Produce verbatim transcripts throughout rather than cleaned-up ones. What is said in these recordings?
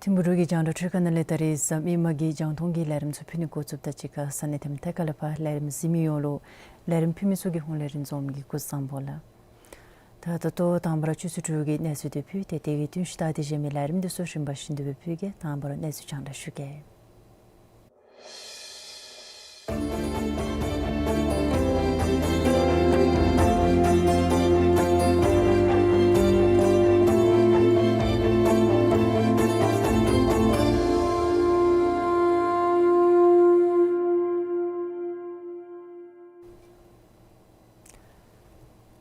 ཐིམ་ཕུག་འབྲུག་གི་རྒྱང་བསྒྲགས་འཕྲུལ་ཁང་ནང་ལས་ད་རིས་གཟའ་མིག་དམར་གྱི་རྒྱང་མཐོང་གི་ལས་རིམ་ཚུ་ཕུལ་ནི་འགོ་བཙུགསཔ་ད་གཅིག་ཁར་ས་གནས་དེ་མ་ཐད་ཁ་ལས་ཕར་ལས་རིམ་གཟིགས་མི་ཡོངས་ལུ་ལས་རིམ་ཕུལ་མི་ཚུ་གི་ཧོངས་ལས་རིན་འཛོམས་ཀྱིས་སྐུ་གཟུགས་བཟང་པོ་ལགས། ད་ད་ལྟོ་དང་པ་ར་ཆུ་ཚོད་དྲུག་གི་གནས་ཚུལ་དེ་ཕུལ་ཏེ་དེ་གི་བསྟུན་ཞིབ་ལྟ་སྟེ་གཞན་མི་ལས་རིམ་དེ་ཚུ་རིམ་པ་བཞིན་དུ་སྦེ་ཕུལ་གེ། དང་པ་ར་གནས་ཚུལ་རྒྱང་བསྒྲགས་ཞུ་གེ།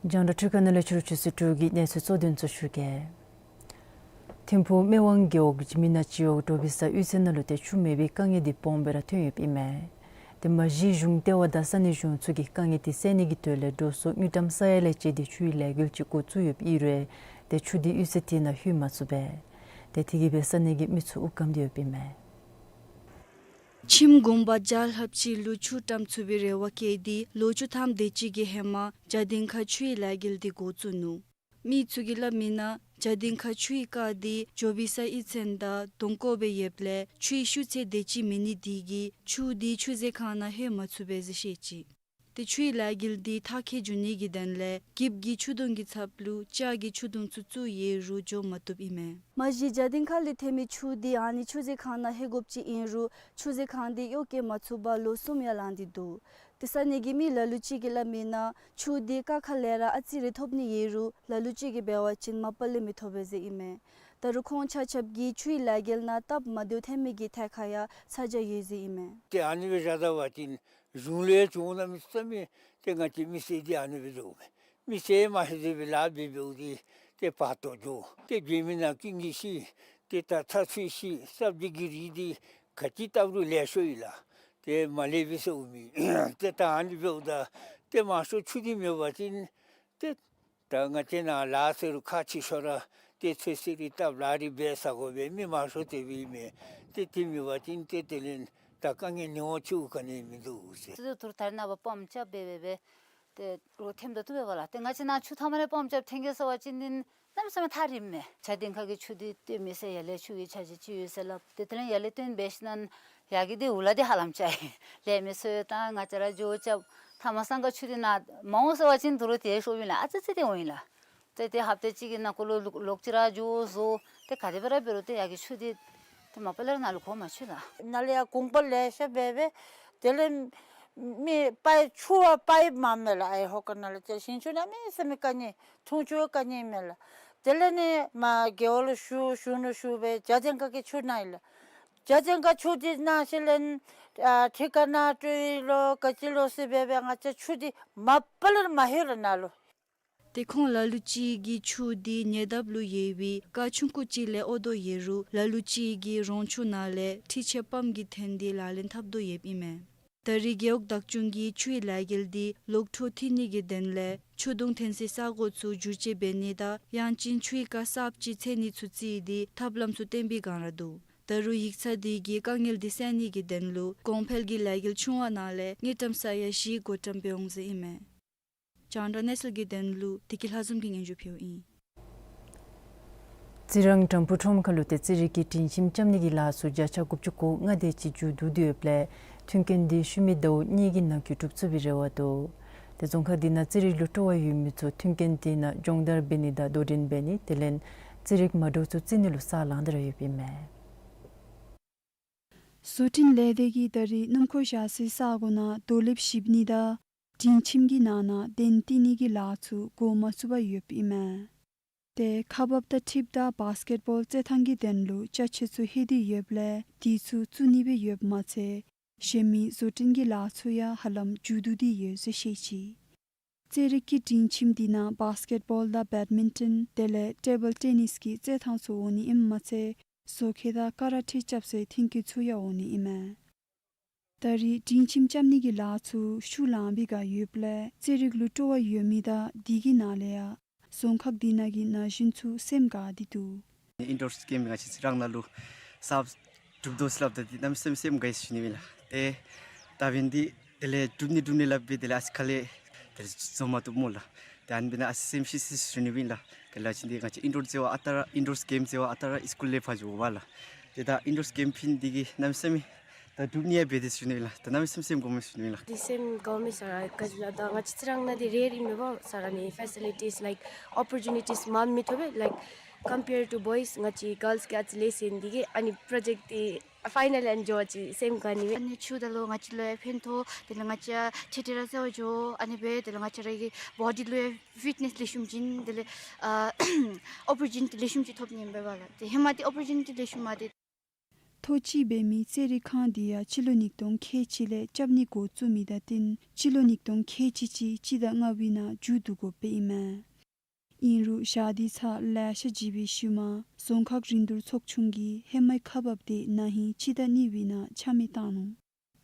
རྒྱང་བསྒྲགས་འཕྲུལ་ཁང་ནང་ལས་ཕྱི་རུ་ཆུ་ཚོད་དྲུག་གི་གནས་ཚུལ་གཙོ་དོན་ཚུ་ཞུ་གེ། ཐིམ་ཕུག་སྨད་ཝང་རྒེད་འོག་འཇིགས་མེད་ནག་སྤྱི་འོག་དྲོ་པའི་ས་གཡུས་ཚན་ནང་ལུ་ཏེ་ཆུ་མེད་པའི་དཀའ་ངལ་འདི་སྦོམ་སྦེ་ར་ཐོན་ཡོདཔ་ཨིན་མས། ཏེ་མ་གཞི་གཞུང་ལྟེ་བ་དང་ས་གནས་གཞུང་ཚུ་གིས་དཀའ་ངལ་འདི་སེལ་ནི་གི་དོན་ལས་འགྲོ་སོང་དངུལ་ཀྲམ་ས་ཡ་ལས་བཅད་དེ་ཆུའི་ལས་འགུལ་ཅིག་འགོ་བཙུགས་ཡོདཔ་ཨིན་རུང་ཏེ་ཆུ་འདི་གཡུས་ཚན་དེ་ནང་ལྷོད་མ་ཚུགས་པས། ཏེ་དེ་གིས་སྦེ་ས་གནས་ཀྱི་མི་ཚུ་དབུགས་སྐམ་སྟེ་ཡོདཔ་ཨིན་མས། ཁྱིམ་གུང་པ་བརྒྱ་ལྷགཔ་ཅིག་ལུ་ཆུ་བཀྲམ་ཚུགས་པའི་རེ་བ་བསྐྱེད་དེ་ལོ་བཅུ་ཐམ་དེ་ཅིག་གི་ཧེ་མ་བྱ་སྡིངས་ཁ་ཆུའི་ལས་འགུལ་འདི་འགོ་བཙུགས་ནུག། མི་ཚུ་གིས་སླབ་མིའི་ནང་བྱ་སྡིངས་ཁ་ཆུའི་རྐ་འདི་ཇོ་བི་ས་གཡུས་ཚན་དང་གདོང་བཀོད་སྦེ་ཡོདཔ་ལས་ཆུའི་ཤུགས་ཚད་དེ་ཅིག་མེད་ནི་དེ་གིས་ཆུ་འདི་ཆུ་རྫས་ཁང་ནང་ལྷོད་མ་ཚུགས་པས་ཟེར་བཤད་ཅི། ཏེ་ཆུའི་ལས་འགུལ་འདི་མཐར་འཁྱོལ་འགྱོ་ནི་གི་དོན་ལས་འགྱིབ་ཀྱི་ཆུ་དུང་གི་ཚབ་ལུ་ལྕགས་ཀྱི་ཆུ་དུང་ཚུ་བཙུགས་ཡོད་རུང་འགྱོ་མ་བཏུབ་ཨིན་མས། མ་གཞི་བྱ་སྡིངས་ཁ་ལས་ཐོན་མི་ཆུ་འདི་ཨ་ནི་ཆུ་རྫས་ཁང་ནང་ལྷོད་དགོཔ་ཅིག་ཨིན་རུང་ཆུ་རྫས་ཁང་འདི་གཡོག་བཀོལ་མ་ཚུགས་པར་ལོ་གསུམ་ཡང་ལང་སྟེ་འདུག། ཏེ་ས་གནས་ཀྱི་མི་ལ་ལུ་ཅིག་གིས་སླབ་མིའི་ནང་ཆུ་འདི་རྐ་ཁ་ལས་ར་ཨ་ཙི་རེ་ཐོབ་ནི་ཡོད་རུང་ལ་ལུ་ཅིག་གིས་འབད་བ་ཅིན་མ་པ་ལས་མི་ཐོབ་པས་ཟེར་ཨིན་མས། ད་རུང་ཁོང་ཆ་ཁྱབ་ཀྱིས་ཆུའི་ལས་འགུལ་ནང་སྟབས་མ་བདེཝ་ཐོན་མི་གི་ཐད་ཁར་ཡང་ཚ་གྱང་ཡོད་ཟེར་ཨིན་མས། ཏེ་ཨ་ནི་སྦེ་བཞག་ད་པ་ཅིན་གཞུང་ལས་བྱུང་གནམ་མེད་ས་མེད་ཏེ་ང་བཅས་མི་སེར་འདི་ཨ་ནི་སྦེ་འགྱོཝ་མས། མི་སེར་མ་ཧེ་ཟེར་བའི་ལཱ་འབད་འབདཝ་འདི་ཏེ་བར་དོ་འགྱོ། ཏེ་རྒྱུས་མེད་ནང་ཀུན་གྱིས་ཤེས། ཏེ་ད་ཚ་ཚུད་ཤེས། སྲབ་སྒྲིག་གི་རིགས་འདི་ག་ཅི་བཏབ་རུང་ལེགས་ཤོམ་ཨིན་ལགས། ཏེ་མ་ལེགས་པས་ཟེར་འོང་མི། ཏེ་ད་ཨ་ནི་འབདཝ་ད་ཏེ་མང་ཤོས་ཆུ་འདི་མེད་པ་ཅིན་ཏེ་ད་ང་བཅས་ནཱ་ལཱ་ཟེར་རུང་ཁག་ཆེ་ཤོས་ར་ཏེ་ཚོད་བསྲེ་རིགས་བཏབ་ལཱ་རིགས་འབད་ཟ་དགོ་པས། མི་མང་ཤོས་དེ་སྦེ་ཨིན་མས། ཏེ་དེ་མེད་པ་ཅིན་ཏེ་དེ་ལས་ད་དཀའ་ངལ་ནི་འོང་ཆེཝ་ག་ནི་མིན་འདུག་ཟེར། ཏེ་དུར་ཐར་ནང་པ་སྤམ་རྐྱབ་འབད་འབད་འབད་ཏེ་རོགས་ཐེམ་ད་བཏུབ་པས་ལགས། ཏེ་ང་བཅས་ནཱ་ཆུ་མཐའ་མ་རེ་སྤམ་རྐྱབ་ཐོན་གེ་ཟེར་བ་ཅིན་ནི་གནམ་མེད་ས་མེད་ཐག་རིངམ་མས། བྱ་སྡིངས་ཁ་གི་ཆུ་འདི་སྟོན་མི་ཟེར་ཡར་ལས་ཆུ་གི་ཆ་ཅིག་ཅིག་ཡོད་ཟེར་སླབ། ཏེ་དེ་ལས་ཡར་ལས་སྟོན་འབད་ཞིནམ་ཡར་གྱི་འདི་འུ་ལག་འདི་ཧ་ལམ་ཆགས་ཡི། ལས་མི་ཚུ་ཡང་ད་ང་བཅས་ར་འགྱོ་རྐྱབ། ཐ་མ་སང་ཁ་ཆུ་འདི་ནཱ་མ་འོང་ཟེར་བ་ཅིན་དོ་རུང་ཏེ་ཤོརཝ་ཨིན་ལགས། ཨ་ཙི་ཙི་ཏེ་འོང་ཡི་ལགས། ཏེ་ཏེ་ཧབ་ཏ་གཅིག་གི་ནང་འཁོད་ལུ་ལོག་ལོག་ཅི་ར་འགྱོ་བཟོ། ཏེ་ག་དེ་སྦེ་ར་འབད་རུང་ཏེ་ཡར་གྱི་ཆུ་འདི་ཏེ་མ་པ་ལས་ར་ནཱ་ལུ་གོ་མ་ཆོད་ལགས། ནཱ་ལས་ཡར་གུང་པ་ལེ་ཤ་འབད་འབད་དེ་ལས་མི་པའི་ཆུ་བ་པའི་མ་མེད་ལགས། ཨའི་ཧོ་ཀ་ནང་ལུ་ཏེ་ཞིང་ཆུ་གནམ་མེད་ས་མེད་དཀའ་ངལ། འཐུང་ཆུ་དཀའ་ངལ་མེད་ལགས། དེ་ལས་ནི་མར་རྒེད་འོག་ལུ་ཞུ་ཞུ་ནུག། ཞུ་སྦེ་བྱ་སྡིངས་ཁ་གི་ཆུ་གནང་ཡི་ལགས། བྱ་སྡིངས་ཁ་ཆུ་འདི་གནང་ཞིནམ་ལས་ཨ་ཁྲི་ཀ་ནང་སྤྲོད་ཡི་ལོ་ག་ཅི་ལོ་ཟེར་འབད་འབད་ང་བཅས་ཆུ་འདི་མ་པ་ལས་མ་ལྷོད་ལགས་ནཱ་ལུ། ཏེ་ཁོང་ལ་ལུ་ཅིག་གིས་ཆུ་འདི་ཉེ་འདབས་ལུ་ཡོད་པའི་རྐ་ཆུང་ཀུ་ཅིག་ལས་ཨོ་དོ་ཡོད་རུང་ལ་ལུ་ཅིག་གིས་རོང་ཆུ་ནང་ལས་འཕྲུལ་ཆས་པམ་གྱིས་འཐེན་ཏེ་ལག་ལེན་འཐབ་དོ་ཡོདཔ་ཨིན་མས། ད་རིས་རྒེད་འོག་བདག་སྐྱོང་གིས་ཆུའི་ལས་འགུལ་འདི་ལོག་འཕྲོ་མཐུད་ནི་གི་དོན་ལས་ ཆུ་དུང་འཐེན་སའི་ས་གོ་ཚུ་བསྒྱུར་བཅོས་འབད་ནི་དང་ཡང་ཅིན་ཆུའི་ཁར་གསརཔ་ཅིག་འཚེར་ནི་ཚུ་བརྩིས་ཏེ་ཐབས་ལམ་ཚུ་བཏོན་པའི་བསྒང་ར་འདུག། ད་རུང་ཡིག་ཚང་དེ་གིས་དཀའ་ངལ་དེ་བསལ་ནི་གི་དོན་ལུ་གོང་འཕེལ་གྱི་ལས་འགུལ་ཆུང་བ་ནང་ལས་དངུལ་ཀྲམ་ས་ཡ་བཞི་བགོ་བཀྲམ་འབད་འོང་ཟེར་ཨིན་མས། རྒྱང་བསྒྲགས་གནས་ཚུལ་གྱི་དོན་ལུ་བདེ་སྐྱིད་ལྷ་འཛོམས་ཀྱིས་སྙན་ཞུ་ཕུལཝ་ཨིན། རྩི་རང་དྲམ་ཕུ་ཁྲོམ་ཁ་ལུ་ཏེ་རྩི་རིགས་ཀྱི་སྒྲིང་ཁྱིམ་རྐྱབ་ནི་གི་ལཱ་ཚུ་བརྒྱ་ཆ་དགུ་བཅུ་གོ་ལྔ་དེ་ཅིག་མཇུག་བསྡུ་སྟེ་ཡོདཔ་ལས་མཐུན་རྐྱེན་དེ་ཤུལ་མའི་ཟླཝ་གཉིས་ཀྱི་ནང་འཁོད་གྲུབ་ཚུགས་པའི་རེ་བ་འདུག། ཏེ་རྫོང་ཁག་དེ་ནང་རྩི་རིགས་ལུ་སྤྲོ་བ་ཡོད་མི་ཚུ་མཐུན་རྐྱེན་དེ་ནང་སྦྱོང་བརྡར་འབད་ནི་དང་དོ་འགྲན་འབད་ནི་དེ་ལས་རྩི་རིགས་མ་འདྲཝ་ཚུ་བརྩི་ནི་ལུ་ས་ལང་སྟེ་ར་ཡོདཔ་ཨིན་མས། བཟོ་སྐྲུན་ལས་སྡེ་གིས་ད་རིས་སྣུམ་འཁོར་བཞག་སའི་ས་གོ་ནང་རྡོ་ལེབ་བཞིབ་ནི་དང་སྒྲིང་ཁྱིམ་གྱི་ནང་ན་གདན་བཏིང་ནི་གི་ལཱ་ཚུ་འགོ་མ་བཙུགས་པར་ཡོདཔ་ཨིན་མས། ཏེ་ཁག་འབགཔ་དང་འཁྲིདཔ་དང་བཱས་ཀེཊ་བཱོལ་རྩེད་ཐང་གི་དོན་ལུ་ཅ་ཆས་ཚུ་ལྷོད་དེ་ཡོདཔ་ལས་དེ་ཚུ་བཙུགས་ནི་སྦེ་ཡོདཔ་མ་ཚད་གཞན་མི་བཟོ་སྐྲུན་གྱི་ལཱ་ཚུ་ཡང་ཧ་ལམ་མཇུག་བསྡུ་སྟེ་ཡོད་ཟེར་བཤད་ཅི། རྩེད་རིགས་ཀྱི་སྒྲིང་ཁྱིམ་དེ་ནང་བཱས་ཀེཊ་བཱོལ་དང་བེཌ་མིན་ཊོན་དེ་ལས་ཊེ་བཱལ་ཊེ་ནིས་ཀྱི་རྩེད་ཐང་ཚུ་འོང་ནི་ཨིནམ་མ་ཚད་བཟོ་ཁང་དང་ཀ་ར་ཊེ་རྐྱབ་སའི་མཐུན་རྐྱེན་ཚུ་ཡང་འོང་ནི་ཨིན་མས། ད་རིས་སྒྲིང་ཁྱིམ་རྐྱབ་ནི་གི་ལཱ་ཚུ་ཤུགས་ལང་པའི་བསྒང་ཡོདཔ་ལས་རྩེད་རིགས་ལུ་སྤྲོ་བ་ཡོད་མི་དང་དེ་གི་ནང་ལས་ཡང་རྫོང་ཁག་དེ་ནང་གི་ན་གཞོན་ཚུ་སེམས་དགའ་སྟེ་འདུག། ཨིན་ཌོར་གེམ་ང་བཅས་རྩི་རང་ནང་ལུ་གསརཔ་གྲུབ་དོ་ཟེར་སླབ་ད་འདི་གནམ་མེད་ས་མེད་སེམས་དགའ་ཡི་ཟེར་ཞུ་ནི་ཨིན་ལགས། ཏེ་ད་འབདན་འདི་དེ་ལས་གྲུབ་ནི་གྲུབ་ནི་སླབ་སྦེ་དེ་ལས་ཨ་ཙི་ཁ་ལས་དེ་ལས་བཟོ་མ་བཏུབ་སྨོ་ལགས། ཏེ་ཨ་ནི་འབདན་ཨ་ཙི་སེམས་ཤི་ཟེར་ཞུ་ནི་ཨིན་ལགས། ག་ལ་ཅི་འདི་ང་བཅས་ཨིན་ཌོར་རྩེད་པ་ཨ་རྟག་ར་ཨིན་ཌོར་གེམ་རྩེད་པ་ཨ་རྟག་ར་སི་ཀུལ་ལས་ཕར་འགྱོཝ་ལགས། ཏེ་ད་ཨིན་ཌོར་གེམ་ཕིན་འདི་གིས་གནམ་མེད་ས་མེད་ད་གྲུབ་ནི་ཡང་འབད་དེ་ཟེར་ཞུ་ནི་ཨིན་ལགས། ད་གནམ་མེད་ས་མེད་སེམས་དགའཝ་མས་ཟེར་ཞུ་ནི་ཨིན་ལགས། འདི་སེམས་དགའཝ་མས་ཟེར་ར་ག་ཅི་ལགས། ད་ང་བཅས་རྩི་རང་ནང་འདི་རེར་ཨིན་མས་པ་ཟེར་ར། ཨ་ནི་ཕེ་སི་ལི་ཊིས་ལའིཀ་ཨོ་པོར་ཅུ་ནི་ཊིས་མངམ་མི་ཐོབ་པས། ལའིཀ་ཀམ་པེར་ཊུ་བོའིས་ང་བཅས་གརལསི་གིས་ཨ་ཙི་ལེགས་ཟེར་ཨིན། འདི་གིས་ཨ་ནི་པྲོ་ཇེཀཊ་འདི་ཕའི་ནལ་ཨེནཌ་འགྱོ་བ་ཅིན་སེམས་དགའ་ནི་མས། ཨ་ནི་ཆུ་ད་ལུ་ང་བཅས་ལུ་ཡང་ཕན་ཐོགས། དེ་ལས་ང་བཅས་ཡང་ཆེ་ཏེ་ར་རྩེད་པ་འགྱོ། ཨ་ནི་སྦེ་དེ་ལས་ང་བཅས་ར་གི་བོ་ཌི་ལུ་ཡང་ཕིཊ་ནེསི་ལེགས་ཤོམ་ཅིག་དེ་ལས་ཨ་ཨོ་པོར་ཅུ་ནི་ཊི་ལེགས་ཤོམ་ཅིག་ཐོབ་ནི་ཨིན་པས་ལགས། ཏེ་ཧེ་མ་འདི་ཨོ་པོར་ཅུ་ནི་ཊི་ལེགས་ཤོམ་མ་སྟེ། ཐོག་གཅིག་འབད་མི་རྩེད་རིགས་ཁང་འདི་ཡང་སྤྱི་ལོ་ཉིས་སྟོང་ཁལ་གཅིག་ལས་རྐྱབ་ནི་འགོ་བཙུགས་མི་དང་བསྟུན་སྤྱི་ལོ་ཉིས་སྟོང་ཁལ་གཅིག་གཅིག་སྤྱི་ཟླ་ལྔ་པའི་ནང་མཇུག་བསྡུ་དགོཔ་ཨིན་མས། ཨིན་རུང་ཞག་དེ་ཚར་ལེ་ཤ་བཞེས་པའི་ཤུལ་མ་རྫོང་ཁག་རིན་བསྡུར་ཚོགས་ཆུང་གིས་ཧེ་མའི་ཁག་འབགཔ་དེ་ན་ཧིང་སྤྱི་ཟླ་གཉིས་པའི་ནང་ཆ་མེད་བཏང་ནུག།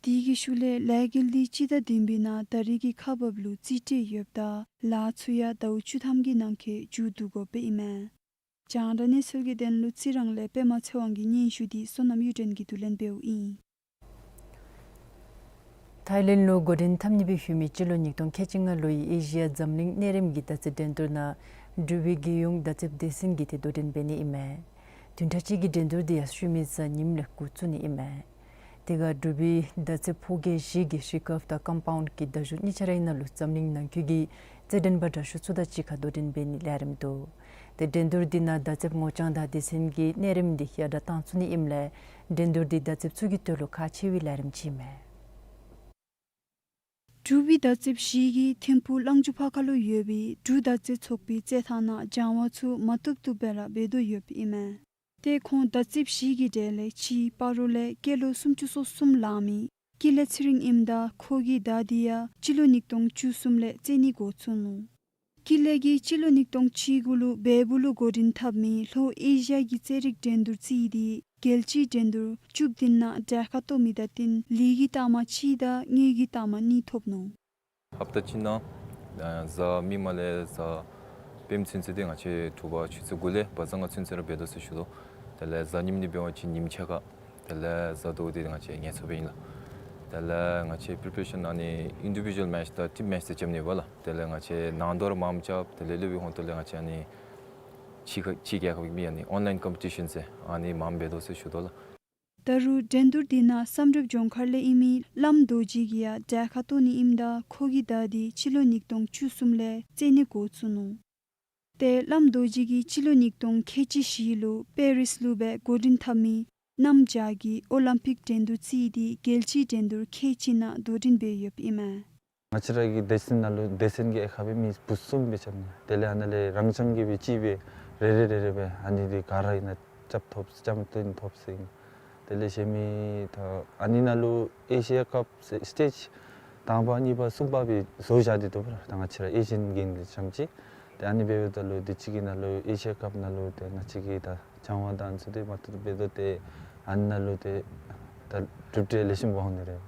དེ་གི་ཤུལ་ལས་ལས་འགུལ་འདི་སྤྱི་ཟླ་བདུན་པའི་ནང་ད་རེས་ཀྱི་ཁག་འབགཔ་ལུ་རྩིས་སྤྲོད་ཡོདཔ་ད་ལཱ་ཚུ་ཡང་ཟླཝ་བཅུ་ཐམ་གྱི་ནང་འཁོད་མཇུག་བསྡུ་དགོཔ་ཨིན་མས། རྒྱང་བསྒྲགས་གནས་ཚུལ་གྱི་དོན་ལུ་རྩི་རང་ལས་པདྨ་ཚེ་དབང་གི་སྙན་ཞུ་འདི་བསོད་ནམས་གཡུ་སྒྲོན་གྱིས་བསྡུ་ལེན་འབདཝ་ཨིན། ཐའི་ལེནཌ་ལུ་འགོ་འདྲེན་འཐབ་ནི་སྦེ་ཡོད་མི་སྤྱི་ལོ་ཉིས་སྟོང་ཁལ་གཅིག་ལྔ་ལོའི་ཨེ་ཤི་ཡ་འཛམ་གླིང་གནས་རིམ་གྱི་མདའ་རྩེད་འགྲན་བསྡུར་ནང་འབྲུག་པའི་རྒྱལ་ཡོངས་མདའ་རྩེདཔ་སྡེ་ཚན་གྱིས་ཏེ་དོ་འགྲན་འབད་ནི་ཨིན་མས། བདུན་ཕྲག་གཅིག་གི་འགྲན་བསྡུར་འདི་ཡང་ཤུལ་མའི་གཟའ་ཉིམ་ལས་འགོ་བཙུགས་ནི་ཨིན་མས། དེ་ཁར་འབྲུག་པའི་མདའ་རྩེད་ཕོ་སྐྱེས་བཞི་གིས་རི་ཀརབ་དང་ཀམ་པའུནཌ་གི་མདའ་གཞུ་གཉིས་ཆ་རའི་ནང་ལུ་འཛམ་གླིང་ནང་འཁོད་ཀྱི་རྩེད་འགྲན་པ་དྲག་ཤོས་ཚུ་དང་གཅིག་ཁར་དོ་འགྲན་འབད་ནིའི་ལས་རིམ་འདུག། ཏེ་འགྲན་བསྡུར་འདི་ནང་མདའ་རྩེདཔ་ངོ་རྐྱང་དང་སྡེ་ཚན་གྱིས་གནས་རིམ་འདི་ཡར་དྲག་བཏང་ཚུགས་ནི་ཨིནམ་ལས་འགྲན་བསྡུར་འདི་མདའ་རྩེདཔ་ཚུ་གི་དོན་ལུ་ཁག་ཆེ་བའི་ལས་རིམ་ཅིག་ཨིན་མས། འབྲུག་པའི་མདའ་རྩེདཔ་བཞི་གིས་ཐིམ་ཕུག་གླང་ཆུ་ཕར་ཁ་ལུ་ཡོད་པའི་འབྲུག་མདའ་རྩེད་ཚོགས་པའི་རྩེད་ཐང་ནང་སྦྱང་བ་ཚུ་མ་བཏུབ་བཏུབ་སྦེ་ར་འབད་དོ་ཡོདཔ་ཨིན་མས། ཏེ་ཁོང་མདའ་རྩེདཔ་བཞི་གི་གྲས་ལས་གཅིག་སྤ་རོ་ལས་སྐྱེས་ལོ་སུམ་ཅུ་སོ་གསུམ་ལང་མི་ཀུན་ལེགས་ཚེ་རིང་ཨིནམ་ད་ཁོ་གི་མདའ་འདི་ཡང་སྤྱི་ལོ་ཉིས་སྟོང་བཅུ་གསུམ་ལས་རྩེད་ནི་འགོ་བཙུགས་ནུག། ཀུན་ལེགས་ཀྱིས་སྤྱི་ལོ་ཉིས་སྟོང་བཅུ་དགུ་ལུ་བལ་པོ་ལུ་འགོ་འདྲེན་འཐབ་མི་ལྷོ་ཨེ་ཤི་ཡ་གི་རྩེད་རིགས་འགྲན་བསྡུར་རྩིས་ཏེ་རྒྱལ་སྤྱིའི་འགྲན་བསྡུར་བཅུ་བདུན་ནང་གྲལ་ཁར་གཏོགས་མི་དང་བསྟུན་ལི་གི་རྟགས་མ་གཅིག་དང་དངུལ་གྱི་རྟགས་མ་གཉིས་ཐོབ་ནུག། ཧབ་ཏ་གཅིག་ནང་ཨ་གཟའ་མིག་དམར་ལས་གཟའ་སྤེནམ་ཚུན་ཚོད་འདི་ང་བཅས་དྲོ་པ་ཆུ་ཚོད་དགུ་ལས་བ་ཛ་ལྔ་ཚུན་ཚོད་ར་འབད་དོ་ཟེར་ཞུ་དོ། དེ་ལས་གཟའ་ཉིམ་འདི་འབད་བ་ཅིན་ཉིམ་ཆ་ཁ། དེ་ལས་གཟའ་ཟླཝ་འདི་ང་བཅས་ངལ་འཚོ་སྦེ་ཨིན་ལགས། དེ་ལས་ང་བཅས་པི་རི་པ་རེ་ཤཱན་ཨ་ནི་ཨིན་ཌི་བི་ཌུ་ཨལ་མེཆ་དང་ཊིམ་མེཆ་ཟེར་རྐྱབ་ནི་ཡོདཔ་ལགས། དེ་ལས་ང་བཅས་ནང་དོག་ར་མངམ་རྐྱབ། དེ་ལས་ལུ་སྦེ་ཧོང་ཏོ་ལས་ང་བཅས་ཨ་ནི་ཕྱི་ཁ་ཕྱི་རྒྱལ་ཁབ་ཀྱི་མི་ཨ་ནི་ཨོན་ལའིན་ཀམ་པི་ཊི་ཤཱན་ཟེར་ཨ་ནི་མངམ་འབད་དོ་ཟེར་ཞུ་དོ་ལགས། ད་རུང་འགྲན་བསྡུར་འདི་ནང་བསམ་གྲུབ་ལྗོངས་མཁར་ལས་ཨིན་མི་བླམ་རྡོ་རྗེ་གིས་ཡང་གྲལ་ཁར་གཏོགས་ནི་ཨིནམ་ད་ཁོ་གི་མདའ་འདི་སྤྱི་ལོ་ཉིས་སྟོང་བཅུ་གསུམ་ལས་རྩེད་ནི་འགོ་བཙུགས་ནུག། ཏེ་བླམ་རྡོ་རྗེ་གིས་སྤྱི་ལོ་ཉིས་སྟོང་ཁལ་གཅིག་བཞི་ལུ་པེ་རིས་ལུ་སྦེ་འགོ་འདྲེན་འཐབ་མི་གནམ་བྱཱར་གྱི་ཨོ་ལིམ་པིཀ་འགྲན་བསྡུར་རྩིས་ཏེ་རྒྱལ་སྤྱིའི་འགྲན་བསྡུར་ཁལ་གཅིག་ནང་དོ་འགྲན་འབད་ཡོདཔ་ཨིན་མས། ང་བཅས་ར་གི་སྡེ་ཚན་ནང་ལུ་སྡེ་ཚན་གྱི་ཨེ་ཁག་སྦེ་མི་བུ་གསུམ་སྦེ་རྐྱབ་ནི། དེ་ལས་ཨ་ནཱ་ལས་རང་རྐྱང་གིས་སྦེ་གཅིག་སྦེ་རེ་རེ་རེ་རེ་སྦེ་ཨ་ནི་འདི་ག་ར་ཨིན་ན་རྐྱབ་ཐོབ་རྐྱབ་སྟོན་ཐོབ་ཟེར་ཨིན། དེ་ལས་གཞན་མི་ད་ཨ་ནི་ནང་ལུ་ཨེ་ཤི་ཡ་ཀབ་ཟེར་སི་ཊེཇ་དང་པ་གཉིས་པ་གསུམ་པ་སྦེ་བཟོ་བཞག་སྟེ་འདུག་པ་ར། ད་ང་བཅས་ར་ཨེ་ཤི་ཡཱན་གེམ་གྱི་རྐྱངམ་ཅིག། ཏེ་ཨ་ནི་འབདཝ་ད་ལུ་དུས་ཅི་གི་ནང་ལུ་ཨེ་ཤི་ཡ་ཀབ་ནང་ལུ་ཏེ་ང་བཅས་ཀྱིས་ད་སྦྱང་བ་དང་ཚུ་ཏེ་མ་བཏུབ་འབད་དོ། ཏེ་ཨ་ནི་ནང་ལུ་ཏེ་ད་གྲུབ་འབྲས་ལེགས་ཤོམ་འོང་ནི་རེ།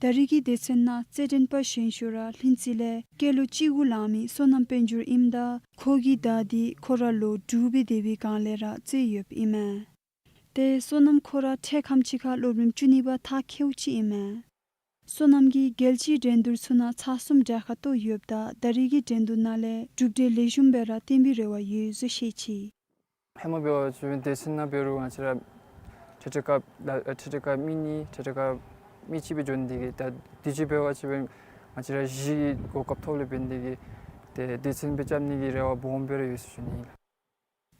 ད་རིས་ཀྱི་སྡེ་ཚན་ནང་རྩེད་འགྲན་པ་གཞན་ཞུ་ར་ལྷུན་རྩེ་ལས་སྐྱེས་ལོ་བཅུ་དགུ་ལང་མི་བསོད་ནམས་དཔལ་འབྱོར་ཨིནམ་ད་ཁོ་གིས་ད་འདི་ཁོ་ར་ལོ་དྲུག་སྦེ་སྡོད་པའི་སྒང་ལས་ར་རྩེད་ཡོདཔ་ཨིན་མས། ཏེ་བསོད་ནམས་ཁོ་ར་འཕྲལ་ཁམས་ཅིག་ཁར་སློབ་རིམ་བཅུ་གཉིས་པ་མཐར་འཁྱོལཝ་ཅིག་ཨིན་མས། བསོད་ནམས་ཀྱིས་རྒྱལ་སྤྱིའི་འགྲན་བསྡུར་ཚུ་ནང་ཚར་གསུམ་གྲལ་ཁར་གཏོགས་ཡོདཔ་ད་ད་རིས་ཀྱི་འགྲན་བསྡུར་ནང་ལས་གྲུབ་འབྲས་ལེགས་ཤོམ་སྦེ་ར་སྟོན་པའི་རེ་བ་ཡོད་ཟེར་བཤད་ཅི། ཧེ་མ་འབད་བ་ཅིན་སྡེ་ཚན་ནང་འབད་རུང་ང་བཅས་ར་ཁྲི་ཁྲི་ཁར་ཁྲི་ཁྲི་ཁར་མི་གཉིས་ཁྲི་ཁྲི་ཁར་མི་གཅིག་སྦེ་འགྱོ་ནི་དེ་གིས་ད་དུས་ཅི་འབད་བ་ཅིན་ང་བཅས་ར་བཞི་གི་གོ་སྐབས་ཐོབ་ལས་འབད་ནི་དེ་གིས་ཏེ་སྡེ་ཚན་སྦེ་རྐྱབ་ནི་གི་རེ་བ་སྦོམ་སྦེ་ར་ཡོད་ཟེར་ཞུ་ནི་ཨིན་ལགས།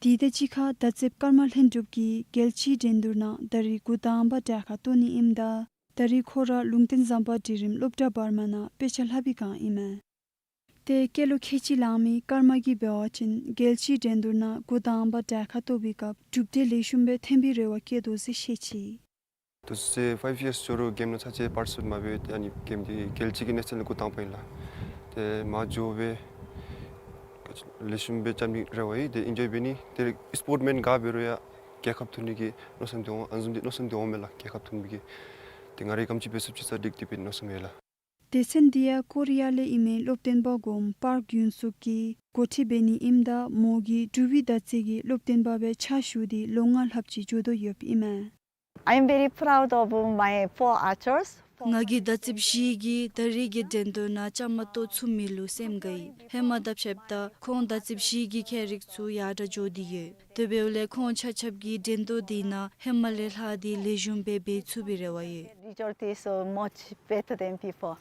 དེ་དང་གཅིག་ཁར་མདའ་རྩེདཔ་ཀརྨ་ལྷུན་གྲུབ་ཀྱིས་རྒྱལ་སྤྱིའི་འགྲན་བསྡུར་ནང་ད་རིས་འགོ་དང་པ་གྲལ་ཁར་གཏོགས་ནི་ཨིནམ་ད་ད་རིས་ཁོ་ར་ལུང་བསྟན་ཟམ་པ་སྒྲིག་རིམ་སློབ་གྲྭ་བར་མ་ནང་དཔེ་ཆ་ལྷབ་པའི་སྒང་ཨིན་མས། ཏེ་སྐྱེས་ལོ་ཁལ་གཅིག་ལང་མི་ཀརྨ་གིས་འབད་བ་ཅིན་རྒྱལ་སྤྱིའི་འགྲན་བསྡུར་ནང་འགོ་དང་པ་གྲལ་ཁར་གཏོགས་པའི་སྐབས་གྲུབ་འབྲས་ལེགས་ཤོམ་སྦེ་ཐོན་པའི་རེ་བ་བསྐྱེད་དོ་ཟེར་བཤད་ཅི། དུས་ཚོད་ཕའིབ་ཡརསི་འགྱོ་རུང་གེམ་ནང་ཚར་ཅིག་པར་ཊི་སི་པེཊ་མ་འབད། ཏེ་ཨ་ནི་གེམ་འདི་རྒྱལ་སྤྱི་གི་ནེ་ཤ་ནཱལ་འགོ་དང་པ་ཨིན་ལགས། ཏེ་མ་འགྱོ་བར་ལེགས་ཤོམ་སྦེ་རྐྱབ་ནི་རེ་བ་ཡོད། ཏེ་ཨིན་ཅི་འབད་ནི་ཏེ་སི་པོརཊ་མེན་ག་འབད་རུང་ཡང་རྒྱལ་ཁ་ཐོབ་ནི་གི་མནོ་བསམ་འདི་འོང་། ཨ་ནི་བཟུམ་འདི་མནོ་བསམ་འདི་འོང་མས་ལགས། རྒྱལ་ཁ་ཐོབ་ནི་གི་ཏེ་ང་རའི་ག་དེམ་ཅིག་འབད་ཚུགསཔ་ཅིག་ས་འགྲིག་སྟེ་འབད་མནོ་བསམ་ཡོད་ལགས། སྡེ་ཚན་འདི་ཡང་ཀོ་རི་ཡ་ལས་ཨིན་མི་སློབ་སྟོན་པ་གོངམ་པཱརཀ་ཡུན་སུག་གིས་འགོ་ཁྲིད་འབད་ནི་ཨིནམ་ད་མོ་གིས་འབྲུག་པའི་མདའ་རྩེད་ཀྱི་སློབ་སྟོན་པ་སྦེ་ཕྱག་ཞུ་སྟེ་ལོ་ལྔ་ལྷགཔ་ཅིག་འགྱོ་དོ་ཡོདཔ་ཨིན་མས། I am very proud of my four archers. ང་གི་མདའ་རྩེདཔ་བཞི་གིས་ད་རིས་ཀྱི་འགྲན་བསྡུར་ནང་བཅའ་མར་གཏོགས་ཚུགས་མི་ལུ་སེམས་དགའ་ཡི། ཧེ་མ་དང་ཕྱདཔ་ད་ཁོང་མདའ་རྩེདཔ་བཞི་གི་ཁྱད་རིག་ཚུ་ཡར་དྲག་འགྱོ་སྟེ་ཡོད། དེ་འབདཝ་ལས་ཁོང་ཆ་ཁྱབ་ཀྱིས་འགྲན་བསྡུར་འདི་ནང་ཧེ་མ་ལས་ལྷག་སྟེ་ལེགས་ཤོམ་སྦེ་འབད་ཚུགས་པའི་རེ་བ་ཡོད། Result is so much better than before.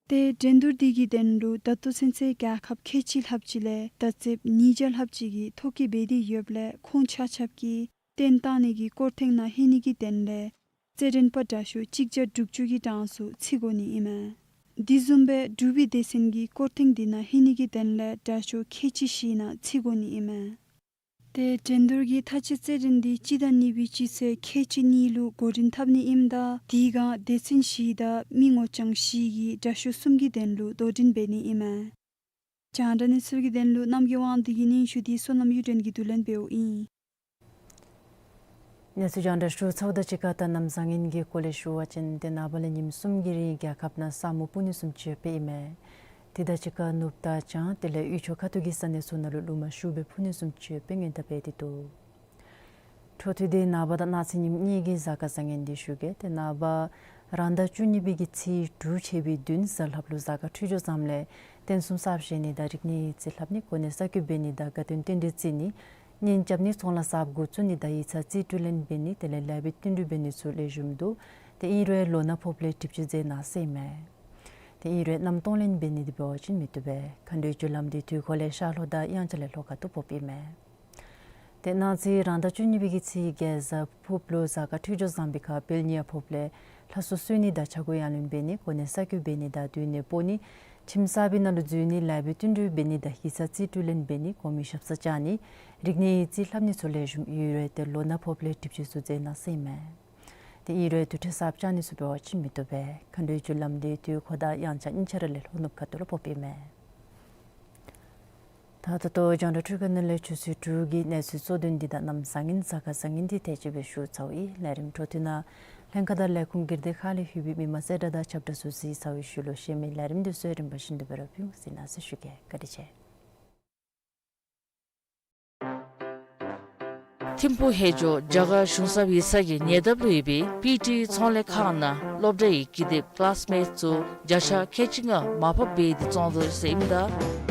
ཏེ་འགྲན་བསྡུར་འདི་གི་དོན་ལུ་ད་ལྟོ་ཚུན་ཚོད་རྒྱལ་ཁབ་ཁལ་གཅིག་ལྷགཔ་ཅིག་ལས་མདའ་རྩེདཔ་ཉིས་བརྒྱ་ལྷགཔ་ཅིག་གིས་ཐོ་བཀོད་འབད་དེ་ཡོདཔ་ལས་ཁོང་ཆ་ཁྱབ་ཀྱིས་གཏན་བཏང་ནི་གི་སྐོར་ཐེངས་ནང་ལྷོད་ནི་གི་དོན་ལས་རྩེད་འགྲན་པ་དྲག་ཤོས་གཅིག་བརྒྱ་དྲུག་ཅུ་གི་གྲངས་སུ་རྩིས་དགོ་ནི་ཨིན་མས། དེ་བཟུམ་སྦེ་འབྲུག་པའི་སྡེ་ཚན་གྱི་སྐོར་ཐེངས་འདི་ནང་ལྷོད་ནི་གི་དོན་ལས་དྲག་ཤོས་ཁལ་གཅིག་བཞི་ནང་རྩིས་དགོ་ནི་ཨིན་མས། ཏེ་འགྲན་བསྡུར་གྱི་མཐའ་དཔྱད་རྩེད་འགྲན་འདི་སྤྱི་ཟླ་གཉིས་པའི་སྤྱི་ཚེས་ཁལ་གཅིག་གཉིས་ལུ་འགོ་འདྲེན་འཐབ་ནི་ཨིནམ་ད་དེ་སྒང་སྡེ་ཚན་བཞི་དང་མི་ངོ་རྐྱང་བཞི་གིས་དྲག་ཤོས་གསུམ་གྱི་དོན་ལུ་དོ་འགྲན་འབད་ནི་ཨིན་མས། རྒྱང་བསྒྲགས་གནས་ཚུལ་གྱི་དོན་ལུ་རྣམ་རྒྱལ་དབང་འདུས་ཀྱི་སྙན་ཞུ་འདི་བསོད་ནམས་གཡུ་སྒྲོན་གྱིས་བསྡུ་ལེན་འབདཝ་ཨིན། གནས་ཚུལ་རྒྱང་བསྒྲགས་ཞུ་ཚརཝ་དང་གཅིག་ཁར་ད་གནམ་བཟང་ངན་གྱི་སྐོར་ལས་ཞུ་བ་ཅིན་ཏེ་ནངས་པ་ལས་ཉིནམ་གསུམ་གྱི་རིང་རྒྱལ་ཁབ་ནང་ས་སྨུག་སྤུབ་ནི་བཟུམ་ཅིག་ཡོདཔ་ཨིན་མས། དེ་དང་གཅིག་ཁར་ནུབ་དང་བྱང་དེ་ལས་དབུས་ཕྱོགས་ཁ་ཐུག་གི་ས་གནས་ཚུ་ནང་ལུ་རླུང་མ་ཤུགས་སྦེ་འཕུ་ནི་བཟུམ་ཅིག་ཡོདཔ་སྦེ་སྔོན་བརྡ་འབད་དེ་འདུག། འཕྲོ་མཐུད་དེ་ནངས་པ་དང་གནངས་ཚེ་ཉིནམ་གཉིས་ཀྱི་གཟའ་སྐར་བཟང་ངན་འདི་ཞུ་གེ། ཏེ་ནངས་པ་རང་ཟླ་བཅུ་གཉིས་པའི་གི་ཚེས་དྲུག་ཆད་པའི་བདུན་གཟའ་ལྷགཔ་ལུ་གཟའ་སྐར་འཕྲོད་སྦྱོར་བཟངམ་ལས་རྟེན་གསུམ་གསརཔ་བཞེངས་ནི་དང་རིག་གནས་ཡིག་རྩིས་ལྷབ་ནི་གོ་གནས་གསར་བསྐོ་འབད་ནི་དང་དགའ་སྟོན་རྟེན་འབྲེལ་བརྩི་ནི་གཉེན་རྐྱབ་ནི་ཚོང་ལཱ་གསརཔ་འགོ་བཙུགས་ནི་དང་ཡིག་ཚང་རྩིས་སྤྲོད་ལེན་འབད་ནི་དེ་ལས་ལེགས་པའི་བསྟུན་གྲོས་འབད་ནི་ཚུ་ལེགས་ཤོམ་འདུག། ཏེ་ཨིན་རུང་ལོ་ན་ཕོགཔ་ལས་སྒྲིབ་སྤྱོད་མཛད་གནང་ཟེར་ཨིན་མས། ཏེ་ཨིན་རུང་གནམ་གཏོང་ལེན་འབད་ནི་འདི་འབད་བ་ཅིན་མི་བཏུབ་པས། མཁའ་འགྲོའི་རྒྱུ་ལམ་འདི་དུས་འཁོར་ལས་ཤར་ལྷོ་དང་དབྱངས་འཆར་ལས་ལྷོ་ཁ་ཐུག་ཕོགཔ་ཨིན་མས། ཏེ་གནངས་ཚེ་རང་ཟླ་བཅུ་གཉིས་པའི་གི་ཚེས་བརྒྱད་གཟའ་ཕུརཔ་ལུ་གཟའ་སྐར་འཕྲོད་སྦྱོར་བཟང་པའི་ཁར་དཔལ་གཉིས་ཡང་ཕོགཔ་ལས་ལྷ་སྲུང་གསོལ་ནི་དང་ཕྱག་སྐོར་ཡང་ལེན་འབད་ནི་གོ་གནས་གསར་བསྐོ་འབད་ནི་དང་སྡོད་གནས་སྤོ་ནི་ཁྱིམ་གསར་པའི་ནང་ལུ་འཛུལ་ནི་ལེགས་པའི་བསྟུན་གྲོས་འབད་ནི་དང་ཡིག་ཚང་རྩིས་སྤྲོད་ལེན་འབད་ནི་གོང་མའི་ཞབས་སར་བཅར་ནི་རིག་གནས་ཡིག་རྩིས་ལྷབ་ནི་ཚུ་ལེགས་ཤོམ་ཨིན་རུང་ཏེ་ལོ་ན་ཕོགཔ་ལས་སྒྲིབ་སྤྱོད་ཚུ་མཛད་གནང་ཟེར་ཨིན་མས། ཏེ་ཨིན་རུང་དུར་ཁྲོད་གསརཔ་བཅར་ནི་ཚུ་འབད་བ་ཅིན་མི་བཏུབ་པས། མཁའ་འགྲོའི་རྒྱུ་ལམ་འདི་དུས་འཁོར་དང་དབྱངས་འཆར་གཉིས་ཆ་ར་ལས་ལྷོ་ནུབ་ཁ་ཐུག་ལུ་ཕོགཔ་ཨིན་མས། ད་ད་ལྟོ་རྒྱང་བསྒྲགས་འཕྲུལ་ཁང་ནང་ལས་ཆུ་ཚོད་དྲུག་གི་གནས་ཚུལ་གཙོ་དོན་འདི་དང་གནམ་བཟང་ངན་གཟའ་སྐར་བཟང་ངན་འདི་དེ་ཅིག་སྦེ་ཞུ་ཚརཝ་ཨིན། ལས་རིམ་འཕྲོ་མཐུད་ནང་ལྷན་ཁག་དང་ལས་ཁུངས་སྒེར་སྡེ་ཁག་ལས་ལྷོད་པའི་མི་མང་གསལ་བསྒྲགས་དང་ཁྱབ་བསྒྲགས་ཚུ་གཟིགས་ཚར་བའི་ཤུལ་ལུ་གཞན་མི་ལས་རིམ་འདི་ཚུ་རིམ་པ་བཞིན་དུ་སྦེ་ར་ཕུལ་འོང་ཟེར་གནང་ཟེར་ཞུ་གེ། བཀའ་དྲིན་ཆེ། ཐིམ་ཕུག་ཧེ་ཇོ་རྒྱ་གར་གཞུང་ཚབ་ཡིག་ཚང་གི་ཉེ་འདབས་ལུ་ཡོད་པའི་པི་ཊི་ཚོང་ལས་ཁང་ནང་སློབ་གྲྭ་ཡི་ཀི་དེབ་ཀི་ལཱསི་མེཊ་ཚུ་བརྒྱ་ཆ་ཁལ་གཅིག་ལྔ་མར་ཕབ་འབད་དེ་བཙོང་དོ་ཟེར་ཨིནམ་ད་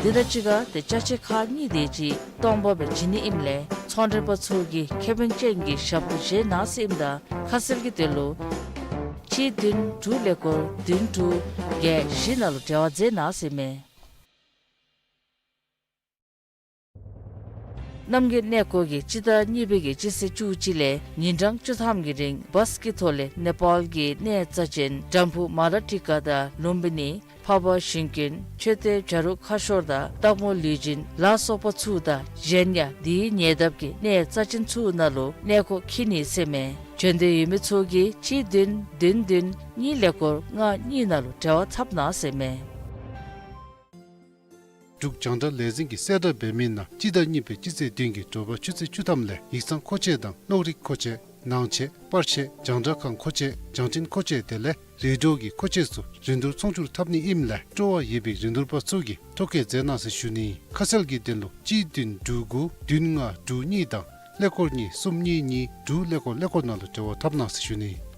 དེ་དང་གཅིག་ཁར་ཏེ་ཅ་ཆས་ཁག་གཉིས་དེ་ཅིག་སྟོང་པ་སྦེ་བྱིན་ནི་ཨིནམ་ལས་ཚོང་མགྲོན་པ་ཚུ་གིས་ཁེ་ཕན་ཅན་གྱི་ཞབས་ཏོག་བཞེས་གནང་ཟེར་ཨིནམ་ད་ཁ་གསལ་གྱི་དོན་ལུ་གཅིག་བདུན་དྲུག་ཀླད་ཀོར་བདུན་དྲུག་བརྒྱད་བཞི་ནང་ལུ་འབྲེལ་བ་མཛད་གནང་ཟེར་ཨིན་མས། གནམ་གྱི་གནས་སྐོར་གྱིས་སྤྱི་ཟླ་གཉིས་པའི་གི་སྤྱི་ཚེས་བཅུ་གཅིག་ལས་ཉིན་གྲངས་བཅུ་ཐམ་གྱི་རིང་བཱས་ཀྱི་ཐོག་ལས་ནེ་པཱལ་གྱི་གནས་རྩ་ཅན་འགྲམ་ཕུག་མ་ར་ཊི་ཀ་དང་ལུམ་བི་ནི་འཕགས་པ་ཞིང་ཀུན་མཆོད་རྟེན་བྱ་རུང་ཁ་ཤོར་དང་སྟག་མོ་ལུས་སྦྱིན་ལ་སོགས་པ་ཚུ་དང་གཞན་ཡང་དེའི་ཉེ་འདབས་ཀྱི་གནས་རྩ་ཅན་ཚུ་ནང་ལུ་གནས་སྐོར་འཁྱིད་ནི་ཟེར་ཨིན་མས། བྱོན་འདོད་ཡོད་མི་ཚུ་གིས་གཅིག་བདུན་བདུན་བདུན་གཉིས་ཀླད་ཀོར་ལྔ་གཉིས་ནང་ལུ་འབྲེལ་བ་འཐབ་གནང་ཟེར་ཨིན་མས། འབྲུག་རྒྱང་བསྒྲགས་ལས་འཛིན་གྱིས་གསལ་བསྒྲགས་འབད་མི་ནང་སྤྱི་ཟླ་གཉིས་པའི་སྤྱི་ཚེས་བདུན་གྱི་དྲོ་པ་ཆུ་ཚོད་བཅུ་ཐམ་ལས་ཡིག་ཚང་མཁོ་ཆས་དང་གློག་རིག་མཁོ་ཆས་ ནང་ཆས་པར་ཆས་རྒྱང་བསྒྲགས་ཁང་མཁོ་ཆས་རྒྱང་འཕྲིན་མཁོ་ཆས་དེ་ལས་རིལ་གྲོ་གི་མཁོ་ཆས་སོགས་རིན་བསྡུར་ཚོང་སྒྱུར་འཐབ་ནི་ཨིནམ་ལས་སྤྲོ་བ་ཡོད་པའི་རིན་བསྡུར་པ་ཚུ་གིས་ཐོ་བཀོད་མཛད་གནང་ཟེར་ཞུ་ནི། ཁ་གསལ་གྱི་དོན་ལུ་གཅིག་བདུན་དྲུག་དགུ་བདུན་ལྔ་དྲུག་གཉིས་དང་ཀླད་ཀོར་གཉིས་གསུམ་གཉིས་གཉིས་དྲུག་ཀླད་ཀོར་ཀླད་ཀོར་ནང་ལུ་འབྲེལ་བ་འཐབ་གནང་ཟེར་ཞུ་ནི།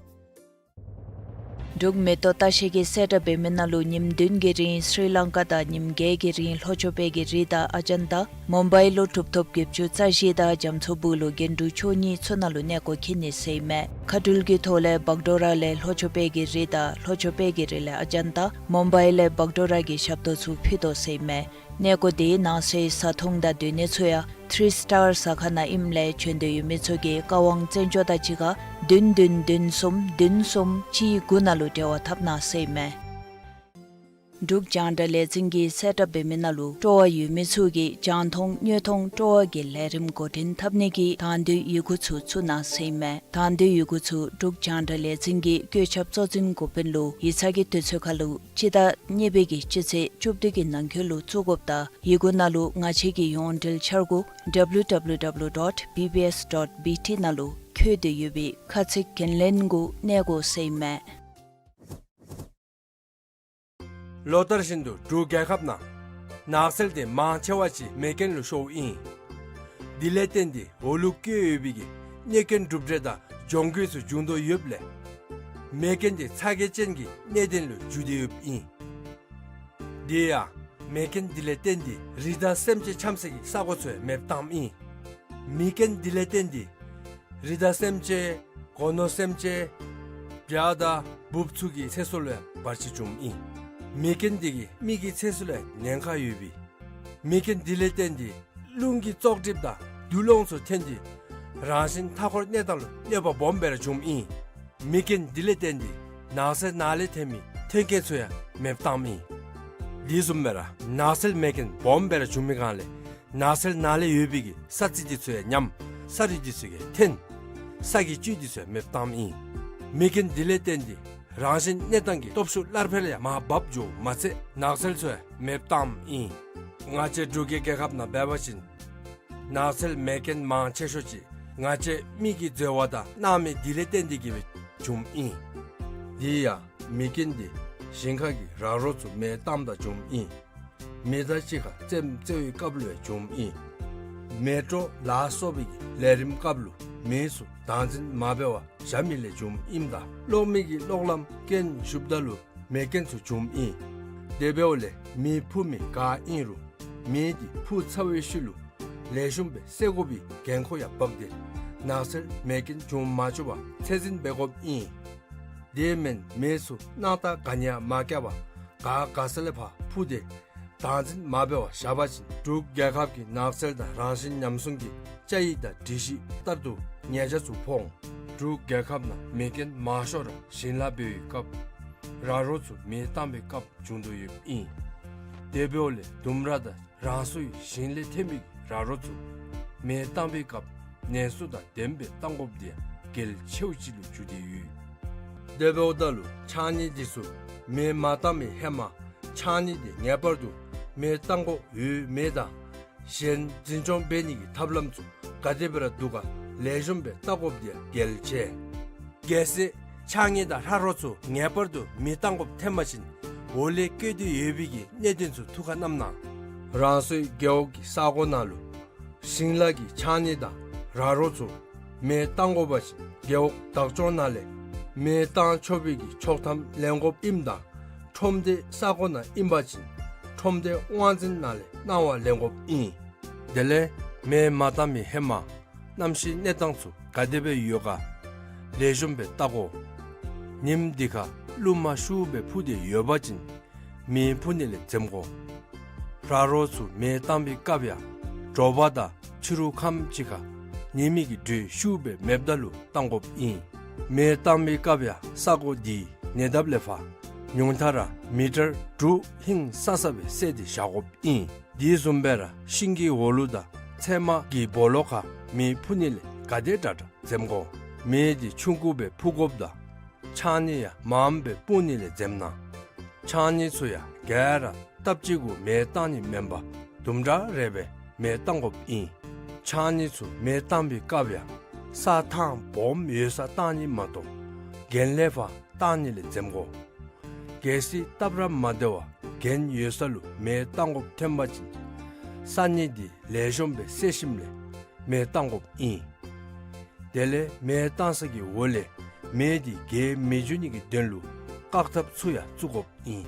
འབྲུག་མེ་ཏོག་ལྟ་བཤལ་གྱིས་གསལ་བསྒྲགས་འབད་མི་ནང་ལུ་ཉིནམ་བདུན་གྱི་རིང་སྲི་ལང་ཀ་དང་ཉིནམ་བརྒྱད་ཀྱི་རིང་ལྷོ་ཕྱོགས་པའི་གི་རི་དང་ཨ་ཇན་ཏ། མུམ་བའི་ལུ་གྲུབ་ཐོབ་བརྒྱད་ཅུ་རྩ་བཞི་དང་རྒྱ་མཚོ་སྦུག་ལུ་རྒྱན་དྲུག་མཆོག་གཉིས་ཚུ་ནང་ལུ་གནས་སྐོར་འཁྱིད་ནི་ཟེར་ཨིན་མས། མཁའ་འགྲུལ་གྱི་ཐོག་ལས་བག་ཌོ་ར་ལས་ལྷོ་ཕྱོགས་པའི་གི་རི་དང་ལྷོ་ཕྱོགས་པའི་གི་རི་ལས་ཨ་ཇན་ཏ། མུམ་བའི་ལས་བག་ཌོ་ར་གི་ཞབས་ཏོག་ཚུ་ཕུལ་དོ་ཟེར་ཨིན་མས། གནས་སྐོར་དེ་ནང་གསེས་བཟའ་འཐུང་དང་སྡོད་གནས་ཚུ་ཡང་ཐི་རི་སི་ཊར་ཟ་ཁང་ནང་ཨིནམ་ལས་བྱོན་འདོད་ཡོད་མི་ཚུ་གིས་བཀའ་དབང་བཙན་བྱོལ་དང་གཅིག་ཁར་བདུན་བདུན་བདུན་གསུམ་བདུན་གསུམ་གཅིག་དགུ་ནང་ལུ་འབྲེལ་བ་འཐབ་གནང་ཟེར་ཨིན་མས། འབྲུག་རྒྱང་བསྒྲགས་ལས་འཛིན་གྱིས་གསལ་བསྒྲགས་འབད་མི་ནང་ལུ་སྤྲོ་བ་ཡོད་མི་ཚུ་གིས་རྒྱང་མཐོང་དངོས་མཐོང་སྤྲོ་བ་གི་ལས་རིམ་འགོ་འདྲེན་འཐབ་ནི་གི་དང་འདོད་ཡི་གུ་ཚུ་བཙུགས་གནང་ཟེར་ཨིན་མས། དང་འདོད་ཡི་གུ་ཚུ་འབྲུག་རྒྱང་བསྒྲགས་ལས་འཛིན་གྱི་བཀོད་ཁྱབ་གཙོ་འཛིན་འགོ་དཔོན་ལུ་ཡིག་ཚང་གི་དུས་ཚོད་ཁར་ལུ་སྤྱི་ཟླ་གཉིས་པའི་གི་སྤྱི་ཚེས་བཅུ་བདུན་གྱི་ནང་འཁོད་ལུ་བཙུགས་དགོཔ་དང་ཡི་གུ་ནང་ལུ་ང་བཅས་ཀྱི་ཡོངས་འབྲེལ་འཆར་སྒོ་W W W dot B B S dot B T ནང་ལུ་བཀོད་དེ་ཡོད་པའི་ཁ་ཚིག་འགན་ལེན་གུ་གནས་དགོ་ཟེར་ཨིན་མས། ལོ་ལྟར་བཞིན་དུ་འབྲུག་རྒྱལ་ཁབ་ནང་ནགས་ཚལ་དེ་མང་ཆེ་བ་ཅིག་མེ་རྐྱེན་ལུ་ཤོརཝ་ཨིན། དེ་ལས་བརྟེན་ཏེ་འོག་ལུ་བཀོད་ཡོད་པའི་གི་གནོད་རྐྱེན་གྲུབ་འབྲས་དང་གྱོང་གུད་ཚུ་འབྱུང་དོ་ཡོདཔ་ལས་མེ་རྐྱེན་དེ་ཚ་གྱང་ཅན་གྱི་གནད་དོན་ལུ་འགྱུར་ཏེ་ཡོདཔ་ཨིན། དེ་ཡང་མེ་རྐྱེན་དེ་ལས་བརྟེན་ཏེ་རི་དྭགས་སེམས་ཅན་འཁྱམས་ས་གི་ས་གོ་ཚུ་ཡང་མེདཔ་བཏངམ་ཨིན། མེ་རྐྱེན་དེ་ལས་བརྟེན་ཏེ་རི་དྭགས་སེམས་ཅན་སྒོ་ནོར་སེམས་ཅན་བྱ་དང་འབུཔ་ཚུ་གི་ཚེ་སྲོག་ལུ་ཡང་བར་ཆད་བྱུངམ་ཨིན། མེ་རྐྱེན་དེ་གིས་མི་གི་ཚེ་སྲོག་ལུ་ཡང་ཉེན་ཁ་ཡོད་པས། མེ་རྐྱེན་དེ་ལས་བརྟེན་ཏེ་རླུང་གི་བཙོག་གྲིབ་དང་རྡུལ་སློང་ཚུ་ཐོན་ཏེ་རང་བཞིན་མཐའ་འཁོར་གནས་སྟངས་ལུ་གནོད་པ་སྦོམ་སྦེ་ར་བྱུངམ་ཨིན། མེ་རྐྱེན་དེ་ལས་བརྟེན་ཏེ་ནགས་ཚལ་ནང་ལས་ཐོན་མི་མཐུན་རྐྱེན་ཚུ་ཡང་མེདཔ་བཏངམ་ཨིན། དེ་བཟུམ་སྦེ་ར་ནགས་ཚལ་མེ་རྐྱེན་སྦོམ་སྦེ་ར་བྱུང་མི་སྒང་ལས་ནགས་ཚལ་ནང་ལས་ཡོད་པའི་གི་ས་རྩི་དེ་ཚུ་ཡང་ཉམས། ས་རུད་དེ་ཚུ་ཡང་ཐོན། ས་གི་བཅུད་དེ་ཚུ་ཡང་མེདཔ་བཏངམ་ཨིན། མེ་རྐྱེན་དེ་ལས་བརྟེན་ཏེ་རང་བཞིན་གནས་སྟངས་ཀྱི་སྟོབས་ཤུགས་སླར་འཕེལ་ཡང་མར་བབས་འགྱོཝ་མ་ཚད་ནགས་ཚལ་ཚུ་ཡང་མེདཔ་བཏངམ་ཨིན། ང་བཅས་འབྲུག་གི་རྒྱལ་ཁབ་ནང་འབད་བ་ཅིན་ནགས་ཚལ་མེ་རྐྱེན་མང་ཆེ་ཤོས་ཅིག་ང་བཅས་མི་གི་འཛོལ་བ་དང་སྣང་མེད་དེ་ལས་བརྟེན་ཏེ་གིས་སྦེ་བྱུངམ་ཨིན། དེ་ཡང་མེ་རྐྱེན་དེ་ཞིང་ཁ་གི་ར་རོ་ཚུ་མེ་བཏངམ་ད་བྱུངམ་ཨིན། མེ་མདའ་གཅིག་ཁར་རྩེདམོ་རྩེ་བའི་སྐབས་ལུ་ཡང་བྱུངམ་ཨིན། མེ་དྲོད་ལ་སོགས་པའི་གི་ལས་རིམ་སྐབས་ལུ་མེ་ཚུ་བདག་འཛིན་མ་འབད་བར་བཞག་མི་ལས་བྱུངམ་ཨིནམ་ད་གློག་མེ་གི་གློག་ལམ་རྐྱེན་ཞུགསཔ་ད་ལུ་མེ་རྐྱེན་ཚུ་བྱུངམ་ཨིན། དེ་འབདཝ་ལས་མེ་འཕུ་མི་ག་ཨིན་རུང་མེ་དེ་འཕུ་ཚར་བའི་ཤུལ་ལུ་ལེགས་ཤོམ་སྦེ་བསད་དགོ་པའི་འགན་ཁུར་ཡང་འབག་སྟེ་ནགས་ཚལ་མེ་རྐྱེན་འབྱུང་མ་བཅུག་པར་ཚད་འཛིན་འབད་དགོཔ་ཨིན། དེ་མེན་མེ་ཚུ་སྣང་ཐག་ག་ནི་ཡང་མ་བཀལ་བར་ག་ག་ས་ལས་ཕར་འཕུ་སྟེ་བདག་འཛིན་མ་འབད་བར་བཞག་པ་ཅིན་འབྲུག་རྒྱལ་ཁབ་ཀྱི་ནགས་ཚལ་དང་རང་བཞིན་ཉམས་སྲུང་གི་བཅའ་ཡིག་དང་སྒྲིག་གཞི་ལྟར་དུ་ཉེས་ཆད་ཚུ་ཕོག་འོང་། འབྲུག་རྒྱལ་ཁབ་ནང་མེ་རྐྱེན་མང་ཤོས་ར་ཞིང་ལཱ་འབད་བའི་སྐབས་ར་རོ་ཚུ་མེ་བཏང་བའི་སྐབས་བྱུང་དོ་ཡོདཔ་ཨིན། དེ་འབདཝ་ལས་ལྡུམ་ར་དང་རང་སོའི་ཞིང་ལས་ཐོན་པའི་ར་རོ་ཚུ་མེ་བཏང་བའི་སྐབས་ནན་སུ་དང་ལྡནམ་སྦེ་བཏང་དགོཔ་དེ་ཡང་གལ་ཆེཝ་ཅིག་ལུ་གྱུར་ཏེ་ཡོད། དེ་འབདཝ་ད་ལུ་ཕྱགས་སྙིགས་དེ་ཚུ་མེ་མ་བཏང་བའི་ཧེ་མ་ཕྱགས་སྙིགས་དེ་ངེས་པར་དུ་མེ་བཏང་དགོཔ་ཡོད་མེད་དང་གཞན་འཛིན་སྐྱོང་འབད་ནི་གི་ཐབས་ལམ་ཚུ་ག་དེ་སྦེ་ར་འདུག་ག་ལེགས་ཤོམ་སྦེ་བལྟ་དགོཔ་དེ་ཡང་གལ་ཆེ། གལ་སྲིད་ཕྱགས་སྙིགས་དང་ར་རོ་ཚུ་ངེས་པར་དུ་མེ་བཏང་དགོཔ་ཐོན་པ་ཅིན་འོག་ལས་བཀོད་དེ་ཡོད་པའི་གི་གནད་དོན་ཚུ་ཐུགས་ཁར་བསྣམ་གནང་། རང་སོའི་རྒེད་འོག་གི་ས་གོ་ནང་ལུ་ཞིང་ལཱ་གི་ཕྱགས་སྙིགས་དང་ར་རོ་ཚུ་མེ་བཏང་དགོ་པ་ཅིན་རྒེད་འོག་བདག་སྐྱོང་ནང་ལས་མེ་བཏང་ཆོག་པའི་གི་ཆོག་ཐམ་ལེན་དགོཔ་ཨིནམ་ད་ཁྲོམ་སྡེ་ས་གོ་ནང་ཨིན་པ་ཅིན་ཁྲོམ་སྡེ་དབང་འཛིན་ནང་ལས་གནང་བ་ལེན་དགོཔ་ཨིན། དེ་ལས་མེ་མ་བཏང་མི་ཧེ་མ་གནམ་གཤིས་གནས་སྟངས་ཚུ་ག་དེ་སྦེ་ཡོད་ག་ལེགས་ཤོམ་སྦེ་བལྟ་དགོ། ཉིནམ་དེ་ཁར་རླུང་མ་ཤུགས་སྦེ་འཕུ་སྟེ་ཡོད་པ་ཅིན་མེ་འཕུ་ནི་ལས་འཛེམ་དགོ། ར་རོ་ཚུ་མེ་བཏང་བའི་སྐབས་ཡང་དྲོ་པ་དང་ཕྱི་རུ་ཁམས་ཅིག་ཁར་ཉི་མའི་གི་དྲོད་ཤུགས་སྦེ་མེདཔ་ད་ལུ་བཏང་དགོཔ་ཨིན། མེ་བཏང་བའི་སྐབས་ཡང་ས་གོ་དེའི་ཉེ་འདབས་ལས་ཕར་ཉུང་མཐའ་ར་མི་ཊར་དྲུག་ཧིང་སང་ས་སྦེ་བསལ་ཏེ་བཞག་དགོཔ་ཨིན། དེ་བཟུམ་སྦེ་ར་ཤིང་གི་འོག་ལུ་དང་ཚལ་མ་གི་སྦོ་ལོགས་ཁར་མེ་འཕུ་ནི་ལས་ག་དེ་དྲག་དྲག་འཛེམ་དགོ། མེ་དེ་ཆུང་ཀུ་སྦེ་འཕུ་དགོཔ་དང་ཕྱགས་སྙིགས་ཡང་མངམ་སྦེ་སྤུང་ནི་ལས་འཛེམ་གནང་། ཕྱགས་སྙིགས་ཚུ་ཡང་ག་ར་སྟབས་གཅིག་གུ་མེ་བཏང་ནི་མེན་པར་དུམ་གྲ་རེ་སྦེ་མེ་བཏང་དགོཔ་ཨིན། ཕྱགས་སྙིགས་ཚུ་མེ་བཏང་བའི་སྐབས་ཡང་ ས་ཐང་སྦོམ་ཡོད་སར་བཏང་ནི་མ་གཏོགས་གྱེན་ལས་ཕར་བཏང་ནི་ལས་འཛེམ་དགོ། གལ་སྲིད་སྟབས་ར་མ་བདེ་བར་གྱེན་ཡོད་ས་ལུ་མེ་བཏང་དགོཔ་ཐོན་པ་ཅིན་ས་གནས་འདི་ལེགས་ཤོམ་སྦེ་བསལ་ཞིནམ་ལས་མེ་བཏང་དགོཔ་ཨིན། དེ་ལས་མེ་བཏང་ས་གི་འོག་ལས་མེ་འདི་རྒྱས་མི་འགྱོ་ནི་གི་དོན་ལུ་བཀག་ཐབས་ཚུ་ཡང་བཙུགས་དགོཔ་ཨིན།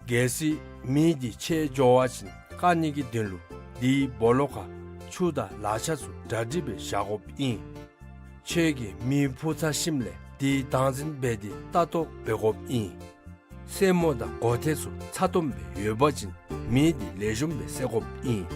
གལ་སྲིད་མེ་འདི་ཆད་འགྱོ་བ་ཅིན་བཀག་ནི་གི་དོན་ལུ་དེའི་སྦོ་ལོགས་ཁར་ཆུ་དང་ལག་ཆ་ཚུ་གྲ་སྒྲིག་སྦེ་བཞག་དགོཔ་ཨིན། ཁྱོད་ཀྱིས་མེ་ཕུ་ཚར་ཞིནམ་ལས་དེའི་བདག་འཛིན་འབད་དེ་ལྟ་རྟོག་འབད་དགོཔ་ཨིན། སེན་མོ་དང་མགོ་ཐད་ཚུ་ཚ་ཏོམ་སྦེ་ཡོད་པ་ཅིན་མེ་འདི་ལེགས་ཤོམ་སྦེ་བསལ་དགོཔ་ཨིན།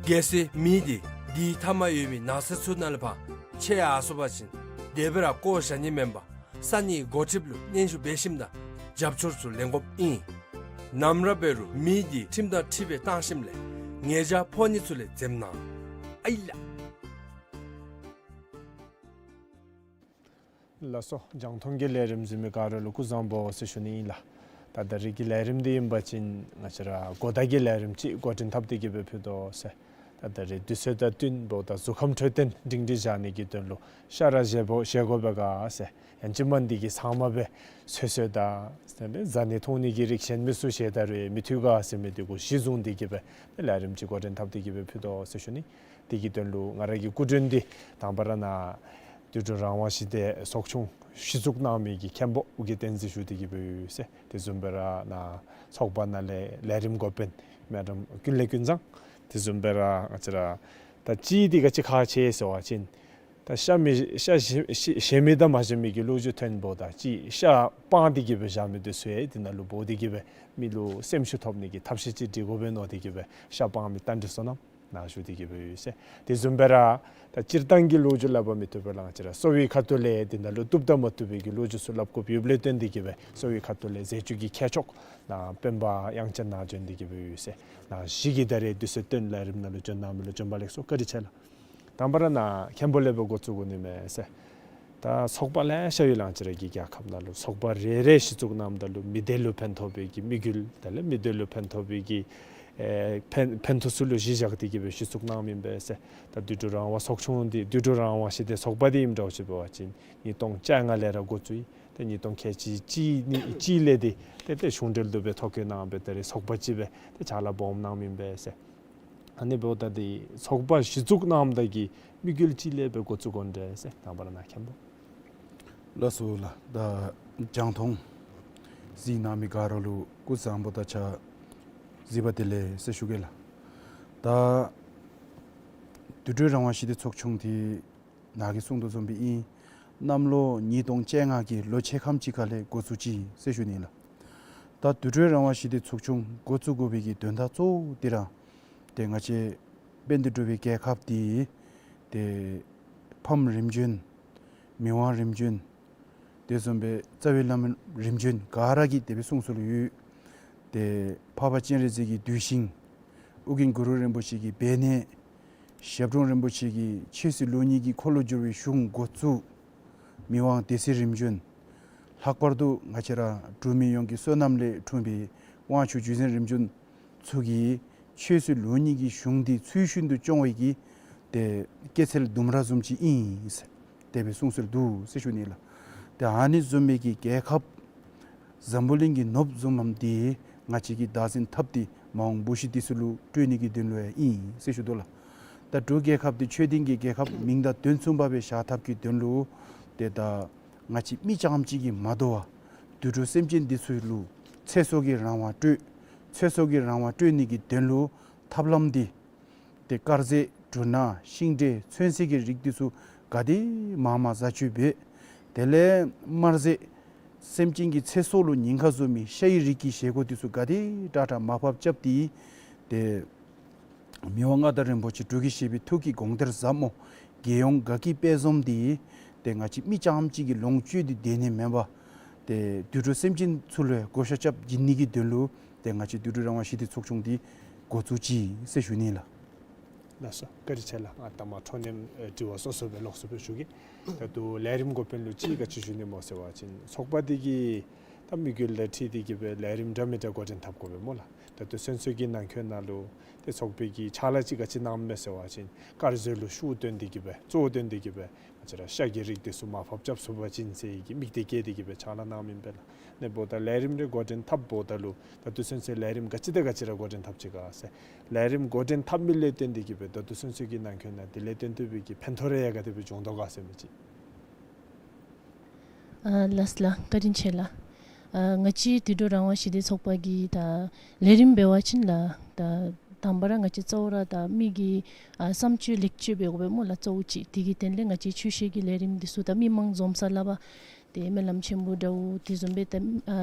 གལ་སྲིད་མེ་འདི་དེའི་མཐའ་མར་ཡོད་མི་ནགས་ཚལ་ཚུ་ནང་ལས་ཕར་ཆད་ཡར་སོང་པ་ཅིན་དེ་སྦེ་ར་བཀོ་བཞག་ནི་མེན་པར་ས་གནས་འགོ་ཁྲིདཔ་ལུ་སྙན་ཞུ་འབད་ཞིནམ་ད་རྒྱབ་སྐྱོར་ཚུ་ལེན་དགོཔ་ཨིན། ནམ་ར་འབད་རུང་མེ་འདི་ཁྲིམས་དང་འཁྲིལ་སྦེ་བཏང་ཞིནམ་ལས་ཉེས་བྱ་ཕོག་ནི་ཚུ་ལས་འཛེམ་གནང་། ཨའི་ལགས། ལགས་སོ། རྒྱང་མཐོང་གི་ལས་རིམ་གཟིགས་མི་ག་ར་ལུ་སྐུ་གཟུགས་བཟང་པོ་ཟེར་ཞུ་ནི་ཨིན་ལགས། ད་ད་རིས་ཀྱི་ལས་རིམ་འདི་ཨིན་པ་ཅིན་ང་བཅས་ར་གོ་བརྡ་གི་ལས་རིམ་ཅིག་འགོ་འདྲེན་འཐབ་སྟེ་གི་སྦེ་ཕུལ་དོ་ཟེར། ད་ད་རིས་དུས་ཚོད་དང་བསྟུན་འབདཝ་ད་གཟུགས་ཁམས་འཕྲོད་བསྟེན་སྒྲིང་སྒྲི་བཞག་ནི་གི་དོན་ལུ་ཤ་ར་བཞེས་དགོ་བཞེས་དགོ་པས་ག་ཟེར། ཡང་ཅིན་མ་འདི་གིས་ཚང་མ་སྦེ་ཚོད་ཚོད་དང་དེ་ལས་བཟའ་ནི་འཐུང་ནི་གི་རིགས་གཞན་མི་ཚུ་བཞེས་ད་རུང་མི་ཐུབ་ག་ཟེར་མི་འདི་གུ་གཞི་བཟུང་སྟེ་གི་སྦེ་ལས་རིམ་ཅིག་འགོ་འདྲེན་འཐབ་སྟེ་གི་སྦེ་ཕུལ་དོ་ཟེར་ཞུ་ནི། དེ་གི་དོན་ལུ་ང་ར་གི་སྐུ་མགྲོན་འདི་དང་པ་ར་ནཱ་དུད་འགྲོ་རང་དབང་ཞི་བདེ་ཚོགས་ཆུང་གཞི་བཙུགས་གནང་མི་གི་མཁན་པོ་ཨོ་རྒྱན་བསྟན་འཛིན་ཞུ་སྟེ་གི་སྦེ་ཡོད་ཟེར། དེ་བཟུམ་སྦེ་ར་ནཱ་ཚོགས་པ་ནང་ལས་ལས་རིམ་འགོ་དཔོན་མེ་ཌམ་ཀུན་ལེགས་ཀུན་བཟང་། དེ་བཟུམ་སྦེ་ར་ང་བཅས་ར་ད་ཅི་འདི་ག་ཅི་ཁག་ཆེ་ཟེར་བ་ཅིན་ད་ཤ་མི་ཤ་བཞེས་བཞེས་མི་དང་མ་བཞེས་མི་གི་ལོ་རྒྱུས་ཐོན་འབདཝ་ད་ཅིག་ཤ་སྤང་སྟེ་གི་སྦེ་བཞག་མི་འདི་ཚུ་ཡང་འདི་ནང་ལུ་འབོ་སྟེ་གི་སྦེ་མི་ལུ་སེམས་ཤུགས་ཐོབ་ནི་གི་ཐབས་ཤེས་ཅིག་སྒྲིག་དགོ་པས་མནོ་སྟེ་གི་སྦེ་ཤ་སྤང་མི་རྟ་མགྲིན་བསོད་ནམས་ནཱ་བཞུགས་ཏེ་གི་སྦེ་ཡོད་ཟེར། དེ་བཟུམ་སྦེ་ར་ད་སྤྱིར་བཏང་གི་ལོ་རྒྱུས་སླབ་པ་མི་བཏུབ་པས་ལགས། ང་བཅས་ར་གསོ་བའི་ཁ་ཐུག་ལས་འདི་ནང་ལུ་བཏུབ་དང་མ་བཏུབ་པའི་གི་ལོ་རྒྱུས་ཚུ་སླབ་དགོཔ་ཡོདཔ་ལས་བརྟེན་ཏེ་གི་སྦེ་གསོ་བའི་ཁ་ཐུག་ལས་ཟས་བཅུད་ཀྱི་མཁས་མཆོག་ནཱ་སྤེན་པ་དབྱངས་ཅན་ནཱ་བྱོན་ཏེ་གི་སྦེ་ཡོད་ཟེར། ནཱ་གཞི་གིས་ད་རེས་དུས་ཚོད་བཏོན་ལས་རིམ་ནང་ལུ་བྱོན་གནང་མི་ལུ་བྱོན་པ་ལེགས་སོ། བཀའ་དྲིན་ཆེ་ལགས། དང་པ་ར་ནཱ་མཁན་པོ་ལས་སྦེ་འགོ་བཙུགས་དགོ་ནི་མས་ཟེར། ད་ཚོགས་པ་ལེ་ཤ་ཡོད་ལགས། ང་བཅས་ར་གི་རྒྱལ་ཁབ་ནང་ལུ་ཚོགས་པ་རེ་རེ་གཞི་བཙུགས་གནངམ་ད་ལུ་མི་སྡེ་ལུ་ཕན་ཐོགས་པའི་གི་དམིགས་ཡུལ་དེ་ལས་མི་སྡེ་ལུ་ཕན་ཐོགས་པའི་གི་ཨེ་ཕན་ཕན་ཐོགས་ཚུ་ལུ་གཞི་བཞག་སྟེ་གི་སྦེ་གཞི་བཙུགས་གནངམ་ཨིན་པས་ཟེར། ད་དུད་འགྲོ་རང་དབང་ཚོགས་ཆུང་འདི་དུད་འགྲོ་རང་དབང་ཞི་བདེ་ཚོགས་པ་འདི་ཨིནམ་འདྲཝ་ཅིག་འབད་བ་ཅིན་ཉིས་སྟོང་བཅོ་ལྔ་ལས་ར་འགོ་བཙུགས་ཡི། ཏེ་ཉིས་སྟོང་ཁལ་གཅིག་གཅིག་ནི་གཅིག་ལས་འདི་ཏེ་ཏེ་གཞུང་འབྲེལ་དུ་སྦེ་ཐོ་བཀོད་གནང་སྦེ་ད་རེས་ཚོགས་པ་ཅིག་སྦེ་ཏེ་ཕྱག་ལཱ་སྦོམ་གནངམ་ཨིན་པས་ཟེར། ཨ་ནི་འབདཝ་ད་འདི་ཚོགས་པ་གཞི་བཙུགས་གནངམ་ད་གི་དམིགས་ཡུལ་ཅིག་ལས་སྦེ་འགོ་བཙུགས་དགོ་ནི་འདྲས་ཟེར། དང་པ་ར་ནཱ་མཁན་པོ། ལགས་སོ་ལགས། ད་རྒྱང་མཐོང་གཟིགས་གནང་མི་ག་ར་ལུ་སྐུ་གཟུགས་བཟང་པོ་དང་ཕྱག་བཞེས་པ་བདེ་ལེགས་ཟེར་ཞུ་གེ་ལགས། ད་དུད་འགྲོ་རང་དབང་ཞི་བདེ་ཚོགས་ཆུང་འདི་ནཱ་གིས་གསུང་དོ་བཟུམ་སྦེ་ཨིན། གནམ་ལོ་ཉིས་སྟོང་བཅོ་ལྔ་གི་ལོ་ཕྱེད་ཀ་ཅིག་ཁ་ལས་འགོ་བཙུགས་ཅི་ཟེར་ཞུ་ནི་ལགས། ད་དུད་འགྲོ་རང་དབང་ཞི་བདེ་ཚོགས་ཆུང་འགོ་བཙུགས་དགོ་པའི་གི་དོན་དག་གཙོ་བོ་འདི་ར་ཏེ་ང་བཅས་དཔལ་ལྡན་འབྲུག་པའི་རྒྱལ་ཁབ་འདི་ཏེ་ཕམ་རིམ་བྱོན་མི་དབང་རིམ་བྱོན་དེ་བཟུམ་སྦེ་རྩ་བའི་བླ་མ་རིམ་བྱོན་ག་ར་གི་དེ་སྦེ་གསུང་སྲོལ་ཡོད། ཏེ་འཕགས་པ་སྤྱན་རས་གཟིགས་ཀྱི་གདུལ་ཞིང་ཨོ་རྒྱན་གུ་རུ་རིན་པོ་ཆེ་གི་སྦས་གནས་ཞབས་དྲུང་རིན་པོ་ཆེ་གི་ཆོས་སྲིད་ལུགས་གཉིས་ཀྱི་འཁོར་ལོ་བསྒྱུར་བའི་གཞུང་འགོ་བཙུགས། མི་དབང་སྡེ་སྲིད་རིམ་བྱོན། ལྷག་པར་དུ་ང་བཅས་ར་འབྲུག་མི་ཡོངས་ཀྱི་བསོད་ནམས་ལས་འཁྲུངས་པའི་དབང་ཕྱུག་རྗེ་བཙུན་རིམ་བྱོན་ཚུ་གིས་ཆོས་སྲིད་ལུགས་གཉིས་ཀྱི་གཞུང་འདི་ཚུལ་བཞིན་དུ་སྐྱོང་བའི་གི་ཏེ་སྐྱེད་ཚལ་ལྡུམ་ར་བཟུམ་ཅིག་ཨིན་ཟེར་དེ་སྦེ་གསུང་སྲོལ་འདུག་ཟེར་ཞུ་ནི་ལགས། ཏེ་ཨ་ནི་བཟུམ་མའི་གི་རྒྱལ་ཁབ་འཛམ་བུ་གླིང་གི་ནོར་བུ་བཟུམ་མམ་འདི་ང་བཅས་ཀྱིས་བདག་འཛིན་འཐབ་སྟེ་མ་འོངས་བུ་གཞི་འདི་ཚུ་ལུ་སྤྲོད་ནི་གི་དོན་ལུ་ཡང་ཨིན་ཟེར་ཞུ་དོ་ལགས། ད་འབྲུག་རྒྱལ་ཁབ་འདི་ཆོས་ལྡན་གྱི་རྒྱལ་ཁབ་མིང་དང་དོན་མཚུངས་པ་སྦེ་བཞག་ཐབས་ཀྱི་དོན་ལུ་ཏེ་ད་ང་བཅས་མི་རྐྱངམ་གཅིག་གིས་མ་དོ་བར་དུད་འགྲོ་སེམས་ཅན་འདི་ཚུ་ལུ་ཚེ་སྲོག་གི་རང་དབང་སྤྲོད། ཚེ་སྲོག་གི་རང་དབང་སྤྲོད་ནི་གི་དོན་ལུ་ཐབས་ལམ་འདི་ཏེ་དཀར་ཟས་འབྲུ་སྣ་ཤིང་འབྲས་ཚོད་བསྲེ་གི་རིགས་འདི་ཚུ་ག་དེ་མང་མང་བཟའ་སྤྱོད་འབད། དེ་ལས་དམར་ཟས་སེམས་ཅན་གྱི་ཚེ་སྲོག་ལུ་ཉེན་ཁ་བཟོ་མི་ཤ་ཡི་རིགས་ཀྱི་བཞེས་སྒོ་འདི་ཚུ་ག་དེ་དྲག་དྲག་མར་ཕབ་རྐྱབ་སྟེ་ཏེ་མི་དབང་མངའ་བདག་རིན་པོ་ཆེ་འབྲུག་གི་བཞད་པའི་ཐུགས་ཀྱི་དགོངས་དོན་ཟབ་མོ་རྒྱལ་ཡོངས་དགའ་སྐྱིད་དཔལ་འཛོམས་འདི་ཏེ་ང་བཅས་མི་རྐྱངམ་གཅིག་གིས་ལོངས་སྤྱོད་དེ་སྡོད་ནི་མེན་པར་ཏེ་དུད་འགྲོ་སེམས་ཅན་ཚུ་ལུ་བགོ་བཤའ་རྐྱབ་བྱིན་ནི་གི་དོན་ལུ་ཏེ་ང་བཅས་དུད་འགྲོ་རང་དབང་ཞི་བདེ་ཚོགས་ཆུང་འདི་འགོ་བཙུགས་ཅི་ཟེར་ཞུ་ནི་ལགས། ལགས་སོ། བཀའ་དྲིན་ཆེ་ལགས། ང་ད་མ་འཕྲོ་མཉམ་ཨེ་དྲི་བ་སོ་སོ་སྦེ་ལོགས་སུ་སྦེ་ཞུ་གེ། ད་ལྟོ་ལས་རིམ་འགོ་དཔོན་ལུ་ཅིག་ག་ཅི་ཞུ་ནི་སྨོ་ཟེར་བ་ཅིན་ཚོགས་པ་འདི་གིས་ད་ དམིགས་ཡུལ་དང་འཁྲིལ་ཏེ་གི་སྦེ་ལས་རིམ་འདྲ་མི་འདྲ་འགོ་འདྲེན་འཐབ་དགོ་པས་སྨོ་ལགས། ད་ལྟོ་ཚུན་ཚོད་ཀྱི་ནང་འཁོད་ནང་ལུ་ཏེ་ཚོགས་པའི་གི་ཕྱག་ལཱ་ཅིག་ག་ཅི་གནངམ་མས་ཟེར་བ་ཅིན་དཀར་ཟས་ལུ་ཤུགས་བཏོན་ཏེ་གི་སྦེ་གཙོ་བོ་བཏོན་ཏེ་གི་སྦེ་ང་བཅས་ར་ཤ་གི་རིགས་འདི་ཚུ་མར་ཕབ་རྐྱབ་ཚུགས་པ་ཅིན་ཟེར་གི་དམིགས་གཏད་བསྐྱེད་དེ་གི་སྦེ་ཕྱག་ལཱ་གནངམ་ཨིན་པས་ལགས། ཨ་ནི་འབདཝ་ད་ལས་རིམ་རེ་འགོ་འདྲེན་འཐབ་འབདཝ་ད་ལུ་ད་ལྟོ་ཚུན་ཚོད་ལས་རིམ་ག་ཅི་དང་ག་ཅི་ར་འགོ་འདྲེན་འཐབ་ཅི་ག་ཟེར། ལས་རིམ་འགོ་འདྲེན་འཐབ་མི་ལས་བརྟེན་ཏེ་གི་སྦེ་ད་ལྟོ་ཚུན་ཚོད་ཀྱི་ནང་འཁོད་ནང་དེ་ལས་བརྟེན་ཏེ་སྦེ་གི་ཕན་ཐོགས་རེ་ཡང་ག་དེ་སྦེ་བྱུང་དོ་ག་ཟེར་མི་ཅིག། ཨ་ལགས་ལགས། བཀའ་དྲིན་ཆེ་ལགས། ཨ་ང་བཅས་དུད་འགྲོ་རང་དབང་ཞི་བདེ་ཚོགས་པ་གི་ད་ལས་རིམ་འབད་བ་ཅིན་ལགས། ད་དང་པ་ར་ང་བཅས་གཙོ་བོ་ར་ད་མི་གི་ཨ་བསམ་སྤྱོད་ལེགས་བཅོས་འབད་དགོ་པས་སྨོ་ལགས། གཙོ་བོ་ཅིག་དེ་གི་དོན་ལས་ང་བཅས་ཆོས་བཤད་ཀྱི་ལས་རིམ་འདི་ཚུ་ད་མི་མང་འཛོམས་ས་ལས་ཕར་ཏེ་སྨོན་ལམ་ཆེན་པོ་འདྲཝ་དེ་བཟུམ་སྦེ་ད་ཨ་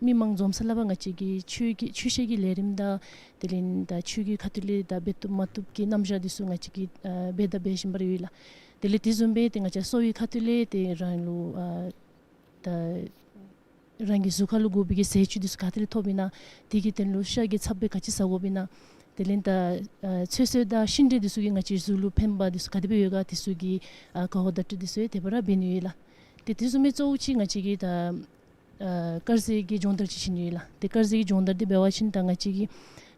མི་མང་འཛོམས་ས་ལས་ཕར་ང་བཅས་ཀྱི་ཆོས་ཀྱི་ཆོས་བཤད་ཀྱི་ལས་རིམ་དང་དེ་ལས་ད་ཆོས་ཀྱི་ཁ་ཐུག་ལས་ད་འབད་བཏུབ་མ་བཏུབ་ཀྱི་རྣམ་གཞག་འདི་ཚུ་ང་བཅས་ཀྱིས་ཨ་འབད་དང་འབད་བཞིན་པ་ར་ཡོད་ལགས། དེ་ལས་དེ་བཟུམ་སྦེ་ཏེ་ང་བཅས་གསོ་བའི་ཁ་ཐུག་ལས་ཏེ་རང་ལུ་ཨ་ད་རང་གི་གཟུགས་ཁར་ལུ་དགོ་པའི་གི་ཟས་བཅུད་འདི་ཚུ་ག་ཏེ་ལས་ཐོབ་ཨིན་ན། དེ་གི་དོན་ལུ་ཤ་གི་ཚབ་སྦེ་ག་ཅི་ཟ་དགོཔ་ཨིན་ན། དེ་ལས་ད་ཨ་ཚོད་བསྲེ་དང་ཤིང་འབྲས་འདི་ཚུ་གིས་ང་བཅས་གཟུགས་ལུ་ཕན་པ་འདི་ཚུ་ག་དེ་སྦེ་ཡོད་ག་དེ་ཚུ་གི་ཨ་གོ་བརྡ་སྤྲོད་འདི་ཚུ་ཡང་དེ་སྦེ་ར་འབད་ནི་ཡོད་ལགས། ཏེ་དེ་བཟུམ་སྦེ་གཙོ་བོ་ཅིག་ང་བཅས་ཀྱིས་ད་ཨ་དཀར་ཟས་ཀྱི་སྦྱོང་བརྡར་ཅིག་བྱིན་ནི་ཡོད་ལགས། ཏེ་དཀར་ཟས་ཀྱི་སྦྱོང་བརྡར་འདི་འབད་བ་ཅིན་ད་ང་བཅས་ཀྱི་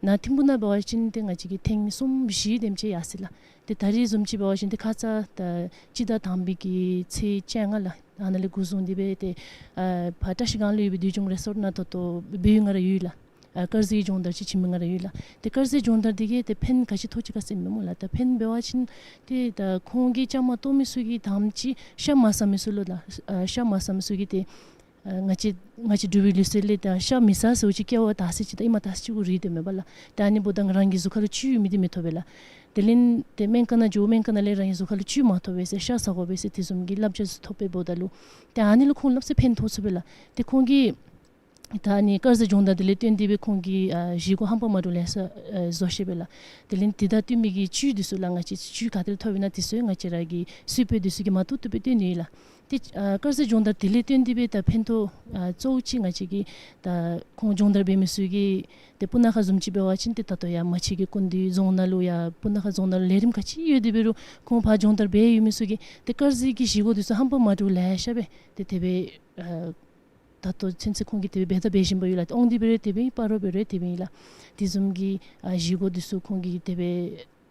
ནཱ་ཐིམ་ཕུག་ནང་འབད་བ་ཅིན་ཏེ་ང་བཅས་ཀྱིས་ཐེངས་གསུམ་བཞི་དེམ་ཅིག་ཡར་སོ་ཡི་ལགས། ཏེ་ད་རེས་བཟུམ་ཅིག་འབད་བ་ཅིན་ཏེ་ཁ་ཙ་ད་སྤྱི་ཟླ་དང་པའི་གི་ཚེས་བཅོ་ལྔ་ལགས། ཨ་ནཱ་ལས་འགོ་བཟུང་སྟེ་སྦེ་ཏེ་ཨ་ཕར་བཀྲ་ཤིས་སྒང་ལུ་ཡོད་པའི་དུས་འཁྱོངས་རི་སོརཊ་ནང་ད་ལྟོ་འབད་ཡོད་ང་ར་ཡོད་ལགས། ཨ་དཀར་ཟས་ཀྱི་སྦྱོང་བརྡར་ཅིག་བྱིན་མི་ང་ར་ཡོད་ལགས། ཏེ་དཀར་ཟས་སྦྱོང་བརྡར་འདི་གིས་ཏེ་ཕན་ག་ཅི་ཐོགས་ཅི་ག་ཟེར་མི་སྨོ་ལགས། ད་ཕན་འབད་བ་ཅིན་ཏེ་ད་ཁོང་གིས་བཅའ་མར་གཏོགས་མི་ཚུ་གིས་དང་པ་ཅིག་ཤ་མ་ཟ་མི་ཚུ་ལུ་ལགས། ཨ་ཤ་མ་ཟ་མི་ཚུ་གིས་ཏེ་ཨ་ང་བཅས་ང་བཅས་འབྲུག་པའི་ལུགས་སྲོལ་ལས་ད་ཤ་མི་ཟ་ཟེར་བ་ཅིན་སྐྱེ་བ་དག་ས་ཅིག་དང་ཨེ་མ་དག་ས་ཅིག་གུ་རིག་དོ་མས་པ་ལགས། ད་ཨ་ནི་འབདཝ་ད་རང་གི་གཟུགས་ཁར་ལུ་བཅུད་ཡོད་མི་འདི་མི་ཐོབ་པས་ལགས། དེ་ལས་ཏེ་སྨན་ཁང་ནང་འགྱོ་སྨན་ཁང་ནང་ལས་རང་གི་གཟུགས་ཁར་ལུ་བཅུད་མ་ཐོབ་པས་ཟེར་ཤ་ཟ་དགོ་པས་ཟེར་དེ་བཟུམ་གྱི་བསླབ་བྱ་ཚུ་ཐོབ་པས་འབདཝ་ད་ལུ་ཏེ་ཨ་ནི་ལུ་ཁོང་སླབ་ས་ཕན་ཐོགས་ཚུགས་པས་ལགས། ཏེ་ཁོང་གིས་ད་ཨ་ནི་དཀར་ཟས་སྦྱོང་བརྡར་འདི་ལས་བརྟེན་ཏེ་སྦེ་ཁོང་གིས་ཨ་བཞེས་སྒོ་ཧམ་པ་མ་འདྲཝ་ལེ་ཤ་ཨ་བཟོ་ཤེས་པས་ལགས། དེ་ལས་དེ་དང་བསྟུན་མི་གི་བཅུད་འདི་ཚུ་ལགས། ང་བཅས་བཅུད་ག་ཏེ་ལས་ཐོབ་ཨིན་ན་དེ་ཚུ་ཡང་ང་བཅས་ར་གི་སྲིད་བྱུས་འདི་ཚུ་གིས་མ་བཏུབ་བཏུབ་སྦེ་སྟོན་ནི་ཨིན་ལགས། ཏེ་ཨ་དཀར་ཟས་སྦྱོང་བརྡར་དེ་ལས་བརྟེན་ཏེ་སྦེ་ད་ཕན་ཐོགས་ཨ་གཙོ་བོ་ཅིག་ང་བཅས་ཀྱིས་ད་ཁོང་སྦྱོང་བརྡར་འབད་མི་ཚུ་གིས་ཏེ་སྤུ་ན་ཁ་བཟུམ་ཅིག་འབད་བ་ཅིན་ཏེ་ད་ལྟོ་ཡར་མ་ཆེན་གྱི་སྐུ་མདུན་རྫོང་ནང་ལུ་ཡར་སྤུ་ན་ཁ་རྫོང་ནང་ལུ་ལས་རིམ་ག་ཅི་ཡོད་དེ་འབད་རུང་ཁོང་ཕར་སྦྱོང་བརྡར་འབད་ཡོད་མི་ཚུ་གིས་ཏེ་དཀར་ཟས་ཀྱི་བཞེས་སྒོ་འདི་ཚུ་ཧམ་པ་མ་འདྲཝ་ལེ་ཤ་སྦེ་ཏེ་དེ་སྦེ་ཨ་ད་ལྟོ་ཚུན་ཚོད་ཁོང་གིས་དེ་སྦེ་འབད་དང་འབད་བཞིན་པ་ཡོད་ལགས། ཏེ་དབང་འདུས་འབད་རུང་དེ་སྦེ་ཨིན། སྤ་རོ་འབད་རུང་དེ་སྦེ་ཨིན་ལགས། དེ་བཟུམ་གྱི་ཨ་བཞེས་སྒོ་འདི་ཚུ་ཁོང་གིས་དེ་སྦེ་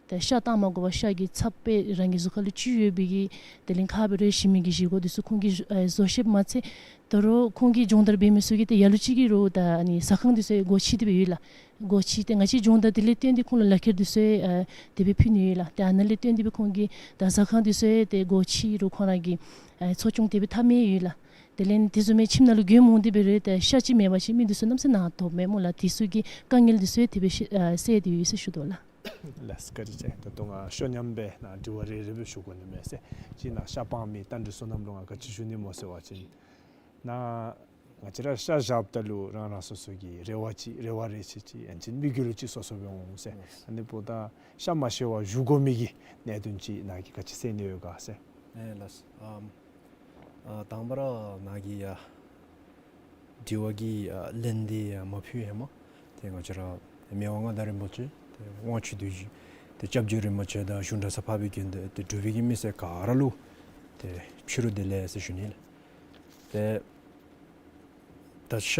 ད་ཤ་བཏང་མ་དགོ་པར་ཤ་གི་ཚབ་སྦེ་རང་གི་གཟུགས་ཁར་ལུ་བཅུད་ཡོད་པའི་གི་དེ་ལས་ཁ་འབད་རུང་ཞིམ་མི་གི་བཞེས་སྒོ་འདི་ཚུ་ཁོང་གིས་ཨ་བཟོ་ཤེསཔ་མ་ཚད་ད་རུང་ཁོང་གིས་སྦྱོང་བརྡར་འབད་མི་ཚུ་གིས་ཏེ་ལ་ལུ་ཅིག་གིས་རུང་ད་ཨ་ནི་ཟ་ཁང་འདི་ཚུ་ཡང་སྒོ་ཕྱེ་སྟེ་སྦེ་ཡོད་ལགས། སྒོ་ཕྱེ་སྟེ་ང་བཅས་སྦྱོང་བརྡར་དེ་ལས་བརྟེན་ཏེ་ཁོང་ལུ་ལག་ཁྱེར་འདི་ཚུ་ཡང་ཨ་དེ་སྦེ་ཕུལ་ནི་ཡོད་ལགས། ཏེ་ཨ་ནཱ་ལས་བརྟེན་ཏེ་སྦེ་ཁོང་གིས་ད་ཟ་ཁང་འདི་ཚུ་ཡང་ཏེ་སྒོ་ཕྱེ་རུང་ཁོང་ར་གི་ཨ་འཚོ་སྐྱོང་དེ་སྦེ་འཐབ་མི་ཡོད་ལགས། དེ་ལས་དེ་བཟུམ་མའི་ཁྱིམ་ནང་ལུ་མགྱོནམ་འོང་སྟེ་འབད་རུང་ཏེ་ཤ་ཅིག་མེད་པ་ཅིན་མི་འདི་ཚུ་གནམ་མེད་ས་མེད་ནང་དོག་མས་སྨོ་ལགས། དེ་ཚུ་གི་དཀའ་ངལ་འདི་ཚུ་ཡང་དེ་སྦེ་ཤེས་ཨ་སེལ་ཏེ་ཡོད་ཟེར་ཞུ་དོ་ལགས། ལགས་སོ་བཀའ་དྲིན་ཆེ། ད་ལྟོ་ང་ཤོ་ཉམས་སྦེ་ནཱ་དྲི་བ་རེ་རེ་སྦེ་ཞུ་དགོ་ནི་མས་ཟེར། ཅིག་ནཱ་ཤ་སྤང་མི་རྟ་མགྲིན་བསོད་ནམས་ལུ་ང་ག་ཅི་ཞུ་ནི་སྨོ་ཟེར་བ་ཅིན་ནཱ་ང་བཅས་ར་ཤ་བཞགཔ་ད་ལུ་རང་རང་སོ་སོ་གི་རེ་བ་ཅིག་རེ་བ་རེ་ཆེ་ཅིག་ཡང་ཅིན་དམིགས་ཡུལ་ཅིག་སོ་སོ་སྦེ་འོང་ཟེར། ཨ་ནི་འབདཝ་ད་ཤ་མ་བཞེས་པར་བཞུགས་དགོ་མི་གི་གནད་དོན་ཅིག་ནཱ་གིས་ག་ཅི་གསལ་ནི་ཡོད་ག་ཟེར། ཨེ་ལགས་སོ། ཨམ་ཨ་དང་པ་ར་ནཱ་གི་ཡ་དྲི་བ་གི་ཨ་ལན་འདི་ཡ་མ་ཕུལ་ཧེ་མ་ཏེ་ང་བཅས་ར་མི་དབང་མངའ་བདག་རིན་པོ་ཆེ་ཏེ་དབང་ཕྱུག་རྡོ་རྗེ་ཏེ་སྐྱབས་རྗེ་རིན་པོ་ཆེ་དང་གཞུང་གྲྭ་ཚང་འཕགས་པའི་དགེ་འདུན་ཏེ་འབྲུག་པའི་གི་མི་སེར་ག་ར་ལུ་ཏེ་ཕྱི་རུ་བདེ་ལེགས་ཟེར་ཞུ་ནི་ལགས། ཏེ་ད་ཤ་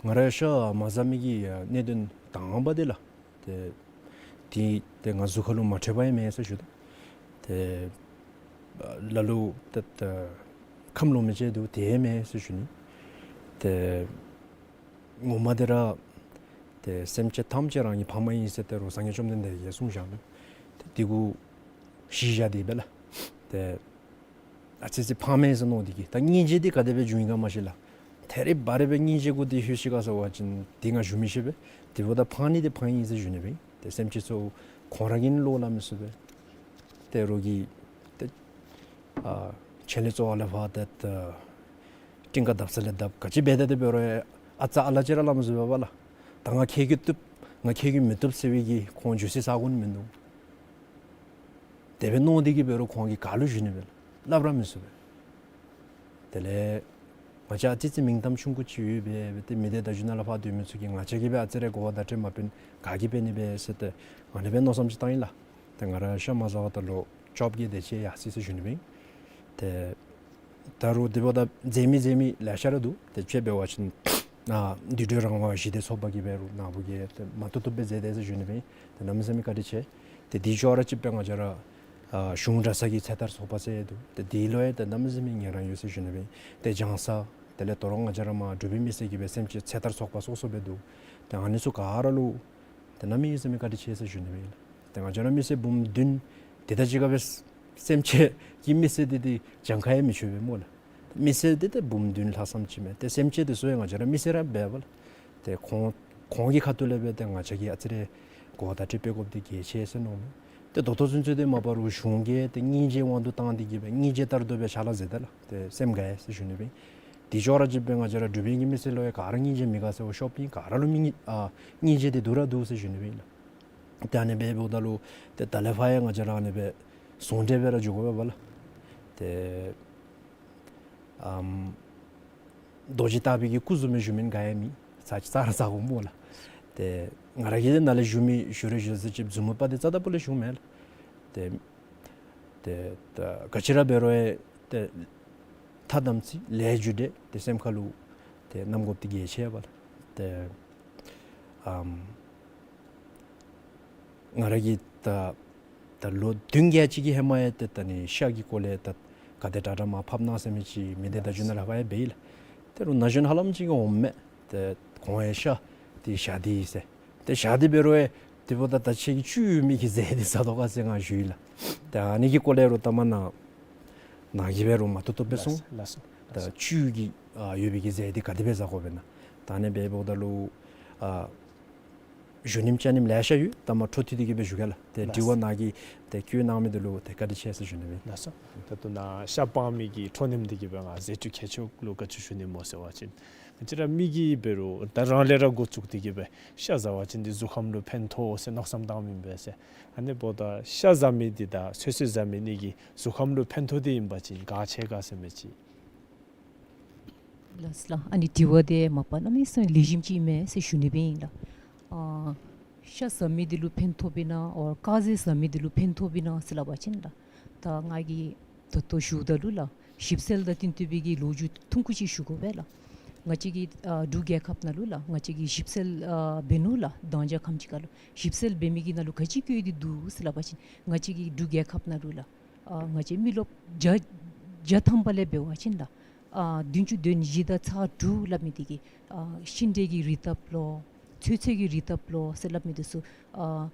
ང་ར་ཤ་མ་བཟའ་མི་གི་གནད་དོན་དང་པ་འདི་ལགས། ཏེ་འདི་ཏེ་ང་གཟུགས་ཁར་ལུ་མ་འཕྲོད་པ་ཡང་མེད་ཟེར་ཞུ་དོ། ཏེ་ལ་ལུ་ཏེ་ཏེ་ཁམས་ལོག་མི་ཅིག་འདུག། དེ་ཡང་མེད་ཟེར་ཞུ་ནི། ཏེ་ངོ་མ་འདི་ར་ཏེ་སེམས་ཅན་ཐམས་ཅད་རང་གི་ཕ་མ་ཨིན་ཟེར་ཏེ་རུང་སངས་རྒྱས་བཅོམ་ལྡན་འདས་ཀྱིས་གསུངས་བཞག་ནུག། ཏེ་འདི་གུ་གཞི་བཞག་སྟེ་སྦེ་ལགས། ཏེ་ཨ་ཙི་ཅིག་ཕངས་མས་ཟེར་མནོ་སྟེ་གི་ད་སྙིང་རྗེ་འདི་ག་དེ་སྦེ་འབྱུང་ཡི་ག་མ་ཤེས་ལགས། ཐད་རི་བ་རི་སྦེ་སྙིང་རྗེ་གུ་འདི་ལྷོད་ཅི་ག་ཟེར་བ་ཅིན་འདི་ང་ཞུ་མི་ཤེས་པས། དེ་འབདཝ་ད་ཕངས་ནི་འདི་ཕངས་ཡི་ཟེར་ཞུ་ནི་སྦེ། ཏེ་སེམས་ཅན་ཚུ་ཁོང་ར་གིས་བློ་སླབ་མི་ཚུགས་པས། ཏེ་རོགས་ཀྱིས་ཏེ་ཨ་ཆེ་ལས་གཙོ་བོ་ལས་ཕར་ཏེ་ཏེ་སྤྲིན་ཁ་བརྡབ་ས་ལས་བརྡབ་ག་ཅི་འབད་དེ་འབད་རུང་ཨ་ཙ་ཨ་ལ་ཅིག་ར་སླབ་མི་ཚུགས་པས་པ་ལགས། ད་ང་ཁྱེད་ཀྱིས་བཏུབ་ང་ཁྱེད་ཀྱིས་མི་བཏུབ་ཟེར་བའི་གི་ཁོང་འགྱོ་སའི་ས་གོ་ནི་མིན་འདུག། དེ་སྦེ་མནོ་སྟེ་གི་འབད་རུང་ཁོང་གིས་ག་ལུ་ཞུ་ནི་སྦེ་སླབ་ར་མི་ཚུགས་པས། དེ་ལས་ང་བཅས་ཨ་ཙི་ཅིག་མིང་གཏམ་ཆུང་ཀུ་ཅིག་ཡོད་པས་སྦེ་ཏེ་མི་སྡེ་བརྡ་བརྒྱུད་ནང་ལས་ཕར་སྡོད་མི་ཚུ་གིས་ང་བཅས་ཀྱིས་སྦེ་ཨ་ཙི་རེ་གོ་བ་བརྡ་སྤྲོད་མ་འབད་ན་ག་གིས་འབད་ནི་སྦེ་ཟེར་ཏེ་ཨ་ནི་སྦེ་མནོ་བསམ་ཅིག་བཏང་ཡི་ལགས། ཏེ་ང་ར་ཤ་མ་བཟའ་བར་ད་ལོ་བཅོ་བརྒྱད་དེ་ཅིག་ཡར་སོ་ཡི་ཟེར་ཞུ་ནི་སྦེ། ཏེ་ ད་རུང་དེ་འབདཝ་ད་མཛད་མི་མཛད་མི་ལེ་ཤ་ར་འདུག། ཏེ་དཔྱེ་འབད་བ་ཅིན་ཨ་དུད་འགྲོའི་རང་དབང་ཞི་བདེའི་ཚོགས་པ་གིས་འབད་རུང་ནཱ་བུ་གིས་ཏེ་མ་བཏུབ་བཏུབ་སྦེ་མཛད་དེ་ཟེར་ཞུ་ནི་སྦེ་ཨིན། ཏེ་གནམ་མེད་ས་མེད་བཀའ་དྲིན་ཆེ། ཏེ་དེ་ཅོག་ར་གཅིག་སྦེ་ང་བཅས་ར་ཨ་གཞུང་གྲྭ་ཚང་གི་ཚེ་ཐར་ཚོགས་པ་ཟེར་འདུག། ཏེ་དེ་ལུ་ཡང་ཏེ་གནམ་མེད་ས་མེད་ངལ་རངས་ཡོད་ཟེར་ཞུ་ནི་སྦེ་ཨིན། ཏེ་སྦྱང་ས་དེ་ལས་ད་རུང་ང་བཅས་ར་མར་འབྲུག་པའི་མི་སེར་གྱིས་འབད་སེམས་ཅན་ཚེ་ཐར་ཚོགས་པ་སོ་སོ་སྦེ་འདུག། ཏེ་ཨ་ནི་ཚུ་ག་ར་ལུ་ཏེ་གནམ་མེད་ས་མེད་བཀའ་དྲིན་ཆེ་ཟེར་ཞུ་ནི་སྦེ་ཨིན་ལགས། ཏེ་ང་བཅས་ར་མི་སེར་འབུམ་བདུན་དེ་དང་གཅིག་ཁར་སྦེ་སེམས་ཅན་གྱི་མི་སེར་འདི་ཏེ་གྱངས་ཁ་ཡང་མི་ཆོད་པས་སྨོ་ལགས། མི་སེར་འདི་ཏེ་འབུམ་བདུན་ལྷག་ཙམ་ཅིག་མས། ཏེ་སེམས་ཅན་འདི་ཚུ་ཡང་ང་བཅས་ར་མི་སེར་ར་འབདཝ་ལས་ཏེ་ཁོང་ཁོང་གི་ཁ་ཐུག་ལས་འབད་ཏེ་ང་བཅས་ཀྱིས་ཨ་ཙི་རེ་གོ་བརྡ་ཅིག་སྤེལ་དགོཔ་འདི་གལ་ཆེ་ཟེར་མནོཝ་མས། ཏེ་ད་ལྟོ་ཚུན་ཚོད་འདི་མ་པ་རུང་གཞུང་གིས་ཏེ་སྙིང་རྗེའི་དབང་དུ་བཏང་སྟེ་གིས་སྦེ་སྙིང་རྗེ་ལྟར་དུ་སྦེ་ཕྱག་ལཱ་མཛད་དེ་ལགས། ཏེ་སེམས་དགའ་ཡི་ཟེར་ཞུ་ནི་སྦེ་ཨིན། དེ་ཅོག་ར་གཅིག་སྦེ་ང་བཅས་ར་འབྲུག་པའི་གི་མི་སེར་ལུ་ཡང་ག་ར་སྙིང་རྗེ་མི་དགའ་ཟེར་བ་ཤོར་བ་ཅིན་ག་ར་ལུ་སྙིང་ཨ་སྙིང་རྗེ་འདི་འདུག་ར་འདུག་ཟེར་ཞུ་ནི་སྦེ་ཨིན་ལགས། ཏེ་ཨ་ནི་སྦེ་འབདཝ་ད་ལུ་ཏེ་ད་ལས་ཕར་ཡང་ང་བཅས་ར་ཨ་ནི་སྦེ་ཟུང་འབྲེལ་སྦེ་ར་འགྱོ་དགོ་པས་ལགས། ཏེ་ཨམ་རྡོ་རྗེ་ལྟ་བུའི་གི་སྐུ་བཟུམ་སྦེ་བཞུགས་མི་ག་ཡང་མེད། ཚར་ཚར་ཚར་དགོ་སྨོ་ལགས། ཏེ་ང་ར་གིས་ནཱ་ལས་བཞུགས་མི་བཞུགས་རུང་བཞུགས་ཟེར་ཅིག་མཛུབ་མོ་དཔའ་འདི་རྩ་དང་པོ་ལས་ཞུཝ་མེན་ལགས། ཏེ་ཏེ་ད་ག་ཅི་ར་འབད་རུང་ཡང་ཏེ་ཐ་དམ་ཚིག་ལས་རྒྱུ་འབྲས་ཏེ་སེམས་ཁ་ལུ་ཏེ་བསྣམ་དགོཔ་འདི་གལ་ཆེ་བས་ལགས། ཏེ་ཨམ་ང་ར་གིས་ད་ད་ལོ་བདུན་བརྒྱད་ཅིག་གི་ཧེ་མ་ཡང་ཏེ་ད་ནི་ཤ་གི་སྐོར་ལས་ད་ག་དེ་དྲག་དྲག་མར་ཕབ་གནང་ཟེར་མི་ཅིག་མི་སྡེ་བརྡ་བརྒྱུད་ནང་ལས་ཕར་ཡང་འབད་ཡི་ལགས། ཏེ་རུང་ན་གཞོན་ཧ་ལམ་ཅིག་གིས་འོང་མས། ཏེ་ཁོང་ཡང་ཤ་འདི་བཞག་སྟེ་ཡི་ཟེར། ཏེ་བཞག་སྟེ་འབད་རུང་ཡང་དེ་འབདཝ་ད་ད་ཁྱེད་ཀྱིས་བཅུད་ཡོད་མི་གི་རྫས་འདི་ཟ་དོ་ག་ཟེར་ང་ཞུ་ཡི་ལགས། ཏེ་ཨ་ནི་གི་སྐོར་ལས་རུང་ལྟ་མ་ནཱ་ནཱ་གིས་འབད་རུང་མ་བཏུབ་བཏུབ་སྦེ་གསུང་། ལགས་སོ། ད་བཅུད་ཀྱི་ཨ་ཡོད་པའི་གི་རྫས་འདི་ག་དེ་སྦེ་ཟ་དགོ་པས་ན། ད་ཨ་ནི་སྦེ་འབདཝ་ད་ལུ་ཨ་ཞུ་ནིམ་བཅའ་ནིམ་ལེ་ཤ་ཡོད། ད་མར་འཕྲོ་མཐུད་དེ་གིས་སྦེ་ཞུ་གེ་ལགས། ཏེ་དྲི་བ་ནཱ་གིས་ཏེ་བཀོད་གནང་མི་འདི་ལུ་ཏེ་བཀའ་དྲིན་ཆེ་ཟེར་ཞུ་ནི་སྦེ། ལགས་སོ། ད་ལྟོ་ནཱ་ཤ་སྤང་མི་གི་འཕྲོ་མཐུད་དེ་གིས་སྦེ་ང་ཟས་བཅུད་མཁས་མཆོག་ལུ་ག་ཅི་ཞུ་ནི་སྨོ་ཟེར་བ་ཅིན་ང་བཅས་ར་མི་གིས་འབད་རུང་ད་རང་ལས་ར་འགོ་བཙུགས་ཏེ་གིས་སྦེ་ཤ་ཟ་བ་ཅིན་འདི་གཟུགས་ཁམས་ལུ་ཕན་ཐོགས་ཟེར་མནོ་བསམ་བཏང་མི་འབད་ཟེར། ཨ་ནི་འབདཝ་ད་ཤ་ཟ་མི་འདི་དང་ཚོད་བསྲེ་ཟ་མི་གཉིས་ཀྱི་གཟུགས་ཁམས་ལུ་ཕན་ཐོགས་འདི་ཨིན་པ་ཅིན་ག་ཆེ་ག་ཟེར་མི་ཅིག། ལགས་ལགས། ཨ་ནི་དྲི་བ་འདི་མ་པ་གནམ་མེད་ས་མེད་ལེགས་ཤོམ་ཅིག་ཨིན་མས་ཟེར་ཞུ་ནི་སྦེ་ཨིན་ལགས། ཨ་ཤ་ཟ་མི་འདི་ལུ་ཕན་ཐོགསཔ་ཨིན་ན་ཨོ་དཀར་ཟས་ཟ་མི་འདི་ལུ་ཕན་ཐོགསཔ་ཨིན་ན་ཟེར་སླབ་པ་ཅིན་ལགས། ད་ང་གིས་ད་ལྟོ་ཞུཝ་ད་ལུ་ལགས་ཞིབ་འཚོལ་དང་བསྟུན་ཏེ་སྦེ་གི་ལོ་རྒྱུས་ཐུང་ཀུ་ཅིག་ཞུ་དགོ་པས་ལགས། ང་བཅས་ཀྱི་ཨ་འབྲུག་རྒྱལ་ཁབ་ནང་ལུ་ལགས་ང་བཅས་ཀྱིས་ཞིབ་འཚོལ་ཨ་འབད་ནུག་ལགས། མདང་ཞག་ཁམས་ཅིག་ཁར་ལུ་ཞིབ་འཚོལ་འབད་མི་གི་ནང་ལུ་ག་ཅི་བཀོད་དེ་འདུག་ཟེར་སླབ་པ་ཅིན་ང་བཅས་ཀྱི་འབྲུག་རྒྱལ་ཁབ་ནང་ལུ་ལགས། ཨ་ང་བཅས་མི་རློབས་བརྒྱ་བརྒྱ་ཐམ་པ་ལས་འབད་བ་ཅིན་ལགས། ཨ་བདུན་ཅུ་དོན་བཞི་དང་ཚག་དྲུག་སླབ་མི་འདི་གིས་ཨ་ཤིང་འབྲས་ཀྱི་རིགས་བཏབ་ལོ། ཚོད་བསྲེ་གི་རིགས་བཏབ་ལོ་ཟེར་སླབ་མི་འདི་ཚུ་ཨ་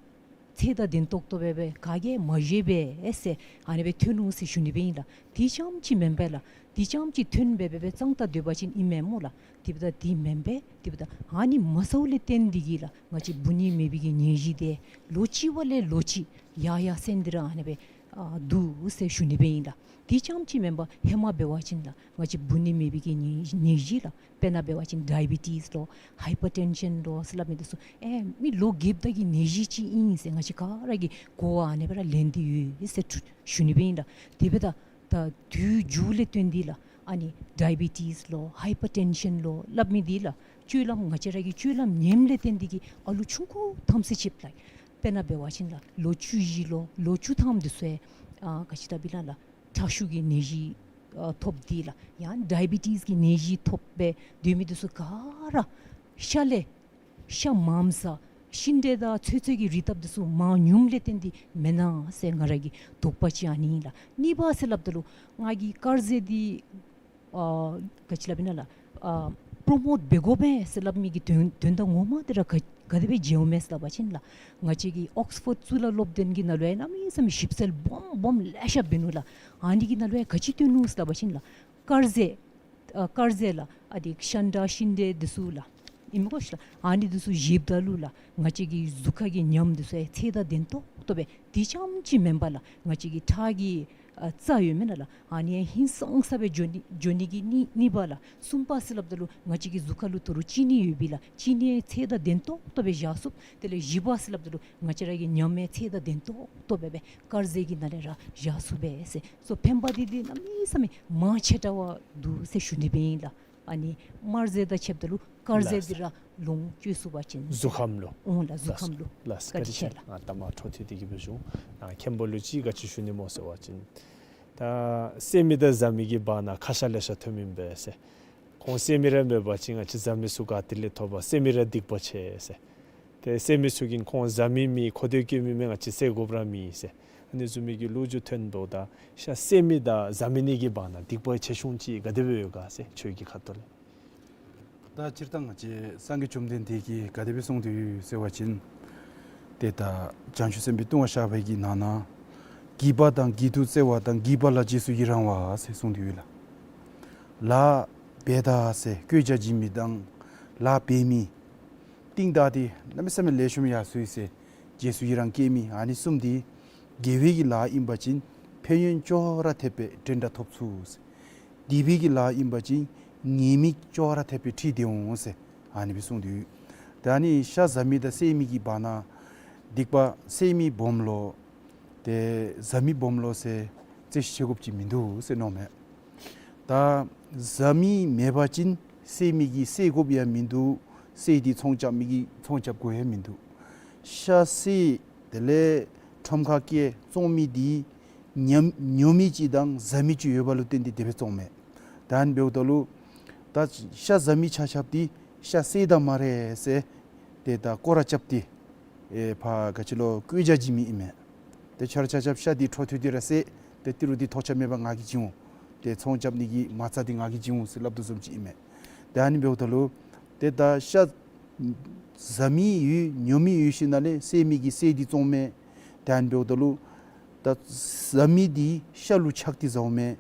ཚད་དང་ལྡན་ཏོག་ཏོ་སྦེ་སྦེ་ག་གིས་མ་བཞེས་པས་ཟེར་ཨ་ནི་སྦེ་ཐོན་ནུག་ཟེར་ཞུ་ནི་སྦེ་ཨིན་ལགས། དེ་རྐྱངམ་ཅིག་མེན་པས་ལགས། དེ་རྐྱངམ་ཅིག་ཐོན་སྦེ་སྦེ་སྦེ་གཙང་ཏ་སྡོད་པ་ཅིན་ཨིན་མས་སྨོ་ལགས། དེ་འབདཝ་ད་དེ་མེན་པས། དེ་འབདཝ་ད་ཨ་ནི་མ་ཟཝ་ལས་བརྟེན་ཏེ་གིས་ལགས་ང་བཅས་འབུ་ནད་མེད་པའི་གི་ནད་གཞི་འདི་ལོ་གཅིག་པ་ལས་ལོ་གཅིག་ཡར་ཡར་སེང་སྟེ་ར་ཨ་ནི་སྦེ་ཨ་འདུག་ཟེར་ཞུ་ནི་སྦེ་ཨིན་ལགས། དེ་རྐྱངམ་ཅིག་མེན་པར་ཧེ་མ་འབད་བ་ཅིན་ལགས་ང་བཅས་འབུ་ནད་མེད་པའི་གི་ནད་ནད་གཞི་ལགས་དཔེར་ན་འབད་བ་ཅིན་ཌའི་བི་ཊིས་ལོ་ཧའི་པར་ཊེན་ཤཱན་ལོ་ཟེར་སླབ་མི་འདི་ཚུ་ཨེ་མི་ལོ་རྒསཔ་ད་གི་ནད་གཞི་ཅིག་ཨིན་ཟེར་ང་བཅས་ག་ར་གིས་གོ་བ་ཨ་ནི་སྦེ་ར་ལེན་ཏེ་ཡོད་ཟེར་ཞུ་ནི་སྦེ་ཨིན་ལགས། དེ་འབདཝ་ད་ད་དུས་འགྱུར་ལས་བརྟེན་ཏེ་ལགས་ཨ་ནི་ཌའི་བི་ཊིས་ལོ་ཧའི་པར་ཊེན་ཤཱན་ལོ་སླབ་མི་འདི་ལགས་སྤྱོད་ལམ་ང་བཅས་ར་གི་སྤྱོད་ལམ་ཉམས་ལས་བརྟེན་ཏེ་གིས་ཨ་ལུ་ཆུང་ཀུ་ཐམས་ཅད་ཅིག་ལགས་དཔེར་ན་འབད་བ་ཅིན་ལགས་ལོ་བཅུ་བཞི་ལོ་ལོ་བཅུ་ཐམ་འདི་ཚུ་ཨ་ག་ཅི་ལྟ་བུ་ཨིན་ན་ལགས་ཁྲག་ཤུགས་ཀྱི་ནད་གཞི་ཨ་ཐོབ་སྟེ་ལགས་ཡང་ཌའི་བི་ཊིས་ཀྱི་ནད་གཞི་ཐོབ་སྦེ་སྡོད་མི་འདི་ཚུ་ག་ར་ཤ་ལས་ཤ་མངམ་ཟ། ཤིང་འབྲས་དང་ཚོད་བསྲེ་གི་རིགས་བཏབ་འདི་ཚུ་མང་ཉུངམ་ལས་བརྟེན་ཏེ་མེན་ན་ཟེར་ང་ར་གི་དོགས་པ་ཅིག་ཨ་ནི་ཨིན་ལགས། གཉིས་པ་ཟེར་སླབ་ད་ལུ་ང་གིས་དཀར་ཟས་འདི་ཨ་ག་ཅི་སླབ་ཨིན་ན་ལགས་ཨ་པྲོ་མོཊ་འབད་དགོ་པས་ཟེར་སླབ་མི་གི་དོན་དོན་དག་ངོ་མ་འདི་ར་ག་ག་དེ་སྦེ་མཇལཝ་མས་ཟེར་སླབ་པ་ཅིན་ལགས་ང་བཅས་ཀྱི་ཨོགསི་ཕོཌ་གཙུག་ལག་སློབ་སྡེ་གི་ནང་ལུ་ཡང་གནམ་མེད་ས་མེད་ཞིབ་འཚོལ་སྦོམ་སྦོམ་ལེ་ཤ་འབད་ནུག་ལགས། ཨ་ནི་གི་ནང་ལུ་ཡང་ག་ཅི་སྟོན་ནུག་ཟེར་སླབ་པ་ཅིན་ལགས་དཀར་ཟས་ཨ་དཀར་ཟས་ལགས་ཨ་དེ་ཤ་འདྲ་ཤིང་འབྲས་འདི་ཚུ་ལགས་ཨིན་མས་གོ་ཤིག་ལགས། ཨ་ནི་འདི་ཚུ་བཞེསཔ་ད་ལུ་ལགས་ང་བཅས་ཀྱི་གཟུགས་ཁ་གི་ཉམས་འདི་ཚུ་ཡང་ཚད་དང་ལྡན་ཏོག་ཏོ་སྦེ་དེ་རྐྱངམ་ཅིག་མེན་པར་ལགས་ང་བཅས་ཀྱི་ཁྲག་གི་ཨ་རྩ་ཡོད་མེན་ན་ལགས་ཨ་ནི་ཡང་ཧིང་སངས་ས་སྦེ་འགྱོ་ནི་འགྱོ་ནི་གི་གཉིས་གཉིས་པ་ལགས། གསུམ་པ་ཟེར་སླབ་ད་ལུ་ང་བཅས་ཀྱི་གཟུགས་ཁ་ལུ་ད་རུང་གཅིན་སྙི་ཡོད་པས་ལགས་གཅིན་སྙི་ཡང་ཚད་དང་ལྡན་ཏོག་ཏོ་སྦེ་བཞག་ཚུགས། དེ་ལས་བཞི་པ་ཟེར་སླབ་ད་ལུ་ང་བཅས་ར་གི་ཉམས་ཡང་ཚད་དང་ལྡན་ཏོག་ཏོ་སྦེ་སྦེ་དཀར་ཟས་ཀྱི་ནང་ལས་ར་བཞག་ཚུགས་པས་ཟེར། སོ་ཕན་པ་འདི་འདི་གནམ་མེད་ས་མེད་མང་ཆེ་དྲགས་འདུག་ཟེར་ཞུ་ནི་སྦེ་ཨིན་ལགས། ཨ་ནི་དམར་ཟས་དང་ཕྱདཔ་ད་ལུ་དཀར་ཟས་འདི་ར་ལོངས་སྤྱོད་ཚུགས་པ་ཅིན་གཟུགས་ཁམས་ལུ་འོང་ལགས་གཟུགས་ཁམས་ལུ། ལགས་བཀའ་དྲིན་ཆེ་ལགས། ཨ་ལྟ་མ་འཕྲོ་མཐུད་དེ་གིས་སྦེ་ཞུ། ཨ་མཁན་པོ་ལུ་ཅིག་ག་ཅི་ཞུ་ནི་སྨོ་ཟེར་བ་ཅིན་ ད་བསད་མི་དང་བཟའ་མི་གི་བར་ན་ཁ་ཤ་ལེ་ཤ་ཐོནམ་ཨིན་པས་ཟེར། ཁོང་བསད་མི་ར་མེད་པ་ཅིན་ང་བཅས་བཟའ་མི་ཚུ་ག་ཏེ་ལས་ཐོབ་པ། བསད་མི་ར་སྡིག་པ་ཆེ་ཟེར། ཏེ་བསད་མི་ཚུ་གིས་ཁོང་བཟའ་མི་མེད་ཁོ་ཐོབ་བཀོད་མི་མེད། ང་བཅས་བསད་དགོཔ་ར་མེད་ཟེར། ཨ་ནི་བཟུམ་མའི་གི་ལོ་རྒྱུས་ཐོན་འབདཝ་ད་ཤ་བསད་མི་དང་བཟའ་མི་གཉིས་ཀྱི་བར་ན་སྡིག་པ་ཆེ་ཆུང་ཅིག་ག་དེ་སྦེ་ཡོད་ག་ཟེར་ཁྱོད་ཀྱི་ཁ་ཐུག་ལས། ད་སྤྱིར་བཏང་ང་བཅས་སངས་རྒྱས་བཅོམ་ལྡན་འདས་ཀྱིས་ག་དེ་སྦེ་གསུངས་ཏེ་ཡོད་ཟེར་བ་ཅིན། ཏེ་ད་བྱང་ཆུབ་སེམས་དཔའི་ལྟུང་བ་བཤགས་པའི་གི་ནང་ན། བགྱིས་པ་དང་བགྱིད་དུ་སྩལ་བ་དང་བགྱིས་པ་ལ་རྗེས་སུ་ཡི་རང་བ་ཟེར་གསུངས་ཏེ་ཡོད་ལགས། ལཱ་འབད་ད་ཟེར་བཀོད་རྒྱ་བྱིན་མི་དང་ལཱ་འབད་མི། རྟིང་བདའ་སྟེ་གནམ་མེད་ས་མེད་ལེགས་ཤོམ་ཡར་སོང་ཡི་ཟེར་རྗེས་སུ་ཡི་རང་བསྐྱེད་མི། ཨ་ནི་གསུམ་འདི་དགེ་བའི་གི་ལཱ་ཨིན་པ་ཅིན་ཕན་ཡོན་ཅོག་ར་འཐདཔ་སྦེ་འགྲན་ཟླ་ཐོབ་ཚུགས་ཟེར། སྡིག་པའི་གི་ལཱ་ཨིན་པ་ཅིན་ཉེས་དམིགས་ཅོག་ར་འཐདཔ་སྦེ་འཁྲིལ་ཏེ་འོང་ཟེར་ཨ་ནི་སྦེ་གསུངས་ཏེ་ཡོད། ད་ཨ་ནི་ཤ་བཟའ་མི་དང་བསད་མི་གི་བར་ན་སྡིག་པ། བསད་མི་སྦོམ་ལོ་ཏེ་བཟའ་མི་སྦོམ་ལོ་ཟེར་རྩོད་གཞི་བྱེད་དགོཔ་ཅིག་མིན་འདུག་ཟེར་མནོཝ་མས། ད་བཟའ་མི་མེད་པ་ཅིན་བསད་མི་གིས་བསད་དགོཔ་ཡང་མིན་འདུག། བསད་དེ་ཚོང་རྐྱབ་མི་གིས་ཚོང་རྐྱབ་དགོཔ་ཡང་མིན་འདུག། ཤ་བསད་དེ་ལས་ཁྲོམ་ཁར་བསྐྱལ་བཙོང་མི་འདི་ཉམ་ཉོ་མི་ཅིག་དང་བཟའ་མི་ཅིག་ཡོད་པ་ལུ་བརྟེན་ཏེ་དེ་སྦེ་བཙོངམ་མས། ད་ཨ་ནི་འབདཝ་ད་ལུ་ད་ཤ་བཟའ་མི་ཆ་ཁྱབ་འདི་ཤ་བསད་ད་སྨ་རེ་ཟེར་ཏེ་ད་སྐོར་ར་རྐྱབ་སྟེ་ཨེ་ཕར་ག་ཅི་ལོ་བཀོད་རྒྱ་བྱིན་མི་ཨིན་མས། ཏེ་ཁྱོད་ར་ཆ་ཁྱབ་ཤ་འདི་འཕྲོ་མཐུད་དེ་ར་བསད། ཏེ་ཏི་རུ་འདི་ཐོགས་ཆགས་མེད་པར་ང་གིས་བྱིན་འོང་། ཏེ་ཚོང་རྐྱབ་ནི་གི་མ་རྩ་འདི་ང་གིས་བྱིན་འོང་ཟེར་སླབ་དོ་བཟུམ་ཅིག་ཨིན་མས། ཏེ་ཨ་ནི་འབདཝ་ད་ལུ་ཏེ་ད་ཤ་བཟའ་མི་ཡོད་ཉོ་མི་ཡོད་ཞིནམ་ལས་བསད་མི་གིས་བསད་དེ་བཙོངམ་མས། ཏེ་ཨ་ནི་འབདཝ་ད་ལུ་ད་བཟའ་མི་འདི་ཤ་ལུ་ཆགས་ཏེ་བཟའཝ་མས།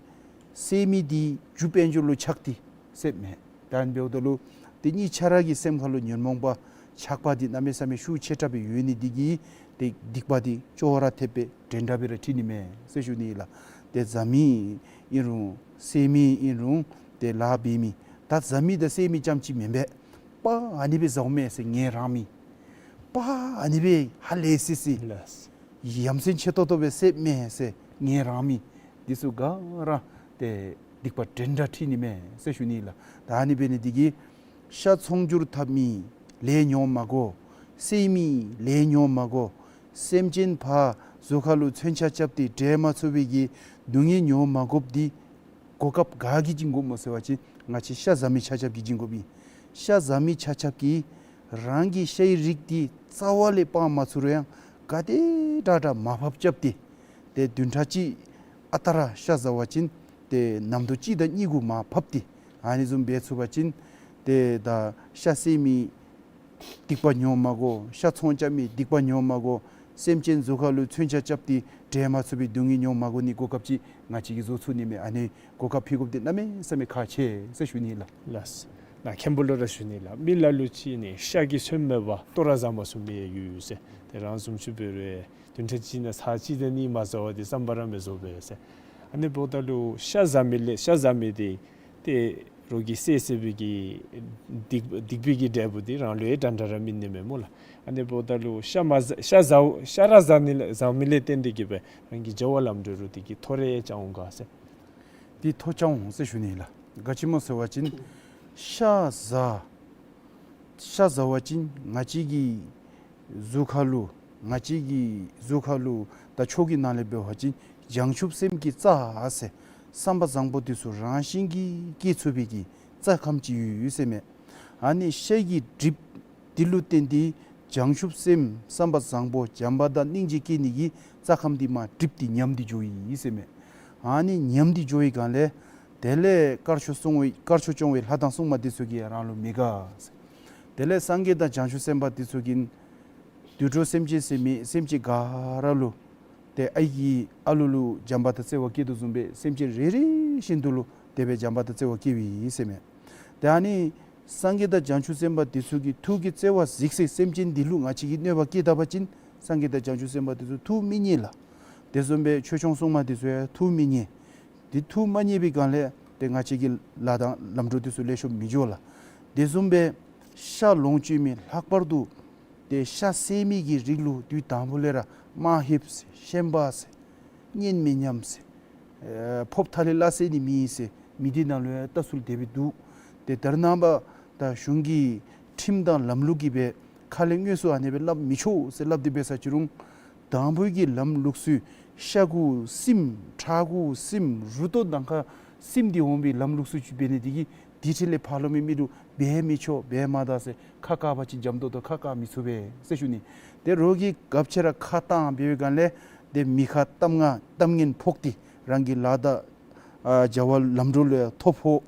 བསད་མི་འདི་རྒྱུ་དཔལ་འབྱོར་ལུ་ཆགས་ཏེ་བསདཔ་མས། ད་ཨ་ནི་འབདཝ་ད་ལུ་དེ་གཉིས་ཆ་ར་གི་སེམས་ཁ་ལུ་ཉོན་མོངས་པ་ཆགས་པ་འདི་གནམ་མེད་ས་མེད་ཤུགས་ཆེ་དྲགས་སྦེ་ཡོད་ནི་འདི་གིས་ཏེ་སྡིག་པ་འདི་ཅོག་ར་འཐདཔ་སྦེ་འགྲན་ཟླ་སྦེ་ར་འཁྲིལ་ནི་མས་ཟེར་ཞུ་ནི་ཨིན་ལགས། ཏེ་བཟའ་མི་ཨིན་རུང་བསད་མི་ཨིན་རུང་ཏེ་ལཱ་འབད་མི། ད་བཟའ་མི་དང་བསད་མི་རྐྱངམ་ཅིག་མེན་པས། པ་ཨ་ནི་སྦེ་བཟའཝ་མས་ཟེར་ངལ་རངས་མི། པ་ཨ་ནི་སྦེ་ཧ་ལས་སི་སི་ལགས། ཡ་མཚན་ཆེ་ཏོག་ཏོ་སྦེ་བསདཔ་མས་ཟེར་ངལ་རངས་མི། འདི་ཚུ་ག་ར་ཏེ་སྡིག་པ་འགྲན་ཟླ་འཁྲིལ་ནི་མས་ཟེར་ཞུ་ནི་ལགས། ད་ཨ་ནི་འབད་ནི་འདི་གིས་ཤ་ཚོང་སྒྱུར་འཐབ་མི་ལས་ཉོ་མ་དགོ། བསད་མི་ལས་ཉོ་མ་དགོ། སེམས་ཅན་ཕར་གཟུགས་ཁ་ལུ་མཚོན་ཆ་རྐྱབ་སྟེ་བསྒྲལ་མ་ཚུགས་པའི་གི་སྡུག་བསྔལ་ཉོ་མ་དགོཔ་འདི་གོ་སྐབས་ག་གིས་བྱིན་དགོཔ་སྨོ་ཟེར་བ་ཅིན་ང་བཅས་ཤ་བཟའ་མི་ཆ་ཁྱབ་ཀྱིས་བྱིན་དགོཔ་ཨིན། ཤ་བཟའ་མི་ཆ་ཁྱབ་ཀྱིས་རང་གི་ཤའི་རིགས་འདི་རྩ་བ་ལས་སྤང་མ་ཚུགས་རུང་ཡང་ག་དེ་དྲག་དྲག་མར་ཕབ་རྐྱབ་སྟེ་ཏེ་བདུན་ཕྲག་གཅིག་ཨ་རྟག་ར་ཤ་བཟའ་བ་ཅིན་ཏེ་ནམ་དུས་གཅིག་དང་གཉིས་གུ་མར་ཕབ་སྟེ་ཨ་ནི་བཟུམ་འབད་ཚུགས་པ་ཅིན་ཏེ་ད་ཤ་བསད་མི་སྡིག་པ་མྱོང་མ་དགོ། ཤ་ཚོང་རྐྱབ་མི་སྡིག་པ་མྱོང་མ་དགོ། སེམས་ཅན་གཟུགས་ཁ་ལུ་མཚོན་ཆ་རྐྱབ་སྟེ་བསྒྲལ་མ་ཚུགས་པའི་སྡུག་བསྔལ་མྱོང་མ་དགོ་ནི་གོ་སྐབས་ཅིག་ང་བཅས་ཀྱིས་བཟོ་ཚུགས་ནི་མས། ཨ་ནི་གོ་སྐབས་ཕུལ་དགོཔ་འདི་གནམ་མེད་ས་མེད་ཁག་ཆེ་ཟེར་ཞུ་ནི་ལགས། ལགས། ནཱ་མཁན་པོ་ལུ་ར་ཞུ་ནི་ལགས། མི་ལ་ལུ་ཅིག་ནི་ཤ་གི་ཚོདམ་མེད་པར་ལྟོ་ར་བཟའ་མ་ཚུགས་མི་ཡོད་ཟེར། ཏེ་རང་བཟུམ་ཅིག་འབད་རུང་བདུན་ཕྲག་གཅིག་ནང་ཚར་གཅིག་དང་གཉིས་མ་བཟའ་བར་ཏེ་བསམ་པ་ར་མི་བཟོ་བས་ཟེར། ཨ་ནི་འབདཝ་ད་ལུ་ཤ་བཟའ་མི་ལས་ཤ་བཟའ་མི་འདི་ཏེ་རོགས་ཀྱིས་བསད་བསད་པའི་གི་སྡིག་སྡིག་པའི་གི་འབྲས་བུ་འདི་རང་ལུ་ཡང་འདྲན་འདྲ་ར་སྨིན་ནི་མས་སྨོ་ལགས། ཨ་ནི་འབདཝ་ད་ལུ་ཤ་མ་བཟའ་ཤ་བཟའ་ཤ་ར་བཟའ་ནི་ལས་བཟའ་མི་ལས་བརྟེན་ཏེ་གིས་སྦེ་རང་གི་བྱ་བ་ལམ་འགྲོ་རུང་དེ་གིས་ཐོ་རེ་རྐྱབ་འོང་ག་ཟེར། འདི་ཐོ་རྐྱབ་འོང་ཟེར་ཞུ་ནི་ལགས། ག་ཅི་སྨོ་ཟེར་བ་ཅིན་ཤ་བཟའ་ཤ་བཟའ་བ་ཅིན་ང་བཅས་ཀྱི་གཟུགས་ཁ་ལུ་ང་བཅས་ཀྱི་གཟུགས་ཁ་ལུ་ད་ཆོས་ཀྱི་ནང་ལས་འབད་བ་ཅིན་བྱང་ཆུབ་སེམས་ཀྱི་རྩ་ཟེར་བསམ་པ་བཟང་པོ་འདི་ཚུ་རང་བཞིན་གྱིས་སྐྱེ་ཚུགས་པའི་གི་རྩ་ཁམས་ཅིག་ཡོད་ཟེར་མས། ཨ་ནི་ཤ་གི་གྲིབ་འདི་ལུ་བརྟེན་ཏེ་བྱང་ཆུབ་སེམས་བསམ་པ་བཟང་པོ་བྱམས་པ་དང་སྙིང་རྗེ་སྐྱེ་ནི་གི་རྩ་ཁམས་འདི་མར་གྲིབ་སྟེ་ཉམས་ཏེ་འགྱོཝ་ཨིན་ཟེར་མས། ཨ་ནི་ཉམས་ཏེ་འགྱོ་བའི་སྒང་ལས་དེ་ལས་དཀར་ཕྱོགས་སྲུང་བའི་དཀར་ཕྱོགས་སྐྱོང་བའི་ལྷ་དང་སྲུང་མ་འདི་ཚུ་གིས་རང་ལུ་མི་དགའ་ཟེར། དེ་ལས་སངས་རྒྱས་དང་བྱང་ཆུབ་སེམས་དཔའ་འདི་ཚུ་གིས་དུད་འགྲོ་སེམས་ཅན་ཟེར་མི་སེམས་ཅན་ག་ར་ལུ་ཏེ་ཨའི་གིས་ཨ་ལུ་ལུ་བྱམས་པ་དང་བརྩེ་བ་བསྐྱེད་དོ་བཟུམ་སྦེ་སེམས་ཅན་རེ་རེ་བཞིན་དུ་ལུ་དེ་སྦེ་བྱམས་པ་དང་བརྩེ་བ་བསྐྱེདཔ་ཨིན་ཟེར་མས། ཏེ་ཨ་ནི་སངས་རྒྱས་དང་བྱང་ཆུབ་སེམས་དཔའ་འདི་ཚུ་གི་ཐུགས་ཀྱི་བརྩེ་བ་གཟིགས་སའི་སེམས་ཅན་འདི་ལུ་ང་བཅས་ཀྱིས་གནོད་པ་བསྐྱལ་ད་པ་ཅིན་སངས་རྒྱས་དང་བྱང་ཆུབ་སེམས་དཔའ་འདི་ཚུ་ཐུགས་མི་མཉེས་ལགས། དེ་བཟུམ་སྦེ་ཆོས་སྐྱོང་སྲུང་མ་འདི་ཚུ་ཡང་ཐུགས་མི་མཉེས། འདི་ཐུགས་མ་མཉེས་པའི་སྒང་ལས་ཏེ་ང་བཅས་ཀྱི་ལཱ་དང་ལམ་འགྲོ་འདི་ཚུ་ལེགས་ཤོམ་མི་འགྱོ་ལགས། དེ་བཟུམ་སྦེ་ཤ་ལོངས་སྤྱོད་མི་ལྷག་པར་དུ་ཏེ་ཤ་བསད་མི་གི་རིགས་ལུ་དུས་དང་པོ་ལས་ར་དམའ་ཧེབ་ཟེར་ཤན་པ་ཟེར་གཉེན་མི་མཉམ་ཟེར་ཨེ་ཕོགཔ་ཐ་ལེ་སླ་བསད་ནི་མེད་ཟེར་མི་སྡེ་ནང་ལུ་ཡང་ལྟ་ཚུལ་དེ་སྦེ་འདུག། ཏེ་ད་རེས་ནངས་པ་ད་གཞུང་གི་ཁྲིམས་དང་ལམ་ལུགས་ཀྱིས་སྦེ་ཁ་ལས་དངོས་སུ་ཨ་ནི་སྦེ་སླབ་མི་ཆོག་ཟེར་སླབ་སྟེ་འབད་ས་ཅི་རུང་དང་པོའི་གི་ལམ་ལུགས་སྲོལ་ ཤ་གུ་སིམ་ཁྲག་གུ་སིམ་རུ་ཏོ་དང་ཁ་སིམ་སྟེ་འོང་བའི་ལམ་ལུགས་སུ་ཅིག་འབད་ནི་དེ་གིས་དེ་འཕྲལ་ལས་ཕར་ལོགས་མི་མི་འདུག་འབད་མི་ཆོག་འབད་མ་ད་ཟེར་ཁ་བཀག་པ་ཅིན་འཇམ་ཏོང་ཏོ་ཁ་བཀག་མི་ཚུགས་པས་ཟེར་ཞུ་ནི། ཏེ་རོགས་ཀྱིས་གབ་ཆེ་ར་ཁ་བཏང་འབད་བའི་སྒང་ལས་ཏེ་མི་ཁ་གཏམ་ང་གཏམ་ངན་ཕོག་སྟེ་རང་གི་ལཱ་དང་ཨ་བྱ་བ་ལམ་འགྲོ་ལུ་ཡང་ཐོ་ཕོག།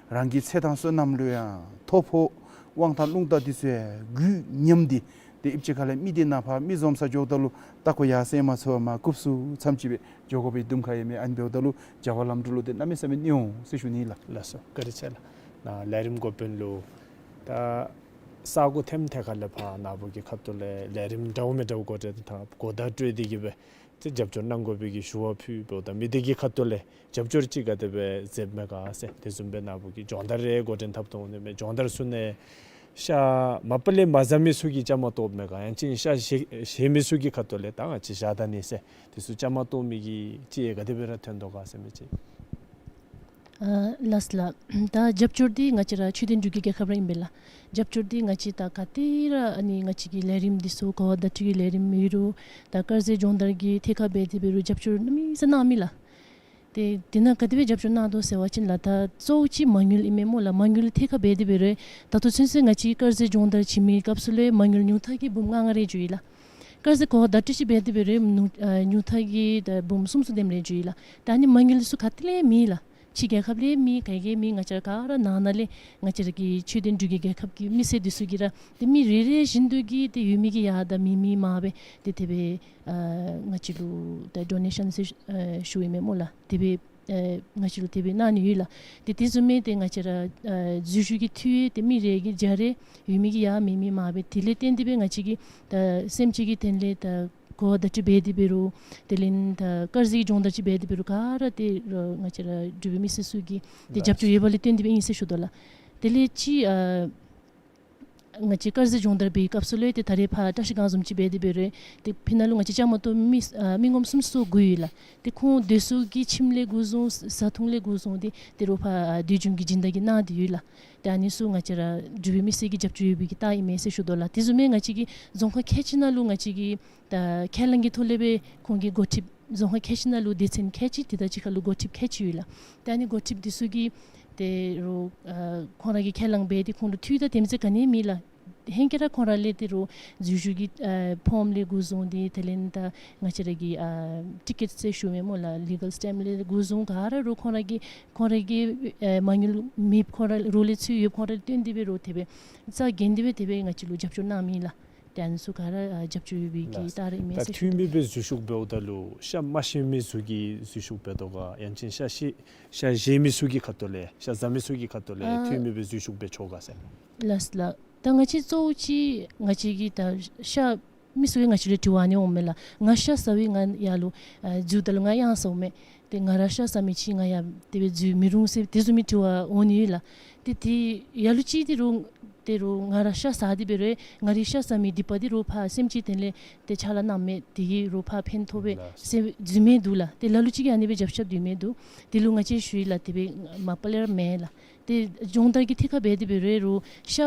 རང་གི་ཚེ་དང་བསོད་ནམས་ལུ་ཡང་ཐོ་ཕོག། དབང་ཐང་རླུང་རྟ་འདི་ཚུ་ཡང་རྒུད་ཉམས་ཏེ་ཏེ་ཨིབ་ཅིག་ཁ་ལས་མི་སྡེ་ནང་ཕར་མི་འཛོམས་ས་འགྱོཝ་ད་ལུ་ད་ཁོ་ཡར་སེང་མ་ཚུགས་པར་མར་སྐུབ་སུ་མཚམས་ཅིག་སྦེ་འགྱོ་དགོ་པའི་དུམ་ཁ་ཡོད་མི་ཨ་ནི་འབདཝ་ད་ལུ་བྱ་བ་ལམ་འགྲོ་ལུ་ཏེ་གནམ་མེད་ས་མེད་གནོད་འོང་ཟེར་ཞུ་ནི་ལགས། ལགས་སོ། བཀའ་དྲིན་ཆེ་ལགས། ནཱ་ལས་རིམ་འགོ་དཔོན་ལུ་ད་ས་གོ་ཐེམ་ཐད་ཁ་ལས་ཕར་ནཱ་བུ་གི་ཁ་ཐུག་ལས་ལས་རིམ་འདྲཝ་མི་འདྲཝ་འགོ་འདྲེན་དང་གོ་བརྡ་སྤྲོད་དེ་གི་སྦེ་ཏེ་རྒྱབ་སྐྱོར་གནང་དགོ་པའི་གི་ཞུ་བ་ཕུལ་འབདཝ་ད་མི་སྡེ་གི་ཁ་ཐུག་ལས་རྒྱབ་སྐྱོར་ཅིག་ག་དེ་སྦེ་མཛདཔ་མས་ག་ཟེར་དེ་བཟུམ་སྦེ་ནཱ་བུ་གིས་སྦྱོང་བརྡར་རེ་འགོ་འདྲེན་འཐབ་དོ་འོང་ནི་མས། སྦྱོང་བརྡར་ཚུ་ནང་ཤ་མ་པ་ལས་མ་ཟ་མི་ཚུ་གིས་བཅའ་མར་གཏོགསཔ་མས་ག་ཡང་ཅིན་ཤ་བཞེས་བཞེས་མི་ཚུ་གི་ཁ་ཐུག་ལས་ད་ང་བཅས་བཞག་ད་ནི་ཟེར་དེ་ཚུ་བཅའ་མར་གཏོགས་མི་གི་ཅིག་ཡང་ག་དེ་སྦེ་ར་ཐོན་དོ་ག་ཟེར་མི་ཅིག། ཨ་ལགས་ལགས། ད་རྒྱབ་སྐྱོར་འདི་ང་བཅས་ར་ཆོས་ལྡན་འབྲུག་གི་རྒྱལ་ཁབ་ར་ཨིན་པས་ལགས། རྒྱབ་སྐྱོར་འདི་ང་བཅས་ད་ག་དེ་ར་ཨ་ནི་ང་བཅས་ཀྱི་ལས་རིམ་འདི་ཚུ་གོ་བརྡ་སྤྲོད་ཀྱི་ལས་རིམ་ཡོད་རུང་ད་དཀར་ཟས་སྦྱོང་བརྡར་གྱི་ཐད་ཁར་འབད་དེ་འབད་རུང་རྒྱབ་སྐྱོར་གནམ་མེད་ས་མེད་གནང་མི་ལགས། ཏེ་དེ་ནང་ག་དེ་སྦེ་རྒྱབ་སྐྱོར་གནང་དོ་ཟེར་བ་ཅིན་ལགས་ད་གཙོ་བོ་ཅིག་མ་དངུལ་ཨིན་མས་སྨོ་ལགས། མ་དངུལ་ཐད་ཁར་འབད་དེ་འབད་རུང་ད་ལྟོ་ཚུན་ཚོད་ང་བཅས་དཀར་ཟས་སྦྱོང་བརྡར་བྱིན་མི་སྐབས་སུ་ལས་མ་དངུལ་ཉུང་མཐའ་གིས་འབུམ་ལྔ་ལྔ་རེ་འགྱོ་ཡི་ལགས། དཀར་ཟས་གོ་བརྡ་སྤྲོད་ཅིག་འབད་དེ་འབད་རུང་ཉུང་ཨ་ཉུང་མཐའ་གིས་ད་འབུམ་གསུམ་གསུམ་དེམ་རེ་འགྱོ་ཡི་ལགས། ད་ཨ་ནི་མ་དངུལ་ཚུ་ག་ཏེ་ལས་མེད་ལགས། ཕྱི་རྒྱལ་ཁབ་ལས་མེད་ག་གིས་མེད། ང་བཅས་ག་ར་ནང་ན་ལས་ང་བཅས་ར་གི་ཆོས་ལྡན་འབྲུག་གི་རྒྱལ་ཁབ་ཀྱི་མི་སེར་འདི་ཚུ་གིས་ར་ཏེ་མི་རེ་རེ་བཞིན་དུ་གིས་ཏེ་ཡོད་མི་གི་ཡར་དང་མེད་མི་མར་སྦེ་ཏེ་དེ་སྦེ་ཨ་ང་བཅས་ལུ་ད་ཌོ་ནེ་ཤཱན་ཟེར་ཨ་ཞུཝ་ཨིན་མས་སྨོ་ལགས། དེ་སྦེ་ཨ་ང་བཅས་ལུ་དེ་སྦེ་གནང་ནི་ཡོད་ལགས། ཏེ་དེ་བཟུམ་སྦེ་ཏེ་ང་བཅས་ར་ཨ་འཛུལ་ཞུགས་ཀྱི་འཐུས་ཏེ་མི་རེ་གིས་བརྒྱ་རེ་ཡོད་མི་གི་ཡར་མེད་མི་མར་སྦེ་དེ་ལས་བརྟེན་ཏེ་སྦེ་ང་བཅས་ཀྱིས་ད་སེམས་ཅན་གྱི་དོན་ལས་ད་གོ་བརྡ་སྤྲོད་འབད་དེ་འབད་རུང་དེ་ལས་ད་དཀར་ཟས་ཀྱི་སྦྱོང་བརྡར་ཅིག་འབད་དེ་འབད་རུང་ག་ར་ཏེ་ར་ང་བཅས་ར་འབྲུག་པའི་མི་སེར་ཚུ་གི་ཏེ་རྒྱབ་སྐྱོར་ཡོད་པ་ལས་བརྟེན་ཏེ་སྦེ་ཨིན་ཟེར་ཞུ་དོ་ལགས། དེ་ལས་ཅིག་ཨ་ང་བཅས་དཀར་ཟས་སྦྱོང་བརྡར་འབད་བའི་སྐབས་སུ་ལུ་ཏེ་ད་རེས་ཕར་བཀྲ་ཤིས་སྒང་བཟུམ་ཅིག་འབད་དེ་འབད་རུང་ཏེ་ཕི་ནང་ལུ་ང་བཅས་བཅའ་མར་གཏོགས་མི་ཨ་མི་ངོམ་སུམ་ཅུ་སོ་དགུ་ཡོད་ལགས། ཏེ་ཁོང་སྡོད་ས་གི་ཁྱིམ་ལས་འགོ་བཟུང་བཟའ་འཐུང་ལས་འགོ་བཟུང་སྟེ་ཏེ་རོགས་ཕར་ཨ་སྡོད་འབྱུང་གི་སྦྱིན་བདག་གིས་གནང་སྟེ་ཡོད་ལགས། ཏེ་ཨ་ནི་ཚུ་ང་བཅས་ར་འབྲུག་པའི་མི་སེར་གྱི་རྒྱབ་སྐྱོར་ཡོད་པའི་གི་རྟགས་ཨིན་མས་ཟེར་ཞུ་དོ་ལགས། དེ་བཟུམ་སྦེ་ང་བཅས་ཀྱི་རྫོང་ཁག་ཁལ་གཅིག་ནང་ལུ་ང་བཅས་ཀྱི་ད་ཁས་བླངས་ཀྱི་ཐོག་ལས་སྦེ་ཁོང་གི་འགོ་ཁྲིདཔ་རྫོང་ཁག་ཁལ་གཅིག་ནང་ལུ་སྡེ་ཚན་ཁལ་གཅིག་དེ་དང་གཅིག་ཁར་ལུ་འགོ་ཁྲིདཔ་ཁལ་གཅིག་ཡོད་ལགས། ཏེ་ཨ་ནི་འགོ་ཁྲིདཔ་འདི་ཚུ་གིས་ཏེ་རོགས་ཨ་ཁོང་ར་གིས་ཁས་བླངས་འབད་དེ་ཁོང་ལུ་འཐུས་དང་དེམ་ཅིག་ག་ནི་མེད་ལགས། ཧེང་སྐལ་ར་ཁོང་ར་ལས་ཏེ་རོགས་འཛུལ་ཞུགས་ཀྱི་ཨ་ཕོམ་ལས་འགོ་བཟུང་སྟེ་དེ་ལས་ད་ང་བཅས་ར་གི་ཨ་ཊི་ཀེཊ་ཟེར་ཞུཝ་མས་སྨོ་ལགས། ལི་གཱལ་སི་ཊེམཔ་ལས་འགོ་བཟུང་ག་ར་རོགས་ཁོང་ར་གིས་ཁོང་ར་གིས་ཨ་མ་དངུལ་མེདཔ་ཁོང་ར་རོགས་ལས་ཚུད་ཡོདཔ་ཁོང་ར་ལས་བརྟེན་ཏེ་སྦེ་རོགས་དེ་སྦེ་རྩ་འགེངས་ཏེ་སྦེ་དེ་སྦེ་ང་བཅས་ལུ་རྒྱབ་སྐྱོར་གནང་མི་ལགས། ཏེ་ཨ་ནི་ཚུ་ག་ར་ཨ་རྒྱབ་སྐྱོར་ཡོད་པའི་གི་རྟགས་རེ་ཨིན་མས་ཟེར་ཞུ་དོ་ལགས། ད་འཐུས་མི་སྦེ་འཛུལ་ཞུགས་འབདཝ་ད་ལུ་ཤ་མ་བཞེས་མི་ཚུ་གིས་འཛུལ་ཞུགས་འབད་དོ་ག་ཡང་ཅིན་ཤ་བཞེས་ཤ་བཞེས་མི་ཚུ་གི་ཁ་ཐུག་ལས་ཤ་ཟ་མི་ཚུ་གི་ཁ་ཐུག་ལས་ཨ་འཐུས་མི་སྦེ་འཛུལ་ཞུགས་འབད་ཆོག་ག་ཟེར། ལགས་ལགས། ད་ང་བཅས་གཙོ་བོ་ཅིག་ང་བཅས་ཀྱི་ད་ཤ་མི་ཚུ་གིས་ང་བཅས་ལུ་དྲི་བ་ཨ་ནི་འོངམ་མས་ལགས། ང་ཤ་ཟ་བའི་ང་ཡར་ལུ་ཨ་འཛུལཝ་ད་ལུ་ང་གཡང་ཟཝ་མས། ཏེ་ང་ར་ཤ་ཟ་མི་ཅིག་ང་ཡང་དེ་སྦེ་འཛུལ་མི་རུང་ཟེར་དེ་བཟུམ་མའི་དྲི་བ་འོང་ནི་ཡོད་ལགས། ཏེ་དེ་ལ་ལུ་ཅིག་ཏེ་རོགས་ཏེ་རོགས་ང་ར་ཤ་ཟ་སྟེ་འབད་རུང་ང་རའི་ཤ་ཟ་མི་སྡིག་པ་འདི་རོགས་ཕར་སེམས་ཅན་དོན་ལས་ཏེ་ཕྱག་ལཱ་གནངམ་མས། དེ་གིས་རོགས་ཕར་ཕན་ཐོགས་པས་ལགས། ཟེར་འཛུལ་མི་འདུག་ལགས། ཏེ་ལ་ལུ་ཅིག་གིས་ཨ་ནི་སྦེ་རྒྱབ་ཤ་འདུག་མི་འདུག། དེ་ལུ་ང་བཅས་ཞུ་ཡི་ལགས། དེ་སྦེ་མ་པ་ལས་ར་མེན་ལགས། ཏེ་སྦྱོང་བརྡར་གྱི་ཐད་ཁར་འབད་དེ་འབད་རུང་རོགས་ཤ་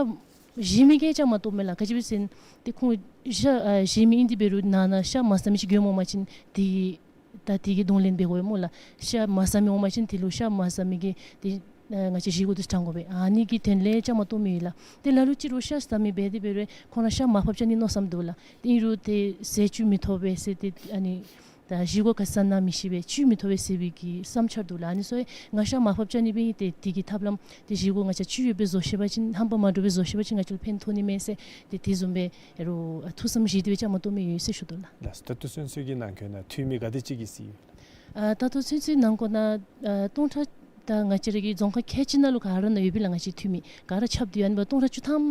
བཞེས་མི་གིས་བཅའ་མར་གཏོགསཔ་མས་ལགས། ག་ཅི་སྦེ་ཟེར་ན་ཏེ་ཁོང་ཤ་ཨ་བཞེས་མི་ཨིན་ཏེ་འབད་རུང་ནང་ན་ཤ་མ་ཟ་མི་ཅིག་གྱོནམ་འོང་པ་ཅིན་དེ་གིས་ད་དེ་གི་གདོང་ལེན་འབད་དགོ་པས་སྨོ་ལགས། ཤ་མ་ཟ་མི་འོང་པ་ཅིན་དེ་ལུ་ཤ་མ་ཟ་མི་གིས་ཏེ་ཨ་ང་བཅས་བཞེས་སྒོ་འདི་དྲང་དགོ་པས། ཨ་ནི་གི་དོན་ལས་བཅའ་མར་གཏོགས་མི་ཡོད་ལགས། ཏེ་ལ་ལུ་ཅིག་རོགས་ཤ་ཟ་མི་འབད་དེ་འབད་རུང་ཁོང་ར་ཤ་མར་ཕབ་བཅའ་ནི་མནོ་བསམ་འདུག་ལགས། ཏེ་ཨིན་རུང་ཏེ་ཟས་བཅུད་མི་ཐོབ་པས་ཟེར་ཏེ་ཨ་ནི་ད་བཞེས་སྒོ་ག་ས་ན་མི་ཤེས་པས། བཅུད་མི་ཐོབ་པས་ཟེར་བའི་གི་བསམ་འཆར་འདུག་ལགས། ཨ་ནི་ཚུ་ཡང་ང་ཤ་མར་ཕབ་བཅའ་ནི་འབད་ཡི། ཏེ་དེ་གི་ཐབས་ལམ་ཏེ་བཞེས་སྒོ་ང་བཅས་བཅུད་ཡོདཔ་སྦེ་བཟོ་ཤེས་པ་ཅིན་ཧམ་པ་མ་འདྲཝ་སྦེ་བཟོ་ཤེས་པ་ཅིན་ང་བཅས་ལུ་ཕན་ཐོགས་ནི་མས་ཟེར་ཏེ་དེ་བཟུམ་སྦེ་རོགས་ཐུགས་བསམ་བཞེས་ཏེ་སྦེ་བཅའ་མར་གཏོགས་མི་ཡོད་ཟེར་ཞུ་དོ་ལགས། ལགས། ད་ལྟོ་ཚུན་ཚོད་ཀྱི་ནང་འཁོད་ནང་འཐུས་མི་ག་དེ་ཅིག་གིས་གཟིགས་ཡོད་ལགས། ཨ་ད་ལྟོ་ཚུན་ཚོད་ནང་འཁོད་ནང་ཨ་སྟོང་ཕྲག་ད་ང་བཅས་ར་གི་རྫོང་ཁག་ཁལ་གཅིག་ནང་ལུ་ག་ར་ནང་ཡོད་པས་ལགས། ང་བཅས་འཐུས་མི་ག་ར་ཁྱབ་སྟེ་ཡོད་ཨ་ནི་སྦེ་སྟོང་ཕྲག་བཅུ་ཐམ་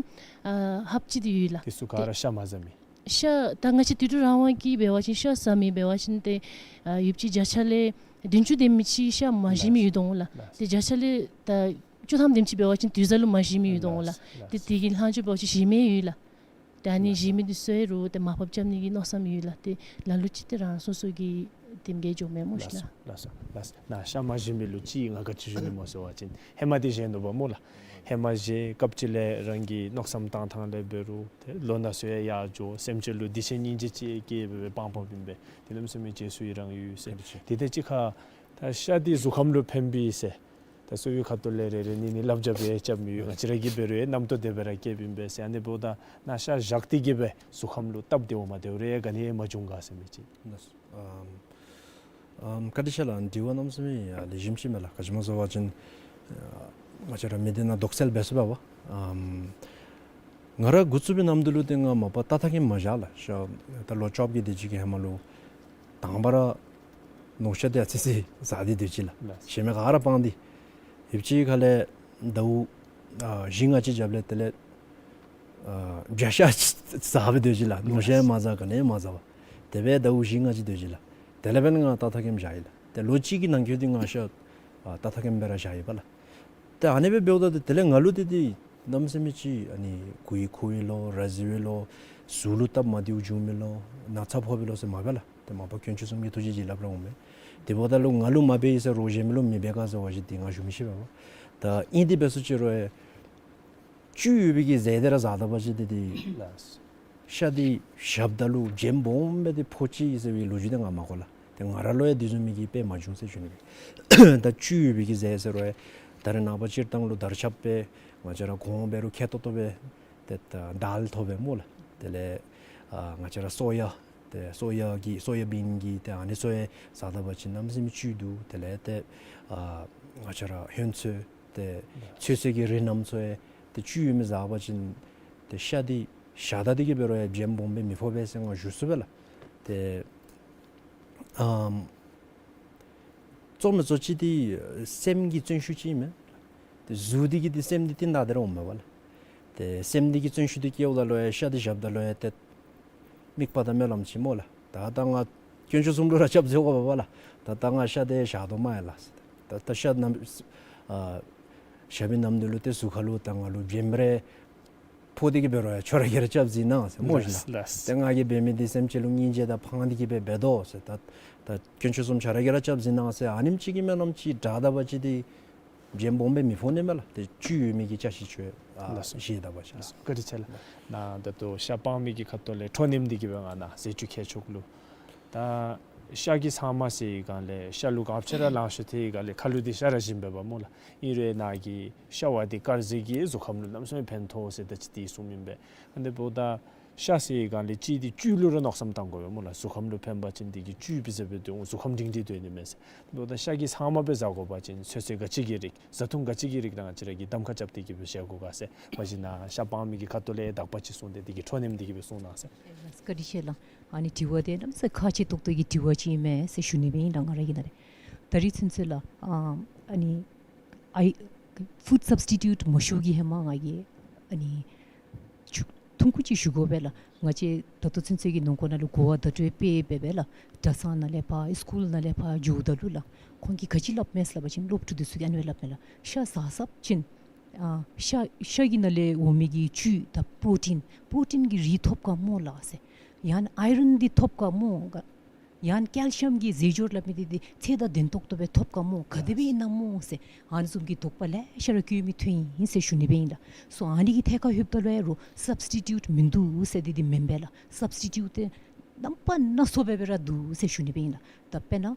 ཨ་ལྷགཔ་ཅིག་ཏེ་ཡོད་ལགས། དེ་ཚུ་ག་ར་ཤ་མ་ཟ་མི། ཤ་ད་ང་བཅས་དུད་འགྲོ་རང་དབང་གིས་འབད་བ་ཅིན་ཤ་ཟ་མི་འབད་བ་ཅིན་ཏེ་ཨ་ཡོདཔ་ཅིག་བརྒྱ་ཆ་ལས་བདུན་ཅུ་དེམ་ཅིག་ཤ་མ་བཞེས་མི་ཡོད་དོ་འོང་ལགས། ཏེ་བརྒྱ་ཆ་ལས་ད་བཅུ་ཐམ་དེམ་ཅིག་འབད་བ་ཅིན་དུས་བཟང་ལུ་མ་བཞེས་མི་ཡོད་དོ་འོང་ལགས། ཏེ་དེ་གི་ལྷག་འཕྲོ་འབད་བ་ཅིན་བཞེས་མི་ཡོད་ལགས། ཏེ་ཨ་ནི་བཞེས་མི་འདི་ཚུ་ཡང་རོགས་ཏེ་མར་ཕབ་རྐྱབ་ནི་གི་མནོ་བསམ་ཡོད་ལགས། ཏེ་ལ་ལུ་ཅིག་ཏེ་རང་སོ་སོ་གི་ དེམ་གྱི་འགྱོ་མས་སྨོ་ཤིག་ན། ལགས་སོ། ལགས་སོ། ལགས་སོ། ན་ཤ་མ་བཞེས་མི་ལུ་ཅིག་ང་ག་ཅི་ཞུ་ནི་སྨོ་ཟེར་བ་ཅིན་ཧེ་མ་འདི་བཞེས་ནུག་པ་སྨོ་ལགས། ཧེ་མ་བཞེས་སྐབས་ཅིག་ལས་རང་གི་མནོ་བསམ་བཏང་ཐངས་ལས་འབད་རུང་ཏེ་ལོ་ན་སོ་ཡང་ཡར་འགྱོ། སེམས་ཅན་ལུ་འདི་ཅིག་སྙིང་རྗེ་ཅིག་སྐྱེ་སྦེ་སྦེ་སྤང་སྤངམ་ཨིན་པས། དེ་ལམ་སེམས་ཅན་རྗེས་སུ་ཡི་རང་ཡོད་ཟེར། ཨིན་ཅི། དེ་ཏེ་ཅིག་ཁར་ད་ཤ་འདི་གཟུགས་ཁམས་ལུ་ཕན་པས་ཟེར། ད་གསོ་བའི་ཁ་ཐུག་ལས་རེ་རེ་གཉིས་གཉིས་སླབ་རྐྱབ་སྦེ་རྐྱབ་མི་ཡོད། ང་བཅས་ར་གིས་འབད་རུང་རྣམ་རྟོག་དེ་སྦེ་ར་སྐྱེཝ་ཨིན་པས་ཟེར། ཨ་ནི་འབདཝ་ད་ན་ཤ་བཞག་སྟེ་གིས་སྦེ་གཟུགས་ཁམས་ལུ་སྟབས་བདེཝ་མ་བདེཝ་རེ་ག་ནི་ཡང་མ་བྱུང་ག་ཟེར་མི་ཅིག། ལགས་སོ། ཨམ་ཨམ་བཀའ་དྲིན་ཆེ་ལགས། དྲི་བ་གནམ་མེད་ས་མེད་ཡང་ལེགས་ཤོམ་ཅིག་མས་ལགས། ག་ཅི་སྨོ་ཟེར་བ་ཅིན་ཨ་ང་བཅས་ར་མི་སྡེ་ནང་དོགས་སེལ་འབད་ཚུགས་པས་པ། ཨམ་ང་ར་འགོ་བཙུགས་པའི་ནམ་དུས་ལུ་ཏེ་ང་མ་པ་ཏ་ཐ་ཁེམ་མ་བཞག་ལགས། ཤ་ད་ལོ་བཅོ་བརྒྱད་དེ་ཅིག་གི་ཧེ་མ་ལུ་དང་པ་ར་ནོར་ཤ་དེ་ཨ་ཙི་ཙི་ཟ་སྟེ་སྡོད་ཅི་ལགས། ལགས། ཤ་མེད་ག་ར་སྤང་སྟེ། ཧེབ་ཅིག་ཁ་ལས་ཟླཝ་ཨ་བཞི་ལྔ་ཅིག་རྒྱབ་ལས་དེ་ལས་ཨ་བྱ་ཤ་ཟ་སྦེ་སྡོད་ཅི་ལགས། ནོར་ཤ་ཡང་མ་ཟ། ག་ནི་ཡང་མ་ཟ་བར། དེ་སྦེ་ཟླཝ་བཞི་ལྔ་ཅིག་སྡོད་ཅི་ལགས། དེ་ལས་འབདན་ང་ཏ་ཐ་ཁེམ་བཞག་ཡི་ལགས། ཏེ་ལོ་གཅིག་གི་ནང་འཁོད་འདི་ང་ཤ་ཨ་ཏ་ཐ་ཁེམ་སྦེ་ར་བཞག་ཡི་པ་ལགས། ཏེ་ཨ་ནི་སྦེ་འབདཝ་ད་ཏེ་དེ་ལས་ང་ལུ་ཏེ་ཏེ་གནམ་མེད་ས་མེད་ཅིག་ཨ་ནི་མགུ་ཡུ་འཁོར་བའི་ལོ་ར་བཟི་བའི་ལོ་གཟུགས་ལུ་སྟབས་མ་བདེཝ་བྱུང་མི་ལོ་ན་ཚ་ཕོག་པའི་ལོ་ཟེར་མ་འབད་ལགས། ཏེ་མ་པ་དཀོན་མཆོག་གསུམ་གྱིས་ཐུགས་རྗེ་བྱིན་རླབས་ར་འོང་མས། དེ་འབདཝ་ད་ལུ་ང་ལུ་མ་འབད་ཡི་ཟེར་རོགས་གཞན་མི་ལུ་མི་འབད་ག་ཟེར་བ་ཅིན་ཏེ་ང་ཞུ་མི་ཤེས་པས་པ། ད་ཨིན་ཏེ་འབད་སོང་ཅི་རུང་ཡང་བཅུད་ཡོད་པའི་གི་ཟས་དེ་ར་ཟ་ད་པ་ཅིན་ཏེ་ཏེ་ལགས། ཤ་འདི་བཞགཔ་ད་ལུ་རྒྱན་སྦོམ་སྦེ་ཏེ་ཕོག་ཅི་ཟེར་བའི་ལོ་རྒྱུས་དེ་ང་མ་གོ་ལགས། ཏེ་ང་ར་ལུ་ཡང་དེ་བཟུམ་མའི་གི་དཔེ་མ་བྱུང་ཟེར་ཞུ་ནི་ཨིན། ད་བཅུད་ཡོད་པའི་གི་ཟས་ཟེར་རུང་ཡང་ད་རེས་ནངས་པ་སྤྱིར་བཏང་ལུ་དར་ཁྱབ་སྦེ་ང་བཅས་ར་གོང་འབད་རུང་ཁེ་ཏོག་ཏོ་སྦེ་ཏེ་ད་དཱལ་ཐོབ་པས་སྨོ་ལགས། དེ་ལས་ཨ་ང་བཅས་ར་སོ་ཡ་ཏེ་སོ་ཡ་གི་སོ་ཡ་བིན་གྱི་ཏེ་ཨ་ནི་ཚུ་ཡང་ཟ་ད་པ་ཅིན་གནམ་མེད་ས་མེད་བཅུད་འདུག། དེ་ལས་ཏེ་ཨ་ང་བཅས་ར་ཧོན་ཚོད་ཏེ་ཚོད་བསྲེ་གི་རིགས་རྣམས་ཚུ་ཡང་ཏེ་བཅུད་ཡོད་མི་ཟ་བ་ཅིན་ཏེ་ཤ་འདི་བཞག་ད་དེ་གིས་འབད་རུང་ཡང་རྒྱན་སྦོམ་སྦེ་མི་ཕོག་པས་ཟེར་ང་ཞུ་ཚུགས་པས་ལགས། ཏེ་ཨམ་གཙོ་མི་གཙོ་ཅིག་འདི་སེམས་ཀྱི་བརྩོན་ཤུགས་ཅིག་ཨིན་མས། ཏེ་གཟུགས་འདི་གིས་ཏེ་སེམས་འདི་བརྟན་ད་དེ་ར་འོང་མས་པ་ལགས། ཏེ་སེམས་འདི་གིས་བརྩོན་ཤུགས་འདི་བསྐྱེདཔ་ད་ལུ་ཡང་ཤ་འདི་བཞགཔ་ད་ལུ་ཡང་ཏེ་དམིགས་པ་དང་སྨོན་ལམ་ཅིག་སྨོ་ལགས། ད་ད་ང་དཀོན་མཆོག་གསུམ་ལུ་ར་སྐྱབས་བཅོལ་དགོ་པས་པ་ལགས། ད་ད་ང་ཤ་འདི་བཞག་དོ་མས་ལགས། ད་ད་ཤ་ནམ་ཨ་བཞག་པའི་ནམ་དུས་ལུ་ཏེ་གཟུགས་ཁ་ལུ་ད་ང་ལུ་རྒྱན་རེ་ཕོག་སྟེ་གིས་འབད་རུང་ཡང་ཁྱོད་ར་གིས་ར་སྐྱབས་གཟིགས་གནང་ཟེར་སྨོ་ཤིག་ལགས། ལགས། ཏེ་ང་གིས་འབད་མི་འདི་སེམས་ཅན་ལུ་སྙིང་རྗེ་དང་ཕངས་ཏེ་གིས་སྦེ་འབད་དོ་ཟེར། ད་ད་དཀོན་མཆོག་གསུམ་ཁྱོད་ར་གིས་ར་སྐྱབས་གཟིགས་གནང་ཟེར་ཨ་ནེམ་ཅིག་གི་སྨོན་ལམ་ཅིག་བསྒྲགས་ད་པ་ཅིན་ཏེ་རྒྱན་སྦོམ་སྦེ་མི་ཕོག་ནི་མས་ལགས། ཏེ་བཅུད་ཡོད་མི་གི་ཅ་ཆས་ཁྱོད་ཨ་ལགས་སོ། བཞེས་ད་པ་ཅིན། ལགས་སོ། བཀའ་དྲིན་ཆེ་ལགས། ན་ད་ལྟོ་ཤ་སྤང་མི་གི་ཁ་ཐུག་ལས་འཕྲོ་མཉམ་འདི་གིས་སྦེ་ང་ནཱ་ཟས་བཅུད་མཁས་མཆོག་ལུ་ད་ཤ་གི་ཚབ་མ་ཟེར་བའི་སྒང་ལས་ཤ་ལུ་ག་ཅི་ར་ལང་ཤོར་ཏེ་ག་ལས་ཁ་ལུ་འདི་ཤ་ར་བཞིན་འབད་བ་སྨོ་ལགས། ཨིན་རུང་ནཱ་གི་ཤ་བ་འདི་དཀར་ཟས་ཀྱིས་གཟུགས་ཁམས་ལུ་གནམ་མེད་ས་མེད་ཕན་ཐོགས་ཟེར་ད་ཅི་འདི་གསུངམ་ཨིན་པས། ཨ་ནི་འབདཝ་ད་ཤ་ཟེར་བའི་སྒང་ལས་གཅིག་འདི་བཅུད་ལུ་ར་མནོ་བསམ་བཏང་དགོ་པས་སྨོ་ལགས། གཟུགས་ཁམས་ལུ་ཕན་པ་ཅིན་འདི་གིས་བཅུད་སྦེ་ཟེར་སྦེ་སྡོད་འོང་། གཟུགས་ཁམས་སྒྲིང་སྒྲིང་སྡོད་ནི་མས་ཟེར། འབདཝ་ད་ཤ་གི་ཚབ་མ་སྦེ་ཟ་དགོ་པ་ཅིན་ཚོད་བསྲེ་ག་ཅི་གི་རིགས་བཟའ་འཐུང་ག་ཅི་གི་རིགས་ནང་ང་བཅས་ར་གིས་གདམ་ཁ་རྐྱབ་སྟེ་གིས་སྦེ་བཞེས་དགོ་ག་ཟེར་མ་གཞི་ནཱ་ཤ་སྤང་མི་གི་ཁ་ཐུག་ལས་དག་པ་ཅིག་གསུངས་ཏེ་འདི་གི་འཕྲོ་མཉམ་འདི་གིས་སྦེ་གསུང་གནང་ཟེར། བཀའ་དྲིན་ཆེ་ལགས། ཨ་ནི་དྲི་བ་དེ་གནམ་མེད་ས་མེད་ཁག་ཆེ་ཏོག་ཏོ་གི་དྲི་བ་ཅིག་ཨིན་མས་ཟེར་ཞུ་ནི་སྦེ་ཨིན་ལགས། ང་ར་གི་ནང་ལས་ད་རིས་ཚུན་ཚོད་ལགས་ཨ་ཨ་ནི་ཨའི་ཕུཌ་སབ་སི་ཊི་ཊུཊ་མ་ཞུ་གི་ཧེ་མ་ང་གིས་ཨ་ནི་ཆུ་ཐུང་ཀུ་ཅིག་ཞུ་དགོ་པས་ལགས། ང་བཅས་ད་ལྟོ་ཚུན་ཚོད་ཀྱི་ནང་འཁོད་ནང་ལུ་གོ་བ་བརྡ་སྤྲོད་སྤེལ་འབད་བས་ལགས། གྲྭ་ཚང་ནང་ལས་ཕར་སི་ཀུལ་ནང་ལས་ཕར་འགྱོཝ་ད་ལུ་ལགས་ཁོང་གིས་ག་ཅི་སླབ་མས་ཟེར་སླབ་པ་ཅིན་སློབ་ཕྲུག་འདི་ཚུ་གིས་ཨ་ནི་སྦེ་སླབ་མས་ལགས། ཤ་ཟ་ཟཝ་ཅིན་ཨ་ཤ་ཤ་གི་ནང་ལས་འོང་མི་གི་བཅུད་དང་པྲོ་ཊིན་པྲོ་ཊིན་གྱི་རིགས་ཐོབ་ག་སྨོ་ལགས་ཟེར། ཡང་ན་ཨའི་རཱན་འདི་ཐོབ་ག་སྨོ་ག། ཡང་ན་ཀེལ་ཤི་ཡམ་གྱི་རྫས་སྦྱོར་སླབ་མི་འདི་འདི་ཚད་དང་ལྡན་ཏོག་ཏོ་སྦེ་ཐོབ་ག་སྨོ། ག་དེ་སྦེ་ཨིན་ན་སྨོ་ཟེར་ཨ་ནི་བཟུམ་གྱི་དོགས་པ་ལེ་ཤ་ར་བཀོད་མི་ཐོན་ཡི་ཟེར་ཞུ་ནི་སྦེ་ཨིན་ལགས། སོ་ཨ་ནི་གི་ཐད་ཁར་ལྷོདཔ་ད་ལུ་ཡང་རོགས་སབ་སི་ཊི་ཊུཊ་མིན་འདུག་ཟེར་འདི་འདི་མེན་པས་ལགས། སབ་སི་ཊི་ཊུཊ་འདི་རྣམ་པ་སྣ་ཚོགས་སྦེ་སྦེ་ར་འདུག་ཟེར་ཞུ་ནི་སྦེ་ཨིན་ལགས། ད་དཔེར་ན་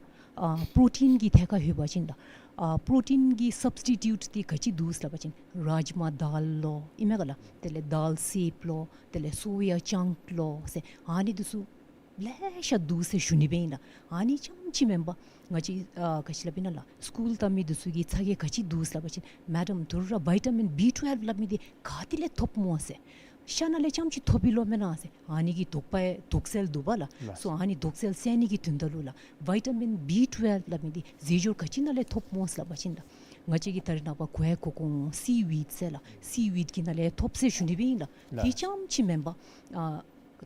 ཨ་པྲོ་ཊིན་གྱི་ཐད་ཁར་ལྷོད་པ་ཅིན་ལགས་ཨ་པྲོ་ཊིན་གྱི་སབ་སི་ཊི་ཊུཊ་འདི་ག་ཅི་འདུག་ཟེར་སླབ་པ་ཅིན་རཱཇ་མ་དཱལ་ལོ་ཨིན་མས་ག་ལགས། དེ་ལས་དཱལ་སེརཔོ་ལོ། དེ་ལས་སོ་ཡ་ཅང་ལོ་ཟེར་ཨ་ནི་འདི་ཚུ་ལེ་ཤ་འདུག་ཟེར་ཞུ་ནི་སྦེ་ཨིན་ལགས། ཨ་ནི་རྐྱངམ་ཅིག་མེན་པར་ང་བཅས་ཨ་ག་ཅི་སླབ་ཨིན་ན་ལགས། སི་ཀུལ་བལྟ་མི་འདི་ཚུ་གིས་ཚ་གྱང་ག་ཅི་འདུག་ཟེར་སླབ་པ་ཅིན་མེ་ཌམ་ད་རུང་ར་བི་ཊ་མིན་བི་ཊུ་ཝེལབ་སླབ་མི་འདི་ག་ཏེ་ལས་ཐོབ་སྨོ་ཟེར། ཤ་ནང་ལས་རྐྱངམ་ཅིག་ཐོབ་པས་ལོ་མེན་ན་ཟེར། ཨ་ནི་གི་དོགས་པ་དོགས་སེལ་འདུག་པ་ལགས། ལགས། སོ་ཨ་ནི་དོགས་སེལ་སེལ་ནི་གི་དོན་དག་ལུ་ལགས་བི་ཊ་མིན་བི་ཊུ་ཝེལབ་སླབ་མི་འདི་རྫས་སྦྱོར་ག་ཅི་ནང་ལས་ཐོབ་སྨོ་ཟེར་སླབ་པ་ཅིན་ལགས་ང་བཅས་ཀྱིས་ད་རེས་ནངས་པ་གོ་ཡང་གོ་གོ་འོང་། སི་ཝིཌ་ཟེར་ལགས། སི་ཝིཌ་གི་ནང་ལས་ཐོབ་ཟེར་ཞུ་ནི་སྦེ་ཨིན་ལགས། ལགས། དེ་རྐྱངམ་ཅིག་མེན་པར་ཨ་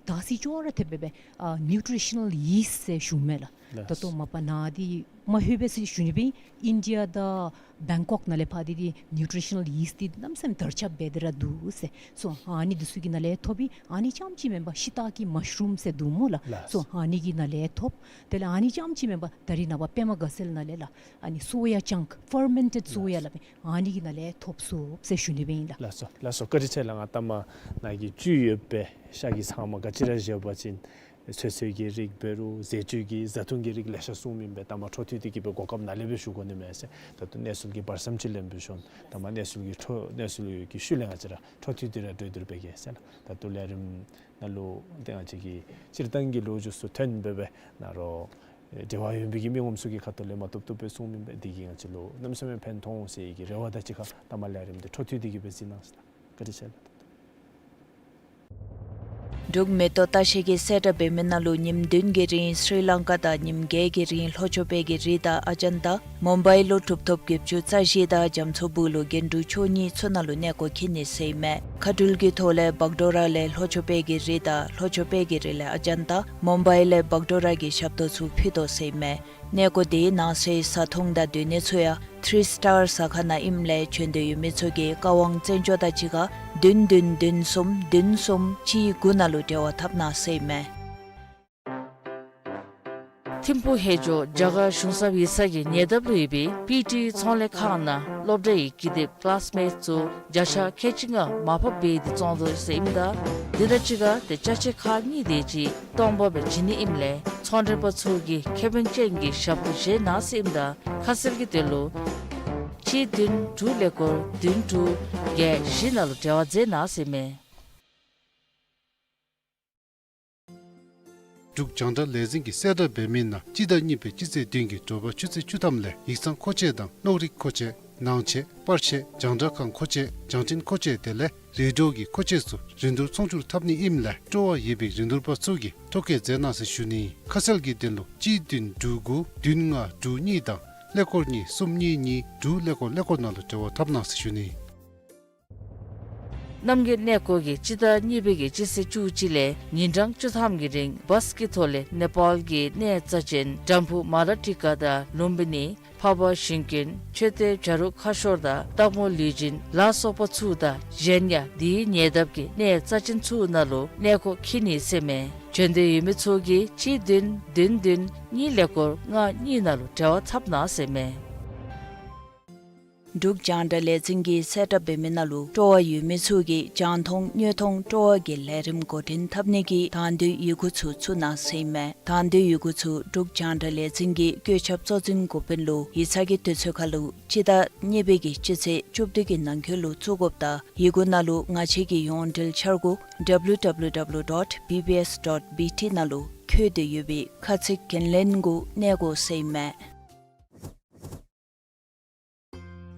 ད་སི་ཅོག་ར་འཐདཔ་སྦེ་ཨ་ནིའུ་ཊི་རི་ཤ་ནཱལ་ཡིསཊ་ཟེར་ཞུཝ་མས་ལགས། ལགས། ད་ལྟོ་མ་པ་ནཱ་འདི་མ་ལྷོད་པས་ཟེར་ཞུ་ནི་སྦེ་ཨིན། ཨིན་ཌི་ཡ་དང་བེང་ཀོག་ནང་ལས་ཕར་འདི་ནིའུ་ཊི་རི་ཤ་ནཱལ་ཡིསཊ་འདི་གནམ་མེད་ས་མེད་དར་ཁྱབ་འབད་དེ་ར་འདུག་ཟེར། སོ་ཨ་ནི་འདི་ཚུ་གི་ནང་ལས་ཐོབ་ཨིན། ཨ་ནི་རྐྱངམ་ཅིག་མེན་པར་ཤི་ཏ་ཀི་མ་ཤ་རུམ་ཟེར་འདུག་སྨོ་ལགས། ལགས། སོ་ཨ་ནི་གི་ནང་ལས་ཐོབ། དེ་ལས་ཨ་ནི་རྐྱངམ་ཅིག་མེན་པར་ད་རིས་ནངས་པ་པདྨ་དགའ་ཚལ་ནང་ལས་ལགས་ཨ་ནི་སོ་ཡ་ཅང་ཀི་ཕར་མེན་ཊེཌ་སོ་ཡ་ལགས། ཨ་ནི་གི་ནང་ལས་ཐོབ་ཚུགས་ཟེར་ཞུ་ནི་སྦེ་ཨིན་ལགས། ལགས་སོ། ལགས་སོ། བཀའ་དྲིན་ཆེ་ལགས། ང་ལྟ་མ་ནཱ་གི་བཅུད་ཡོད་པའི་ཤ་གི་ཚང་མ་ག་ཅི་ར་བཞེས་པ་ཅིན་ཚོད་བསྲེ་གི་རིགས་འབད་རུང་ཟས་བཅུད་ཀྱི་བཟའ་འཐུང་གི་རིགས་ལེ་ཤ་གསུངམ་ཨིན་པས། ལྟ་མ་འཕྲོ་མཐུད་དེ་གི་སྦེ་གོ་སྐབས་ནཱ་ལས་སྦེ་ཞུ་དགོ་ནི་མས་ཟེར། ད་ལྟོ་གནས་ཚུལ་གྱི་བར་མཚམས་ཅིག་ལེན་སྦེ་ཞུ་ནི། ལྟ་མ་གནས་ཚུལ་གྱི་འཕྲོ་གནས་ཚུལ་གྱི་ཤུལ་ལས་ང་བཅས་ར་འཕྲོ་མཐུད་དེ་ར་གྲོས་བསྡུར་འབད་གེ་ཟེར་ལགས། ད་ལྟོ་ལས་རིམ་ནང་ལུ་ཏེ་ང་བཅས་ཀྱི་སྤྱིར་བཏང་གི་ལོ་རྒྱུས་ཚུ་ཐོན་སྦེ་སྦེ་ནཱ་རོགས་འབྲེལ་བ་ཡོད་པའི་གི་མི་ངོམ་ཚུ་གི་ཁ་ཐུག་ལས་མ་བཏུབ་བཏུབ་སྦེ་གསུངམ་ཨིན་པས། འདི་གིས་ང་བཅས་ལུ་གནམ་མེད་ས་མེད་ཕན་ཐོགས་འོང་ཟེར་གྱི་རེ་བ་དང་གཅིག་ཁར་ལྟ་མ་ལས་རིམ་འདི་འཕྲོ་མཐུད་དེ་གི་སྦེ་གཟིགས་གནང་ཟེར་ལགས། བཀའ་དྲིན་ཆེ་ལགས། འབྲུག་མེ་ཏོག་ལྟ་བཤལ་གྱིས་གསལ་བསྒྲགས་འབད་མི་ནང་ལུ་ཉིནམ་བདུན་གྱི་རིང་སི་རི་ལང་ཀ་དང་ཉིནམ་བརྒྱད་ཀྱི་རིང་ལྷོ་ཕྱོགས་པའི་གི་རི་དང་ཨ་ཇན་ཏ། མུམ་བའི་ལུ་གྲུབ་ཐོབ་བརྒྱད་ཅུ་རྩ་བཞི་དང་རྒྱ་མཚོ་སྦུག་ལུ་གྱེན་དྲུག་བཅུ་གཉིས་ཚུ་ནང་ལུ་གནས་སྐོར་འཁྱིད་ནི་ཟེར་ཨིན་མས། མཁའ་འགྲུལ་གྱི་ཐོག་ལས་བག་ཌོ་ར་ལས་ལྷོ་ཕྱོགས་པའི་གི་རི་དང་ལྷོ་ཕྱོགས་པའི་གི་རི་ལས་ཨ་ཇན་ཏ། མུམ་བའི་ལས་བག་ཌོ་ར་གི་ཞབས་ཏོག་ཚུ་ཕུལ་དོ་ཟེར་ཨིན་མས། གནས་སྐོར་དེ་ནང་སའི་བཟའ་འཐུང་དང་སྡོད་གནས་ཚུ་ཡང་ཐི་རི་སི་ཊར་ཟ་ཁང་ནང་ཨིནམ་ལས་བྱོན་འདོད་ཡོད་མི་ཚུ་གིས་བཀའ་དབང་བཙན་བྱོལ་དང་གཅིག་ཁར་བདུན་བདུན་བདུན་གསུམ་བདུན་གསུམ་གཅིག་དགུ་ནང་ལུ་འབྲེལ་བ་འཐབ་གནང་ཟེར་ཨིན་མས། ཐིམ་ཕུག་ཧེ་ཇོ་རྒྱ་གར་གཞུང་ཚབ་ཡིག་ཚང་གི་ཉེ་འདབས་ལུ་ཡོད་པའི་པི་ཊི་ཚོང་ལས་ཁང་ནང་སློབ་གྲྭའི་ཀི་དེབ་ཀི་ལཱསི་མེཊསི་ཚུ་བརྒྱ་ཆ་ཁལ་གཅིག་ལྔ་མར་ཕབ་འབད་དེ་བཙོང་དོ་ཟེར་ཨིནམ་ད་འདི་དང་གཅིག་ཁར་ཏེ་ཅ་ཆས་ཁག་གཉིས་དེ་ཅིག་སྟོང་པ་སྦེ་བྱིན་ནི་ཨིནམ་ལས་ཚོང་མགྲོན་པ་ཚུ་གིས་ཁེ་ཕན་ཅན་གྱི་ཞབས་ཏོག་བྱིན་གནང་ཟེར་ཨིནམ་ད་ཁ་གསལ་གྱི་དོན་ལུ་གཅིག་བདུན་དྲུག་ཀླད་ཀོར་བདུན་དྲུག་བརྒྱད་བཞི་ནང་ལུ་འབྲེལ་བ་མཛད་གནང་ཟེར་ཨིན་མས། འབྲུག་རྒྱང་བསྒྲགས་ལས་འཛིན་གྱིས་གསལ་བསྒྲགས་འབད་མི་ནང་སྤྱི་ཟླ་གཉིས་པའི་སྤྱི་ཚེས་བདུན་གྱི་དྲོ་པ་ཆུ་ཚོད་བཅུ་ཐམ་ལས་ཡིག་ཚང་མཁོ་ཆས་དང་གློག་རིག་མཁོ་ཆས་ནང་ཆས་པར་ཆས་རྒྱང་བསྒྲགས་ཁང་མཁོ་ཆས་རྒྱང་འཕྲིན་མཁོ་ཆས་དེ་ལས་རེ་ཌི་ཡོ་གི་མཁོ་ཆས་ཚུ་རིན་བསྡུར་ཚོང་བསྒྱུར་འཐབ་ནི་ཨིནམ་ལས་སྤྲོ་བ་ཡོད་པའི་རིན་བསྡུར་པ་ཚུ་གིས་ཐོ་བཀོད་མཛད་གནང་ཟེར་ཞུ་ནི། ཁ་གསལ་གྱི་དོན་ལུ་གཅིག་བདུན་དྲུག་དགུ་བདུན་ལྔ་དྲུག་གཉིས་དང་ཀླད་ཀོར་གཉིས་གསུམ་གཉིས་གཉིས་དྲུག་ཀླད་ཀོར་ཀླད་ཀོར་ནང་ལུ་འབྲེལ་བ་འཐབ་གནང་ཟེར་ཞུ་ནི། རྣམ་རྒྱལ་གནས་སྐོར་གྱིས་སྤྱི་ཟླ་གཉིས་པའི་གི་སྤྱི་ཚེས་བཅུ་གཅིག་ལས་ཉིན་གྲངས་བཅུ་ཐམ་གྱི་རིང་བཱསི་གི་ཐོག་ལས་ནེ་པཱལ་གྱི་གནས་རྩ་ཅན་ཌམ་བུ་མ་ལ་ཊི་ཀ་དང་ལུམ་བི་ནི་ཕ་བ་ཤིང་ཀུན་མཆོད་རྟེན་བྱ་རུང་ཁ་ཤོར་དང་སྟག་མོ་ལུས་སྦྱིན་ལ་སོགས་པ་ཚུ་དང་གཞན་ཡང་དེའི་ཉེ་འདབས་ཀྱི་གནས་རྩ་ཅན་ཚུ་ནང་ལུ་གནས་སྐོར་འཁྱིད་ནི་ཟེར་ཨིན་མས། བྱོན་འདོད་ཡོད་མི་ཚུ་གིས་གཅིག་བདུན་བདུན་བདུན་གཉིས་ཀླད་ཀོར་ལྔ་གཉིས་ནང་ལུ་འབྲེལ་བ་འཐབ་གནང་ཟེར་ཨིན་མས། འབྲུག་རྒྱང་བསྒྲགས་ལས་འཛིན་གྱིས་གསལ་བསྒྲགས་འབད་མི་ནང་ལུ་སྤྲོ་བ་ཡོད་མི་ཚུ་གིས་རྒྱང་མཐོང་དངོས་མཐོང་སྤྲོ་བ་གི་ལས་རིམ་འགོ་འདྲེན་འཐབ་ནི་གི་དང་འདོད་ཡི་གུ་ཚུ་བཙུགས་གནང་ཟེར་ཨིན་མས། དང་འདོད་ཡི་གུ་ཚུ་འབྲུག་རྒྱང་བསྒྲགས་ལས་འཛིན་གྱི་བཀོད་ཁྱབ་གཙོ་འཛིན་འགོ་དཔོན་ལུ་ཡིག་ཚང་གི་དུས་ཚོད་ཁར་ལུ་སྤྱི་ཟླ་གཉིས་པའི་གི་སྤྱི་ཚེས་བཅུ་བདུན་གྱི་ནང་འཁོད་ལུ་བཙུགས་དགོཔ་དང་ཡི་གུ་ནང་ལུ་ང་བཅས་ཀྱི་ཡོངས་འབྲེལ་འཆར་སྒོ་W W W dot B B S dot B T ནང་ལུ་འཁོད་དེ་ཡོད་པའི་ཁ་ཚིག་འགན་ལེན་གུ་གནས་དགོ་ཟེར་ཨིན་མས།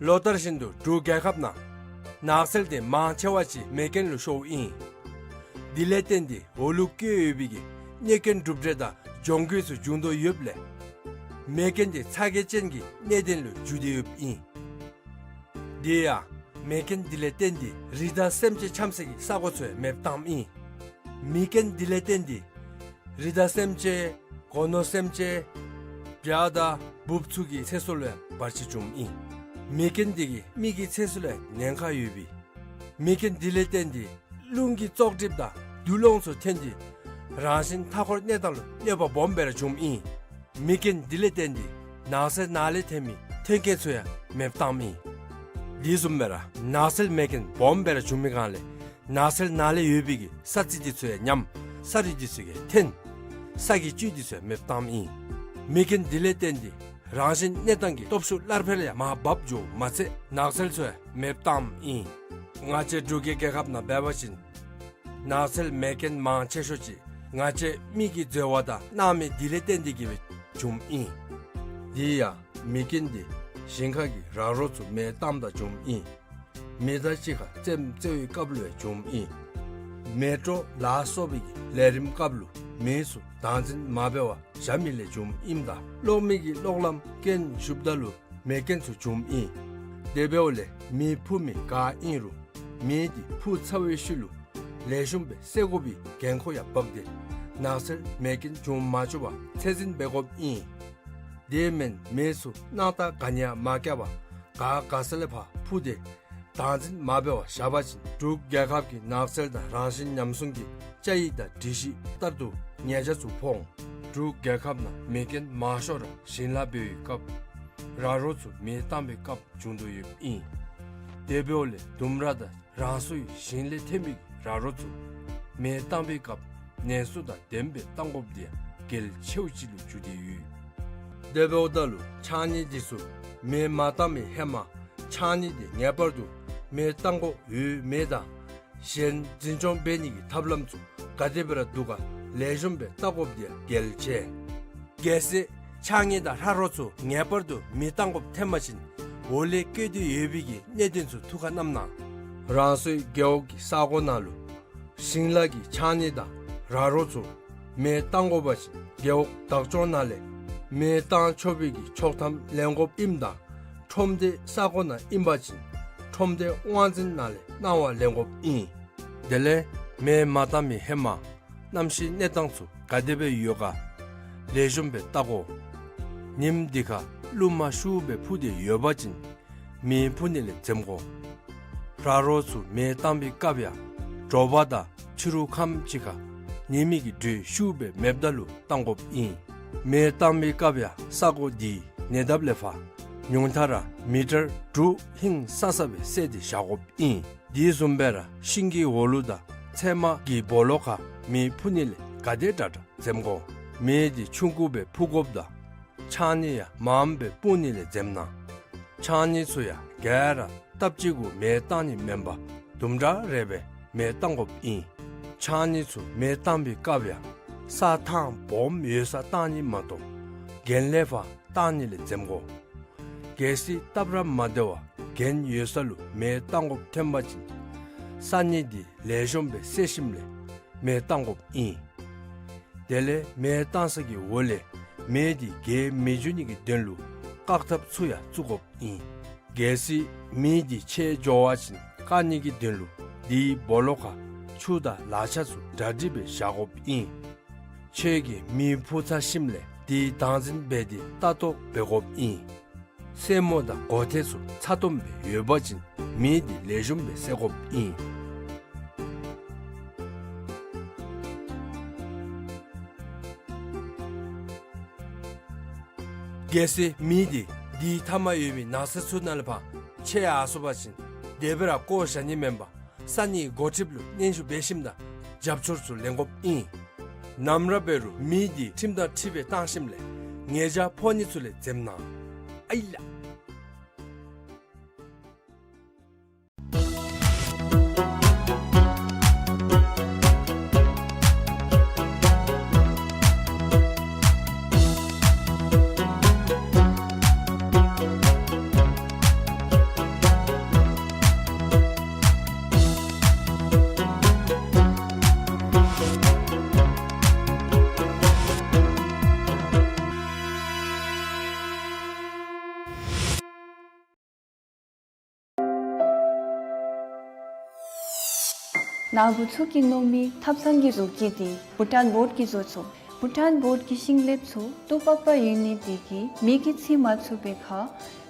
ལོ་ལྟར་བཞིན་དུ་འབྲུག་རྒྱལ་ཁབ་ནང་ནགས་ཚལ་དེ་མང་ཆེ་བ་ཅིག་མེ་རྐྱེན་ལུ་ཤོརཝ་ཨིན། དེ་ལས་བརྟེན་ཏེ་འོག་ལུ་བཀོད་ཡོད་པའི་གི་གནོད་སྐྱོན་གྲུབ་འབྲས་དང་གྱོང་གུད་ཚུ་འབྱུང་དོ་ཡོདཔ་ལས་མེ་རྐྱེན་དེ་ཚ་གྱང་ཅན་གྱི་གནད་དོན་ལུ་འགྱུར་ཏེ་ཡོདཔ་ཨིན། དེ་ཡང་མེ་རྐྱེན་དེ་ལས་བརྟེན་ཏེ་རི་དྭགས་སེམས་ཅན་འཁྱམ་སའི་གི་ས་གོ་ཚུ་ཡང་མེདཔ་བཏངམ་ཨིན། མེ་རྐྱེན་དེ་ལས་བརྟེན་ཏེ་རི་དྭགས་སེམས་ཅན་སྒོ་ནོར་སེམས་ཅན་བྱ་དང་འབུཔ་ཚུ་གི་ཚེ་སྲོག་ལུ་ཡང་བར་ཆད་བྱུངམ་ཨིན། མེ་རྐྱེན་དེ་གིས་མི་གི་ཚེ་སྲོག་ལུ་ཡང་ཉེན་ཁ་ཡོདཔ་ཨིན། མེ་རྐྱེན་དེ་ལས་བརྟེན་ཏེ་རླུང་གི་བཙོག་གྲིབ་དང་རྡུལ་སློང་ཚུ་ཐོན་ཏེ་རང་བཞིན་མཐའ་འཁོར་གནས་སྟངས་ལུ་གནོད་པ་སྦོམ་སྦེ་ར་བྱུངམ་ཨིན། མེ་རྐྱེན་དེ་ལས་བརྟེན་ཏེ་ནགས་ཚལ་ནང་ལས་ཐོན་མི་ཐོན་སྐྱེད་ཚུ་ཡང་མེདཔ་བཏངམ་ཨིན། དེ་བཟུམ་སྦེ་ར་ནགས་ཚལ་མེ་རྐྱེན་སྦོམ་སྦེ་ར་བྱུང་མི་སྒང་ལས་ནགས་ཚལ་ནང་ལས་ཡོད་པའི་གི་ས་རྩི་དེ་ཚུ་ཡང་ཉམས། ས་རུད་དེ་ཚུ་ཡང་ཐོན། ས་གི་བཅུད་དེ་ཚུ་ཡང་མེདཔ་བཏངམ་ཨིན། མེ་རྐྱེན་དེ་ལས་བརྟེན་ཏེ་རང་བཞིན་གནས་སྟངས་ཀྱི་སྟོབས་ཤུགས་སླར་འཕེལ་ཡང་མར་བབས་འགྱོཝ་མ་ཚད་ནགས་ཚལ་ཚུ་ཡང་མེདཔ་བཏངམ་ཨིན། ང་བཅས་འབྲུག་གི་རྒྱལ་ཁབ་ནང་འབད་བ་ཅིན་ནགས་ཚལ་མེ་རྐྱེན་མང་ཆེ་ཤོས་ཅིག་ང་བཅས་མི་གི་འཛོལ་བ་དང་སྣང་མེད་དེ་ལས་བརྟེན་ཏེ་གི་སྦེ་བྱུངམ་ཨིན། དེ་ཡང་མེ་རྐྱེན་དེ་ཞིང་ཁ་གི་ར་རོ་ཚུ་མེ་བཏངམ་ད་བྱུངམ་ཨིན། མེ་མདའ་གཅིག་ཁར་རྩེདམོ་རྩེ་བའི་སྐབས་ལུ་ཡང་བྱུངམ་ཨིན། མེ་སྤྲོ་ལ་སོགས་པའི་གི་ལས་རིམ་སྐབས་ལུ་མེ་ཚུ་བདག་འཛིན་མ་འབད་བར་བཞག་མི་ལས་བྱུངམ་ཨིནམ་ད་གློག་མེ་གི་གློག་ལམ་རྐྱེན་ཞུགསཔ་ད་ལུ་མེ་རྐྱེན་ཚུ་བྱུངམ་ཨིན། དེ་འབདཝ་ལས་མེ་འཕུ་མི་ག་ཨིན་རུང་མེ་དེ་འཕུ་ཚར་བའི་ཤུལ་ལུ་ལེགས་ཤོམ་སྦེ་སེལ་དགོ་པའི་འགན་ཁུར་ཡང་འབག་སྟེ་ ནགས་ཚལ་མེ་རྐྱེན་འབྱུང་མ་བཅུག་པར་ཚད་འཛིན་འབད་དགོཔ་ཨིན། དེ་མེན་མེ་ཚུ་སྣང་ཐག་ག་ནི་ཡང་མ་བཀལ་བར་ག་ག་ས་ལས་ཕར་འཕུ་སྟེ་དྭངས་འཛིན་མ་འབད་བར་བཞག་པ་ཅིན་འབྲུག་རྒྱལ་ཁབ་ཀྱི་ནགས་ཚལ་དང་རང་བཞིན་ཉམས་སྲུང་གི་བཅའ་ཡིག་དང་སྒྲིག་གཞི་ལྟར་དུ་ཉེས་ཆད་ཚུ་ཕོག་འོང་། འབྲུག་རྒྱལ་ཁབ་ནང་མེ་རྐྱེན་མང་ཤོས་ར་ཞིང་ལཱ་འབད་བའི་སྐབས་ར་རོ་ཚུ་མེ་བཏང་པའི་སྐབས་བྱུང་དོ་ཡོདཔ་ཨིན། དེ་འབདཝ་ལས་ལྡུམ་ར་དང་རང་སོའི་ཞིང་ལས་ཐོན་མི་ར་རོ་ཚུ་མེ་བཏང་པའི་སྐབས་ནན་སོ་དང་ལྡནམ་སྦེ་བཏང་དགོཔ་དེ་ཡང་གལ་ཆེཝ་ཅིག་ལུ་གྱུར་ཏེ་ཡོད། དེ་འབདཝ་ད་ལུ་ཕྱགས་སྙིགས་འདི་ཚུ་མེ་མ་བཏང་པའི་ཧེ་མ་ཕྱགས་སྙིགས་འདི་ངེས་པར་དུ་མེ་བཏང་དགོཔ་ཡོད་མེད་དང་གཞན་འཛིན་སྐྱོང་འབད་ནི་གི་ཐབས་ལམ་ཚུ་ག་དེ་སྦེ་ར་འདུག་ག་ལེགས་ཤོམ་སྦེ་བལྟ་དགོཔ་དེ་ཡང་གལ་ཆེ། གལ་སྲིད་ཕྱགས་སྙིགས་དང་ར་རོ་ཚུ་ངེས་པར་དུ་མེ་བཏང་དགོཔ་ཐོན་པ་ཅིན་འོག་ལས་བཀོད་དེ་ཡོད་པའི་གི་གནད་དོན་ཚུ་ཐུགས་ཁར་བསྣམ་གནང་། རང་སོའི་རྒེད་འོག་གི་ས་གོ་ནང་ལུ་ཞིང་ལཱ་གི་ཕྱགས་སྙིགས་དང་ར་རོ་ཚུ་མེ་བཏང་དགོ་པ་ཅིན་རྒེད་འོག་བདག་སྐྱོང་ནང་ལས་མེ་བཏང་ཆོག་པའི་གི་ཆོག་ཐམ་ལེན་དགོཔ་ཨིནམ་ད་ཁྲོམ་སྡེ་ས་གོ་ནང་ཨིན་པ་ཅིན་ཁྲོམ་སྡེ་དབང་འཛིན་ནང་ལས་གནང་བ་ལེན་དགོཔ་ཨིན། དེ་ལས་མེ་མ་བཏང་མི་ཧེ་མ་གནམ་གཤིས་གནས་སྟངས་ཚུ་ག་དེ་སྦེ་ཡོད་ག་ལེགས་ཤོམ་སྦེ་བལྟ་དགོ། ཉིམ་འདི་ཁར་རླུང་མ་ཤུགས་སྦེ་འཕུ་སྟེ་ཡོད་པ་ཅིན་མེ་འཕུ་ནི་ལས་འཛེམ་དགོ། ར་རོ་ཚུ་མེ་བཏང་པའི་སྐབས་ཡང་དྲོ་པ་དང་ཕྱི་རུ་ཁམས་ཅིག་ཁར་ཉི་མའི་གི་དྲོད་ཤུགས་སྦེ་མེདཔ་ད་ལུ་བཏང་དགོཔ་ཨིན། མེ་བཏང་པའི་སྐབས་ཡང་ས་གོ་འདི་ཉེ་འདབས་ལས་ཕར་ཉུང་མཐའ་ར་མི་ཊར་དྲུག་ཧིང་སང་ས་སྦེ་བསལ་ཏེ་བཞག་དགོཔ་ཨིན། དེ་བཟུམ་སྦེ་ར་ཤིང་གི་འོག་ལུ་དང་ཚལ་མ་གི་སྦོ་ལོགས་ཁར་མེ་འཕུ་ནི་ལས་ག་དེ་དྲག་དྲག་འཛེམ་དགོ། མེ་འདི་ཆུང་ཀུ་སྦེ་འཕུ་དགོཔ་དང་ཕྱགས་སྙིགས་ཡང་མངམ་སྦེ་སྤུངས་ནི་ལས་འཛེམ་གནང་། ཕྱགས་སྙིགས་ཚུ་ཡང་ག་ར་སྟབས་གཅིག་གུ་མེ་བཏང་ནི་མེན་པར་དུམ་གྲ་རེ་སྦེ་མེ་བཏང་དགོཔ་ཨིན། ཕྱགས་སྙིགས་ཚུ་མེ་བཏང་པའི་སྐབས་ཡང་ས་ཐང་སྦོམ་ཡོད་སར་བཏང་ནི་མ་གཏོགས་གྱེན་ལས་ཕར་བཏང་ནི་ལས་འཛེམ་དགོ། གལ་སྲིད་སྟབས་ར་མ་བདེ་བར་གྱེན་ཡོད་ས་ལུ་མེ་བཏང་དགོཔ་ཐོན་པ་ཅིན་ས་སྙིགས་འདི་ལེགས་ཤོམ་སྦེ་བསལ་ཞིནམ་ལས་མེ་བཏང་དགོཔ་ཨིན། དེ་ལས་མེ་བཏང་ས་གི་འོག་ལས་མེ་འདི་རྒྱས་མི་འགྱོ་ནི་གི་དོན་ལུ་བཀག་ཐབས་ཚུ་ཡང་བཙུགས་དགོཔ་ཨིན། གལ་སྲིད་མེ་འདི་ཆད་འགྱོ་བ་ཅིན་བཀག་ནི་གི་དོན་ལུ་དེའི་སྦོ་ལོགས་ཁར་ཆུ་དང་ལག་ཆ་ཚུ་གྲ་སྒྲིག་སྦེ་བཞག་དགོཔ་ཨིན། ཁྱོད་ཀྱིས་མེ་འཕུ་ཚར་ཞིནམ་ལས་དེ་དྭངས་འཛིན་འབད་དེ་ལྟ་རྟོག་འབད་དགོཔ་ཨིན། སེན་མོ་དང་མགོ་ཐད་ཚུ་ཚ་ཏོམ་སྦེ་ཡོད་པ་ཅིན་མེ་འདི་ལེགས་ཤོམ་སྦེ་བསལ་དགོཔ་ཨིན། གལ་སྲིད་མེ་འདི་དེའི་མཐའ་མར་ཡོད་མི་ནགས་ཚལ་ཚུ་ནང་ལས་ཕར་ཆད་ཡར་སོང་པ་ཅིན་དེ་སྦེ་ར་བཀོ་བཞག་ནི་མེན་པར་ས་གནས་འགོ་ཁྲིདཔ་ལུ་སྙན་ཞུ་འབད་ཞིནམ་ད་རྒྱབ་སྐྱོར་ཚུ་ལེན་དགོཔ་ཨིན། ནམ་ར་འབད་རུང་མེ་འདི་ཁྲིམས་དང་འཁྲིལ་སྦེ་བཏང་ཞིནམ་ལས་ཉེས་ཆད་ཕོག་ནི་ཚུ་ལས་འཛེམ་གནང་། ཨའི་ལགས། ནཱ་བུ་ཚུ་གིས་མནོ་མི་ཐབ་ཚང་གི་བཟོ་བཀོད་འདི་བྷུ་ཊཱན་བོཌ་ཀྱིས་བཟོ་ཚུགས། བྷུ་ཊཱན་བོཌ་ཀྱི་ཤིང་ལེབ་ཚུ་ཏོག་པག་པ་ཡོད་ནི་དེ་གིས་མེ་གིས་འཚིག་མ་ཚུགས་པའི་ཁར་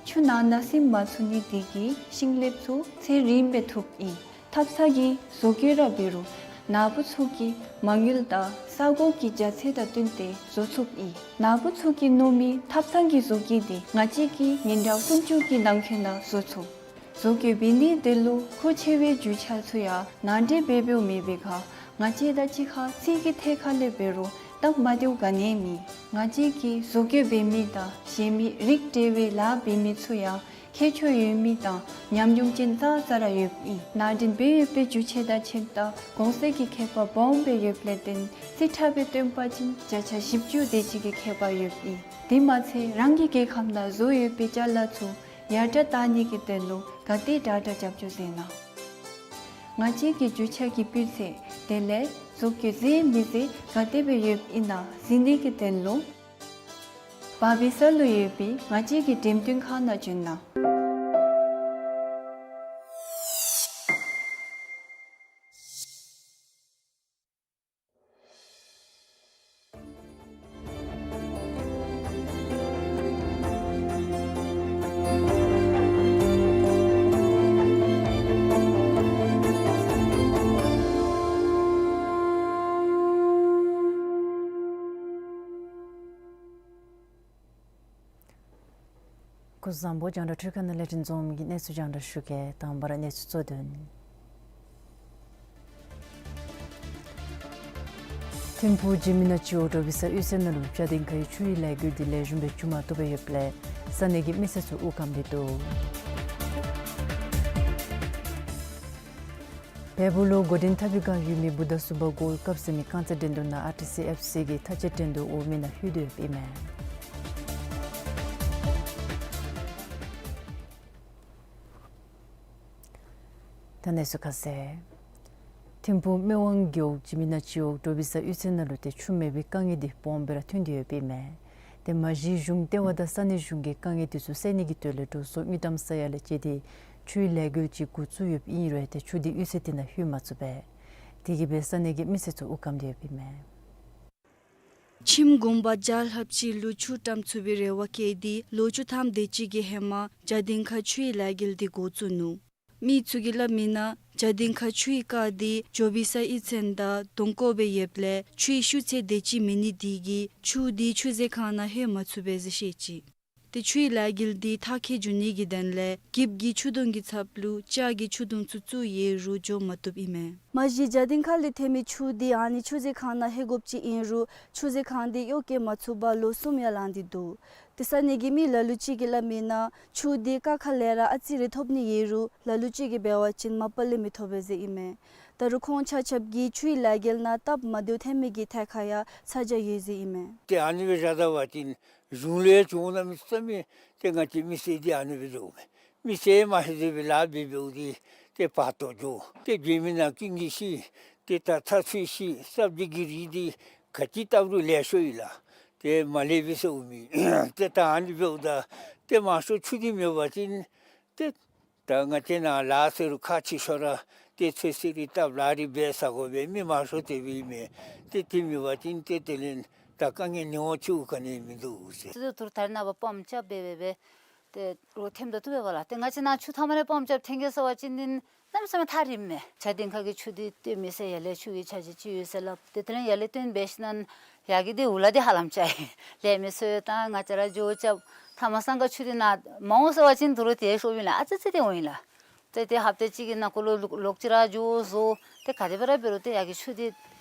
ཆུ་ནང་ན་ཟིམ་མ་ཚུགས་ནི་དེ་གིས་ཤིང་ལེབ་ཚུ་ཚད་རིངམོ་སྦེ་ཐུགཔ་ཨིན། ཐབ་ཚང་གི་བཟོ་བཀོད་ར་འབད་རུང་ནཱ་བུ་ཚུ་གི་མ་དངུལ་དང་ས་གོ་གི་རྒྱ་ཚད་དང་བསྟུན་ཏེ་བཟོ་ཚུགསཔ་ཨིན། ནཱ་བུ་ཚུ་གིས་མནོ་མི་ཐབ་ཚང་གི་བཟོ་བཀོད་འདི་ང་བཅས་ཀྱིས་ཉིན་གྲངས་སུམ་ཅུ་གི་ནང་འཁོད་ནང་བཟོ་ཚུགས། བཟོ་བཀོད་འབད་ནིའི་དོན་ལུ་མཁོ་ཆེ་བའི་རྒྱུ་ཆ་ཚུ་ཡང་ནང་འདྲེན་འབད་འབདཝ་མེད་པའི་ཁར་ང་བཅས་དང་གཅིག་ཁར་ཚིག་གི་ཐད་ཁར་ལས་འབད་རུང་སྟབས་མ་བདེཝ་ག་ནི་ཡང་མེད། ང་བཅས་ཀྱིས་བཟོ་བཀོད་འབད་མི་དང་བཞེས་མི་རིགས་འདྲ་བའི་ལཱ་འབད་མི་ཚུ་ཡང་ཁྱད་ཆོས་ཡོད་མི་དང་ཉམས་མྱོང་ཅན་ཙང་ཙ་ར་ཡོདཔ་ཨིན། ནང་འདྲེན་འབད་ཡོད་པའི་རྒྱུ་ཆ་དང་ཁྱིམ་དང་གོང་ཚད་ཀྱི་ཁྱད་པར་སྦོམ་སྦེ་ཡོདཔ་ལས་བརྟེན་རྩིས་ཁྲ་སྦེ་སྟོན་པ་ཅིན་བརྒྱ་ཆ་བཞི་བཅུ་དེ་ཅིག་གི་ཁྱད་པར་ཡོདཔ་ཨིན། དེ་མ་ཚད་རང་གི་རྒྱལ་ཁམས་ནང་བཟོ་ཡོད་པའི་ཅ་ལ་ཚུ་ཡར་དྲག་བཏང་ནི་གི་དོན་ལུ་ག་དེ་དྲག་དྲག་རྒྱབ་སྐྱོར་མཛད་གནང་། ང་བཅས་ཀྱི་རྒྱུ་ཆ་གི་སྤུས་ཚད་དེ་ལས་བཟོ་བཀོད་མཛེས་མི་མཛེས་ག་དེ་སྦེ་ཡོདཔ་ཨིན་ན་གཟིགས་ནི་གི་དོན་ལུ་བར་བི་ས་ལུ་ཡོད་པའི་ང་བཅས་ཀྱི་འགྲེམས་སྟོན་ཁང་ནང་བྱོན་གནང་། སྐུ་གཟུགས་བཟང་པོ། རྒྱང་བསྒྲགས་ཁྲི་ཁ་ནང་ལས་འཛོམས་ཀྱི་གནས་ཚུལ་རྒྱང་བསྒྲགས་ཞུ་གེ། དང་པ་ར་གནས་ཚུལ་གཙོ་དོན། ཐིམ་ཕུག་འཇིགས་མེད་ནང་སྤྱི་འོག་དྲོ་པའི་ས་གཡུས་ཚན་ནང་ལུ་བྱ་ལྡིང་ཁའི་ཆུའི་ལས་འགུལ་འདི་ལེགས་ཤོམ་སྦེ་འགྱོ་མ་བཏུབ་པར་ཡོདཔ་ལས་ས་གནས་ཀྱི་མི་སེར་ཚུ་དབུགས་སྐམ་སྟེ་འདུག། བལ་པོ་ལུ་འགོ་འདྲེན་འཐབ་པའི་བསྒང་ཡོད་མི་བུ་དང་སུམ་པ་གོ་སྐབས་ཟེར་མི་རྐང་རྩེད་འགྲན་བསྡུར་ནང་ཨར་ཊི་སི་ཨེཕ་སི་གི་མཐའ་བཅད་འགྲན་བསྡུར་འོག་མའི་ནང་ལྷོད་དེ་ཡོདཔ་ཨིན་མས། ད་གནས་ཚུལ་ཁ་གསལ། ཐིམ་ཕུག་སྨད་ཝང་རྒེད་འོག་འཇིགས་མེད་ནང་སྤྱི་འོག་དྲོ་པའི་ས་གཡུས་ཚན་ནང་ལུ་ཏེ་ཆུ་མེད་པའི་དཀའ་ངལ་འདི་སྦོམ་སྦེ་ར་ཐོན་ཏེ་ཡོདཔ་ཨིན་མས། ཏེ་མ་གཞི་གཞུང་ལྟེ་བ་དང་ས་གནས་གཞུང་གིས་དཀའ་ངལ་འདི་ཚུ་སེལ་ནི་གི་དོན་ལས་འགྲོ་སོང་དངུལ་ཀྲམ་ས་ཡ་ལས་བཅད་དེ་ཆུའི་ལས་འགུལ་ཅིག་འགོ་བཙུགས་ཡོདཔ་ཨིན་རུང་ཏེ་ཆུ་འདི་གཡུས་ཚན་འདི་ནང་ལྷོད་མ་ཚུགས་པས། དེ་གིས་སྦེ་ས་གནས་ཀྱི་མི་སེར་ཚུ་དབུགས་སྐམ་སྟེ་ཡོདཔ་ཨིན་མས། ཁྱིམ་གུང་པ་བརྒྱ་ལྷགཔ་ཅིག་ལུ་ཆུ་བཀྲམ་ཚུགས་པའི་རེ་བ་བསྐྱེད་དེ་ལོ་བཅུ་ཐམ་དེ་ཅིག་གི་ཧེ་མ་བྱ་ལྡིང་ཁ་ཆུའི་ལས་འགུལ་འདི་འགོ་བཙུགས་ནུག། མི་ཚུ་གིས་སླབ་མིའི་ནང་བྱ་ལྡིང་ཁ་ཆུའི་རྐ་འདི་ཇོ་བོད་ས་གཡུས་ཚན་དང་གདོང་བཀོད་སྦེ་ཡོདཔ་ལས་ཆུའི་ཤུགས་ཚད་དེ་ཅིག་མེད་ནི་དེ་གིས་ཆུ་འདི་ཆུ་མཛོད་ཁང་ནང་ལྷོད་མ་ཚུགས་པས་ཟེར་བཤད་ཅི། ཏེ་ཆུའི་ལས་འགུལ་འདི་མཐར་འཁྱོལ་འགྱོ་ནི་གི་དོན་ལས་འགྱིབ་ཀྱི་ཆུ་དུང་གི་ཚབ་ལུ་ལྕགས་ཀྱི་ཆུ་དུང་ཚུ་བཙུགས་ཡོད་རུང་འགྱོ་མ་བཏུབ་ཨིན་མས། མ་གཞི་བྱ་ལྡིང་ཁ་ལས་ཐོན་མི་ཆུ་འདི་ཨ་ནི་ཆུ་མཛོད་ཁང་ནང་ལྷོད་དགོཔ་ཅིག་ཨིན་རུང་ཆུ་མཛོད་ཁང་འདི་གཡོག་བཀོལ་མ་ཚུགས་པར་ལོ་གསུམ་ཡང་ལང་སྟེ་འདུག། ཏེ་ས་གནས་ཀྱི་མི་ལ་ལུ་ཅིག་གིས་སླབ་མིའི་ནང་ཆུ་འདི་རྐ་ཁ་ལས་ར་ཨ་ཙི་རེ་ཐོབ་ནི་ཡོད་རུང་ལ་ལུ་ཅིག་གིས་འབད་བ་ཅིན་མ་པ་ལས་མི་ཐོབ་པས་ཟེར་ཨིན་མས། ད་རུང་ཁོང་ཆ་ཁྱབ་ཀྱིས་ཆུའི་ལས་འགུལ་ནང་སྟབས་མ་བདེཝ་ཐོན་མི་གི་ཐད་ཁར་ཡང་ཚ་གྱང་ཡོད་ཟེར་ཨིན་མས། ཏེ་ཨ་ནི་སྦེ་ར་ད་བ་ཅིན་གཞུང་ལས་བྱུང་ན་མི་ས་མི་ཏེ་ང་བཅས་མི་སེར་འདི་ཨ་ནི་སྦེ་འགྱོཝ་མས། མི་སེར་མ་ཧེ་ཟེར་བའི་ལཱ་འབད་འབདཝ་འདི་ཏེ་བར་དོ་འགྱོ། ཏེ་འགྱིབ་མའི་ནང་ཀི་ངི་ཤི། ཏེ་ད་ཚ་ཚུད་ཤི། སྲབ་སྒྱེ་གི་རིགས་འདི་ག་ཅི་བཏབ་རུང་ལེགས་ཤོམ་ཨིན་ལགས། ཏེ་མ་ལེགས་པས་ཟེར་འོང་མི། ཏེ་ད་ཨ་ནི་འབདཝ་ད་ཏེ་མང་ཤོས་ཆུ་འདི་མེད་པ་ཅིན་ཏེ་ད་ང་བཅས་ནཱ་ལཱ་ཟེར་རུང་ཁག་ཆེ་ཤོས་ར་ཏེ་ཚོད་བསྲེ་རེ་བཏབ་ལཱ་རེ་འབད་ཟ་དགོ་པས། མི་མང་ཤོས་དེ་སྦེ་ཨིན་མས། ཏེ་དེ་མེད་པ་ཅིན་ཏེ་དེ་ལས་ད་དཀའ་ངལ་ནི་འོང་ཆུ་ག་ནི་མིན་འདུག་ཟེར། ཏེ་དུར་ཐར་ནང་པ་པམཔ་རྐྱབ་འབད་འབད་འབད་ཏེ་རོགས་ཐེམ་ད་བཏུབ་པས་ལགས། ཏེ་ང་བཅས་ནཱ་ཆུ་མཐའ་མ་རེ་པམཔ་རྐྱབ་ཐོན་གེ་ཟེར་བ་ཅིན་གནམ་མེད་ས་མེད་ཐག་རིངམ་མས། བྱ་ལྡིང་ཁ་གི་ཆུ་འདི་སྟོན་མི་ཟེར་ཡར་ལས་ཆུ་གི་ཆ་ཅི་ཅི་ཡོད་ཟེར་སླབ། ཏེ་དེ་ལས་ཡར་ལས་སྟོན་འབད་ཞིནམ་ཡར་གྱི་འདི་འུ་ལག་འདི་ཧ་ལམ་ཅིག་ལེགས་མི་ཚུ་ཡང་ད་ང་བཅས་ར་འགྱོ་རྐྱབ། ཐ་མ་སང་ག་ཆུ་འདི་ནཱ་མ་འོང་ཟེར་བ་ཅིན་དོ་རུང་ཏེ་ཤོརཝ་ཨིན་ལགས། ཨ་ཙི་ཙི་ཏེ་འོང་ཡི་ལགས། ཏེ་ཏེ་ཧབ་ཏ་གཅིག་གི་ནང་འཁོད་ལུ་ལོག་ལོག་ཅི་ར་འགྱོ་བཟོ། ཏེ་ག་དེ་སྦེ་ར་འབད་རུང་ཏེ་ཡར་གྱི་ཆུ་འདི་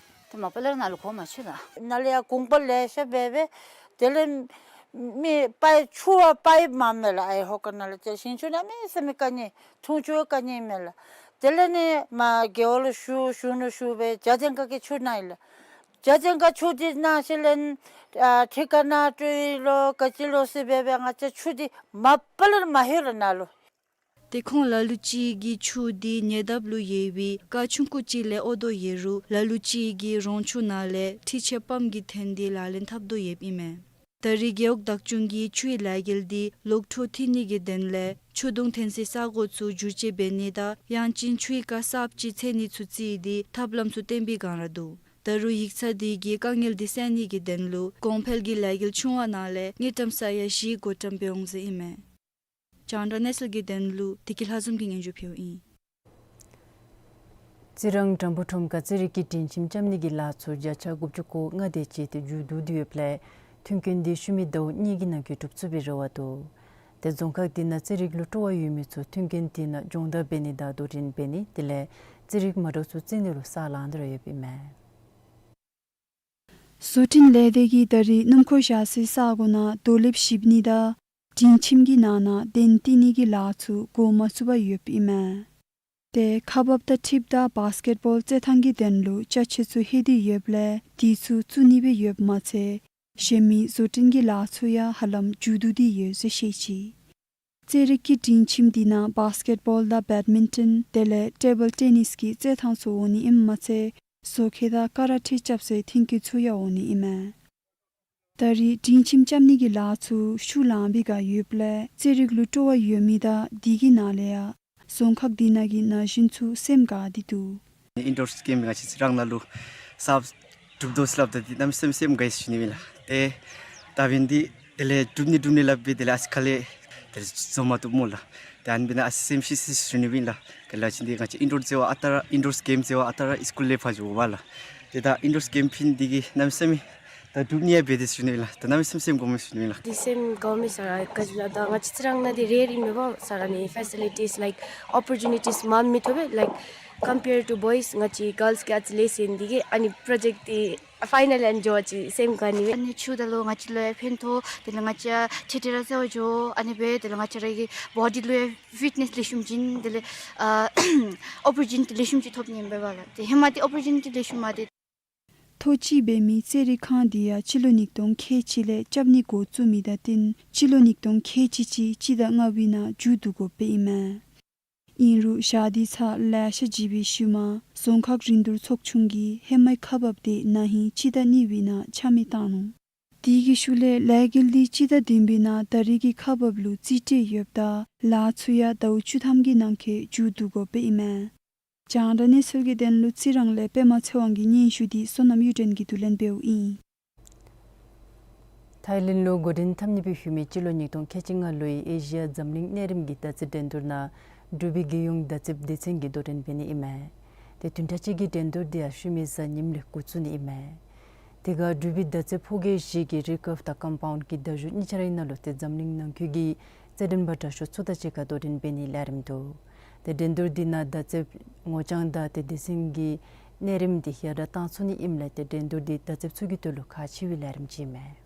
ཏེ་མ་པ་ལས་ར་ནཱ་ལུ་གོ་མ་ཆོད་ལགས། ནཱ་ལས་ཡར་གུང་པ་ལེ་ཤ་འབད་འབད་དེ་ལས་མི་པའི་ཆུ་བ་པའི་མ་མེད་ལགས། ཨའི་ཧོ་ཀ་ནང་ལུ་ཏེ་ཞིང་ཆུ་གནམ་མེད་ས་མེད་དཀའ་ངལ། འཐུང་ཆུ་དཀའ་ངལ་མེད་ལགས། དེ་ལས་ནི་མར་རྒེད་འོག་ལུ་ཞུ་ཞུ་ནུག། ཞུ་སྦེ་བྱ་ལྡིང་ཁ་གི་ཆུ་གནང་ཡི་ལགས། བྱ་ལྡིང་ཁ་ཆུ་འདི་གནང་ཞིནམ་ལས་ཨ་ཁྲི་ཀ་ནང་སྤྲོད་ཡི་ལོ་ག་ཅི་ལོ་ཟེར་འབད་འབད་ང་བཅས་ཆུ་འདི་མ་པ་ལས་མ་ལྷོད་ལགས་ནཱ་ལུ། ཏེ་ཁོང་ལ་ལུ་ཅིག་གིས་ཆུ་འདི་ཉེ་འདབས་ལུ་ཡོད་པའི་རྐ་ཆུང་ཀུ་ཅིག་ལས་ཨོ་དོ་ཡོད་རུང་ལ་ལུ་ཅིག་གིས་རོང་ཆུ་ནང་ལས་འཕྲུལ་ཆས་པམཔ་གིས་འཐེན་ཏེ་ལག་ལེན་འཐབ་དོ་ཡོདཔ་ཨིན་མས། ད་རེས་རྒེད་འོག་བདག་སྐྱོང་གིས་ཆུའི་ལས་འགུལ་འདི་ལོག་འཕྲོ་མཐུད་ནི་གི་དོན་ལས་ཆུ་དུང་འཐེན་སའི་ས་གོ་ཚུ་བསྒྱུར་བཅོས་འབད་ནི་དང་ཡང་ཅིན་ཆུའི་རྐ་གསརཔ་ཅིག་འཚོལ་ནི་ཚུ་བརྩིས་ཏེ་ཐབས་ལམ་ཚུ་བཏོན་པའི་བསྒང་ར་འདུག། ད་རུང་ཡིག་ཚང་འདི་གིས་དཀའ་ངལ་འདི་སེལ་ནི་གི་དོན་ལུ་གོང་འཕེལ་གྱི་ལས་འགུལ་ཆུང་བ་ནང་ལས་དངུལ་ཀྲམ་ས་ཡ་བཞི་བགོ་བཀྲམ་འབད་འོང་ཟེར་ཨིན་མས། རྒྱང་བསྒྲགས་གནས་ཚུལ་གྱི་དོན་ལུ་བདེ་སྐྱིད་ལྷ་འཛོམས་ཀྱིས་སྙན་ཞུ་ཕུལཝ་ཨིན། རྩི་རང་བྲག་འབུ་ཁྲོམ་ཁར་རྩེད་རིགས་ཀྱི་སྒྲིང་ཁྱིམ་རྐྱབ་ནི་གི་ལཱ་ཚུ་བརྒྱ་ཆ་དགུ་བཅུ་གོ་ལྔ་དེ་ཅིག་ཏེ་མཇུག་བསྡུ་སྟེ་ཡོདཔ་ལས་མཐུན་རྐྱེན་འདི་ཤུལ་མའི་ཟླཝ་གཉིས་ཀྱི་ནང་འཁོད་གྲུབ་ཚུགས་པའི་རེ་བ་འདུག། ཏེ་རྫོང་ཁག་འདི་ནང་རྩེད་རིགས་ལུ་སྤྲོ་བ་ཡོད་མི་ཚུ་མཐུན་རྐྱེན་འདི་ནང་སྦྱོང་བརྡར་འབད་ནི་དང་དོ་འགྲན་འབད་ནི་དེ་ལས་རྩེད་རིགས་མ་འདྲཝ་ཚུ་རྩེད་ནི་ལུ་ས་ལང་སྟེ་ར་ཡོདཔ་ཨིན་མས། བཟོ་སྐྲུན་ལས་སྡེ་གིས་ད་རེས་སྣུམ་འཁོར་བཞག་སའི་ས་གོ་ནང་རྡོ་ལེབ་བཞིབ་ནི་དང་སྒྲིང་ཁྱིམ་གྱི་ནང་ན་གདན་བཏིང་ནི་གི་ལཱ་ཚུ་འགོ་མ་བཙུགས་པར་ཡོདཔ་ཨིན་མས། ཏེ་ཁ་འབབ་དང་འཁྲིལཝ་ད་བཱསི་ཀེཊ་བཱོལ་རྩེད་ཐངས་ཀྱི་དོན་ལུ་ཅ་ཆས་ཚུ་ལྷོད་དེ་ཡོདཔ་ལས་དེ་ཚུ་བཙུགས་ནི་སྦེ་ཡོདཔ་མ་ཚད་གཞན་མི་བཟོ་སྐྲུན་གྱི་ལཱ་ཚུ་ཡང་ཧ་ལམ་མཇུག་བསྡུ་སྟེ་ཡོད་ཟེར་བཤད་ཅི། རྩེད་རིགས་ཀྱི་སྒྲིང་ཁྱིམ་འདི་ནང་བཱསི་ཀེཊ་བཱོལ་དང་བེཌ་མིན་ཊོན་དེ་ལས་ཊེ་བཱལ་ཊེ་ནིས་ཀྱི་རྩེད་ཐངས་ཚུ་འོང་ནི་ཨིནམ་མ་ཚད་སོ་ཁེ་དང་ཀ་ར་ཊེ་རྐྱབ་སའི་མཐུན་རྐྱེན་ཚུ་ཡང་འོང་ནི་ཨིན་མས། ད་རེས་སྒྲིང་ཁྱིམ་རྐྱབ་ནི་གི་ལཱ་ཚུ་ཤུགས་ལངམ་སྦེ་ག་ཡོདཔ་ལས་རྩེད་རིགས་ལུ་སྤྲོ་བ་ཡོད་མི་དང་དེ་གི་ནང་ལས་ཡང་རྫོང་ཁག་འདི་ནང་གི་ན་གཞོན་ཚུ་སེམས་དགའ་སྟེ་འདུག། ཨིན་ཌོར་གེམ་ང་བཅས་རྩི་རང་ནང་ལུ་གསརཔ་གྲུབ་དོ་ཟེར་སླབ་ད་འདི་གནམ་མེད་ས་མེད་སེམས་དགའ་ཡི་ཟེར་ཞུ་ནི་ཨིན་ལགས། ཏེ་ད་འབདན་འདི་དེ་ལས་གྲུབ་ནི་གྲུབ་ནི་སླབ་སྦེ་དེ་ལས་ཨ་ཙི་ཁ་ལས་དེ་ལས་འཛོམས་མ་བཏུབ་སྨོ་ལགས། ཏེ་ཨ་ནི་འབདན་ཨ་ཙི་སེམས་ཤི་སི་ཟེར་ཞུ་ནི་ཨིན་ལགས། ག་ལ་ཅིན་འདི་ང་བཅས་ཨིན་ཌོར་རྩེད་པ་ཨ་རྟག་ར་ཨིན་ཌོར་གེམ་རྩེད་པ་ཨ་རྟག་ར་སི་ཀུལ་ལས་ཕར་འགྱོ་བས་ལགས། ཏེ་ད་ཨིན་ཌོར་གེམ་ཕུལ་ནི་འདི་གིས་གནམ་མེད་ས་མེད་ ད་འགྲུབ་ནི་ཡང་འབད་དེ་ཞུ་ནི་ལགས། ད་གནམ་མེད་ས་མེད་སེམས་དགོངསམ་སྦེ་ཞུ་ནི་ལགས། དེ་སེམས་དགོངསམ་སྦེ་ཟེར་ར་ག་ཅི་ལགས། ད་ང་བཅས་ར་ནང་འདི་རེ་རེ་མེན་པར་ཟེར་ར་ནི་ཕེ་སི་ལི་ཊིས་ལའིཀ་ཨོ་པོར་ཅུ་ནི་ཊིས་མངམ་མི་ཐོབ་པས། ལའིཀ་ཀམ་པི་ཡར་ཊུ་བོའིས་ང་བཅས་གརལསི་གི་ཨ་ཙི་ལས་ཟེར་འདི་གིས་ཨ་ནི་པྲོ་ཇེཀཊ་འདི་ཕའི་ནལ་ཨེནཌ་འགྱོ་བ་ཅིན་སེམས་དགའ་ནི་མས། ཨ་ནི་ཆུ་ད་ལུ་ང་བཅས་ལུ་ཡང་ཕན་ཐོགས། དེ་ལས་ང་བཅས་ཁྲིག་ཁྲི་ར་བརྩེ་བར་འགྱོ། ཨ་ནི་སྦེ་དེ་ལས་ང་བཅས་ར་གི་བོ་ཌི་ལུ་ཡང་ཕིཊ་ནེསི་ལེགས་ཤོམ་ཅིག་ཨིན། དེ་ལས་ཨ་ཨོ་པོར་ཅུ་ནི་ཊི་ལེགས་ཤོམ་ཅིག་ཐོབ་ནི་ཨིན་པས་ལགས། ཏེ་ཧེ་མ་འདི་ཨོ་པོར་ཅུ་ནི་ཊི་ལེགས་ཤོམ་མ་སྟེ། ཐོ་ཅི་འབད་མི་རྩེད་རིགས་ཁང་འདི་ཡང་སྤྱི་ལོ་ཉིས་སྟོང་ཁལ་གཅིག་ལས་རྐྱབ་ནི་འགོ་བཙུགས་མི་དང་བསྟུན་སྤྱི་ལོ་ཉིས་སྟོང་ཁལ་གཅིག་གཅིག་སྤྱི་ཟླ་ལྔ་པའི་ནང་མཇུག་བསྡུ་དགོཔ་སྦེ་ཨིན་མས། ཨིན་རུང་ཞག་དེ་ཚར་ལེ་ཤ་བརྗེས་པའི་ཤུལ་མ་རྫོང་ཁག་རིན་བསྡུར་ཚོགས་ཆུང་གིས་ཧེ་མའི་ཁག་འབགཔ་དེ་ན་ཧིང་སྤྱི་ཟླ་གཉིས་པའི་ནང་ཆ་མེད་བཏང་ནུག། དེ་གི་ཤུལ་ལས་ལས་འགུལ་འདི་སྤྱི་ཟླ་བདུན་པའི་ནང་ད་རེས་ཀྱི་ཁག་འབགཔ་ལུ་རྩིས་སྤྲོད་ཡོདཔ་ད་ལཱ་ཚུ་ཡང་ཟླཝ་བཅུ་ཐམ་གྱི་ནང་འཁོད་མཇུག་བསྡུ་དགོཔ་སྦེ་ཨིན་མས། རྒྱང་བསྒྲགས་གནས་ཚུལ་གྱི་དོན་ལུ་རྩི་རང་ལས་པདྨ་ཚེ་དབང་གི་སྙན་ཞུ་འདི་བསོད་ནམས་གཡུ་སྒྲོན་གྱིས་བསྡུ་ལེན་འབདཝ་ཨིན། ཐའི་ལེནཌ་ལུ་འགོ་འདྲེན་འཐབ་ནི་སྦེ་ཞུ་མི་སྤྱི་ལོ་ཉིས་སྟོང་ཁལ་གཅིག་ལྔ་ལོའི་ཨེ་ཤི་ཡ་འཛམ་གླིང་གནས་རིམ་གྱི་མདའ་རྩེད་འགྲན་བསྡུར་ནང་འབྲུག་པའི་རྒྱལ་ཡོངས་མདའ་རྩེདཔ་སྡེ་ཚན་གྱིས་དོ་འགྲན་འབད་ནི་ཨིན་མས། ཏེ་བདུན་ཕྲག་གཅིག་གི་འགྲན་བསྡུར་འདི་ཡང་ཤུལ་མའི་གཟའ་ཉིམ་ལས་འགོ་བཙུགས་ནི་ཨིན་མས། དེ་ཁར་འབྲུག་པའི་མདའ་རྩེད་ཕོ་སྐྱེས་བཞི་གི་རི་ཀརབ་དང་ཀམ་པའུནཌ་གི་མདའ་གཞུ་གཉིས་ཆ་རའི་ནང་ལུ་ཏེ་འཛམ་གླིང་ནང་འཁོད་ཀྱི་རྩེད་འགྲན་པ་དྲག་ཤོས་ཚུ་དང་གཅིག་ཁར་དོ་འགྲན་འབད་ནིའི་ལས་རིམ་འདུག། ཏེ་འགྲན་བསྡུར་འདི་ནང་མདའ་རྩེད་ངོ་རྐྱང་དང་ཏེ་སྡེ་ཚན་གྱི་གནས་རིམ་འདི་ཡར་དྲག་བཏང་ཚུགས་ནི་ཨིནམ་ལས་ཏེ་འགྲན་བསྡུར་འདི་མདའ་རྩེདཔ་ཚུ་གི་དོན་ལུ་ཁག་ཆེ་བའི་ལས་རིམ་ཅིག་ཨིན་མས།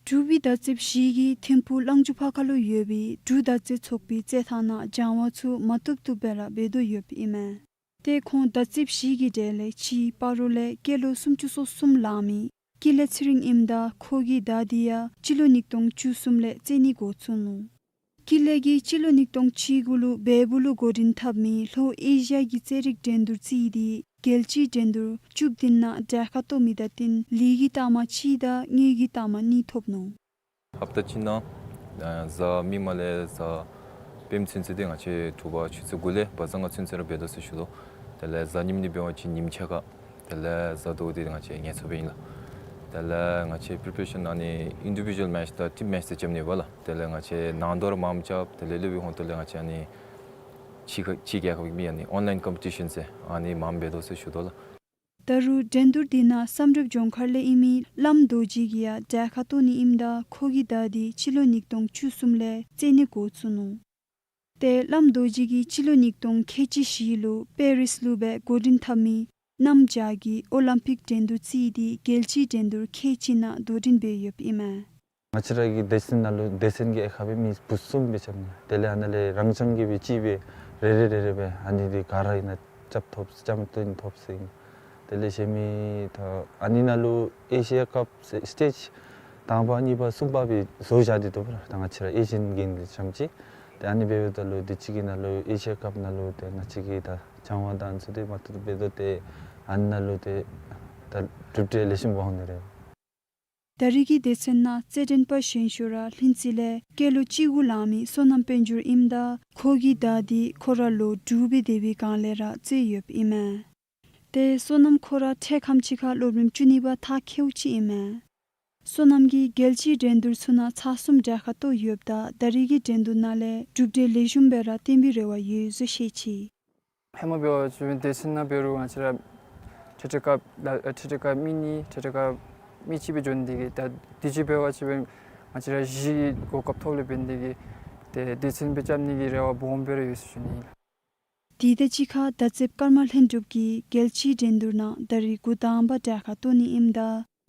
འབྲུག་པའི་མདའ་རྩེདཔ་བཞི་གིས་ཐིམ་ཕུག་གླང་ཆེན་ཕར་ཁ་ལུ་ཡོད་པའི་འབྲུག་མདའ་རྩེད་ཚོགས་པའི་རྩེད་ཐང་ནང་སྦྱང་བ་ཚུ་མ་བཏུབ་བཏུབ་སྦེ་ར་འབད་དོ་ཡོདཔ་ཨིན་མས། ཏེ་ཁོང་མདའ་རྩེདཔ་བཞི་གི་གྲས་ལས་གཅིག་སྤ་རོ་ལས་སྐྱེས་ལོ་སུམ་ཅུ་སོ་གསུམ་ལང་མི་ཀུན་ལེགས་ཚེ་རིང་ཨིནམ་ད་ཁོ་གི་མདའ་འདི་ཡང་སྤྱི་ལོ་ཉིས་སྟོང་བཅུ་གསུམ་ལས་རྩེད་ནི་འགོ་བཙུགས་ནུག། ཀུན་ལེགས་ཀྱིས་སྤྱི་ལོ་ཉིས་སྟོང་བཅུ་དགུ་ལུ་བལ་པོ་ལུ་འགོ་འདྲེན་འཐབ་མི་ལྷོ་ཨེ་ཤི་ཡ་གི་རྩེད་རིགས་འགྲན་བསྡུར་རྩིས་ཏེ་རྒྱལ་སྤྱིའི་འགྲན་བསྡུར་བཅུ་བདུན་ནང་གྲལ་ཁར་གཏོགས་མི་དང་བསྟུན་ལི་གི་རྟགས་མ་གཅིག་དང་དངུལ་གྱི་རྟགས་མ་གཉིས་ཐོབ་ནུག། ཧབ་ཏ་གཅིག་ནང་ཨ་གཟའ་མིག་དམར་ལས་གཟའ་སྤེནམ་ཚུན་ཚོད་འདི་ང་བཅས་དྲོ་པ་ཆུ་ཚོད་དགུ་ལས་བ་གཟའ་ལྔ་ཚུན་ཚོད་ར་འབད་དོ་ཟེར་ཞུ་དོ། དེ་ལས་གཟའ་ཉིམ་འདི་འབད་བ་ཅིན་ཉིམ་ཆ་ཁ། དེ་ལས་གཟའ་ཟླཝ་འདི་ང་བཅས་ངལ་འཚོ་སྦེ་ཨིན་ལགས། དེ་ལས་ང་བཅས་པི་རི་པ་རེ་ཤཱན་ཨ་ནི་ཨིན་ཌི་བི་ཌུ་ཨལ་མེ་ཆ་དང་ཊིམ་མེ་ཆ་ཟེར་རྐྱབ་ནི་ཡོདཔ་ལགས། དེ་ལས་ང་བཅས་ནང་དོག་ར་མངམ་རྐྱབ། དེ་ལས་ལུ་སྦེ་ཧོང་ཏོ་ལས་ང་བཅས་ཨ་ནི་ཕྱི་ཁ་ཕྱི་རྒྱལ་ཁབ་ཀྱི་མི་ཨ་ནི་ཨོན་ལའིན་ཀམ་པི་ཊི་ཤཱན་ཟེར་ཨ་ནི་མངམ་འབད་དོ་ཟེར་ཞུ་དོ་ལགས། ད་རུང་འགྲན་བསྡུར་འདི་ནང་བསམ་གྲུབ་ལྗོངས་མཁར་ལས་ཨིན་མི་བླམ་རྡོ་རྗེ་གིས་ཡང་གྲལ་ཁར་གཏོགས་ནི་ཨིནམ་ད་ཁོ་གི་མདའ་འདི་སྤྱི་ལོ་ཉིས་སྟོང་བཅུ་གསུམ་ལས་རྩེད་ནི་འགོ་བཙུགས་ནུག། ཏེ་བླམ་རྡོ་རྗེ་གིས་སྤྱི་ལོ་ཉིས་སྟོང་ཁལ་གཅིག་བཞི་ལུ་པེ་རིས་ལུ་སྦེ་འགོ་འདྲེན་འཐབ་མི་གནམ་བྱཱར་གྱི་ཨོ་ལིམ་པིཀ་འགྲན་བསྡུར་རྩིས་ཏེ་རྒྱལ་སྤྱིའི་འགྲན་བསྡུར་ཁལ་གཅིག་ནང་དོ་འགྲན་འབད་ཡོདཔ་ཨིན་མས། ང་བཅས་ར་གི་སྡེ་ཚན་ནང་ལུ་སྡེ་ཚན་གྱི་དབྱེ་ཁག་སྦེ་མི་བུ་གསུམ་སྦེ་རྐྱབ་ནི། དེ་ལས་ཨ་ནཱ་ལས་རང་རྐྱང་གིས་སྦེ་གཅིག་སྦེ་རེ་རེ་རེ་རེ་སྦེ་ཨ་ནི་འདི་ག་ར་ཨིན་ན་རྐྱབ་ཐོབ་རྐྱབ་སྟོན་ཐོབ་ཟེར་ཨིན། དེ་ལས་གཞན་མི་ད་ཨ་ནི་ནང་ལུ་ཨེ་ཤི་ཡ་ཀབ་ཟེར་སི་ཊེཇ་དང་པ་གཉིས་པ་གསུམ་པ་སྦེ་བཟོ་བཞག་སྟེ་འདུག་པ་ལགས། ད་ང་བཅས་ར་ཨེ་ཤི་ཡཱན་གེམ་འདི་ཙམ་ཅིག། ཏེ་ཨ་ནི་འབདཝ་ད་ལུ་དུས་ཅི་གི་ནང་ལུ་ཨེ་ཤི་ཡ་ཀབ་ནང་ལུ་ཏེ་ང་བཅས་ཀྱིས་ད་སྦྱང་བ་དང་ཚུ་ཏེ་མ་བཏུབ་བཏུབ་འབད་དོ། ཏེ་ཨ་ནི་ནང་ལུ་ཏེ་ད་གྲུབ་འབྲས་ལེགས་ཤོམ་འོང་ནི་རེ། ད་རེས་ཀྱི་སྡེ་ཚན་ནང་རྩེད་འགྲན་པ་གཞན་ཤོས་ར་ལྷུན་རྩེ་ལས་སྐྱེས་ལོ་བཅུ་དགུ་ལང་མི་བསོད་ནམས་དཔལ་འབྱོར་ཨིནམ་ད་ཁོ་གི་མདའ་འདི་ཁོ་ར་ལོ་དྲུག་སྦེ་སྡོད་པའི་སྒང་ལས་ར་རྩེད་ཡོདཔ་ཨིན་མས། ཏེ་བསོད་ནམས་ཁོ་ར་འཕྲལ་ཁམས་ཅིག་ཁར་སློབ་རིམ་བཅུ་གཉིས་པ་མཐར་འཁྱོལཝ་ཅིག་ཨིན་མས། བསོད་ནམས་ཀྱིས་རྒྱལ་སྤྱིའི་འགྲན་བསྡུར་ཚུ་ནང་ཚར་གསུམ་གྲལ་ཁར་གཏོགས་ཡོདཔ་ད་ད་རེས་ཀྱི་འགྲན་བསྡུར་ནང་ལས་གྲུབ་འབྲས་ལེགས་ཤོམ་སྦེ་ར་སྟོན་པའི་རེ་བ་ཡོད་ཟེར་བཤད་ཅི། ཧེ་མ་འབད་བ་ཅིན་སྡེ་ཚན་ནང་འབད་རུང་ང་བཅས་ར་ཁྲི་ཁྲི་ཀབ་ལ་ཁྲི་ཁྲི་ཀབ་མི་གཉིས་ཁྲི་ཁྲི་ཀབ་མི་གཅིག་སྦེ་འགྱོ་ནི་འདི་གིས་ད་དུས་ཅི་འབད་བ་ཅིན་ང་བཅས་ར་བཞི་གི་གོ་སྐབས་ཐོབ་ལས་འབད་ནི་འདི་གིས་ཏེ་སྡེ་ཚན་སྦེ་རྐྱབ་ནི་གི་རེ་བ་སྦོམ་སྦེ་ར་ཡོད་ཟེར་ཞུ་ནི་ཨིན་ལགས། དེ་དང་གཅིག་ཁར་མདའ་རྩེདཔ་ཀརྨ་ལྷུན་གྲུབ་ཀྱིས་རྒྱལ་སྤྱིའི་འགྲན་བསྡུར་ནང་ད་རེས་འགོ་དང་པ་གྲལ་ཁར་གཏོགས་ནི་ཨིནམ་ད་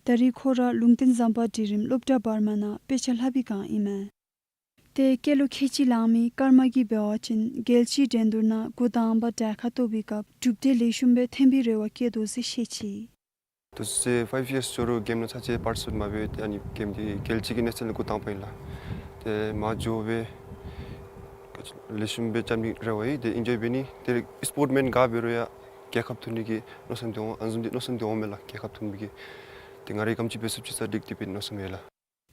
ད་རེས་ཁོ་ར་ལུང་བསྟན་ཟམ་པ་སྒྲིག་རིམ་སློབ་གྲྭ་བར་མ་ནང་དཔེ་ཆ་ལྷབ་པའི་སྒང་ཨིན་མས། ཏེ་སྐྱེས་ལོ་ཁལ་གཅིག་ལང་མི་ཀརྨ་གིས་འབད་བ་ཅིན་རྒྱལ་སྤྱིའི་འགྲན་བསྡུར་ནང་འགོ་དང་པ་གྲལ་ཁར་གཏོགས་པའི་སྐབས་གྲུབ་འབྲས་ལེགས་ཤོམ་སྦེ་ཐོན་པའི་རེ་བ་བསྐྱེད་དོ་ཟེར་བཤད་ཅི། དུས་ཚོད་ཕའིབ་ཡརསི་འགྱོ་རུང་གེམ་ནང་ཚར་ཅིག་པར་ཊི་སི་པེཊ་མ་འབད། ཏེ་ཨ་ནི་གེམ་འདི་རྒྱལ་སྤྱི་གི་གནས་ཚད་ལས་འགོ་དང་པ་ཨིན་ལགས། ཏེ་མ་འགྱོ་བར་ལེགས་ཤོམ་སྦེ་རྐྱབ་ནི་རེ་བ་ཡོད། ཏེ་ཨིན་ཅི་འབད་ནི་ཏེ་སི་པོརཊ་མེན་ག་འབད་རུང་ཡང་རྒྱལ་ཁ་ཐོབ་ནི་གི་མནོ་བསམ་འདི་འོང་། ཨ་ནི་བཟུམ་འདི་མནོ་བསམ་འདི་འོང་མས་ལགས། རྒྱལ་ཁ་ཐོབ་ནི་གི་ཏེ་ང་རའི་ག་དེམ་ཅིག་འབད་ཚུགས་ཅིག་ས་འགྲིག་སྟེ་འབད་མནོ་བསམ་ཡོད་ལགས།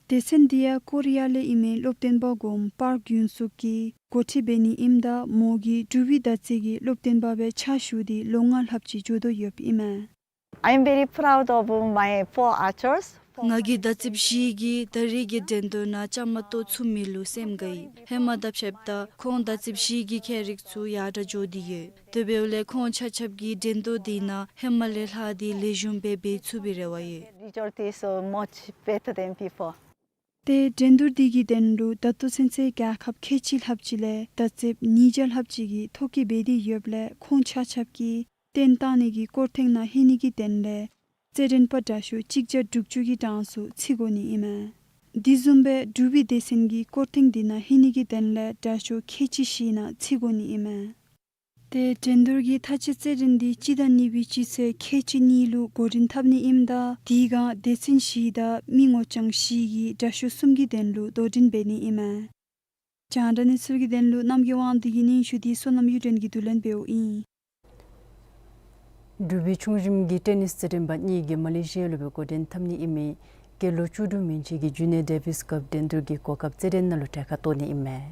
སྡེ་ཚན་འདི་ཡང་ཀོ་རི་ཡ་ལས་ཨིན་མི་སློབ་སྟོན་པ་གོངམ་པརཀ་ཡུན་སུག་གིས་འགོ་ཁྲིད་འབད་ནི་ཨིནམ་ད་མོ་གིས་འབྲུག་པའི་མདའ་རྩེད་ཀྱི་སློབ་སྟོན་པ་སྦེ་ཕྱག་ཞུ་སྟེ་ལོ་ལྔ་ལྷགཔ་ཅིག་འགྱོ་དོ་ཡོདཔ་ཨིན་མས། I am very proud of my four archers. ང་གིས་ཟླཝ་རྩིབ་བཞི་གི་ད་རེས་ཀྱི་འགྲན་བསྡུར་ནང་བཅའ་མར་གཏོགས་ཚུགས་མི་ལུ་སེམས་དགའ་ཡི། ཧེ་མ་དང་ཕྱདཔ་ད་ཁོང་ཟླཝ་རྩིབ་བཞི་གི་ཁྱད་རིག་ཚུ་ཡར་དྲག་འགྱོ་སྟེ་ཡོད། དེ་འབདཝ་ལས་ཁོང་ཆ་ཁྱབ་ཀྱིས་འགྲན་བསྡུར་འདི་ནང་ཧེ་མ་ལས་ལྷག་སྟེ་ལེགས་ཤོམ་སྦེ་འབད་ཚུགས་པའི་རེ་བ་ཡོད། Result is so much better than before. ཏེ་འགྲན་བསྡུར་འདི་གི་དོན་ལུ་ད་ལྟོ་ཚུན་ཚོད་རྒྱལ་ཁབ་ཁལ་གཅིག་ལྷགཔ་ཅིག་ལས་ཟླཝ་རྩིབ་ཉིས་བརྒྱ་ལྷགཔ་ཅིག་གིས་ཐོ་བཀོད་འབད་དེ་ཡོདཔ་ལས་ཁོང་ཆ་ཁྱབ་ཀྱིས་གཏན་བཏང་ནི་གི་སྐོར་ཐེངས་ནང་ལྷོད་ནི་གི་དོན་ལས་རྩེད་འགྲན་པ་དྲག་ཤོས་གཅིག་བརྒྱ་དྲུག་ཅུ་གི་གྲངས་སུ་ཚུད་དགོ་ནི་ཨིན་མས། དེ་བཟུམ་སྦེ་འབྲུག་པའི་སྡེ་ཚན་གྱིས་སྐོར་ཐེངས་འདི་ནང་ལྷོད་ནི་གི་དོན་ལས་དྲག་ཤོས་ཁལ་གཅིག་བཞི་ནང་ཚུད་དགོ་ནི་ཨིན་མས། ཏེ་འགྲན་བསྡུར་གྱི་མཐའ་དཔྱད་རྩེད་འགྲན་འདི་སྤྱི་ཟླ་གཉིས་པའི་སྤྱི་ཚེས་ཁལ་གཅིག་གཉིས་ལུ་འགོ་འདྲེན་འཐབ་ནི་ཨིནམ་ད་དེ་སྒང་སྡེ་ཚན་བཞི་དང་མི་ངོ་རྐྱང་བཞི་གིས་དྲག་ཤོས་གསུམ་གྱི་དོན་ལུ་དོ་འགྲན་འབད་ནི་ཨིན་མས། རྒྱང་བསྒྲགས་གནས་ཚུལ་གྱི་དོན་ལུ་རྣམ་རྒྱལ་དབང་འདུས་ཀྱི་སྙན་ཞུ་འདི་བསོད་ནམས་གཡུ་སྒྲོན་གྱིས་བསྡུ་ལེན་འབདཝ་ཨིན། འབྲུག་པའི་ཆུང་རིམ་གྱི་ཊེ་ནིས་རྩེད་འགྲན་པ་གཉིས་ཀྱིས་མ་ལེ་ཤི་ཡ་ལུ་སྦེ་འགོ་འདྲེན་འཐབ་ནི་ཨིན་མི་སྐྱེས་ལོ་བཅུ་དྲུག་མན་ཆད་ཀྱི་ཇུ་ནི་ཡར་ཌེ་ཝིས་ཀབ་འགྲན་བསྡུར་གྱི་གོ་སྐབས་རྩེད་འགྲན་ནང་ལུ་གྲལ་ཁར་གཏོགས་ནི་ཨིན་མས།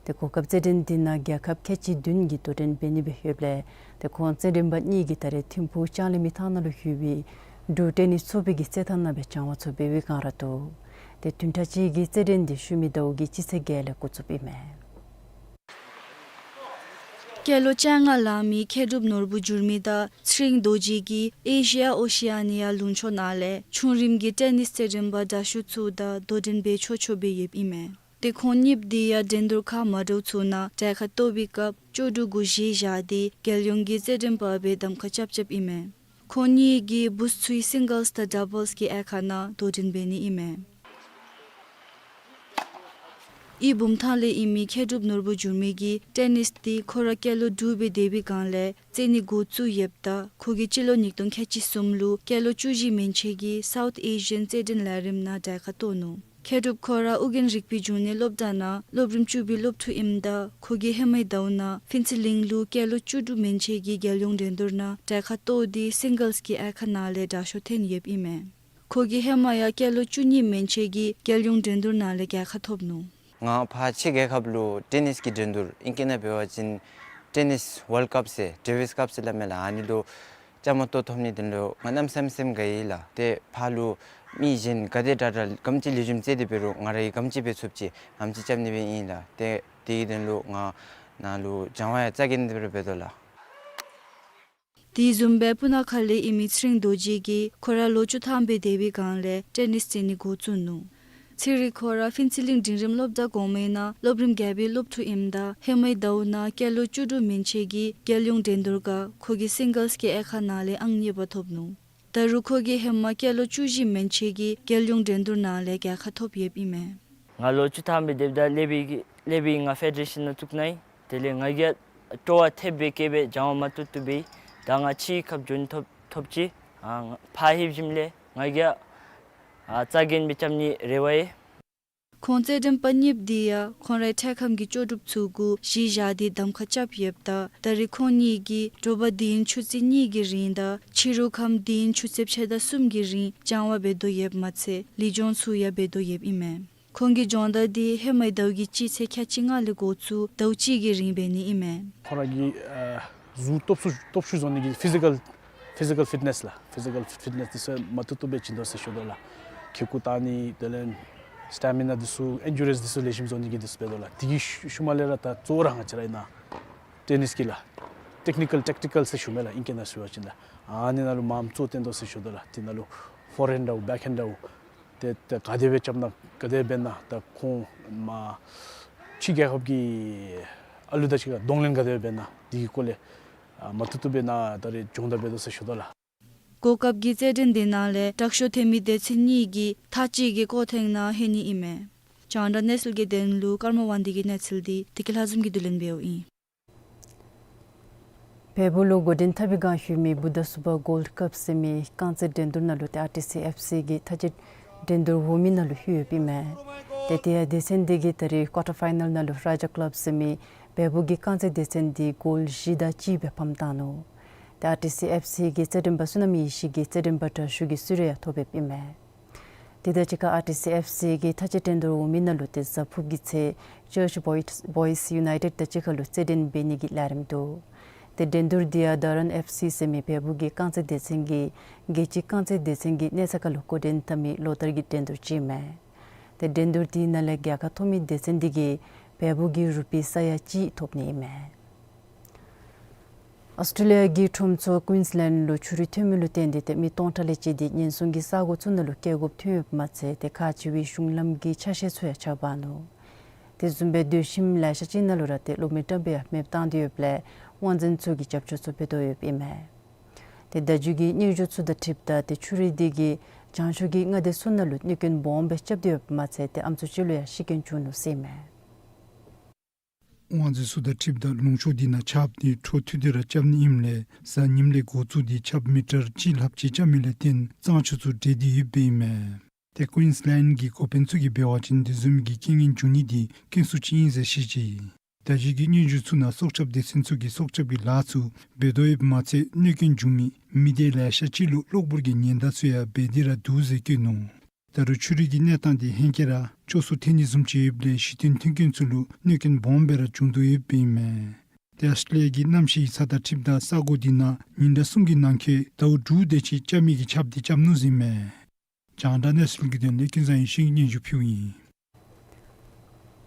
ཏེ་གོ་སྐབས་རྩེད་འགྲན་འདི་ནང་རྒྱལ་ཁབ་ཁལ་གཅིག་བདུན་གྱིས་དོ་འགྲན་འབད་ནི་སྦེ་ཡོདཔ་ལས་ཏེ་ཁོང་རྩེད་འགྲན་པ་གཉིས་ཀྱིས་ད་རེས་ཐིམ་ཕུག་ལྕང་གླིང་མི་ཐང་ནང་ལུ་ཡོད་པའི་འབྲུག་ཊེ་ནིས་ཚོགས་པའི་གི་རྩེད་ཐང་ནང་སྦེ་སྦྱང་བ་ཚུ་འབད་བའི་བསྒང་ར་འདུག། ཏེ་བདུན་ཕྲག་གཅིག་གི་རྩེད་འགྲན་འདི་ཤུལ་མའི་ཟླཝ་གི་སྤྱི་ཚེས་བརྒྱད་ལས་འགོ་བཙུགསཔ་ཨིན་མས། སྐྱེས་ལོ་བཅོ་ལྔ་ལང་མི་མཁས་གྲུབ་ནོར་བུ་འགྱུར་མེད་དང་ཚེ་རིང་རྡོ་རྗེ་གིས་ཨེ་ཤི་ཡ་ཨོ་ཤི་ཡ་ནི་ཡ་ལུང་ཕྱོགས་ནང་ལས་ཆུང་རིམ་གྱི་ཊེ་ནིས་རྩེད་འགྲན་པ་དྲག་ཤོས་ཚུ་དང་དོ་འགྲན་འབད་ཆོག་ཆོག་སྦེ་ཡོདཔ་ཨིན་མས། ཏེ་ཁོང་གཉིས་འདི་ཡང་འགྲན་བསྡུར་ཁག་མ་འདྲཝ་ཚུ་ནང་གྲལ་ཁར་གཏོགས་པའི་སྐབས་ལྕོགས་གྲུབ་གུ་གཞི་བཞག་སྟེ་རྒྱལ་ཡོངས་ཀྱི་རྩེད་འགྲན་པ་སྦེ་གདམ་ཁ་རྐྱབ་རྐྱབ་ཨིན་མས། ཁོང་གཉིས་ཀྱིས་བུཚ་ཚུའི་སིང་གཱལསི་དང་ཌབ་བཱལསི་གི་དབྱེ་ཁག་ནང་དོ་འགྲན་འབད་ནི་ཨིན་མས། ཨི་བུམ་ཐང་ལས་ཨིན་མི་མཁས་གྲུབ་ནོར་བུ་འགྱུར་མེད་ཀྱིས་ཊེ་ནིས་འདི་ཁོ་ར་སྐྱེས་ལོ་དྲུག་སྦེ་སྡོད་པའི་སྒང་ལས་རྩེད་ནི་འགོ་བཙུགས་ཡོདཔ་ད་ཁོ་གིས་སྤྱི་ལོ་ཉིས་སྟོང་ཁལ་གཅིག་གསུམ་ལུ་སྐྱེས་ལོ་བཅུ་བཞི་མན་ཆད་ཀྱི་སའུཐ་ཨེ་ཤི་ཡཱན་རྩེད་འགྲན་ལས་རིམ་ནང་གྲལ་ཁར་གཏོགས་ནུག། མཁས་གྲུབ་ཁོ་ར་ཨོ་རྒྱན་རིག་པའི་འབྱུང་གནས་སློབ་གྲྭ་ནང་སློབ་རིམ་བཅུ་པའི་སློབ་ཕྲུག་ཨིནམ་ད་ཁོ་གིས་ཧེ་མའི་ཟླཝ་ནང་ཕུན་ཚོགས་གླིང་ལུ་སྐྱེས་ལོ་བཅུ་དྲུག་མན་ཆད་ཀྱི་རྒྱལ་ཡོངས་འགྲན་བསྡུར་ནང་གྲལ་ཁར་གཏོགས་ཏེ་སིང་གཱལསི་གི་དབྱེ་ཁག་ནང་ལས་དྲག་ཤོས་ཐོན་ཡོདཔ་ཨིན་མས། ཁོ་གིས་ཧེ་མ་ཡང་སྐྱེས་ལོ་བཅུ་གཉིས་མན་ཆད་ཀྱི་རྒྱལ་ཡོངས་འགྲན་བསྡུར་ནང་ལས་རྒྱལ་ཁ་ཐོབ་ནུག། ང་ཕར་ཕྱི་རྒྱལ་ཁབ་ལུ་ཊེ་ནིས་ཀྱི་འགྲན་བསྡུར་ཨིང་སྐད་ནང་འབད་བ་ཅིན་ཊེ་ནིས་ཝཱལཌ་ཀབ་ཟེར་ཌེ་ཝིས་ཀབ་ཟེར་སླབ་མས་ལགས། ཨ་ནི་ལུ་བཅའ་མར་གཏོགས་ཐོབ་ནི་དོན་ལུ་ང་གནམ་མེད་ས་མེད་སེམས་དགའ་ཡི་ལགས། ཏེ་ཕར་ལུ་མི་གཞན་ག་དེ་དྲག་དྲག་ག་དེམ་ཅིག་ལེགས་ཤོམ་རྩེད་དེ་འབད་རུང་ང་ར་གིས་ག་དེམ་ཅིག་འབད་ཚུགསཔ་ཅིག་ཨ་དེམ་ཅིག་རྐྱབ་ནི་སྦེ་ཨིན་ལགས། ཏེ་དེ་གི་དོན་ལུ་ང་ནཱ་ལུ་སྦྱང་བ་ཡང་རྩ་འགེངས་ཏེ་འབད་རུང་འབད་དོ་ལགས། དེ་བཟུམ་སྦེ་སྤུ་ན་ཁ་ལས་ཨིན་མི་ཚེ་རིང་རྡོ་རྗེ་གིས་ཁོ་ར་ལོ་བཅུ་ཐམ་སྦེ་སྡོད་པའི་སྒང་ལས་ཊེ་ནིས་རྩེད་ནི་འགོ་བཙུགས་ནུག། ཚེ་རིང་ཁོ་ར་ཕུན་ཚོགས་གླིང་འབྲིང་རིམ་སློབ་གྲྭ་གོང་མའི་ནང་སློབ་རིམ་བརྒྱད་པའི་སློབ་ཕྲུག་ཨིནམ་ད་ཧེ་མའི་ཟླཝ་ནང་སྐྱེས་ལོ་བཅུ་དྲུག་མན་ཆད་ཀྱི་རྒྱལ་ཡོངས་འགྲན་བསྡུར་ཁར་ཁོ་གིས་སིང་གཱལསི་གི་དབྱེ་ཁག་ནང་ལས་ཨང་གཉིས་པ་ཐོབ་ནུག། ད་རུང་ཁོ་གིས་ཧེ་མ་སྐྱེས་ལོ་བཅུ་བཞི་མན་ཆད་ཀྱི་རྒྱལ་ཡོངས་འགྲན་བསྡུར་ནང་ལས་རྒྱལ་ཁ་ཐོབ་ཡོདཔ་ཨིན་མས། ང་ལོ་བཅུ་ཐམ་སྦེ་སྡོདཔ་ད་ལས་སྦེ་གི་ལས་སྦེ་ང་ཕེ་ཌེ་རེ་ཤཱན་ནང་བཙུགས་གནང་ཡི། དེ་ལས་ང་གིས་སྤྲོ་བ་ཐེབས་སྦེ་བསྐྱེད་སྦེ་སྦྱང་བ་མ་བཏུབ་བཏུབ་འབད་ད་ང་ཕྱིའི་ཁབ་འགྱོ་ནི་ཐོབ་ཐོབ་ཅི། ཨ་ང་ཕར་ལྷོད་ཞིནམ་ལས་ང་གིས་ཨ་རྩ་འགེངས་སྦེ་རྐྱབ་ནི་རེ་བ་ཡོད། ཁོང་རྩེད་འགྲན་པ་གཉིས་འདི་ཡང་ཁོང་རའི་འཕྲལ་ཁམས་ཀྱི་ལྕོགས་གྲུབ་ཚུ་གུ་གཞི་བཞག་སྟེ་གདམ་ཁ་རྐྱབ་ཡོདཔ་ད་ད་རེས་ཁོང་གཉིས་ཀྱིས་དྲོ་པ་དུས་ཡུན་ཆུ་ཚོད་གཉིས་ཀྱི་རིང་དང་ཕྱི་རུ་ཁམས་དུས་ཡུན་ཆུ་ཚོད་ཕྱེད་དང་གསུམ་གྱི་རིང་སྦྱང་བ་འབད་དོ་ཡོདཔ་མ་ཚད་ལུས་སྦྱོང་ཚུ་ཡང་འབད་དོ་ཡོདཔ་ཨིན་མས། ཁོང་གི་སྦྱོང་བརྡར་འདི་ཧེ་མའི་ཟླཝ་གི་སྤྱི་ཚེས་ཁལ་གཅིག་ལྔ་ལས་འགོ་བཙུགས་ཟླཝ་གཅིག་གི་རིང་འབད་ནི་ཨིན་མས། ཁོང་ར་གི་ཨ་གཟུགས་སྟོབས་ཤུགས་སྟོབས་ཤུགས་བཟོ་ནི་གི་ཕི་ཟི་ཀཱལ་ཕི་ཟི་ཀཱལ་ཕིཊ་ནེསི་ལགས། ཕི་ཟི་ཀཱལ་ཕིཊ་ནེསི་འདི་ཚུ་མ་བཏུབ་བཏུབ་སྦེ་བྱིན་དོ་ཟེར་ཞུ་དོ་ལགས། ཁེ་ཀོ་བཏང་ནི་དེ་ལས་སི་ཊ་མི་ན་འདི་ཚུ་ཨེན་ཌུ་རེནསི་འདི་ཚུ་ལེགས་ཤོམ་བཟོ་ནི་གི་འདི་ཚུ་འབད་དོ་ལགས། དེ་གི་ཤུལ་ཤུལ་མ་ལས་ར་ད་གཙོ་བོ་ར་ང་བཅས་ར་ཨིན་ན་ཊེ་ནིསི་གི་ལགས་ཊེག་ནི་ཀཱལ་ཊེག་ཊི་ཀཱལ་ཟེར་ཞུ་མས་ལགས། ཨིང་སྐད་ནང་ཞུ་བ་ཅིན་ལགས། ཨ་ནི་ནང་ལུ་མངམ་གཙོ་བཏོན་དོ་ཟེར་ཞུ་དོ་ལགས། དེ་ནང་ལུ་ཕོར་ཧེནཌ་འདྲཝ་བེཀ་ཧེནཌ་འདྲཝ་ཏེ་ཏེ་ག་དེ་སྦེ་རྐྱབ་ན་ག་དེ་འབད་ན་ད་ཁོང་མ་ཕྱི་རྒྱལ་ཁབ་ཀྱི་ཨ་ལུ་དང་གཅིག་ཁར་གདོང་ལེན་ག་དེ་སྦེ་འབད་ན་དེ་གི་སྐོར་ལས་ཨ་མ་བཏུབ་བཏུབ་སྦེ་ནཱ་ད་རེས་སྦྱོང་བརྡར་འབད་དོ་ཟེར་ཞུ་དོ་ལགས། གོ་སྐབས་ཀྱི་རྩེད་འགྲན་འདི་ནང་ལས་དྲག་ཤོས་ཐོན་མི་སྡེ་ཚན་གཉིས་ཀྱིས་མཐའ་དཔྱད་ཀྱི་སྐོར་ཐེངས་ནང་ལྷོད་ནི་ཨིན་མས། རྒྱང་བསྒྲགས་གནས་ཚུལ་གྱི་དོན་ལུ་ཀརྨ་དབང་འདུས་ཀྱི་གནས་ཚུལ་འདི་བདེ་སྐྱིད་ལྷ་འཛོམས་ཀྱིས་བསྡུ་ལེན་འབདཝ་ཨིན། བལ་པོ་ལུ་འགོ་འདྲེན་འཐབ་པའི་བསྒང་ཡོད་མི་བུདྡྷ་སུ་པར་གོལཌ་ཀབ་ཟེར་མི་རྐང་རྩེད་འགྲན་བསྡུར་ནང་ལུ་ཏེ་ཨར་ཊི་སི་ཨེཕ་སི་གི་མཐའ་དཔྱད་འགྲན་བསྡུར་འོག་མའི་ནང་ལུ་ལྷོད་ཡོདཔ་ཨིན་མས། ཏེ་དེ་ཡང་སྡེ་ཚན་འདི་གིས་ད་རེས་ཀོར་ཊར་ཕའི་ནཱལ་ནང་ལུ་རཱ་ཇ་ཀླབ་ཟེར་མི་བལ་པོ་གི་རྐང་རྩེད་སྡེ་ཚན་འདི་གོལ་བཞི་དང་གཅིག་སྦེ་ཕམ་བཏང་ནུག། ཏེ་ཨར་ཊི་སི་ཨེཕ་སི་གི་རྩེད་འགྲན་པ་བསོད་ནམས་ཡེ་ཤེས་ཀྱིས་རྩེད་འགྲན་པ་དྲག་ཤོས་ཀྱི་གསོལ་རས་ཡང་ཐོབ་ཡོདཔ་ཨིན་མས། དེ་དང་གཅིག་ཁར་ཨར་ཊི་སི་ཨེཕ་སི་གི་མཐའ་དཔྱད་འགྲན་བསྡུར་འོག་མའི་ནང་ལུ་ཏེ་གཟའ་ཕུརཔ་གི་ཚེ་ཅརཆ་བོའིསི་བོའིསི་ཡུ་ནའི་ཊེཌ་དང་གཅིག་ཁར་ལུ་རྩེད་འགྲན་འབད་ནི་གི་ལས་རིམ་འདུག། ཏེ་འགྲན་བསྡུར་འདི་ཡང་དཱ་རཱན་ཨེཕ་སི་ཟེར་མི་བལ་པོ་གི་རྐང་རྩེད་སྡེ་ཚན་གྱིས་རྒྱལ་སྤྱིའི་རྐང་རྩེད་སྡེ་ཚན་གྱི་གནས་ཚད་ཁར་ལུ་འགོ་འདྲེན་འཐབ་མི་ལོ་བསྟར་གྱི་འགྲན་བསྡུར་ཅིག་ཨིན་མས། ཏེ་འགྲན་བསྡུར་འདི་ནང་ལས་རྒྱལ་ཁ་མཐོ་མི་སྡེ་ཚན་འདི་གིས་བལ་པོ་གི་རུ་པི་ས་ཡ་གཅིག་ཐོབ་ནི་ཨིན་མས། ཨོསི་ཊྲེ་ལི་ཡ་གི་ཁྲོམ་ཚོགས་ཀུན་སི་ལེནཌ་ལུ་ཆུ་རུད་ཐོན་མི་ལུ་བརྟེན་ཏེ་ཏེ་མི་སྟོང་ཕྲག་ལས་བཅད་དེ་ཉེན་སྲུང་གི་ས་གོ་ཚུ་ནང་ལུ་བསྐྱལ་དགོཔ་ཐོན་ཡོདཔ་མ་ཚད་ཏེ་ཁག་ཆེ་བའི་གཞུང་ལམ་གྱི་ཆ་ཤས་ཚུ་ཡང་ཆག་འབག་ནུག། དེ་བཟུམ་སྦེ་སྡོད་ཁྱིམ་ལེ་ཤ་ཅིག་ནང་ལུ་ར་ཏེ་གློག་མེ་བཀྲམ་སྦེ་ཡང་མེདཔ་བཏང་སྟེ་ཡོདཔ་ལས་དབང་འཛིན་ཚུ་གིས་རྒྱབ་སྐྱོར་ཚུ་འབད་དོ་ཡོདཔ་ཨིན་མས། ཏེ་ད་རྒྱུན་གྱི་རྙོག་འཛིང་ཚུ་དང་འཁྲིལཝ་ད་ཏེ་ཆུ་རུད་འདི་གིས་བྱང་ཕྱོགས་ཀྱི་མངའ་སྡེ་ཚུ་ནང་ལུ་གནོད་སྐྱོན་སྦོམ་སྦེ་རྐྱབ་སྟེ་ཡོདཔ་མ་ཚད་ཏེ་ཨམ་སྲུ་ཅིག་ལུ་ཡང་ཤི་རྐྱེན་བྱུང་ནུག་ཟེར་ཨིན་མས། དབང་འཛིན་ཚུ་དང་འཁྲིལཝ་ད་ལུང་ཕྱོགས་འདི་ནང་ཆརཔ་འདི་འཕྲོ་མཐུད་དེ་ར་རྐྱབ་ནི་ཨིནམ་ལས་གཟའ་ཉིམ་ལས་འགོ་བཙུགས་ཏེ་ཆརཔ་མི་ཊར་གཅིག་ལྷགཔ་ཅིག་རྐྱབ་མི་ལས་བརྟེན་གཙང་ཆུ་ཚུ་འདྲེས་ཏེ་ཡོདཔ་ཨིན་མས། ཏེ་ཀུན་སི་ལེནཌ་གི་འགོ་དཔོན་ཚུ་གིས་འབད་བ་ཅིན་དེ་བཟུམ་གྱི་རྐྱེན་ངན་འབྱུང་ནི་འདི་རྐྱེན་སུ་ཅིག་ཨིན་ཟེར་བཤད་ཅི། ད་རྒྱུན་གྱི་རྙོག་འཛིང་ཚུ་ནང་སྲོག་སྐྱབས་སྡེ་ཚན་ཚུ་གིས་སྲོག་སྐྱབས་ཀྱི་ལཱ་ཚུ་འབད་དོ་ཡོདཔ་མ་ཚད་གནོད་སྐྱོན་བྱུང་མི་མི་སྡེ་ལེ་ཤ་ཅིག་ལུ་གློག་སྦུག་གི་ཉེན་བརྡ་ཚུ་ཡང་འབད་དེ་ར་འདུག་ཟེར་བཀོད་ནུག། ད་རུང་ཆུ་རུད་ཀྱི་གནས་སྟངས་འདི་ཧེང་སྐལ་ར་སྐྱོ་སུ་ཐལ་ནི་བཟུམ་ཅིག་ཡོདཔ་ལས་གཞི་རྟེན་མཐུན་རྐྱེན་ཚུ་ལུ་གནོད་སྐྱོན་སྦོམ་སྦེ་ར་བྱུང་དོ་ཡོདཔ་ཨིན་མས། ཏེ་ཨོསི་ཊྲེ་ལི་ཡ་གི་གནམ་གཤིས་ཡིག་ཚང་དང་འཁྲིལཝ་ད་ས་གོ་འདི་ནང་ཉིན་གྲངས་གསུམ་གྱི་ནང་འཁོད་ཟླཝ་དྲུག་དེ་ཅིག་རྐྱབ་མི་གི་ཆརཔ་འདི་རྐྱབ་ནུག་ཟེར་ཨིན་མས། རྒྱང་བསྒྲགས་གནས་ཚུལ་གྱི་དོན་ལས་ཀུན་བཟང་ཡེ་ཤེས་ཀྱིས་སྙན་ཞུ་ཕུལཝ་ཨིན།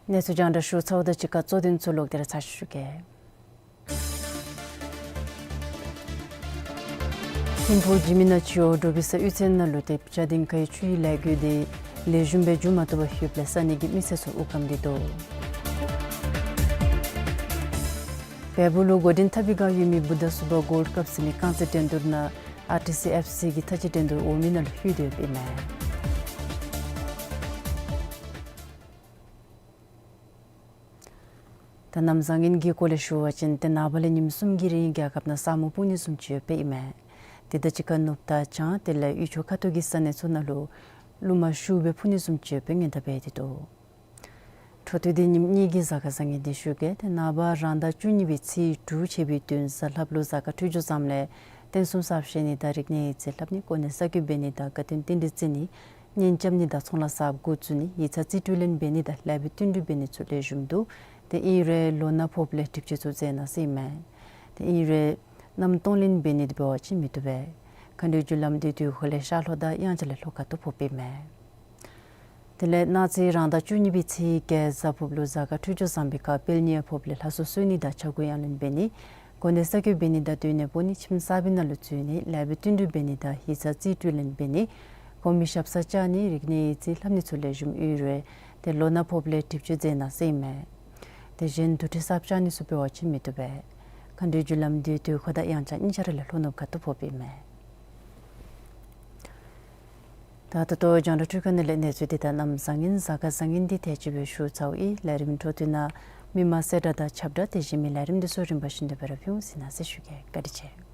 གནས་ཚུལ་རྒྱང་བསྒྲགས་ཞུ་ཚརཝ་དང་གཅིག་ཁར་གཙོ་དོན་ཚུ་ལོག་སྟེ་ར་ཚར་ཞུ་གེ། ཐིམ་ཕུག་འཇིགས་མེད་ནགས་ཚལ་འབྲོག་པའི་ས་གཡུས་ཚན་ནང་ལུ་ཏེ་བྱ་ལྡིང་ཁའི་ཆུའི་ལས་འགུལ་འདི་ལེགས་ཤོམ་སྦེ་འགྱོ་མ་བཏུབ་པར་ལྷོདཔ་ལས་ས་གནས་ཀྱི་མི་སེར་ཚུ་དབུགས་སྐམ་སྟེ་འདུག། བལ་པོ་ལུ་འགོ་འདྲེན་འཐབ་པའི་བསྒང་ཡོད་མི་བུ་ཌ་སུ་པར་གོལཌ་ཀབ་ཟེར་མི་རྐང་རྩེད་འགྲན་བསྡུར་ནང་ཨར་ཊི་སི་ཨེཕ་སི་གིས་མཐའ་དཔྱད་འགྲན་བསྡུར་འོག་མའི་ནང་ལུ་ལྷོད་དེ་ཡོདཔ་ཨིན་མས། ད་གནམ་བཟང་ངན་གྱི་སྐོར་ལས་ཞུ་བ་ཅིན་ཏེ་ནངས་པ་ལས་ཉིནམ་གསུམ་གྱི་རིང་རྒྱལ་ཁབ་ནང་ས་སྨུག་སྤུབ་ནི་བཟུམ་ཅིག་ཡོདཔ་ཨིན་མས། ཏེ་ད་ཅི་ཁར་ནུབ་དང་བྱང་དེ་ལས་དབུས་ཕྱོགས་ཁ་ཐུག་གི་ས་གནས་ཚུ་ནང་ལུ་རླུང་མ་ཤུགས་སྦེ་འཕུ་ནི་བཟུམ་ཅིག་ཡོདཔ་སྦེ་སྔོན་བརྡ་འབད་དེ་འདུག། འཕྲོ་མཐུད་དེ་ཉིནམ་གཉིས་ཀྱི་གཟའ་སྐར་བཟང་ངན་འདི་ཞུ་གེ། ཏེ་ནངས་པ་རང་ཟླ་བཅུ་གཉིས་པའི་ཚེས་དྲུག་ཆད་པའི་བདུན་གཟའ་ལྷགཔ་ལུ་གཟའ་སྐར་འཕྲོད་སྦྱོར་བཟངམ་ལས་རྟེན་གསུམ་གསར་བཞེངས་ནི་དང་རིག་གནས་ཡིག་རྩིས་ལྷབ་ནི་གོ་གནས་གསར་བསྐོ་འབད་ནི་དང་དགའ་སྟོན་རྟེན་འབྲེལ་བརྩི་ནི་གཉེན་རྐྱབ་ནི་དང་ཚོང་ལཱ་གསརཔ་འགོ་བཙུགས་ནི་ཡིག་ཚང་རྩིས་སྤྲོད་ལེན་འབད་ནི་དང་ལེགས་པའི་བསྟུན་གྲོས་འབད་ནི་ཚུ་ལེགས་ཤོམ་འདུག། ཏེ་ཨིན་རུང་ལོ་ན་ཕོགཔ་ལས་གྲིབ་བྱེད་ཚུ་མཛད་གནང་ཟེར་ཨིན་མས། ཏེ་ཨིན་རུང་གནམ་སྟོང་ལེན་འབད་ནི་འདི་འབད་བ་ཅིན་མི་བཏུབ་པས། མཁའ་འགྲོའི་རྒྱུ་ལམ་འདི་དུས་འཁོར་ལས་ཤར་ལྷོ་དང་དབྱངས་འཆར་ལས་ལྷོ་ཁ་ཐུག་ཕོགཔ་ཨིན་མས། དེ་ལས་གནངས་ཚེ་རང་ཟླ་བཅུ་གཉིས་པའི་ཚེས་བརྒྱད་གཟའ་ཕུརཔ་ལུ་གཟའ་སྐར་འཕྲོད་སྦྱོར་བཟང་པའི་ཁར་དཔལ་ཉེ་ཡང་ཕོགཔ་ལས་ལྷ་གསོལ་གསོལ་ནི་དང་ཕྱྭ་འགུགས་གཡང་ལེན་འབད་ནི་གོ་གནས་གསར་བསྐོ་འབད་ནི་དང་སྡོད་གནས་སྤོ་ནི་ཁྱིམ་གསར་པའི་ནང་ལུ་འཛུལ་ནི་ལེགས་པའི་བསྟུན་གྲོས་འབད་ནི་དང་ཡིག་ཚང་རྩིས་སྤྲོད་ལེན་འབད་ནི་གོང་མའི་ཞབས་སར་བཅར་ནི་རིག་གནས་ཡིག་རྩིས་ལྷབ་ནི་ཚུ་ལེགས་ཤོམ་ཨིན་རུང་ཏེ་ལོ་ན་ཕོགཔ་ལས་གྲིབ་བྱེད་མཛད་གནང་ཟེར་ཨིན་མས། ཏེ་གཞན་དུར་ཁྲོད་གསརཔ་རྐྱབ་ནི་ཚུ་འབད་བ་ཅིན་མི་བཏུབ་པས། མཁའ་འགྲོའི་རྒྱུ་ལམ་འདི་དུས་འཁོར་དང་དབྱངས་འཆར་གཉིས་ཆ་ར་ལས་ལྷོ་ནུབ་ཁ་ཐུག་ཕོགཔ་ཨིན་མས། ད་ད་ལྟོ་རྒྱང་བསྒྲགས་འཕྲུལ་ཁང་ནང་ལས་གནས་ཚུལ་འདི་དང་གནམ་བཟང་ངན་གཟའ་སྐར་བཟང་ངན་འདི་དེ་ཅིག་སྦེ་ཞུ་ཚརཝ་ཨིན། ལས་རིམ་འཕྲོ་མཐུད་ནང་མི་མང་གསལ་བསྒྲགས་དང་ཁྱབ་བསྒྲགས་དེ་བཞིན་མི་ལས་རིམ་འདི་ཚུ་རིམ་པ་བཞིན་དུ་སྦེ་ར་ཕུལ་འོང་ཟེར་གནང་ཟེར་ཞུ་གེ། བཀའ་དྲིན་ཆེ།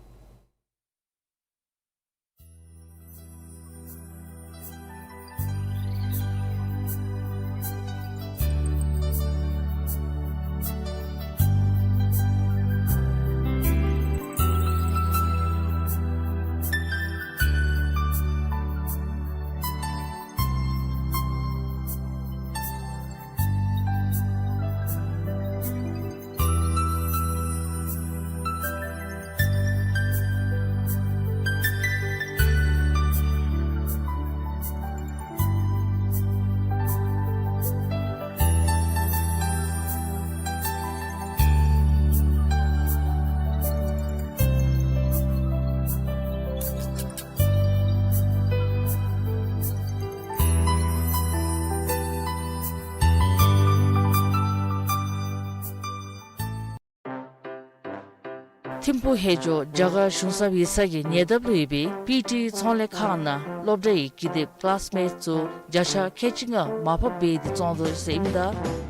ཐིམ་ཕུག་ཧེ་ཇོ་རྒྱ་གར་གཞུང་ཚབ་ཡིག་ཚང་གི་ཉེ་འདབས་ལུ་ཡོད་པའི་པི་ཊི་ཚོང་ལས་ཁང་ནང་སློབ་གྲྭ་ཡི་ཀི་དེབ་ཀི་ལཱསི་མེཊསི་ཚུ་བརྒྱ་ཆ་ཁལ་གཅིག་ལྔ་མར་ཕབ་འབད་དེ་བཙོང་དོ་ཟེར་ཨིནམ་ད་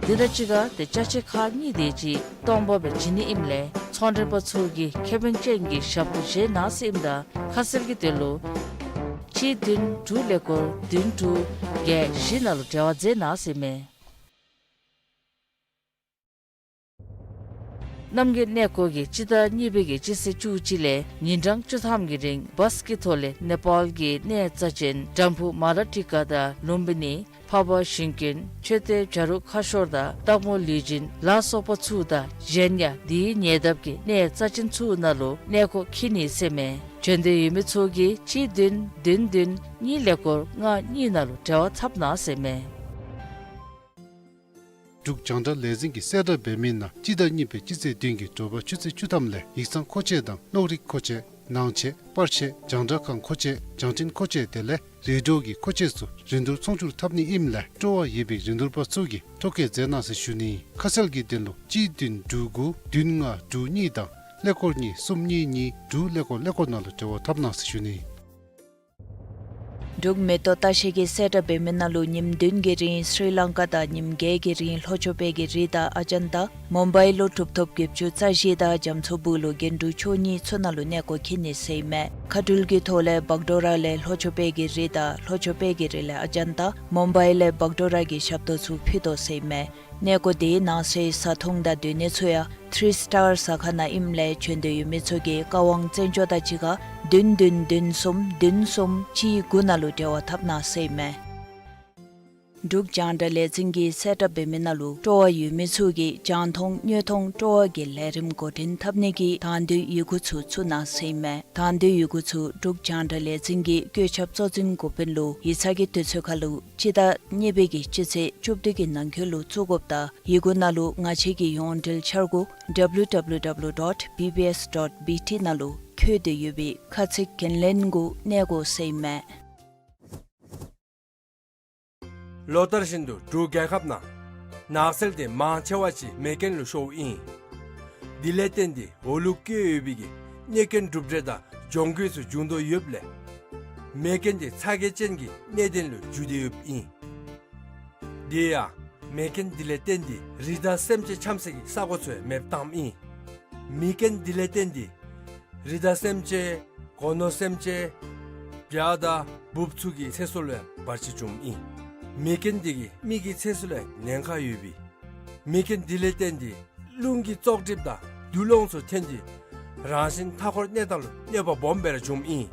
དེ་དང་གཅིག་ཁར་ཏེ་ཅ་ཆས་ཁག་གཉིས་དེ་ཅིག་སྟོང་པ་སྦེ་བྱིན་ནི་ཨིནམ་ལས་ཚོང་མགྲོན་པ་ཚུ་གིས་ཁེ་ཕན་ཅན་གྱི་ཞབས་ཏོག་བྱིན་གནང་ཟེར་ཨིནམ་ད་ཁ་གསལ་གྱི་དོན་ལུ་གཅིག་བདུན་དྲུག་ཀླད་ཀོར་བདུན་དྲུག་བརྒྱད་བཞི་ནང་ལུ་འབྲེལ་བ་མཛད་གནང་ཟེར་ཨིན་མས། གནམ་གྱི་གནས་སྐོར་གྱིས་སྤྱི་ཟླ་གཉིས་པའི་གི་སྤྱི་ཚེས་བཅུ་གཅིག་ལས་ཉིན་གྲངས་བཅུ་ཐམ་གྱི་རིང་བཱས་ཀྱི་ཐོག་ལས་ནེ་པཱལ་གྱི་གནས་རྩ་ཆེན་འགྲམ་ཕུག་མ་ལ་ཊི་ཀ་དང་ལུམ་བི་ནི། འཕགས་པ་ཞིང་ཀུན། མཆོད་རྟེན་བྱ་རུང་ཁ་ཤོར་དང་སྟག་མོ་ལུས་སྦྱིན་ལ་སོགས་པ་ཚུ་དང་གཞན་ཡང་དེའི་ཉེ་འདབས་ཀྱི་གནས་རྩ་ཆེན་ཚུ་ནང་ལུ་གནས་སྐོར་འཁྱིད་ནི་ཟེར་མས། བྱོན་འདོད་ཡོད་མི་ཚུ་གིས་གཅིག་བདུན་བདུན་བདུན་གཉིས་ཀླད་ཀོར་ལྔ་གཉིས་ནང་ལུ་འབྲེལ་བ་འཐབ་གནང་ཟེར་མས། འབྲུག་རྒྱང་བསྒྲགས་ལས་འཛིན་གྱིས་གསལ་བསྒྲགས་འབད་མི་ནང་སྤྱི་ཟླ་གཉིས་པའི་སྤྱི་ཚེས་བདུན་གྱི་དྲོ་པ་ཆུ་ཚོད་བཅུ་ཐམ་ལས་ཡིག་ཚང་མཁོ་ཆས་དང་གློག་རིག་མཁོ་ཆས། ནང་ཆས། པར་ཆས། རྒྱང་བསྒྲགས་ཁང་མཁོ་ཆས། བརྒྱང་འཕྲིན་མཁོ་ཆས་དེ་ལས་རེ་ཌི་ཡོ་གི་མཁོ་ཆས་ཚུ་རིན་བསྡུར་ཚོང་སྒྱུར་འཐབ་ནི་ཨིནམ་ལས་སྤྲོ་བ་ཡོད་པའི་རིན་བསྡུར་པ་ཚུ་གིས་ཐོ་བཀོད་མཛད་གནང་ཟེར་ཞུ་ནི། ཁ་གསལ་གྱི་དོན་ལུ་གཅིག་བདུན་དྲུག་དགུ་བདུན་ལྔ་དྲུག་གཉིས་དང་ཀླད་ཀོར་གཉིས་གསུམ་གཉིས་གཉིས་དྲུག་ཀླད་ཀོར་ཀླད་ཀོར་ནང་ལུ་འབྲེལ་བ་འཐབ་གནང་ཟེར་ཞུ་ནི། འབྲུག་མེ་ཏོག་ལྟ་བཤལ་གྱིས་གསལ་བསྒྲགས་འབད་མི་ནང་ལུ་ཉིནམ་བདུན་གྱི་རིང་སྲི་ལང་ཀ་དང་ཉིནམ་བརྒྱད་ཀྱི་རིང་ལྷོ་ཕྱོགས་པའི་གི་རི་དང་ཨ་ཇན་ཏ། མུམ་བའི་ལུ་གྲུབ་ཐོབ་བརྒྱད་ཅུ་རྩ་བཞི་དང་རྒྱ་མཚོ་སྦུག་ལུ་རྒྱན་དྲུག་མཆོག་གཉིས་ཚུ་ནང་ལུ་གནས་སྐོར་འཁྱིད་ནི་ཟེར་ཨིན་མས། མཁའ་འགྲུལ་གྱི་ཐོག་ལས་བག་ཌོ་ར་ལས་ལྷོ་ཕྱོགས་པའི་གི་རི་དང་ལྷོ་ཕྱོགས་པའི་གི་རི་ལས་ཨ་ཇན་ཏ། མུམ་བའི་ལས་བག་ཌོ་ར་གི་ཞབས་ཏོག་ཚུ་ཕུལ་དོ་ཟེར་ཨིན་མས། གནས་སྐོར་དེའི་ནང་གསེས་བཟའ་འཐུང་དང་སྡོད་གནས་ཚུ་ཡང་ཐི་རི་སི་ཊར་ཟ་ཁང་ནང་ཨིནམ་ལས་བྱོན་འདོད་ཡོད་མི་ཚུ་གིས་བཀའ་དབང་བཙན་བྱོལ་དང་གཅིག་ཁར་བདུན་བདུན་བདུན་གསུམ་བདུན་གསུམ་གཅིག་དགུ་ནང་ལུ་འབྲེལ་བ་འཐབ་གནང་ཟེར་ཨིན་མས། འབྲུག་རྒྱང་བསྒྲགས་ལས་འཛིན་གྱིས་གསལ་བསྒྲགས་འབད་མི་ནང་ལུ་སྤྲོ་བ་ཡོད་མི་ཚུ་གིས་རྒྱང་མཐོང་དངོས་མཐོང་སྤྲོ་བ་གི་ལས་རིམ་འགོ་འདྲེན་འཐབ་ནི་གི་དང་འདོད་ཡི་གུ་ཚུ་བཙུགས་གནང་ཟེར་ཨིན་མས། དང་འདོད་ཡི་གུ་ཚུ་འབྲུག་རྒྱང་བསྒྲགས་ལས་འཛིན་གྱི་བཀོད་ཁྱབ་གཙོ་འཛིན་འགོ་དཔོན་ལུ་ཡིག་ཚང་གི་དུས་ཚོད་ཁར་ལུ་སྤྱི་ཟླ་གཉིས་པའི་གི་སྤྱི་ཚེས་བཅུ་བདུན་གྱི་ནང་འཁོད་ལུ་བཙུགས་དགོཔ་དང་ཡི་གུ་ནང་ལུ་ང་བཅས་ཀྱི་ཡོངས་འབྲེལ་འཆར་སྒོ་W W W dot B B S dot B T ནང་ལུ་བཀོད་དེ་ཡོད་པའི་ཁ་ཚིག་འགན་ལེན་གུ་གནས་དགོ་ཟེར་ཨིན་མས། ལོ་ལྟར་བཞིན་དུ་འབྲུག་རྒྱལ་ཁབ་ནང་ནགས་ཚལ་དེ་མང་ཆེ་བ་ཅིག་མེ་རྐྱེན་ལུ་ཤོརཝ་ཨིན། དེ་ལས་བརྟེན་ཏེ་འོག་ལུ་བཀོད་ཡོད་པའི་གི་གནོད་སྐྱོན་གྲུབ་འབྲས་དང་གྱོང་གུད་ཚུ་འབྱུང་དོ་ཡོདཔ་ལས་མེ་རྐྱེན་དེ་ཚ་གྱང་ཅན་གྱི་གནད་དོན་ལུ་འགྱུར་ཏེ་ཡོདཔ་ཨིན། དེ་ཡང་མེ་རྐྱེན་དེ་ལས་བརྟེན་ཏེ་རི་དྭགས་སེམས་ཅན་འཁྱམ་སའི་གི་ས་གོ་ཚུ་ཡང་མེདཔ་བཏངམ་ཨིན། མེ་རྐྱེན་དེ་ལས་བརྟེན་ཏེ་རི་དྭགས་སེམས་ཅན་སྒོ་ནོར་སེམས་ཅན་བྱ་དང་འབུཔ་ཚུ་གི་ཚེ་སྲོག་ལུ་ཡང་བར་ཆད་བྱུངམ་ཨིན། མེ་རྐྱེན་དེ་གིས་མི་གི་ཚེ་སྲོག་ལུ་ཡང་ཉེན་ཁ་ཡོད་པས། མེ་རྐྱེན་དེ་ལས་བརྟེན་ཏེ་རླུང་གི་བཙོག་གྲིབ་དང་རྡུལ་སློང་ཚུ་ཐོན་ཏེ་རང་བཞིན་མཐའ་འཁོར་གནས་སྟངས་ལུ་གནོད་པ་སྦོམ་སྦེ་ར་བྱུངམ་ཨིན།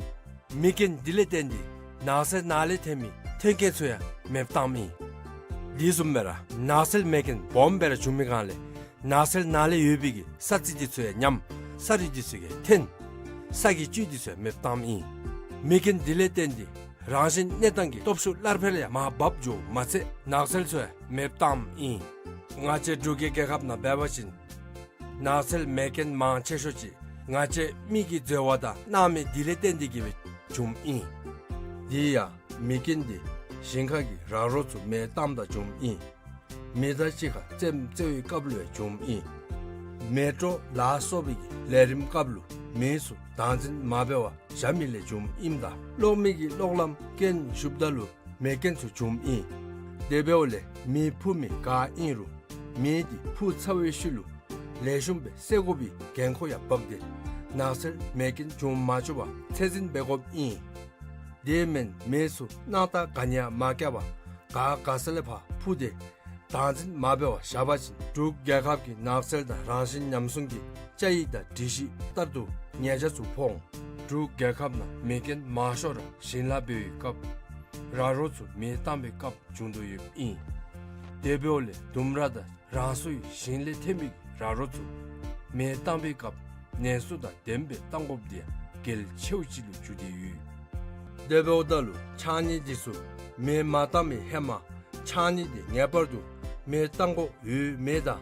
མེ་རྐྱེན་དེ་ལས་བརྟེན་ཏེ་ནགས་ཚལ་ནང་ལས་ཐོན་མི་ཐོན་སྐྱེད་ཚུ་ཡང་མེདཔ་བཏངམ་ཨིན། དེ་བཟུམ་སྦེ་ར་ནགས་ཚལ་མེ་རྐྱེན་སྦོམ་སྦེ་ར་བྱུང་མི་སྒང་ལས་ནགས་ཚལ་ནང་ལས་ཡོད་པའི་གི་ས་རྩི་དེ་ཚུ་ཡང་ཉམས། ས་རུད་དེ་ཚུ་ཡང་ཐོན། ས་གི་བཅུད་དེ་ཚུ་ཡང་མེདཔ་བཏངམ་ཨིན། མེ་རྐྱེན་དེ་ལས་བརྟེན་ཏེ་རང་བཞིན་གནས་སྟངས་ཀྱི་སྟོབས་ཤུགས་སླར་འཕེལ་ཡང་མར་བབས་འགྱོཝ་མ་ཚད་ནགས་ཚལ་ཚུ་ཡང་མེདཔ་བཏངམ་ཨིན། ང་བཅས་འབྲུག་རྒྱལ་རྒྱལ་ཁབ་ནང་འབད་བ་ཅིན་ནགས་ཚལ་མེ་རྐྱེན་མང་ཆེ་ཤོས་ཅིག་ང་བཅས་མི་གིས་འཛོལ་བ་དང་གནང་མི་དེ་ལས་བརྟེན་ཏེ་གིས་སྦེ་བྱུངམ་ཨིན། དེ་ཡང་མེ་རྐྱེན་དེ་ཞིང་ཁ་གི་ར་རོ་ཚུ་མེ་བཏངམ་ད་བྱུངམ་ཨིན། མེ་མདའ་གཅིག་ཁར་རྩེདམོ་རྩེ་བའི་སྐབས་ལུ་ཡང་བྱུངམ་ཨིན། མེ་དྲོ་ལ་སོགས་པའི་གི་ལས་རིམ་སྐབས་ལུ་མེ་ཚུ་བདག་འཛིན་མ་འབད་བར་བཞག་མི་ལས་བྱུངམ་ཨིནམ་ད་གློག་མེ་གི་གློག་ལམ་རྐྱེན་ཞུགསཔ་ད་ལུ་མེ་རྐྱེན་ཚུ་བྱུངམ་ཨིན། དེ་འབདཝ་ལས་མེ་འཕུ་མི་ག་ཨིན་རུང་མེ་དེ་འཕུ་ཚར་བའི་ཤུལ་ལུ་ལེགས་ཤོམ་སྦེ་བསལ་དགོ་པའི་འགན་ཁུར་ཡང་བབས་ཏེ་ནགས་ཚལ་མེ་རྐྱེན་བྱུང་མ་བཅུག་པར་ཚད་འཛིན་འབད་དགོཔ་ཨིན། དེ་མེན་མེ་ཚུ་སྣང་རྟགས་ག་ནི་ཡང་མ་བཀལ་བར་ག་ག་ས་ལས་ཕར་འཕུ་སྟེ་བདག་འཛིན་མ་འབད་བར་བཞག་པ་ཅིན་འབྲུག་རྒྱལ་ཁབ་ཀྱི་ནགས་ཚལ་དང་རང་བཞིན་ཉམས་སྲུང་གི་བཅའ་ཡིག་དང་སྒྲིག་གཞི་ལྟར་དུ་ཉེས་ཆད་ཚུ་ཕོག་འོང་། འབྲུག་རྒྱལ་ཁབ་ནང་མེ་རྐྱེན་མང་ཤོས་ར་ཞིང་ལཱ་འབད་བའི་སྐབས་ར་རོ་ཚུ་མེ་བཏང་བའི་སྐབས་བྱུང་དོ་ཡོདཔ་ཨིན། དེ་འབདཝ་ལས་ལྡུམ་ར་དང་རང་སོའི་ཞིང་ལས་ཐོན་མི་ར་རོ་ཚུ་མེ་བཏང་བའི་སྐབས་ནན་སོ་དང་ལྡནམ་སྦེ་བཏང་དགོཔ་དེ་ཡང་གལ་ཆེཝ་ཅིག་ལུ་གྱུར་ཏེ་ཡོད། དེ་འབདཝ་ད་ལུ་ཕྱགས་སྙིགས་དེ་ཚུ་མེ་མ་བཏང་བའི་ཧེ་མ་ཕྱགས་སྙིགས་དེ་ངེས་པར་དུ་མེ་བཏང་དགོཔ་ཡོད་མེད་དང་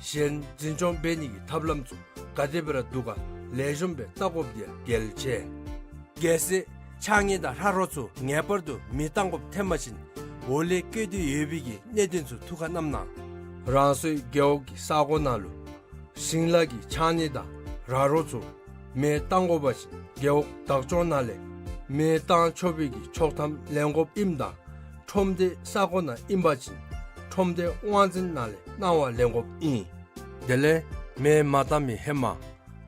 གཞན་འཛིན་སྐྱོང་འབད་ནི་གི་ཐབས་ལམ་ཚུ་ག་དེ་སྦེ་ར་འདུག་ག་ལེགས་ཤོམ་སྦེ་བལྟ་དགོཔ་དེ་ཡང་གལ་ཆེ། གལ་སྲིད་ཕྱགས་སྙིགས་དང་ར་རོ་ཚུ་ངེས་པར་དུ་མེ་བཏང་དགོཔ་ཐོན་པ་ཅིན་འོག་ལས་བཀོད་དེ་ཡོད་པའི་གི་གནད་དོན་ཚུ་ཐུགས་ཁར་བསྣམས་གནང་། རང་སོའི་རྒེད་འོག་གི་ས་གོ་ནང་ལུ་ཞིང་ལཱ་གི་ཕྱགས་སྙིགས་དང་ར་རོ་ཚུ་མེ་བཏང་དགོ་པ་ཅིན་རྒེད་འོག་བདག་སྐྱོང་ནང་ལས་མེ་བཏང་ཆོག་པའི་གི་ཆོག་ཐམ་ལེན་དགོཔ་ཨིནམ་ད་ཁྲོམ་སྡེ་ས་གོ་ནང་ཨིན་པ་ཅིན་ཁྲོམ་སྡེ་དབང་འཛིན་ནང་ལས་གནང་བ་ལེན་དགོཔ་ཨིན། དེ་ལས་མེ་མ་བཏང་མི་ཧེ་མ་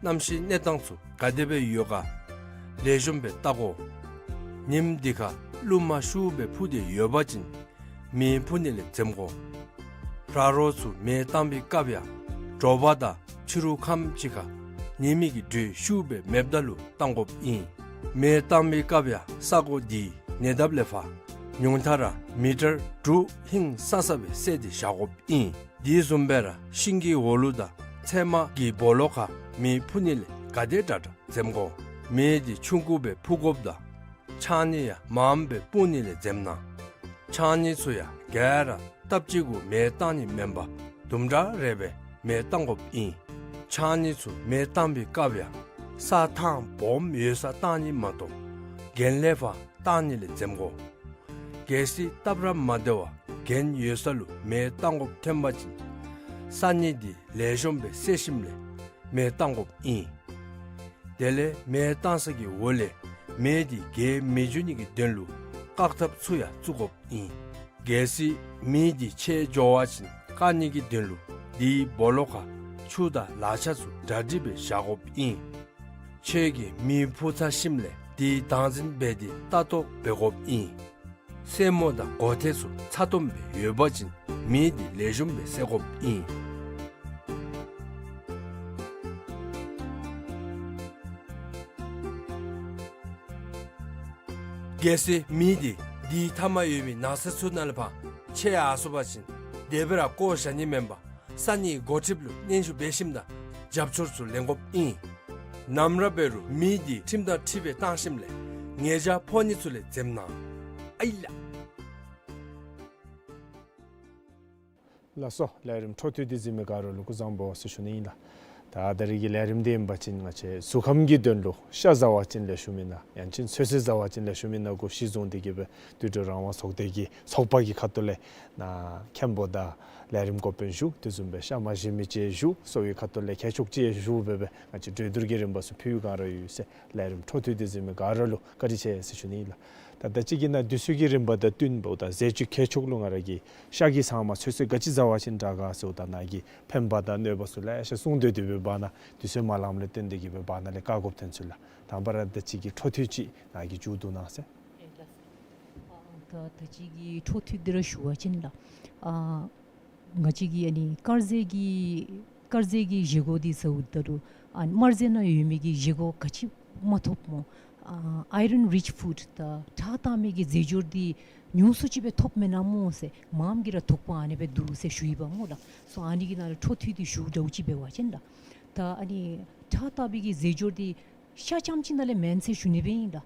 གནམ་གཤིས་གནས་སྟངས་ཚུ་ག་དེ་སྦེ་ཡོད་ག་ལེགས་ཤོམ་སྦེ་བལྟ་དགོ། ཉིནམ་དེ་ཁར་རླུང་མ་ཤུགས་སྦེ་འཕུ་སྟེ་ཡོད་པ་ཅིན་མེ་འཕུ་ནི་ལས་འཛེམ་དགོ། ར་རོ་ཚུ་མེ་བཏང་བའི་སྐབས་ཡང་ དྲོ་པ་དང་ཕྱི་རུ་ཁམས་ཅིག་ཁར་ཉི་མའི་གི་དྲོད་ཤུགས་སྦེ་མེདཔ་ད་ལུ་བཏང་དགོཔ་ཨིན། མེ་བཏང་པའི་སྐབས་ཡང་ས་གོ་འདི་ཉེ་འདབས་ལས་ཕར་ཉུང་མཐའ་ར་མི་ཊར་དྲུག་ཧིང་སང་ས་སྦེ་བསལ་ཏེ་བཞག་དགོཔ་ཨིན། དེ་བཟུམ་སྦེ་ར་ཤིང་གི་འོག་ལུ་དང་ཚལ་མ་གི་སྦོ་ལོགས་ཁར་མེ་ཕུ་ནི་ལས་ག་དེ་དྲག་དྲག་འཛེམ་དགོ། མེ་འདི་ཆུང་ཀུ་སྦེ་ཕུ་དགོཔ་དང་ཆང་ནི་ཡང་མངམ་སྦེ་སྤུང་ནི་ལས་འཛེམ་གནང་། ཆང་ནི་ཚུ་ཡང་ག་ར་སྟབས་གཅིག་གུ་མེ་བཏང་ནི་མེན་པར་དུམ་གྲ་རེ་སྦེ་མེ་བཏང་དགོཔ་ཨིན། ཆང་ནི་ཚུ་མེ་བཏང་པའི་སྐབས་ཡང་ས་ཐང་སྦོམ་ཡོད་སར་བཏང་ནི་མ་གཏོགས་གྱེན་ལས་ཕར་བཏང་ནི་ལས་འཛེམ་དགོ། གལ་སྲིད་སྟབས་ར་མ་བདེ་བར་གྱེན་ཡོད་ས་ལུ་མེ་བཏང་དགོཔ་ཐོན་པ་ཅིན་ས་ནི་འདི་ལེགས་ཤོམ་སྦེ་བསལ་ཞིནམ་ལས་མེ་བཏང་དགོཔ་ཨིན། དེ་ལས་མེ་བཏང་ས་གི་འོག་ལས་མེ་འདི་རྒྱས་མི་འགྱོ་ནི་གི་དོན་ལུ་བཀག་ཐབས་ཚུ་ཡང་བཙུགས་དགོཔ་ཨིན། གལ་སྲིད་མེ་འདི་ཆད་འགྱོ་བ་ཅིན་བཀག་ནི་གི་དོན་ལུ་དེའི་སྦོ་ལོགས་ཁར་ཆུ་དང་ལག་ཆ་ཚུ་གྲ་སྒྲིག་སྦེ་བཞག་དགོཔ་ཨིན། ཁྱོད་ཀྱིས་མེ་ཕུ་ཚར་ཞིནམ་ལས་དེ་བདག་འཛིན་འབད་དེ་ལྟ་རྟོག་འབད་དགོཔ་ཨིན། སེན་མོ་དང་གོ་ཐེ་ཚུ་ཚ་ཏོམ་སྦེ་ཡོད་པ་ཅིན་མེ་འདི་ལེགས་ཤོམ་སྦེ་བསད་དགོཔ་ཨིན། གལ་སྲིད་མེ་འདི་དེའི་མཐའ་མར་ཡོད་པའི་ནགས་ཚལ་ཚུ་ནང་ལས་ཕར་ཆད་ཡར་སོང་པ་ཅིན་དེ་སྦེ་ར་བཀོ་བཞག་ནི་མེན་པར་ས་ནི་འགོ་ཁྲིདཔ་ལུ་སྙན་ཞུ་འབད་ཞིནམ་དང་རྒྱབ་སྐྱོར་ཚུ་ལེན་དགོཔ་ཨིན། ནམ་ར་འབད་རུང་མེ་འདི་ཁྲིམས་དང་འཁྲིལ་སྦེ་བཏང་ཞིནམ་ལས་ཉེས་བྱ་ཕོག་ནི་ཚུ་ལས་འཛེམ་གནང་། ཨའི་ལགས། ལགས་སོ། ལས་རིམ་འཕྲོ་མཐུད་དེ་གཟིགས་མི་ག་ར་ལུ་སྐུ་གཟུགས་བཟང་པོ་ཟེར་ཞུ་ནི་ཨིན་ལགས། ད་ད་རིས་ཀྱི་ལས་རིམ་འདི་ཨིན་པ་ཅིན་ང་བཅས་གཟུགས་ཁམས་ཀྱི་དོན་ལུ་ཤ་བཟའ་བ་ཅིན་ལེགས་ཤོམ་ཨིན་ན་ཡང་ཅིན་ཚོད་བསྲེ་བཟའ་བ་ཅིན་ལེགས་ཤོམ་ཨིན་ན་གུ་གཞི་བཟུང་སྟེ་གི་སྦེ་དུད་འགྲོ་རང་དབང་ཚོགས་སྡེ་གི་ཚོགས་པ་གི་ཁ་ཐུག་ལས་ནཱ་མཁན་པོ་དང་ལས་རིམ་འགོ་དཔོན་བཞུགས། དེ་བཟུམ་སྦེ་ཤ་མ་བཞེས་མི་ཅིག་བཞུགས། གསོ་བའི་ཁ་ཐུག་ལས་མཁས་མཆོག་ཅིག་བཞུགས་སྦེ་སྦེ་ང་བཅས་གྲོས་བསྡུར་གྱི་རིམ་པ་ཚུ་ཕུལ་ག་ར་ཡོད་ཟེར། ལས་རིམ་འཕྲོ་མཐུད་དེ་གཟིགས་མི་ག་ར་ལུ་བཀའ་དྲིན་ཆེ་ཟེར་ཞུ་ནི་ཨིན་ལགས། ད་ད་ཅི་གི་ནཱ་དུས་ཚོད་ཀྱི་རིམ་པ་དང་བསྟུན་འབདཝ་ད་ཟས་བཅུད་མཁས་མཆོག་ལུ་ང་ར་གིས་ཤ་གི་ཚང་མ་ཚོད་བསྲེ་ག་ཅི་བཟའ་བ་ཅིན་དྲག་ག་ཟེརཝ་ད་ནཱ་གིས་ཕན་པ་དང་གནོད་པ་ཚུ་ལེ་ཤ་གསུངས་ཏེ་དེ་སྦེ་བར་ན་དུས་ཚོད་མ་ལངམ་ལས་བརྟེན་ཏེ་གི་སྦེ་བར་ན་ལས་བཀག་དགོཔ་ཐོན་ཚུལ་ལགས། དང་པ་ར་ད་ཅི་གི་འཕྲོ་མཐུད་ཅིག་ནཱ་གིས་མཇུག་བསྡུ་གནང་ཟེར། ཨེ་ལགས་སོ། ཨ་ད་ད་ཅི་གི་འཕྲོ་མཐུད་འདི་ར་ཞུ་བ་ཅིན་ལགས། ཨ་ང་བཅས་ཀྱི་ཨ་ནི་དཀར་ཟས་ཀྱི་དཀར་ཟས་ཀྱི་བཞེས་སྒོ་འདི་ཟེརཝ་ད་ལུ་ཨ་དམར་ཟས་ནང་ཡོད་མི་གི་བཞེས་སྒོ་ག་ཅི་མ་ཐོབ་སྨོ། ཨ་iron rich food ད་ཁྲག་བཏང་མི་གི་རྫས་སྦྱོར་འདི་ཉུང་སུ་ཅིག་སྦེ་ཐོབ་མེན་ན་སྨོ་ཟེར། མངམ་གིས་ར་དོགས་པ་ཨ་ནི་སྦེ་འདུག་ཟེར་ཞུ་ཡི་པ་སྨོ་ལགས། སོ་ཨ་ནི་གི་ནང་ལུ་འཕྲོ་མཐུད་དེ་ཞུ་འདྲཝ་ཅིག་འབད་བ་ཅིན་ལགས། ད་ཨ་ནི་ཁྲག་བཏང་མི་གི་རྫས་སྦྱོར་འདི་ཤ་རྐྱངམ་ཅིག་ནང་ལས་མེན་ཟེར་ཞུ་ནི་སྦེ་ཨིན་ལགས།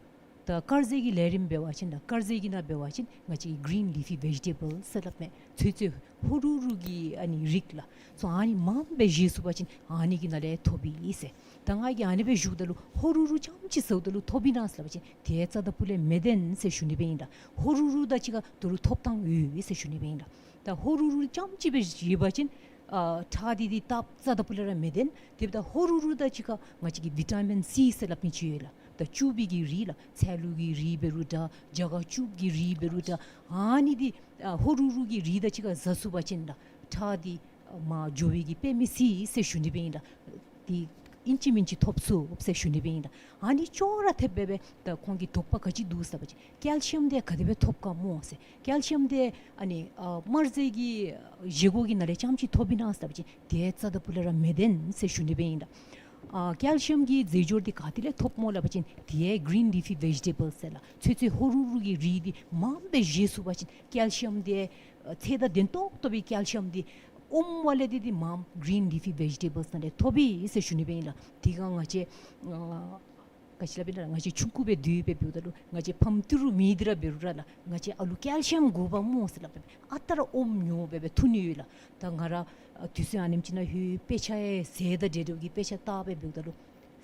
ད་དཀར་ཟས་ཀྱི་ལས་རིམ་འབད་བ་ཅིན་ད་དཀར་ཟས་ཀྱི་ནང་འབད་བ་ཅིན་ང་བཅས་green leafy vegetable ཟེར་སླབ་མས། ཚོད་ཚོད་ཧོ་རུ་རུ་གི་ཨ་ནི་རིགས་ལགས། སོ་ཨ་ནི་མངམ་སྦེ་བཞེས་ཚུགས་པ་ཅིན་ཨ་ནི་གི་ནང་ལས་ཐོབ་ཨིན་ཟེར། ད་ང་གིས་ཨ་ནི་སྦེ་ཞུཝ་ད་ལུ་ཧོ་རུ་རུ་རྐྱངམ་ཅིག་ཟེརཝ་ད་ལུ་ཐོབ་ཨིན་ན་ཟེར་སླབ་པ་ཅིན་དེ་རྩ་དང་ཕུ་ལས་མི་བདེན་ཟེར་ཞུ་ནི་སྦེ་ཨིན་ལགས། ཧོ་རུ་རུ་དང་གཅིག་ཁར་ད་རུང་ཐོབ་ཐངས་ཡོད་ཟེར་ཞུ་ནི་སྦེ་ཨིན་ལགས། ད་ཧོ་རུ་རུ་རྐྱངམ་ཅིག་སྦེ་བཞེས་པ་ཅིན་ཨ་ཁྲག་འདི་འདི་སྟབས་རྩ་དང་ཕུ་ལས་ར་མི་བདེན། དེ་འབདཝ་ད་ཧོ་རུ་རུ་དང་གཅིག་ཁར་ང་བཅས་ཀྱི་བི་ཊ་མིན་སི་ཟེར་སླབ་མི་ཅིག་ཡོད་ལགས། ད་བཅུད་པའི་གི་རིགས་ལགས། ཚལ་ལུ་གི་རིགས་འབད་རུང་འདྲ་རྒྱ་གར་བཅུད་ཀྱི་རིགས་འབད་རུང་འདྲ་ཨ་ནི་འདི་ཨ་ཧོ་རུ་རུ་གི་རིགས་དང་གཅིག་ཁར་བཟའ་ཚུགས་པ་ཅིན་ལགས་ཁྲག་འདི་ཨ་མར་འགྱོ་བའི་གི་དཔེ་མི་སྲིད་ཟེར་ཞུ་ནི་སྦེ་ཨིན་ལགས། འདི་ཨིན་ཅི་མིན་ཅི་ཐོབ་ཚུགས་ཟེར་ཞུ་ནི་སྦེ་ཨིན་ལགས། ཨ་ནི་ཅོག་ར་འཐདཔ་སྦེ་སྦེ་ད་ཁོང་གི་དོགས་པ་ག་ཅི་འདུག་ཟེར་བ་ཅིན་ཀེལ་ཤི་ཡམ་འདི་ག་དེ་སྦེ་ཐོབ་ག་སྨོ་ཟེར། ཀེལ་ཤི་ཡམ་འདི་ཨ་ནི་ཨ་དམར་ཟས་ཀྱི་བཞེས་སྒོ་གི་ནང་ལས་རྐྱངམ་ཅིག་ཐོབ་ཨིན་ན་ཟེར་བ་ཅིན་དེ་རྩ་དང་ཕུ་ལས་ར་མི་བདེན་ཟེར་ཞུ་ནི་སྦེ་ཨིན་ལགས། ཨ་ཀེལ་ཤི་ཡམ་གྱི་རྫས་སྦྱོར་འདི་ག་ཏེ་ལས་ཐོབ་སྨོ་སླབ་པ་ཅིན་དེ་green leafy vegetable ཟེར་ལགས། ཚོད་ཚོད་ཧོ་རུ་རུ་གི་རིགས་འདི་མངམ་སྦེ་བཞེས་ཚུགས་པ་ཅིན་ཀེལ་ཤི་ཡམ་འདི་ཨ་ཚད་དང་ལྡན་ཏོག་ཏོ་སྦེ་ཀེལ་ཤི་ཡམ་འདི་ཨོམ་བ་ལས་འདི་འདི་མངམ་green leafy vegetables ནང་ལས་ཐོབ་ཨིན་ཟེར་ཞུ་ནི་སྦེ་ཨིན་ལགས། དེ་སྒང་ང་བཅས་ཨ་ག་ཅི་སླབ་ཨིན་ན་ང་བཅས་ཆུང་ཀུ་སྦེ་སྡོད་སྦེ་འབདཝ་ད་ལུ་ང་བཅས་ཕམ་ཏི་རུ་མི་འདི་ར་འབད་རུང་ར་ལགས་ང་བཅས་ཨ་ལུ་ཀེལ་ཤི་ཡམ་དགོ་པས་སྨོ་ཟེར་སླབ་སྦེ་ཨ་རྟག་ར་ཨོམ་ཉོ་སྦེ་སྦེ་འཐུང་ནི་ཡོད་ལགས། ད་ང་ར་ཨ་དུས་ཚོད་ཨ་ནེམ་ཅིག་ནང་ལྷོད་དཔེ་ཆ་ཡང་ཟེར་ད་འདྲ་འདྲཝ་གི་དཔེ་ཆ་བལྟ་སྦེ་འབདཝ་ད་ལུ་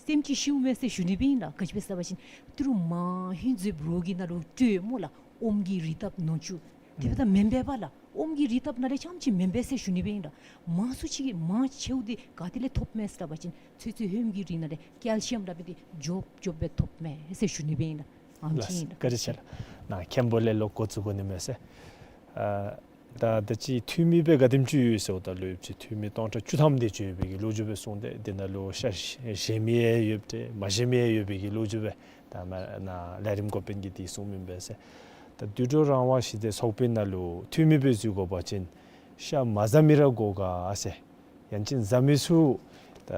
སེམས་ཅན་ཤིཝ་མས་ཟེར་ཞུ་ནི་སྦེ་ཨིན་ལགས། ག་ཅི་སྦེ་ཟེར་བ་ཅིན་ཏི་རུ་མང་ཧིང་འཛོལ་རོགས་ཀྱི་ནང་ལུ་སྤྲོད་སྨོ་ལགས། ཨོམ་གྱི་རིགས་བཏབ་ནོར་བཅུག་དེ་འབདཝ་ད་མེན་པས་པ་ལགས། ཨོམ་གྱི་རིགས་བཏབ་ནང་ལས་རྐྱངམ་ཅིག་མེན་པས་ཟེར་ཞུ་ནི་སྦེ་ཨིན་ལགས། མང་སུ་ཅིག་གིས་མང་ཆེཝ་འདི་ག་ཏེ་ལས་ཐོབ་མས་ཟེར་བ་ཅིན་ཚོད་ཚོད་ཧོནམ་གྱི་རིགས་ནང་ལས་ཀེལ་ཤི་ཡམ་སླབ་མི་འདི་འཇོབ་འཇོབ་སྦེ་ཐོབ་མས་ཟེར་ཞུ་ནི་སྦེ་ཨིན་ལགས། ཨ་ནེམ་ཅིག་ཨིན་ལགས། བཀའ་དྲིན་ཆེ་ལགས། ནཱ་མཁན་པོ་ལས་ལོག་འགོ་བཙུགས་དགོ་ནི་མས་ཟེར། ཨ་ད་ད་ཅི་འཐུས་མི་སྦེ་ག་དེམ་ཅིག་ཡོད་ཟེརཝ་ད་ལུ་ཡོདཔ་ཅིག་འཐུས་མི་སྟོང་ཕྲག་བཅུ་ཐམ་དེ་ཅིག་ཡོད་པའི་གི་ལོ་རྒྱུས་སྦེ་གསུངས་ཏེ་དེ་ནང་ལུ་ཤ་བཞེས་མི་ཡང་ཡོདཔ་ཏེ་མ་བཞེས་མི་ཡང་ཡོད་པའི་གི་ལོ་རྒྱུས་སྦེ་ད་མ་ནཱ་ལས་རིམ་འགོ་དཔོན་གྱིས་དེ་གསུངམ་ཨིན་པས་ཟེར། ད་དུད་འགྲོ་རང་དབང་ཞི་བདེ་ཚོགས་པའི་ནང་ལུ་འཐུས་མི་སྦེ་འཛུལ་དགོ་པ་ཅིན་ཤ་མ་བཟའ་མི་ར་དགོ་ག་ཟེར། ཡང་ཅིན་བཟའ་མི་ཚུ་ད་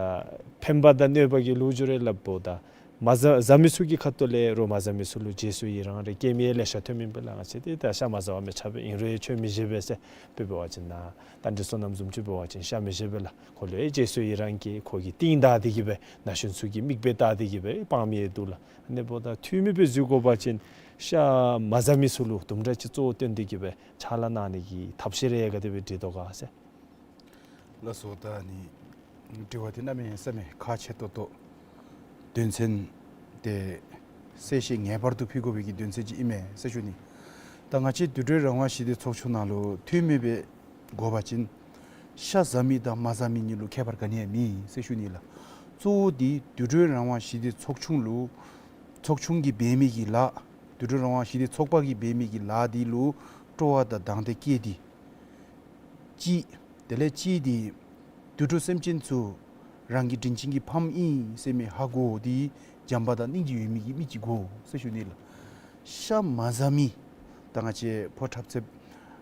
ཕན་པ་དང་གནོད་པ་གི་ལོ་རྒྱུས་རེ་སླབ་འོང་ད། མ་བཟའ་བཟའ་མི་ཚུ་གི་ཁ་ཐུག་ལས་རོགས་མ་བཟའ་མི་ཚུ་ལུ་རྗེས་སུ་ཡི་རང་རེ་བསྐྱེད་མི་ལེ་ཤ་ཐོནམ་ཨིན་པས་ལགས། ང་བཅས་ཏེ་ད་ཤ་མ་བཟའ་བ་མི་ཆ་བས། ཨིན་རུང་ཡང་ཁྱོད་མི་བཞེས་པས་ཟེར་དཔེ་འབད་བ་ཅིན་ན་རྟ་མགྲིན་བསོད་ནམས་བཟུམ་ཅིག་འབད་བ་ཅིན་ཤ་མི་བཞེས་པས་ལགས། ཁོ་ལུ་ཡང་རྗེས་སུ་ཡི་རང་བསྐྱེད། ཁོ་གི་རྟིང་བདའ་སྟེ་གི་སྦེ་ན་གཞོན་ཚུ་གི་མིག་དཔེ་བལྟ་སྟེ་གི་སྦེ་སྤང་མི་ཡང་འདུག་ལགས། ཨ་ནི་འབདཝ་ད་འཐུས་མི་སྦེ་འཛུལ་དགོ་པ་ཅིན་ཤ་མ་བཟའ་མི་ཚུ་ལུ་དུམ་གྲ་ཅིག་གཙོ་བོ་བཏོན་ཏེ་གི་སྦེ་ཕྱག་ལཱ་གནང་ནི་གི་ཐབས་ཤེས་རེ་ག་དེ་སྦེ་འབྲི་དོ་ག་ཟེར། ལགས་སོ། ད་ནི་དྲི་བ་འདི་གནམ་མེད་ས་མེད་ཁག་ཆེ་ཏོག་ཏོ་དོན་ཚན་འདི་གསལ་བཤད་ངེས་པར་དུ་ཕུལ་དགོ་པའི་གི་དོན་ཚན་ཅིག་ཨིན་མས་ཟེར་ཞུ་ནི། ད་ང་བཅས་དུད་འགྲོའི་རང་དབང་ཞི་བདེའི་ཚོགས་ཆུང་ནང་ལུ་འཐུས་མི་སྦེ་དགོ་པ་ཅིན་ཤ་བཟའ་མི་དང་མ་བཟའ་མི་གཉིས་ལུ་ཁྱད་པར་ག་ནི་ཡང་མེད་ཟེར་ཞུ་ནི་ལགས། གཙོ་བོ་འདི་དུད་འགྲོའི་རང་དབང་ཞི་བདེའི་ཚོགས་ཆུང་ལུ་ཚོགས་ཆུང་གིས་འབད་མི་གི་ལཱ་དུད་འགྲོའི་རང་དབང་ཞི་བདེའི་ཚོགས་པ་གིས་འབད་མི་གི་ལཱ་འདི་ལུ་སྤྲོ་བ་དང་དང་འདོད་བསྐྱེད་དེ་གཅིག། དེ་ལས་གཅིག་འདི་དུད་འགྲོ་སེམས་ཅན་ཚུ་རང་གི་དྲིན་ཅན་གྱི་ཕམ་ཨིན་ཟེར་མི་ཧ་གོ་སྟེ་བྱམས་པ་དང་སྙིང་རྗེ་ཡོད་མི་གི་མི་ཅིག་དགོ་ཟེར་ཞུ་ནི་ལགས། ཤ་མ་བཟའ་མི་ད་ང་བཅས་ཕོ་འཁྲབ་ཚེབ་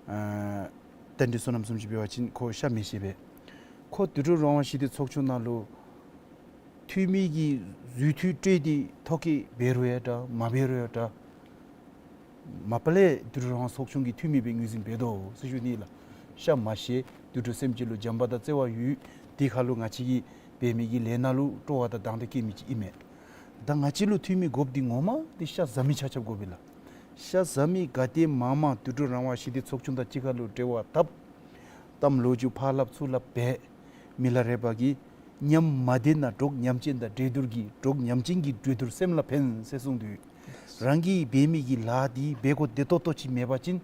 ཨ་རྟ་མགྲིན་བསོད་ནམས་བཟུམ་ཅིག་འབད་བ་ཅིན་ཁོ་ཤ་མི་བཞེས་པས། ཁོ་དུད་འགྲོ་རང་དབང་ཞི་བདེའི་ཚོགས་ཆུང་ནང་ལུ་འཐུས་མི་གི་རྫུས་མཐུད་སྤྲོད་དེ་ཐོ་བཀོད་འབད་རུང་ཡང་འདྲ་མ་འབད་རུང་ཡང་འདྲ། མ་པ་ལས་དུད་འགྲོ་རང་དབང་ཚོགས་ཆུང་གི་འཐུས་མི་སྦེ་ངོས་འཛིན་འབད་དོ་ཟེར་ཞུ་ནི་ལགས། ཤ་མ་བཞེས། དུད་འགྲོ་སེམས་ཅན་ལུ་བྱམས་པ་དང་བརྩེ་བ་ཡོད། དེ་ཁར་ལུ་ང་བཅས་ཀྱིས་འབད་མི་གི་ལས་སྣ་ལུ་སྤྲོ་བ་དང་དང་འདོད་བསྐྱེད་མི་ཅིག་ཨིན་མས། ད་ང་བཅས་ལུ་འཐུས་མི་དགོཔ་འདི་ངོ་མ་འདི་ཤ་བཟའ་མི་ཆ་ཁྱབ་དགོ་པས་ལགས། ཤ་བཟའ་མི་ག་དེ་མང་མང་དུད་འགྲོ་རང་དབང་ཞི་བདེའི་ཚོགས་ཆུང་དང་གཅིག་ཁར་ལུ་འབྲེལ་བ་འཐབ། གཏམ་ལོ་རྒྱུས་ཕར་སླབ་ཚུར་སླབ་འབད། མི་ལ་རས་པ་གིས་ཉམས་མ་བདེ་ན་འབྲོག་ཉམས་ཅན་དང་འགྲན་བསྡུར་གྱི་འབྲོག་ཉམས་ཅན་གྱི་གྲོས་བསྡུར་སེམས་ལ་ཕན་ཟེར་གསུངས་དོ། རང་གིས་འབད་མི་གི་ལཱ་འདི་འབད་དགོ་བདེ་ཏོག་ཏོ་ཅིག་མེད་པ་ཅིན་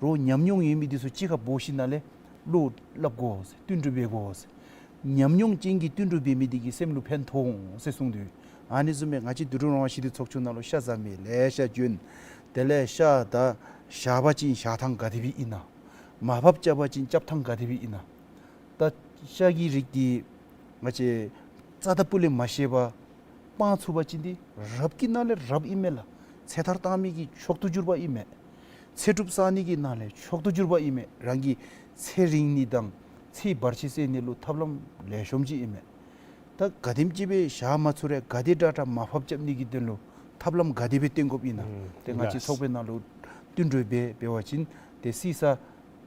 རོགས་ཉམས་མྱོང་ཡོད་མི་འདི་ཚུ་གཅིག་ཁར་འབོ་ཞིནམ་ལས་བློ་སླབ་དགོ་ཟེར། བསྟུན་གྲོས་འབད་དགོ་ཟེར། ཉམས་མྱོང་ཅན་གྱིས་བསྟུན་གྲོས་འབད་མི་འདི་གིས་སེམས་ལུ་ཕན་ཐོགས་འོང་ཟེར་གསུངས་དོ། ཨ་ནི་བཟུམ་སྦེ་ང་བཅས་དུད་འགྲོ་རང་དབང་ཞི་བདེའི་ཚོགས་ཆུང་ནང་ལུ་ཤ་བཟའ་མི་ལེ་ཤ་བྱོན། དེ་ལས་ཤ་ད་བཞག་པ་ཅིན་བཞག་ཐངས་ག་དེ་སྦེ་ཨིན་ན། མར་ཕབ་རྐྱབ་པ་ཅིན་རྐྱབ་ཐངས་ག་དེ་སྦེ་ཨིན་ན། ད་ཤ་གི་རིགས་འདི་ང་བཅས་རྩ་དང་སྤུ་ལས་མ་བཞེས་པར་སྤང་ཚུགས་པ་ཅིན་འདི་རབ་ཀྱི་ནང་ལས་རབ་ཨིན་མས་ལགས། ཚེ་ཐར་བཏང་མི་གི་མཆོག་ཏུ་གྱུར་པ་ཨིན་མས། ཚེ་སྒྲུབ་བསག་ནི་གི་ནང་ལས་མཆོག་ཏུ་གྱུར་པ་ཨིན་མས། རང་གི་ཚེ་རིང་ནི་དང་ཚེའི་བར་ཆད་སེལ་ནི་ལུ་ཐབས་ལམ་ལེགས་ཤོམ་ཅིག་ཨིན་མས། ད་ག་དེམ་ཅིག་སྦེ་བཞག་མ་ཚུགས་རུང་ག་དེ་དྲག་དྲག་མར་ཕབ་རྐྱབ་ནི་གི་དོན་ལུ་ཐབས་ལམ་ག་དེ་སྦེ་བཏོན་དགོཔ་ཨིན་ན། ཨུམ་ཏེ་ང་བཅས་ལགས། ཚོགས་པའི་ནང་ལུ་བསྟུན་གྲོས་འབད་འབད་བ་ཅིན་ཏེ་བསིལ་ས་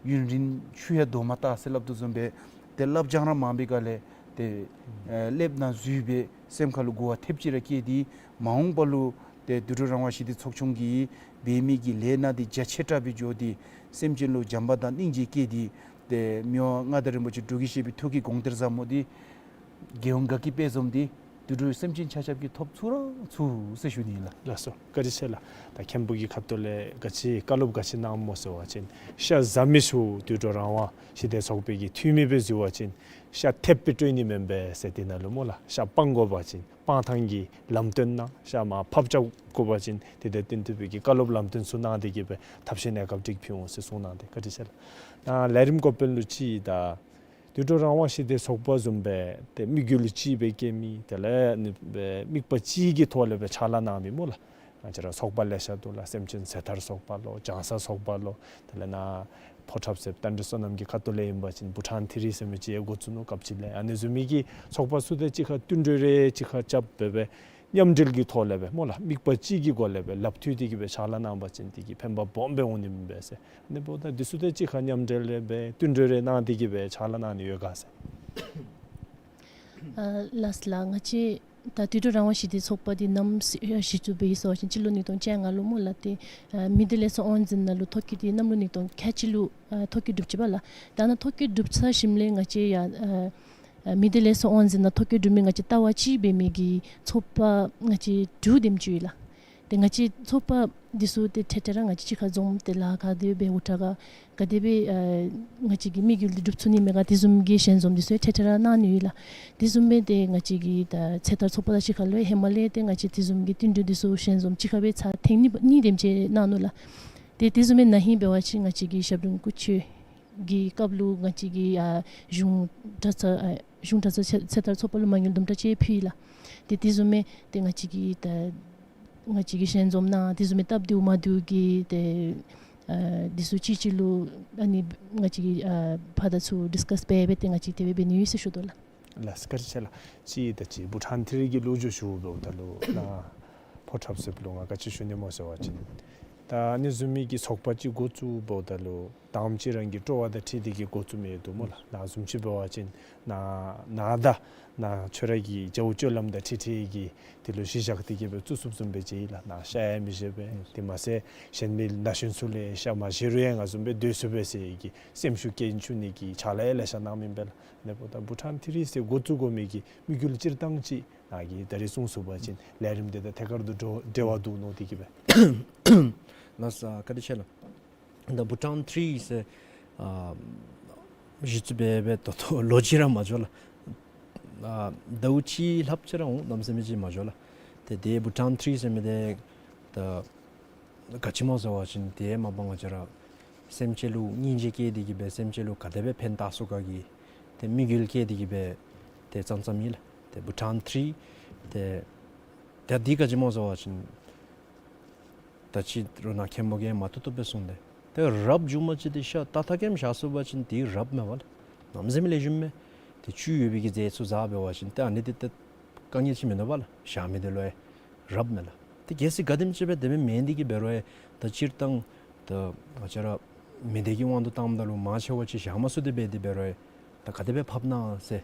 ཡུན་རིང་ཆུ་ཡང་རྡོ་མ་བཏགས་ཟེར་སླབ་དོ་བཟུམ་སྦེ་ཏེ་སླབ་སྦྱང་ར་མང་པའི་སྒང་ལས་ཏེ་ཨ་སླེབས་ནང་འཛུལ་སྦེ་སེམས་ཁར་ལུ་གོ་བ་ཐེབས་ཅིག་ར་བསྐྱེད་དེ་མ་འོངས་པ་ལུ་ཏེ་དུད་འགྲོ་རང་དབང་ཞི་བདེ་ཚོགས་ཆུང་གིས་འབད་མི་གི་ལས་སྣ་འདི་རྒྱ་ཆེ་དྲགས་སྦེ་འགྱོ་སྟེ་སེམས་ཅན་ལུ་བྱམས་པ་དང་སྙིང་རྗེ་བསྐྱེད་དེ་ཏེ་མི་དབང་མངའ་བདག་རིན་པོ་ཆེ་འབྲུག་གི་བཞད་པའི་ཐུགས་ཀྱི་དགོངས་གཏེར་ཟབ་མོ་འདི་རྒྱལ་ཡོངས་དགའ་སྐྱིད་དཔལ་འཛོམས་འདི་དུད་འགྲོའི་སེམས་ཅན་ཆ་ཁྱབ་ཀྱིས་ཐོབ་ཚུགས་ར་ཚུགས་ཟེར་ཞུ་ནི་ལགས། ལགས་སོ། བཀའ་དྲིན་ཆེ་ལགས། ད་མཁན་པོ་གི་ཁ་ཐུག་ལས་ག་ཅི་བཀའ་སློབ་ག་ཅི་གནངམ་སྨོ་ཟེར་བ་ཅིན་ཤ་བཟའ་མི་ཚུ་དུད་འགྲོ་རང་དབང་ཞི་བདེ་ཚོགས་པའི་གི་འཐུས་མི་སྦེ་འཛུལ་བ་ཅིན་ཤ་ཐེབས་སྦེ་སྤྲོད་ནི་མེན་པས་ཟེར། དེ་ནང་ལུ་སྨོ་ལགས་ཤ་སྤང་དགོ་པ་ཅིན་སྤང་ཐངས་ཀྱི་ལམ་སྟོན་གནང་། ཤ་མར་ཕབ་རྐྱབ་དགོ་པ་ཅིན་དེ་དང་བསྟུན་ཏེ་སྦེ་གི་བཀའ་སློབ་ལམ་སྟོན་ཚུ་གནང་སྟེ་གི་སྦེ་ཐབས་ཤེས་གནས་སྐབས་སྒྲིག་ཕུལ་འོང་ཟེར་གསུངས་གནང་སྟེ་བཀའ་དྲིན་ཆེ་ལགས། ད་ལས་རིམ་འགོ་དཔོན་ལུ་ཅིག་ད་དུད་འགྲོ་རང་དབང་ཞི་བདེ་ཚོགས་པ་བཟུམ་སྦེ་ཏེ་དམིགས་ཡུལ་ཅིག་སྦེ་བསྐྱེད་མི་དེ་ལས་ནི་སྦེ་དམིགས་པ་ཅིག་གི་ཐོག་ལས་སྦེ་ཕྱག་ལཱ་གནང་མི་སྨོ་ལགས། ང་བཅས་ར་ཚོགས་པ་ལེ་ཤ་འདུག་ལགས། སེམས་ཅན་ཚེ་ཐར་ཚོགས་པ་ལོ་ལྗང་ས་ཚོགས་པ་ལོ། དེ་ལས་ནཱ་ཕོ་འཁྲབ་ཚེབ་རྟ་མགྲིན་བསོད་ནམས་ཀྱི་ཁ་ཐུག་ལས་ཨིན་པ་ཅིན་བྷུ་ཊཱན་ཐི་རི་ཟེར་མི་ཅིག་ཡང་འགོ་བཙུགས་ནུག། སྐབས་ཅིག་ལས་ཨ་ནི་བཟུམ་མའི་གི་ཚོགས་པ་ཚུ་དང་གཅིག་ཁར་བསྟུན་གྲོས་རེ་གཅིག་ཁར་རྐྱབ་སྦེ་སྦེ་མཉམ་འབྲེལ་གྱི་ཐོག་ལས་སྦེ་སྨོ་ལགས་དམིགས་པ་གཅིག་གི་སྒོ་ལས་སྦེ་ལགཔ་མཐུད་དེ་གི་སྦེ་ཕྱག་ལཱ་གནང་པ་ཅིན་དེ་གིས་ཕན་པ་སྦོམ་སྦེ་འོང་ནི་མས་ཟེར། ཨ་ནི་འབདཝ་ད་འདི་ཚུ་དང་གཅིག་ཁར་མཉམ་འབྲེལ་སྦེ་བསྟུན་གྲོས་རེ་གནང་སྟེ་གི་སྦེ་ཕྱག་ལཱ་གནང་ནི་ཡོད་ག་ཟེར། ཨ་ལགས་ལགས། ང་བཅས་ད་དུད་འགྲོ་རང་དབང་ཞི་བདེ་ཚོགས་པ་འདི་ནམ་གཞི་བཙུགས་པའི་ཡོད་ཟེར་བ་ཅིན་སྤྱི་ལོ་ཉིས་སྟོང་བཅོ་ལྔ་ལུ་སྨོ་ལགས། ཏེ་ཨ་མི་སྡེ་ལས་ཚོགས་དབང་འཛིན་ནང་ལུ་ཐོ་བཀོད་འདི་གནམ་ལོ་ཉིས་སྟོང་ཁལ་གཅིག་ལུ་ཨ་ཐོ་བཀོད་གྲུབ་ཅི་པ་ལགས། ད་ནཱ་ཐོ་བཀོད་གྲུབ་ཚར་ཞིནམ་ལས་ང་བཅས་ཡང་ཨ་ཨ་མི་སྡེ་ལས་ཚོགས་དབང་འཛིན་ནང་ཐོ་བཀོད་གྲུབ་མི་ང་བཅས་ལྟ་བ་གཅིག་འབད་མི་གི་ཚོགས་པ་ང་བཅས་དྲུག་དེམ་ཅིག་ཡོད་ལགས། ཏེ་ང་བཅས་ཚོགས་པ་འདི་ཚུ་ཏེ་འཕྲལ་འཕྲལ་ར་ང་བཅས་གཅིག་ཁར་འཛོམས་ཏེ་ལཱ་ག་དེ་སྦེ་འུ་ཐག་ག་ག་དེ་སྦེ་ཨ་ང་བཅས་ཀྱི་དམིགས་ཡུལ་འདི་འགྲུབ་ཚུགས་ནི་མས་ག་དེ་བཟུམ་གྱི་ཞལ་འཛོམས་འདི་ཚུ་འཕྲལ་འཕྲལ་ར་གནང་ནི་ཡོད་ལགས། དེ་བཟུམ་སྦེ་ཏེ་ང་བཅས་ཀྱི་ད་ཚེ་ཐར་ཚོགས་པ་དང་གཅིག་ཁར་ལུ་ཧེ་མ་ལས་ཏེ་ང་བཅས་དེ་བཟུམ་གྱི་བསྟུན་གྲོས་འདི་ཚུ་ཞལ་འཛོམས་གཅིག་ཁར་སྦེ་ཚར་ཐེངས་གཉིས་གཉིས་དེམ་ཅིག་གནང་ནུག་ལགས། ཏེ་དེ་བཟུམ་སྦེ་ན་ཧིང་འབད་བ་ཅིན་ང་བཅས་ཀྱི་ཞབས་དྲུང་སྐུ་མཆོད་ཀྱི་སྐབས་ལུ་ང་བཅས་ཀྱི་ཨ་གཞུང་གྲྭ་ཚང་ཨ་གཞུང་གྲྭ་ཚང་ཚེ་ཚེ་ཐར་ཚོགས་པ་ལུ་མ་དངུལ་དུམ་གྲ་ཅིག་ཕུལ་ཡི་ལགས། ཏེ་དེ་བཟུམ་སྦེ་ཏེ་ང་བཅས་ཀྱི་ད་ང་བཅས་ཀྱི་ཞལ་འཛོམས་ནང་དེ་བཟུམ་སྦེ་སྟབས་བདེཝ་མ་བདེཝ་གི་ཏེ་ ཨ་འདི་ཚུ་གཅིག་གཅིག་ལུ་ཨ་ནི་ང་བཅས་ཀྱིས་ཨ་ཕར་དང་ཚུར་ཌིསི་ཀཱསི་འབད་འབད་དེ་ང་བཅས་དེ་སྦེ་འབད་ནི་ཡོད་ཟེར་ཞུ་དོ་ལགས། ལགས་སོ། བཀའ་དྲིན་ཆེ་ལགས། གཅིག་ད་ཅི་བྷུ་ཊཱན་ཐི་རི་གི་ལོ་རྒྱུས་ཞུ་འབདཝ་ད་ལུ་ནཱ་ཕོ་འཁྲབ་ཟེར་བ་ལུ་ང་ག་ཅི་ཞུ་ནི་སྨོ་ཟེར་བ་ཅིན་ད་ཨ་ནི་བཟུམ་མའི་གི་ཚོགས་པ་ཅིག་འགོ་བཙུགས་འབདཝ་ད་ལུ་ད་ང་བཅས་ར་གི་སྤྲོ་བ་དང་འཁྲིལ་ཏེ་གིས་འགོ་བཙུགས་མི་ཡོད་དོ་སྨོ་ལགས། ནཱ་བཟུམ་ཅིག་འབད་བ་ཅིན་ནཱ་ནཱ་ད་ནཱ་ཁྱོད་ར་གི་རྒྱབ་སྤྱོད་ལམ་དང་འཁྲིལ་འཁྲིལ་གྱིས་དེ་ལུ་གཞི་བཞག་སྟེ་གིས་སྦེ་བཙུགས་བཙུགསཔ་བཟུམ་སྦེ་ཅིག་ཨིན་ལགས། ནཱ་ཤ་ཡང་མི་བཞེས་པས། དེ་མ་ཚད་གཞན་མི་ན་གཞོན་ཚུ་ལས་ཤ་མ་བཞེས་རུང་ཡང་ང་བཟུམ་སྦེ་སྡོད་ཚུགས་པས་ཟེར་གྱི་སེམས་ཤུགས་སྐྱེད་བཅུག་ནི་གི་ཕྱག་ལཱ་ལེ་ཤ་གནང་མི་ཨིན་པས་ལགས། ཨ་ནི་འབདཝ་ད་བྷུ་ཊཱན་ཐི་རི་ཟེར་འགོ་བཙུགས་དགོ་མི་གི་དམིགས་ཡུལ་སྤྱིར་བཏང་ཅིག་ནཱ་གིས་ད་རིས་གསུངས་སོང་པ་ཅིན་ལས་རིམ་དེ་དང་ཐད་ཀར་དུ་འབྲེལ་འབྲེལ་བ་འདུག་མནོ་སྟེ་གིས་སྦེ། ལགས་སོ། བཀའ་དྲིན་ཆེ་ལགས། ད་བྷུ་ཊཱན་ཐི་རི་ཟེར་ཨ་གཞི་བཙུགས་འབད་འབད་ད་ལྟོ་ལོ་གཅིག་ར་མ་འགྱོ་ལགས། ཨ་ཟླཝ་གཅིག་ལྷགཔ་ཅིག་ར་འོང་གནམ་མེད་ས་མེད་ཅིག་མ་འགྱོ་ལགས། ཏེ་དེ་བྷུ་ཊཱན་ཐི་རི་ཟེར་མི་དེ་ད་ག་ཅི་སྨོ་ཟེར་བ་ཅིན་དེ་མ་པ་ང་བཅས་ར་སེམས་ཅན་ལུ་སྙིང་རྗེ་བསྐྱེད་དེ་གིས་སྦེ་སེམས་ཅན་ལུ་ག་དེ་སྦེ་ཕན་བཏགས་ཚུགས་ག་གི་ཏེ་དམིགས་ཡུལ་བསྐྱེད་དེ་གིས་སྦེ་དེ་བརྩམས་བརྩམསཔ་ཨིན་ལགས། ཏེ་བྷུ་ཊཱན་ཐི་རི་ཏེ་ད་འདི་ག་ཅི་སྨོ་ཟེར་བ་ཅིན་ད་ཅི་རུང་ནཱ་མཁན་པོ་གིས་མ་བཏུབ་བཏུབ་སྦེ་གསུངས་ཏེ། ཏེ་རབ་བྱུངམ་ཅིག་དེ་ཤ་ཏག་ཏག་ཀེམ་བཞག་ཚུགས་པ་ཅིན་དེ་རབ་མས་པ་ལགས། གནམ་མེད་ས་མེད་ལེགས་ཤོམ་མས། ཏེ་བཅུད་ཡོད་པའི་གི་རྫས་ཚུ་བཟའ་འབད་བ་ཅིན་ཏེ་ཨ་ནི་དེ་ཏེ་དཀའ་ངལ་ཅིག་མིན་འདུག་པ་ལགས། བཞག་མི་དེ་ལུ་ཡང་རབ་མས་ལགས། ཏེ་གལ་སྲིད་ག་དེམ་ཅིག་སྦེ་དེ་སྦེ་མེན་ཏེ་གིས་འབད་རུང་ཡང་ད་སྤྱིར་བཏང་ད་ང་བཅས་ར་མི་སྡེ་གི་དབང་དུ་བཏངམ་ད་ལུ་མང་ཆེ་བ་ཅིག་བཞག་མ་ཚུགས་ཏེ་འབད་དེ་འབད་རུང་ཡང་ད་ག་དེ་སྦེ་ཕབ་ན་ཟེར།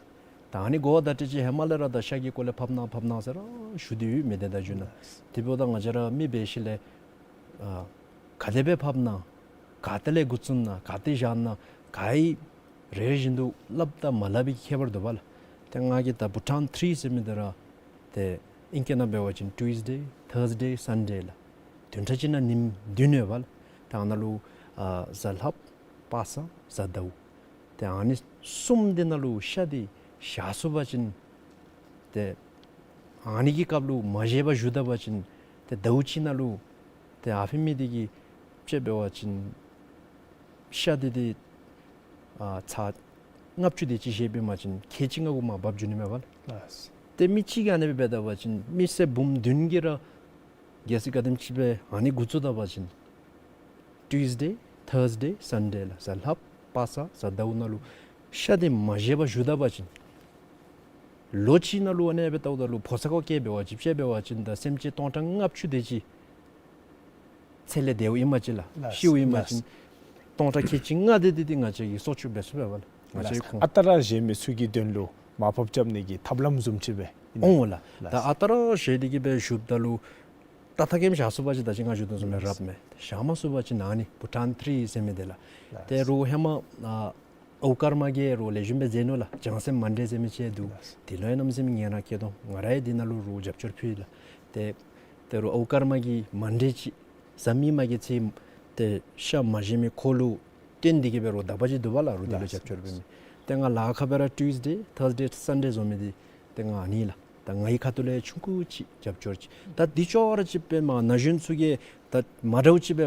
ད་ཨ་ནི་གོ་བ་བརྡ་སྤྲོད་ཅིག་ཧེ་མ་ལས་ར་ད་ཤ་གི་སྐོར་ལས་ཕབ་གནང་ཕབ་གནང་ཟེར་ར་ཞུ་སྟེ་ཡོད་མི་སྡེ་དང་བརྒྱུད་ནང་། དེ་འབདཝ་ད་ང་བཅས་ར་མི་འབད་ཞིནམ་ལས་ཨ་ག་དེ་སྦེ་ཕབ་ན་ག་ཏེ་ལས་འགོ་བཙུགས་ན་ག་ཏེ་བཞག་ན་ག་ཡི་རེ་རེ་བཞིན་དུ་སླབ་དང་མ་སླབ་པའི་ཁྱད་པར་འདུག་པ་ལགས། ཏེ་ང་གིས་ད་བྷུ་ཊཱན་ཐི་རི་ཟེར་མི་དེ་ར་ཏེ་ཨིང་སྐད་ནང་འབད་བ་ཅིན་ཊུསི་ཌེ་ཐརསི་ཌེ་སཱན་ཌེ་ལགས། བདུན་ཕྲག་གཅིག་ནང་ཉིནམ་བདུན་ཡོད་པ་ལགས། ད་ཨ་ནཱ་ལུ་ཨ་གཟའ་ལྷགཔ་དཔག་བསམ་གཟའ་ཟླཝ། ཏེ་ཨ་ནི་གསུམ་དེ་ནང་ལུ་ཤ་དེ་བཞག་ཚུགས་པ་ཅིན་ཏེ་ཨ་ནི་གི་སྐབས་ལུ་མ་བཞེས་པར་བཞུགས་ད་པ་ཅིན་ཏེ་ཟླཝ་གཅིག་ནང་ལུ་ཏེ་ཨ་ཕི་མི་དེ་གིས་དཔྱེ་འབད་བ་ཅིན་ཤ་དེ་དེ་ཨ་ཚར་ལྔ་བཅུ་དེ་ཅིག་བཞེས་འབད་བ་ཅིན་ཁལ་གཅིག་ལྔ་གུ་མར་འབབ་འགྱོ་ནི་མས་པ་ལགས། ལགས། ཏེ་མི་གཅིག་གིས་ཨ་ནི་སྦེ་འབད་ད་པ་ཅིན་མི་སེར་འབུམ་བདུན་གྱིས་ར་གལ་སྲིད་ག་དེམ་ཅིག་སྦེ་ཨ་ནི་འགོ་བཙུགས་ད་པ་ཅིན་ཊུསི་ཌེ་ཐརསི་ཌེ་སཱན་ཌེ་ལགས། གཟའ་ལྷགཔ་དཔག་བསམ་གཟའ་ཟླཝ་ནང་ལུ་ཤ་དེ་མ་བཞེས་པར་བཞུགས་ད་པ་ཅིན་ལོ་གཅིག་ནང་ལུ་ཨ་ནི་སྦེ་བལྟཝ་ད་ལུ་ཕོ་ཚོད་ཁར་བཀལ་འབད་བ་ཅིན་དཔྱེ་འབད་བ་ཅིན་ད་སེམས་ཅན་སྟོང་ཕྲག་ལྔ་བཅུ་དེ་ཅིག་ཚེ་ལས་འདས་པ་ཨིན་པ་ཅིན་ལགས། ལགས། ཤིཝ་ཨིན་པ་ཅིན་ལགས། སྟོང་ཕྲག་ཁལ་གཅིག་ལྔ་དེ་དེ་དེ་ང་བཅས་ཀྱིས་སྲོག་སྐྱོབ་འབད་ཚུགས་པས་པ་ལགས། ང་བཅས་ལགས། ཁོང་ཨ་རྟག་ར་བཞེས་མི་ཚུ་གི་དོན་ལུ་མར་ཕབ་རྐྱབ་ནི་གི་ཐབས་ལམ་བཟུམ་ཅིག་སྦེ་ཨིན་ན། འོང་ལགས། ལགས། ད་ཨ་རྟག་ར་བཞེས་ཏེ་གིས་སྦེ་བཞུགསཔ་ད་ལུ་ཏག་ཏག་ཀེམ་བཞག་ཚུགས་པ་ཅིན་ད་ཅི་ང་ཞུ་དོ་བཟུམ་སྦེ་རབ་མས། བཞག་མ་ཚུགས་པ་ཅིན་ཨ་ནི་བྷུ་ཊཱན་ཐི་རི་ཟེར་མི་དེ་ལགས། ལགས། ཏེ་རུང་ཧེ་མ་ཨ་ཨོ་ཀརྨ་གིས་རུང་ལེགས་ཤོམ་སྦེ་མཛད་ནུག་ལགས། བྱང་སེམས་མ་འདྲེས་ཟེར་མི་ཅིག་འདུག། ལགས། དེ་ལུ་ཡང་གནམ་མེད་ས་མེད་ངལ་རངས་བསྐྱེད་དོ། ང་ར་ཡང་དེ་ནང་ལུ་རུང་རྒྱབ་སྐྱོར་ཕུལ་ཡི་ལགས། ཏེ་ཏེ་རུང་ཨོ་ཀརྨ་གི་མ་འདྲེས་ཅིག་གཟའ་མིག་དམར་གྱི་ཚེ་ཏེ་ཤ་མ་བཞེས་མི་ཁོ་ལུ་བརྟེན་ཏེ་གིས་འབད་རུང་དག་པ་ཅིག་འདུག་པ་ལགས། རུང་དེ་ལུ་རྒྱབ་སྐྱོར་འབད་མི། ཏེ་ང་ལཱ་ཁག་སྦེ་ར་ཊུསི་ཌེ་ཐརསི་ཌེ་སཱན་ཌེ་བཟོ་མི་འདི་ཏེ་ང་ཨ་ནི་ལགས། ད་ངེའི་ཁ་ཐུག་ལས་ཆུང་ཀུ་ཅིག་རྒྱབ་སྐྱོར་ཅིག། ད་འདི་ཅོག་ར་ཅིག་སྦེ་མར་ན་གཞོན་ཚུ་གིས་ད་མ་འདྲཝ་ཅིག་སྦེ་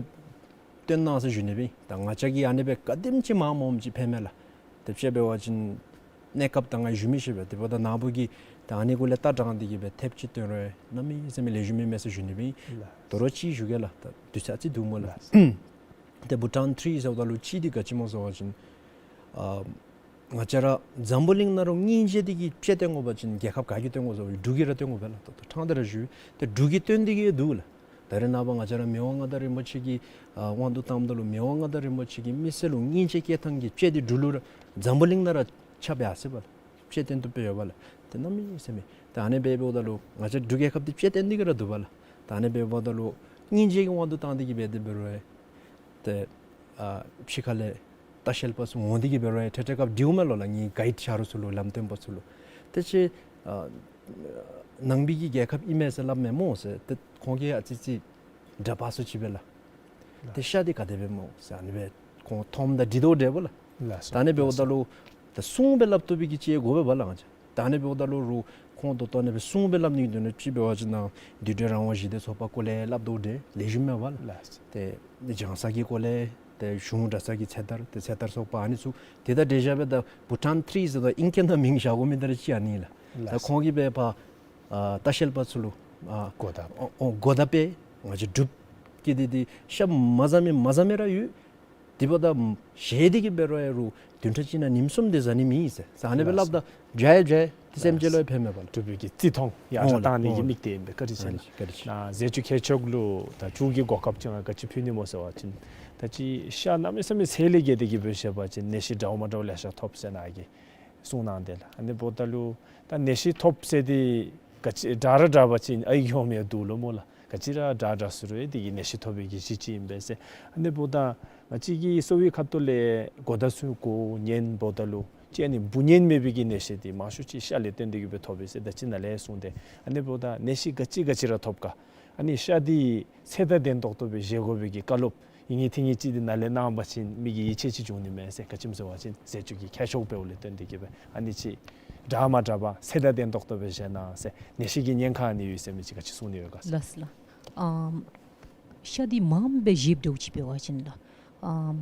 སྟོན་གནང་ཟེར་ཞུ་ནི་སྦེ། ད་ང་བཅས་ཀྱིས་ཨ་ནི་སྦེ་ག་དེམ་ཅིག་མང་མོངམ་ཅིག་ཕན་མས་ལགས། ཏེ་དཔྱེ་འབད་བ་ཅིན་གནས་སྐབས་ད་ང་ཞུ་མི་ཤེས་པས། དེ་འབདཝ་ད་ནཱ་བུ་གིས་ད་ཨ་ནི་གུ་ལས་ལྟ་དྲངས་ཏེ་གིས་སྦེ་ཐེབས་ཅིག་སྟོན་རུང་གནམ་མེད་ས་མེད་ལེགས་ཤོམ་ཨིན་མས་ཟེར་ཞུ་ནི་སྦེ། ལགས། དོ་རུང་ཅིག་ཞུ་གེ་ལགས། ད་དུས་ཚོད་ཨ་ཙི་འདུག་སྨོ་ལགས། ལགས། ཏེ་བྷུ་ཊཱན་ཐི་རི་ཟེརཝ་ད་ལུ་གཅིག་འདི་ག་ཅི་སྨོ་ཟེར་བ་ཅིན་ཨ་ང་བཅས་ར་འཛམ་བུ་གླིང་ནང་ར་སྙིང་རྗེ་འདི་གིས་དཔྱེ་སྟོན་དགོ་པ་ཅིན་རྒྱལ་ཁབ་ག་གིས་སྟོན་དགོ་ཟེར་བ་ཅིན་འབྲུག་གིས་ར་སྟོན་དགོ་པས་ལགས། ད་ལྟོ་ཕྲང་སྟེ་ར་ཞུ། ཏེ་འབྲུག་གིས་སྟོན་ཏེ་གིས་འདུག་ལགས། ད་རེས་ནངས་པ་ང་བཅས་ར་མི་དབང་མངའ་བདག་རིན་པོ་ཆེ་གི་ཨ་དབང་དུ་བཏངམ་ད་ལུ་མི་དབང་མངའ་བདག་རིན་པོ་ཆེ་གིས་མི་སེར་ལུ་སྙིང་རྗེ་བསྐྱེད་ཐངས་ཀྱི་དཔྱེ་འདི་འབྲུག་ལུ་ར་འཛམ་བུ་གླིང་ནང་ར་ཁྱབ་ཡར་སོ་ཡི་པ་ལགས། དཔྱེ་སྟོན་བཏུབ་སྦེ་ཡོད་པ་ལགས། ཏེ་གནམ་མེད་ས་མེད། ད་ཨ་ནི་སྦེ་འབདཝ་ད་ལུ་ང་བཅས་འབྲུག་རྒྱལ་ཁབ་འདི་དཔྱེ་སྟོན་ཏེ་གིས་ར་འདུག་པ་ལགས། ད་ཨ་ནི་སྦེ་འབདཝ་ད་ལུ་སྙིང་རྗེ་གི་དབང་དུ་བཏང་སྟེ་གིས་སྦེ་དེ་འབད་རུང་ཡང་ཏེ་ཨ་ཕྱི་ཁ་ལས་ལྟ་བཤལ་པ་ཚུ་འོང་སྟེ་གིས་འབད་རུང་ཡང་ཏེ་ཏེ་སྐབས་འདི་འོང་མས་ལོ་ལགས། ངེའི་གཱའིཌ་ཆ་རོགས་ཚུ་ལུ་ལམ་སྟོན་པ་ཚུ་ལུ། ཏེ་ཁྱེད་ཨ་ནང་པའི་གི་རྒྱལ་ཁབ་ཨིན་མས་ཟེར་སླབ་མས་སྨོ་ཟེར། ཏེ་ཁོང་གིས་ཨ་ཙི་ཙི་དྲག་པ་སུ་ཅིག་སྦེ་ལགས། ཏེ་ཤ་འདི་ག་དེ་སྦེ་སྨོ་ཟེར་ཨ་ནི་སྦེ་ཁོང་མཐོངམ་དང་འདྲིས་དོ་འདྲཝ་ལགས། ལགས་སོ། ད་ཨ་ནི་འབདཝ་ད་ལུ་ད་གསུང་སྦེ་སླབ་བཏུབ་པའི་གི་ཅིག་དགོ་པས་པ་ལགས་ང་བཅས། ད་ཨ་ནི་འབདཝ་ད་ལུ་རུང་ཁོང་ད་ལྟོ་ཨ་ནི་སྦེ་གསུང་སྦེ་སླབ་ནི་དོན་ལུ་ཅིག་འབད་བ་ཅིན་ནཱ་འདུས་སྡོད་རང་དབང་ཞི་བདེ་ཚོགས་པ་སྐོར་ལས་སླབ་དོ་འདྲཝ་ལེགས་ཤོམ་མས་པ་ལགས། ལགས་སོ། ཏེ་འདི་སྦྱང་ས་གི་སྐོར་ལས་ཏེ་གཞུང་གྲྭ་ཚང་གི་ཚེ་ཐར་ཏེ་ཚེ་ཐར་ཚོགས་པ་ཨ་ནི་ཚུ་དེ་དང་འབྲེལ་བཞག་སྦེ་ད་བྷུ་ཊཱན་ཐི་རི་ཟེར་ད་ཨིང་སྐད་ནང་མིང་བཞག་དགོ་མི་འདི་ར་ཅིག་ཨ་ནི་ལགས། ད་ལགས་སོ། ཁོང་གིས་སྦེ་ཕར་ཨ་ལྟ་བཤལ་པ་ཚུ་ལུ་ཨ་གོ་བརྡ་འོ་གོ་བརྡ་སྤེལ། ང་བཅས་འབྲུགཔ་ སྐྱེད་དེ་དེ་ཤ་མ་ཟ་མི་མ་ཟ་མི་ར་ཡོད། དེ་འབདཝ་ད་བཞེས་ཏེ་གི་འབད་རུང་ཡ་རུང་བདུན་ཕྲག་གཅིག་ནང་ཉིནམ་གསུམ་དེ་ཟ་ནི་མེད་ཟེར། ཟ་ནི་སྦེ་སླབ་ད་འཇའ་ཡང་འཇའ་དེ་སེམས་ཅན་ལུ་ཡང་ཕན་མེད་པ་ལགས། འབྲུག་པའི་གི་བརྩི་མཐོང་ཡར་དྲག་བཏང་ནི་གི་དམིགས་གཏད་ཨིན་པས། བཀའ་དྲིན་ཆེ་ལགས། བཀའ་དྲིན་ཆེ། ན་ཟས་བཅུད་མཁས་མཆོག་ལུ་ད་མཇུག་གི་གོ་སྐབས་ཅིག་ང་ག་ཅི་ཕུལ་ནི་སྨོ་ཟེར་བ་ཅིན་ད་ཅི་ཤ་གནམ་མེད་ས་མེད་ཚད་ལས་བརྒལ་ཏེ་གི་འབད་ཞིནམ་ལས་ཅིག་ནད་གཞི་འདྲཝ་མ་འདྲཝ་ལེ་ཤ་ཐོབ་ཟེར་ནཱ་གིས་གསུངས་གནང་དེས་ལགས། ཨ་ནི་འབདཝ་ད་ལུ་ད་ནད་གཞི་ཐོབ་ཟེར་དེ་ག་ཅི་དྲག་ར་དྲག་པ་ཅིན་ཨའི་གི་ཧོངས་མི་འདུག་ལོ་སྨོ་ལགས། ག་ཅི་ར་དྲག་དྲག་ཟེར་རུང་དེ་གིས་ནད་གཞི་ཐོབ་པའི་གི་གཞི་ཅིག་ཨིན་པས་ཟེར། ཨ་ནི་འབདཝ་ད་ང་བཅས་ཀྱི་གསོ་བའི་ཁ་ཐུག་ལས་གོ་བརྡ་ཚུ་གོ་ཉན་འབདཝ་ད་ལུ་ཅིག་ཨ་ནི་འབུ་ཉན་མེད་པའི་གི་ནད་གཞི་དེ་མང་ཤོས་ཅིག་ཤ་ལས་བརྟེན་ཏེ་གི་སྦེ་ཐོབ་པས་ཟེར་ད་ཅི་ནཱ་ལས་གསུངས་ཏེ། ཨ་ནི་འབདཝ་ད་ནད་གཞི་ག་ཅི་ག་ཅི་ར་ཐོབ་ག་ཨ་ནི་ཤ་དེ་ཚད་དང་ལྡན་ཏོག་ཏོ་སྦེ་བཞེས་དགོ་པའི་གི་བཀའ་སློབ་ཨིན་ངེས་ཐིང་ངེས་ཅིག་དེ་ནཱ་ལས་གནང་བ་ཅིན་མི་གི་ཡིད་ཆེས་ཅིག་འབྱུང་ནི་མས་ཟེར། ག་ཅི་སྨོ་ཟེར་བ་ཅིན་ཟས་བཅུད་ཀྱི་མཁས་མཆོག་འབདཝ་ལས་བརྟེན་ཏེ་གི་སྦེ་ཨ་ནི་ཅིག་དྲག་མ་དྲག་པ་ཚད་དང་ལྡན་ཏོག་ཏོ་སྦེ་བཞེས་གནང་ཟེར། ནད་གཞི་གི་ཉེན་ཁ་ཨ་ནི་ཡོད་ཟེར་མི་ཅིག་ག་ཅི་གསུང་ནི་ཡོད་ག་ཟེར། ལགས་ལགས། ཨམ་ཤ་འདི་མངམ་སྦེ་བཞེསཔ་འདྲཝ་ཅིག་འབད་བ་ཅིན་ལགས། ཨམ་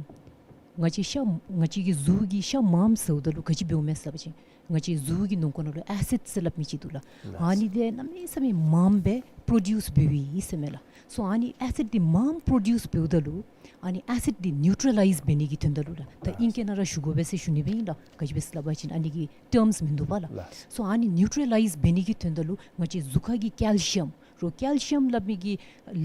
ང་བཅས་ཤ་ང་བཅས་ཀྱི་གཟུགས་ཀྱི་ཤ་མངམ་ཟཝ་ད་ལུ་ག་ཅི་འབདཝ་མས་ཟེར་བ་ཅིན་ང་བཅས་གཟུགས་ཀྱི་ནང་ཁོག་ནང་ལུ་ཨེ་སིཌ་ཟེར་སླབ་མི་ཅིག་འདུག་ལགས། ལགས། ཨ་ནི་དེ་གནམ་མེད་ས་མེད་མངམ་སྦེ་པྲོ་ཌིའུསི་འབདཝ་ཨིན་ཟེར་མས་ལགས། སོ་ཨ་ནི་ཨེ་སིཌ་འདི་མངམ་པྲོ་ཌིའུསི་འབདཝ་ད་ལུ་ཨ་ནི་ཨེ་སིཌ་འདི་ནིའུ་ཊ་ར་ལའིཛ་འབད་ནི་གི་དོན་དག་ལུ་ལགས། ད་ལགས། ཨིང་སྐད་ནང་ར་ཞུ་དགོ་པས་ཟེར་ཞུ་ནི་སྦེ་ཨིན་ལགས། ག་ཅི་སྦེ་ཟེར་སླབ་པ་ཅིན་ཨ་ནི་གི་ཊརམསི་མིན་འདུག་པ་ལགས། ལགས། སོ་ཨ་ནི་ནིའུ་ཊ་ར་ལའིཛ་འབད་ནི་གི་དོན་དག་ལུ་ང་བཅས་གཟུགས་ཁ་གི་ཀེལ་ཤི་ཡམ་རོགས་ཀེལ་ཤི་ཡམ་སླབ་མི་གི་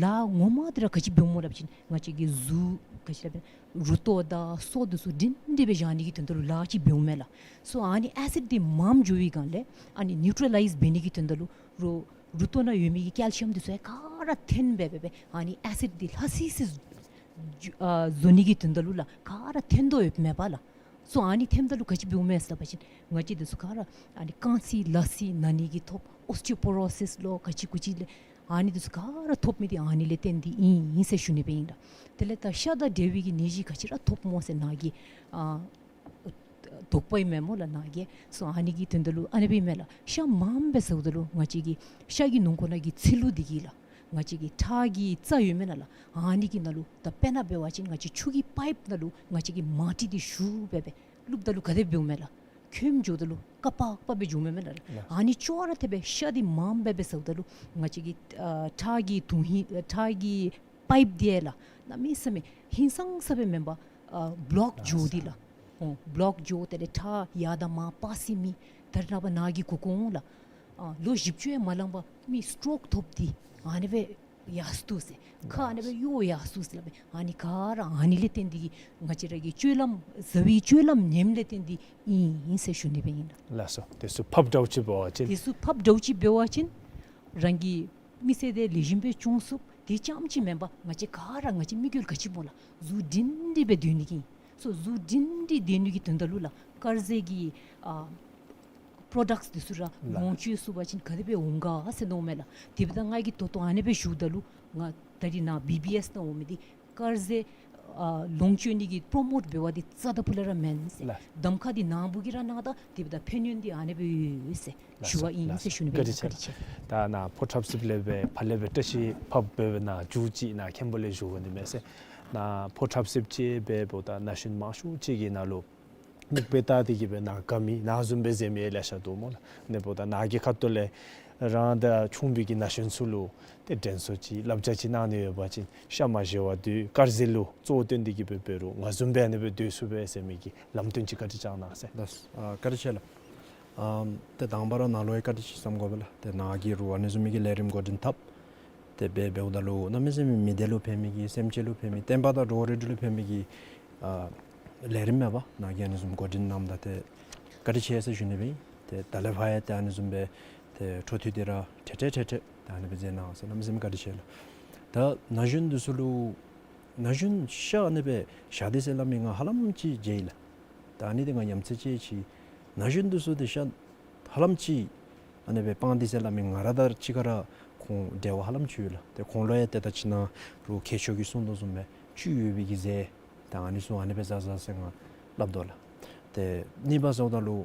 ལཱ་ངོ་མ་འདི་ར་ག་ཅི་འབདཝ་སྨོ་སླབ་པ་ཅིན་ང་བཅས་ཀྱི་གཟུགས་ག་ཅི་སླབ་རུ་ཏོ་དང་སོ་འདི་ཚུ་སྒྲིང་སྒྲི་སྦེ་བཞག་ནི་གི་དོན་དག་ལུ་ལཱ་ཅིག་འབདཝ་མས་ལགས། སོ་ཨ་ནི་ཨེ་སིཌ་འདི་མངམ་འགྱོ་བའི་སྒང་ལས་ཨ་ནི་ནིའུ་ཊ་ར་ལའིཛ་འབད་ནི་གི་དོན་དག་ལུ་རོགས་རུ་ཏོ་ནང་ཡོད་མི་གི་ཀེལ་ཤི་ཡམ་འདི་ཚུ་ཡང་ག་ར་འཐོན་སྦེ་སྦེ་སྦེ་ཨ་ནི་ཨེ་སིཌ་འདི་ལྷ་སི་སི་ཨ་བཟོ་ནི་གི་དོན་དག་ལུ་ལགས་ག་ར་འཐོན་དོ་ཡོདཔ་མས་པ་ལགས། སོ་ཨ་ནི་འཐོནམ་ད་ལུ་ག་ཅི་འབདཝ་མས་ཟེར་བ་ཅིན་ང་བཅས་འདི་ཚུ་ག་ར་ཨ་ནི་རྐང་ཚིགས་ལག་ཚིགས་ན་ནི་གི་ཐོབ་ཨོས་ཊི་ཡོ་པོ་རོ་སིས་ལོ་ག་ཅི་གུ་ཅི་ལས་ཨ་ནི་འདི་ཚུ་ག་ར་ཐོབ་མི་འདི་ཨ་ནི་ལས་བརྟེན་ཏེ་ཨིན་ཨིན་ཟེར་ཞུ་ནི་སྦེ་ཨིན་ལགས། དེ་ལས་ད་ཤ་དང་འབྲེལ་བའི་གི་ནད་གཞི་ག་ཅི་ར་ཐོབ་སྨོ་ཟེར་ནཱ་གིས་ཨ་དོགས་པ་ཨིན་མས་སྨོ་ལགས་ནཱ་གིས། སོ་ཨ་ནི་གི་དོན་དག་ལུ་ཨ་ནི་སྦེ་ཨིན་མས་ལགས། ཤ་མངམ་སྦེ་ཟཝ་ད་ལུ་ང་བཅས་ཀྱི་ཤ་གི་ནང་ཁོག་ནང་གི་ཚིལ་ལུ་འདི་གིས་ལགས་ང་བཅས་ཀྱི་ཁྲག་གི་རྩ་ཡོད་མེན་ན་ལགས། ཨ་ནི་གི་ནང་ལུ་ད་དཔེར་ན་འབད་བ་ཅིན་ང་བཅས་ཆུ་གི་པའིཔ་ནང་ལུ་ང་བཅས་ཀྱི་མ་ཊི་འདི་ཞུ་སྦེ་སྦེ་བླུགཔ་ད་ལུ་ག་དེ་འབདཝ་མས་ལགས། ཁོམ་འགྱོཝ་ད་ལུ་ཀ་པ་ཀ་པ་སྦེ་འགྱོཝ་མེན་ན་ལགས། ལགས། ཨ་ནི་ཅོག་ར་འཐདཔ་སྦེ་ཤ་འདི་མངམ་སྦེ་སྦེ་ཟཝ་ད་ལུ་ང་བཅས་ཀྱི་ཨ་ཁྲག་གི་དོན་ཧིང་ཁྲག་གི་པའིཔ་འདི་ཡང་ལགས་གནམ་མེད་ས་མེད་ཧིང་སངས་ས་སྦེ་མེན་པར་ཨ་བོ་ལོཀ་འགྱོ་སྟེ་ལགས། ཨོ་བོ་ལོཀ་འགྱོ་སྟེ་ལས་ཁྲག་ཡར་དང་མར་འབག་ས་མེད། ད་རེས་ནངས་པ་ནཱ་གིས་གོ་གོ་འོང་ལགས། ཨ་ལོ་བཞི་བཅུ་ཡང་མ་ལང་པར་མི་སི་ཊོག་ཐོབ་སྟེ་ཨ་ནི་སྦེ་ཡར་སོ་ཏོ་ཟེར། ཁ་ཨ་ནི་སྦེ་གཡོ་ཡར་སོ་ཏོ་ཟེར་སླབ་མས། ཨ་ནི་ག་ར་ཨ་ནི་ལས་བརྟེན་ཏེ་གིས་ང་བཅས་ར་གི་སྤྱོད་ལམ་བཟའ་བའི་སྤྱོད་ལམ་ཉམས་ལས་བརྟེན་ཏེ་ཨིན་ཨིན་ཟེར་ཞུ་ནི་སྦེ་ཨིན་ལགས། ལགས་སོ། དེ་ཚུ་ཕབ་འདྲཝ་ཅིག་འབད་བ་ཅིན། དེ་ཚུ་ཕབ་འདྲཝ་ཅིག་འབད་བ་ཅིན་རང་གི་མི་ཚེ་འདི་ལེགས་ཤོམ་སྦེ་སྐྱོང་ཚུགས། དེ་རྐྱངམ་ཅིག་མེན་པར་ང་བཅས་ག་ར་ང་བཅས་མི་རྒྱུད་ག་ཅི་སྨོ་ལགས་གཟུགས་སྒྲིང་སྒྲི་སྦེ་སྡོད་ནི་གི་སོ་གཟུགས་སྒྲིང་སྒྲི་སྡོད་ནི་གི་དོན་དག་ལུ་ལགས་དཀར་ཟས་ཀྱི་ཨ་པྲོ་ཌཀཊསི་འདི་ཚུ་ར་ལགས། ལོངས་སྤྱོད་ཚུགས་པ་ཅིན་ག་དེ་སྦེ་འོང་ག་ཟེར་མནོཝ་མས་ལགས། དེ་འབདཝ་ད་ང་གིས་ད་ལྟོ་ཨ་ནི་སྦེ་ཞུཝ་ད་ལུ་ང་ད་རེས་ནཱ་བི་བི་ཨེསི་ནང་འོང་མི་འདི་དཀར་ཟས་ཨ་ལོངས་སྤྱོད་ནི་གི་པྲོ་མོཊ་འབད་བ་འདི་རྩ་དང་ཕུ་ལས་ར་མེན་ཟེར། ལགས། གདམ་ཁ་འདི་ནཱ་བུ་གིས་ར་གནང་ད་དེ་འབདཝ་ད་ཕན་ཡོན་འདི་ཨ་ནི་སྦེ་ཡོད་ཟེར་ཞུ་བ་ཨིན་ཟེར་ཞུ་ནི་སྦེ་ཨིན། བཀའ་དྲིན་ཆེ། ད་ནཱ་ཕོ་ཁྲབ་སིལཔ་ལས་སྦེ་ཕར་ལས་སྦེ་བཀྲ་ཤིས་ཕབ་སྦེ་སྦེ་ནཱ་མཇུག་ཅིག་ནཱ་མཁན་པོ་ལས་ཞུ་དགོ་ནི་མས་ཟེར། ནཱ་ཕོ་ཁྲབ་སིལཔ་ཅིག་སྦེ་འབདཝ་ད་ན་གཞོན་མང་ཤོས་ཅིག་གིས་ནཱ་ལུ་མིག་དཔེ་བལྟ་སྟེ་གི་སྦེ་ནཱ་དགའ་མི་ནཱ་བཟུམ་སྦེ་མཛད་མི་ལེ་ཤ་འདུག་སྨོ་ལགས། ཨ་ནི་འབདཝ་ད་ནཱ་གི་ཁ་ཐུག་ལས་རང་དང་ཆུང་བའི་གི་ན་གཞོན་ཚུ་ལུ་ཏེ་དྲན་གསོ་ཅིག་བསླབ་བྱ་ཅིག་གནང་ནི་ཡོད་པ་ཅིན་ཤ་མ་བཞེས་པར་སྡོད་དཀར་ཟས་ལུ་གཙོ་བོ་བཏོན་ཏེ་གི་སྦེ་འབད་རུང་ང་བཟུམ་སྦེ་ཨ་ནི་སྦེ་སྡོད་ཚུགས་པས་ཟེར་མི་གི་ལམ་སྟོན་ཅིག་བཀའ་དྲིན་བསྐྱང་གནང་ཟེར། ལགས། ཨ་བཀའ་དྲིན་ཆེ་ལགས། ཨམ་ཏེ་དང་པ་ར་ནཱ་ལུ་ཡང་བཀའ་དྲིན་ཆེ་བསམ་དགོ་པས་ལགས། ཏེ་ནཱ་གིས་རུང་ཨ་ནི་བཟུམ་མའི་གི་ལས་རིམ་འགོ་འདྲེན་འཐབ། ཏེ་འབད་འབདཝ་ད་ལུ་གནམ་མེད་ས་མེད་མི་སྡེ་ལུ་ཕན་མི་གི་སེམས་ཅན་ལུ་ཕན་མི་བསྟན་པ་དང་འགྲོ་བ་རིགས་དྲུག་ལུ་ཕན་མི་གི་ཨ་ལས་རིམ་མས་པ། ནཱ་གིས་ཨ་ནི་བཟུམ་འགོ་འདྲེན་གནངམ་ད་ཏེ་བཀའ་དྲིན་ཆེ་ཟེར་ཞུ་ནི་སྦེ་ཨིན། ཏེ་ད་ལས་ཕར་ཡང་ཏེ་ཨ་ནི་བཟུམ་སྦེ་ཏེ་འཕྲོ་མཐུད་དེ་ར་ཏེ་ཏེ་ཏེ་ཏེ་ད་ཨ་ནི་སྦེ་མཛད་གནང་ཟེར་གནམ་མེད་ས་མེད་བཀའ་དྲིན་ཆེ་ལགས། ད་ན་གཞོན་འདི་ཚུ་ལུ་ན་གཞོན་ཤ་ཨ་ནི་སྦེ་བཞག་སྟེ་ཟེར་སླབ་མི་ང་ཧ་ལམ་ཅིག་མཇལ་ཡི་ལགས། ད་ཨ་ནི་འདི་ང་ཡ་མཚན་ཅིག་ཅིག་ན་གཞོན་འདི་ཚུ་ཏེ་ཤ་ཧ་ལམ་ཅིག་ཨ་ནི་སྦེ་སྤང་སྟེ་ཟེར་སླབ་མི་ང་ར་དང་གཅིག་ཁར་ཁོང་འབྲེལ་བ་ཧ་ལམ་ཅིག་ཡོད་ལགས། ཏེ་ཁོང་ལུ་ཡང་ཏེ་ད་ཅི་ནཱ་རུང་མཁས་མཆོག་གིས་གསུངས་དོ་བཟུམ་སྦེ་བཅུད་ཡོད་པའི་གི་ཟས་ད་ཨ་ནི་ཚུ་ཨ་ནི་སྦེ་བཟའ་བཟའ་ཟེར་ང་སླབ་དོ་ལགས། ཏེ་གཉིས་པ་ཟེརཝ་ད་ལུ་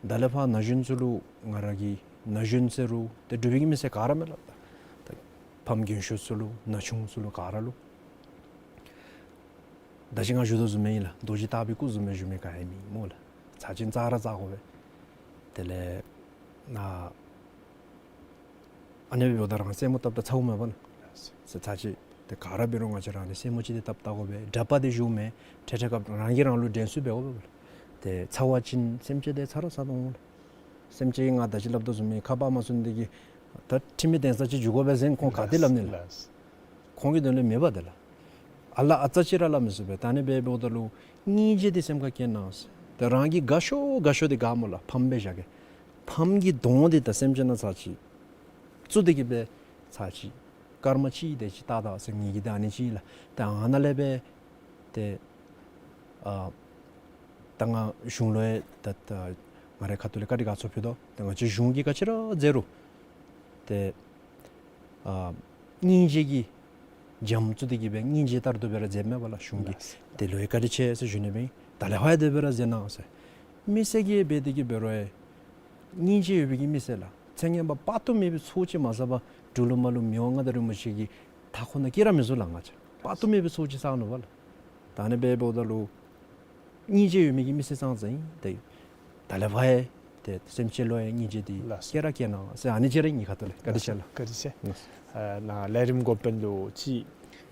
ད་ལས་ཕར་ན་གཞོན་ཚུ་ལུ་ང་ར་གིས་ན་གཞོན་ཟེར་རུང་ཏེ་འབྲུག་པའི་གི་མི་སེར་ག་ར་མས་ལགས། ད་ཕམ་རྒན་ཤོས་ཚུ་ལུ་ན་ཆུང་ཚུ་ལུ་ག་ར་ལུ་ད་ཅི་ང་ཞུ་དོ་བཟུམ་སྦེ་ཨིན་ལགས། རྡོ་རྗེ་ལྟ་བུའི་སྐུ་བཟུམ་སྦེ་བཞུགས་མི་ག་ཡང་མེད་སྨོ་ལགས། ཚར་གཅིག་བཙག་ར་བཙག་དགོ་པས། དེ་ལས་ནཱ་ཨ་ནི་འབདཝ་ད་རང་རྩེད་མོ་བཏབ་ད་ཚཝ་མས་པ་ལགས། ཚར་གཅིག་ ག་ར་འབད་རུང་ང་བཅས་ར་ནི་སེན་མོ་ཅིག་འདི་བཏབ་བལྟ་དགོ་པས། དྲག་པ་འདི་ཞུ་མི་འཕྲལ་འཕྲལ་སྐབས་རང་གིས་རང་ལུ་འགྲན་བསྡུར་འབད་དགོ་པས་ལགས། ཏེ་ཚ་བ་ཅིན་སེམས་ཅན་འདི་ཚ་ར་ཚ་དོ་འོང་ལགས། སེམས་ཅན་གྱིས་ང་ད་ཅི་སླབ་དོ་བཟུམ་མའི་ཁ་པར་མ་ཚུགས་ནི་འདི་གིས་ད་ཁྲིམས་མི་གདན་ས་ཅིག་འགྱོ་དགོ་པས་ཟེར་ཁོང་ག་ཏེ་སླབ་ནི་ལགས། ལགས། ཁོང་གི་དོན་ལུ་མེད་པ་འདི་ལགས། ཨ་ལ་ཨ་ཙི་ཅིག་ར་སླབ་མི་ཚུགས་པས། ད་ནི་འབད་འབདཝ་ད་ལུ་སྙིང་རྗེ་འདི་སེམས་ཁར་བསྐྱེད་གནང་ཟེར། ད་རང་གི་དགའ་ཤོས་དགའ་ཤོས་འདི་ག་སྨོ་ལགས། ཕམ་སྦེ་བཞག་གེ། ཕམ་གྱི་གདོང་འདི་ད་སེམས་ཅན་ནང་ཚར་ཅིག་བཙུགས་ཏེ་གི་སྦེ་ཚར་ཅིག་སྐར་མ་གཅིག་དེ་ཅིག་བལྟ་ད་ཟེར་ངེ་གི་ད་ཨ་ནི་ཅིག་ལགས། ད་ཨ་ནཱ་ལས་སྦེ་ཏེ་ཨ་ད་ང་གཞུང་ལུ་ཡང་ད་ད་ང་རའི་ཁ་ཐུག་ལས་བཀའ་དྲིན་དགའ་ཚོར་ཕུལ་དོ། ད་ང་བཅས་གཞུང་གིས་ག་ཅི་ར་མཛད་རུང་ཏེ་ཨ་སྙིང་རྗེ་གི་འཇམ་བཙུགས་ཏེ་གི་སྦེ་སྙིང་རྗེ་ལྟར་དུ་སྦེ་ར་མཛད་མས་པ་ལགས། གཞུང་གིས། ལགས། དེ་ལུ་ཡང་བཀའ་དྲིན་ཆེ་ཟེར་ཞུ་ནི་སྦེ་ཨིན། ད་ལས་ཕར་ཡང་དེ་སྦེ་ར་མཛད་གནང་ཟེར། མི་སེར་གྱིས་འབད་དེ་གི་འབད་རུང་ཡང་སྙིང་རྗེ་ཡོད་པའི་གི་མི་སེར་ལགས། ཚེ་སྔོན་པ་དཔག་ཏུ་མེད་པའི་ཚོགས་ཅིག་མ་ཟ་བར་འབྲུག་ལུ་མར་ལུ་མི་དབང་མངའ་བདག་རིན་པོ་ཆེ་གི་མཐའ་འཁོར་ནང་སྐྱེ་ར་མི་ཚུགས་ལགས། ང་བཅས་དཔག་ཏུ་མེད་པའི་ཚོགས་ཅིག་བསགས་ནུག་པ་ལགས། ད་ནི་འབད་འབདཝ་ད་ལུ་སྙིང་རྗེ་ཡོད་མི་གི་མི་སེར་ཙང་ཙང་ཨིན། ཏེ་ད་ལས་ཕར་ཡང་ཏེ་སེམས་ཅན་ལུ་ཡང་སྙིང་རྗེ་འདི་ལགས་སོ། བསྐྱེད་ར་བསྐྱེད་གནང་ཟེར་ཨ་ནི་ཅིག་ར་ཨིན། ཁ་ཐུག་ལས་བཀའ་དྲིན་ཆེ་ལགས། བཀའ་དྲིན་ཆེ། ལགས་སོ། ཨ་ནཱ་ལས་རིམ་འགོ་དཔོན་ལུ་ཅིག་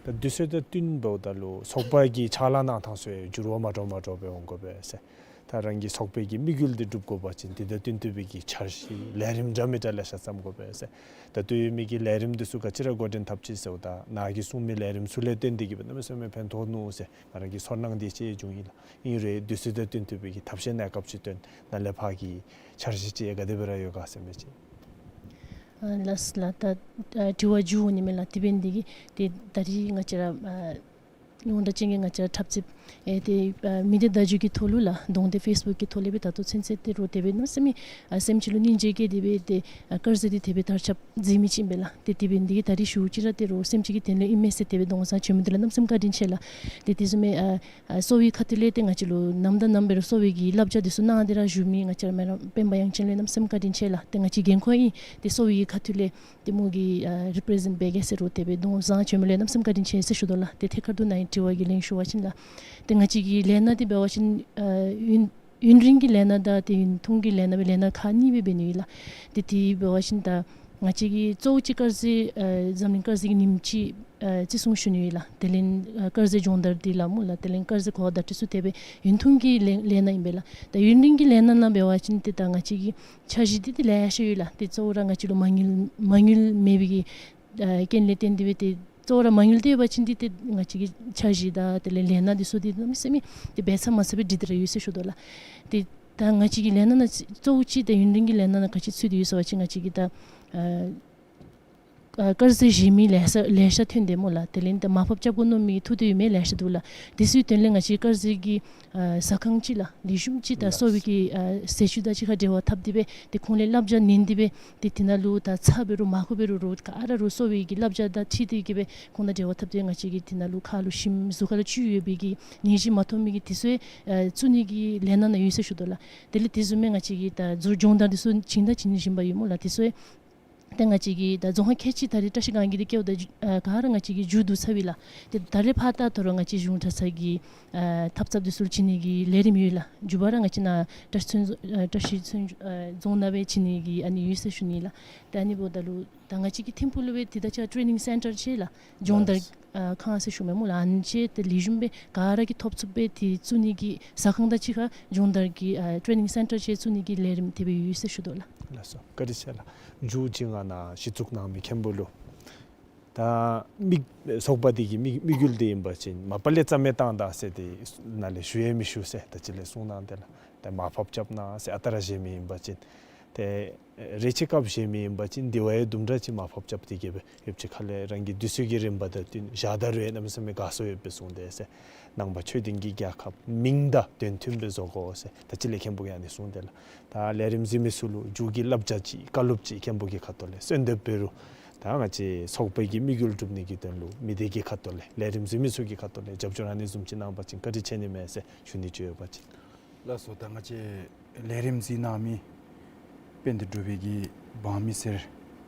ད་དུས་ཚོད་དང་བསྟུན་འབདཝ་ད་ལུ་ཚོགས་པ་གི་ཕྱག་ལཱ་གནང་ཐངས་ཚུ་ཡང་འགྱུར་བ་མ་འདྲཝ་མ་འདྲཝ་སྦེ་འོང་དགོ་པས་ཟེར། ད་རང་གི་ཚོགས་པའི་གི་དམིགས་ཡུལ་འདི་འགྲུབ་དགོ་པ་ཅིན་དེ་དང་བསྟུན་ཏེ་སྦེ་གི་འཆར་གཞི་ལས་རིམ་འདྲ་མི་འདྲ་ལེ་ཤ་བརྩམ་དགོ་པས་ཟེར། ད་ལྟོ་ཡོད་མི་གི་ལས་རིམ་འདི་ཚུ་ག་ཅི་ར་འགོ་འདྲེན་འཐབ་ཅི་ཟེརཝ་ད་ནཱ་གིས་གསུང་མི་ལས་རིམ་ཚུ་ལས་བརྟེན་ཏེ་གི་སྦེ་གནམ་མེད་ས་མེད་ཕན་ཐོགས་ནུག་ཟེར་ང་ར་གི་ཚོར་སྣང་འདི་ཅིག་བྱུང་ཡི་ལགས། ཨིན་རུང་དུས་ཚོད་དང་བསྟུན་ཏེ་སྦེ་གི་ཐབས་ཤེས་གནས་སྐབས་ཅིག་བཏོན་ནཱ་ལས་ཕར་གྱི་འཆར་གཞི་ཅིག་ག་དེ་སྦེ་ར་ཡོད་ག་ཟེར་མི་ཅིག། ཨ་ལགས་ལགས། ད་ཨ་དྲི་བ་མཇུག་འོང་ནི་མས་ལགས། དེ་འབད་ནི་འདི་གིས་ཏེ་ད་རིས་ང་བཅས་ར་ཨ་ཡོངས་གྲགས་ཅན་གྱི་ང་བཅས་ར་འཁྲབ་རྩེདཔ་ཨེ་ཏེ་ཨ་མི་སྡེ་བརྡ་བརྒྱུད་ཀྱི་ཐོག་ལུ་ལགས་གདོང་འདེད་ཕེསི་བུཀ་གི་ཐོག་ལས་སྦེ་ད་ལྟོ་ཚུན་ཚོད་ཏེ་རོགས་དེ་སྦེ་གནམ་མེད་ས་མེད་ཨ་སེམས་ཅན་ལུ་སྙིང་རྗེ་སྐྱེས་ཏེ་སྦེ་ཏེ་ཨ་དཀར་ཟས་འདི་དེ་སྦེ་དར་ཁྱབ་མཛད་མི་ཅིག་ཨིན་པས་ལགས། ཏེ་དེ་འབད་ནི་འདི་གིས་ད་རིས་ཤུགས་ཅིག་ར་ཏེ་རོགས་སེམས་ཅན་གྱི་དོན་ལུ་ཨིན་མས་ཟེར་དེ་སྦེ་གདོང་བཟང་བྱོན་མི་འདི་ལུ་གནམ་མེད་ས་མེད་བཀའ་དྲིན་ཆེ་ལགས། ཏེ་དེ་བཟུམ་མའི་ཨ་ཨ་གསོ་བའི་ཁ་ཐུག་ལས་ཏེ་ང་བཅས་ལུ་ནམ་དང་ནམ་འབད་རུང་གསོ་བའི་གི་བསླབ་བྱ་འདི་ཚུ་གནང་སྟེ་ར་བཞུགས་མི་ང་བཅས་ར་མེ་རང་སྤེན་པ་དབྱངས་ཅན་ལུ་གནམ་མེད་ས་མེད་བཀའ་དྲིན་ཆེ་ལགས། ཏེ་ང་བཅས་འགན་ཁུར་ཨིན། ཏེ་གསོ་བའི་གི་ཁ་ཐུག་ལས་ཏེ་མོ་གི་ཨ་རི་པི་རི་ཛེནཊ་འབད་གེ་ཟེར་རུང་དེ་སྦེ་གདོང་བཟང་བྱོན་མི་ལུ་གནམ་མེད་ས་མེད་བཀའ་དྲིན་ཆེ་ཟེར་ཞུ་དོ་ལགས། ཏེ་ཐད་ཀར་དུ་ནཱ་གི་དྲི་བ་གི་ལན་ཞུ་བ་ཅིན་ལགས། ཏེ་ང་བཅས་ཀྱི་ལས་སྣ་འདི་འབད་བ་ཅིན་ཨ་ཡུན་ཡུན་རིང་གི་ལས་སྣ་དང་ཏེ་ཡུན་ཐུང་གི་ལས་སྣ་སྦེ་ལས་སྣ་ཁག་གཉིས་སྦེ་འབད་ནི་ཨིན་ལགས། ཏེ་དེ་འབད་བ་ཅིན་ད་ང་བཅས་ཀྱི་གཙོ་བོ་ཅིག་དཀར་ཟས་ཨ་འཛམ་གླིང་དཀར་ཟས་ཀྱི་ཉིནམ་ཅིག་ཨ་བརྩི་སྲུང་ཞུ་ནི་ཨིན་ལགས། དེ་ལས་ཨ་དཀར་ཟས་སྦྱོང་བརྡར་འདི་ལགས་སྨོ་ལགས། དེ་ལས་དཀར་ཟས་གོ་བ་བརྡ་སྤྲོད་ཚུ་དེ་སྦེ་ཡུན་ཐུང་གི་ལས་ལས་སྣ་ཨིན་པས་ལགས། ད་ཡུན་རིང་གི་ལས་སྣ་ནང་འབད་བ་ཅིན་ཏེ་ད་ང་བཅས་ཀྱི་འཆར་གཞི་འདི་ཏེ་ལེ་ཤ་ཡོད་ལགས། ཏེ་གཙོ་བོ་ར་ང་བཅས་ལུ་མ་དངུལ་མ་དངུལ་མེད་པའི་གི་ཨ་རྐྱེན་ལས་བརྟེན་ཏེ་སྦེ་ཏེ་གཙོ་བོ་ར་མ་དངུལ་འདི་ཡོད་པ་ཅིན་འདི་ཏེ་ང་བཅས་ཀྱི་འཆར་གཞི་དང་དེ་ལས་ལས་སྣ་འདི་ཚུ་འདི་གནམ་མེད་ས་མེད་ཏེ་འབད་ཚར་མ་ཚར་སྦེ་འགྲིག་སྟེ་ར་ཡོད་ཟེར་ཞུ་དོ་ལགས། ཏེ་ད་ང་བཅས་ཀྱི་ལས་སྣ་ནང་གཙོ་བོ་ཅིག་ད་ཡུན་རིང་གི་ལས་སྣ་ནང་ག་ཅི་ཚུད་དེ་ཡོད་ཟེར་བ་ཅིན་ང་བཅས་ཀྱི་ད་ཨ་ཨ་དཀར་ཟས་བཞེས་མི་ལེ་ཤ་ལེ་ཤ་ཐོན་ཏེ་སྨོ་ལགས། དེ་ལས་ད་མར་ཕབ་རྐྱབ་དགོ་མནོ་མི་ཐུག་སྟེ་ཡོད་མི་ལེ་ཤ་འདུག་ལགས། དེ་ཚུའི་དོན་ལས་ང་བཅས་དཀར་ཟས་ཀྱི་ཨ་ཟ་ཁང་ཅིག་ལགས་ལེགས་ཤོམ་ཅིག་ད་གསོ་བའི་གི་ཨ་ཟས་བཅུད་དང་གཅིག་ཁར་འབྲེལ་བ་འཐབ་སྟེ་སྦེ་ཏེ་ཁོང་ལས་བསླབ་བྱ་ཉན་ཏེ་སྦེ་ཏེ་དེ་ནང་ལུ་ད་ཚྭ་འབད་རུང་མར་ཁུ་འབད་རུང་རོགས་ག་ར་རོགས་གསོ་བའི་གི་བསླབ་བྱ་དང་འཁྲིལ་ཏེ་གི་སྦེ་ཁོང་དང་འབྲེལ་བ་འཐབ་སྟེ་ང་བཅས་ཀྱིས་དེ་ནང་ལུ་ཁ་ལུ་ཞིམ་གཟུགས་ཁ་ལུ་བཅུད་ཡོད་པའི་གི་ནད་གཞི་མ་ཐོབ་མི་གི་དེ་ཚུ་ཡང་ཨ་བཙུགས་ནི་གི་ལས་སྣ་ནང་ཡོད་ཟེར་ཞུ་དོ་ལགས། དེ་ལས་དེ་བཟུམ་མའི་ང་བཅས་ཀྱི་ད་སྦྱོང་བརྡར་འདི་ཚུ་བྱིན་དང་བྱིན་བཞིན་པ་ཡོད་སྨོ་ལགས། དེ་ཚུ་ཡང་ཏེ་ང་བཅས་ཀྱི་ད་རྫོང་ཁག་ཁལ་གཅིག་ད་རེས་བཀྲིས་སྒང་གི་འདི་བཀལཝ་ད་ཨ་ག་ར་ང་བཅས་ཀྱི་མཇུག་བསྡུ་ཚར་ཡི་ལགས། ཏེ་ད་རེས་ཕར་ད་ཐོ་རངས་ང་བཅས་གཞུང་གྲྭ་ཚང་གི་ཨ་འཐབ་རྩོདཔ་འདི་ཚུ་བྱིན་ནི་གི་ལས་རིམ་ཡོད་ལགས། མཇུག་པ་ར་ང་བཅས་ནཱ་བཀྲིས་ཚུན་ཨ་བཀྲིས་ཚུན་ཨ་རྫོང་ནང་སྦེ་བྱིན་ནི་གི་ཨ་ནི་ཡོད་ཟེར་ཞུ་ནི་ལགས། ཏེ་ཨ་ནི་འབདཝ་ད་ལུ་ད་ང་བཅས་ཀྱི་ཐིམ་ཕུག་ལུ་སྦེ་ཏེ་ད་ཅི་ཊེ་ནིང་སེན་ཊར་ཅིག་ལགས་སྦྱོང་བརྡར་ཨ་ཁང་ཟེར་ཞུ་མི་སྨོ་ལགས། ཨ་ནི་ཅིག་ཏེ་ལེགས་ཤོམ་སྦེ་ག་ར་གིས་ཐོབ་ཚུགསཔ་སྦེ་ཏེ་བཙུགས་ནི་གི་ཟ་ཁང་དང་གཅིག་ཁར་སྦྱོང་བརྡར་གྱི་ཨ་ཊེ་ནིང་སེན་ཊར་ཅིག་བཙུགས་ནི་གི་ལས་རིམ་དེ་སྦེ་ཡོད་ཟེར་ཞུ་དོ་ལགས། ལགས་སོ། བཀའ་དྲིན་ཆེ་ལགས། མཇུག་ཅིག་ང་ནཱ་གཞི་བཙུགས་གནང་མི་མཁན་པོ་ལུ་ད་མི་ཚོགས་པ་འདི་གི་དམིགས་དམིགས་ཡུལ་འདི་ཨིན་པ་ཅིན་མ་པ་ལས་རྩ་མེད་བཏང་ད་ཟེར་ཏེ་ནཱ་ལས་ཞུ་ཡང་མི་ཞུ་ཟེར་ད་ཅི་ལས་གསུངས་གནང་སྟེ་ལགས། ཏེ་མར་ཕབ་རྐྱབ་གནང་ཟེར་ཨ་རྟག་ར་བཞེས་མི་ཨིན་པ་ཅིན་ཏེ་རེ་ཆེ་སྐབས་བཞེས་མི་ཨིན་པ་ཅིན་དེ་བ་ཡང་དུམ་གྲ་ཅིག་མར་ཕབ་རྐྱབ་སྟེ་གི་སྦེ་ཡོདཔ་ཅིག་ཁ་ལས་རང་གི་དུས་ཚོད་ཀྱི་རིམ་པ་དང་བསྟུན་བཞག་ད་རུང་ཡང་གནམ་མེད་ས་མེད་དགའ་ཚོར་ཡོདཔ་སྦེ་གསུངས་ཏེ་ཟེར། ནང་པ་ཆོས་ལྡན་གྱི་རྒྱལ་ཁབ་མིང་དང་དོན་མཐུན་སྦེ་བཟོ་དགོ་ཟེར་ད་ཅི་ལས་མཁན་པོ་གིས་ཨ་ནི་གསུངས་ཏེ་ལགས། ད་ལས་རིམ་གཟིགས་མི་ཚུ་ལུ་མཇུག་གི་བསླབ་བྱ་ཅིག་བཀའ་སློབ་ཅིག་མཁན་པོ་གི་ཁ་ཐུག་ལས་གསོལ་འདེབས་འབད་རུང་ད་ང་བཅས་ཚོགས་པའི་གི་དམིགས་ཡུལ་སྒྲུབ་ནི་གི་དོན་ལུ་མི་སྡེ་གི་ཁ་ཐུག་ལས་ལས་རིམ་གཟིགས་མི་ཚུ་གི་ཁ་ཐུག་ལས་རྒྱབ་སྐྱོར་ཨ་ནི་བཟུམ་ཅིག་གནང་པ་ཅིན་བཀའ་དྲིན་ཆེ་ནི་མས་ཟེར་ཞུ་ནི་ཅིག་ཡོད་པ་ཅིན། ལགས་སོ། ད་ང་བཅས་ལས་རིམ་གཟིགས་གནང་མི་དཔལ་ལྡན་འབྲུག་པའི་གི་འབངས་མི་སེར་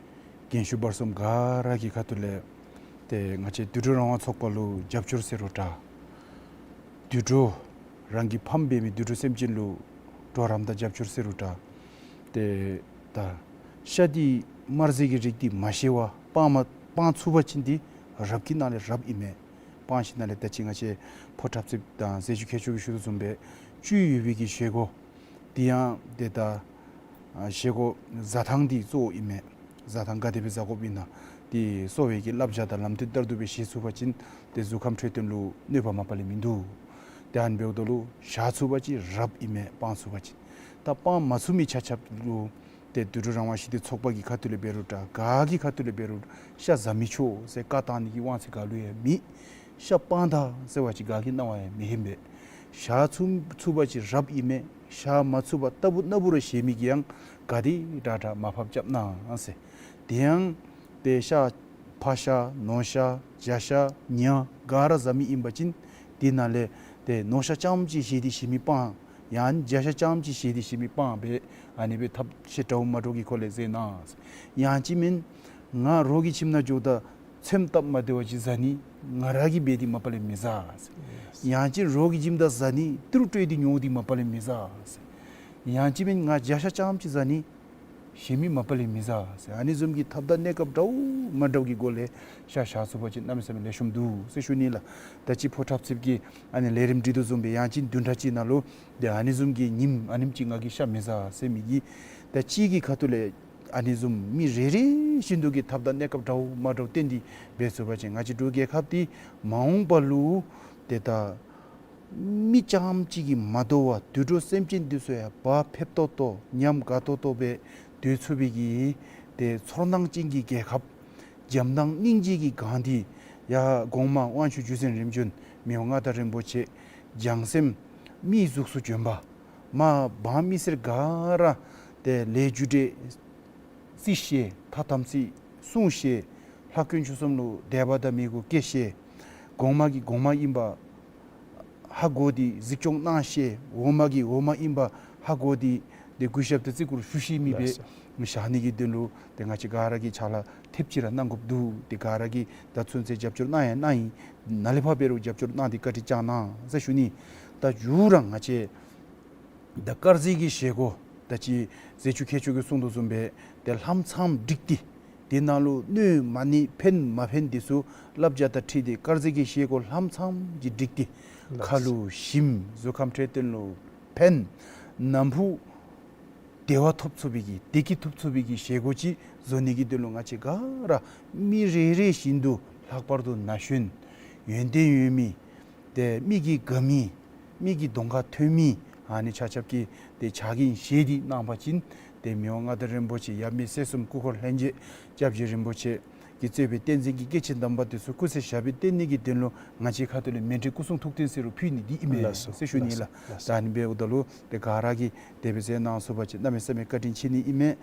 རྒན་ཤོས་བར་གསུམ་ག་ར་གི་ཁ་ཐུག་ལས་ཏེ་ང་བཅས་དུད་འགྲོ་རང་དབང་ཚོགས་པ་ལུ་རྒྱབ་སྐྱོར་ཟེར་རུང་འདྲ། དུད་འགྲོ་རང་གི་ཕམ་འབད་མི་དུད་འགྲོ་སེམས་ཅན་ལུ་གྲོགས་རམ་དང་རྒྱབ་སྐྱོར་ཟེར་རུང་འདྲ། ཏེ་ད་ཤ་འདི་དམར་ཟས་ཀྱི་རིགས་འདི་མ་བཞེས་པར་སྤང་མ་སྤང་ཚུགས་པ་ཅིན་འདི་ རབ་ཀྱི་ནང་ལས་རབ་ཨིན་མས། སྤང་ཞིནམ་ལས་ད་ཅི་ང་བཅས་ཕོ་འཁྲབ་རྩེདཔ་དང་ཟས་བཅུད་ཁྱད་ཆོས་ཀྱིས་ཞུ་དོ་བཟུམ་སྦེ་བཅུད་ཡོད་པའི་གི་བཞེས་སྒོ་དེ་ཡང་ཏེ་ད་ཨ་བཞེས་སྒོ་བཟའ་ཐངས་འདི་གཙོ་བོ་ཨིན་མས། བཟའ་ཐངས་ག་དེ་སྦེ་བཟའ་དགོཔ་ཨིན་ན་ཏེ་གསོ་བའི་གི་བསླབ་བྱ་དང་ལམ་སྟོན་ལྟར་དུ་སྦེ་བཞེས་ཚུགས་པ་ཅིན་ཏེ་གཟུགས་ཁམས་འཕྲོད་བསྟེན་ལུ་གནོད་པ་མ་པ་ལས་མིན་འདུག། ཏེ་ཨ་ནི་འབདཝ་ད་ལུ་བཞག་ཚུགས་པ་ཅིན་རབ་ཨིན་མས། སྤང་ཚུགས་པ་ཅིན། ད་སྤང་མ་ཚུགས་མི་ཆ་ཁྱབ་ལུ་ཏེ་དུད་འགྲོ་རང་དབང་ཞི་བདེ་ཚོགས་པ་གི་ཁ་ཐུག་ལས་འབད་རུང་འདྲ་ག་གི་ཁ་ཐུག་ལས་འབད་རུང་ཤ་བཟའ་མི་ཆོག་ཟེར་བཀའ་བཏང་ནི་གི་དབང་ཚད་ག་ལུ་ཡང་མེད། ཤ་སྤང་ད་ཟེར་བ་ཅིན་ག་གི་གནང་བ་ཡང་མི་ཨིན་པས། བཞག་ཚུགས་ཚུགས་པ་ཅིན་རབ་ཨིན་མས། བཞག་མ་ཚུགས་པར་ལྟ་བུ་ན་བུ་ར་བཞེས་མི་གིས་ཡང་ག་དེ་དྲག་དྲག་མར་ཕབ་རྐྱབ་གནང་ཟེར། དེ་ཡང་ཏེ་ཤ་ཕག་ཤ་ནོར་ཤ་བྱ་ཤ་ཉ་ག་ར་བཟའ་མི་ཨིན་པ་ཅིན་དེ་ནང་ལས་ཏེ་ནོར་ཤ་རྐྱངམ་ཅིག་བཞེས་ཏེ་བཞེས་མི་སྤང་། ཡང་བྱ་ཤ་རྐྱངམ་ཅིག་བཞེས་ཏེ་བཞེས་མི་སྤང་སྦེ་ཨ་ནི་སྦེ་ཐབས་ཤེས་འདྲཝ་མ་འདྲཝ་གི་སྒོ་ལས་བཟས་གནང་། ཡང་ཅིན་མེན་ང་རོགས་ཀྱི་ཁྱིམ་ནང་འགྱོཝ་ད་ཚོདམ་སྟབས་མ་བདེཝ་ཅིག་བཟའ་ནི་ང་ར་གིས་འབད་དེ་མ་པ་ལས་མི་བཟའ་ཟེར། ཡང་ཅིན་རོགས་ཀྱི་ཁྱིམ་ད་བཟའ་ནི་ཏི་རུ་སྤྲོད་དེ་ཉོ་སྟེ་མ་པ་ལས་མི་བཟའ་ཟེར། ཡང་ཅིན་མེན་ང་བྱ་ཤ་རྐྱངམ་ཅིག་བཟའ་ནི་བཞེས་མི་མ་པ་ལས་མི་བཟའ་ཟེར། ཨ་ནི་བཟུམ་གྱི་ཐབས་དང་གནས་སྐབས་འདྲཝ་མ་འདྲཝ་གི་སྒོ་ལས་ཤ་བཞག་ཚུགས་པ་ཅིན་གནམ་མེད་ས་མེད་ལེགས་ཤོམ་འདུག་ཟེར་ཞུ་ནི་ལགས། ད་ཅི་ཕོ་འཁྲབ་རྩེདཔ་གི་ཨ་ནི་ལས་རིམ་སྒྲིག་དོ་བཟུམ་སྦེ་ཡང་ཅིན་བདུན་ཕྲག་གཅིག་ནང་ལུ་ཏེ་ཨ་ནི་བཟུམ་གྱི་ཉིནམ་ཨ་ནེམ་ཅིག་ང་གིས་ཤ་མི་བཟའ་ཟེར་མི་གི་ད་ཅི་གི་ཁ་ཐུག་ལས་ཨ་ནི་བཟུམ་མི་རེ་རེ་བཞིན་དུ་གི་ཐབས་དང་གནས་སྐབས་འདྲཝ་མ་འདྲཝ་བསྟེན་ཏེ་འབད་ཚུགས་པ་ཅིན་ང་བཅས་འབྲུག་རྒྱལ་ཁབ་འདི་མ་འོངས་པ་ལུ་ཏེ་ད་མི་རྐྱངམ་ཅིག་གིས་མ་དོ་བར་དུད་འགྲོ་སེམས་ཅན་འདི་ཚུ་ཡང་བག་ཕེབས་ཏོག་ཏོ་ཉམས་དགའ་ཏོག་ཏོ་སྦེ་སྡོད་ཚུགས་པའི་གི་ཏེ་ཚོར་སྣང་ཅན་གྱི་རྒྱལ་ཁབ། བྱམས་དང་སྙིང་རྗེ་གི་གང་དེ་ཡང་གོང་མ་དབང་ཕྱུག་བརྒྱུད་འཛིན་རིམ་བྱོན་མི་དབང་མངའ་བདག་རིན་པོ་ཆེ་བྱང་སེམས་མིའི་གཟུགས་སུ་བྱོན་པ། མ་འབངས་མི་སེར་ག་ར་ཏེ་ལས་རྒྱུ་འབྲས་རྩིས་ཤེས། ཐ་དམ་ཚིག་སྲུང་ཤེས། ལྷ་དཀོན་མཆོག་གསུམ་ལུ་དད་པ་དང་མོས་གུས་བསྐྱེད་ཤེས། གོང་མ་གིས་གོང་མ་ཨིན་པ་ཧ་གོ་སྟེ་གཟིགས་སྐྱོང་གནང་ཤེས། འོག་མ་གིས་འོག་མ་ཨིན་པ་ཧ་གོ་སྟེ་ཏེ་གུས་ཞབས་དང་བརྩི་བཀུར་ཞུ་ཤེས་མི་སྦེ་ལགས་སོ། བཞག་ནི་གི་དོན་ལུ་ཏེ་ང་བཅས་ག་ར་གིས་ཕྱག་ལཱ་ཐེབས་ཅིག་ར་གནང་དགོཔ་འདུག། ཏེ་ག་ར་གིས་ད་ཚུན་ཚོད་རྒྱབ་སྐྱོར་གནང་ཡང་གནང་ཡི། ནཱ་ལས་ཕར་འབད་རུང་རྒྱབ་སྐྱོར་གནང་སྟེ་བཀའ་དྲིན་བསྐྱང་གནང་ཟེར་ཞུ་ནི། ད་མཇུག་ར་ང་བཅས་ད་དཀར་ཟས་ཀྱི་བཞེས་སྒོ་ད་ཅི་ཟས་བཅུད་ཁྱད་ཆོས་ཀྱིས་གསུང་དོ་བཟུམ་སྦེ་ཏེ་ལྷམ་ཚངམ་སྒྲིག་སྟེ་དེ་ནང་ལུ་གནོད་མ་གནོད་ཕན་མ་ཕན་འདི་ཚུ་བསླབ་བྱ་དང་འཁྲིལ་ཏེ་དཀར་ཟས་ཀྱི་བཞེས་སྒོ་ལྷམ་ཚངམ་ཅིག་སྒྲིག་སྟེ་ཁ་ལུ་ཞིམ་གཟུགས་ཁམས་འཕྲོད་བསྟེན་ལུ་ཕན་ནམ་ཕུགས་བདེ་བ་ཐོབ་ཚུགས་པའི་གི་བདེ་སྐྱིད་ཐོབ་ཚུགས་པའི་གི་བཞེས་སྒོ་ཅིག་བཟོ་ནི་གི་དོན་ལུ་ང་བཅས་ག་ར་མི་རེ་རེ་བཞིན་དུ་ལྷག་པར་དུ་ན་གཞོན་ཡོན་ཏན་ཡོད་མི་ཏེ་མི་གིས་དགའ་མི་མི་གི་གདོང་ཁར་ཐོན་མི་ཨ་ནི་ཆ་ཁྱབ་ཀྱིས་ཏེ་ཕྱག་འགན་བཞེས་ཏེ་གནང་བ་ཅིན་ཏེ་མི་དབང་མངའ་བདག་རིན་པོ་ཆེ་ཡབ་མེས་སྲས་གསུམ་སྐུ་འཁོར་ལྷན་རྒྱས་སྐྱབས་རྗེ་རིན་པོ་ཆེ་གིས་གཙོས་པའི་བསྟན་འཛིན་གྱི་སྐྱེས་ཆེན་དམ་པ་དེ་ཚུ་སྐུ་ཚེ་ཞབས་པད་བརྟན་ནི་གི་དོན་ལུ་ང་བཅས་ཁ་ཐུག་ལས་མཎྜལ་སྐུ་གསུང་ཐུགས་རྟེན་ཟེར་རུང་ཕུལ་ནི་འདི་ཨིན་མས་ལགས་སོ། ཟེར་ཞུ་ནི་ལགས་ལགས། ལགས་སོ། ད་ཨ་ནི་འབདཝ་ད་ལུ་ཏེ་ག་ར་གིས་དེ་སྦེ་མཛད་གནང་ཚུགས་པ་ཅིན་གནམ་མེད་ས་མེད་བཀའ་དྲིན་ཆེ་ནི་ཨིན་མས།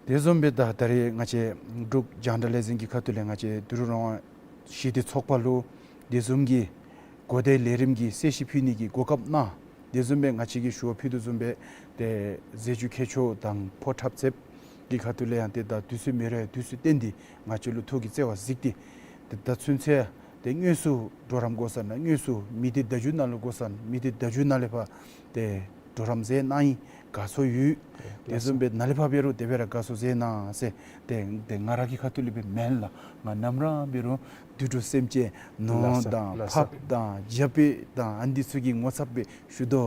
དེ་བཟུམ་སྦེ་ད་ད་རེས་ང་བཅས་འབྲུག་རྒྱང་བསྒྲགས་ལས་འཛིན་གྱི་ཁ་ཐུག་ལས་ང་བཅས་དུད་འགྲོ་རང་དབང་ཞི་བདེ་ཚོགས་པ་ལུ་དེ་བཟུམ་གྱི་གོ་བརྡའི་ལས་རིམ་གྱི་གསལ་བཤད་ཕུལ་ནི་གི་གོ་སྐབས་གནང་། དེ་བཟུམ་སྦེ་ང་བཅས་ཀྱིས་ཞུ་བ་ཕུལ་དོ་བཟུམ་སྦེ་ཏེ་ཟས་བཅུད་ཁྱད་ཆོས་དང་ཕོ་འཁྲབ་རྩེདཔ་གི་ཁ་ཐུག་ལས་ཡང་ཏེ་ད་དུས་ཚོད་མེད་རུང་དུས་ཚོད་བཏོན་ཏེ་ང་བཅས་ལུ་ཐུགས་ཀྱི་བརྩེ་བ་གཟིགས་ཏེ་ཏེ་ད་ཚུན་ཚོད་ཏེ་དངོས་སུ་གྲོགས་རམ་དགོ་ས་ན་དངོས་སུ་མི་སྡེ་བརྡ་བརྒྱུད་ནང་ལུ་དགོ་ས་ན་མི་སྡེ་བརྡ་བརྒྱུད་ནང་ལས་ཕར་ཏེ་གྲོགས་རམ་མཛད་གནང་ཡི། དགའ་ཚོར་ཡོད། དེ་བཟུམ་སྦེ་ནཱ་ལས་ཕར་འབད་རུང་དེ་སྦེ་ར་དགའ་ཚོར་མཛད་གནང་ཟེར་ཏེ་ཏེ་ང་ར་གི་ཁ་ཐུག་ལས་སྦེ་མེན་ལགས། ང་ནམ་ར་འབད་རུང་དུད་འགྲོ་སེམས་ཅན་ནོར་ལགས་སོ། དང་ལགས་སོ། ཕགཔ་དང་བྱ་པོ་དང་ཨ་ནི་འདི་ཚུ་གི་ངོ་ཚབ་སྦེ་ཞུ་དོ་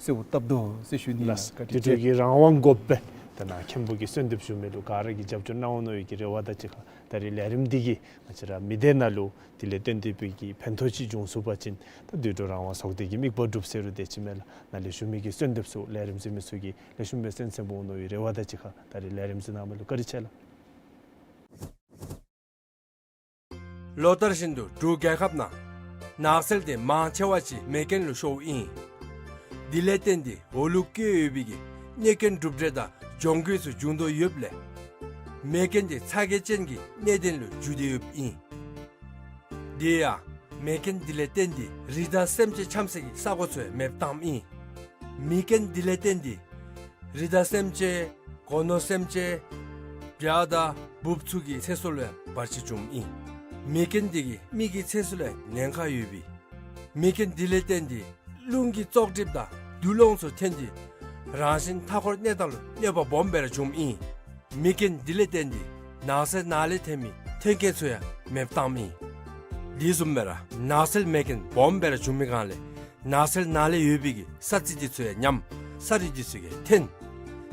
གསོལཝ་བཏབ་དོ་ཟེར་ཞུ་ནི་ལགས། ལགས་སོ། བཀའ་དྲིན་དུད་འགྲོ་ཆེ། གི་རང་དབང་དགོ་པས། ད་ནཱ་མཁན་པོ་གིས་གསོལ་འདེབས་ཞུ་མི་ལུ་ག་ར་གིས་རྒྱབ་སྐྱོར་གནང་འོང་མནོ་བའི་གི་རེ་བ་དང་གཅིག་ཁར་ད་རེས་ལས་རིམ་འདི་གིས་ང་བཅས་ར་མི་སྡེ་ནང་ལུ་དེ་ལས་བརྟེན་ཏེ་སྦེ་གི་ཕན་ཐོགས་ཅིག་འབྱུང་ཚུགས་པ་ཅིན་ད་དུད་འགྲོ་རང་དབང་ཚོགས་སྡེ་གི་དམིགས་པ་འགྲུབ་ཟེར་རུང་དེ་ཅིག་མས་ལགས། ནཱ་ལས་ཞུ་མི་གི་གསོལ་འདེབས་ཚུ་ལས་རིམ་གཟིགས་མི་ཚུ་གིས་ལེགས་ཤོམ་སྦེ་གསན་གསནམ་འོང་མནོ་བའི་རེ་བ་དང་གཅིག་ཁར་ད་རེས་ལས་རིམ་གཟིགས་གནང་མི་ལུ་བཀའ་དྲིན་ཆེ་ལགས། ལོ་ལྟར་བཞིན་དུ་འབྲུག་རྒྱལ་ཁབ་ནང་ནགས་ཚལ་དེ་མང་ཆེ་བ་ཅིག་མེ་རྐྱེན་ལུ་ཤོརཝ་ཨིན། དེ་ལས་བརྟེན་ཏེ་འོག་ལུ་བཀོད་ཡོད་པའི་གི་གནོད་སྐྱོན་གྲུབ་འབྲས་དང་གྱོང་གུད་ཚུ་འབྱུང་དོ་ཡོདཔ་ལས་མེ་རྐྱེན་དེ་ཚ་གྱང་ཅན་གྱི་གནད་དོན་ལུ་འགྱུར་ཏེ་ཡོདཔ་ཨིན། དེ་ཡང་མེ་རྐྱེན་དེ་ལས་བརྟེན་ཏེ་རི་དྭགས་སེམས་ཅན་འཁྱམ་སའི་གི་ས་གོ་ཚུ་ཡང་མེདཔ་བཏངམ་ཨིན། མེ་རྐྱེན་དེ་ལས་བརྟེན་ཏེ་རི་དྭགས་སེམས་ཅན་སྒོ་ནོར་སེམས་ཅན་བྱ་དང་འབུཔ་ཚུ་གི་ཚེ་སྲོག་ལུ་ཡང་བར་ཆད་བྱུངམ་ཨིན། མེ་རྐྱེན་དེ་གིས་མི་གི་ཚེ་སྲོག་ལུ་ཡང་ཉེན་ཁ་ཡོདཔ་ཨིན། མེ་རྐྱེན་དེ་ལས་བརྟེན་ཏེ་རླུང་གི་བཙོག་གྲིབ་དང་རྡུལ་སློང་ཚུ་ཐོན་ཏེ་རང་བཞིན་མཐའ་འཁོར་གནས་སྟངས་ལུ་གནོད་པ་སྦོམ་སྦེ་ར་བྱུངམ་ཨིན། མེ་རྐྱེན་དེ་ལས་བརྟེན་ཏེ་ནགས་ཚལ་ནང་ལས་ཐོན་མི་ ཐོན་མཁན་ཚུ་ཡང་མེདཔ་བཏངམ་ཨིན། དེ་བཟུམ་སྦེ་ར་ནགས་ཚལ་མེ་རྐྱེན་སྦོམ་སྦེ་ར་བྱུང་མི་སྒང་ལས་ནགས་ཚལ་ནང་ལས་ཡོད་པའི་གི་ས་རྩི་འདི་ཚུ་ཡང་ཉམས། ས་རིགས་འདི་ཚུ་གིས་འཐོན།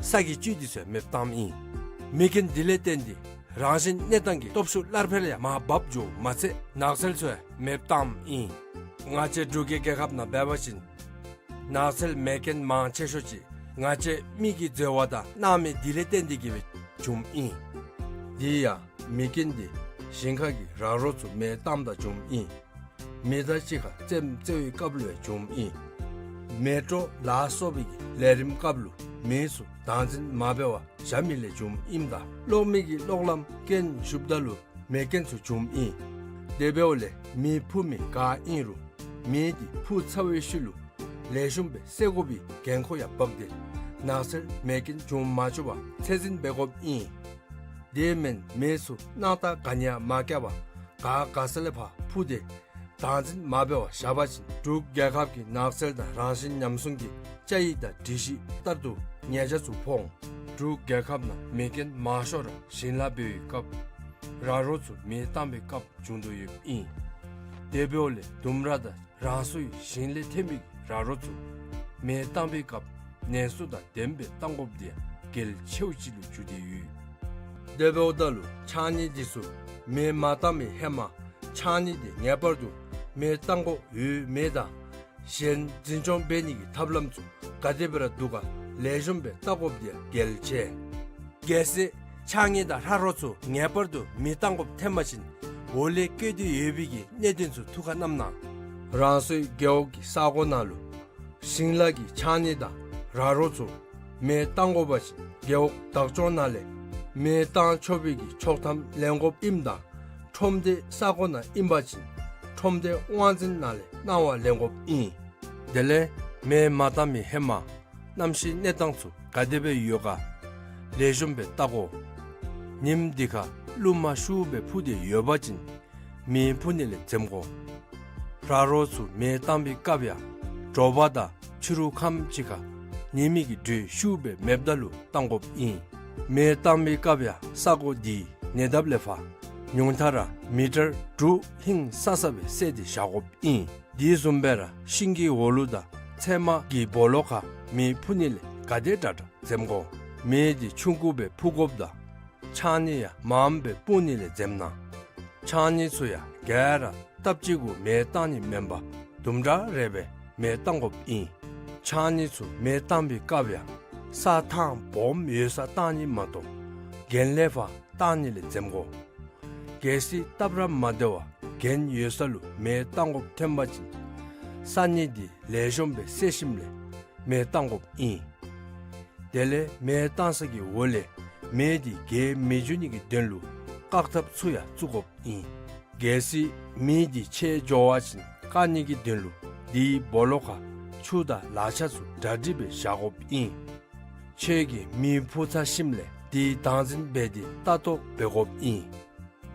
ས་གི་བཅུད་འདི་ཚུ་ཡང་མེདཔ་བཏངམ་ཨིན། མེ་རྐྱེན་འདི་ལས་བརྟེན་ཏེ་རང་བཞིན་གནས་སྟངས་ཀྱི་སྟོབས་ཤུགས་སླར་འཕེལ་ཡང་མར་བབས་འགྱོཝ་མ་ཚད་ནགས་ཚལ་ཚུ་ཡང་མེདཔ་བཏངམ་ཨིན། ང་བཅས་འབྲུག་གི་རྒྱལ་ཁབ་ནང་འབད་བ་ཅིན་ནགས་ཚལ་མེ་རྐྱེན་མང་ཆེ་ཤོས་ཅིག་ང་བཅས་མི་གིས་འཛོལ་བ་དང་གནང་མི་འདི་ལས་བརྟེན་ཏེ་གིས་སྦེ་བྱུངམ་ཨིན། དེ་ཡང་མེ་རྐྱེན་འདི་ཞིང་ཁ་གི་ར་རོ་ཚུ་མེ་བཏངམ་ད་བྱུངམ་ཨིན། མེ་མདའ་གཅིག་ཁར་རྩེདམོ་རྩེ་བའི་སྐབས་ལུ་ཡང་བྱུངམ་ཨིན། མེ་དྲོ་ལ་སོགས་པའི་གི་ལས་རིམ་སྐབས་ལུ་མེ་ཚུ་བདག་འཛིན་མ་འབད་བར་བཞག་མི་ལས་བྱུངམ་ཨིནམ་ད་གློག་མེ་གི་གློག་ལམ་རྐྱེན་ཞུགསཔ་ད་ལུ་མེ་རྐྱེན་ཚུ་བྱུངམ་ཨིན། དེ་འབདཝ་ལས་མེ་འཕུ་མི་ག་ཨིན་རུང་མེ་འདི་འཕུ་ཚར་བའི་ཤུལ་ལུ་ལེགས་ཤོམ་སྦེ་བསད་དགོ་པའི་འགན་ཁུར་ཡང་འབག་སྟེ་ནགས་ཚལ་མེ་རྐྱེན་བྱུང་མ་བཅུག་པར་ཚད་འཛིན་འབད་དགོཔ་ཨིན། དེ་མེན་མེ་ཚུ་སྣང་ཐག་ག་ནི་ཡང་མ་བཀལ་བར་ག་དགའ་ས་ལས་ཕར་འཕུ་སྟེ་བདག་འཛིན་མ་འབད་བར་བཞག་པ་ཅིན་འབྲུག་རྒྱལ་ཁབ་ཀྱི་ནགས་ཚལ་དང་རང་བཞིན་ཉམས་སྲུང་གི་བཅའ་ཡིག་དང་སྒྲིག་གཞི་ལྟར་དུ་ཉེས་ཆད་ཚུ་ཕོག་འོང་། འབྲུག་རྒྱལ་ཁབ་ནང་མེ་རྐྱེན་མང་ཤོས་ར་ཞིང་ལཱ་འབད་བའི་སྐབས་ར་རོ་ཚུ་མེ་བཏང་བའི་སྐབས་བྱུང་དོ་ཡོདཔ་ཨིན། དེ་འབདཝ་ལས་ལྡུམ་ར་དང་རང་སོའི་ཞིང་ལས་ཐོན་པའི་ར་རོ་ཚུ་མེ་བཏང་བའི་སྐབས་ནན་སོ་དང་ལྡནམ་སྦེ་བཏང་དགོཔ་འདི་ཡང་གལ་ཆེཝ་ཅིག་ལུ་གྱུར་ཏེ་ཡོད། དེ་འབདཝ་ད་ལུ་ཕྱགས་སྙིགས་འདི་ཚུ་མེ་མ་བཏང་བའི་ཧེ་མ་ཕྱགས་སྙིགས་འདི་ངེས་པར་དུ་མེ་བཏང་དགོཔ་ཡོད་མེད་དང་གཞན་འཛིན་སྐྱོང་འབད་ནི་གི་ཐབས་ལམ་ཚུ་ག་དེ་སྦེ་ར་འདུག་ག་ལེགས་ཤོམ་སྦེ་བལྟ་དགོཔ་འདི་ཡང་གལ་ཆེ། གལ་སྲིད་ཕྱགས་སྙིགས་དང་ར་རོ་ཚུ་ངེས་པར་དུ་མེ་བཏང་དགོཔ་ཐོན་པ་ཅིན་འོག་ལས་བཀོད་དེ་ཡོད་པའི་གི་གནད་དོན་ཚུ་ཐུགས་ཁར་བསྣམས་གནང་། རང་སོའི་རྒེད་འོག་གི་ས་གོ་ནང་ལུ་ཞིང་ལཱ་གི་ཕྱགས་སྙིགས་དང་ར་རོ་ཚུ་མེ་བཏང་དགོ་པ་ཅིན་རྒེད་འོག་བདག་སྐྱོང་ནང་ལས་མེ་བཏང་ཆོག་པའི་གི་ཆོག་ཐམ་ལེན་དགོཔ་ཨིནམ་ད་ཁྲོམ་སྡེ་ས་གོ་ནང་ཨིན་པ་ཅིན་ཁྲོམ་སྡེ་དབང་འཛིན་ནང་ལས་གནང་བ་ལེན་དགོཔ་ཨིན། དེ་ལས་མེ་མ་བཏང་མི་ཧེ་མ་གནམ་གཤིས་གནས་སྟངས་ཚུ་ག་དེ་སྦེ་ཡོད་ག་ལེགས་ཤོམ་སྦེ་བལྟ་དགོ། ཉིནམ་འདི་ཁར་རླུང་མ་ཤུགས་སྦེ་འཕུ་སྟེ་ཡོད་པ་ཅིན་མེ་འཕུ་ནི་ལས་འཛེམ་དགོ། ར་རོ་ཚུ་མེ་བཏང་བའི་སྐབས་ཡང་དྲོ་པ་དང་ཕྱི་རུ་ཁམས་ཅིག་ཁར་ཉི་མའི་གི་དྲོད་ཤུགས་སྦེ་མེདཔ་ད་ལུ་བཏང་དགོཔ་ཨིན། མེ་བཏང་བའི་སྐབས་ཡང་ས་གོ་འདི་ཉེ་འདབས་ལས་ཕར་ཉུང་མཐའ་ར་མི་ཊར་དྲུག་ཧིང་སང་ས་སྦེ་བསལ་ཏེ་བཞག་དགོཔ་ཨིན། དེ་བཟུམ་སྦེ་ར་ཤིང་གི་འོག་ལུ་དང་ཚལ་མ་གི་སྦོ་ལོགས་ཁར་མེ་འཕུ་ནི་ལས་ག་དེ་དྲག་དྲག་འཛེམ་དགོ། མེ་འདི་ཆུང་ཀུ་སྦེ་འཕུ་དགོཔ་དང་ཕྱགས་སྙིགས་ཡང་མངམ་སྦེ་སྤུངས་ནི་ལས་འཛེམ་གནང་། ཕྱགས་སྙིགས་ཚུ་ཡང་ག་ར་སྟབས་གཅིག་གུ་མེ་བཏང་ནི་མེན་པར་དུམ་གྲ་རེ་སྦེ་མེ་བཏང་དགོཔ་ཨིན། ཕྱགས་སྙིགས་ཚུ་མེ་བཏང་བའི་སྐབས་ཡང་ས་ཐང་སྦོམ་ཡོད་སར་བཏང་ནི་མ་གཏོགས་གྱེན་ལས་ཕར་བཏང་ནི་ལས་འཛེམ་དགོ། གལ་སྲིད་སྟབས་ར་མ་བདེ་བར་གྱེན་ཡོད་ས་ལུ་མེ་བཏང་དགོཔ་ཐོན་པ་ཅིན་ས་སྙིགས་འདི་ལེགས་ཤོམ་སྦེ་བསལ་ཞིནམ་ལས་མེ་བཏང་དགོཔ་ཨིན། དེ་ལས་མེ་བཏང་ས་གི་འོག་ལས་མེ་འདི་རྒྱས་མི་འགྱོ་ནི་གི་དོན་ལུ་བཀག་ཐབས་ཚུ་ཡང་བཙུགས་དགོཔ་ཨིན། གལ་སྲིད་མེ་འདི་ཆད་འགྱོ་བ་ཅིན་བཀག་ནི་གི་དོན་ལུ་དེའི་སྦོ་ལོགས་ཁར་ཆུ་དང་ལག་ཆས་ཚུ་གྲ་སྒྲིག་སྦེ་བཞག་དགོཔ་ཨིན། ཁྱོད་ཀྱིས་མེ་འཕུ་ཚར་ཞིནམ་ལས་དེ་བདག་འཛིན་འབད་དེ་ལྟ་རྟོག་འབད་དགོཔ་ཨིན།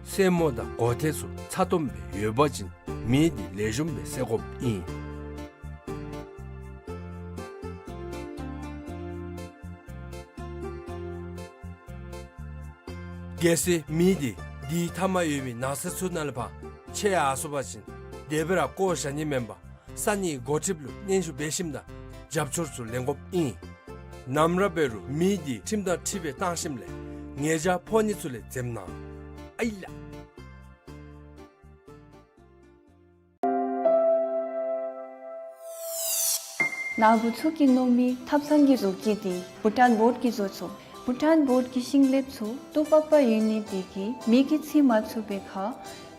སེན་མོ་དང་གོ་ཐེར་ཚུ་ཚ་ཏོམ་སྦེ་ཡོད་པ་ཅིན་མེ་འདི་ལེགས་ཤོམ་སྦེ་བསད་དགོཔ་ཨིན། གལ་སྲིད་མེ་འདི་དེའི་མཐའ་མར་ཡོད་པའི་ནགས་ཚལ་ཚུ་ནང་ལས་ཕར་ཆད་ཡར་སོང་པ་ཅིན་དེ་སྦེ་ར་བཀོ་བཞག་ནི་མེན་པར་ས་གནས་འགོ་ཁྲིདཔ་ལུ་སྙན་ཞུ་འབད་ཞིནམ་དང་རྒྱབ་སྐྱོར་ཚུ་ལེན་དགོཔ་ཨིན། ནམ་ར་འབད་རུང་མེ་འདི་ཁྲིམས་དང་འཁྲིལ་སྦེ་བཏང་ཞིནམ་ལས་ཉེས་བྱ་ཕོག་ནི་ཚུ་ལས་འཛེམ་གནང་། ཨའི་ལགས། ནཱ་བུ་ཚུ་གིས་མནོ་མི་ཐབ་ཚང་གི་བཟོ་བཀོད་འདི་བྷུ་ཊཱན་བོཌ་ཀྱིས་བཟོ་ཚུགས། བྷུ་ཊཱན་བོཌ་ཀྱི་ཤིང་ལེབ་ཚུ་ཏོག་པག་པ་ཡོད་ནི་དེ་གིས་མེ་གིས་འཚིག་མ་ཚུགས་པའི་ཁར་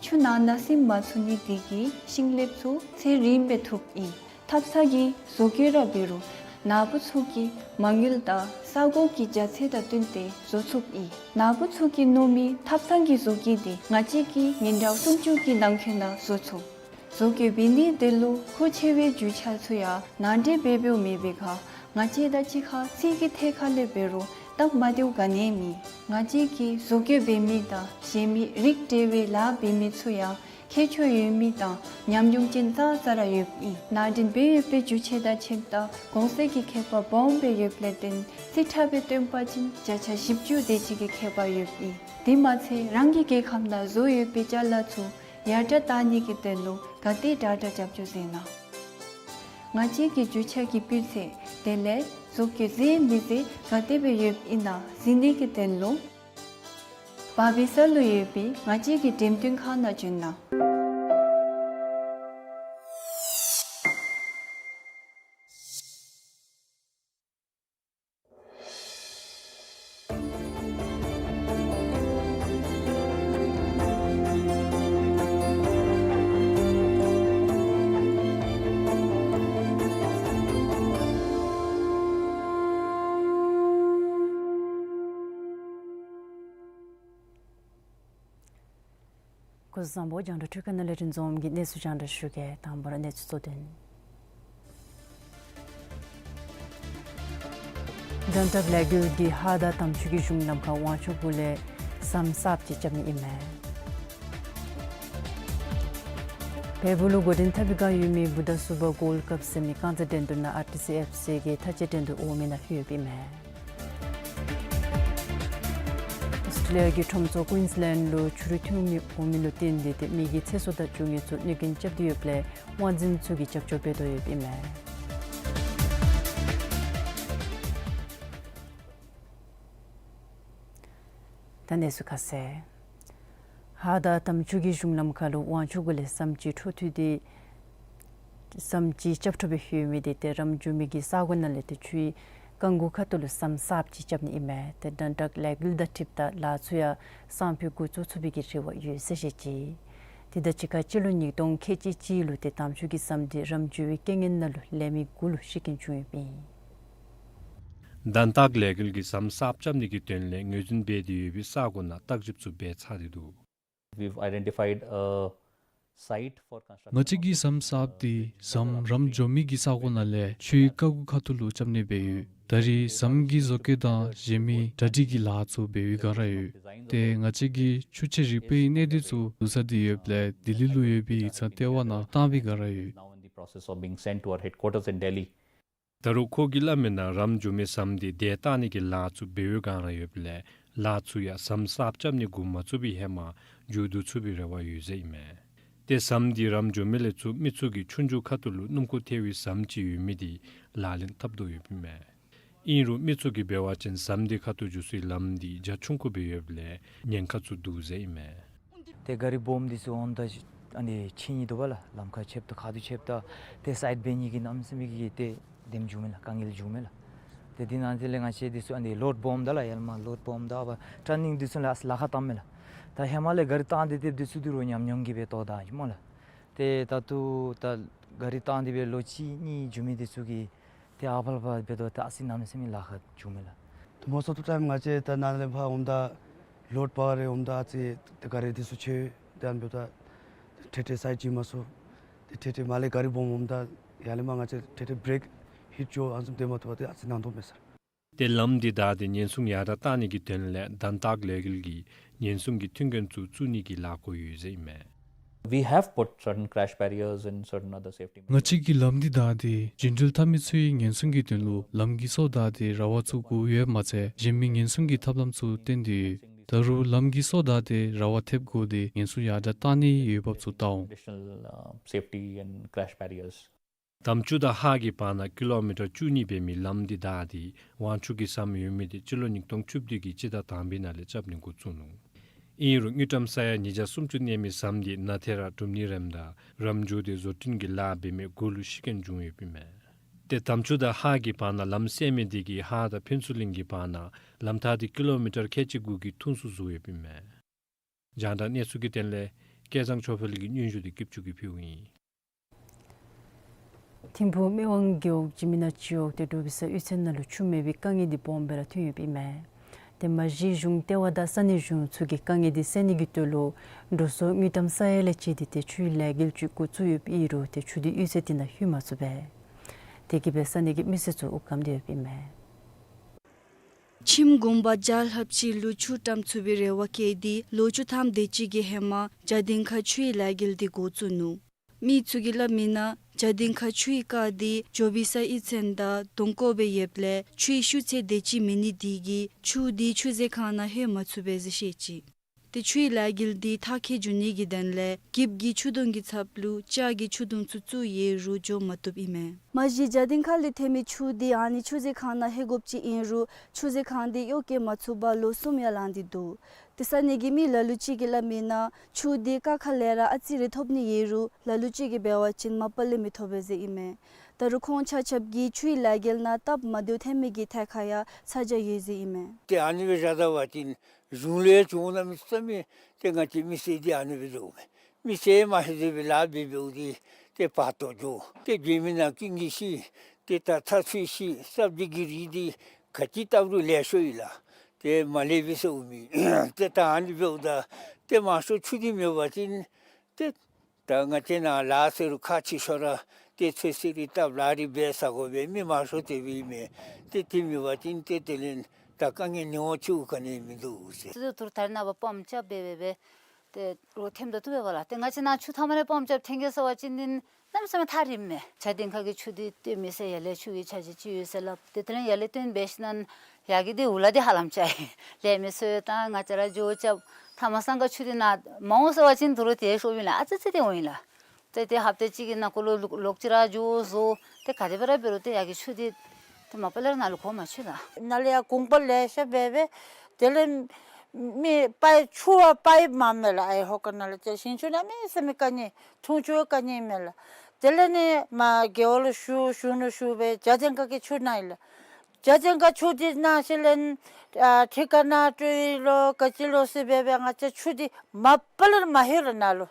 ཆུ་ནང་ན་ཟིམ་མ་ཚུགས་ནི་དེ་གིས་ཤིང་ལེབ་ཚུ་ཚེ་རིངམ་སྦེ་ཐུབ་ཨིན། ཐབ་ཚང་གི་བཟོ་བཀོད་ར་འབད་རུང་ནཱ་བུ་ཚུ་གི་མ་དངུལ་དང་ས་གོ་གི་རྒྱ་ཚད་དང་བསྟུན་ཏེ་བཟོ་ཚུགསཔ་ཨིན། ནཱ་བུ་ཚུ་གིས་མནོ་མི་ཐབ་ཚང་གི་བཟོ་བཀོད་འདི་ང་བཅས་ཀྱིས་ཉིན་གྲངས་སུམ་ཅུ་གི་ནང་འཁོད་ནང་བཟོ་ཚུགས། བཟོ་བཀོད་འབད་ནི་དེ་ལུ་མཁོ་ཆེ་བའི་རྒྱུ་ཆ་ཚུ་ཡང་ནང་འདྲེན་འབད་འབདཝ་མེད་པའི་ཁར་ང་བཅས་དང་གཅིག་ཁར་ཚིག་གི་ཐད་ཁར་ལས་འབད་རུང་ སྟབས་མ་བདེཝ་ག་ནི་མེད། ང་བཅས་ཀྱིས་བཟོ་བཀོད་འབད་མི་དང་གཞན་མི་རིགས་འབྲེལ་བའི་ལཱ་འབད་མི་ཚུ་ཡང་ཁྱད་ཆོས་ཡོད་མི་དང་ཉམས་མྱོང་ཅན་ཙང་ཙ་ར་ཡོདཔ་ཨིན། ནང་འདྲེན་འབད་ཡོད་པའི་རྒྱུ་ཆ་དང་ཁྱིམ་བདག་གོང་གསལ་གྱི་ཁྱད་པར་སྦོམ་སྦེ་ཡོདཔ་ལས་བརྟེན་རྩིས་ཁྲ་སྦེ་སྟོན་པ་ཅིན་བརྒྱ་ཆ་བཞི་བཅུ་དེ་ཅིག་གི་ཁྱད་པར་ཡོདཔ་ཨིན། དེ་མ་ཚད་རང་གི་རྒྱལ་ཁམས་ནང་བཟོ་ཡོད་པའི་ཅ་ལ་ཚུ་ཡར་དྲགས་བཏང་ནི་གི་དོན་ལུ་ག་དེ་དྲག་དྲག་རྒྱབ་སྐྱོར་མཛད་གནང་། ང་བཅས་ཀྱི་རྒྱུ་ཆ་གི་སྤུས་ཚད་དེ་ལས་བཟོ་བཀོད་མཛེས་མི་མཛེས་ག་དེ་སྦེ་ཡོདཔ་ཨིན་ན་གཟིགས་ནི་གི་དོན་ལུ་བར་སྦིས་ས་ལུ་ཡོད་པའི་ང་བཅས་ཀྱི་འགྲེམས་སྟོན་ཁང་ནང་བྱོན་གནང་། སྐུ་གཟུགས་བཟང་པོ། རྒྱང་བསྒྲགས་འཕྲུལ་ཁང་ནང་ལས་རིན་འཛོམས་ཀྱིས་གནས་ཚུལ་རྒྱང་བསྒྲགས་ཞུ་གེ། དང་པ་ར་གནས་ཚུལ་གཙོ་དོན། དོན་དག་ལས་འགུལ་འདི་ཧཱ་དང་དམ་ཆོས་ཀྱི་གཞུང་ལམ་ཁར་དབང་ཆོག་གུ་ལས་ཟམ་གསརཔ་ཅིག་རྐྱབ་ནི་ཨིན་མས། བལ་པོ་ལུ་འགོ་འདྲེན་འཐབ་པའི་བསྒང་ཡོད་མི་བུ་དང་སུ་པ་གོལཌ་ཀབ་ཟེར་མི་རྐང་རྩེད་འགྲན་བསྡུར་ནང་ཨར་ཊི་སི་ཨེཕ་སི་གི་མཐའ་དཔྱད་འགྲན་བསྡུར་འོག་མའི་ནང་ལྷོད་ཡོདཔ་ཨིན་མས། ཨོསི་ཊྲེ་ལི་ཡ་གི་ཁྲོམ་ཚོགས་ཀུའིནསི་ལེནཌ་ལུ་ཆུ་རུད་ཐོན་མི་འོང་མི་ལུ་བརྟེན་ཏེ་ཏེ་མི་གི་ཚེ་སྲོག་དང་འབྱུང་གནས་ཚུ་གནོད་སྐྱོན་རྐྱབ་སྟེ་ཡོདཔ་ལས་དབང་འཛིན་ཚུ་གིས་རྒྱབ་སྐྱོར་འབད་དོ་ཡོདཔ་ཨིན་མས། ད་གནས་ཚུལ་ཁ་གསལ། ཧཱ་དང་དམ་ཆོས་ཀྱི་གཞུང་ལམ་ཁར་ལུ་དབང་ཆོག་གུ་ལས་ཟམ་ཅིག་འཕྲོ་མཐུད་དེ་ཟམ་ཅིག་རྐྱབ་འཕྲོ་སྦེ་ལྷོད་མི་འདི་ཏེ་རམ་འགྱོ་མི་གི་ས་གོ་ནང་ལས་ཏེ་ཆུའི་རྐང་གུ་ཁ་ཐུག་ལུ་ཟམ་གསརཔ་ཅིག་རྐྱབ་ནི་ཨིན་མས། ཏེ་དོན་དག་ལས་འགུལ་དང་འཁྲིལཝ་ད་ལཱ་ཚུ་ཡང་སང་ཕོད་འགོ་བཙུགས་ཚུགས་པའི་གི་རེ་བ་ཡོད་ཟེར་བཤད་ཅི། དེ་དང་གཅིག་ཁར་སྤྱི་ལོ་ཉིས་སྟོང་ཁལ་གཅིག་གཅིག་ལུ་ཏེ་དམ་ཆོས་ཀྱི་ཟམ་འདི་རམ་འགྱོ་བའི་རྐྱེན་ངན་ནང་ལུ་ལས་མི་དགུ་ལུ་ཤི་རྐྱེན་བྱུང་ཡོདཔ་ཨིན། དོན་དག་ལས་འགུལ་གྱིས་ཟམ་གསརཔ་རྐྱབ་ནི་གི་དོན་ལས་ངོས་འཛིན་འབད་དེ་ཡོད་པའི་ས་གོ་ནང་བརྟག་ཞིབ་ཚུ་འབད་ཚར་ཏེ་འདུག། We've identified a site for construction. ང་བཅས་ཀྱིས་ཟམ་གསརཔ་འདི་ཟམ་རམ་འགྱོ་མི་གི་ས་གོ་ནང་ལས་ཆུའི་རྐང་གུ་ཁ་ཐུག་ལུ་རྐྱབ་ནི་སྦེ་ཡོད། ད་རེས་ཟམ་གྱི་བཟོ་བཀོད་དང་གཞན་མི་གྲ་སྒྲིག་གི་ལཱ་ཚུ་འབད་བའི་བསྒང་ར་ཡོད། ཏེ་ང་བཅས་ཀྱིས་ཆུ་ཆེ་རིག་པའི་གནས་སྡུད་ཚུ་བསྡུ་ཚར་ཏེ་ཡོདཔ་ལས་ལྡི་ལི་ལུ་ཡོད་པའི་ཡིག་ཚང་ལྟེ་བ་ནང་བཏང་བའི་བསྒང་ར་ཡོད། Now in the process of being sent to our headquarters in Delhi. ད་རུང་ཁོ་གིས་སླབ་མིའི་ནང་རམ་འགྱོ་མི་ཟམ་འདི་བརྡལ་བཏང་ནི་གི་ལཱ་ཚུ་འབད་བའི་བསྒང་ར་ཡོདཔ་ལས་ལཱ་ཚུ་ཡང་ཟམ་གསརཔ་རྐྱབ་ནི་འགོ་མ་བཙུགས་པའི་ཧེ་མ་མཇུག་བསྡུ་ཚུགས་པའི་རེ་བ་ཡོད་ཟེར་ཨིན་མས། ཏེ་ཟམ་འདི་རམ་འགྱོ་མི་ལས་ཚུར་མི་ཚུ་གི་ཆོས་རྒྱུགས་ཁ་ཐུག་ལུ་སྣུམ་འཁོར་ཐལ་བའི་ཟམ་ཅིག་ཡོད་མི་འདི་ལག་ལེན་འཐབ་དོ་ཡོདཔ་ཨིན་མས། ཨིན་རུང་མི་ཚུ་གིས་འབད་བ་ཅིན་ཟམ་འདི་ཁ་ཐུག་འགྱོ་སའི་ལམ་འདི་རྒྱ་ཆུང་ཀུ་སྦེ་ཡོདཔ་ལས་ཉེན་ཁ་ཚུ་འདུག་ཟེར་ཨིན་མས། ཏེ་ག་རི་སྦོམ་འདི་ཚུ་འོངམ་ད་ཨ་ནི་ཕྱེ་ནི་འདུག་པ་ལགས། ལམ་ཁར་ཆདཔ་ད་ཁ་ཐུག་ཆདཔ་ད་ཏེ་སའིཌ་འབད་ནི་གི་གནམ་མེད་ས་མེད་ཀྱི་ཏེ་དེམ་བྱུང་མས་ལགས། དཀའ་ངལ་བྱུང་མས་ལགས། ཏེ་འདི་ནང་དེ་ལས་ང་བཅས་འདི་ཚུ་ཨ་ནི་ལོཌ་སྦོམ་ད་ལགས། ཡར་ལས་མར་ལོཌ་སྦོམ་ད་ཨ་བ་ཊར་ནིང་འདི་ཚུ་ལགས་ལཱ་ཁག་བཏངམ་མས་ལགས། ད་ཧེ་མ་ལས་ག་རི་བཏང་སྟེ་སྡོད་སྡོད་ཚུ་འདི་རུང་ཉམས་མྱོང་གིས་སྦེ་ལྟཝ་ད་ཨིན་སྨོ་ལགས། ཏེ་ད་ལྟོ་ད་ག་རི་བཏང་སྟེ་སྦེ་ལོ་གཅིག་གཉིས་འགྱོ་མི་འདི་ཚུ་གིས་ཏེ་ཨ་ཕར་ལས་ཕར་འབད་དོ་ད་ཨ་ཙི་གནམ་མེད་ས་མེད་ལཱ་ཁག་བྱུང་མས་ལགས། ཏེ་most of the time ང་བཅས་ད་ནཱ་ལས་ཕར་འོངམ་ད་ལོཌ་པར་རེ་འོངམ་ད་ཨ་ཙི་ཏེ་ག་རི་འདི་ཚུ་ཆེ་ཏེ་ཨ་ནི་འབདཝ་ད་ཏེ་ཏེ་སའིཌ་བྱིན་མ་ཚུགས། ཏེ་ཏེ་མར་ལས་ག་རི་སྦོམ་འོངམ་ད་ཡར་ལས་མར་ང་བཅས་ཏེ་ཏེ་བྲེཀ་ཧིཊ་འགྱོ་ཨ་ནི་བཟུམ་ཏེ་མ་ཐོབ་པར་ཏེ་ཨ་ཙི་ནང་དོག་མས་ཟེར། ཏེ་ལམ་འདི་བདའ་སྟེ་ཉེན་སྲུང་ཡར་དྲགས་བཏང་ནི་གི་དོན་ལས་དོན་དག་ལས་འགུལ་གྱིས་ཉེན་སྲུང་གི་མཐུན་རྐྱེན་ཚུ་བཙུགས་ནི་གི་ལཱ་འགོ་ཡོད་ཟེར་ཨིན་མས། We have put certain crash barriers and certain other safety measures. ང་བཅས་ཀྱིས་ལམ་འདི་བདའ་སྟེ་རྒྱུན་འགྲུལ་འཐབ་མི་ཚུའི་ཉེན་སྲུང་གི་དོན་ལུ་ལམ་གྱི་སོ་བདའ་སྟེ་ར་བ་བཙུགས་དགོཔ་ཡོདཔ་མ་ཚད་གཞན་མི་ཉེན་སྲུང་གི་ཐབས་ལམ་ཚུ་བཏོན་ཏེ་ཡོད། ད་རུང་ལམ་གྱི་སོ་བདའ་སྟེ་ར་བ་ཐེབས་དགོ་སྟེ་ཉེན་སྲུང་ཡར་དྲགས་བཏང་ནི་འོས་འབབ་ཚུ་བལྟ་འོང་། Additional, uh, safety and crash barriers. དམ་ཆོས་དང་ཧཱ་གི་བར་ན་ཀི་ལོ་མི་ཊར་བཅུ་གཉིས་འབད་མི་ལམ་འདི་བདའ་སྟེ་དབང་ཆོག་གི་ཟམ་ཡོད་མི་འདི་སྤྱི་ལོ་ཉིས་སྟོང་བཅུ་བདུན་གྱི་སྤྱི་ཟླ་དང་པའི་ནང་ལས་རྐྱབ་ནི་འགོ་བཙུགས་ནུག། ཨིན་རུང་དངུལ་ཀྲམ་ས་ཡ་ཉིས་བརྒྱ་སུམ་ཅུ་གནས་མི་ཟམ་འདི་ནཱ་ཐེ་ར་གྲུབ་ནི་རནམ་ད་རམ་འགྱོ་སྟེ་བཟོ་སྐྲུན་གྱི་ལཱ་འབད་མི་དགུ་ལུ་ཤི་རྐྱེན་བྱུང་ཡོདཔ་ཨིན་མས། ཏེ་དམ་ཆོས་དང་ཧཱ་གི་བར་ན་ལམ་བསལ་མི་འདི་གིས་ཧཱ་དང་ཕུན་ཚོགས་གླིང་གི་བར་ན་ལམ་ཐག་འདི་ཀི་ལོ་མི་ཊར་ཁལ་གཅིག་དགུ་གི་ཐུང་སུ་བཟོ་ཡོདཔ་ཨིན་མས། རྒྱང་བསྒྲགས་གནས་ཚུལ་གྱི་དོན་ལས་སྐལ་བཟང་ཆོས་འཕེལ་གྱི་སྙན་ཞུ་འདི་སྐྱིད་ཆུ་གིས་ཕུལཝ་ཨིན། ཐིམ་ཕུག་མི་དབང་རྒེད་འོག་འཇིགས་མེད་ནག་ཅིག་འོག་ཏེ་འབྲུག་པའི་ས་ཡུལ་ཚན་ནང་ལུ་ཆུ་མེད་པའི་དཀའ་ངལ་འདི་སྦོམ་སྦེ་ར་ཐོན་ཡོདཔ་ཨིན་མས། ཏེ་མ་གཞི་གཞུང་ལྟེ་བ་དང་ས་གནས་གཞུང་ཚུ་གིས་དཀའ་ངལ་འདི་སེལ་ནི་གི་དོན་ལུ་འགྲོ་སོང་དངུལ་ཀྲམ་ས་ཡ་ལས་བཅད་དེ་ཏེ་ཆུའི་ལས་འགུལ་ཅིག་འགོ་བཙུགས་ཡོདཔ་ཨིན་རུང་ཏེ་ཆུ་འདི་ཡུལ་ཚན་འདི་ནང་ལྷོད་མ་ཚུགས་པས། དེ་གིས་སྦེ་ས་གནས་ཀྱི་མི་སེར་ཚུ་དབུགས་སྐམ་སྟེ་ཡོདཔ་ཨིན་མས། ཁྱིམ་གུང་པ་བརྒྱ་ལྷགཔ་ཅིག་ལུ་ཆུ་བཀྲམ་ཚུགས་པའི་རེ་བ་བསྐྱེད་དེ་ལོ་བཅུ་ཐམ་དེ་ཅིག་གི་ཧེ་མ་བྱ་སྡིངས་ཁ་ཆུའི་ལས་འགུལ་འདི་འགོ་བཙུགས་ནུག། མི་ཚུ་གིས་སླབ་མིའི་ནང་བྱ་སྡིངས་ཁ་ཆུའི་རྐ་འདི་འགྱོ་བའི་ས་ཡིག་ཚན་དང་གདོང་བཀོད་སྦེ་ཡོདཔ་ལས་ཆུའི་ཤུགས་ཚད་དེ་ཅིག་མེད་ནི་དེ་གིས་ཆུ་འདི་ཆུ་མཛོད་ཁང་ནང་ལྷོད་མ་ཚུགས་པས་ཟེར་བཤད་ཅི། ཏེ་ཆུའི་ལས་འགུལ་འདི་མཐར་འཁྱོལ་འགྱོ་ནི་གི་དོན་ལས་གིབ་ཀྱི་ཆུ་དུང་གི་ཚབ་ལུ་ལྕགས་ཀྱི་ཆུ་དུང་ཚུ་བཙུགས་ཡོད་རུང་འགྱོ་མ་བཏུབ་ཨིན་མས། མ་གཞི་བྱ་སྡིངས་ཁ་ལས་ཐོན་མི་ཆུ་འདི་ཨ་ནི་ཆུ་མཛོད་ཁང་ནང་ལྷོད་དགོཔ་ཅིག་ཨིན་རུང་ཆུ་མཛོད་ཁང་འདི་གཡོག་བཀོལ་མ་ཚུགས་པར་ལོ་གསུམ་ཡང་ལང་སྟེ་འདུག། ཏེ་ས་གནས་ཀྱི་མི་ལ་ལུ་ཅིག་གིས་སླབ་མིའི་ནང་ཆུ་འདི་རྐ་ཁ་ལས་ར་ཨ་ཙི་རེ་ཐོབ་ནི་ཡོད་རུང་ལ་ལུ་ཅིག་གིས་འབད་བ་ཅིན་མ་པ་ལས་མི་ཐོབ་པས་ཟེར་ཨིན་མས། ད་རུང་ཁོང་ཆ་ཁྱབ་ཀྱིས་ཆུའི་ལས་འགུལ་ནང་སྟབས་མ་བདེཝ་ཐོན་མི་གི་ཐད་ཁར་ཡང་ཚ་གྱང་ཡོད་ཟེར་ཨིན་མས། ཏེ་ཨ་ནི་སྦེ་བཞག་ད་པ་ཅིན་གཞུང་ལས་བྱུང་གནམ་མེད་ས་མེད་ཏེ་ང་བཅས་མི་སེར་འདི་ཨ་ནི་སྦེ་འགྱོཝ་མས། མི་སེར་མ་ཤེས་ཏེ་སྦེ་ལཱ་འབད་འབདཝ་འདི་ཏེ་བར་དོ་འགྱོ། ཏེ་འགྱོ་མི་ནང་ཀུན་གྱིས་ཤེས། ཏེ་ད་ཚ་ཚུད་ཤེས། སྲབ་ཅིག་གི་རིགས་འདི་ག་ཅི་བཏབ་རུང་ལེགས་ཤོམ་ཨིན་ལགས། ཏེ་མ་ལེགས་པས་ཟེར་འོང་མི། ཏེ་ད་ཨ་ནི་འབདཝ་ད་ཏེ་མང་ཤོས་ཆུ་འདི་མེད་པ་ཅིན་ཏེ་ད་ང་བཅས་ནཱ་ལཱ་ཟེར་རུང་ཁག་ཆེ་ཤོས་ར་ཏེ་ཚོད་བསྲེ་རེ་བཏབ་ལཱ་རེ་འབད་ཟ་དགོ་པས། མི་མང་ཤོས་དེ་སྦེ་ཨིན་མས། ཏེ་དེ་མེད་པ་ཅིན་ཏེ་དེ་ལས་ད་དཀའ་ངལ་ནི་འོང་ཆུ་ག་ནི་མིན་འདུག་ཟེར། ཏེ་ད་རུང་ད་རེས་ནངས་པ་པམཔ་རྐྱབ་འབད་འབད་འབད་ཏེ་རོགས་ཐེམ་ད་བཏུབ་པས་པ་ལགས། ཏེ་ང་བཅས་ནཱ་ཆུ་མཐའ་མ་ལས་པམཔ་རྐྱབ་ཐོན་གེ་ཟེར་བ་ཅིན་ནི་གནམ་མེད་ས་མེད་ཐག་རིངམ་མས། བྱ་སྡིངས་ཁ་གི་ཆུ་འདི་བཏོན་མི་ཟེར་ཡར་ལས་ཆུ་གི་ཆ་ཅིག་ཅིག་ཡོད་ཟེར་སླབ། ཏེ་དེ་ལས་ཡར་ལས་བཏོན་འབད་ཞིནམ་ཡར་གྱི་འདི་འུ་ལག་འདི་ཧ་ལམ་ཆགས་ཡི། ལས་མི་ཚུ་ཡང་ད་ང་བཅས་ར་འགྱོ་རྐྱབ་མཐའ་མ་སང་ཁ་ཆུ་འདི་ནཱ་མ་འོང་ཟེར་བ་ཅིན་ད་རུང་ཏེ་ཤོརཝ་ཨིན་ལགས། ཨ་ཙི་ཙི་ཏེ་འོང་ཡི་ལགས། ཏེ་ཏེ་ཧབ་ཏ་གཅིག་གི་ནང་འཁོད་ལུ་ལོག་ལོག་ཅི་ར་འགྱོ་བཟོ། ཏེ་ག་དེ་སྦེ་ར་འབད་རུང་ཏེ་ཡར་གྱི་ཆུ་འདི་ཏེ་མ་པ་ལས་ར་ནཱ་ལུ་གོ་མ་ཆོད་ལགས། ནཱ་ལས་ཡར་གུང་པ་ལེ་ཤ་འབད་འབད་དེ་ལས་མི་པའི་ཆུ་བ་པའི་མ་མས་ལགས། ཨའི་ཧོ་ཀ་ནང་ལས་ཏེ་ཞིང་ཆུ་གནམ་མེད་ས་མེད་དཀའ་ངལ། འཐུང་ཆུ་དཀའ་ངལ་མས་ལགས། དེ་ལས་ནི་མ་རྒེད་འོག་ལུ་ཞུ་ཞུ་ནུག། ཞུ་སྦེ་བྱ་སྡིངས་ཁ་གི་ཆུ་གནང་ཡི་ལགས། བྱ་སྡིངས་ཁ་ཆུ་འདི་གནང་ཞིནམ་ལས་ཨ་ཁྲི་ཀ་ནང་སྤྲོད་ཡི་ལོ་ག་ཅི་ལོ་ཟེར་འབད་འབད་ང་བཅས་ཆུ་འདི་མ་པ་ལས་མ་ལྷོད་ལགས་ནཱ་ལུ།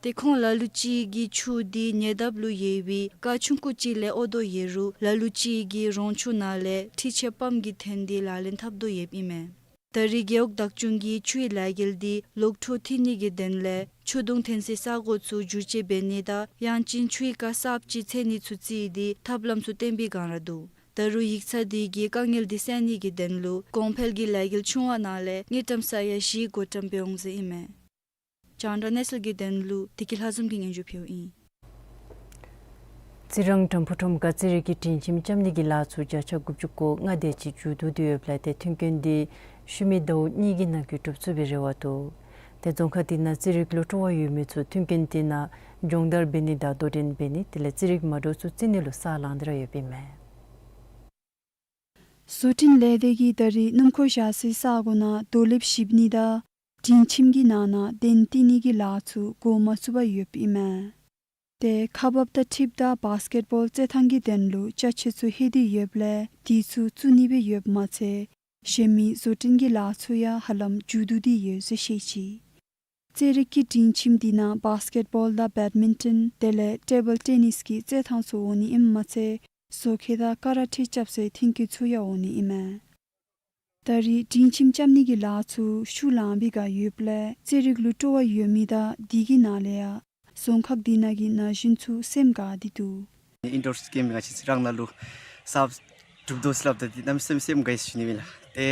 ཏེ་ཁོང་ལ་ལུ་ཅིག་གིས་ཆུ་འདི་ཉེ་འདབས་ལུ་ཡོད་པའི་རྐ་ཆུང་ཀུ་ཅིག་ལས་ཨོ་དོ་ཡོད་རུང་ལ་ལུ་ཅིག་གིས་རོང་ཆུ་ནང་ལས་འཕྲུལ་ཆས་པམཔ་གིས་འཐེན་ཏེ་ལག་ལེན་འཐབ་དོ་ཡོདཔ་ཨིན་མས། ད་རེས་རྒེད་འོག་བདག་སྐྱོང་གིས་ཆུའི་ལས་འགུལ་འདི་ལོག་འཕྲོ་མཐུད་ནི་གི་དོན་ལས་ཆུ་དུང་འཐེན་སའི་ས་གོ་ཚུ་བསྒྱུར་བཅོས་འབད་ནི་དང་ཡང་ཅིན་ཆུའི་རྐ་གསརཔ་ཅིག་འཚོལ་ནི་ཚུ་བརྩིས་ཏེ་ཐབས་ལམ་ཚུ་བཏོན་པའི་བསྒང་ར་འདུག། ད་རུང་ཡིག་ཚང་འདི་གིས་དཀའ་ངལ་འདི་སེལ་ནི་གི་དོན་ལུ་གོང་འཕེལ་གྱི་ལས་འགུལ་ཆུང་བ་ནང་ལས་དངུལ་ཀྲམ་ས་ཡ་བཞི་བགོ་བཀྲམ་འབད་འོང་ཟེར་ཨིན་མས། རྒྱང་བསྒྲགས་གནས་ཚུལ་གྱི་དོན་ལུ་བདེ་སྐྱིད་ལྷ་འཛོམས་ཀྱིས་སྙན་ཞུ་ཕུལཝ་ཨིན། རྩི་རང་དྲམ་ཕུ་ཁྲོམ་ཁར་རྩི་རིགས་ཀྱི་སྒྲིང་ཁྱིམ་རྐྱབ་ནི་གི་ལཱ་ཚུ་བརྒྱ་ཆ་དགུ་བཅུ་གོ་ལྔ་དེ་ཅིག་མཇུག་བསྡུ་སྟེ་ཡོདཔ་ལས་ཏེ་མཐུན་རྐྱེན་འདི་ཤུལ་མའི་ཟླཝ་གཉིས་ཀྱི་ནང་འཁོད་གྲུབ་ཚུགས་པའི་རེ་བ་འདུག། ཏེ་རྫོང་ཁག་འདི་ནང་རྩི་རིགས་ལུ་སྤྲོ་བ་ཡོད་མི་ཚུ་མཐུན་རྐྱེན་འདི་ནང་སྦྱོང་བརྡར་འབད་ནི་དང་དོ་འགྲན་འབད་ནི་དེ་ལས་རྩི་རིགས་མ་འདྲཝ་ཚུ་རྩི་ནི་ལུ་ས་ལང་སྟེ་ར་ཡོདཔ་ཨིན་མས། བཟོ་སྐྲུན་ལས་སྡེ་གིས་ད་རེས་སྣུམ་འཁོར་བཞག་སའི་ས་གོ་ནང་རྡོ་ལེབ་བཤིག་ནི་དང་སྒྲིང་ཁྱིམ་གྱི་ནང་ན་གདན་བཏིང་ནི་གི་ལཱ་ཚུ་འགོ་མ་བཙུགས་པར་ཡོདཔ་ཨིན་མས། ཏེ་ཁ་འབབ་དང་འཁྲིད་དང་བཱསི་ཀེཊ་བཱོལ་རྩེད་ཐང་གི་དོན་ལུ་ཅ་ཆས་ཚུ་ལྷོད་དེ་ཡོདཔ་ལས་དེ་ཚུ་བཙུགས་ནི་སྦེ་ཡོདཔ་མ་ཚད་གཞན་མི་བཟོ་སྐྲུན་གྱི་ལཱ་ཚུ་ཡང་ཧ་ལམ་མཇུག་བསྡུ་སྟེ་ཡོད་ཟེར་བཤད་ཅི། རྩེད་རིགས་ཀྱི་སྒྲིང་ཁྱིམ་འདི་ནང་བཱསི་ཀེཊ་བཱོལ་དང་བེཌ་མིན་ཊོན་དེ་ལས་ཊེ་བཱལ་ཊེ་ནིསི་གི་རྩེད་ཐང་ཚུ་འོང་ནི་ཨིནམ་མ་ཚད་བཟོ་ཁང་དང་ཀ་ར་ཊེ་རྐྱབ་སའི་མཐུན་རྐྱེན་ཚུ་ཡང་འོང་ནི་ཨིན་མས། ད་རེས་སྒྲིང་ཁྱིམ་རྐྱབ་ནི་གི་ལཱ་ཚུ་ཤུགས་ལང་པའི་བསྒང་ཡོདཔ་ལས་རྩེད་རིགས་ལུ་སྤྲོ་བ་ཡོད་མི་དང་དེ་གི་ནང་ལས་ཡང་རྫོང་ཁག་འདི་ནང་གི་ན་གཞོན་ཚུ་སེམས་དགའ་སྟེ་འདུག། ཨིན་ཌོར་གེམ་ང་བཅས་རྩི་རང་ནང་ལུ་གསརཔ་གྲུབ་དོ་ཟེར་སླབ་ད་འདི་གནམ་མེད་ས་མེད་སེམས་དགའ་ཡི་ཟེར་ཞུ་ནི་ཨིན་ལགས། ཏེ་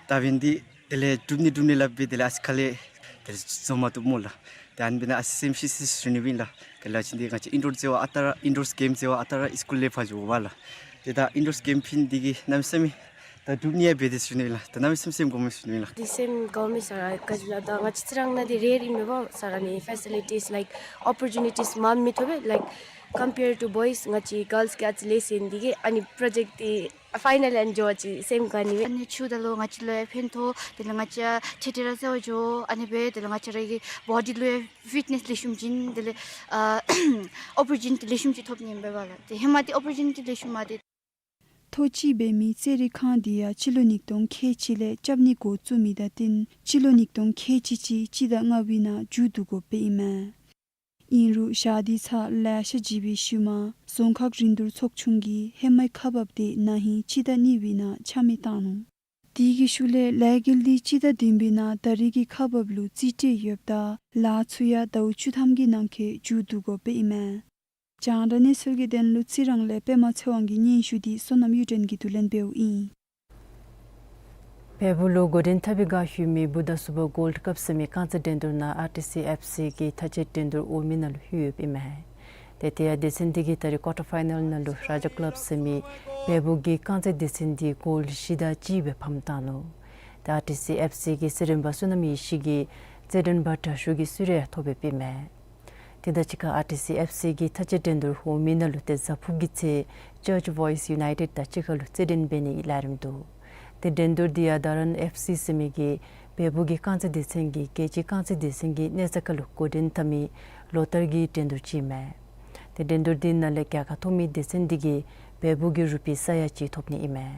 ད་འབདན་འདི་དེ་ལས་གྲུབ་ནི་གྲུབ་ནི་སླབ་སྦེ་དེ་ལས་ཨ་ཙི་ཁ་ལས་དེ་ལས་བཟོ་མ་བཏུབ་སྨོ་ལགས། ཏེ་ཨ་ནི་འབདན་ཨ་ཙི་སེམས་ཤི་སི་ཟེར་ཞུ་ནི་ཨིན་ལགས། ག་ལ་ཅིན་འདི་ང་བཅས་ཨིན་ཌོར་རྩེད་པ་ཨ་རྟག་ར་ཨིན་ཌོར་གེམ་རྩེད་པ་ཨ་རྟག་ར་སི་ཀུལ་ལས་ཕར་འགྱོ་བ་ལགས། ཏེ་ད་ཨིན་ཌོར་གེམ་ཕུལ་ནི་འདི་གིས་གནམ་མེད་ས་མེད་ད་གྲུབ་ནི་ཡང་འབད་དེ་ཟེར་ཞུ་ནི་ཨིན་ལགས། ད་གནམ་མེད་ས་མེད་སེམས་དགའཝ་མས་ཟེར་ཞུ་ནི་ཨིན་ལགས། འདི་སེམས་དགའཝ་མས་ཟེར་ར་ག་ཅི་ལགས། ད་ང་བཅས་རྩི་རང་ནང་འདི་རེར་ཨིན་མས་པ་ཟེར་ར་ནི་ཕེ་སི་ལི་ཊིས་ལའིཀ་ཨོ་པོར་ཅུ་ནི་ཊིས་མངམ་མི་ཐོབ་པས། ལའིཀ་ཀམ་པེར་ཊུ་བོའིས་ང་བཅས་གཱརལསི་གིས་ཨ་ཙི་ལེགས་ཟེར་ཨིན། འདི་གིས་ཨ་ནི་པྲོ་ཇེཀཊ་འདི་ཕའི་ནལ་ཨེནཌ་འགྱོ་བ་ཅིན་སེམས་དགའ་ནི་མས། ཨ་ནི་ཆུ་ད་ལུ་ང་བཅས་ལུ་ཡང་ཕན་ཐོགས། དེ་ལས་ང་བཅས་ཁྲིད་ཁྲིད་ར་རྩེད་པར་འགྱོ། ཨ་ནི་སྦེ་དེ་ལས་ང་བཅས་ར་གི་བོ་ཌི་ལུ་ཡང་ཕིཊ་ནེསི་ལེགས་ཤོམ་ཅིག་དེ་ལས་ཨ་ཨོ་པོར་ཅུ་ནི་ཊི་ལེགས་ཤོམ་ཅིག་ཐོབ་ནི་ཨིན་པས་པ་ལགས། ཏེ་ཧེ་མ་འདི་ཨོ་པོར་ཅུ་ནི་ཊི་ལེགས་ཤོམ་མ་སྟེ། ཐོག་གཅིག་འབད་མི་རྩེད་རིགས་ཁང་འདི་ཡང་སྤྱི་ལོ་ཉིས་སྟོང་ཁལ་གཅིག་ལས་རྐྱབ་ནི་འགོ་བཙུགས་མི་དང་བསྟུན་སྤྱི་ལོ་ཉིས་སྟོང་ཁལ་གཅིག་གཅིག་སྤྱི་ཟླ་ལྔ་པའི་ནང་མཇུག་བསྡུ་དགོཔ་ཨིན་མས། ཨིན་རུང་ཞག་སྡེ་ཚར་ལེ་ཤ་བརྒྱུད་པའི་ཤུལ་མ་རྫོང་ཁག་རིན་བསྡུར་ཚོགས་ཆུང་གིས་ཧེ་མའི་ཁག་འབགཔ་དེ་ན་ཧིང་སྤྱི་ཟླ་གཉིས་པའི་ནང་ཆ་མེད་བཏང་ནུག། དེ་གི་ཤུལ་ལས་ལས་འགུལ་འདི་སྤྱི་ཟླ་བདུན་པའི་ནང་ད་རེས་ཀྱི་ཁག་འབགཔ་ལུ་རྩིས་སྤྲོད་ཡོདཔ་ད་ལཱ་ཚུ་ཡང་ཟླཝ་བཅུ་ཐམ་གྱི་ནང་འཁོད་མཇུག་བསྡུ་དགོཔ་ཨིན་མས། རྒྱང་བསྒྲགས་གནས་ཚུལ་གྱི་དོན་ལུ་རྩི་རང་ལས་པདྨ་ཚེ་དབང་གི་སྙན་ཞུ་འདི་བསོད་ནམས་གཡུ་སྒྲོན་གྱིས་བསྡུ་ལེན་འབདཝ་ཨིན། བལ་པོ་ལུ་འགོ་འདྲེན་འཐབ་པའི་བསྒང་ལྷོད་མི་བུ་དང་སུ་པར་གོལཌ་ཀབ་ཟེར་མི་རྐང་རྩེད་འགྲན་བསྡུར་ནང་ཨར་ཊི་སི་ཨེཕ་སི་གི་མཐའ་དཔྱད་འགྲན་བསྡུར་འོག་མའི་ནང་ལུ་ལྷོད་ཡོདཔ་ཨིན་མས། ཏེ་དེ་ཡང་སྡེ་ཚན་འདི་གིས་ད་རིས་ཀོར་ཊར་ཕའི་ནཱལ་ནང་ལུ་རཱ་ཇ་ཀླབ་ཟེར་མི་བལ་པོ་གི་རྐང་རྩེད་སྡེ་ཚན་འདི་གོལ་བཞི་དང་གཅིག་སྦེ་ཕམ་བཏང་ནུག། ཏེ་ཨར་ཊི་སི་ཨེཕ་སི་གི་སྲིད་བློན་པ་བསོད་ནམས་ཡེ་ཤེས་ཀྱིས་རྩེད་འགྲན་པ་དྲག་ཤོས་ཀྱི་གསོལ་རས་ཐོབ་ཡོདཔ་ཨིན་མས། དེ་དང་གཅིག་ཁར་ཨར་ཊི་སི་ཨེཕ་སི་གི་མཐའ་དཔྱད་འགྲན་བསྡུར་འོག་མའི་ནང་ལུ་ཏེ་གཟའ་ཕུར་གྱི་ཚེ་ཅརཆ་བོའིསི་ཡུ་ནའི་ཊེཌ་དང་གཅིག་ཁར་ལུ་རྩེད་འགྲན་འབད་ནིའི་ལས་རིམ་འདུག། ཏེ་འགྲན་བསྡུར་འདི་ཡང་དཱ་རཱན་ཨེཕ་སི་ཟེར་མི་གི་བལ་པོ་གི་རྐང་རྩེད་སྡེ་ཚན་གྱིས་རྒྱལ་སྤྱིའི་རྐང་རྩེད་སྡེ་ཚན་གྱི་གནས་རྩ་ཁར་ལུ་འགོ་འདྲེན་འཐབ་མི་ལོ་ལྟར་གྱི་འགྲན་བསྡུར་ཅིག་ཨིན་མས། ཏེ་འགྲན་བསྡུར་འདི་ནང་ལས་རྒྱལ་ཁ་ཐོབ་མི་སྡེ་ཚན་འདི་གིས་བལ་པོ་གི་རུ་པི་ས་ཡ་གཅིག་ཐོབ་ནི་ཨིན་མས།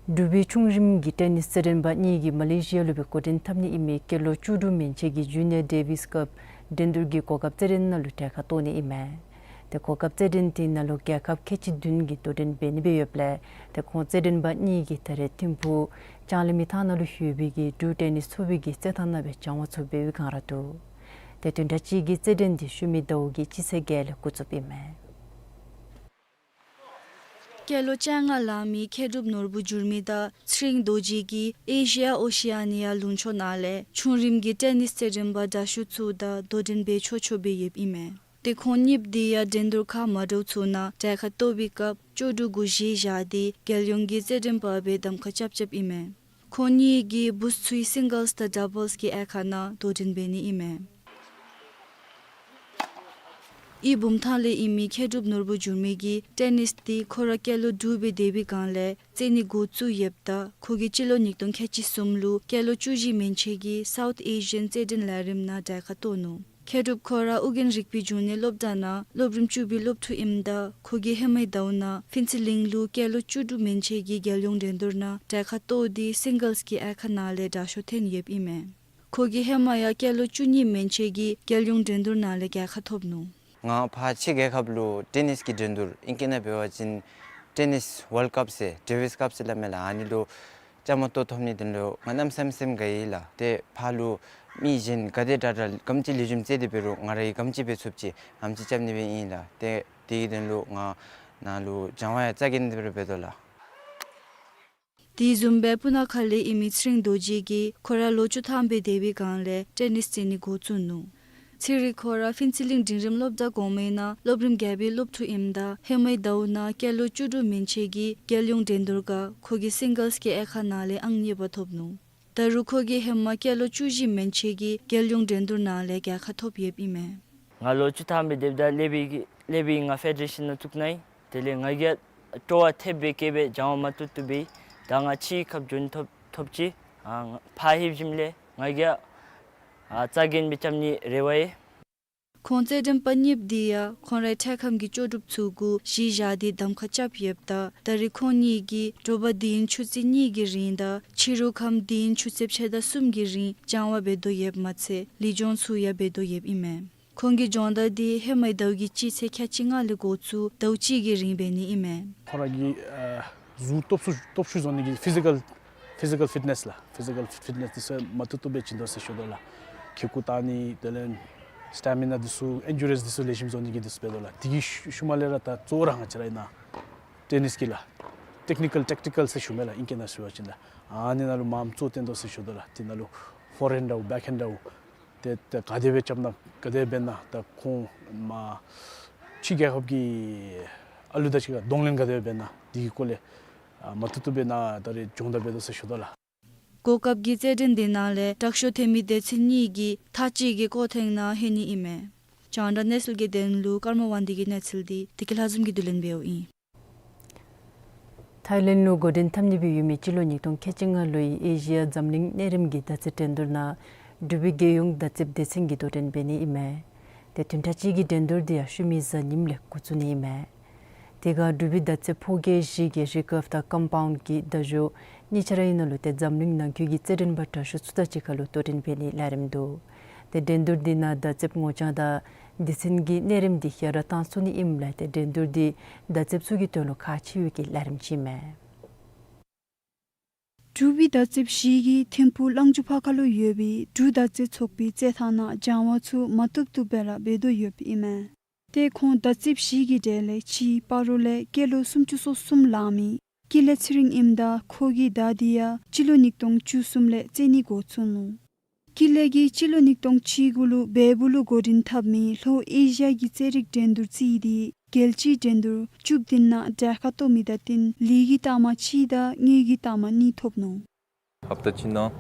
འབྲུག་པའི་ཆུང་རིམ་གྱི་ཊེ་ནིས་རྩེད་འགྲན་པ་གཉིས་ཀྱིས་མ་ལེ་ཤི་ཡ་ལུ་སྦེ་འགོ་འདྲེན་འཐབ་ནི་ཨིན་མི་སྐྱེས་ལོ་བཅུ་དྲུག་མན་ཆད་ཀྱི་ཇུ་ནི་ཡར་ཌེ་ཝིས་ཀབ་འགྲན་བསྡུར་གྱི་གོ་སྐབས་རྩེད་འགྲན་ནང་ལུ་གྲལ་ཁར་གཏོགས་ནི་ཨིན་མས། ཏེ་གོ་སྐབས་རྩེད་འགྲན་དེ་ནང་ལུ་རྒྱལ་ཁབ་ཁལ་གཅིག་བདུན་གྱིས་དོ་འགྲན་འབད་ནི་སྦེ་ཡོདཔ་ལས་ཏེ་ཁོང་རྩེད་འགྲན་པ་གཉིས་ཀྱིས་ད་རེས་ཐིམ་ཕུག་ལྕང་གླིང་མི་ཐང་ནང་ལུ་ཡོད་པའི་གི་འབྲུག་ཊེ་ནིས་ཚོགས་པའི་གི་རྩེད་ཐང་ནང་སྦེ་སྦྱང་བ་ཚུ་འབད་བའི་བསྒང་ར་འདུག། ཏེ་བདུན་ཕྲག་གཅིག་གི་རྩེད་འགྲན་འདི་ཤུལ་མའི་ཟླཝ་གི་སྤྱི་ཚེས་བརྒྱད་ལས་འགོ་བཙུགསཔ་ཨིན་མས། སྐྱེས་ལོ་བཅོ་ལྔ་ལང་མི་མཁས་གྲུབ་ནོར་བུ་འགྱུར་མེད་དང་ཚེ་རིང་རྡོ་རྗེ་གིས་ཨེ་ཤི་ཡ་ཨོ་ཤི་ཡ་ནི་ཡ་ལུང་ཕྱོགས་ནང་ལས་ཆུང་རིམ་གྱི་ཊེ་ནིས་རྩེད་འགྲན་པ་དྲག་ཤོས་ཚུ་དང་དོ་འགྲན་འབད་ཆོག་ཆོག་སྦེ་ཡོདཔ་ཨིན་མས། ཏེ་ཁོང་གཉིས་འདི་ཡང་འགྲན་བསྡུར་ཁག་མ་འདྲཝ་ཚུ་ནང་གྲལ་ཁར་གཏོགས་པའི་སྐབས་བཅུ་དྲུག་གུ་གཞི་བཞག་སྟེ་རྒྱལ་ཡོངས་ཀྱི་རྩེད་འགྲན་པ་སྦེ་གདམ་ཁ་རྐྱབ་རྐྱབ་ཨིན་མས། ཁོང་གཉིས་ཀྱིས་བུཚ་ཚུའི་སིང་གལསི་དང་ཌབ་བཱལསི་གི་དབྱེ་ཁག་ནང་དོ་འགྲན་འབད་ནི་ཨིན་མས། དབུས་བུམ་ཐང་ལས་ཨིན་མི་མཁས་གྲུབ་ནོར་བུ་འགྱུར་མེད་ཀྱིས་ཊེ་ནིས་འདི་ཁོ་ར་སྐྱེས་ལོ་དྲུག་སྦེ་སྡོད་པའི་སྒང་ལས་རྩེད་ནི་འགོ་བཙུགས་ཡོདཔ་ད་ཁོ་གིས་སྤྱི་ལོ་ཉིས་སྟོང་ཁལ་གཅིག་གསུམ་ལུ་སྐྱེས་ལོ་བཅུ་བཞི་མན་ཆད་ཀྱི་སའུཐ་ཨེ་ཤི་ཡཱན་རྩེད་འགྲན་ལས་རིམ་ནང་གྲལ་ཁར་གཏོགས་ནུག། མཁས་གྲུབ་ཁོ་ར་ཨོ་རྒྱན་རིག་པའི་འབྱུང་གནས་སློབ་གྲྭ་ནང་སློབ་རིམ་བཅུ་པའི་སློབ་ཕྲུག་ཨིནམ་ད་ཁོ་གིས་ཧེ་མའི་ཟླཝ་ནང་ཕུན་ཚོགས་གླིང་ལུ་སྐྱེས་ལོ་བཅུ་དྲུག་མན་ཆད་ཀྱི་རྒྱལ་ཡོངས་འགྲན་བསྡུར་ནང་གྲལ་ཁར་གཏོགས་ཏེ་སིང་གལསི་གི་དབྱེ་ཁག་ནང་ལས་དྲག་ཤོས་ཐོན་ཡོདཔ་ཨིན་མས། ཁོ་གིས་ཧེ་མ་ཡང་སྐྱེས་ལོ་བཅུ་གཉིས་མན་ཆད་ཀྱི་རྒྱལ་ཡོངས་འགྲན་བསྡུར་ནང་ལས་རྒྱལ་ཁ་ཐོབ་ནུག། ང་ཕར་ཕྱི་རྒྱལ་ཁབ་ལུ་ཊེ་ནིས་ཀྱི་འགྲན་བསྡུར་ཨིང་སྐད་ནང་འབད་བ་ཅིན་ཊེ་ནིས་ཝཱལཌ་ཀབ་ཟེར་ཌེ་ཝིས་ཀབ་ཟེར་སླབ་མས་ལགས། ཨ་ནི་ལུ་བཅའ་མར་གཏོགས་ཐོབ་ནི་དོན་ལུ་ང་གནམ་མེད་ས་མེད་སེམས་དགའ་ཡི་ལགས། ཏེ་ཕར་ལུ་མི་གཞན་ག་དེ་དྲག་དྲག་ག་དེམ་ཅིག་ལེགས་ཤོམ་རྩེད་དེ་འབད་རུང་ང་ར་གིས་ག་དེམ་ཅིག་འབད་ཚུགསཔ་ཅིག་ཨ་དེམ་ཅིག་རྐྱབ་ནི་སྦེ་ཨིན་ལགས། ཏེ་དེ་གི་དོན་ལུ་ང་ནཱ་ལུ་སྦྱང་བ་ཡང་རྩ་འགེངས་ཏེ་འབད་རུང་འབད་དོ་ལགས། དེ་བཟུམ་སྦེ་སྤུ་ན་ཁ་ལས་ཨིན་མི་ཚེ་རིང་རྡོ་རྗེ་གིས་ཁོ་ར་ལོ་བཅུ་ཐམ་སྦེ་སྡོད་པའི་སྒང་ལས་ཊེ་ནིས་རྩེད་ནི་འགོ་བཙུགས་ནུག། ཚེ་རིང་ཁོ་ར་ཕུན་ཚོགས་གླིང་འབྲིང་རིམ་སློབ་གྲྭ་གོང་མའི་ནང་སློབ་རིམ་བརྒྱད་པའི་སློབ་ཕྲུག་ཨིནམ་ད་ཧེ་མའི་ཟླཝ་ནང་སྐྱེས་ལོ་བཅུ་དྲུག་མན་ཆད་ཀྱི་རྒྱལ་ཡོངས་འགྲན་བསྡུར་ཁར་ཁོ་གིས་སིང་གལསི་གི་དབྱེ་ཁག་ནང་ལས་ཨང་གཉིས་པ་ཐོབ་ནུག། ད་རུང་ཁོ་གིས་ཧེ་མ་སྐྱེས་ལོ་བཅུ་བཞི་མན་ཆད་ཀྱི་རྒྱལ་ཡོངས་འགྲན་བསྡུར་ནང་ལས་རྒྱལ་ཁ་ཐོབ་ཡོདཔ་ཨིན་མས། ང་ལོ་བཅུ་ཐམ་སྦེ་སྡོདཔ་ད་ལས་བྱེད་ཀྱིས་ལས་བྱེད་ང་ཕེ་ཌེ་རེ་ཤཱན་ནང་བཙུགས་གནང་ཡི། དེ་ལས་ང་གིས་སྤྲོ་བ་ཐེབས་སྦེ་བསྐྱེད་སྦེ་སྦྱང་བ་མ་བཏུབ་བཏུབ་འབད་ཡི། ད་ང་ཕྱིའི་ཁབ་འགྱོ་ནི་ཐོབ་ཐོབ་ཅི། ཨ་ང་ཕར་ལྷོད་ཞིནམ་ལས་ང་གིས་ཨ་རྩ་འགེངས་སྦེ་རྐྱབ་ནི་རེ་བ་ཡོད། ཁོང་རྩེད་འགྲན་པ་གཉིས་འདི་ཡང་ཁོང་རའི་འཕྲལ་ཁམས་ཀྱི་ལྕོགས་གྲུབ་ཚུ་གུ་གཞི་བཞག་སྟེ་གདམ་ཁ་རྐྱབ་ཡོདཔ་ད་ད་རེས་ཁོང་གཉིས་ཀྱིས་དྲོ་པ་དུས་ཡུན་ཆུ་ཚོད་གཉིས་ཀྱི་རིང་དང་ཕྱི་རུ་ཁམས་དུས་ཡུན་ཆུ་ཚོད་ཕྱེད་དང་གསུམ་གྱི་རིང་སྦྱང་བ་འབད་དོ་ཡོདཔ་མ་ཚད་ལུས་སྦྱོང་ཚུ་ཡང་འབད་དོ་ཡོདཔ་ཨིན་མས། ཁོང་གི་སྦྱོང་བརྡར་འདི་ཧེ་མའི་ཟླཝ་གི་སྤྱི་ཚེས་ཁལ་གཅིག་ལྔ་ལས་འགོ་བཙུགས་ཟླཝ་གཅིག་གི་རིང་འབད་ནི་ཨིན་མས། ཁོང་ར་གི་ཨ་གཟུགས་སྟོབས་ཤུགས་སྟོབས་ཤུགས་བཟོ་ནི་གི་ཕི་ཟི་ཀལ་ཕི་ཟི་ཀལ་ཕིཊ་ནེསི་ལགས། ཕི་ཟི་ཀལ་ཕིཊ་ནེསི་འདི་ཚུ་མ་བཏུབ་བཏུབ་སྦེ་བྱིན་དོ་ཟེར་ཞུ་དོ་ལགས། ཁེ་ཀོ་བཏང་ནི་དེ་ལས་སི་ཊེ་མི་ན་འདི་ཚུ་ཨེན་ཌུ་རེནསི་འདི་ཚུ་ལེགས་ཤོམ་བཟོ་ནི་གི་འདི་ཚུ་འབད་དོ་ལགས། དེ་གི་ཤུལ་ཤུལ་མ་ལས་ར་ད་གཙོ་བོ་ར་ང་བཅས་ར་ཨིན་ན་ཊེ་ནིསི་གི་ལགས་ཊེག་ནི་ཀལ་ཊེག་ཊི་ཀལ་ཟེར་ཞུ་མས་ལགས། ཨིང་སྐད་ནང་ཞུ་བ་ཅིན་ལགས། ཨ་ནི་ནང་ལུ་མངམ་གཙོ་བཏོན་དོ་ཟེར་ཞུ་དོ་ལགས། དེ་ནང་ལུ་ཕོར་ཧེནཌ་འདྲཝ་བེཀ་ཧེནཌ་འདྲཝ་ཏེ་ཏེ་ག་དེ་སྦེ་རྐྱབ་ན་ག་དེ་སྦེ་འབད་ན་ད་ཁོང་མ་ཕྱི་རྒྱལ་ཁབ་ཀྱི་ཨ་ལུ་དང་གཅིག་ཁར་གདོང་ལེན་ག་དེ་སྦེ་འབད་ན་དེ་གི་སྐོར་ལས་ཨ་མ་བཏུབ་བཏུབ་སྦེ་ནཱ་ད་རེས་སྦྱོང་བརྡར་འབད་དོ་ཟེར་ཞུ་དོ་ལགས། གོ་སྐབས་ཀྱི་རྩེད་འགྲན་འདི་ནང་ལས་དྲག་ཤོས་ཐོན་མི་སྡེ་ཚན་གཉིས་ཀྱིས་མཐའ་དཔྱད་ཀྱི་སྐོར་ཐེངས་ནང་ལྷོད་ནི་ཨིན་མས། རྒྱང་བསྒྲགས་གནས་ཚུལ་གྱི་དོན་ལུ་ཀརྨ་དབང་འདུས་ཀྱི་གནས་ཚུལ་འདི་བདེ་སྐྱིད་ལྷ་འཛོམས་ཀྱིས་བསྡུ་ལེན་འབདཝ་ཨིན། ཐའི་ལེནཌ་ལུ་འགོ་འདྲེན་འཐབ་ནི་སྦེ་ཡོད་མི་སྤྱི་ལོ་ཉིས་སྟོང་ཁལ་གཅིག་ལྔ་ལོའི་ཨེ་ཤི་ཡ་འཛམ་གླིང་གནས་རིམ་གྱི་མདའ་རྩེད་འགྲན་བསྡུར་ནང་འབྲུག་པའི་རྒྱལ་ཡོངས་མདའ་རྩེདཔ་སྡེ་ཚན་གྱིས་དོ་འགྲན་འབད་ནི་ཨིན་མས། ཏེ་བདུན་ཕྲག་གཅིག་གི་འགྲན་བསྡུར་འདི་ཡང་ཤུལ་མའི་གཟའ་ཉིམ་ལས་འགོ་བཙུགས་ནི་ཨིན་མས། དེ་ཁར་འབྲུག་པའི་མདའ་རྩེད་ཕོ་སྐྱེས་བཞི་གིས་རི་ཀརབ་དང་ཀམ་པའུནཌ་ཀྱི་མདའ་གཞུ་གཉིས་ཆ་ར་ཨིན་ནི་ལུ་ཏེ་འཛམ་གླིང་ནང་འཁོད་ཀྱི་རྩེད་འགྲན་པ་དྲག་ཤོས་ཚུ་དང་གཅིག་ཁར་ལུ་དོ་འགྲན་འབད་ནིའི་ལས་རིམ་འདུག། ཏེ་འགྲན་བསྡུར་འདི་ནང་མདའ་རྩེདཔ་ངོ་རྐྱང་དང་སྡེ་ཚན་གྱི་གནས་རིམ་འདི་ཞལ་ར་བཏང་ཚུགས་ནི་ཨིནམ་ལས་ཏེ་འགྲན་བསྡུར་འདི་མདའ་རྩེདཔ་ཚུ་གི་དོན་ལུ་ཁག་ཆེ་བའི་གི་ལས་རིམ་ཅིག་ཨིན་མས། འབྲུག་པའི་མདའ་རྩེདཔ་བཞི་གིས་ཐིམ་ཕུག་གླང་ཆུ་ཕར་ཁ་ལུ་ཡོད་པའི་འབྲུག་མདའ་རྩེད་ཚོགས་པའི་རྩེད་ཐང་ནང་སྦྱང་བ་ཚུ་མ་བཏུབ་བཏུབ་སྦེ་ར་འབད་དོ་ཡོདཔ་ཨིན་མས། ཏེ་ཁོང་མདའ་རྩེདཔ་བཞི་གི་གྲས་ལས་ཕྱིའི་སྤ་རོ་ལས་སྐྱེས་ལོ་སུམ་ཅུ་སོ་གསུམ་ལང་མི་ ཀི་ལེ་ཚེ་རིང་ཨིནམ་ད་ཁོ་གིས་ད་འདི་ཡང་སྤྱི་ལོ་ཉིས་སྟོང་བཅུ་གསུམ་ལས་རྩེད་ནི་འགོ་བཙུགས་ནུག། ཀི་ལེ་གིས་སྤྱི་ལོ་ཉིས་སྟོང་བཅུ་དགུ་ལུ་བལ་པོ་ལུ་འགོ་འདྲེན་འཐབ་མི་ལྷོ་ཨེ་ཤི་ཡ་གི་རྩེད་རིགས་འགྲན་བསྡུར་རྩིས་ཏེ་རྒྱལ་སྤྱིའི་འགྲན་བསྡུར་བཅུ་བདུན་ནང་གྲལ་ཁར་གཏོགས་མི་དང་བསྟུན་ལི་གི་རྟགས་མ་གཅིག་དང་དངུལ་གྱི་རྟགས་མ་གཉིས་ཐོབ་ནུག། ཧབ་ཏ་གཅིག་ནང་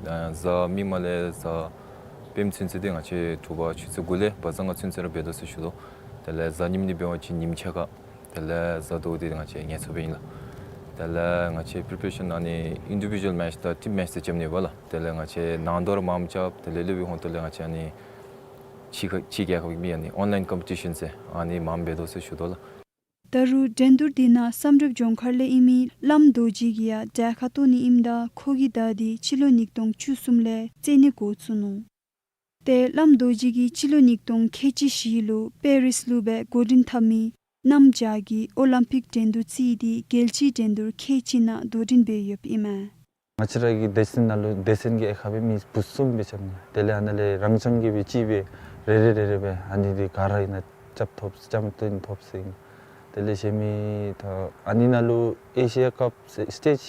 གཟའ་མིག་དམར་ལས་གཟའ་སྤེནམ་ཚུན་ཚོད་འདི་ང་བཅས་དྲོ་པ་ཆུ་ཚོད་དགུ་ལས་བ་ཟླ་ལྔ་ཚུན་ཚོད་ར་འབད་དོ་ཟེར་ཞུ་དོ། དེ་ལས་གཟའ་ཉིམ་འདི་འབད་བ་ཅིན་ཉིམ་ཕྱེད་ཀ། དེ་ལས་གཟའ་ཟླཝ་འདི་ང་བཅས་ངལ་འཚོ་འབད་ཨིན་ལགས། དེ་ལས་ང་བཅས་པི་རི་པ་རེ་ཤཱན་ཨ་ནི་ཨིན་ཌི་བི་ཌུ་ཨལ་མེཆ་དང་ཊིམ་མེཆ་ཟེར་རྐྱབ་ནི་ཡོད་པ་ལགས། དེ་ལས་ང་བཅས་ནང་དོག་ར་མངམ་རྐྱབ། དེ་ལས་ལུ་སྦེ་ཧོང་ཏོ་ལས་ང་བཅས་ཨ་ནི་ཕྱི་ཁ་ཕྱི་རྒྱལ་ཁབ་ཀྱི་མི་ཨ་ནི་ཨོན་ལའིན་ཀམ་པི་ཊི་ཤཱན་ཟེར་ཨ་ནི་མངམ་འབད་དོ་ཟེར་ཞུ་དོ་ལགས། ད་རུང་འགྲན་བསྡུར་འདི་ནང་བསམ་གྲུབ་ལྗོངས་མཁར་ལས་ཨིན་མི་བླམ་རྡོ་རྗེ་གིས་ཡང་གྲལ་ཁར་གཏོགས་ནི་ཨིནམ་ད་ཁོ་གིས་ད་འདི་སྤྱི་ལོ་ཉིས་སྟོང་བཅུ་གསུམ་ལས་རྩེད་ནི་འགོ་བཙུགས་ནུག། ཏེ་བླམ་རྡོ་རྗེ་གིས་སྤྱི་ལོ་ཉིས་སྟོང་ཁལ་གཅིག་བཞི་ལུ་པེ་རིས་ལུ་སྦེ་འགོ་འདྲེན་འཐབ་མི་གནམ་བྱཱར་གྱི་ཨོ་ལིམ་པིག་འགྲན་བསྡུར་རྩིས་ཏེ་རྒྱལ་སྤྱིའི་འགྲན་བསྡུར་ཁལ་གཅིག་ནང་དོ་འགྲན་འབད་ཡོདཔ་ཨིན་མས། ང་བཅས་ར་གི་སྡེ་ཚན་ནང་ལུ་སྡེ་ཚན་གྱི་ཨེ་ཁ་སྦེ་མི་བུ་གསུམ་སྦེ་རྐྱབ་ནི། དེ་ལས་ཨ་ནཱ་ལས་རང་རྐྱང་གིས་སྦེ་གཅིག་སྦེ་རེ་རེ་རེ་རེ་སྦེ་ཨ་ནི་འདི་ག་ར་ཨིན་ན་རྐྱབ་ཐོབ་རྐྱབ་སྟོན་ཐོབ་ཟེར་ཨིན། དེ་ལས་གཞན་མི་ད་ཨ་ནི་ནང་ལུ་ཨེ་ཤི་ཡ་ཀབ་སི་ཊེཇ་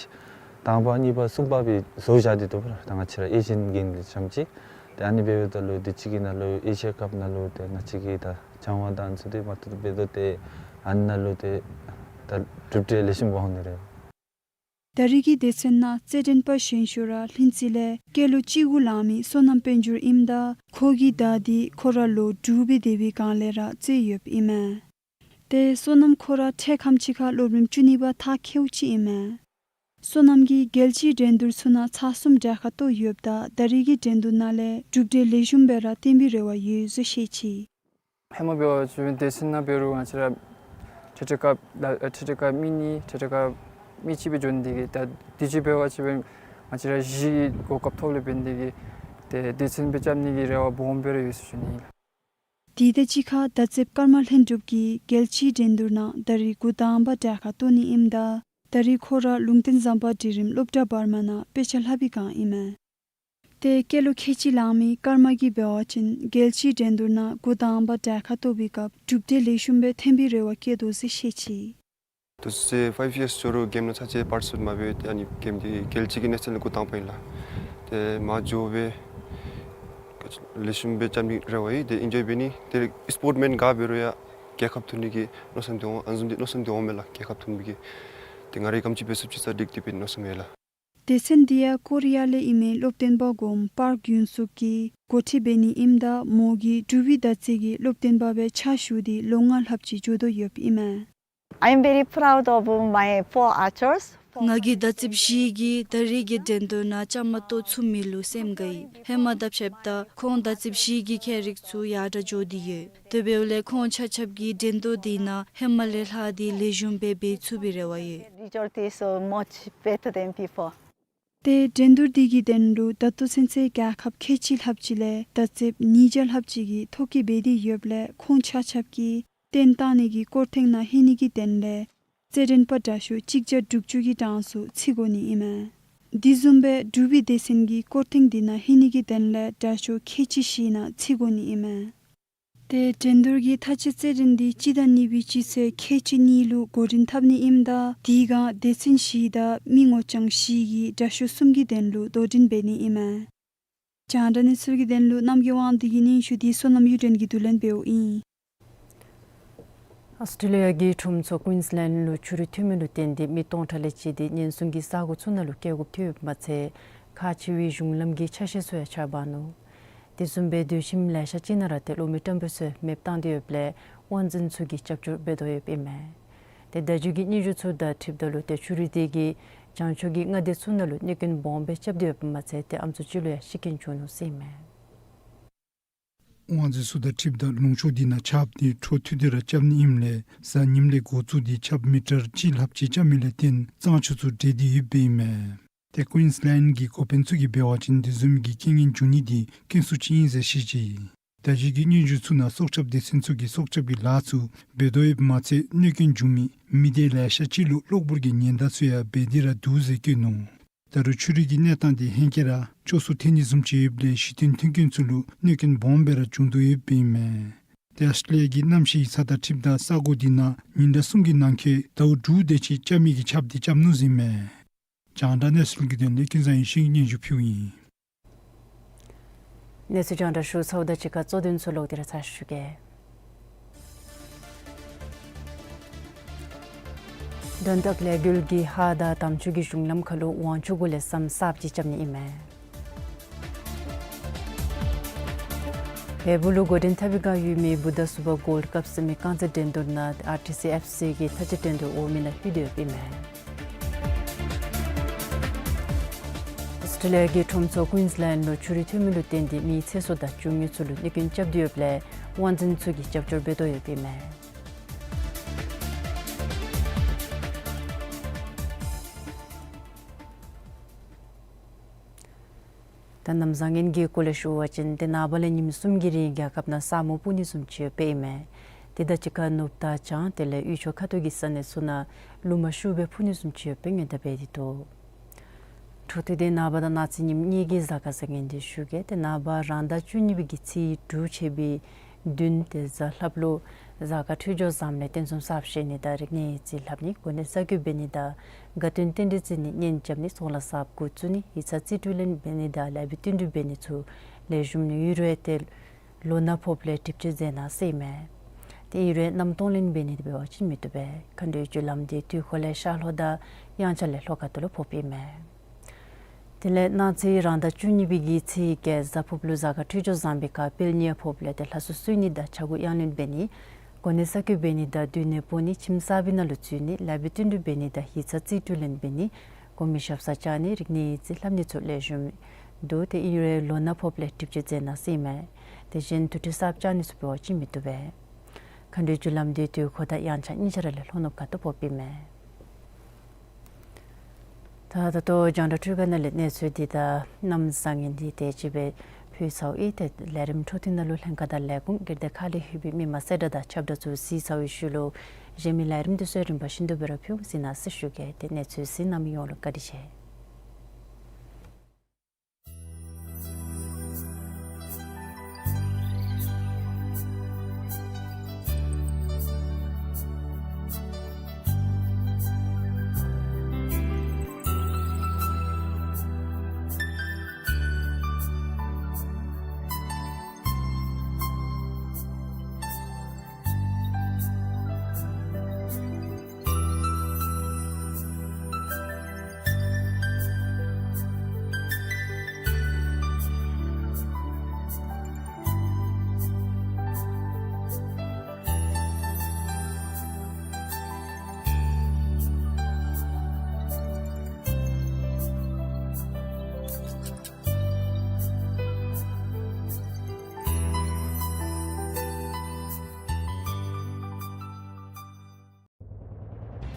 དང་པ་གཉིས་པ་གསུམ་པ་སྦེ་བཟོ་བཞག་སྟེ་འདུག་པ་ལགས། ད་ང་བཅས་ར་ཨེ་ཤི་ཡཱན་གེམ་འདི་ཙམ་ཅིག། ཏེ་ཨ་ནི་འབདཝ་ད་ལུ་དུས་ཅི་གི་ནང་ལུ་ཨེ་ཤི་ཡ་ཀབ་ནང་ལུ་ཏེ་ང་བཅས་ཀྱིས་ད་སྦྱང་བ་དང་ཚུ་འདི་མ་ཐུབ་འབད་དོ། ཏེ་ཨ་ནི་ནང་ལུ་ཏེ་ད་གྲུབ་འབྲས་ལེགས་ཤོམ་འོང་ནི་རེ། ད་རིས་ཀྱི་སྡེ་ཚན་ནང་རྩེད་འགྲན་པ་གཞན་ཤོས་ར་ལྷུན་རྩེ་ལས་སྐྱེས་ལོ་བཅུ་དགུ་ལང་མི་བསོད་ནམས་དཔལ་འབྱོར་ཨིནམ་ད་ཁོ་གིས་ད་འདི་ཁོ་ར་ལོ་དྲུག་སྦེ་སྡོད་པའི་སྒང་ལས་ར་རྩེད་ཡོདཔ་ཨིན་མས། ཏེ་བསོད་ནམས་ཁོ་ར་འཕྲལ་ཁམས་ཅིག་ཁར་སློབ་རིམ་བཅུ་གཉིས་པ་མཐར་འཁྱོལཝ་ཅིག་ཨིན་མས། བསོད་ནམས་ཀྱིས་རྒྱལ་སྤྱིའི་འགྲན་བསྡུར་ཚུ་ནང་ཚར་གསུམ་གྲལ་ཁར་གཏོགས་ཡོདཔ་ད་ད་རིས་ཀྱི་འགྲན་བསྡུར་ནང་ལས་གྲུབ་འབྲས་ལེགས་ཤོམ་སྦེ་ར་སྟོན་པའི་རེ་བ་ཡོད་ཟེར་བཤད་ཅི། ཧེ་མ་འབད་བ་ཅིན་སྡེ་ཚན་ནང་འབད་རུང་ང་བཅས་ར་ཁྲི་ཁྲི་ཀབ་ལ་ཁྲི་ཁྲི་ཀབ་མི་གཉིས་ཁྲི་ཁྲི་ཀབ་མི་གཅིག་སྦེ་འགྱོ་ནི་འདི་གིས་ད་དུས་ཅི་འབད་བ་ཅིན་ང་བཅས་ར་བཞི་གི་གོ་སྐབས་ཐོབ་ལས་འབད་ནི་འདི་གིས་ཏེ་སྡེ་ཚན་སྦེ་རྐྱབ་ནི་གི་རེ་བ་སྦོམ་སྦེ་ར་ཡོད་ཟེར་ཞུ་ནི་ཨིན་ལགས། དེ་དང་གཅིག་ཁར་མདའ་རྩེདཔ་ཀརྨ་ལྷུན་གྲུབ་ཀྱིས་རྒྱལ་སྤྱིའི་འགྲན་བསྡུར་ནང་ད་རིས་འགོ་དང་པ་གྲལ་ཁར་གཏོགས་ནི་ཨིནམ་ད་ད་རིས་ཁོ་ར་ལུང་བསྟན་ཟམ་པ་སྒྲིག་རིམ་སློབ་གྲྭ་བར་མ་ནང་དཔེ་ཆ་ལྷབ་པའི་སྒང་ཨིན་མས། ཏེ་སྐྱེས་ལོ་ཁལ་གཅིག་ལང་མི་ཀརྨ་གིས་འབད་བ་ཅིན་རྒྱལ་སྤྱིའི་འགྲན་བསྡུར་ནང་འགོ་དང་པ་གྲལ་ཁར་གཏོགས་པའི་སྐབས་གྲུབ་འབྲས་ལེགས་ཤོམ་སྦེ་ཐོན་པའི་རེ་བ་བསྐྱེད་དོ་ཟེར་བཤད་ཅི། དུས་ཚོད་ཕའིབ་ཡརསི་འགྱོ་རུང་གེམ་ནང་ཚར་ཅིག་པར་ཊི་སི་པེཊ་མ་འབད། ཏེ་ཨ་ནི་གེམ་འདི་རྒྱལ་སྤྱི་གི་ནེ་ཤ་ནཱལ་འགོ་དང་པ་ཨིན་ལགས། ཏེ་མ་འགྱོ་བར་ལེགས་ཤོམ་སྦེ་རྐྱབ་ནི་རེ་བ་ཡོད། ཏེ་ཨིན་ཇོའི་འབད་ནི་ཏེ་སི་པོརཊ་མེན་ག་འབད་རུང་ཡང་རྒྱལ་ཁ་ཐོབ་ནི་གི་མནོ་བསམ་འདི་འོང་། ཨ་ནི་བཟུམ་འདི་མནོ་བསམ་འདི་འོང་མས་ལགས། རྒྱལ་ཁ་ཐོབ་ནི་གི་ཏེ་ང་རའི་ག་དེམ་ཅིག་འབད་ཚུགས་ཅིག་ཙ་འགྲིག་སྟེ་འབད་མནོ་བསམ་ཡོད་ལགས། སྡེ་ཚན་འདི་ཡང་ཀོ་རི་ཡ་ལས་ཨིན་མི་སློབ་སྟོན་པ་གོངམ་པཱརཀ་ཡུན་སུག་གིས་འགོ་ཁྲིད་འབད་ནི་ཨིནམ་ད་མོ་གིས་འབྲུག་པའི་མདའ་རྩེད་ཀྱི་སློབ་སྟོན་པ་སྦེ་ཕྱག་ཞུ་སྟེ་ལོ་ལྔ་ལྷགཔ་ཅིག་འགྱོ་དོ་ཡོདཔ་ཨིན་མས། I am very proud of my four archers. ང་གི་མདའ་རྩེདཔ་བཞི་གིས་ད་རིས་ཀྱི་འགྲན་བསྡུར་ནང་བཅའ་མར་གཏོགས་ཚུགས་མི་ལུ་སེམས་དགའ་ཡི། ཧེ་མ་དང་ཕྱདཔ་ད་ཁོང་མདའ་རྩེདཔ་བཞི་གི་ཁྱད་རིག་ཚུ་ཡར་དྲག་འགྱོ་སྟེ་ཡོད། དེ་འབདཝ་ལས་ཁོང་ཆ་ཁྱབ་ཀྱིས་འགྲན་བསྡུར་འདི་ནང་ཧེ་མ་ལས་ལྷག་སྟེ་ལེགས་ཤོམ་སྦེ་འབད་ཚུགས་པའི་རེ་བ་ཡོད། Result is so much better than before. ཏེ་འགྲན་བསྡུར་འདི་གི་དོན་ལུ་ད་ལྟོ་ཚུན་ཚོད་རྒྱལ་ཁབ་ཁལ་གཅིག་ལྷགཔ་ཅིག་ལས་མདའ་རྩེདཔ་ཉིས་བརྒྱ་ལྷགཔ་ཅིག་གིས་ཐོ་བཀོད་འབད་དེ་ཡོདཔ་ལས་ཁོང་ཆ་ཁྱབ་ཀྱིས་བཏོན་བཏང་ནི་གི་སྐོར་ཐེངས་ནང་ལྷོད་ནི་གི་དོན་ལས་རྩེད་འགྲན་པ་དྲག་ཤོས་གཅིག་བརྒྱ་དྲུག་ཅུ་གི་གྲངས་སུ་ཚུད་དགོ་ནི་ཨིན་མས། དེ་བཟུམ་སྦེ་འབྲུག་པའི་སྡེ་ཚན་གྱིས་སྐོར་ཐེངས་འདི་ནང་ལྷོད་ནི་གི་དོན་ལས་དྲག་ཤོས་ཁལ་གཅིག་བཞི་ནང་ཚུད་དགོ་ནི་ཨིན་མས། ཏེ་འགྲན་བསྡུར་གྱི་མཐའ་དཔྱད་རྩེད་འགྲན་འདི་སྤྱི་ཟླ་གཉིས་པའི་སྤྱི་ཚེས་ཁལ་གཅིག་གཉིས་ལུ་འགོ་འདྲེན་འཐབ་ནི་ཨིནམ་ད་དེའི་སྒང་སྡེ་ཚན་བཞི་དང་མི་ངོ་རྐྱང་བཞི་གིས་དྲག་ཤོས་གསུམ་གྱི་དོན་ལུ་དོ་འགྲན་འབད་ནི་ཨིན་མས། རྒྱང་བསྒྲགས་གནས་ཚུལ་གྱི་དོན་ལུ་རྣམ་རྒྱལ་དབང་འདུས་ཀྱི་སྙན་ཞུ་འདི་བསོད་ནམས་གཡུ་སྒྲོན་གྱིས་བསྡུ་ལེན་འབདཝ་ཨིན། ཨོསི་ཊྲེ་ལི་ཡ་གི་ཁྲོམ་ཚོགས་ཀུའིནསི་ལེནཌ་ལུ་ཆུ་རུད་འཐུས་མི་ལུ་བརྟེན་ཏེ་མི་སྟོང་ཕྲག་ལས་བཅད་དེ་ཉེན་སྲུང་གི་ས་གོ་ཚུ་ནང་ལུ་བསྐྱལ་དགོཔ་ཐོན་ཡོདཔ་མ་ཚད་ཁག་ཆེ་བའི་གཞུང་ལམ་གྱི་ཆ་ཤས་ཚུ་ཡང་ཆརཔ་འབག་ནུག། དེ་བཟུམ་སྦེ་སྡོད་ཁྱིམ་ལེ་ཤ་ཅིག་ནང་ར་ཏེ་གློག་མེ་ཊམ་པོ་ཚུ་མེདཔ་བཏང་སྟེ་ཡོདཔ་ལས་དབང་འཛིན་ཚུ་གིས་རྒྱབ་སྐྱོར་འབད་དོ་ཡོདཔ་ཨིན་མས། ཏེ་བརྡ་བརྒྱུད་ཀྱི་སྙན་ཞུ་ཚུ་དང་འཁྲིལཝ་ད་ལུ་ཏེ་ཆུ་རུད་འདི་གིས་བྱང་ཕྱོགས་ཀྱི་མངའ་སྡེ་ཚུ་ནང་ལུ་གནོད་སྐྱོན་སྦོམ་སྦེ་རྐྱབ་སྟེ་ཡོདཔ་མ་ཚད་ཏེ་ཨམ་སྲུ་ཅིག་ལུ་ཡང་ཤི་རྐྱེན་བྱུང་ནུག་ཟེར་ཨིན་མས། དབང་འཛིན་ཚུ་དང་འཁྲིལཝ་ད་ལུང་ཕྱོགས་འདི་ནང་ཆརཔ་འདི་འཕྲོ་མཐུད་དེ་ར་རྐྱབ་ནི་ཨིནམ་ལས་གཟའ་ཉིམ་ལས་འགོ་བཙུགས་ཏེ་ཆརཔ་མི་ཊར་གཅིག་ལྷགཔ་ཅིག་རྐྱབ་མི་ལས་བརྟེན་གཙང་ཆུ་ཚུ་འདྲེས་ཏེ་ཡོདཔ་ཨིན་མས། ཏེ་ཀུའིནསི་ལེནཌ་གི་འགོ་དཔོན་ཚུ་གིས་འབད་བ་ཅིན་དེ་བཟུམ་གྱི་རྐྱེན་ངན་འབྱུང་ནི་འདི་དཀོན་སུ་ཅིག་ཨིན་ཟེར་བཤད་ཅི། བརྡ་བརྒྱུད་ཀྱི་སྙན་ཞུ་ཚུ་ནང་སྲོག་སྐྱབས་སྡེ་ཚན་ཚུ་གིས་སྲོག་སྐྱབས་ཀྱི་ལཱ་ཚུ་འབད་དོ་ཡོདཔ་མ་ཚད་གནོད་སྐྱོན་བྱུང་མི་མི་སྡེ་ལེ་ཤ་ཅིག་ལུ་གློག་སྦུར་གྱི་ཉེན་བརྡ་ཚུ་ཡང་འབད་དེ་ར་འདུག་ཟེར་བཀོད་ནུག། ད་རུང་ཆུ་རུད་ཀྱི་གནས་སྟངས་འདི་ཧེང་སྐལ་ར་སྐྱོ་སུ་ཐལ་ནི་བཟུམ་ཅིག་ཡོདཔ་ལས་གཞི་རྟེན་མཐུན་རྐྱེན་ཚུ་ལུ་གནོད་སྐྱོན་སྦོམ་སྦེ་ར་བྱུང་དོ་ཡོདཔ་ཨིན་མས། ཏེ་ཨཱོས་ཊྲེ་ལི་ཡ་གི་གནམ་གཤིས་ཡིག་ཚང་དང་འཁྲིལཝ་ད་ས་གོ་འདི་ནང་ཉིན་གྲངས་གསུམ་གྱི་ནང་འཁོད་ཟླཝ་དྲུག་དེ་ཅིག་སྐྱབས་མེད་ཀྱི་ཆརཔ་དེ་རྐྱབ་ནུག་ཟེར་ཨིན་མས། རྒྱང་བསྒྲགས་གནས་ཚུལ་གྱི་དོན་ལས་ཀུན་བཟང་ཡེ་ཤེས་ཀྱིས་སྙན་ཞུ་ཕུལཝ་ཨིན། གནས་ཚུལ་རྒྱང་བསྒྲགས་ཞུ་ཚརཝ་དང་གཅིག་ཁར་གཙོ་དོན་ཚུ་ལོག་སྟེ་ར་ཚར་ཞུ་གེ། དོན་དག་ལས་འགུལ་གྱི་ཧཱ་དང་དམ་ཆོས་ཀྱི་གཞུང་ལམ་ཁར་ལུ་དབང་ཆ་གུ་ལས་ཟམ་གསརཔ་ཅིག་རྐྱབ་ནི་ཨིན་མས། འབདཝ་ལུ་འགོ་འདྲེན་འཐབ་པའི་སྒང་ཡོད་མི་བུདྡྷ་སུ་པར་གོལཌ་ཀབ་ཟེར་མི་རྐང་རྩེད་འགྲན་བསྡུར་ནང་ཨར་ཊི་སི་ཨེཕ་སི་གི་མཐའ་དཔྱད་འགྲན་བསྡུར་འོག་མའི་ནང་ལྷོད་དེ་ཡོདཔ་ཨིན་མས། ཨཱོས་ཊྲེ་ལི་ཡ་གི་ཁྲོམ་ཚོགས་ཀུན་སི་ལེནཌ་ལུ་ཆུ་རུད་ཐོན་མི་ལུ་བརྟེན་ཏེ་མི་ཚེ་སྲོག་དང་ཆུ་དངུལ་ཚུ་ལུ་གནོད་སྐྱོན་རྐྱབ་སྟེ་ཡོདཔ་ལས་དབང་འཛིན་ཚུ་གིས་རྒྱབ་སྐྱོར་འབད་དོ་ཡོདཔ་ཨིན་མས། ད་གནམ་བཟང་ངན་གྱི་སྐོར་ལས་ཞུ་བ་ཅིན་ཏེ་ནངས་པ་ལས་ཉིནམ་གསུམ་གྱི་རིང་རྒྱལ་ཁབ་ནང་ས་སྨུག་སྤུབ་ནི་བཟུམ་ཅིག་ཡོདཔ་ཨིན་མས། དེ་དང་གཅིག་ཁར་ནུབ་དང་བྱང་དེ་ལས་དབུས་ཕྱོགས་ཁ་ཐུག་གི་ས་གནས་ཚུ་ནང་ལུ་མ་ཤུགས་སྦེ་འཕུ་ནི་བཟུམ་ཅིག་ཡོདཔ་སྦེ་ངོ་བསྟོད་འབད་དེ་འདུག། འཕྲོ་མཐུད་དེ་ནངས་པ་དང་གནངས་ཚེ་ཉིནམ་གཉིས་ཀྱི་གཟའ་སྐར་གཟའ་ངན་དེ་ཞུ་གེ། ཏེ་ནངས་པ་རང་ཟླ་བཅུ་གཉིས་པའི་གི་ཚེས་དྲུག་ཆད་པའི་བདུན་ཏེ་གཟའ་ལྷགཔ་ལུ་གཟའ་སྐར་འཕྲོད་སྦྱོར་བཟངམ་ལས་རྟེན་གསུམ་གསརཔ་བཞེངས་ནི་དང་རིག་གནས་ཡིག་རྩིས་ལྷབ་ནི་གོ་གནས་གསར་བསྐོ་འབད་ནི་དང་དགའ་སྟོན་རྟེན་འབྲེལ་བརྩི་ནི་གཉེན་རྐྱབ་ནི་ཚོང་ལཱ་གསརཔ་འགོ་བཙུགས་ནི་ཡིག་ཚང་རྩིས་སྤྲོད་ལེན་འབད་ནི་དང་ལེགས་པའི་བསྟུན་གྲོས་འབད་ནི་ཚུ་ལེགས་ཤོམ་ནི་ཡོད་རུང་ཏེ་ལོ་ན་ཕོགཔ་ལས་སྒྲིབ་སྦྱང་མཛད་གནང་ཟེར་ཨིན་མས། ཏེ་ཨིན་རུང་གནམ་སྟོང་ལེན་འབད་ནི་དེ་འབད་བ་ཅིན་མི་བཏུབ་པས། མཁའ་འགྲོའི་རྒྱུ་ལམ་དེ་དུས་འཁོར་ལས་ཤར་ལྷོ་དང་དབྱངས་འཆར་ལས་ལྷོ་ཁ་ཐུག་ལུ་ཕོགཔ་ཨིན་མས། དེ་ལས་གནངས་ཚེ་རང་ཟླ་བཅུ་གཉིས་པའི་གི་ཚེས་བརྒྱད་གཟའ་ཕུརཔ་ལུ་གཟའ་སྐར་འཕྲོད་སྦྱོར་བཟང་པའི་ཁར་དཔལ་གཉེར་ཕོགཔ་ལས་ཏེ་ལྷ་གསོལ་གསོལ་ནི་དང་ཕྱྭ་འགུགས་དབྱངས་ལེན་འབད་ནི་གོ་གནས་གསར་བསྐོ་འབད་ནི་དང་སྡོད་གནས་སྤོ་ནི་ཁྱིམ་གསར་པའི་ནང་ལུ་འཛུལ་ནི་ལེགས་པའི་བསྟུན་གྲོས་འབད་ནི་དང་ཡིག་ཚང་རྩིས་སྤྲོད་ལེན་འབད་ནི་གོང་མའི་ཞབས་སར་བཅར་ནི་རིག་གནས་ཡིག་རྩིས་ལྷབ་ནི་ཚུ་ལེགས་ཤོམ་འདུག། ཏེ་ཨིན་རུང་ལོ་ན་ཕོགཔ་ལས་སྒྲིབ་སྦྱང་མཛད་གནང་ཟེར་ཨིན་མས། ཏེ་གཞན་དུར་ཁྲོད་གསརཔ་བཅག་ནི་ཚུ་འབད་བ་ཅིན་མི་བཏུབ་པས། མཁའ་འགྲོའི་རྒྱུ་ལམ་དེ་དུས་འཁོར་དང་དབྱངས་འཆར་གཉིས་ཆ་ར་ལས་ལྷོ་ནུབ་ཁ་ཐུག་ཕོགཔ་ཨིན་མས། ད་ད་ལྟོ་རྒྱང་བསྒྲགས་འཕྲུལ་ཁང་ནང་ལས་གནས་ཚུལ་འདི་དང་གནམ་བཟང་ངན་འདི་དེ་ཅིག་སྦེ་ཕུལ་ཚརཝ་ཨིན། ཏེ་ལས་རིམ་འཕྲོ་མཐུད་ནང་ལུ་ལྷན་ཁག་དང་ལས་ཁུངས་སྒེར་སྡེ་ཁག་ལས་ལྷོད་པའི་མི་མང་གསལ་བསྒྲགས་དང་ཁྱབ་བསྒྲགས་ཚུ་གཟིགས་ཚར་བའི་ཤུལ་ལུ་གཞན་མི་ལས་རིམ་འདི་ཚུ་རིམ་པ་བཞིན་དུ་སྦེ་ར་ཕུལ་འོང་ཟེར་གནང་ཟེར་ཞུ་གེ། ཏེ་གནས་ཚུལ་གཟིགས་གནང་མི་ཡོངས་ལུ་བཀའ་དྲིན་ཆེ།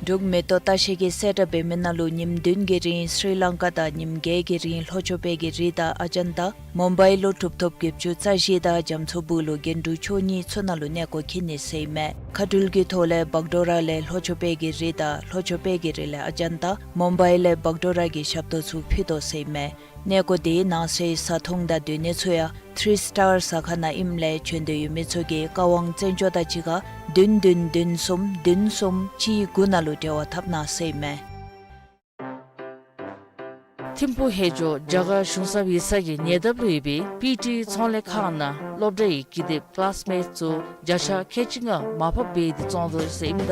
འབྲུག་མེ་ཏོག་ལྟ་བཤལ་གྱིས་གསལ་བསྒྲགས་འབད་མི་ནང་ལུ་ཉིནམ་བདུན་གྱི་རིང་སྲི་ལང་ཀ་དང་ཉིནམ་བརྒྱད་ཀྱི་རིང་ལྷོ་ཕྱོགས་པའི་གི་རི་དང་ཨ་ཇན་ཏ་མུམ་བའི་ལུ་གྲུབ་ཐོབ་བརྒྱད་ཅུ་རྩ་བཞི་དང་རྒྱ་མཚོ་སྦུག་ལུ་རྒྱན་དྲུག་མཆོག་གཉིས་ཚུ་ནང་ལུ་གནས་སྐོར་འཁྱིད་ནི་ཟེར་ཨིན་མས། མཁའ་འགྲུལ་གྱི་ཐོག་ལས་བག་ཌོ་ར་ལས་ལྷོ་ཕྱོགས་པའི་གི་རི་དང་ལྷོ་ཕྱོགས་པའི་གི་རི་ལས་ཨ་ཇན་ཏ་མུམ་བའི་ལས་བག་ཌོ་ར་གི་ཞབས་ཏོག་ཚུ་ཕུལ་དོ་ཟེར་ཨིན་མས། གནས་སྐོར་དེའི་ནང་གསེས་བཟའ་འཐུང་དང་སྡོད་གནས་ཚུ་ཡང་ཐི་རི་སི་ཊར་ཟ་ཁང་ནང་ཨིནམ་ལས་བྱོན་འདོད་ཡོད་མི་ཚུ་གིས་ཀ་དབང་བཙན་སྐྱོགས་དང་གཅིག་ཁར་བདུན་བདུན་བདུན་གསུམ་བདུན་གསུམ་གཅིག་དགུ་ནང་ལུ་འབྲེལ་བ་འཐབ་གནང་ཟེར་ཨིན་མས། ཐིམ་ཕུག་ཧེ་ཇོ་རྒྱ་གར་གཞུང་ཚབ་ཡིག་ཚང་གི་ཉེ་འདབས་ལུ་ཡོད་པའི་པི་ཊི་ཚོང་ལས་ཁང་ནང་སློབ་གྲྭའི་ཀི་དེབ་ཀི་ལཱསི་མེཊ་ཚུ་བརྒྱ་ཆ་ཁལ་གཅིག་ལྔ་མར་ཕབ་འབད་དེ་བཙོང་དོ་ཟེར་ཨིནམ་ད་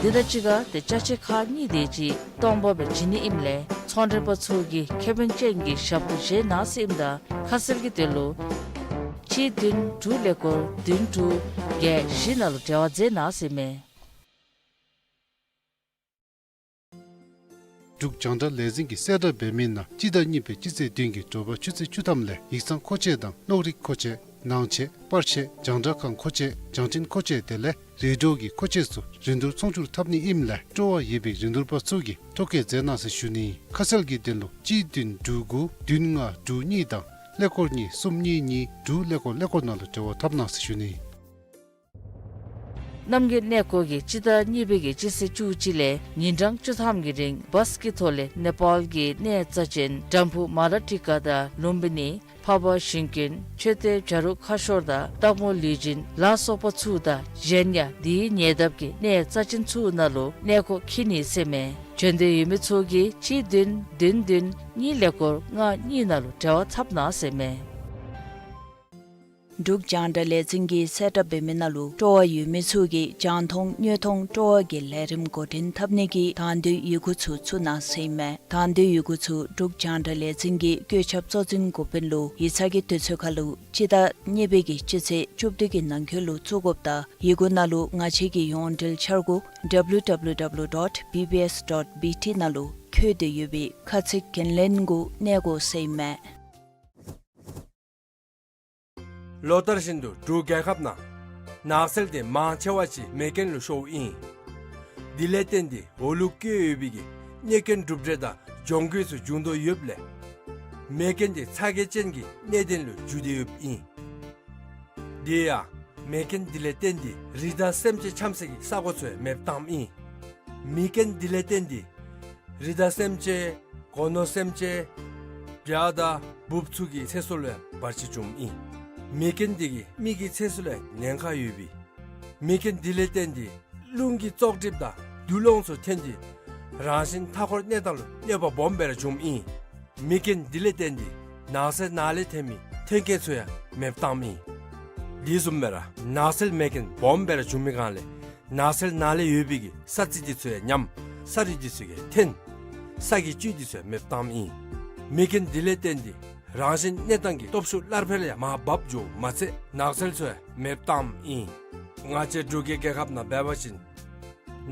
དེ་དང་གཅིག་ཁར་ཏེ་ཅ་ཆས་ཁག་གཉིས་དེ་ཅིག་སྟོང་པ་སྦེ་བྱིན་ནི་ཨིནམ་ལས་ཚོང་མགྲོན་པ་ཚུ་གིས་ཁེ་ཕན་ཅན་གྱི་ཞབས་ཏོག་བཞེས་གནང་ཟེར་ཨིནམ་ད་ཁ་གསལ་གྱི་དོན་ལུ་གཅིག་བདུན་དྲུག་ཀླད་ཀོར་བདུན་དྲུག་བརྒྱད་བཞི་ནང་ལུ་འབྲེལ་བ་མཛད་གནང་ཟེར་ཨིན་མས། འབྲུག་རྒྱང་བསྒྲགས་ལས་འཛིན་གྱིས་གསལ་བསྒྲགས་འབད་མི་ནང་སྤྱི་ཟླ་གཉིས་པའི་སྤྱི་ཚེས་བདུན་གྱི་དྲོ་པ་ཆུ་ཚོད་བཅུ་ཐམ་ལས་ཡིག་ཚང་མཁོ་ཆས་དང་གློག་རིག་མཁོ་ཆས་ནང་ཆས་པར་ཆས་རྒྱང་བསྒྲགས་ཁང་མཁོ་ཆས་རྒྱང་འཕྲིན་མཁོ་ཆས་དེ་ལས་རེ་ཌི་ཡོ་གི་མཁོ་ཆས་ཚུ་རིན་བསྡུར་ཚོང་བསྒྱུར་འཐབ་ནི་ཨིནམ་ལས་སྤྲོ་བ་ཡོད་པའི་རིན་བསྡུར་པ་ཚུ་གིས་ཐོ་བཀོད་མཛད་གནང་ཟེར་ཞུ་ནི། ཁ་གསལ་གྱི་དོན་ལུ་གཅིག་བདུན་དྲུག་དགུ་བདུན་ལྔ་དྲུག་གཉིས་དང་ཀླད་ཀོར་གཉིས་གསུམ་གཉིས་གཉིས་དྲུག་ཀླད་ཀོར་ཀླད་ཀོར་ནང་ལུ་འབྲེལ་བ་འཐབ་གནང་ཟེར་ཞུ་ནི། གནམ་གྱི་གནས་སྐོར་གྱིས་སྤྱི་ཟླ་གཉིས་པའི་གི་སྤྱི་ཚེས་བཅུ་གཅིག་ལས་ཉིན་གྲངས་བཅུ་ཐམ་གྱི་རིང་བཱས་ཀྱི་ཐོག་ལས་ནེ་པཱལ་གྱི་གནས་རྩ་ཅན་དམ་ཕུ་མ་ལ་ཊི་ཀ་དང་ལུམ་བི་ནི། འཕགས་པ་ཞིང་ཀུན། མཆོད་རྟེན་བྱ་རུང་ཁ་ཤོར་དང་སྟག་མོ་ལུས་སྦྱིན་ལ་སོགས་པ་ཚུ་དང་གཞན་ཡང་དེའི་ཉེ་འདབས་ཀྱི་གནས་རྩ་ཅན་ཚུ་ནང་ལུ་གནས་སྐོར་འཁྱིད་ནི་ཟེར་མས། བྱོན་འདོད་ཡོད་མི་ཚུ་གིས་གཅིག་བདུན་བདུན་བདུན་གཉིས་ཀླད་ཀོར་ལྔ་གཉིས་ནང་ལུ་འབྲེལ་བ་འཐབ་གནང་ཟེར་མས། འབྲུག་རྒྱང་བསྒྲགས་ལས་འཛིན་གྱིས་གསལ་བསྒྲགས་འབད་མི་ནང་ལུ་སྤྲོ་བ་ཡོད་མི་ཚུ་གིས་རྒྱང་མཐོང་དངོས་མཐོང་སྤྲོ་བ་གི་ལས་རིམ་འགོ་འདྲེན་འཐབ་ནི་གི་དང་འདོད་ཡི་གུ་ཚུ་བཙུགས་གནང་ཟེར་ཨིན་མས། དང་འདོད་ཡི་གུ་ཚུ་འབྲུག་རྒྱང་བསྒྲགས་ལས་འཛིན་གྱི་བཀོད་ཁྱབ་གཙོ་འཛིན་འགོ་དཔོན་ལུ་ཡིག་ཚང་གི་དུས་ཚོད་ཁར་ལུ་སྤྱི་ཟླ་གཉིས་པའི་གི་སྤྱི་ཚེས་བཅུ་བདུན་གྱི་ནང་འཁོད་ལུ་བཙུགས་དགོཔ་དང་ཡི་གུ་ནང་ལུ་ང་བཅས་ཀྱི་ཡོངས་འབྲེལ་འཆར་སྒོ་W W W dot B B S dot B T ནང་ལུ་འཁོད་དེ་ཡོད་པའི་ཁ་ཚིག་འགན་ལེན་གུ་གནས་དགོ་ཟེར་ཨིན་མས། ལོ་ལྟར་བཞིན་དུ་འབྲུག་རྒྱལ་ཁབ་ནང་ནགས་ཚལ་དེ་མང་ཆེ་བ་ཅིག་མེ་རྐྱེན་ལུ་ཤོརཝ་ཨིན། དེ་ལས་བརྟེན་ཏེ་འོག་ལུ་བཀོད་ཡོད་པའི་གི་གནོད་རྐྱེན་གྲུབ་འབྲས་དང་གྱོང་གུད་ཚུ་བྱུང་དོ་ཡོདཔ་ལས་མེ་རྐྱེན་དེ་ཚ་གྱང་ཅན་གྱི་གནད་དོན་ལུ་གྱུར་ཏེ་ཡོདཔ་ཨིན། དེ་ཡང་མེ་རྐྱེན་དེ་ལས་བརྟེན་ཏེ་རི་དྭགས་སེམས་ཅན་འཁྱམ་སའི་གི་ས་གོ་ཚུ་ཡང་མེདཔ་བཏངམ་ཨིན། མེ་རྐྱེན་དེ་ལས་བརྟེན་ཏེ་རི་དྭགས་སེམས་ཅན་སྒོ་ནོར་སེམས་ཅན་བྱ་དང་འབུཔ་ཚུ་གི་ཚེ་སྲོག་ལུ་ཡང་བར་ཆད་བྱུངམ་ཨིན། མེ་རྐྱེན་དེ་གིས་མི་གི་ཚེ་སྲོག་ལུ་ཡང་ཉེན་ཁ་ཡོད་པས། མེ་རྐྱེན་དེ་ལས་བརྟེན་ཏེ་རླུང་གི་བཙོག་གྲིབ་དང་རྡུལ་སློང་ཚུ་ཐོན་ཏེ་རང་བཞིན་མཐའ་འཁོར་གནས་སྟངས་ལུ་གནོད་པ་སྦོམ་སྦེ་ར་བྱུངམ་ཨིན། མེ་རྐྱེན་དེ་ལས་བརྟེན་ཏེ་ནགས་ཚལ་ནང་ལས་ཐོན་མི་ཐོན་སྐྱེད་ཚུ་ཡང་མེདཔ་བཏངམ་ཨིན། དེ་བཟུམ་སྦེ་ར་ནགས་ཚལ་མེ་རྐྱེན་སྦོམ་སྦེ་ར་བྱུང་མི་སྒང་ལས་ནགས་ཚལ་ནང་ལས་ཡོད་པའི་གི་ས་རྩི་དེ་ཚུ་ཡང་ཉམས། ས་རུད་དེ་ཚུ་ཡང་འཐོན། ས་གི་བཅུད་དེ་ཚུ་ཡང་མེདཔ་བཏངམ་ཨིན། མེ་རྐྱེན་དེ་ལས་བརྟེན་ཏེ་རང་བཞིན་གནས་སྟངས་ཀྱི་སྟོབས་ཤུགས་སླར་འཕེལ་ཡང་མར་བབས་འགྱོཝ་མ་ཚད་ནགས་ཚལ་ཚུ་ཡང་མེདཔ་བཏངམ་ཨིན། ང་བཅས་འབྲུག་གི་རྒྱལ་ཁབ་ནང་འབད་བ་ཅིན་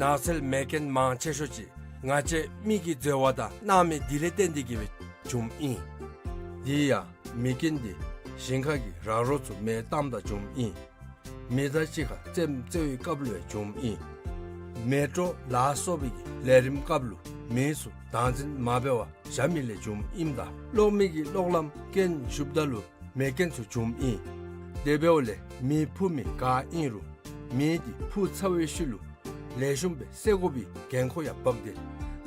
ནགས་ཚལ་མེ་རྐྱེན་མང་ཆེ་ཤོས་ཅིག་ང་བཅས་མི་གི་འཛོལ་བ་དང་སྣང་མེད་དེ་ལས་བརྟེན་ཏེ་གིས་སྦེ་བྱུངམ་ཨིན། དེ་ཡང་མེ་རྐྱེན་དེ་ཞིང་ཁ་གི་ར་རོ་ཚུ་མེ་བཏངམ་ད་བྱུངམ་ཨིན། མེ་དང་གཅིག་ཁར་རྩེདམོ་རྩེ་བའི་སྐབས་ལུ་ཡང་བྱུངམ་ཨིན། མེ་དྲོ་ལ་སོགས་པའི་གི་ལས་རིམ་སྐབས་ལུ་མེ་ཚུ་བདག་འཛིན་མ་འབད་བར་བཞག་མི་ལས་བྱུངམ་ཨིནམ་ད་གློག་མེ་གི་གློག་ལམ་རྐྱེན་ཞུགསཔ་ད་ལུ་མེ་རྐྱེན་ཚུ་བྱུངམ་ཨིན། དེ་འབདཝ་ལས་མེ་འཕུ་མི་ག་ཨིན་རུང་མེ་དེ་འཕུ་ཚར་བའི་ཤུལ་ལུ་ལེགས་ཤོམ་སྦེ་བསལ་དགོ་པའི་འགན་ཁུར་ཡང་བབས་ཏེ་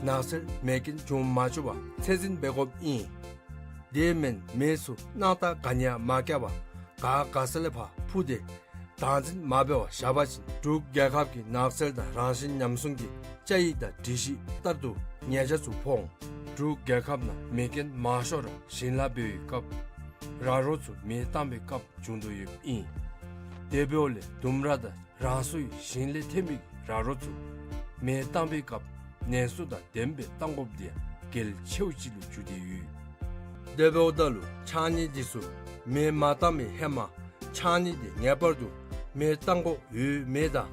ནགས་ཚལ་མེ་རྐྱེན་བྱུང་མ་བཅུག་པར་ཚད་འཛིན་འབད་དགོཔ་ཨིན། དེ་མེན་མེ་ཚུ་སྣང་རྟགས་ག་ནི་ཡང་མ་བཀལ་བར་ག་ག་ས་ལས་ཕར་འཕུ་སྟེ་བདག་འཛིན་མ་འབད་བར་བཞག་པ་ཅིན་འབྲུག་རྒྱལ་ཁབ་ཀྱི་ནགས་ཚལ་དང་རང་བཞིན་ཉམས་སྲུང་གི་བཅའ་ཡིག་དང་སྒྲིག་གཞི་ལྟར་དུ་ཉེས་ཆད་ཚུ་ཕོག་འོང་། འབྲུག་རྒྱལ་ཁབ་ནང་མེ་རྐྱེན་མང་ཤོས་ར་ཞིང་ལཱ་འབད་བའི་སྐབས་ར་རོ་ཚུ་མེ་བཏང་བའི་སྐབས་བྱུང་དོ་ཡོདཔ་ཨིན། དེ་འབདཝ་ལས་ལྡུམ་ར་དང་རང་སོའི་ཞིང་ལས་ཐོན་པའི་ར་རོ་ཚུ་མེ་བཏང་བའི་སྐབས་ནན་སུ་དང་ལྡནམ་སྦེ་བཏང་དགོཔ་དེ་ཡང་གལ་ཆེཝ་ཅིག་ལུ་གྱུར་ཏེ་ཡོད། དེ་འབདཝ་ད་ལུ་ཕྱགས་སྙིགས་དེ་ཚུ་མེ་མ་བཏང་བའི་ཧེ་མ་ཕྱགས་སྙིགས་དེ་ངེས་པར་དུ་མེ་བཏང་དགོཔ་ཡོད་མེད་དང་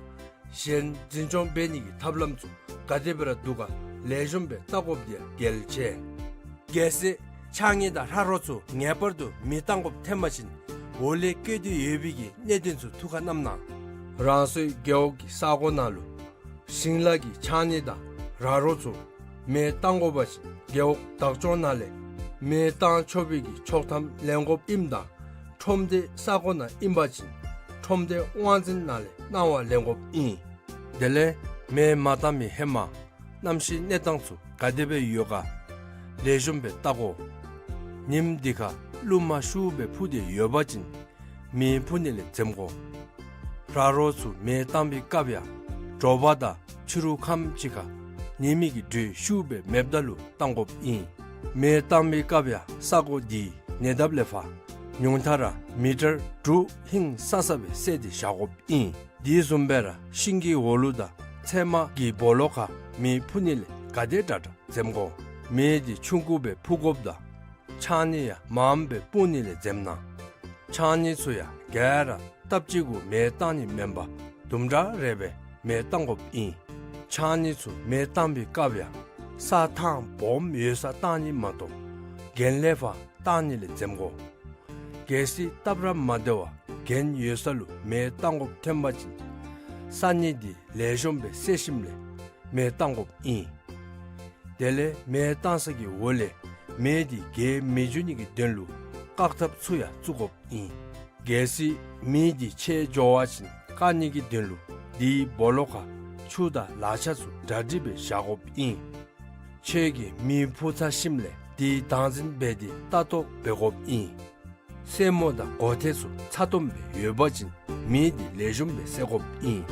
གཞན་འཛིན་སྐྱོང་འབད་ནི་གི་ཐབས་ལམ་ཚུ་ག་དེ་སྦེ་ར་འདུག་ག་ལེགས་ཤོམ་སྦེ་བལྟ་དགོཔ་དེ་ཡང་གལ་ཆེ། གལ་སྲིད་ཕྱགས་སྙིགས་དང་ར་རོ་ཚུ་ངེས་པར་དུ་མེ་བཏང་དགོཔ་ཐོན་པ་ཅིན་འོག་ལས་བཀོད་དེ་ཡོད་པའི་གི་གནད་དོན་ཚུ་ཐུགས་ཁར་བསྣམས་གནང་། རང་སོའི་རྒེད་འོག་གི་ས་གོ་ནང་ལུ་ཞིང་ལཱ་གི་ཕྱགས་སྙིགས་དང་ར་རོ་ཚུ་མེ་བཏང་དགོ་པ་ཅིན་རྒེད་འོག་བདག་སྐྱོང་ནང་ལས་མེ་བཏང་ཆོག་པའི་གི་ཆོག་ཐམ་ལེན་དགོཔ་ཨིནམ་ད་ཁྲོམ་སྡེ་ས་གོ་ནང་ཨིན་པ་ཅིན་ཁྲོམ་སྡེ་དབང་འཛིན་ནང་ལས་གནང་བ་ལེན་དགོཔ་ཨིན། དེ་ལས་མེ་མ་བཏང་མི་ཧེ་མ་གནམ་གཤིས་གནས་སྟངས་ཚུ་ག་དེ་སྦེ་ཡོད་ག་ལེགས་ཤོམ་སྦེ་བལྟ་དགོ། ཉིནམ་དེ་ཁར་རླུང་མ་ཤུགས་སྦེ་འཕུ་སྟེ་ཡོད་པ་ཅིན་མེ་འཕུ་ནི་ལས་འཛེམ་དགོ། ར་རོ་ཚུ་མེ་བཏང་བའི་སྐབས་ཡང་དྲོ་པ་དང་ཕྱི་རུ་ཁམས་ཅིག་ཁར་ཉི་མའི་གི་དྲོད་ཤུགས་སྦེ་མེདཔ་ད་ལུ་བཏང་དགོཔ་ཨིན། མེ་བཏང་བའི་སྐབས་ཡང་ས་གོ་དེའི་ཉེ་འདབས་ལས་ཕར་ཉུང་མཐའ་ར་མི་ཊར་དྲུག་ཧིང་སང་ས་སྦེ་བསལ་ཏེ་བཞག་དགོཔ་ཨིན། དེ་བཟུམ་སྦེ་ར་ཤིང་གི་འོག་ལུ་དང་ཚལ་མ་གི་སྦོ་ལོགས་ཁར་མེ་འཕུ་ནི་ལས་ག་དེ་དྲག་དྲག་འཛེམ་དགོ། མེ་དེ་ཆུང་ཀུ་སྦེ་འཕུ་དགོཔ་དང་ཕྱགས་སྙིགས་ཡང་མངམ་སྦེ་སྤུངས་ནི་ལས་འཛེམ་གནང་། ཕྱགས་སྙིགས་ཚུ་ཡང་ག་ར་སྟབས་གཅིག་གུ་མེ་བཏང་ནི་མེན་པར་དུམ་གྲ་རེ་སྦེ་མེ་བཏང་དགོཔ་ཨིན། ཕྱགས་སྙིགས་ཚུ་མེ་བཏང་བའི་སྐབས་ཡང་ས་ཐང་སྦོམ་ཡོད་སར་བཏང་ནི་མ་གཏོགས་གྱེན་ལས་ཕར་བཏང་ནི་ལས་འཛེམ་དགོ། གལ་སྲིད་སྟབས་ར་མ་བདེ་བར་གྱེན་ཡོད་ས་ལུ་མེ་བཏང་དགོཔ་ཐོན་པ་ཅིན་ས་སྙིགས་དེ་ལེགས་ཤོམ་སྦེ་བསལ་ཞིནམ་ལས་མེ་བཏང་དགོཔ་ཨིན། དེ་ལས་མེ་བཏང་ས་གི་འོག་ལས་མེ་དེ་རྒྱས་མི་འགྱོ་ནི་གི་དོན་ལུ་བཀག་ཐབས་ཚུ་ཡང་བཙུགས་དགོཔ་ཨིན། གལ་སྲིད་མེ་དེ་ཆད་འགྱོ་བ་ཅིན་བཀག་ནི་གི་དོན་ལུ་ དེའི་སྦོ་ལོགས་ཁར་ཆུ་དང་ལག་ཆས་ཚུ་གྲ་སྒྲིག་སྦེ་བཞག་དགོཔ་ཨིན། ཁྱོད་ཀྱིས་མེ་ཕུ་ཚར་ཞིནམ་ལས་དེ་བདག་འཛིན་འབད་དེ་ལྟ་རྟོག་འབད་དགོཔ་ཨིན། སེན་མོ་དང་གོ་ཐེར་ཚུ་ཚ་ཏོམ་སྦེ་ཡོད་པ་ཅིན་མེ་དེ་ལེགས་ཤོམ་སྦེ་བསད་དགོཔ་ཨིན།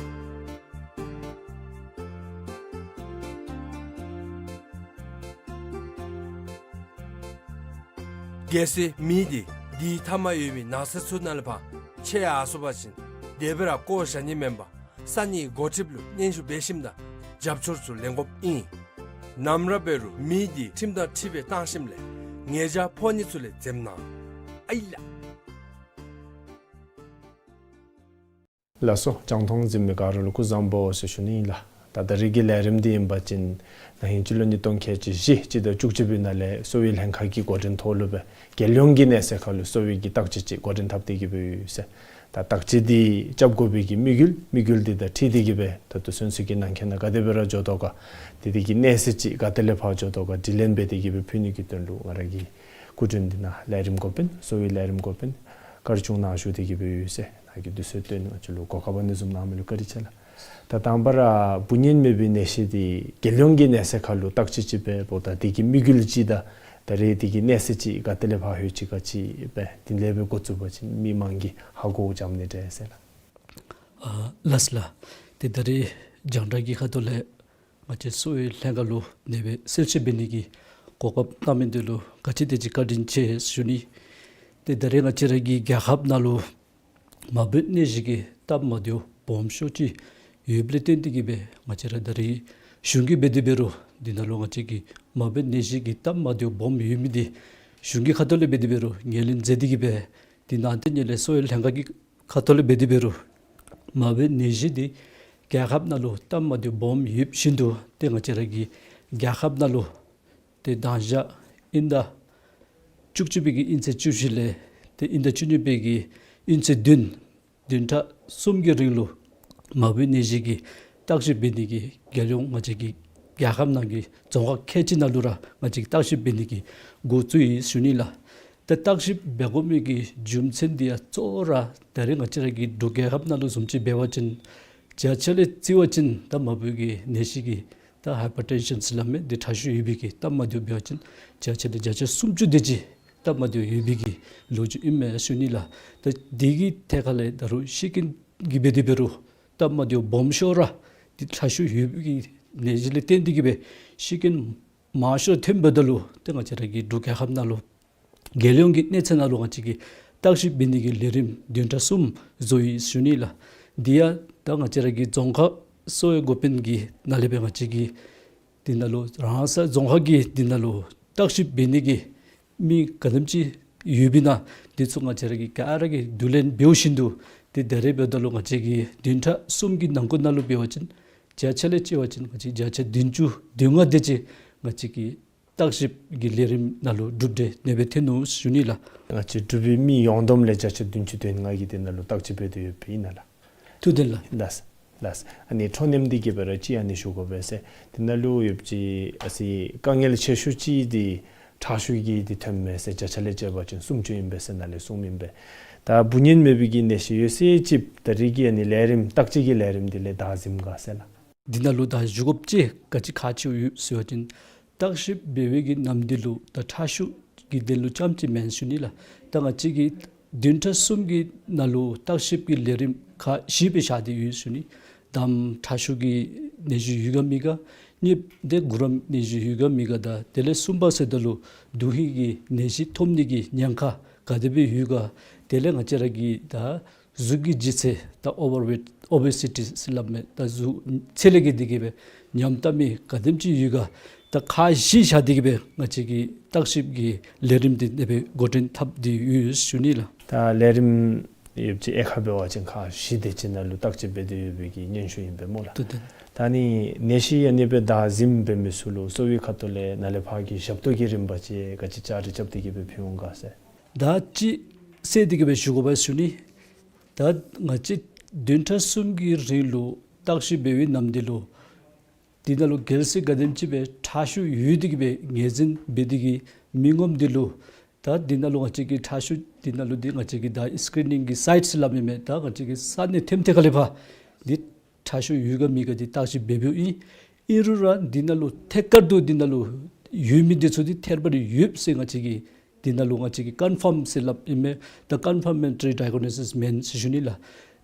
གལ་སྲིད་མེ་དེ་དེའི་མཐའ་མར་ཡོད་མི་ནགས་ཚལ་ཚུ་ནང་ལས་ཕར་ཆད་ཡར་སོང་པ་ཅིན་དེ་སྦེ་ར་བཀོ་བཞག་ནི་མེན་པར་ས་གནས་འགོ་ཁྲིདཔ་ལུ་སྙན་ཞུ་འབད་ཞིནམ་དང་རྒྱབ་སྐྱོར་ཚུ་ལེན་དགོཔ་ཨིན། ནམ་ར་འབད་རུང་མེ་དེ་ཁྲིམས་དང་འཁྲིལ་སྦེ་བཏང་ཞིནམ་ལས་ཉེས་བྱ་ཕོག་ནི་ཚུ་ལས་འཛེམ་གནང་། ཨའི་ལགས། ལགས་སོ། རྒྱང་མཐོང་གཟིགས་མི་ག་ར་ལུ་སྐུ་གཟུགས་བཟང་པོ་ཟེར་ཞུ་ནི་ཨིན་ལགས། ད་ད་རིས་ཀྱི་ལས་རིམ་འདི་ཨིན་པ་ཅིན་ན་ཧིང་སྤྱི་ལོ་ཉིས་སྟོང་ཁལ་གཅིག་བཞི་སྤྱི་ཟླ་བཅུ་གཅིག་པའི་ནང་ལས་གསོ་བའི་ལྷན་ཁག་གི་འགོ་འདྲེན་ཐོག་ལུ་སྦེ་རྒྱལ་ཡོངས་ཀྱི་གནས་ཚད་ཁར་ལུ་གསོ་བའི་གི་བརྟག་དཔྱད་ཅིག་འགོ་འདྲེན་འཐབ་སྟེ་གི་སྦེ་ཡོད་ཟེར། ད་བརྟག་དཔྱད་འདི་རྐྱབ་དགོ་པའི་གི་དམིགས་ཡུལ་དམིགས་ཡུལ་འདི་དང་འཁྲིལ་ཏེ་གི་སྦེ་ད་ལྟོ་ཚུན་ཚོད་ཀྱི་ནང་འཁོད་ནང་ག་དེ་སྦེ་ར་འགྱོ་དོ་ག། དེ་དེ་གི་གནས་ཚད་ཅིག་ག་ཏེ་ལས་ཕར་འགྱོ་དོ་ག་དྲི་ལན་འབད་དེ་གི་སྦེ་ཕུལ་ནི་གི་དོན་ལུ་ང་ར་གི་སྐུ་མགྲོན་འདི་ནཱ་ལས་རིམ་འགོ་དཔོན་གསོ་བའི་ལས་རིམ་འགོ་དཔོན་དཀར་ཆུང་ནཱ་བཞུགས་ཏེ་གི་སྦེ་ཡོད་ཟེར། ནཱ་གིས་དུས་ཚོད་བཏོན་ང་བཅས་ལུ་གོ་སྐབས་ཨ་ནི་བཟུམ་གནང་མི་ལུ་བཀའ་དྲིན་ཆེ་ལགས། ད་དང་པ་ར་འབུ་གཉན་མེད་པའི་ནད་གཞི་འདི་རྒྱལ་ཡོངས་ཀྱི་གནས་ཚད་ཁར་ལུ་བརྟག་དཔྱད་ཅིག་འབདཝ་ད་དེ་གི་དམིགས་ཡུལ་ཅིག་དང་ད་རེས་དེ་གི་གནས་ཚད་ཅིག་ག་ཏེ་ལས་ཕར་ལྷོད་ཅི་ག་ཅི་སྦེ་དེ་ལས་སྦེ་འགོ་བཙུགས་པ་ཅིན་མི་མང་གིས་ཧ་གོ་འཇམ་ནི་འདྲས་ཟེར་ལགས། ཨ་ལགས་ལགས། ཏེ་ད་རེས་རྒྱང་བསྒྲགས་ཀྱི་ཁ་ཐུག་ལས་ང་བཅས་གསོ་བའི་ལྷན་ཁག་ལུ་ནེ་སྦེ་གསལ་བཤད་འབད་ནི་གི་གོ་སྐབས་གནང་མི་འདི་ལུ་ག་ཅི་དེ་ཅིག་བཀའ་དྲིན་ཆེ་ཞུ་ནི། ཏེ་ད་རེས་ང་བཅས་ར་གི་རྒྱལ་ཁབ་ནང་ལུ་མ་འབོའི་ནད་གཞི་གི་སྟབས་མ་བདེཝ་སྦོམ་ཤོས་ཅིག་ཡོདཔ་ལས་བརྟེན་ཏེ་གི་སྦེ་ང་བཅས་ར་ད་རེས་གཞུང་གིས་འབད་དེ་འབད་རུང་འདི་ནང་ལུ་ང་བཅས་ཀྱི་མ་འབོའི་ནད་གཞི་གི་སྟབས་མ་བདེཝ་སྦོམ་ཡོད་མི་འདི་གཞུང་གི་ཁ་ཐུག་ལས་འབད་དེ་འབད་རུང་ངོས་ལེན་མཛད་དེ་གི་སྦེ་འདི་ནང་ཏེ་ངོས་ལེན་གསོ་བའི་ལྷན་ཁག་གི་ཁ་ཐུག་ལས་འབད་དེ་འབད་རུང་མ་འབོའི་ནད་གཞི་འདི་རྒྱལ་ཁབ་ནང་ལུ་སྟབས་མ་བདེཝ་སྦོམ་ཡོད་བཞིན་དུ་ཏེ་ང་བཅས་ར་གི་རྒྱལ་ཁབ་ནང་ལུ་ཏེ་མདང་ཞག་དབྱིན་ཟླ་བཅུ་གཅིག་པའི་གི་དབྱིན་ཚེས་བཅུ་བཞི་ལས་ཏེ་དབྱིན་ཟླ་བཅུ་གཉིས་པའི་གི་དབྱིན་ཚེས་བདུན་བདུན་ཕྲག་གསུམ་གྱི་རིང་ལུ་མ་འབོའི་ནད་གཞི་གི་བརྟག་ཞིབ་འབད་ནི་གི་རྒྱལ་ཡོངས་ང་བཅས་ཀྱི་རྒྱལ་ཁབ་ནང་གི་རྫོང་ཁག་ཁལ་གཅིག་ནང་ལུ་ར་ང་བཅས་ཀྱིས་བརྟག་ཞིབ་འབད་ནི་གི་འགོ་བཙུགས་ཡི་ཟེར་ཞུ་ནི་ལགས། ད་བརྟག་ཞིབ་འབད་དགོ་མི་གི་རྒྱུ་མཚན་འདི་ཡང་གཙོ་བོ་ར་ད་རེས་ང་བཅས་ར་གི་འབྲུག་རྒྱལ་ཁབ་ནང་ལུ་བཟུམ་ཅིག་འབད་བ་ཅིན་བརྒྱ་ཆ་ལས་བརྩི་བ་ཅིན་ད་མ་འབོའི་གི་ནད་གཞི་གི་ད་ཧའི་པར་ཊེན་ཤཱན་ཟེར་སླབ་མི་འདི་ཁྲག་ཤུགས་ཡོད་པའི་གི་སྟབས་མ་བདེཝ་འབད་བ་ཅིན་བརྒྱ་ཆ་ལས་བརྒྱ་ཆ་སུམ་ཅུ་དེ་ཅིག་སྟབས་མ་བདེཝ་ཡོད་པའི་གི་ལོ་རྒྱུས་ཨིན་མས་ཟེར་ཞུ་ནི་ལགས། ད་འདི་གི་ཐད་ཁ་ལས་ད་རུང་ཤི་རྐྱེན་གྱི་འབད་དེ་འབད་རུང་སྟབས་མ་བདེཝ་སྦོམ་ཤོས་ར་འདི་ཁྲག་ཤུགས་ཡོད་པའི་གི་ནད་གཞི་ལས་བརྟེན་ཏེ་གི་སྦེ་ཤི་རྐྱེན་མང་ཤོས་ཐོནམ་ད་ལུ་ཏེ་ང་བཅས་ར་གི་འབྲུག་རྒྱལ་ཁབ་ནང་ལུ་རྒྱལ་ཡོངས་ཀྱི་གནས་ཚད་ནང་ལུ་ང་བཅས་ཀྱིས་བརྟག་ཞིབ་འབད་ནི་གི་ལས་རིམ་བདུན་ཕྲག་གསུམ་བཟོ་ཡི་ཟེར་ཞུ་ནི་ལགས། འདི་ཡང་ད་ང་བཅས་ར་གི་རྫོང་ཁག་གསོ་བའི་འགོ་དཔོན་གྱི་ནང་ལས་སྦེ་ང་བཅས་ཀྱིས་འདི་ནང་ལུ་རང་སོའི་རྫོང་ཁག་གི་འདི་ནང་ལུ་བརྟག་ཞིབ་འབད་ནི་གི་མི་ག་དེམ་ཅིག་ཡོདཔ་ཨིན་ན་འདི་ཚུ་ང་བཅས་ར་གིས་ག་ར་གིས་བསྡུ་ལེན་འབདཝ་བཞིན་དུ་ཏེ་ད་རེས་འབདཝ་ད་ལུ་ང་བཅས་ཀྱིས་བདུན་ཕྲག་གསུམ་གྱི་ནང་འཁོད་ནང་ལུ་འབད་བ་ཅིན་བརྒྱ་ཆ་ལས་བརྩི་བ་ཅིན་ང་བཅས་བརྒྱ་ཆ་བདུན་ཅུ་དོན་ལྔ་དེ་ཅིག་ང་བཅས་ཀྱིས་བརྟག་ཞིབ་ཀྱི་ལས་རིམ་ནང་ལུ་གྲུབ་འབྲས་ནེ་སྦེ་ཐོན་ནུག་ཟེར་ཞུ་ནི་ལགས། ང་བཅས་འབྲུག་པའི་མི་ཡོངས་བསྡོམས་ལས་བརྒྱ་ཆ་བདུན་ཅུ་དོན་ལྔ་གིས་འདི་ནང་ལུ་བརྟག་དཔྱད་འབད་དེ་ཡོདཔ་ཨིན་ན་ལགས། ཐུགས་བདེན་ལགས། ལགས། ལགས། ཨ་ནི་འཕྲོ་མཐུད་དེ་གི་སྦེ་ར་ཅིག་ཨ་ནི་ཞུ་དགོ་པས་ཟེར། འདི་ནང་ལུ་ཡོད་པ་ཅིན་ཨ་ཙི་དཀའ་ངལ་ཆེ་ཤོས་ཅིག་འདི་ཁྲག་ཤུགས་ཀྱི་འདི་ཐོནམ་མས་ཟེར་བརྒྱ་ཆ་ལས་བཅད་པ་ཅིན་སུམ་ཅུ་ཨིན་པས་ཟེར་ནཱ་ལས་གསུངམ་ཨིན་པས། ད་འབུ་གཉན་མེད་པའི་གི་ནད་གཞི་ཡོད་ཚད་ཅིག་ད་རེས་ཀྱི་ཨ་ནི་ལས་རིམ་བརྟག་དཔྱད་ཀྱི་ལས་རིམ་འདི་ལས་བདའ་ཟིནམ་ག་ཟེར་ལགས། འདི་ནང་ལུ་ད་ཞུ་དགོཔ་ཅིག་ག་ཅི་ཁག་ཆེཝ་ཡོད་ཟེར་བ་ཅིན་བརྟག་ཞིབ་འབད་བའི་གི་ནམ་དུས་ལུ་ད་ཁྲག་ཤུགས་ཀྱི་དོན་ལུ་རྐྱངམ་ཅིག་མེན་ཟེར་ཞུ་ནི་ལགས། ད་ང་བཅས་ཀྱིས་བདུན་ཕྲག་གསུམ་གྱི་ནང་ལུ་བརྟག་ཞིབ་ཀྱི་ལས་རིམ་ཁག་བཞི་སྦེ་བཞག་སྟེ་ཡོད་ཟེར་ཞུ་ནི། དང་པ་ཁྲག་ཤུགས་ཀྱི་ནད་གཞི་ཡོད་ག་མེད་ག། གཉིས་པ་འདི་གུ་རམ་ནད་གཞི་ཡོད་ག་མེད་ག། ད་དེ་ལས་གསུམ་པ་ཟེརཝ་ད་ལུ་དུས་ཧིང་གི་ནད་གཞི་ཐོབ་ནི་གི་ཉེན་ཁ་ག་དེ་སྦེ་ཡོད་ག། དེ་ལས་ང་བཅས་ར་གི་ད་གཟུགས་ཀྱི་ལྗིད་ཚད་ད་ཨོ་བར་ཝེཊ་ཨོ་བེ་སི་ཊི་ཟེར་སླབ་མི་ད་གཟུགས་ཚད་ལས་བརྒལ་ཏེ་གི་སྦེ་ཉམས་བཏབ་མི་ག་དེམ་ཅིག་ཡོད་ག། ད་ཁག་བཞི་བཞག་སྟེ་གི་སྦེ་ང་བཅས་ཀྱིས་བརྟག་ཞིབ་ཀྱི་ལས་རིམ་འདི་ནེ་སྦེ་འགོ་འདྲེན་འཐབ་སྟེ་ཡོད་ཟེར་ཞུ་ནི་ལགས། ད་ལས་རིམ་ཡོད་པ་ཅིན་དབྱེ་ཁག་འབད་བ་ཅིན་ཁག་བཞི་དེ་ཅིག་ནང་ལུ་བརྟག་དཔྱད་འབད་དེ་ཡོད་པའི་གི་སྙན་ཞུ་ཨིན་པས་སྨོ་ལགས། ཐུགས་བདེན། ད་ནི་ནད་གཞི་ཨ་ནི་སྦེ་བདའ་ཟིན་འབད་མི་ཚུ་ལུ་གསོ་བའི་ཁ་ཐུག་ལས་ནཱ་ལས་ཕར་གྱི་ཞབས་ཏོག་གི་རིམ་པ་ཅིག་ག་ཅི་བཅའ་སྒྲིག་རྐྱབ་སྟེ་གི་སྦེ་ཕུལ་འོང་ག་ཟེར། ད་ཅི་ཟེར་ཏེ་གི་སྦེ་ཞུ་དགོ་པས་ཟེར་ཞུ་ནི། ད་ང་བཅས་བདུན་ཕྲག་གསུམ་གྱི་རིང་ལུ་བརྟག་ཞིབ་འབད་བའི་ནམ་དུས་ལུ་འདི་ནང་ལུ་གལ་སྲིད་ག་དེམ་ཅིག་སྦེ་ཁྲག་ཤུགས་ཡོད་དེ་གི་སྦེ་ངོས་འཛིན་འབད་དེ་གི་མི་ངོམ་འདི་ལུ་ད་འདི་ནང་ལུ་ང་བཅས་ཀྱིས་ཁྲག་ཤུགས་འདི་ནང་ལུ་འདི་ང་བཅས་ཀྱིས་ད་སི་ཀི་རི་ནིང་གི་སའིཊ་ཟེར་སླབ་མི་མས། ད་ང་བཅས་ཀྱིས་ས་གནས་ཐེམ་ཐེ་ཁ་ལས་ཕར་འདི་ ཁྲག་ཤུགས་ཡོད་ག་མེད་ག་འདི་བརྟག་ཞིབ་འབད་འབདཝ་ཨིན། ཨིན་རུང་ར་འདི་ནང་ལུ་ཐད་ཀར་དུ་འདི་ནང་ལུ་ཡོད་མི་འདི་ཚུ་འདི་ཐད་རི་བ་རི་ཡོདཔ་ཟེར་ང་བཅས་ཀྱིས་འདི་ནང་ལུ་ང་བཅས་ཀྱིས་ཀོན་ཕརམ་ཟེར་སླབ་ཨིན་མས། ད་ཀོན་ཕར་མེན་ཊི་རི་ཌའི་གོ་ནོ་སིས་མེན་ཟེར་ཞུ་ནི་ལགས།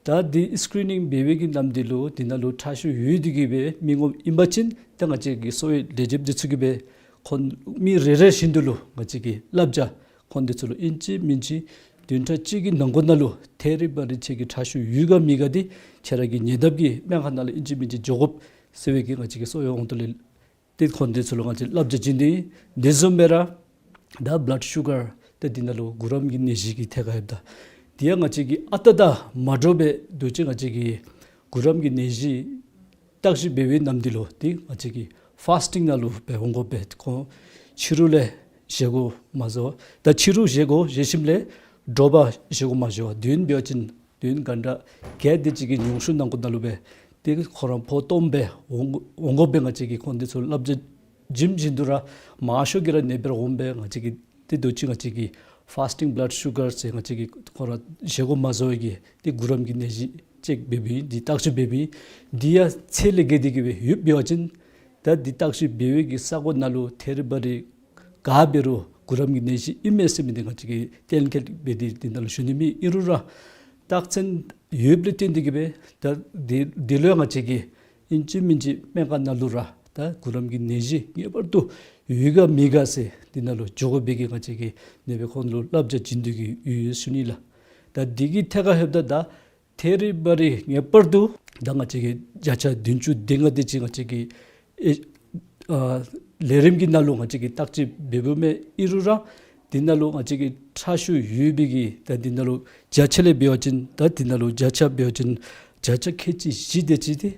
ད་འདི་སི་ཀི་རི་ནིང་འབད་བའི་གི་ནམ་འདི་ལུ་འདི་ནང་ལུ་ཁྲག་ཤུགས་ཡོད་དེ་གི་སྦེ་མི་ངོམ་ཨིན་པ་ཅིན་ད་ང་བཅས་ཀྱི་གསོ་བའི་ལས་བྱེདཔ་འདི་ཚུ་གིས་སྦེ་ཁོང་མི་རེ་རེ་བཞིན་དུ་ལུ་ང་བཅས་ཀྱིས་བསླབ་བྱ་ཁོང་འདི་ཚུ་ལུ་ཨིན་ཅི་མིན་ཅི་བདུན་ཕྲག་གཅིག་གི་ནང་འཁོད་ནང་ལུ་ཐད་རི་བ་རི་ཁྱེད་ཀྱི་ཁྲག་ཤུགས་ཡོད་ག་མེད་ག་འདི་ཁྱེད་ར་གི་ཉེ་འདབས་ཀྱི་སྨན་ཁང་ནང་ལུ་ཨིན་ཅི་མིན་ཅི་འགྱོ་དགོཔ་ཟེར་བའི་གི་ང་བཅས་ཀྱི་གསོ་བའི་དབང་དུ་ལས་ཏེ་ཁོང་འདི་ཚུ་ལུ་ང་བཅས་བསླབ་བྱ་བྱིན་ཏེ་འདི་བཟུམ་སྦེ་ར་ད་བླཌ་ཤུ་གར་ད་འདི་ནང་ལུ་གུ་རམ་གྱི་ནད་གཞི་གི་ཐད་ཁར་ཡོདཔ་ད་འདི་ཡང་ང་བཅས་ཀྱིས་ཨ་རྟག་དང་མ་འདྲཝ་སྦེ་འདུག་ཅི། ང་བཅས་ཀྱིས་གུ་རམ་གྱི་ནད་གཞི་བརྟག་ཞིབ་འབད་བའི་ནམ་འདི་ལུ་ཏེ་ང་བཅས་ཀྱིས་ཕཱསི་ཊིང་ནང་ལུ་སྦེ་འོང་དགོ་པས། ཁོང་ཕྱི་རུ་ལས་བཞེས་སྒོ་མ་བཟོ་བར་ད་ཕྱི་རུ་བཞེས་སྒོ་བཞེས་ཞིནམ་ལས་དྲོ་པ་བཞེས་སྒོ་མ་བཟོ་བར་དུས་ཡུན་འབད་བ་ཅིན་དུས་ཡུན་གྷན་ཊ་བརྒྱད་དེ་ཅིག་གི་ཉུང་ཤོས་ནང་འཁོད་ནང་ལུ་སྦེ་ཏེ་ཁོང་ར་ཕོཝ་སྟོངམ་སྦེ་འོང་འོང་དགོ་པས། ང་བཅས་ཀྱིས་ཁོང་འདི་ཚུ་བསླབ་བྱ་བྱིན་བྱིན་དུ་ར་མང་ཤོས་ཀྱིས་ར་ཨ་ནེ་སྦེ་ར་འོངམ་སྦེ་ང་བཅས་ཀྱིས་ཏེ་འདུག་ཅི། ང་བཅས་ཀྱིས་ཕཱསི་ཊིང་བླཌ་ཤུ་གར་ཟེར་ང་བཅས་ཀྱིས་ཁོང་ར་བཞེས་སྒོ་མ་བཟོ་བའི་གི་ཏེ་གུ་རམ་གྱི་ནད་གཞི་ཅེཀ་འབད་བའི་འདི་བརྟག་ཞིབ་འབད་བའི་འདི་ཡང་ཚད་ལས་བརྒལ་ཏེ་གི་སྦེ་ཡོདཔ་འབད་བ་ཅིན་ད་འདི་བརྟག་ཞིབ་འབད་བའི་གི་ས་གོ་ནང་ལུ་ཐད་རི་བ་རི་ག་འབད་རུང་གུ་རམ་གྱི་ནད་གཞི་ཨིན་མས་ཟེར་མི་འདི་ང་བཅས་ཀྱིས་གཏན་འཁེལ་འབད་དེ་འདི་ནང་ལུ་ཞུ་ནི་མེད། ཨིན་རུང་ར་རྟགས་མཚན་ཡོདཔ་ལས་བརྟེན་ཏེ་གི་སྦེ་ད་འདི་འདི་ལུ་ཡང་ང་བཅས་ཀྱིས་ཨིན་ཅི་མིན་ཅི་སྨན་ཁང་ནང་ལུ་ར་ད་གུ་རམ་གྱི་ནད་གཞི་ངེས་པར་དུ་ཡོད་ག་མེད་ག་ཟེར་འདི་ནང་ལུ་འགྱོ་དགོ་པའི་གི་ང་བཅས་ཀྱིས་ཨ་ནེ་སྦེ་ཁོང་ལུ་བསླབ་བྱ་བྱིན་དེ་གི་ཡོད་ཡོད་ཞུ་ནི་ལགས། ད་འདི་གི་ཐད་ཁར་ལྷོདཔ་ད་ད་ཐད་རི་བ་རི་ངེས་པར་དུ་ད་ང་བཅས་ཀྱིས་བརྒྱ་ཆ་བདུན་ཅུ་དོན་ལྔ་དེ་ཅིག་ང་བཅས་ཀྱིས་ཨེ་ཨ་ལས་རིམ་གྱི་ནང་ལུ་ང་བཅས་ཀྱིས་བརྟག་དཔྱད་འབད་འབདཝ་མས། ཨིན་རུང་ར་འདི་ནང་ལུ་ང་བཅས་ཀྱིས་ཁྲག་ཤུགས་ཡོད་པའི་གི་ད་འདི་ནང་ལུ་བརྒྱ་ཆ་ལས་འབད་བ་ཅིན་ད་འདི་ནང་ལུ་བརྒྱ་ཆ་འབད་བ་ཅིན་བརྒྱ་ཆ་ཁལ་གཅིག་བཞི་དེ་ཅིག་ཏེ་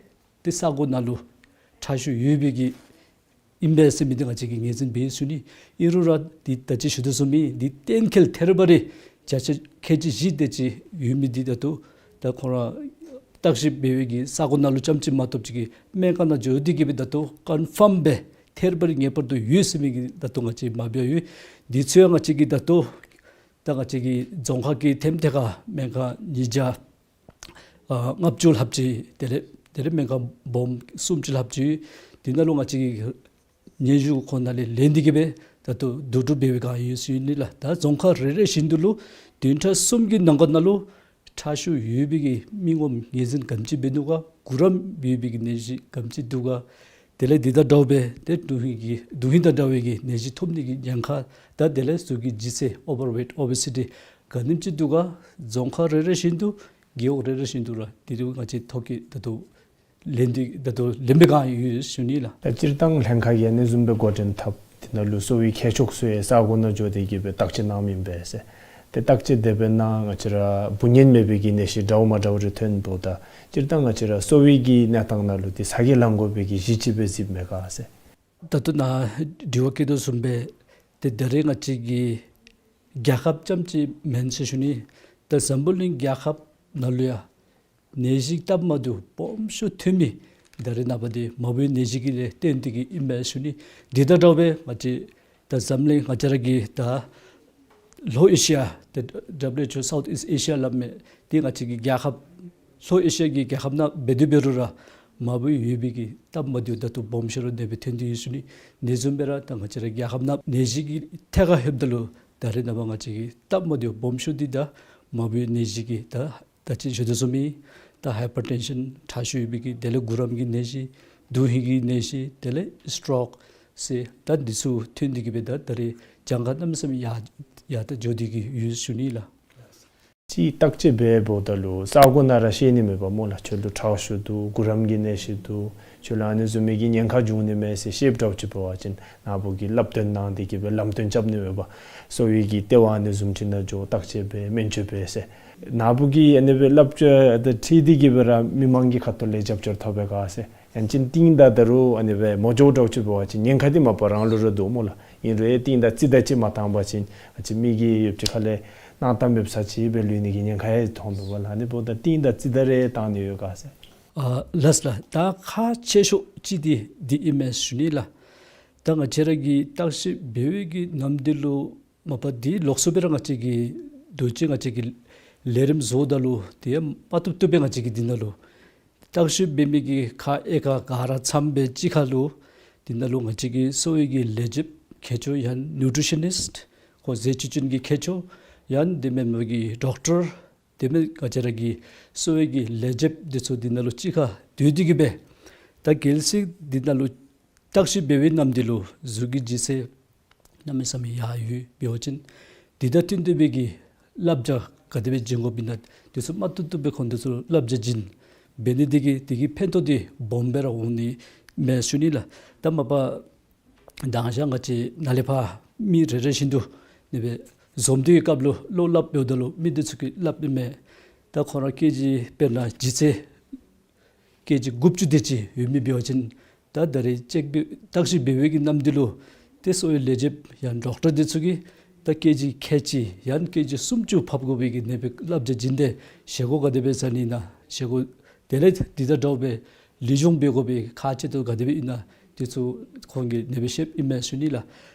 ཏེ་ས་གོ་ནང་ལུ་ཁྲག་ཤུགས་ཡོད་པའི་གི་ཨིན་པས་ཟེར་མི་འདི་ང་བཅས་ཀྱིས་ངོས་འཛིན་འབད་ཡི་ཟེར་ཞུ་ནི། ཨིན་རུང་ར་འདི་ད་ཅི་ཞུ་དོ་བཟུམ་སྦེ་འདི་གཏན་འཁེལ་ཐད་རི་བ་རི་བརྒྱ་ཆ་ཁལ་གཅིག་བཞི་དེ་ཅིག་ཡོད་མི་འདི་ད་ལྟོ་ད་ཁོང་ར་བརྟག་ཞིབ་འབད་བའི་གི་ས་གོ་ནང་ལུ་རྐྱངམ་ཅིག་མ་གཏོགས་ཅིག་གི་སྨན་ཁང་ནང་འགྱོ་སྟེ་གི་སྦེ་ད་ལྟོ་ཀོན་ཕརམ་སྦེ་ཐད་རི་བ་རི་ངེས་པར་དུ་ཡོད་ཟེར་མི་གི་ད་ལྟོ་ང་བཅས་མ་འབད་ཡོད། འདི་ཚུ་ཡང་ང་བཅས་ཀྱིས་ད་ལྟོ་ད་ང་བཅས་ཀྱི་རྫོང་ཁག་གི་ཐེམ་ཐེ་ཁར་སྨན་ཁང་ཉིས་བརྒྱ་ཨ་ལྔ་བཅུ་ལྷགཔ་ཅིག་དེ་ལས་དེ་ལས་སྨན་ཁང་སྦོམ་སུམ་ཅུ་ལྷགཔ་ཅིག་འདི་ནང་ལུ་ང་བཅས་ཀྱིས་སྙན་ཞུ་ཁོང་ནང་ལས་ལེན་ཏེ་གི་སྦེ་ད་ལྟོ་བསྡུ་སྒྲུབ་འབད་བའི་བསྒང་ཡོད་ཟེར་ཞུ་ནི་ལགས། ད་རྫོང་ཁག་རེ་རེ་བཞིན་དུ་ལུ་བདུན་ཕྲག་གསུམ་གྱི་ནང་འཁོད་ནང་ལུ་ཁྲག་ཤུགས་ཡོད་པའི་གི་མི་ངོམ་ངོས་འཛིན་ག་དེམ་ཅིག་འབད་ནུག་ག། གུ་རམ་ཡོད་པའི་གི་ནད་གཞི་ག་དེམ་ཅིག་འདུག་ག། དེ་ལས་འདི་དང་འདྲཝ་སྦེ་ཏེ་དོན་ཧིང་གི་དོན་ཧིང་དང་འདྲ་བའི་གི་ནད་གཞི་ཐོབ་ནི་གི་ཉེན་ཁ་དང་དེ་ལས་གཟུགས་ཀྱི་ལྗིད་ཚད་ཨོ་བར་ཝེཊ་ཨོ་བེ་སི་ཊི་ག་དེམ་ཅིག་འདུག་ག། རྫོང་ཁག་རེ་རེ་བཞིན་དུ་རྒེད་འོག་རེ་རེ་བཞིན་དུ་ར་འདི་རུ་ང་བཅས་ཐོ་བཀོད་ད་ལྟོ་ལེན་ཏེ་ད་ལྟོ་ལེན་པའི་བསྒང་ཡོད་ཟེར་ཞུ་ནི་ལགས། ད་སྤྱིར་བཏང་ལྷན་ཁག་གིས་ཨ་ནི་བཟུམ་སྦེ་འགོ་འདྲེན་འཐབ་དེ་ནང་ལུ་གསོ་བའི་མཁས་མཆོག་ཚུ་ཡང་ས་གོ་ནང་འགྱོ་སྟེ་གི་སྦེ་བརྟག་དཔྱད་གནངམ་ཨིན་པས་ཟེར། ཏེ་བརྟག་དཔྱད་དེ་སྦེ་གནང་ང་བཅས་ར་འབུ་གཉན་མེད་པའི་གི་ནད་གཞི་འདྲཝ་མ་འདྲཝ་རེ་ཐོན་འདུག། ད་སྤྱིར་བཏང་ང་བཅས་ར་གསོ་བའི་གི་གནས་སྟངས་ནང་ལུ་ཏེ་ཚ་གྱང་ལང་དགོ་པའི་གི་གཞི་ཅིག་སྦེ་གཟིགསཔ་མས་ག་ཟེར། ད་ལྟོ་ནཱ་དྲི་བ་བཀོད་དོ་བཟུམ་སྦེ་ཏེ་ད་རེས་ང་བཅས་ཀྱི་རྒྱལ་ཁབ་རྐྱངམ་ཅིག་མེན་ཟེར་ཞུ་ནི། ད་འཛམ་བུ་གླིང་རྒྱལ་ཁབ་ནང་ལུ་ཡང་ནད་གཞི་སྟབས་མ་བདེཝ་སྦོམ་ཤོས་ཐོན་མི་ད་རེས་ནངས་པ་འདི་མ་བུའི་ནད་གཞི་གི་ལས་བརྟེན་ཏེ་གི་ཨིན་པས་ཟེར་ཞུ་ནི། འདི་དང་འདྲཝ་སྦེ་ང་བཅས་ད་འཛམ་གླིང་ང་བཅས་ར་གི་ད་ལྷོ་ཨེ་ཤི་ཡ་ད་ཌབ་ལིའུ་ཨེཆ་ཨོ་སའུཐ་ཨིསཊ་ཨེ་ཤི་ཡ་སླབ་མི་འདི་ང་བཅས་ཀྱི་རྒྱལ་ཁབ་ལྷོ་ཨེ་ཤི་ཡ་གི་རྒྱལ་ཁབ་ནང་འབད་དེ་འབད་རུང་ར་མ་བུ་ཡོད་པའི་གི་སྟབས་མ་བདེཝ་ད་ལྟོ་སྦོམ་ཤོས་ར་ཨ་ནེ་སྦེ་ཐོན་ཏེ་ཡོད་ཟེར་ཞུ་ནི། དེ་བཟུམ་སྦེ་ར་ད་ང་བཅས་ར་རྒྱལ་ཁབ་ནང་ནད་གཞི་གི་ཐད་ཁར་ལྷོདཔ་ད་ལུ་ད་རེས་ནངས་པ་ང་བཅས་ཀྱི་སྟབས་མ་བདེཝ་སྦོམ་ཤོས་འདི་ད་མ་བུའི་ནད་གཞི་གི་ད་ད་ཅི་ཞུ་དོ་བཟུམ་སྦེ་ད་ཧའི་པར་ཊེན་ཤཱན་ཁྲག་ཤུགས་ཡོད་པའི་གི་དེ་ལས་གུ་རམ་གྱི་ནད་གཞི་དོན་ཧིང་གི་ནད་གཞི་དེ་ལས་སི་ཊོག་ཟེར་ད་འདི་ཚུ་ཐོན་ཏེ་གི་སྦེ་ད་ད་རེས་གྱངས་ཁ་གནམ་མེད་ས་མེད་ཡར་ཡར་ད་འགྱོ་སྟེ་གི་ཡོད་ཟེར་ཞུ་ནི་ལགས། ཅིག་བརྟག་དཔྱད་འབད་འབདཝ་ད་ལུ་ས་གོ་ནང་ར་ཤེས་ནི་མས་པ་སྨོ་ལགས། ཁྱོད་ལུ་ཁྲག་ཤུགས་འདུག། གུ་རམ་གྱི་ནད་གཞི་འདུག། ཁྱོད་ལུ་ཨ་ནི་བཟུམ་མའི་གི་ཉེན་ཁ་འབྱུང་ནི་མས་ཟེར་ཤེསཔ་འདྲཝ་ཅིག་འབད་བ་ཅིན་ནཱ་བུ་གིས་བསླབ་སྟོན་གནང་སྟེ་གི་སྦེ་ལམ་སྟོན་རྐྱབ་ནི་མས་པ། གསོ་བའི་གི་ལྟེ་བ་ཨ་ནི་བཟུམ་ཅིག་ནང་འགྱོ་བརྟག་དཔྱད་འབད་སྨན་བཅོས་འབད་ཟེར། ནཱ་བུ་གིས་ཨ་ནི་སྦེ་བསླབ་བྱ་དང་འཁྲིལ་ཏེ་གི་སྦེ་ར་མི་མང་གི་ཁ་ཐུག་ལས་རྒྱབ་སྐྱོར་ཐོབ་པས་ག་ཟེར། ཡང་ཅིན་གཏིང་བདག་ད་རུང་ཨ་ནི་སྦེ་མ་འགྱོཝ་འདྲཝ་ཅིག་འབད་བ་ཅིན་ཉེན་ཁ་འདི་མ་པ་རང་ལུ་ར་འདུག་སྨོ་ལགས། ཨིན་རུང་ཡང་གཏིང་བདག་རྩིས་བདག་ཅིག་མ་བཏང་པ་ཅིན་ཨ་ཙི་མི་གིས་ཡུདཔ་ཅིག་ཁ་ལས་སྣང་དག་མེདཔ་ས་ཅིག་སྦེ་ལུས་ནི་གི་ཉེན་ཁ་ཡང་མཐོང་འདུག་པ་ལགས། ཨ་ནི་འབདཝ་ད་གཏིང་བདག་རྩིས་བདག་རེ་བཏང་ནི་ཡོད་ག་ཟེར། ཨ་ལགས་ལགས། ད་ཁག་ཆེ་ཤོས་ཅིག་འདི་འདི་ཨིན་མས་ཞུ་ནི་ལགས། ད་ང་བཅས་ར་གིས་བརྟག་ཞིབ་འབད་བའི་གི་ནམ་འདི་ལུ་མ་པ་འདི་ལོགས་སུ་སྦེ་ར་ང་བཅས་ཀྱིས་དུས་ཅི་ང་བཅས་ཀྱིས་ལས་རིམ་བཟོཝ་ད་ལུ་དེ་ཡང་མ་བཏུབ་བཏུབ་སྦེ་ང་བཅས་ཀྱིས་འདི་ནང་ལུ་ བརྟག་ཞིབ་འབད་མི་གི་ཁག་ཨེ་ཁག་ག་ར་ཚངམ་སྦེ་གཅིག་ཁར་ལུ་འདི་ནང་ལུ་ང་བཅས་ཀྱི་གསོ་བའི་གི་ལས་བྱེདཔ་མཁས་མཆོག་ཡང་ནིའུ་ཊི་རི་ཤི་ནིསཊ་ཁོང་ཟས་བཅུད་ཅན་གྱི་མཁས་མཆོག་ཡང་དེ་མེན་པའི་གི་ཌོག་ཊར་དེ་མེན་ང་བཅས་ར་གི་གསོ་བའི་གི་ལས་བྱེདཔ་འདི་ཚུ་འདི་ནང་ལུ་གཅིག་ཁར་སྡོད་དེ་གི་སྦེ་ད་གལ་སྲིད་འདི་ནང་ལུ་བརྟག་ཞིབ་འབད་བའི་ནམ་འདི་ལུ་གཟུགས་ཀྱི་ལྗིད་ཚད་གནམ་མེད་ས་མེད་ཡར་ཡོད་འབད་བ་ཅིན་དེ་དང་བསྟུན་ཏེ་སྦེ་གི་བསླབ་བྱ་ག་དེ་སྦེ་བྱིན་དགོཔ་ཨིན་ན་དེ་ཚུ་མ་ཏོག་ཏོ་སྦེ་ཁོང་དེ་ཚུ་བསླབ་བྱ་བྱིན་འབད་ནི་དེ་གིས་དེ་གི་ཕན་ཐོགས་འདི་སྦོམ་སྦེ་ར་འོང་ནི་མས་ཞུ་ནི་ལགས། ད་མ་པ་མདང་ཞག་ང་བཅས་ནཱ་ལས་ཕར་མི་རེ་རེ་བཞིན་དུ་ཨ་ནི་སྦེ་འཛོམས་ཏེ་གི་སྐབས་ལུ་བློ་སླབ་འབདཝ་ད་ལུ་མི་དེ་ཚུ་གིས་སླབ་ཨིན་མས། ད་ཁོང་ར་ཀེ་ཇི་དཔེར་ན་ལྗིད་ཚད་ཀེ་ཇི་དགུ་བཅུ་དེ་ཅིག་ཡོད་མི་འབད་བ་ཅིན་ད་ད་རེས་ཅེཀ་འབད་བརྟག་ཞིབ་འབད་བའི་གི་ནམ་འདི་ལུ་ཏེ་གསོ་བའི་ལས་བྱེདཔ་ཡང་ཌོག་ཊར་དེ་ཚུ་གིས་ད་ཀེ་ཇི་ཁལ་གཅིག་ཡང་ཀེ་ཇི་སུམ་ཅུ་ཕབ་དགོ་པའི་གི་ཨ་ནི་སྦེ་བསླབ་བྱ་བྱིན་ཏེ་བཞེས་སྒོ་ག་དེ་སྦེ་ཟ་ནི་ཨིན་ན་བཞེས་སྒོ་དེ་ལས་དེ་དང་འདྲཝ་སྦེ་ལེགས་ཤོམ་འབད་དགོ་པའི་ཁག་ཆེ་ཏོག་ཏོ་ག་དེ་སྦེ་ཨིན་ན་དེ་ཚུ་ཁོང་གིས་ཨ་ནི་སྦེ་བཤདཔ་ཨིན་མས་ཞུ་ནི་ལགས།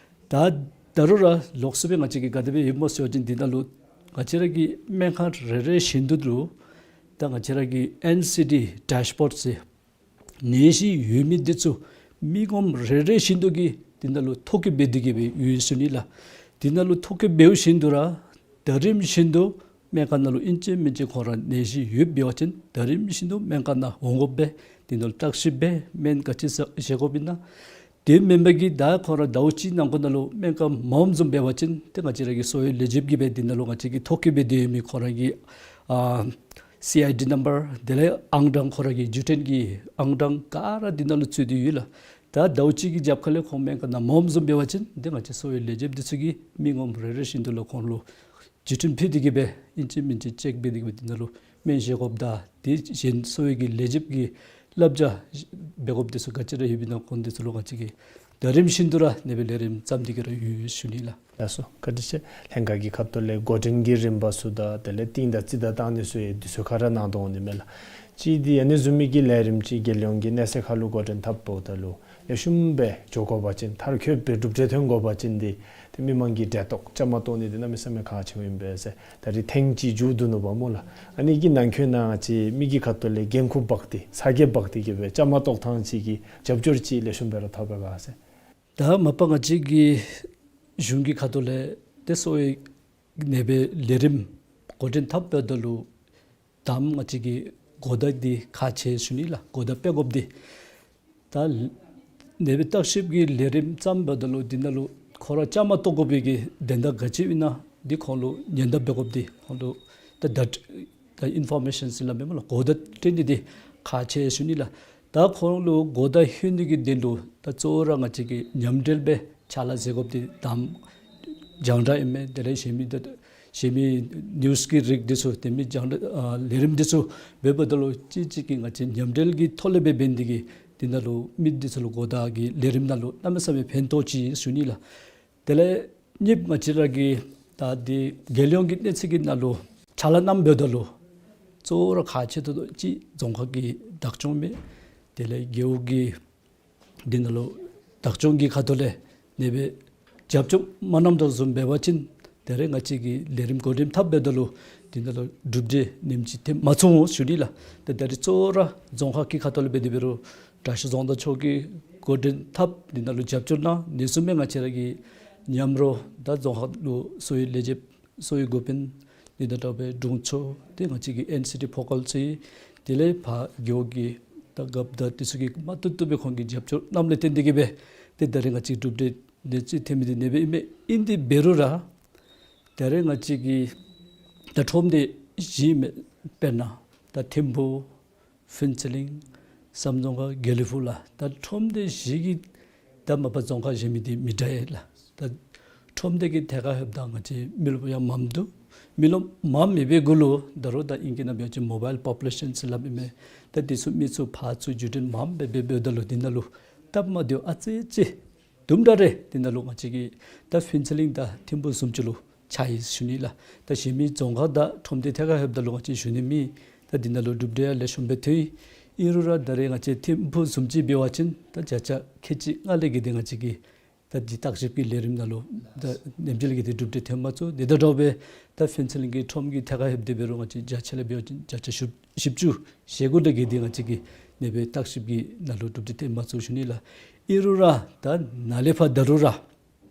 ད་ད་རུང་ར་ལོགས་སུ་སྦེ་ང་བཅས་ཀྱིས་ག་དེ་སྦེ་ཡོདཔ་སྨོ་ཟེར་བ་ཅིན་འདི་ནང་ལུ་ང་བཅས་ར་གི་སྨན་ཁང་རེ་རེ་བཞིན་དུ་ལུ་ད་ང་བཅས་ར་གི་ཨེན་སི་ཌི་ཌེཤ་བོརཌ་ཟེར་ནད་གཞི་ཡོད་མི་འདི་ཚུ་མི་ངོམ་རེ་རེ་བཞིན་དུ་གིས་འདི་ནང་ལུ་ཐོ་བཀོད་འབད་དེ་གི་སྦེ་ཡོད་ཞུ་ནི་ལགས། འདི་ནང་ལུ་ཐོ་བཀོད་འབདཝ་བཞིན་དུ་ར་ད་རིམ་བཞིན་དུ་སྨན་ཁང་ནང་ལུ་ཨིན་ཅི་མིན་ཅི་ཁོང་ར་ནད་གཞི་ཡོདཔ་འབད་བ་ཅིན་ད་རིམ་བཞིན་དུ་སྨན་ཁང་ནང་འོང་དགོཔ་སྦེ་འདི་ནང་ལུ་བརྟག་ཞིབ་འབད་སྨན་ག་ཅི་ཟ་བཞེས་དགོཔ་ཨིན་ན། དེ་མེན་པའི་གི་ད་ཁོང་ར་ཟླཝ་གཅིག་ནང་འཁོད་ནང་ལུ་སྨན་ཁང་མངམ་བཟུམ་འབད་བ་ཅིན་ཏེ་ང་བཅས་ར་གི་གསོ་བའི་ལས་བྱེདཔ་གིས་སྦེ་འདི་ནང་ལུ་ང་བཅས་ཀྱིས་ཐོ་བཀོད་འབད་དེ་ཡོད་མི་ཁོང་ར་གི་ཨ་སི་ཨའི་ཌི་ནམ་བར་དེ་ལས་ཨང་གྲངས་ཁོང་ར་གི་བརྒྱུད་འཕྲིན་གྱི་ཨང་གྲངས་ག་ར་འདི་ནང་ལུ་ཚུད་དེ་ཡོད་ལགས། ད་ཟླཝ་གཅིག་གི་རྒྱབ་ཁ་ལས་ཁོང་སྨན་ཁང་ནང་མངམ་བཟུམ་འབད་བ་ཅིན་ཏེ་ང་བཅས་གསོ་བའི་ལས་བྱེདཔ་འདི་ཚུ་གིས་མི་ངོམ་རེ་རེ་བཞིན་དུ་ལུ་ཁོང་ལུ་བརྒྱུད་འཕྲིན་ཕུལ་ཏེ་གི་སྦེ་ཨིན་ཅི་མིན་ཅི་ཅེཀ་འབད་དེ་གི་སྦེ་འདི་ནང་ལུ་སྨན་བཞེས་དགོཔ་དང་དེ་གཞན་གསོ་བའི་གི་ལས་བྱེདཔ་གི་བསླབ་བྱ་འབད་དགོཔ་འདི་ཚུ་ག་ཅི་ར་ཡོདཔ་ཨིན་ན་ཁོང་འདི་ཚུ་ལུ་ང་བཅས་ཀྱིས་ད་རིམ་བཞིན་དུ་ར་ཨ་ནི་སྦེ་ལས་རིམ་བརྩམས་ཏེ་གི་ར་ཡོད་ཞུ་ནི་ལགས། ལགས་སོ། བཀའ་དྲིན་ཆེ། ལྷན་ཁག་གི་ཁ་ཐུག་ལས་འགོ་འདྲེན་གྱི་རིམ་པ་ཚུ་དང་དེ་ལས་རྟིང་དང་རྩིས་དང་བཏང་ནི་ཚུ་ཡང་དུས་ཚོད་ཁར་ར་གནང་དོ་འོང་ནི་མས་ལགས། གཅིག་འདི་ཨ་ནི་བཟུམ་མའི་གི་ལས་རིམ་ཅིག་རྒྱལ་ཡོངས་ཀྱི་གནས་ཚད་ཁར་ལུ་འགོ་འདྲེན་འཐབ་འབདཝ་ད་ལུ་ལེགས་ཤོམ་སྦེ་འགྱོ་དགོ་པ་ཅིན་མཐར་འཁྱོལ་སྦེ་གྲུབ་འབྲས་ཐོན་དགོ་པ་ཅིན་འདི་ཏེ་མི་མང་གི་འབྲེལ་གཏོགས་བཅའ་མར་གཏོགས་ནི་འདི་གནམ་མེད་ས་མེད་ཁག་ཆེཝ་ཨིན་པས་ཟེར་ད་རིས་ཐེངས་གཅིག་མཇུག་བསྡུ་ནུག་པ་སྨོ་ལགས། ཨ་ནི་གི་ནང་འཁོད་ནང་ང་བཅས་མི་གི་ཁ་ཐུག་ལས་འགན་ཁུར་འབག་སྟེ་ཚ་གྱང་འབག་སྟེ་གི་སྦེ་བཅའ་མར་གཏོགས་ཐངས་ཅིག་གི་རྒྱབ་སྐྱོར་ཅིག་ལེགས་ཤོམ་སྦེ་ར་ཐོབ་པས་ག་ཟེར། ད་མ་པ་ང་བཅས་ཀྱི་གཞུང་གི་ཁ་ཐུག་ལས་ཏེ་གསོ་བའི་ཨ་ནི་སྦེ་ལས་རིམ་འགོ་འདྲེན་འཐབ་འབདཝ་ད་ལུ་དང་པ་ང་བཅས་ཀྱི་གོ་བརྡ་འདི་ཁག་ཆེ་ཞུ་ནི་ལགས། གོ་བརྡ་སྤེལ་དགོཔ་འདི་ད་ཨ་ནི་སྦེ་བརྟག་ཞིབ་ཀྱི་ལས་རིམ་བརྩམ་འབདཝ་ད་ལུ་འདི་ནང་ལུ་ཁོང་ར་བཅའ་མར་གཏོགས་དགོ་པའི་གི་དོན་དག་ག་ཅི་ཨིན་ན་འདི་ཁོང་ལུ་ཉེན་བརྡ་འབད་དགོཔ་འདི་ཁོང་ལུ་ད་ད་ད་ཨིན་ཕོར་མེ་ཤཱན་ཟེར་སླབ་མས་སྨོ་ལགས། གོ་བརྡ་སྤྲོད་ནི་འདི་ཁག་ཆེ་ཞུ་ནི་ལགས། ད་ཁོང་ལུ་གོ་བརྡ་ལྷོད་ནི་གི་དོན་ལུ་ད་གཙོ་བོ་ར་ང་བཅས་ཀྱིས་མཉམ་འབྲེལ་སྦེ་ཕྱག་ལཱ་མཛད་དགོཔ་འདི་དང་པ་རྒྱང་བསྒྲགས་ཨིན་མས། དེ་ལས་གཞན་མི་ད་གཞན་མི་ནིའུསི་གི་རིགས་འདི་ཚུ་དེ་མི་རྒྱང་བསྒྲགས་ཨ་ལས་རིམ་འདི་ཚུ་འབདཝ་ད་ལུ་གཅིག་གཅིག་གིས་ང་བཅས་མཉམ་འབྲེལ་གྱི་ཐོག་ལས་སྦེ་འབད་ནི་དེ་གིས་འདི་ནང་ལུ་མི་འདི་ཚུ་ལུ་གོ་བརྡ་གི་ལས་རིམ་ནང་ལུ་གནམ་མེད་ས་མེད་ཕན་ཐོགས་ཅི་ཞུ་ནི་ལགས། དེ་ལས་གཉིས་པ་ང་བཅས་ར་གི་ད་འདི་རྒྱལ་ཡོངས་ཀྱི་གནས་ཚད་ཀྱི་ནང་ལུ་ཕྱག་ལཱ་གནངམ་འབདཝ་ད་ལུ་གཙོ་བོ་ར་ཁག་ཆེ་ཏོག་ཏོ་ཅིག་རྫོང་ཁག་གི་བདག་སྐྱོང་མས། དེ་ལས་རྒེད་འོག་གི་འདི་ནང་ལུ་བདག་སྐྱོང་གི་ཁ་ཐུག་ལས་ཨ་ནི་སྦེ་རྒྱབ་སྐྱོར་མ་གནངམ་དོ་བཟུམ་འབད་བ་ཅིན་ད་རེས་ང་བཅས་ཀྱི་ལས་རིམ་འགོ་འདྲེན་འཐབ་འབདཝ་ད་ལུ་འདི་ནང་ལུ་གྲུབ་འབྲས་ཨ་ནེམ་ཅིག་ཐོན་མ་ཚུགས་འོང་ཞུ་ནི་ལགས། ད་ད་རེས་གཙོ་བོ་ར་རྫོང་ཁག་གི་ཁ་ཐུག་ལས་འབད་དེ་འབད་རུང་དྲག་ཤོས་རྫོང་བདག་མཆོག་གིས་འགོ་འདྲེན་འཐབ་འདི་ནང་ལུ་རྒྱབ་སྐྱོར་གནང་། ཨ་ནི་བཟུམ་སྦེ་ང་བཅས་ར་གི་མཉམ་རོགས་ད་རྫོང་ཁག་ལུ་གསོ་བའི་ལས་བྱེདཔ་གསོ་བའི་འགོ་དཔོན་འདི་དང་འདྲ་བའི་དྲུང་ཆོས་ཏེ་ང་བཅས་ཀྱི་ཨེན་སི་ཌི་ཕོ་ཀཱལ་ཚུ་དེ་ལས་ཕར་རྒེད་འོག་གི་ད་རྒཔོ་དང་དེ་ཚུ་གིས་མ་ཏོག་ཏོ་སྦེ་ཁོང་གིས་རྒྱབ་སྐྱོར་གནངམ་ལས་བརྟེན་ཏེ་གི་སྦེ་ཏེ་ད་རེས་ང་བཅས་གྲུབ་འབྲས་ཨ་ནེམ་ཅིག་ཐོན་མི་འདི་ཨ་ནི་སྦེ་ཨིན་མས། ཨིན་ཏེ་འབད་རུང་ར་ད་རེས་ང་བཅས་ཀྱི་ད་ཁྲོམ་སྡེ་བཞི་མས། དཔེར་ན་ད་ཐིམ་ཕུག་ཕུན་ཚོགས་གླིང་བསམ་རྫོང་ཁག་དགེ་ལེགས་ཕུག་ལགས། ད་ཁྲོམ་སྡེ་བཞི་གི་ད་མ་པ་རྫོང་ཁག་གཞན་མི་འདི་མི་འདྲ་ཡི་ལགས། ད་ཁྲོམ་སྡེ་གི་ཐད་ཁར་ལྷོདཔ་ད་ང་བཅས་མི་རློབས་ཡང་མངམ་འདུག། མི་རློབས་མངམ་མེད་པའི་གུ་ལུ་ད་རུང་ད་ཨིང་སྐད་ནང་འབད་བ་ཅིན་མོ་བཱའིལ་པོ་པུ་ལེ་ཤཱན་ཟེར་སླབ་ཨིན་མས། ད་དེ་ཚུ་མི་ཚུ་ཕར་ཚུར་བརྒྱུད་འཕྲིན་མངམ་སྦེ་འབད་འབདཝ་ད་ལུ་འདི་ནང་ལུ་སྟབས་མ་བདེཝ་ཨ་ཙི་ཅིག་དུམ་གྲ་རེ་འདི་ནང་ལུ་ང་བཅས་ཀྱི་ད་ཕུན་ཚོགས་གླིང་དང་ཐིམ་ཕུག་བཟུམ་ཅིག་ལུ་ཆགས་ཡི་ཞུ་ནི་ལགས། ད་གཞན་མི་རྫོང་ཁག་དང་ཁྲོམ་སྡེ་ཐད་ཁར་ལྷོདཔ་ད་ལུ་ང་བཅས་ཞུ་ནི་མེད། ད་འདི་ནང་ལུ་གྲུབ་འབྲས་ཡང་ལེགས་ཤོམ་སྦེ་ཐོན་ཡི། ཨིན་རུང་ར་ད་རེས་ང་བཅས་ཐིམ་ཕུག་བཟུམ་ཅིག་འབད་བ་ཅིན་ད་བརྒྱ་ཆ་ཁལ་གཅིག་ལྔ་ལས་བརྒལ་ཏེ་ང་བཅས་ཀྱི་ ད་འདི་བརྟག་ཞིབ་ཀྱི་ལས་རིམ་ནང་ལུ་ད་ནེམ་ཅིག་ལས་བརྒལ་ཏེ་གྲུབ་འབྲས་ཐོན་མ་ཚུགས། དེ་དང་འདྲཝ་སྦེ་ད་ཕུན་ཚོགས་གླིང་གི་ཁྲོམ་གྱི་ཐད་ཁར་ལྷོདཔ་ད་འབད་རུང་ང་བཅས་བརྒྱ་ཆ་ལས་འབད་བ་ཅིན་བརྒྱ་ཆ་བཞི་བཅུ་ཞེ་དགུ་ལས་བརྒལ་ཏེ་ང་བཅས་ཀྱིས་ཨ་ནེ་སྦེ་བརྟག་ཞིབ་ཀྱི་ནང་ལུ་གྲུབ་འབྲས་ཐོན་མ་ཚུགས་ཞུ་ནི་ལགས། ཨིན་རུང་ར་ད་ནཱ་ལས་ཕར་ད་རུང་ར་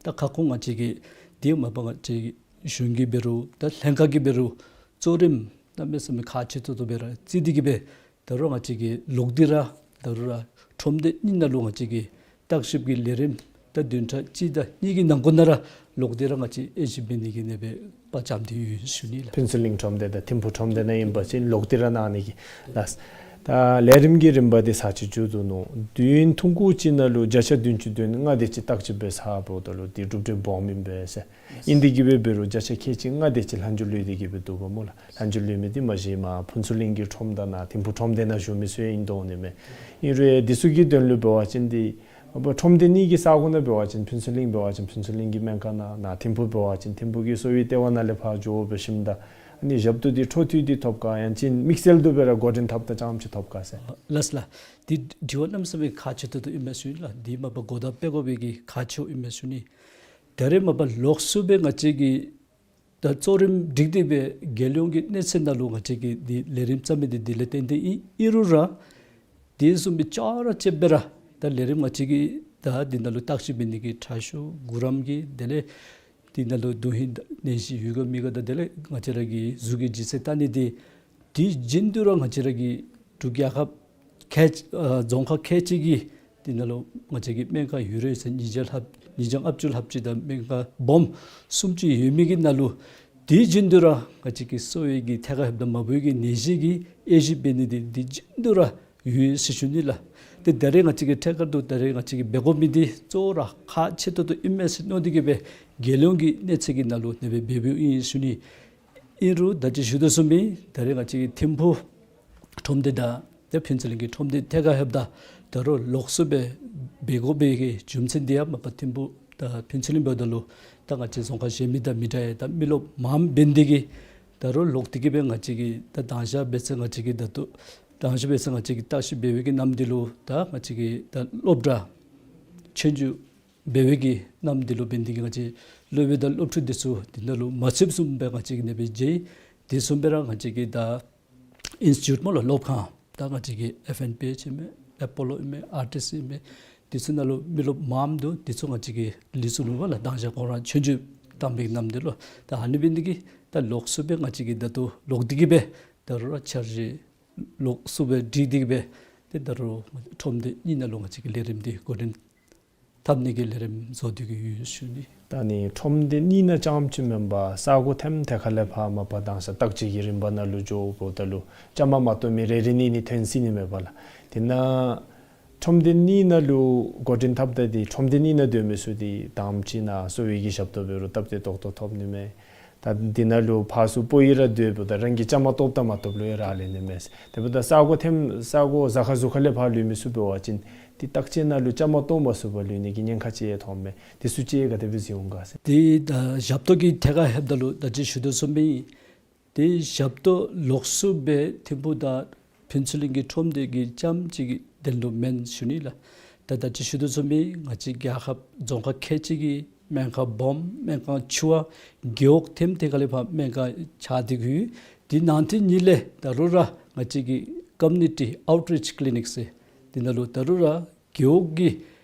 ད་ཁ་སྐོང་ང་བཅས་ཀྱིས་འདི་མ་པ་ང་བཅས་ཀྱི་གཞུང་གིས་འབད་རུང་ད་ལྷན་ཁག་གིས་འབད་རུང་གཙོ་རིམ་གནམ་མེད་ས་མེད་ཁག་ཆེ་ཏོག་ཏོ་སྦེ་ར་བརྩི་སྟེ་གིས་སྦེ་ད་རུང་ང་བཅས་ཀྱིས་ལོག་སྟེ་ར་ད་རུང་ར་ཁྲོམ་སྡེ་གཉིས་ནང་ལུ་ང་བཅས་ཀྱིས་བརྟག་ཞིབ་ཀྱི་ལས་རིམ་ད་བདུན་ཕྲག་གཅིག་དང་གཉིས་ཀྱི་ནང་འཁོད་ནང་ར་ལོག་སྟེ་ར་ང་བཅས་དབྱེ་ཞིབ་འབད་ནི་གི་ཨ་ནེ་སྦེ་དཔྱ་བཅམ་སྟེ་ཡོད་ཞུ་ནི་ལགས། ཕུན་ཚོགས་གླིང་ཁྲོམ་སྡེ་དང་ཐིམ་ཕུ་ཁྲོམ་སྡེ་ནང་ཨིན་པ་ཅིན་ལོག་སྟེ་ར་གནང་ནི་གི་ལགས། ད་ལས་རིམ་གྱི་རིམ་པ་འདི་ཚར་གཅིག་མཇུག་བསྡུ་ནུག། དུས་ཡུན་ཐུང་ཀུ་ཅིག་ནང་ལུ་བརྒྱ་ཆ་བདུན་ཅུ་དོན་ལྔ་དེ་ཅིག་བརྟག་ཞིབ་འབད་ཚརཝ་ད་ལུ་འདི་གྲུབ་འབྲས་སྦོམ་ཨིན་པས་ཟེར། ཨིན་ཏེ་གིས་སྦེ་འབད་རུང་བརྒྱ་ཆ་ཁལ་གཅིག་ལྔ་དེ་ཅིག་ལྷག་འགྱོ་ལུས་ཏེ་གིས་སྦེ་འདུག་པ་སྨོ་ལགས། ལྷག་འགྱོ་ལུས་མི་འདི་མ་གཞི་མ་ཕུན་ཚོགས་གླིང་གི་ཁྲོམ་དང་ནཱ་ཐིམ་ཕུ་ཁྲོམ་སྡེ་ནང་བཞུགས་མི་ཚུ་ཨིན་དོ་ནི་མས། ཨིན་རུང་འདི་ཚུ་གི་དོན་ལུ་འབད་བ་ཅིན་འདི་ཁྲོམ་སྡེ་གཉིས་ཀྱི་ས་གོ་ནང་འབད་བ་ཅིན་ཕུན་ཚོགས་གླིང་འབད་བ་ཅིན་ཕུན་ཚོགས་གླིང་གི་སྨན་ཁང་ནང་ནཱ་ཐིམ་ཕུ་འབད་བ་ཅིན་ཐིམ་ཕུ་གི་གསོ་བའི་ལྟེ་བ་ནང་ལས་ཕར་འགྱོ་འབད་ཞིནམ་ད་ཨ་ནི་ཞབས་ཏོག་འདི་འཕྲོ་མཐུད་དེ་ཐོབ་ག་ཡང་ཅིན་དམིགས་བསལ་དུ་སྦེ་ར་འགོ་འདྲེན་འཐབ་ད་ཙམ་ཅིག་ཐོབ་ག་ཟེར། ལགས་ལགས། འདི་དྲི་བ་གནམ་མེད་ས་མེད་ཁག་ཆེ་ཏོག་ཏོ་ཨིན་མས་ཞུ་ནི་ལགས། འདི་མ་པ་གོ་བརྡ་སྤེལ་དགོ་པའི་གི་ཁག་ཆེཝ་ཨིན་མས་ཞུ་ནི། ད་རེས་མ་པ་ལོགས་སུ་སྦེ་ང་བཅས་ཀྱིས་ད་གཙོ་རིམ་སྒྲིག་སྟེ་སྦེ་རྒྱལ་ཡོངས་ཀྱི་གནས་ཚད་ནང་ལུ་ང་བཅས་ཀྱིས་འདི་ལས་རིམ་བརྩམས་མི་འདི་འདི་ལས་བརྟེན་ཏེ་ཨིན། ཨིན་རུང་ར་དེ་བཟུམ་སྦེ་ཅོག་ར་འཐདཔ་སྦེ་ར་ད་ལས་རིམ་ང་བཅས་ཀྱིས་ད་འདི་ནང་ལུ་བརྟག་ཞིབ་འབད་ནི་གི་ཁྲག་ཤུགས་གུ་རམ་གྱི་དེ་ལས་འདི་ནང་ལུ་དོན་ཧིང་ནད་གཞི་ཡོད་ག་མེད་ག་དང་དེ་ལས་ང་བཅས་ར་གི་གཟུགས་ཀྱི་ལྗིད་ཚད་བལྟ་ནི་འདི་དེ་བཞིན་དུ་ར་ང་བཅས་ར་གི་འབྲུག་རྒྱལ་ཁབ་ཁལ་ཨ་རྫོང་ཁག་ཁལ་གཅིག་གི་འདི་ནང་ལུ་ང་བཅས་ཀྱི་སྨན་ཁང་ཡོད་རེ་ཟེར་ཉིས་བརྒྱ་ལྷགཔ་ཉིས་བརྒྱ་ལྔ་བཅུ་ལྷགཔ་ཅིག་དང་སྨན་ཁང་སྦོམ་སུམ་ཅུ་ཡོད་མི་གི་ནང་ལུ་དེ་བཞིན་དུ་ར་ང་བཅས་ཀྱི་གསོ་བའི་གི་ཐད་ཁར་ལྷོདཔ་ད་མ་བུ་གི་ནད་གཞི་གི་དབྱེ་ཞིབ་འབད་ནི་འདི་དེ་བཞིན་དུ་ར་ཡོད་ཟེར་ཞུ་ནི་ལགས། ཏེ་ད་རེས་ང་བཅས་ཀྱི་ཐད་ཀར་དུ་ད་རེས་ང་བཅས་ཀྱིས་འབད་དགོ་མི་འདི་གཙོ་བོ་ར་ཁག་ཆེ་ཏོག་ཏོ་ཨིན་མས་ཟེར་མནོ་སྟེ་གིས་སྦེ་རྒྱལ་ཡོངས་ཀྱི་གནས་ཚད་ཀྱི་ནང་ལུ་ཨ་ནེ་སྦེ་འབདཝ་ཨིན་ཞུ་ནི། ཨིན་རུང་ད་ཅི་ཞུ་དོ་བཟུམ་སྦེ་ད་རེས་ང་བཅས་ཀྱི་ཐིམ་ཕུ་ཁྲོམ་སྡེ་དང་ཏེ་ཕུན་ཚོགས་གླིང་གི་ཁྲོམ་སྡེ་ཐད་ཁར་ལྷོདཔ་ད་ད་རུང་ལོགས་སུ་སྦེ་འབད་དགོ་པའི་གི་རྒྱུ་མཚན་འདི་ཡང་མ་པ་ཐིམ་ཕུ་དང་ཕུན་ཚོགས་གླིང་འབདཝ་ད་ལུ་ད་ང་བཅས་རྫོང་ཁག་གཞན་མི་དང་མི་འདྲ་ཡང་ད་མི་རློབས་མངམ་འབད་ནི་དེ་གིས་ད་རུང་ལོག་སྟེ་གིས་སྦེ་ང་བཅས་ཀྱིས་ད་དང་ཞག་འབད་ཚེ་ང་བཅས་ཀྱིས་ད་ལྟོ་དང་ཞག་འབད་ཚེ་ང་བཅས་ཀྱིས་བརྟག་ཞིབ་འབད་བའི་གི་ནམ་དུས་ལུ་ད་ང་བཅས་ཀྱིས་ད་སློབ་གྲྭ་ཆོས་རྒྱུགས་འབད་བའི་གི་ནམ་དུས་ལུ་འབད་ནི་དེ་གིས་ང་བཅས་སློབ་དཔོན་དང་སློབ་ཕྲུག་འདི་ཚུ་འདི་ནང་ལུ་མ་ཚུདཔ་བཟུམ་སྦེ་ང་བཅས་ཀྱིས་ཨ་ནེ་སྦེ་མཇལ། དེ་བཟུམ་སྦེ་ར་ང་བཅས་ཀྱིས་ད་ཨིནསི་ཊི་ཊིའུཊ་སྨོ་ལགས་སློབ་ཁང་ད་ང་བཅས་ཀྱི་ཨེཕ་ཨེན་པི་ཨེཆ་ཨིན་མས་ཨེ་པོ་ལོ་ཨིན་མས་ཨར་ཊི་སི་ཨིན་མས་དེ་ཚུ་ནང་ལུ་མི་རློབས་མངམ་འདུག། དེ་ཚུ་ང་བཅས་ཀྱིས་ལས་ཚུགས་ནུག་པ་ལགས། དང་ཞག་ཁོང་ར་ཆོས་རྒྱུགས་བཏང་བའི་གི་ནམ་དུས་ལུ་ད་ཨ་ནི་འབད་ནི་དེ་གིས་ད་ལོགས་སུ་སྦེ་ང་བཅས་ཀྱིས་ད་ལྟོ་ལོག་སྟེ་གིས་སྦེ་ད་རུང་ར་འཆར་གཞི་ལོགས་སུ་སྦེ་སྒྲིག་སྟེ་གིས་སྦེ་ཏེ་ད་རུང་ཁྲོམ་སྡེ་གཉིས་ནང་ལུ་ང་བཅས་ཀྱིས་ལས་རིམ་འདི་འགོ་འདྲེན་འཐབ་ནི་གི་ལས་རིམ་བཟོ་སྡོད་ཀྱི་ཡོད་ཞུ་ནི། ད་ཨ་ནི་ཁྲོམ་སྡེ་གཉིས་ནང་རྐྱངམ་ཅིག་མེན་པར་ས་གོ་ཐེམ་ཐད་ཁར་ལས་ཕར་མ་པ་དང་ཞག་བརྟག་དཔྱད་ཀྱི་རིམ་པ་ནང་ལུ་འགྱོཝ་ད་ལུ་བཅའ་མར་མ་གཏོགས་མི་རེ་རེ་གཉིས་གཉིས་ཐོན་སྲིད་ནི་མས་པ་ལགས། དེ་ནང་ཁྲོམ་སྡེ་གཉིས་ནང་ལུ་འགོ་འདྲེན་འཐབ་ད་འདི་ཁྲོམ་སྡེ་གཉིས་ནང་སྡོད་མི་ཚུ་འདི་དང་པ་ཅིག་ནང་གསོ་བའི་གི་ཞབས་ཏོག་འབད་རུང་སྟབས་བདེ་ཏོག་ཏོ་ཐོབ་ནི་མས། ད་འདི་ནང་ལུ་ཕར་ཚུར་སྤོ་ཡི་ར་སྡོདཔ་ད་རང་གིས་བཅའ་མར་གཏོགསཔ་དང་མ་གཏོགསཔ་ལུ་ཡང་རག་ལས་ནི་མས། དེ་འབདཝ་ད་ས་གོ་ཐེམ་ས་གོ་གཟའ་ཁར་ཟུར་ཁར་ལས་ཕར་ལུས་མི་ཚུ་འབད་བ་ཅིན་འདི་བརྟག་དཔྱད་ནང་ལུ་བཅའ་མར་གཏོགས་མ་ཚུགས་པར་ལུས་ནི་གི་ཉེན་ཁ་ཅིག་ཡང་ཐོནམ་མས། འདི་ཚུ་ཅིག་ག་དེ་སྦེ་གཟིགས་འོང་ག་ཟེར། འདི་ད་ཞབས་ཏོག་གི་ཐད་ཁར་ལྷོདཔ་ད་ལུ་ད་ཅི་ཞུ་དོ་བཟུམ་སྦེ་ཏེ་ཞབས་ཏོག་ལོགས་སུ་སྦེ་ཐིམ་ཕུ་དང་ཕུན་ཚོགས་གླིང་གི་ཁྲོམ་སྡེ་གི་རྐྱངམ་ཅིག་གི་དོན་ལུ་མེན་ཞུ་ནི་ལགས། ད་ད་ཅི་ཞུ་དོ་བཟུམ་སྦེ་ང་བཅས་རྒྱལ་ཁབ་རྫོང་ཁག་ཁལ་གཅིག་གི་སྨན་ཁང་སྦོམ་སྨན་ཁང་ཆུང་བ་རྒེད་འོག་ཐེམ་ཐད་ཁར་ལས་ཕར་སྨན་ཁང་ཆགས་ཏེ་གི་ཡོད། དེ་ནང་དེ་གཉིས་ལས་ད་རུང་ར་ང་བཅས་ཀྱི་ཀོ་མིའུ་ནི་ཊི་ཨའུཊ་རིཆ་ཀི་ལི་ནིཀ་ཟེར་དེ་ནང་ལུ་ད་རུང་ར་རྒེད་འོག་གི་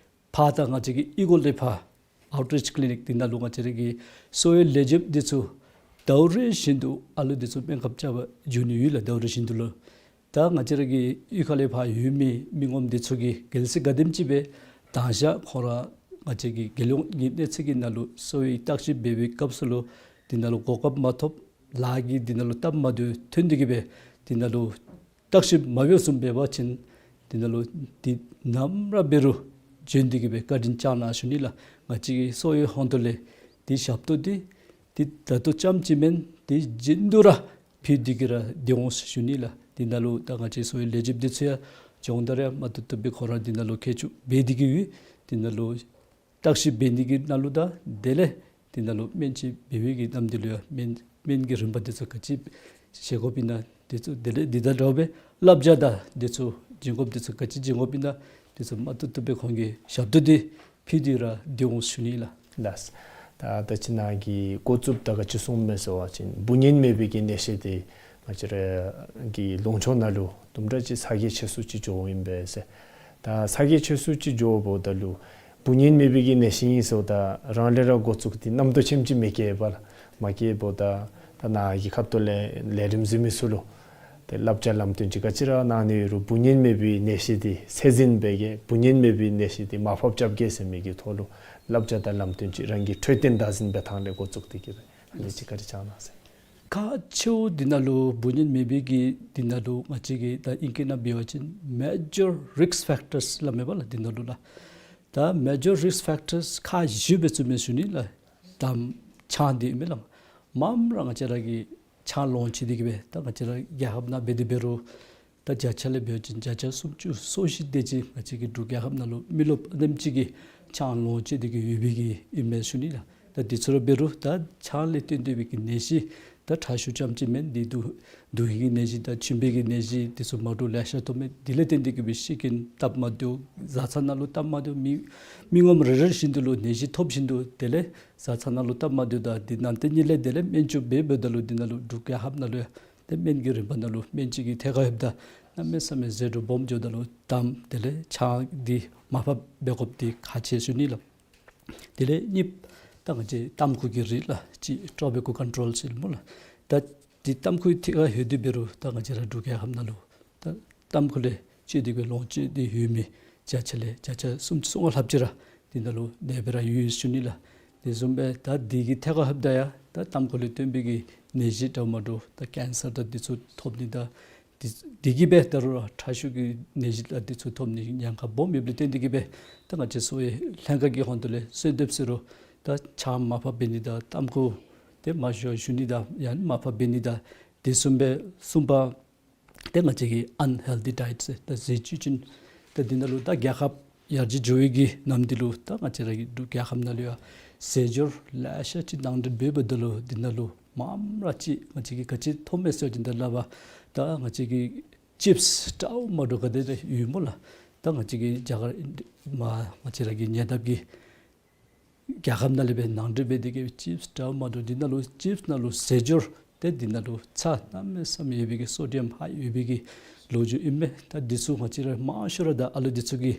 ཕར་དང་ང་བཅས་ཀྱི་ཨི་གོ་ལས་ཕར་ཨའུཊ་རིཆ་ཀི་ལི་ནིཀ་འདི་ནང་ལུ་ང་བཅས་ར་གི་གསོ་བའི་ལས་བྱེདཔ་འདི་ཚུ་ཟླཝ་རེ་བཞིན་དུ་ཨ་ལུ་འདི་ཚུ་སྨན་ཁབ་རྐྱབ་པར་འགྱོ་ནི་ཡོད་ལགས། ཟླཝ་རེ་བཞིན་དུ་ལུ་ད་ང་བཅས་ར་གི་གཡུས་ཁ་ལས་ཕར་ཡོད་མི་མི་ངོམ་འདི་ཚུ་གིས་གལ་སྲིད་ག་དེམ་ཅིག་སྦེ་དང་ཞག་ཁོང་ར་ང་བཅས་ཀྱི་རྒྱལ་ཡོངས་ཀྱི་གནས་ཚད་ཀྱི་ནང་ལུ་གསོ་བའི་བརྟག་ཞིབ་འབད་བའི་སྐབས་སུ་ལུ་འདི་ནང་ལུ་གོ་སྐབས་མ་ཐོབ་ལཱ་གིས་འདི་ནང་ལུ་སྟབས་མ་བདེཝ་ཐོན་ཏེ་གི་སྦེ་འདི་ནང་ལུ་བརྟག་ཞིབ་མ་འབད་བཟུམ་འབད་བ་ཅིན་འདི་ནང་ལུ་འདི་ནམ་ར་འབད་རུང་བྱོན་ཏེ་གི་སྦེ་བཀའ་དྲིན་བསྐྱང་གནང་ཞུ་ནི་ལགས། ང་བཅས་ཀྱི་གསོ་བའི་ཧོངས་ཏོ་ལས་འདི་ཞབས་ཏོག་འདི་འདི་ད་ལྟོ་རྐྱངམ་ཅིག་མེན། དེ་བཞིན་དུ་ར་ཕུལ་ཏེ་གི་ར་སྡོད་འོང་ཞུ་ནི་ལགས། འདི་ནང་ལུ་ད་ང་བཅས་གསོ་བའི་ལས་བྱེདཔ་འདི་ཚུ་ཡང་སྦྱོང་བརྡར་ཡང་མ་ཐུབ་ཐུབ་སྦེ་ཁོང་ར་འདི་ནང་ལུ་མཁས་མཆོག་འབད་དེ་གི་ཡོད། འདི་ནང་ལུ་བརྟག་ཞིབ་འབད་ནི་གི་ནང་ལུ་དང་དེ་ལས་འདི་ནང་ལུ་སྨན་དཔྱད་འབད་བའི་གི་ནམ་དུས་ལུ་ཡང་སྨན་སྨན་གྱི་རིམ་པ་འདི་ཚུ་ག་ཅི་བཞེས་དགོཔ་ཨིན་ན་འདི་ཚུ་དེ་ལས་འདི་དང་འདྲཝ་སྦེ་བསླབ་བྱ་དང་འདི་ཚུ་བྱིན་དགོཔ་འདི་ཚུ་ག་ཅི་བྱིན་དགོཔ་ཨིན་ན་འདི་ཚུ་མ་ཐུབ་ཐུབ་སྦེ་ཁོང་གིས་ཞབས་ཏོག་འདི་ ཕུལ་ཏེ་ར་སྡོད་འོང་ཟེར་ཞུ་ནི་ལགས། ལགས། ད་ད་ཅི་ནཱ་གི་འགོ་བཙུགསཔ་ད་ག་ཅི་གསུངསམ་མས་ཟེར་བ་ཅིན་འབུ་གཉན་མེད་པའི་གི་ནད་གཞི་འདི་ང་བཅས་ར་གི་ལུང་ཕྱོགས་ནང་ལུ་དུམ་གྲ་ཅིག་ཚ་གྱང་ཆེ་སུ་ཅིག་འགྱོཝ་ཨིན་པས་ཟེར། ད་ཚ་གྱང་ཆེ་སུ་ཅིག་འགྱོཝ་ད་ལུ་འབུ་གཉན་མེད་པའི་གི་ནད་གཞི་ཨིན་ཟེརཝ་ད་རང་ལས་ར་འགོ་བཙུགས་ཏེ་རྣམ་རྟོག་ཆེམ་ཅིག་མི་སྐྱེ་བར་མ་སྐྱེ་བར་ད་ད་ནཱ་གི་ཁ་ཐུག་ལས་ལས་རིམ་གཟིགས་མི་ཚུ་ལུ་ཏེ་བསླབ་བྱ་ལམ་སྟོན་ཅིག་ག་ཅི་ར་གནང་ནི་ཡོད་རུང་འབུ་གཉན་མེད་པའི་ནད་གཞི་འདི་ཚད་འཛིན་འབད་གེ། འབུ་གཉན་མེད་པའི་ནད་གཞི་འདི་མར་ཕབ་རྐྱབ་གེ་ཟེར་མི་གི་ཐོག་ལུ་བསླབ་བྱ་དང་ལམ་སྟོན་ཅིག་རང་གི་འཕྲོད་བསྟེན་བདག་འཛིན་འབད་ཐངས་ལས་འགོ་བཙུགས་ཏེ་གི་སྦེ་ཨ་ནི་ཅིག་བཀའ་དྲིན་བསྐྱང་གནང་ཟེར། ཁག་ཆེཝ་འདི་ནང་ལུ་འབུ་གཉན་མེད་པའི་གི་འདི་ནང་ལུ་ང་བཅས་ཀྱིས་ད་ཨིང་སྐད་ནང་འབད་བ་ཅིན་མེ་ཇར་རིསཀ་ཕེཀ་ཊརསི་སླབ་མས་པ་ལགས། འདི་ནང་ལུ་ལགས་ད་མེ་ཇར་རིསཀ་ཕེཀ་ཊརསི་ཁག་བཞི་སྦེ་བརྩིཝ་མས་ཟེར་ཞུ་ནི་ལགས། དང་ཆང་འདི་ཨིན་མས་ལགས། མངམ་ར་ང་བཅས་ར་གིས་ཆང་ལོངས་སྤྱོད་དེ་གི་སྦེ་ད་ང་བཅས་ར་རྒྱལ་ཁབ་ནང་འབད་དེ་འབད་རུང་ད་བརྒྱ་ཆ་ལས་འབད་བ་ཅིན་བརྒྱ་ཆ་སུམ་ཅུ་སོ་བཞི་དེ་ཅིག་ང་བཅས་ཀྱི་འབྲུག་རྒྱལ་ཁབ་ནང་ལུ་མི་རློབས་ཨ་ནེམ་ཅིག་གིས་ཆང་ལོངས་སྤྱོད་དེ་གི་ཡོད་པའི་གི་ཨིན་མས་ཟེར་ཞུ་ནི་ལགས། ད་འདི་ཚུ་ར་འབད་རུང་ད་ཆང་ལས་བརྟེན་ཏེ་འབད་གི་ནད་གཞི་ད་ཁྲག་ཤུགས་ཙམ་ཅིག་མེན། འདི་དུ་དུག་གི་ནད་གཞི་དང་མཆིན་པའི་གི་ནད་གཞི་འདི་ཚུ་མ་འདྲཝ་ལེ་ཤ་ཐོབ་མས། དེ་ལས་བརྟེན་ཏེ་གི་སྦེ་ཤི་རྐྱེན་སྟབས་མ་བདེཝ་བཟའ་ཚང་ནང་ལུ་སྟབས་མ་བདེཝ་མི་མི་ངོམ་རེ་རེ་བཞིན་དུ་ལུ་ནད་གཞི་ཐོབ་བཞིན་དུ་དེ་ལས་བཟའ་ཚང་ནང་ལུ་སྟབས་མ་བདེཝ་དང་འདི་ནང་ཏེ་གཉིས་ལས་དེ་ལས་སྨན་བཅོས་འབད་འབདཝ་ད་ལུ་འདི་ནང་ལུ་འབྲུག་རྒྱལ་ཁབ་ནང་ལུ་ཡང་ཏེ་སྨན་གྱི་རིམ་པ་ནང་ལུ་སྨན་བཅོས་ཀྱི་ཐད་ཁར་ལྷོདཔ་ད་གནམ་མེད་ས་མེད་ཟད་འགྲོ་སྦོམ་འགྱོཝ་ད་ལུ་དམ་དེ་ལས་ཆང་འདི་མར་ཕབ་འབད་དགོཔ་འདི་ཁག་ཆེ་ཟེར་ཞུ་ནི་ལགས། དེ་ལས་གཉིས་པ་ད་ང་བཅས་ཏམ་ཁུ་གི་རིགས་ལགས་ཅིག་ཊོ་བེ་ཀོ་ཀོན་ཊོལ་ཟེར་སྨོ་ལགས། ད་འདི་ཏམ་ཁུ་ཐད་ཁར་ལྷོད་དེ་འབད་རུང་ད་ང་བཅས་ར་འབྲུག་རྒྱལ་ཁབ་ནང་ལུ་ད་ཏམ་ཁུ་ལས་སྤྱོད་དེ་གི་ལོངས་སྤྱོད་དེ་ཡོད་མི་བརྒྱ་ཆ་ལས་བརྒྱ་ཆ་སུམ་ཅུ་སོ་ལྔ་ལྷགཔ་ཅིག་ར་འདི་ནང་ལུ་གནས་སྦེ་ར་ཡོད་ཟེར་ཞུ་ནི་ལགས། དེ་བཟུམ་སྦེ་ད་འདི་གི་ཐད་ཁར་ལྷོདཔ་ད་ཡང་ད་ཏམ་ཁུ་ལས་བརྟེན་པའི་གི་ནད་གཞི་འདྲཝ་མ་འདྲཝ་ད་ཀེན་སར་དང་འདི་ཚུ་ཐོབ་ནི་དང་འདི་འདི་གིས་སྦེ་ད་རུང་ར་ཁྲག་ཤུགས་ཀྱི་ནད་གཞི་དང་འདི་ཚུ་ཐོབ་ནི་ཉེན་ཁ་སྦོམ་ཡོདཔ་ལས་བརྟེན་ཏེ་གི་སྦེ་ད་ང་བཅས་གསོ་བའི་ལྷན་ཁག་གི་ཧོངས་ལས་གསོལ་འདེབས་ཟེར་རུང་ད་ཆང་མར་ཕབ་འབད་ནི་དང་ཏམ་ཁུ་ཏེ་མ་ཞུ་ཞུ་ནི་དང་ཡང་མར་ཕབ་འབད་ནི་དང་དེ་བཟུམ་སྦེ་གསུམ་པ་ཏེ་ང་བཅས་ཀྱི་ཨན་ཧེལ་ཐི་ཌའེཊ་ཟེར་ད་ཟས་བཅུད་ཅན་ད་འདི་ནང་ལུ་ད་རྒྱལ་ཁབ་ཡར་རྒྱས་འགྱོ་བའི་གི་ནམ་དུས་ལུ་ད་ང་བཅས་ར་གི་འབྲུག་རྒྱལ་ཁབ་ནང་ལུ་ཡང་ཟས་སྦྱོར་ལེ་ཤ་ཅིག་ནང་འདྲེན་འབད་འབདཝ་ད་ལུ་འདི་ནང་ལུ་མངམ་ར་ཅིག་ང་བཅས་ཀྱིས་ག་ཅི་ཐོབ་མས་ཟེར་བ་ཅིན་ད་ལགས་པ་ད་ང་བཅས་ཀྱི་ཅིབས་འདྲཝ་མ་འདྲཝ་ག་དེ་དེ་ཡོད་སྨོ་ལགས། ད་ང་བཅས་ཀྱི་རྒྱ་གར་མ་ང་བཅས་ར་གི་ཉེ་འདབས་ཀྱི་རྒྱལ་ཁབ་ནང་ལས་སྦེ་ནང་འདྲེན་འབད་དེ་གི་ཅིབས་འདྲཝ་མ་འདྲཝ་འདི་ནང་ལུ་ཅིབས་ནང་ལུ་ཟས་སྦྱོར་ཏེ་འདི་ནང་ལུ་ཚྭ་གནམ་མེད་ས་མེད་ཡོད་པའི་གི་སོ་ཌི་ཡམ་ཧའི་ཡོད་པའི་གི་ལོ་རྒྱུས་ཨིན་མས། ད་འདི་ཚུ་ང་བཅས་ར་མང་ཤོས་ར་ད་ཨ་ལུ་འདི་ཚུ་གིས་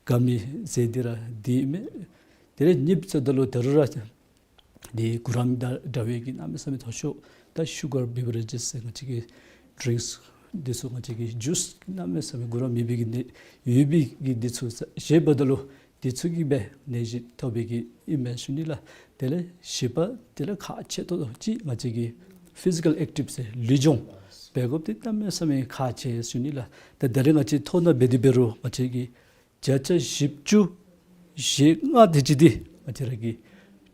དགའ་མི་ཟས་འདི་ར་འདི་ཨིན་མས། དེ་ལས་གཉིས་པ་ཟེརཝ་ད་ལུ་ད་རུང་ར་འདི་གུ་རམ་དང་འདྲ་བའི་གི་གནམ་མེད་ས་མེད་མཐོ་ཤོས་ད་ཤུ་གར་བེ་བ་རེ་ཇེས་ཟེར་ང་བཅས་ཀྱི་ཌིརིངཀསི་འདི་ཚུ་ང་བཅས་ཀྱི་ཇུས་གནམ་མེད་ས་མེད་གུ་རམ་ཡོད་པའི་གི་ནི་ཡོད་པའི་གི་འདི་ཚུ་བཞེས་འབདཝ་ད་ལུ་འདི་ཚུ་གིས་སྦེ་ནད་གཞི་ཐོབ་པའི་གི་ཨིན་མས་ཟེར་ཞུ་ནི་ལགས། དེ་ལས་བཞི་པ་དེ་ལས་ཁག་ཆེ་ཏོག་ཏོ་ཅིག་ང་བཅས་ཀྱི་ཕི་ཟི་ཀལ་ཨེག་ཊིབ་ཟེར་ལུས་སྦྱོང་འབད་དགོཔ་འདི་གནམ་མེད་ས་མེད་ཁག་ཆེ་ཟེར་ཞུ་ནི་ལགས། ད་ད་རེས་ང་བཅས་ཐོ་ནང་འབད་དེ་འབད་རུང་ང་བཅས་ཀྱི་བརྒྱ་ཆ་བཞི་བཅུ་ཞེ་ལྔ་དེ་ཅིག་འདི་ང་བཅས་ར་གི་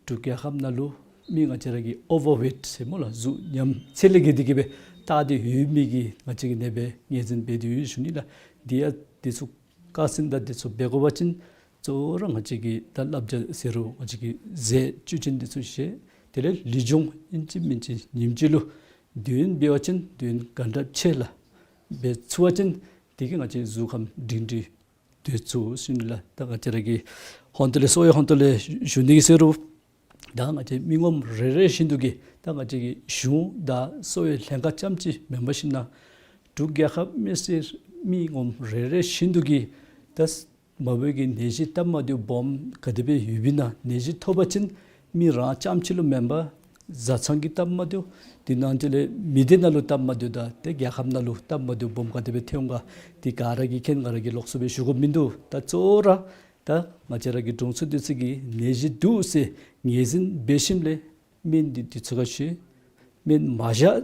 འབྲུག་རྒྱལ་ཁབ་ནང་ལུ་མི་ང་བཅས་ར་གི་ཨོ་ཝར་ཝེཊ་ཟེར་སྨོ་ལགས། གཟུགས་ཉམས་ཚད་ལས་བརྒལ་ཏེ་གི་སྦེ་བཏགས་ཏེ་ཡོད་མི་གི་ང་བཅས་ཀྱིས་ཨ་ནེ་སྦེ་ངོས་འཛིན་འབད་དེ་ཡོད་ཟེར་ཞུ་ནི་ལགས། འདི་ཡང་འདི་ཚུ་ཀ་སིན་དང་འདི་ཚུ་འབད་དགོ་པ་ཅིན་གཙོ་བོ་ར་ང་བཅས་ཀྱི་ད་བསླབ་བྱ་ཟེར་རུང་ང་བཅས་ཀྱི་ཟས་བཅུད་ཅན་འདི་ཚུ་བཞེས། དེ་ལས་ལུས་སྦྱོང་ཨིན་ཅི་མིན་ཅི་ཉིནམ་གཅིག་ལུ་དུས་ཡུན་འབད་བ་ཅིན་དུས་ཡུན་ག་དེ་དྲག་ཅིག་ལགས་འབད་ཚུགས་པ་ཅིན་དེ་གིས་ང་བཅས་གཟུགས་ཁམས་སྒྲིང་སྒྲིང་སྡོད་ཚུགས་ཟེར་ཞུ་ནི་ལགས། ད་ང་བཅས་ར་གི་ཧོངས་ལས་གསོ་བའི་ཧོངས་ལས་ཞུ་ནི་གི་ཟེར་རུང་ད་ང་བཅས་མི་ངོམ་རེ་རེ་བཞིན་དུ་གིས་ད་ང་བཅས་ཀྱི་གཞུང་དང་གསོ་བའི་ལྷན་ཁག་རྐྱངམ་ཅིག་མེན་པར་ཞིན་ན་འབྲུག་རྒྱལ་ཁབ་མི་སེར་མི་ངོམ་རེ་རེ་བཞིན་དུ་གིས་ད་མ་བུ་གི་ནད་གཞི་སྟབས་མ་བདེཝ་སྦོམ་ག་དེ་སྦེ་ཡོདཔ་ཨིན་ན་ནད་གཞི་ཐོབ་པ་ཅིན་མི་རང་རྐྱངམ་ཅིག་ལུ་མེན་པར་བཟའ་ཚང་གི་སྟབས་མ་བདེཝ་དེ་ནང་དེ་ལས་མི་སྡེ་ནང་ལུ་སྟབས་མ་བདེཝ་དང་ཏེ་རྒྱལ་ཁབ་ནང་ལུ་སྟབས་མ་བདེཝ་སྦོམ་ག་དེ་སྦེ་ཐོན་ག་དེ་ག་ར་གིས་མཁྱེན་ག་ར་གིས་ལོགས་སུ་སྦེ་ཞུ་དགོཔ་མིན་འདུག། ད་གཙོ་བོ་ར་ད་ང་བཅས་ར་གི་དྲུང་འཚོ་འདི་ཚུ་གིས་ནད་གཞི་འདུག་ཟེར་ངོས་འཛིན་འབད་ཞིནམ་ལས་སྨན་འདི་འདི་ཚུ་ག་ཞུ་སྨན་མ་བཞག་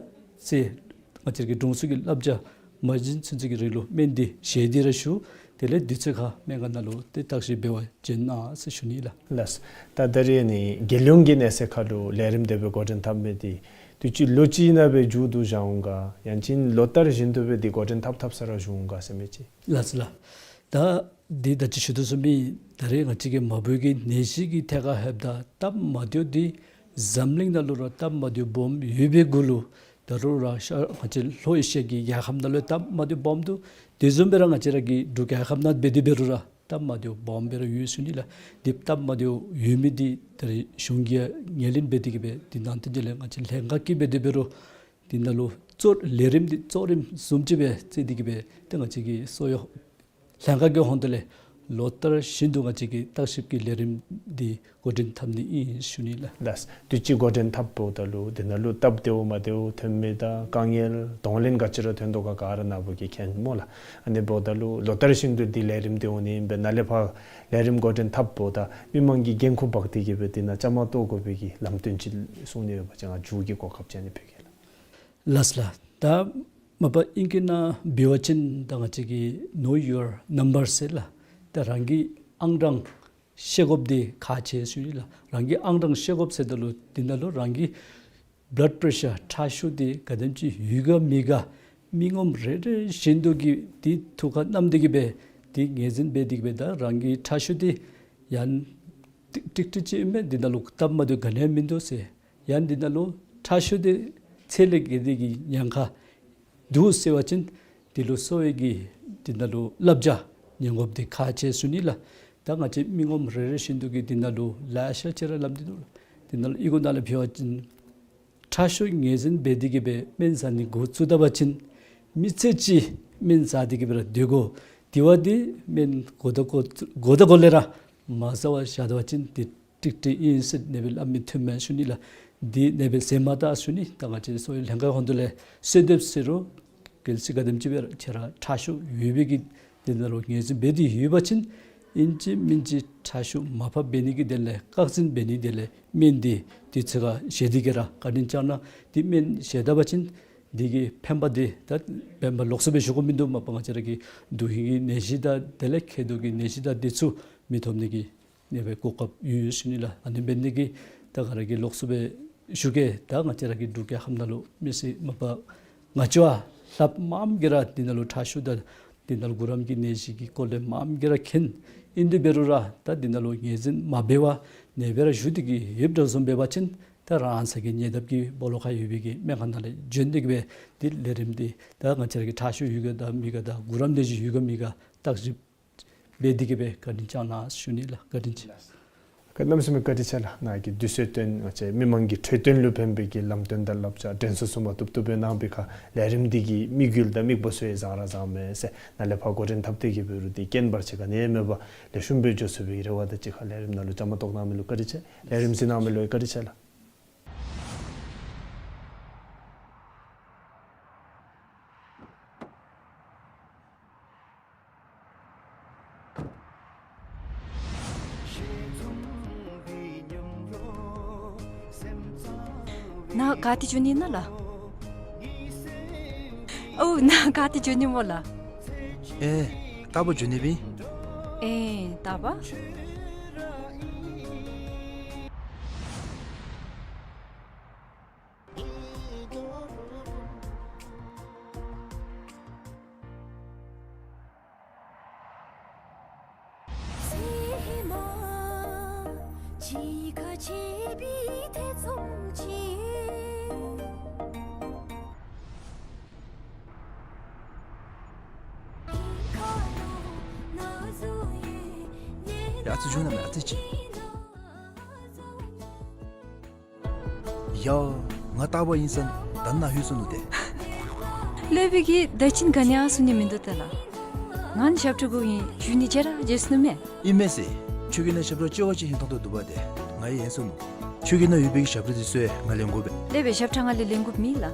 ཟེར་ང་བཅས་ར་གི་དྲུང་འཚོ་གི་བསླབ་བྱ་མ་བྱིན་ཚུན་ཚོད་ཀྱི་རིང་ལུ་སྨན་འདི་བཞེས་ཏེ་ར་བཞུགས། དེ་ལས་དུས་ཚོད་ཁར་སྨན་ཁང་ནང་ལུ་ཏེ་བརྟག་ཞིབ་འབད་བར་བྱོན་གནང་ཟེར་ཞུ་ནི་ལགས། ལགས། ད་ད་རེས་ནི་རྒྱལ་ཡོངས་ཀྱི་གནས་ཚད་ཁར་ལུ་ལས་རིམ་དེ་སྦེ་འགོ་འདྲེན་འཐབ་མི་འདི་དུས་ཅི་ལོ་གཅིག་ནང་སྦེ་མཇུག་བསྡུ་བཞག་འོང་ག་ཡང་ཅིན་ལོ་ལྟར་བཞིན་དུ་སྦེ་འདི་འགོ་འདྲེན་འཐབ་འཐབ་ས་ར་འབྱུང་འོང་ག་ཟེར་མི་ཅིག། ལགས་ལགས། ད་འདི་ད་ཅི་ཞུ་དོ་བཟུམ་སྦེ་ད་རེས་ང་བཅས་ཀྱི་མ་བུ་གི་ནད་གཞི་གི་ཐད་ཁར་ལྷོདཔ་ད་སྟབས་མ་བདེཝ་འདི་འཛམ་གླིང་ནང་ལུ་ར་སྟབས་མ་བདེཝ་སྦོམ་ཡོད་པའི་གུ་ལུ་ད་རུང་ར་ཤར་ང་བཅས་ལྷོ་ཨེ་ཤི་ཡ་གི་རྒྱལ་ཁབ་ནང་ལུ་སྟབས་མ་བདེཝ་སྦོམ་འདུག། དེ་བཟུམ་སྦེ་ར་ང་བཅས་ར་གི་འབྲུག་རྒྱལ་ཁབ་ནང་འབད་དེ་འབད་རུང་ར་ སྟབས་མ་བདེཝ་སྦོམ་སྦེ་ར་ཡོད་ཞུ་ནི་ལགས། འདི་སྟབས་མ་བདེཝ་ཡོད་མི་འདི་ད་རེས་གཞུང་གིས་ཡང་ངོས་ལེན་འབད་དེ་གི་སྦེ་འདི་ནང་དོན་ཅིག་ལས་ང་བཅས་ལྷན་ཁག་གིས་འབད་དེ་འབད་རུང་འདི་ནང་ལུ་གཙོ་ལས་རིམ་འདི་གཙོ་རིམ་བཟུམ་ཅིག་སྦེ་བརྩི་སྟེ་གི་སྦེ་ཏེ་ང་བཅས་ཀྱི་གསོ་བའི་ལྷན་ཁག་གི་ཧོངས་ཏོ་ལས་ལོ་ལྟར་བཞིན་དུ་ང་བཅས་ཀྱིས་བརྟག་ཞིབ་ཀྱི་ལས་རིམ་འདི་འགོ་འདྲེན་འཐབ་ནི་ཨིན་ཞུ་ནི་ལགས། ལགས། དུས་ཅི་འགོ་འདྲེན་འཐབ་འབདཝ་ད་ལུ་འདི་ནང་ལུ་སྟབས་བདེཝ་མ་བདེཝ་ཐོན་མི་དང་དཀའ་ངལ་གདོང་ལེན་ག་ཅི་ར་ཐོན་དོ་ག་ག་ར་ནཱ་བུ་གིས་མཁྱེན་སྨོ་ལགས། ཨ་ནི་འབདཝ་ད་ལུ་ལོ་ལྟར་བཞིན་དུ་འདི་ལས་རིམ་འདི་འོང་ནི་ཨིན་པས། ནཱ་ལས་ཕར་ལས་རིམ་འགོ་འདྲེན་འཐབ་འབདཝ་ད་མི་མང་གིས་འགན་ཁུར་འབག་སྟེ་གི་སྦེ་འདི་ནང་བཅའ་མར་གཏོགས་དགོ་པའི་གི་ལམ་སྟོན་ཅིག་གསུང་ནི་ཡོད་པ་ཅིན་ང་མཇུག་གི་གོ་སྐབས་ཅིག་ཨ་ནི་ཕུལ་གེ་ལགས། ལགས་ལགས། ད་མ་པ་ཨིང་སྐད་ནང་འབད་བ་ཅིན་ད་ང་བཅས་ཀྱིས་know your number ཟེར་ལགས། ད་རང་གི་ཨང་གྲངས་ཤེས་དགོཔ་འདི་ཁག་ཆེ་ཞུ་ནི་ལགས། རང་གི་ཨང་གྲངས་ཤེས་དགོཔ་ཟེརཝ་ད་ལུ་འདི་ནང་ལུ་རང་གི་blood pressure ཁྲག་ཤུགས་འདི་ག་དེམ་ཅིག་ཡོད་ག་མེད་ག་མི་ངོམ་རེ་རེ་བཞིན་དུ་གིས་འདི་ཐུགས་ཁར་བསྣམས་ཏེ་གི་སྦེ་འདི་ངོས་འཛིན་འབད་དེ་གི་སྦེ་ད་རང་གི་ཁྲག་ཤུགས་འདི་ཡང་ཏིག་ཏིག་ཏིག་ཅིག་ཨིན་མས། འདི་ནང་ལུ་སྟབས་མ་བདེཝ་ག་ནི་ཡང་མིན་འདུག་ཟེར། ཡང་འདི་ནང་ལུ་ཁྲག་ཤུགས་འདི་ཚད་ལས་བརྒལ་ཏེ་གི་ཉེན་ཁ་འདུག་ཟེར་བ་ཅིན་འདི་ལུ་གསོ་བའི་གི་འདི་ནང་ལུ་བསླབ་བྱ་ཉན་དགོཔ་འདི་ཁག་ཆེ་ཞུ་ནི་ལགས། ད་ང་བཅས་མི་ངོམ་རེ་རེ་བཞིན་དུ་གིས་འདི་ནང་ལུ་ལེ་ཤ་ཅིག་ར་ལམ་འདི་འདུག་ལགས། འདི་ནང་ལུ་ཨི་གུ་ནང་ལས་འབད་བ་ཅིན་ཁྲག་ཤུགས་ངོས་འཛིན་འབད་དེ་གི་སྦེ་སྨན་ཟ་ནི་འགོ་བཙུགས་ད་པ་ཅིན་མི་ཚེ་གཅིག་སྨན་ཟ་སྟེ་གི་སྦེ་ར་སྡོད་དགོ། དེ་བ་འདི་སྨན་འགོ་ད་འགོ་འགོ་ད་འགོ་ལས་ར་མ་ཟ་བར་བཞག་ད་པ་ཅིན་འདི་ཀྲིག་ཀྲི་ཨིན་ཟེར་ཨ་ནི་སྦེ་སླབ་མི་ཐོནམ་མས་ཞུ་ནི་ལགས། འདི་ཨ་ནི་སྦེ་ཟེར་མ་ད་ཞུ་ནི། ད་ང་བཅས་གསོ་བའི་ལྷན་ཁག་ཧོན་དུ་ལས་གསོལ་འདེབས་ཟེར་རུང་གལ་སྲིད་ག་དེམ་ཅིག་སྦེ་ར་ཁྱེད་ར་ཁྲག་ཤུགས་ཡོད་པའི་གི་དེ་ནང་ལུ་ངོས་འཛིན་འབད་དེ་ཡོད་པ་ཅིན་ཨིན་ཅི་མིན་ཅི་ཁྲག་ཤུགས་མར་ཕབ་འབད་ནི་གི་དོན་ལས་བཀག་འཛིན་འབད་ནི་དོན་ལས་སྨན་འདི་དུས་ཚོད་ཁར་བཞེས་ཏེ་གི་ར་བཀའ་དྲིན་བསྐྱང་གནང་། འདི་སྨན་བཞེས་ད་པ་ཅིན་འདི་གི་ཕན་པ་འདི་ད་བེམ་པ་ལོགས་སུ་སྦེ་ཞུ་དགོཔ་མིན་འདུག། མ་པ་ང་བཅས་ར་གི་དུས་ཡུན་གྱི་ནད་གཞི་དང་དེ་ལས་མཁལ་རྡོག་གི་ནད་གཞི་དང་འདི་ཚུ་མི་ཐོབ་ནི་གི་ཨ་ནི་སྦེ་གོ་སྐབས་ཡོད་ཡོད་ཞུ་ནི་ལགས། ཨ་ནི་འབད་ནི་གི་ད་ག་ར་གིས་ལོགས་སུ་སྦེ་ཞུ་གེ། ད་ང་བཅས་ར་གི་འབྲུག་རྒྱལ་ཁབ་ནང་ལུ་མི་སེར་མ་པ་ང་བཅས་ལྷགཔ་མངམ་གིས་ར་འདི་ནང་ལུ་ཁྲག་ཤུགས་དང་འདི་ནང་ལུ་གུ་རམ་གྱི་ནད་གཞི་གི་སྐོར་ལས་མངམ་གིས་ར་མཁྱེན། ཨིན་དེ་འབད་རུང་ར་ད་འདི་ནང་ལུ་ངོས་འཛིན་མ་འབད་བར་ཨ་ནི་སྦེ་ར་བཞུགས་ཏེ་གི་ཡོདཔ་འདྲཝ་བཟུམ་འབད་བ་ཅིན་ད་རང་སོའི་གི་ཉེ་འདབས་ཀྱི་སྦོ་ལོགས་ཁར་ཡོད་པའི་གི་སྨན་ཁང་ནང་ལས་བྱོན་ཏེ་གི་སྦེ་འདི་ལས་རིམ་འདི་ད་ང་བཅས་ར་གི་ཁྲག་ཤུགས་ཡོད་ག་དང་མེད་ག་དང་གུ་རམ་ནད་གཞི་ཡོད་ག་མེད་ག་བརྟག་ཞིབ་འབད་དེ་གི་སྦེ་བཀའ་དྲིན་བསྐྱང་གནང་ཞུ་ནི་ལགས། བཀའ་དྲིན་ཆེ། གནམ་མེད་ས་མེད་བཀའ་དྲིན་ཆེ་ལགས། ནཱ་གིས་དུས་ཚོད་བཏོན་ང་བཅས་མི་མང་གི་འཕྲོད་བསྟེན་ལུ་ཕན་པའི་གི་ལམ་སྟོན་དང་བསླབ་བྱ་དྲན་གསོ་བཟུམ་མ་བཏུབ་བཏུབ་སྦེ་གནང་བའི་ཁར་ལས་རིམ་འདི་གི་དམིགས་ཡུལ་དང་དམིགས་པ་ཚུ་ཡང་བཟང་ར་བཟང་མས་ཟེར། ནཱ་ལས་ཕར་འགོ་འདྲེན་འཐབ་སྟེ་གི་འབད་རུང་འདི་རྐྱེན་བར་ཆད་ག་ནི་ཡང་མེད་པར་ལེགས་ཤོམ་སྦེ་འགྱོ་ཚུགས་པའི་རེ་བ་དང་གཅིག་ཁར་ལས་རིམ་ནང་ལུ་བཅའ་མར་གཏོགས་གནང་མི་ལུ་བཀའ་དྲིན་ཆེ། ལས་རིམ་གཟིགས་གནང་མི་ལུ་བཀའ་དྲིན་ཆེ་ལགས། ནཱ་ག་ཏེ་འགྱོ་ནི་ཨིན་ན་ལགས། ཨོ་ནཱ་ག་ཏེ་འགྱོ་ནི་སྨོ་ལགས། ཨེ་རྟ་པ་འགྱོ་ནི་སྦེ། ཨེ་རྟ་པ། ཡ་ཨ་ཙི་འགྱོ་ན་མེན་ཨ་ཙི་ཅིག། ཡ་ང་རྟ་པ་ཨིན་ས་ད་ནཱ་ལྷོད་སོ་ནུག་ཏེ། སློབ་དཔོན་གྱིས་ད་ཅི་ག་ནི་ཡང་གསུང་ནི་མིན་འདུག་ཏེ་ལགས། ང་ནི་ཞབས་ཁྲ་གུ་ཨིན་ཞུ་ནི་བརྗེད་ར་བརྗེད་སོ་ནུག་མེན། ཨིན་མས་ཟེར། ཁྱོད་ཀྱི་ནང་ཞབས་ཁྲ་ཅོག་ཅིག་ཧན་ཏོང་ཏོ་འདུག་པ་ཏེ། ང་ཡང་ཧན་སོ་ནུག། ཁྱོད་ཀྱི་ནང་ཡོད་པའི་གི་ཞབས་ཁྲ་དེ་ཚུ་ཡང་ང་ལེན་དགོ་པས། སློབ་དཔོན་ཞབས་ཁྲ་ང་ལས་ལེན་དགོཔ་མེད་ལགས།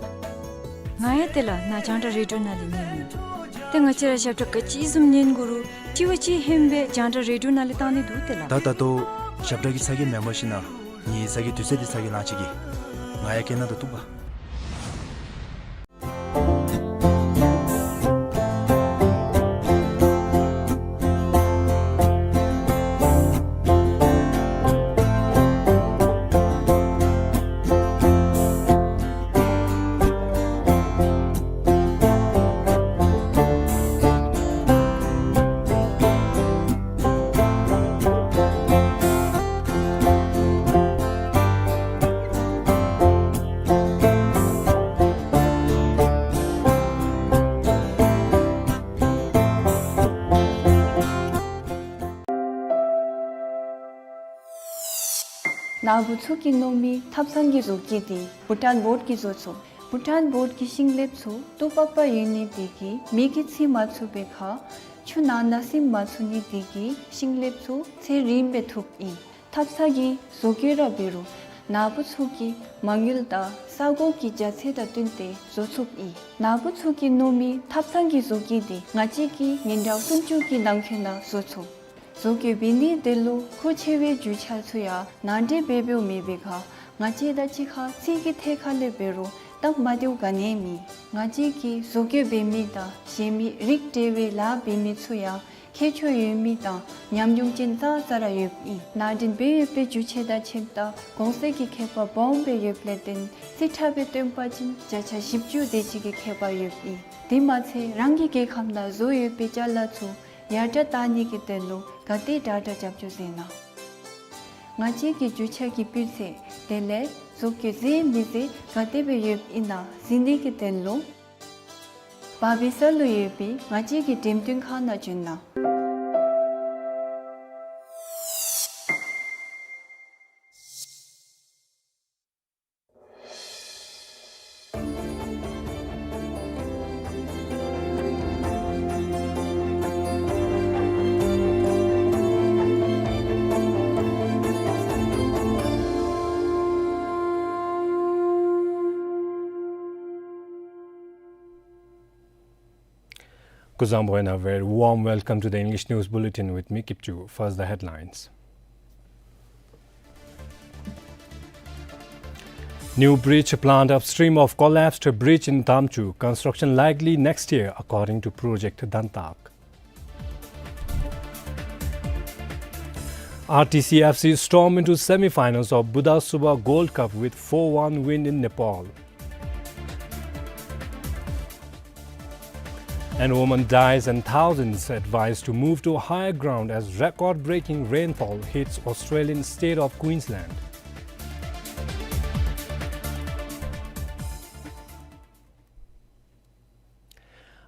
ང་ཡང་ཏེ་ལགས་ནཱ་རྒྱང་བསྒྲགས་རེ་ཌི་ཡོ་ནང་ལས་ཉན་ནི། ཏེ་ང་བཅས་ར་ཞབས་ཁྲ་ག་ཅི་བཟུམ་ཉན་དགོ་རུང་དྲི་བ་ཅིག་ཧན་སྦེ་རྒྱང་བསྒྲགས་རེ་ཌི་ཡོ་ནང་ལས་བཏང་ནི་འདུག་ཏེ་ལགས། ད་ད་ལྟོ་ཞབས་ཁྲ་གི་ཚ་གྱང་མེན་པར་ཞིན་ན་ངེའི་ཚ་གྱང་དུས་ཚོད་འདི་ཚ་གྱང་ལང་ཅི་གི། ང་ཡང་སྐད་ནང་དུ་གཏུགས་པ། ནཱ་བུ་ཚུ་གིས་མནོ་མི་ཐབ་ཚང་གི་བཟོ་བཀོད་འདི་བྷུ་ཊཱན་བོརཌ་ཀྱིས་བཟོ་ཚུགས། བྷུ་ཊཱན་བོརཌ་ཀྱི་ཤིང་ལེབ་ཚུ་ཏོག་པག་པ་ཡོད་ནི་དེ་གིས་མེ་གིས་འཚིག་མ་ཚུགས་པའི་ཁར་ཆུ་ནང་ན་སིམ་མ་ཚུགས་ནི་དེ་གིས་ཤིང་ལེབ་ཚུ་ཚད་རིངམོ་སྦེ་ཐུབ་ཨིན། ཐབ་ཚང་གི་བཟོ་བཀོད་ར་འབད་རུང་ནཱ་བུ་ཚུ་གིས་མ་དངུལ་དང་ས་གོ་གི་རྒྱ་ཚད་དང་བསྟུན་ཏེ་བཟོ་ཚུགསཔ་ཨིན། ནཱ་བུ་ཚུ་གིས་མནོ་མི་ཐབ་ཚང་གི་བཟོ་བཀོད་འདི་ང་བཅས་ཀྱིས་ཉིན་གྲངས་སུམ་ཅུ་གི་ནང་འཁོད་ནང་བཟོ་ཚུགས། བཟོ་བཀོད་འབད་ནི་དེ་ལུ་མཁོ་ཆེ་བའི་རྒྱུ་ཆ་ཚུ་ཡང་ནང་འདྲེན་འབད་འབདཝ་མེད་པའི་ཁར་ང་བཅས་དང་གཅིག་ཁར་རྩིས་ཀྱི་ཐད་ཁར་ལས་འབད་རུང་སྟབས་མ་བདེཝ་ག་ནི་ཡང་མེད། ང་བཅས་ཀྱིས་བཟོ་བཀོད་འབད་མི་དང་གཞན་མི་རིགས་འབྲེལ་བའི་ལཱ་འབད་མི་ཚུ་ཡང་མཁས་མཆོག་ཡོད་མི་དང་ཉམས་མྱོང་ཅན་ཙང་ཙ་ར་ཡོདཔ་ཨིན། ནང་འདྲེན་འབད་ཡོད་པའི་རྒྱུ་ཆ་དང་ཁྱད་པར་གོང་གསལ་གྱི་ཁྱད་པར་སྦོམ་སྦེ་ཡོདཔ་ལས་བརྟེན་རྩིས་ཁྲ་སྦེ་སྟོན་པ་ཅིན་བརྒྱ་ཆ་བཞི་བཅུ་དེ་ཅིག་གི་ཁྱད་པར་ཡོདཔ་ཨིན། དེ་མ་ཚད་རང་གི་རྒྱལ་ཁམས་ནང་བཟོ་ཡོད་པའི་ཅ་ལ་ཚུ་ཡར་དྲག་བཏང་ནི་གི་དོན་ལུ་ག་དེ་དྲག་དྲག་རྒྱབ་སྐྱོར་མཛད་གནང་། ང་བཅས་ཀྱི་རྒྱུ་ཆ་གི་སྤུས་ཚད་དེ་ལས་བཟོ་བཀོད་མཛེས་མི་མཛེས་ག་དེ་སྦེ་ཡོདཔ་ཨིན་ན་གཟིགས་ནི་གི་དོན་ལུ་བར་བི་ས་ལུ་ཡོད་པའི་ང་བཅས་ཀྱི་འགྲེམས་སྟོན་ཁང་ནང་བྱོན་གནང་། Kuzuzangpo, and a very warm welcome to the English News Bulletin with me, Kipchu. First, the headlines. New bridge planned upstream of collapsed bridge in Tamchu. Construction likely next year, according to Project Dantak. R T C F C storm into semi-finals of Buddha Subha Gold Cup with four one win in Nepal. And woman dies and thousands advised to move to higher ground as record-breaking rainfall hits Australian state of Queensland.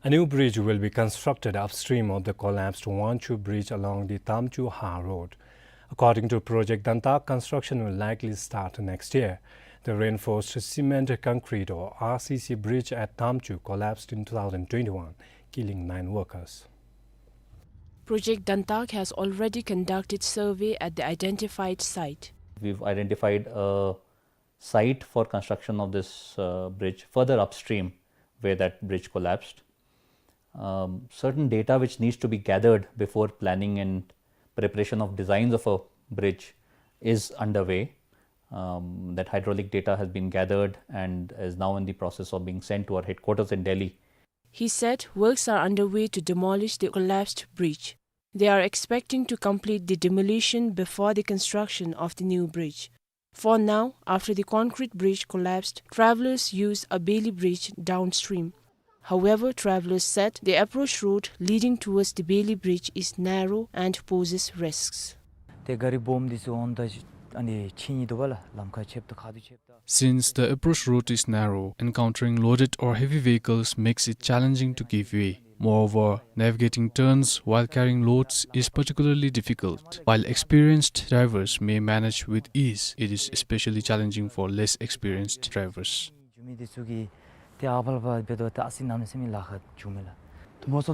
A new bridge will be constructed upstream of the collapsed Wanchu Bridge along the Tamchu Ha Road. According to Project Dantak, construction will likely start next year. The reinforced cement concrete or R C C bridge at Tamchu collapsed in two thousand twenty-one, killing nine workers. Project Dantak has already conducted survey at the identified site. We've identified a site for construction of this, uh, bridge further upstream where that bridge collapsed. Um, certain data which needs to be gathered before planning and preparation of designs of a bridge is underway. Um, that hydraulic data has been gathered and is now in the process of being sent to our headquarters in Delhi. He said works are underway to demolish the collapsed bridge. They are expecting to complete the demolition before the construction of the new bridge. For now, after the concrete bridge collapsed, travelers use a bailey bridge downstream. However, travelers said the approach road leading towards the bailey bridge is narrow and poses risks. ཏེ་ག་རི་སྦོམ་འདི་ཚུ་འོང་ད་ཨ་ནི་ཕྱིན་ནི་འདུག་པ་ལགས། ལམ་ཁ་ཆེཝ་ད་ཁ་ཐུག་ཆེཝ་ད། Since the approach road is narrow, encountering loaded or heavy vehicles makes it challenging to give way. Moreover, navigating turns while carrying loads is particularly difficult. While experienced drivers may manage with ease, it is especially challenging for less experienced drivers. ཇུ་མི་འདི་ཚུ་གིས་ཏེ་ཨ་ཕར་ལས་ཕར་འབད་དོ་ད་ཨ་ཙི་གནམ་མེད་ས་མེད་ལཱ་ཁག་བྱུངམ་མས་ལགས། Most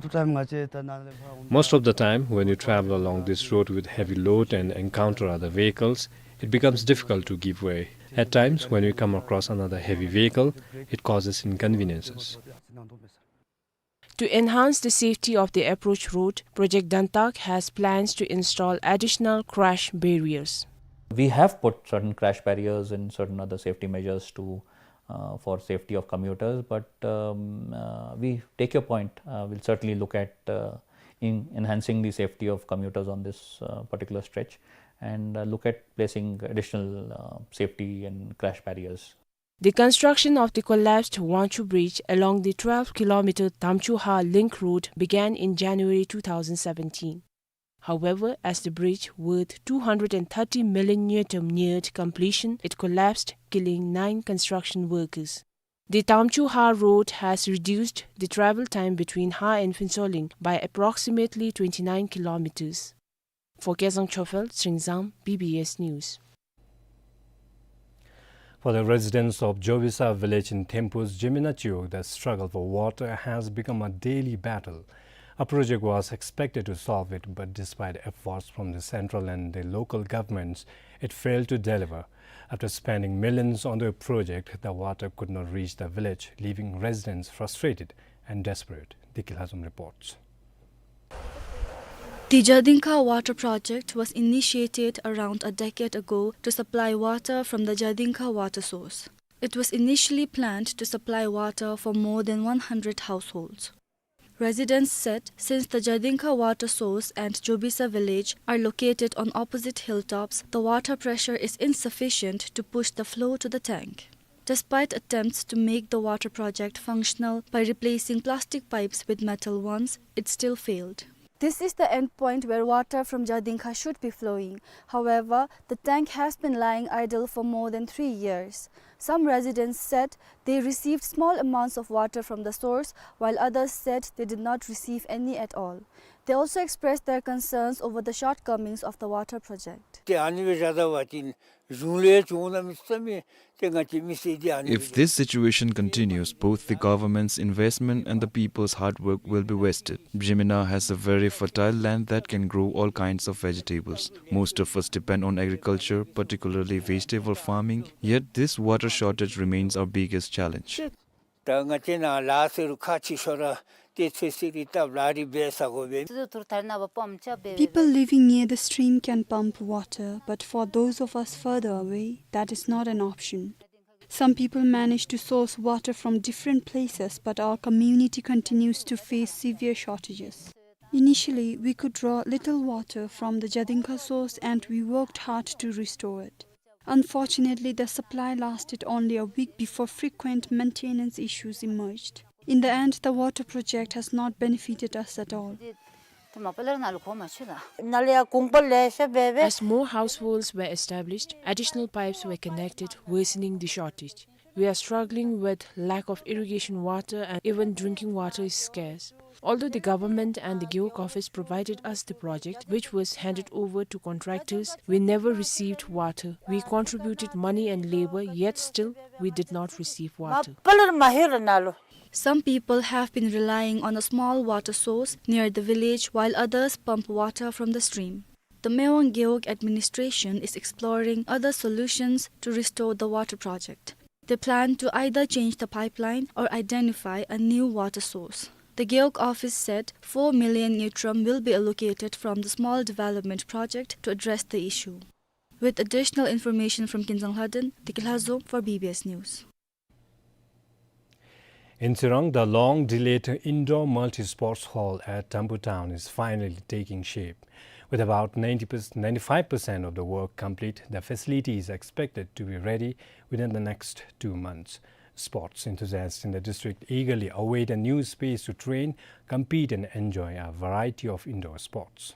of the time, when you travel along this road with heavy load and encounter other vehicles, it becomes difficult to give way. At times, when we come across another heavy vehicle, it causes inconveniences. To enhance the safety of the approach road, Project Dantak has plans to install additional crash barriers. We have put certain crash barriers and certain other safety measures to, uh, for safety of commuters, but, um, uh, we take your point. Uh, we'll certainly look at, uh, in enhancing the safety of commuters on this, uh, particular stretch and, uh, look at placing additional, uh, safety and crash barriers. The construction of the collapsed Wanchu Bridge along the twelve kilometer Tamchu Ha Link Road began in January two thousand seventeen. However, as the bridge, worth two hundred and thirty million ngultrum, neared completion, it collapsed, killing nine construction workers. The Tamchu Ha Road has reduced the travel time between Ha and Phuentsholing by approximately twenty-nine kilometers. For Kezang Chofel, Sringzam, B B S News. For the residents of Jobisa village in Thempus, Jemina Chiwog, the struggle for water has become a daily battle. A project was expected to solve it, but despite efforts from the central and the local governments, it failed to deliver. After spending millions on the project, the water could not reach the village, leaving residents frustrated and desperate. Diki Lhazom reports. The Jadingkha water project was initiated around a decade ago to supply water from the Jadingkha water source. It was initially planned to supply water for more than one hundred households. Residents said since the Jadingkha water source and Jobisa village are located on opposite hilltops, the water pressure is insufficient to push the flow to the tank. Despite attempts to make the water project functional by replacing plastic pipes with metal ones, it still failed. This is the end point where water from Jadingkha should be flowing. However, the tank has been lying idle for more than three years. Some residents said they received small amounts of water from the source, while others said they did not receive any at all. They also expressed their concerns over the shortcomings of the water project. ཏེ་ཨ་ནི་སྦེ་བཞག་ད་པ་ཅིན་གཞུང་ལས་བྱུང་ན་མི་བསམ་མི་ཏེ་ང་བཅས་མི་སེར་འདི་ཨ་ནི། If this situation continues, both the government's investment and the people's hard work will be wasted. Jemina has a very fertile land that can grow all kinds of vegetables. Most of us depend on agriculture, particularly vegetable farming, yet this water shortage remains our biggest challenge. ད་ང་བཅས་ནཱ་ལཱ་ཟེར་རུང་ཁག་ཆེ་ཤོས་ར་ཏེ་ཚོད་བསྲེ་རི་བཏབ་ལཱ་རི་འབད་ས་དགོ་པས། People living near the stream can pump water, but for those of us further away, that is not an option. Some people manage to source water from different places, but our community continues to face severe shortages. Initially, we could draw little water from the Jadingkha source and we worked hard to restore it. Unfortunately, the supply lasted only a week before frequent maintenance issues emerged. In the end, the water project has not benefited us at all. As more households were established, additional pipes were connected, worsening the shortage. We are struggling with lack of irrigation water and even drinking water is scarce. Although the government and the Gewog office provided us the project, which was handed over to contractors, we never received water. We contributed money and labor, yet still we did not receive water. Some people have been relying on a small water source near the village, while others pump water from the stream. The Mewang Gewog administration is exploring other solutions to restore the water project. They plan to either change the pipeline or identify a new water source. The Gewog office said four million ngultrum will be allocated from the small development project to address the issue. With additional information from Kinzang Lhaden, Diki Lhazom for B B S News. In Tsirang, the long-delayed indoor multi-sports hall at Tampur town is finally taking shape. With about ninety percent, ninety-five percent of the work complete, the facility is expected to be ready within the next two months. Sports enthusiasts in the district eagerly await a new space to train, compete and enjoy a variety of indoor sports.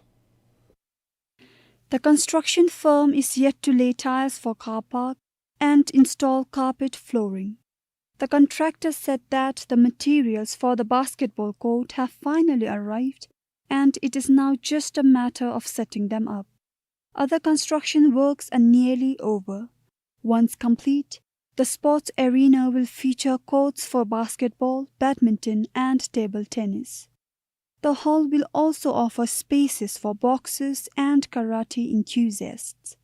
The construction firm is yet to lay tiles for car park and install carpet flooring. The contractor said that the materials for the basketball court have finally arrived and it is now just a matter of setting them up. Other construction works are nearly over. Once complete, the sports arena will feature courts for basketball, badminton and table tennis. The hall will also offer spaces for boxers and karate enthusiasts.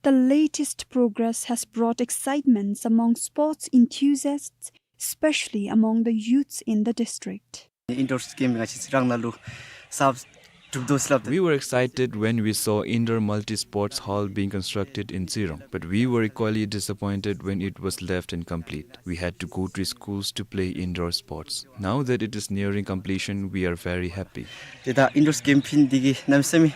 The latest progress has brought excitements among sports enthusiasts, especially among the youths in the district. Indoor game ང་བཅས་རང་ནང་ལུ་གསརཔ་གྲུབ་དོ་ཟེར་སླབ་ད། We were excited when we saw indoor multi-sports hall being constructed in Tsirang, but we were equally disappointed when it was left incomplete. We had to go to schools to play indoor sports. Now that it is nearing completion, we are very happy. ཏེ་ད་indoor game ཕན་འདི་གིས་གནམ་མེད་ས་མེད་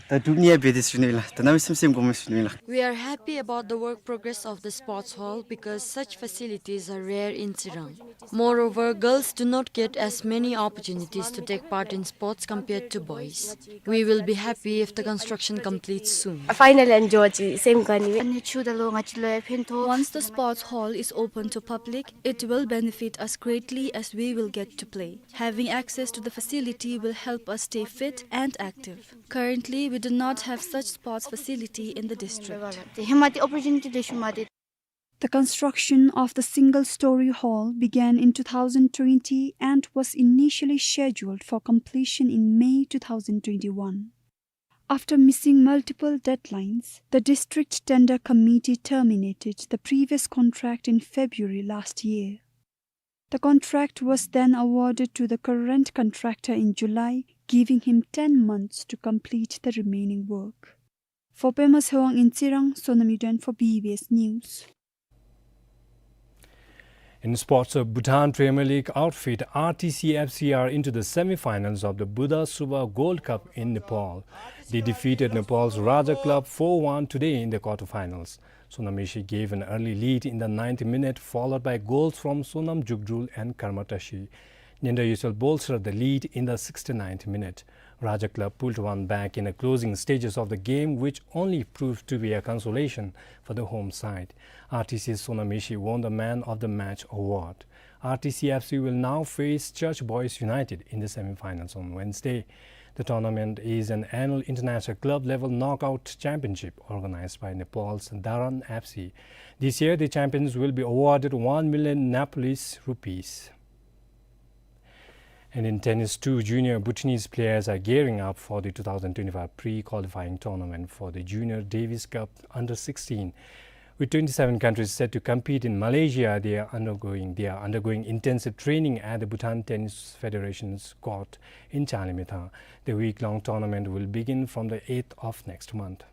ད་སྒྲུབ་ནི་ཡང་འབད་དེ་ཟེར་ཞུ་ནི་ལགས། ད་གནམ་མེད་ས་མེད་སེམས་དགོངསམ་ཞུ་ནི་ལགས། We are happy about the work progress of the sports hall because such facilities are rare in Tsirang. Moreover, girls do not get as many opportunities to take part in sports compared to boys. We will be happy if the construction completes soon. Finally, enjoy ཅིག་སེམས་དགའ་ནི། ཨ་ནི་ཆུ་དང་ལོ་ང་བཅས་ལུ་ཡང་ཕན་ཐོགས། Once the sports hall is open to public, it will benefit us greatly as we will get to play. Having access to the facility will help us stay fit and active. Currently, we do not have such sports facility in the district. ཏེ་ཧེ་མ་འདི་opportunity ལེགས་ཤོམ་མ་སྟེར། The construction of the single-story hall began in two thousand twenty and was initially scheduled for completion in May two thousand twenty-one. After missing multiple deadlines, the district tender committee terminated the previous contract in February last year. The contract was then awarded to the current contractor in July, giving him ten months to complete the remaining work. For Pema Tshewang in Tsirang, Sonam Yuden for B B S News. In sports, uh, Bhutan Premier League outfit R T C F C are into the semi-finals of the Buddha Suba Gold Cup in Nepal. They defeated Nepal's Raja Club four one today in the quarterfinals. Sonam Eshi gave an early lead in the ninth minute, followed by goals from Sonam Jugdrul and Karma Tashi. Nyendra Yusel bolstered the lead in the sixty-ninth minute. Raja Club pulled one back in the closing stages of the game, which only proved to be a consolation for the home side. R T C's Sonam Eshi won the Man of the Match award. R T C F C will now face Church Boys United in the semi-finals on Wednesday. The tournament is an annual international club-level knockout championship organized by Nepal's Dharan F C. This year, the champions will be awarded one million Nepalese rupees. And in tennis, two junior Bhutanese players are gearing up for the two thousand twenty-five pre-qualifying tournament for the Junior Davis Cup under sixteen. With twenty-seven countries set to compete in Malaysia, they are undergoing, they are undergoing intensive training at the Bhutan Tennis Federation's court in Chalimetha. The week-long tournament will begin from the eighth of next month.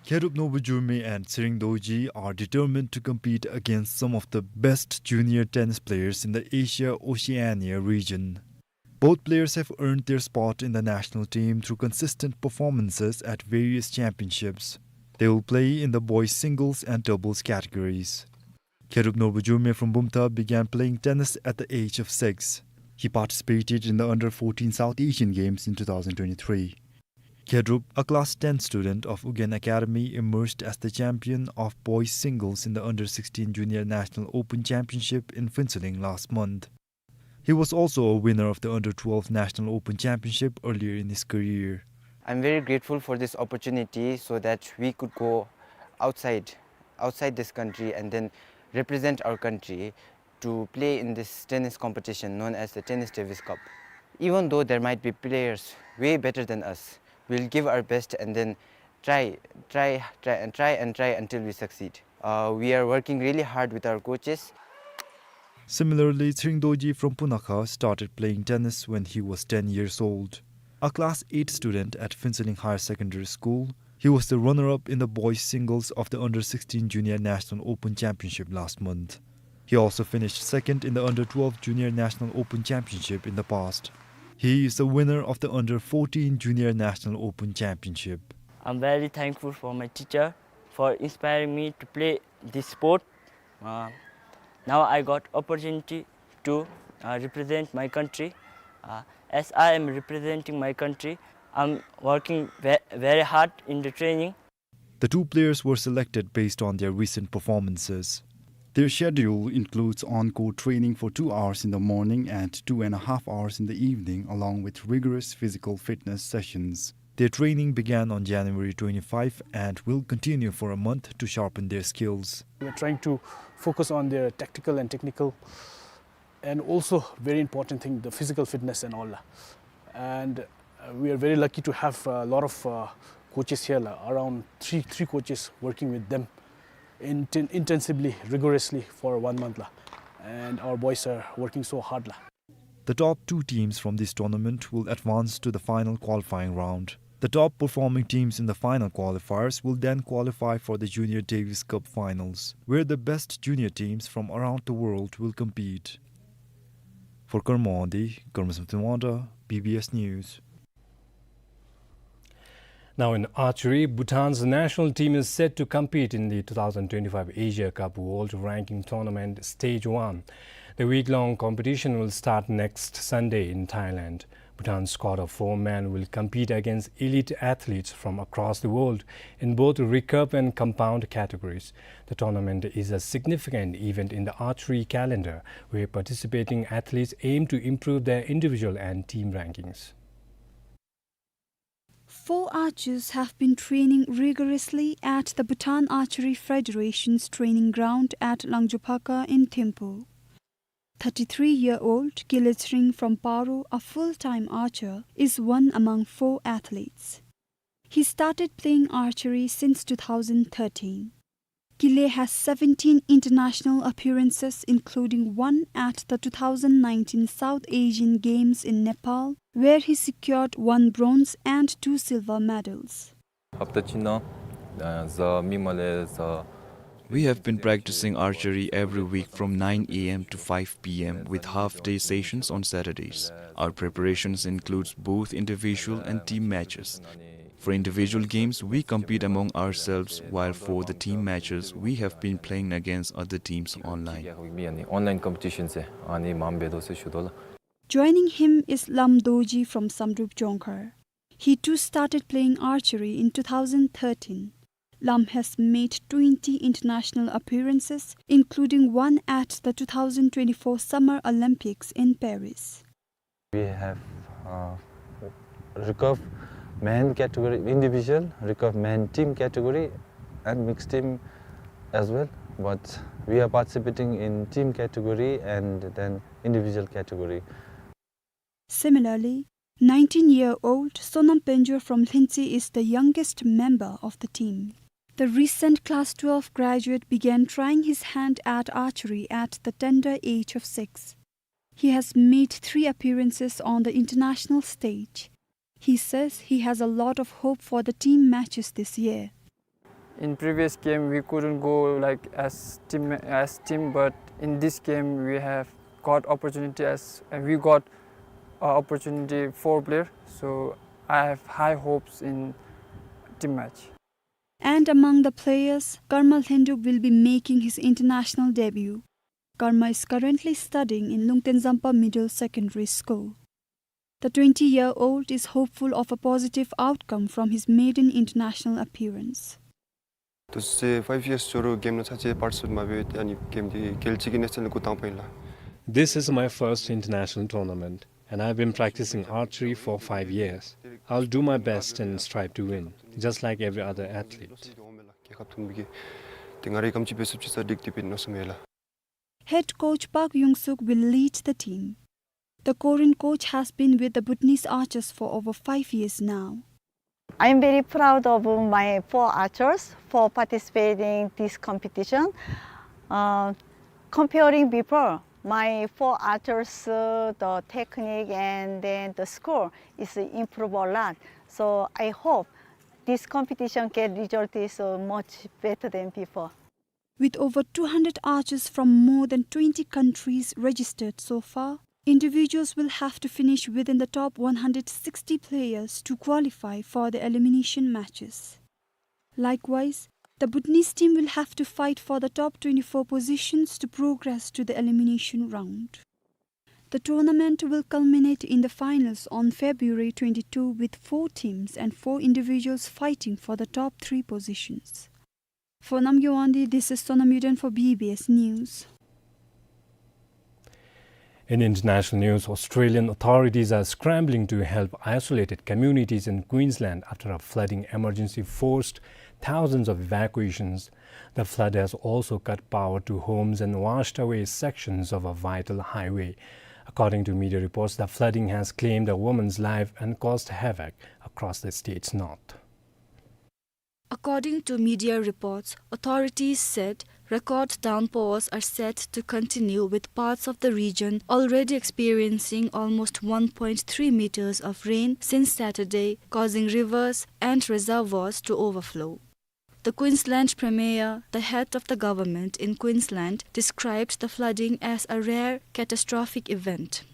Kherup Nobujurmi and Tsering Dorji are determined to compete against some of the best junior tennis players in the Asia-Oceania region. Both players have earned their spot in the national team through consistent performances at various championships. They will play in the boys' singles and doubles categories. Kherup Nobujurmi from Bumthang began playing tennis at the age of six. He participated in the under fourteen South Asian Games in two thousand twenty-three. Kherup, a class ten student of Ugyen Academy, emerged as the champion of boys singles in the under sixteen Junior National Open Championship in Phuentsholing last month. He was also a winner of the under twelve National Open Championship earlier in his career. I'm very grateful for this opportunity so that we could go outside, outside this country and then represent our country to play in this tennis competition known as the Tennis Davis Cup. Even though there might be players way better than us, we'll give our best and then try, try, try and try and try until we succeed. Uh, we are working really hard with our coaches. Similarly, Tsering Dorji from Punakha started playing tennis when he was ten years old. A class eight student at Phuentsholing Higher Secondary School, he was the runner-up in the boys singles of the under sixteen Junior National Open Championship last month. He also finished second in the under twelve Junior National Open Championship in the past. He is the winner of the under fourteen Junior National Open Championship. I'm very thankful for my teacher for inspiring me to play this sport. Uh, now I got opportunity to, uh, represent my country. Uh, as I am representing my country, I'm working ve-, very hard in the training. The two players were selected based on their recent performances. Their schedule includes on-court training for two hours in the morning and two and a half hours in the evening, along with rigorous physical fitness sessions. Their training began on January twenty-five and will continue for a month to sharpen their skills. We're trying to focus on their tactical and technical, and also very important thing, the physical fitness and all. And, uh, we are very lucky to have a lot of, uh, coaches here, la, around three, three coaches working with them inten-, intensively, rigorously for one month, la. And our boys are working so hard, la. The top two teams from this tournament will advance to the final qualifying round. The top performing teams in the final qualifiers will then qualify for the Junior Davis Cup finals, where the best junior teams from around the world will compete. For Karma Wangdi, Karma Samson Wangda, B B S News. Now in archery, Bhutan's national team is set to compete in the two thousand twenty-five Asia Cup World Ranking Tournament Stage one. The week-long competition will start next Sunday in Thailand. Bhutan's squad of four men will compete against elite athletes from across the world in both recurve and compound categories. The tournament is a significant event in the archery calendar, where participating athletes aim to improve their individual and team rankings. Four archers have been training rigorously at the Bhutan Archery Federation's training ground at Langjophaka in Thimphu. Thirty-three-year-old Kile Tsering from Paro, a full-time archer, is one among four athletes. He started playing archery since two thousand thirteen. Kile has seventeen international appearances, including one at the two thousand nineteen South Asian Games in Nepal, where he secured one bronze and two silver medals. हप्ता चिन्ह, अ, ज-, मिमले ज- We have been practicing archery every week from nine A M to five P M with half-day sessions on Saturdays. Our preparations includes both individual and team matches. For individual games, we compete among ourselves, while for the team matches, we have been playing against other teams online. Online competition से अनि माम बेदो से शुदोला. Joining him is Lam Dorji from Samdrup Jongkhar. He too started playing archery in two thousand thirteen. Lam has made twenty international appearances, including one at the two thousand twenty-four Summer Olympics in Paris. We have, uh, recurve men category individual, recurve men team category, and mixed team as well. But we are participating in team category and then individual category. Similarly, nineteen-year-old Sonam Penjor from Lhentse is the youngest member of the team. The recent class twelve graduate began trying his hand at archery at the tender age of six. He has made three appearances on the international stage. He says he has a lot of hope for the team matches this year. In previous game, we couldn't go, like, as team, as team, but in this game, we have got opportunity as, and we got, uh, opportunity four player. So I have high hopes in team match. And among the players, Karma Lhendup will be making his international debut. Karma is currently studying in Lungten Zampa Middle Secondary School. The twenty-year-old is hopeful of a positive outcome from his maiden international appearance. तुझसे five years जोरो game न छाछे participate माबे अनि game दि खेल्ची कि national को तांग पहिला। This is my first international tournament, and I've been practicing archery for five years. I'll do my best and strive to win, just like every other athlete. Head coach Park Young-suk will lead the team. The Korean coach has been with the Bhutanese archers for over five years now. I am very proud of my four archers for participating this competition. Uh, comparing before, my four archers, uh, the technique and then the score is improved a lot. So I hope this competition can result is, uh, much better than before. With over two hundred archers from more than twenty countries registered so far, individuals will have to finish within the top one hundred sixty players to qualify for the elimination matches. Likewise, the Bhutanese team will have to fight for the top twenty-four positions to progress to the elimination round. The tournament will culminate in the finals on February twenty-two, with four teams and four individuals fighting for the top three positions. For Namgay Wangdi, this is Sonam Yuden for B B S News. In international news, Australian authorities are scrambling to help isolated communities in Queensland after a flooding emergency forced thousands of evacuations. The flood has also cut power to homes and washed away sections of a vital highway. According to media reports, the flooding has claimed a woman's life and caused havoc across the state's north. According to media reports, authorities said record downpours are set to continue, with parts of the region already experiencing almost one point three meters of rain since Saturday, causing rivers and reservoirs to overflow. The Queensland Premier, the head of the government in Queensland, described the flooding as a rare catastrophic event.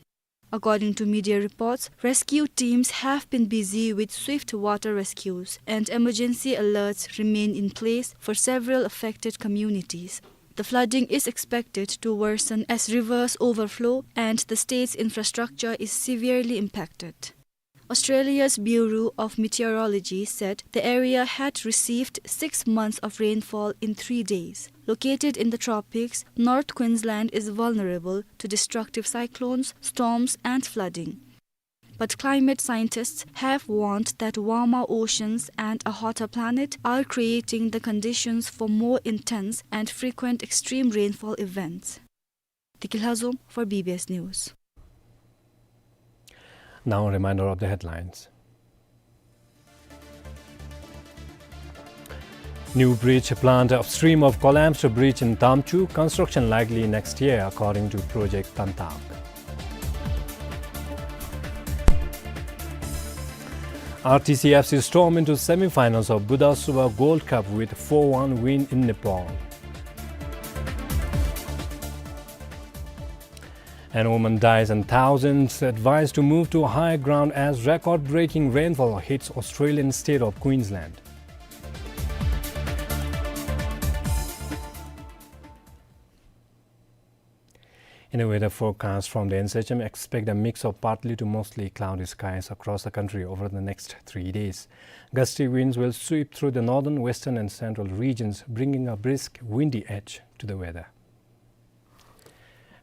According to media reports, rescue teams have been busy with swift water rescues, and emergency alerts remain in place for several affected communities. The flooding is expected to worsen as rivers overflow and the state's infrastructure is severely impacted. Australia's Bureau of Meteorology said the area had received six months of rainfall in three days. Located in the tropics, North Queensland is vulnerable to destructive cyclones, storms, and flooding. But climate scientists have warned that warmer oceans and a hotter planet are creating the conditions for more intense and frequent extreme rainfall events. Deki Lhazom for B B S News. Now a reminder of the headlines. New bridge planned upstream of collapsed bridge in Damchung, construction likely next year, according to Project Tantak. R T C F C storm into semi-finals of Buddha Suba Gold Cup with four one win in Nepal. And woman dies and thousands advised to move to higher ground as record-breaking rainfall hits Australian state of Queensland. In a weather forecast from the N S H M, expect a mix of partly to mostly cloudy skies across the country over the next three days. Gusty winds will sweep through the northern, western and central regions, bringing a brisk windy edge to the weather.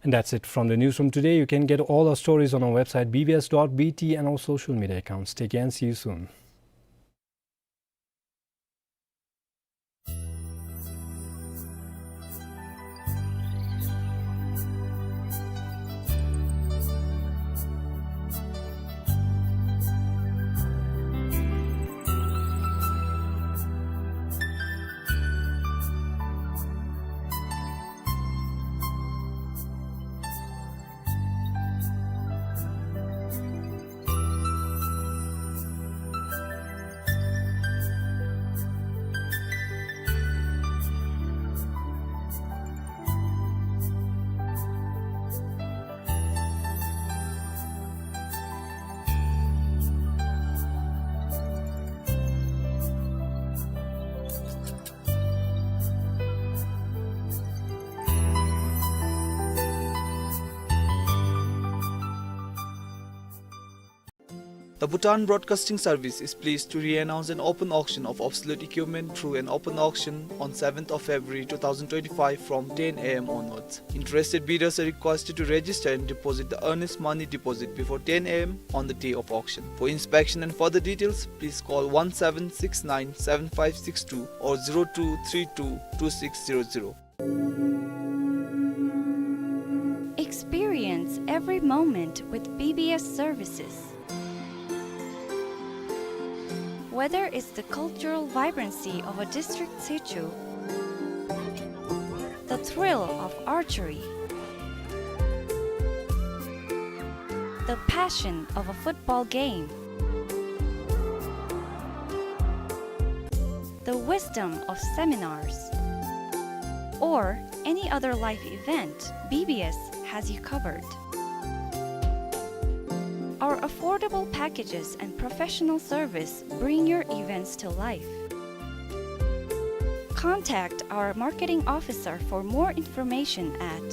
And that's it from the newsroom today. You can get all our stories on our website B B S dot B T and our social media accounts. Take care and see you soon. The Bhutan Broadcasting Service is pleased to re-announce an open auction of obsolete equipment through an open auction on seventh of February two thousand twenty-five from ten A M onwards. Interested bidders are requested to register and deposit the earnest money deposit before ten A M on the day of auction. For inspection and further details, please call one seven six nine seven five six two or zero two three two two six zero zero. Experience every moment with B B S services. Whether it's the cultural vibrancy of a district situ, the thrill of archery, the passion of a football game, the wisdom of seminars, or any other life event, B B S has you covered. Our affordable packages and professional service bring your events to life. Contact our marketing officer for more information at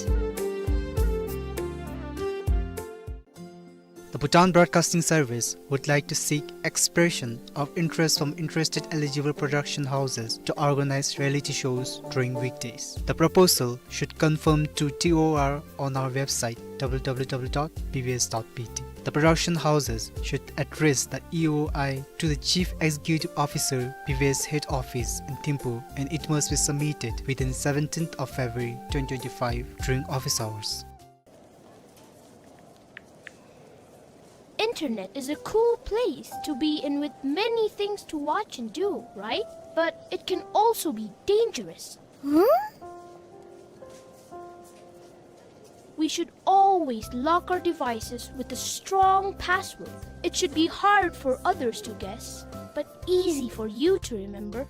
The Bhutan Broadcasting Service would like to seek expression of interest from interested eligible production houses to organize reality shows during weekdays. The proposal should confirm to T O R on our website W W W dot B B S dot B T. The production houses should address the E O I to the Chief Executive Officer, B B S Head Office in Thimphu, and it must be submitted within seventeenth of February twenty twenty-five during office hours. Internet is a cool place to be in with many things to watch and do, right? But it can also be dangerous. Huh? We should always lock our devices with a strong password. It should be hard for others to guess, but easy for you to remember.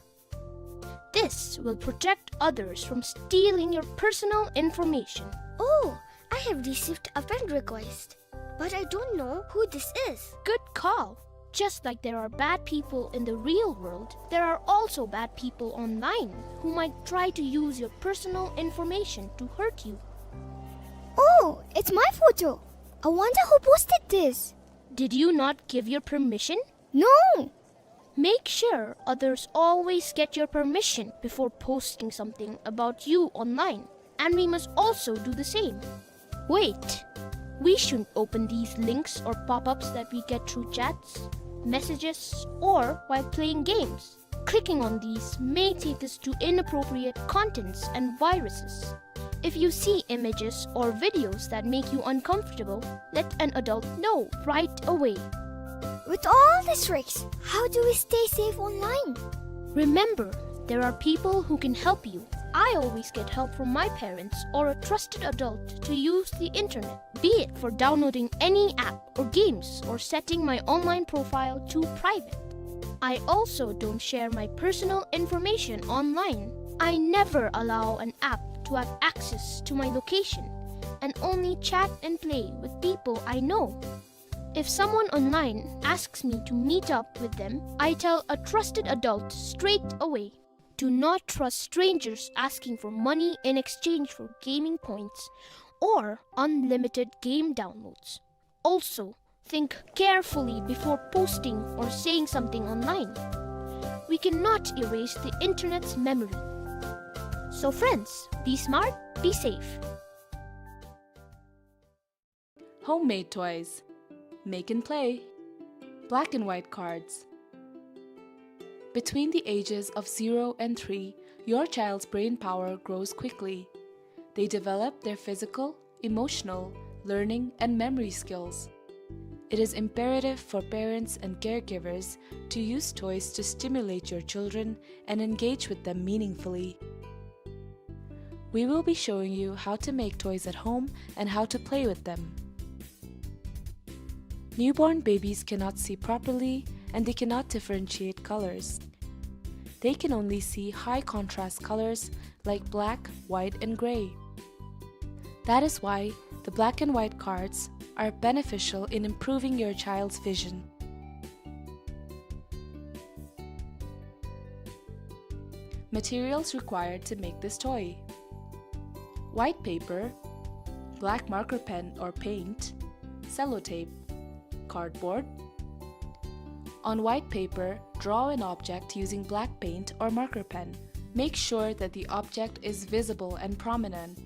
This will protect others from stealing your personal information. Oh, I have received a friend request, but I don't know who this is. Good call. Just like there are bad people in the real world, there are also bad people online who might try to use your personal information to hurt you. Oh, it's my photo. I wonder who posted this. Did you not give your permission? No! Make sure others always get your permission before posting something about you online, and we must also do the same. Wait, We shouldn't open these links or pop-ups that we get through chats, messages, or while playing games. Clicking on these may take us to inappropriate contents and viruses. If you see images or videos that make you uncomfortable, let an adult know right away. With all these risks, how do we stay safe online? Remember, there are people who can help you. I always get help from my parents or a trusted adult to use the internet, be it for downloading any app or games or setting my online profile to private. I also don't share my personal information online. I never allow an app to have access to my location and only chat and play with people I know. If someone online asks me to meet up with them, I tell a trusted adult straight away. Do not trust strangers asking for money in exchange for gaming points or unlimited game downloads. Also, think carefully before posting or saying something online. We cannot erase the internet's memory. So friends, be smart, be safe. Homemade toys. Make and play. Black and white cards. Between the ages of zero and three, your child's brain power grows quickly. They develop their physical, emotional, learning, and memory skills. It is imperative for parents and caregivers to use toys to stimulate your children and engage with them meaningfully. We will be showing you how to make toys at home and how to play with them. Newborn babies cannot see properly and they cannot differentiate colors. They can only see high contrast colors like black, white, and gray. That is why the black and white cards are beneficial in improving your child's vision. Materials required to make this toy: white paper, black marker pen or paint, sellotape, cardboard. On white paper, draw an object using black paint or marker pen. Make sure that the object is visible and prominent.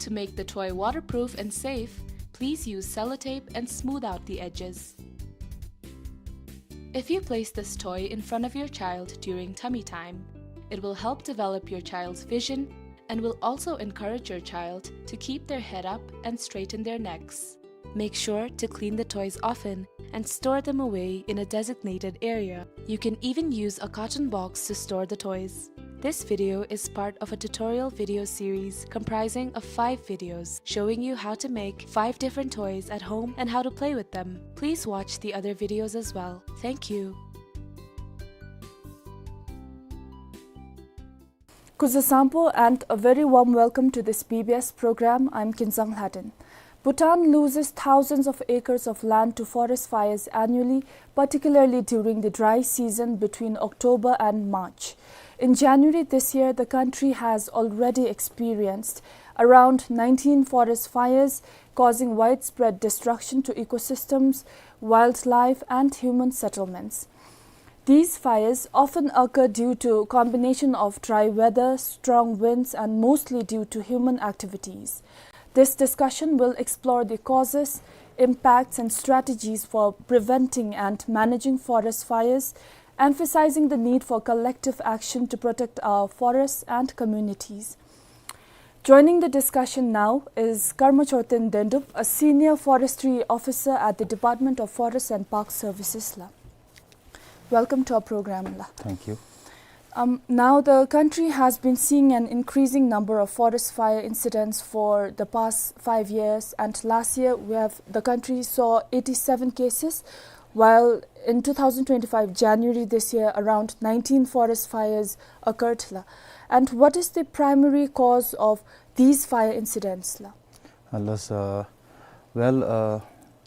To make the toy waterproof and safe, please use sellotape and smooth out the edges. If you place this toy in front of your child during tummy time, it will help develop your child's vision and will also encourage your child to keep their head up and straighten their necks. Make sure to clean the toys often and store them away in a designated area. You can even use a carton box to store the toys. This video is part of a tutorial video series comprising of five videos showing you how to make five different toys at home and how to play with them. Please watch the other videos as well. Thank you. Kuzuzangpo and a very warm welcome to this B B S program. I'm Kinzang Lhaden. Bhutan loses thousands of acres of land to forest fires annually, particularly during the dry season between October and March. In January this year, the country has already experienced around nineteen forest fires, causing widespread destruction to ecosystems, wildlife, and human settlements. These fires often occur due to combination of dry weather, strong winds, and mostly due to human activities. This discussion will explore the causes, impacts, and strategies for preventing and managing forest fires, emphasizing the need for collective action to protect our forests and communities. Joining the discussion now is Karma Chorten Dendup, a senior forestry officer at the Department of Forest and Park Services la. Welcome to our program la. Thank you. Um, now, the country has been seeing an increasing number of forest fire incidents for the past five years, and last year we have, the country saw eighty-seven cases, while in two thousand twenty-five January this year, around nineteen forest fires occurred la. And what is the primary cause of these fire incidents la? Uh, yes, uh, well, uh,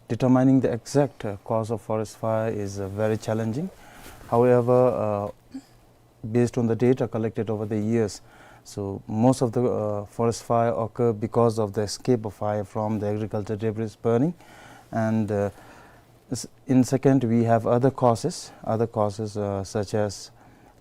determining the exact, uh, cause of forest fire is, uh, very challenging. However, uh, based on the data collected over the years, so most of the, uh, forest fire occur because of the escape of fire from the agriculture debris burning. And, uh, s-, in second, we have other causes, other causes, uh, such as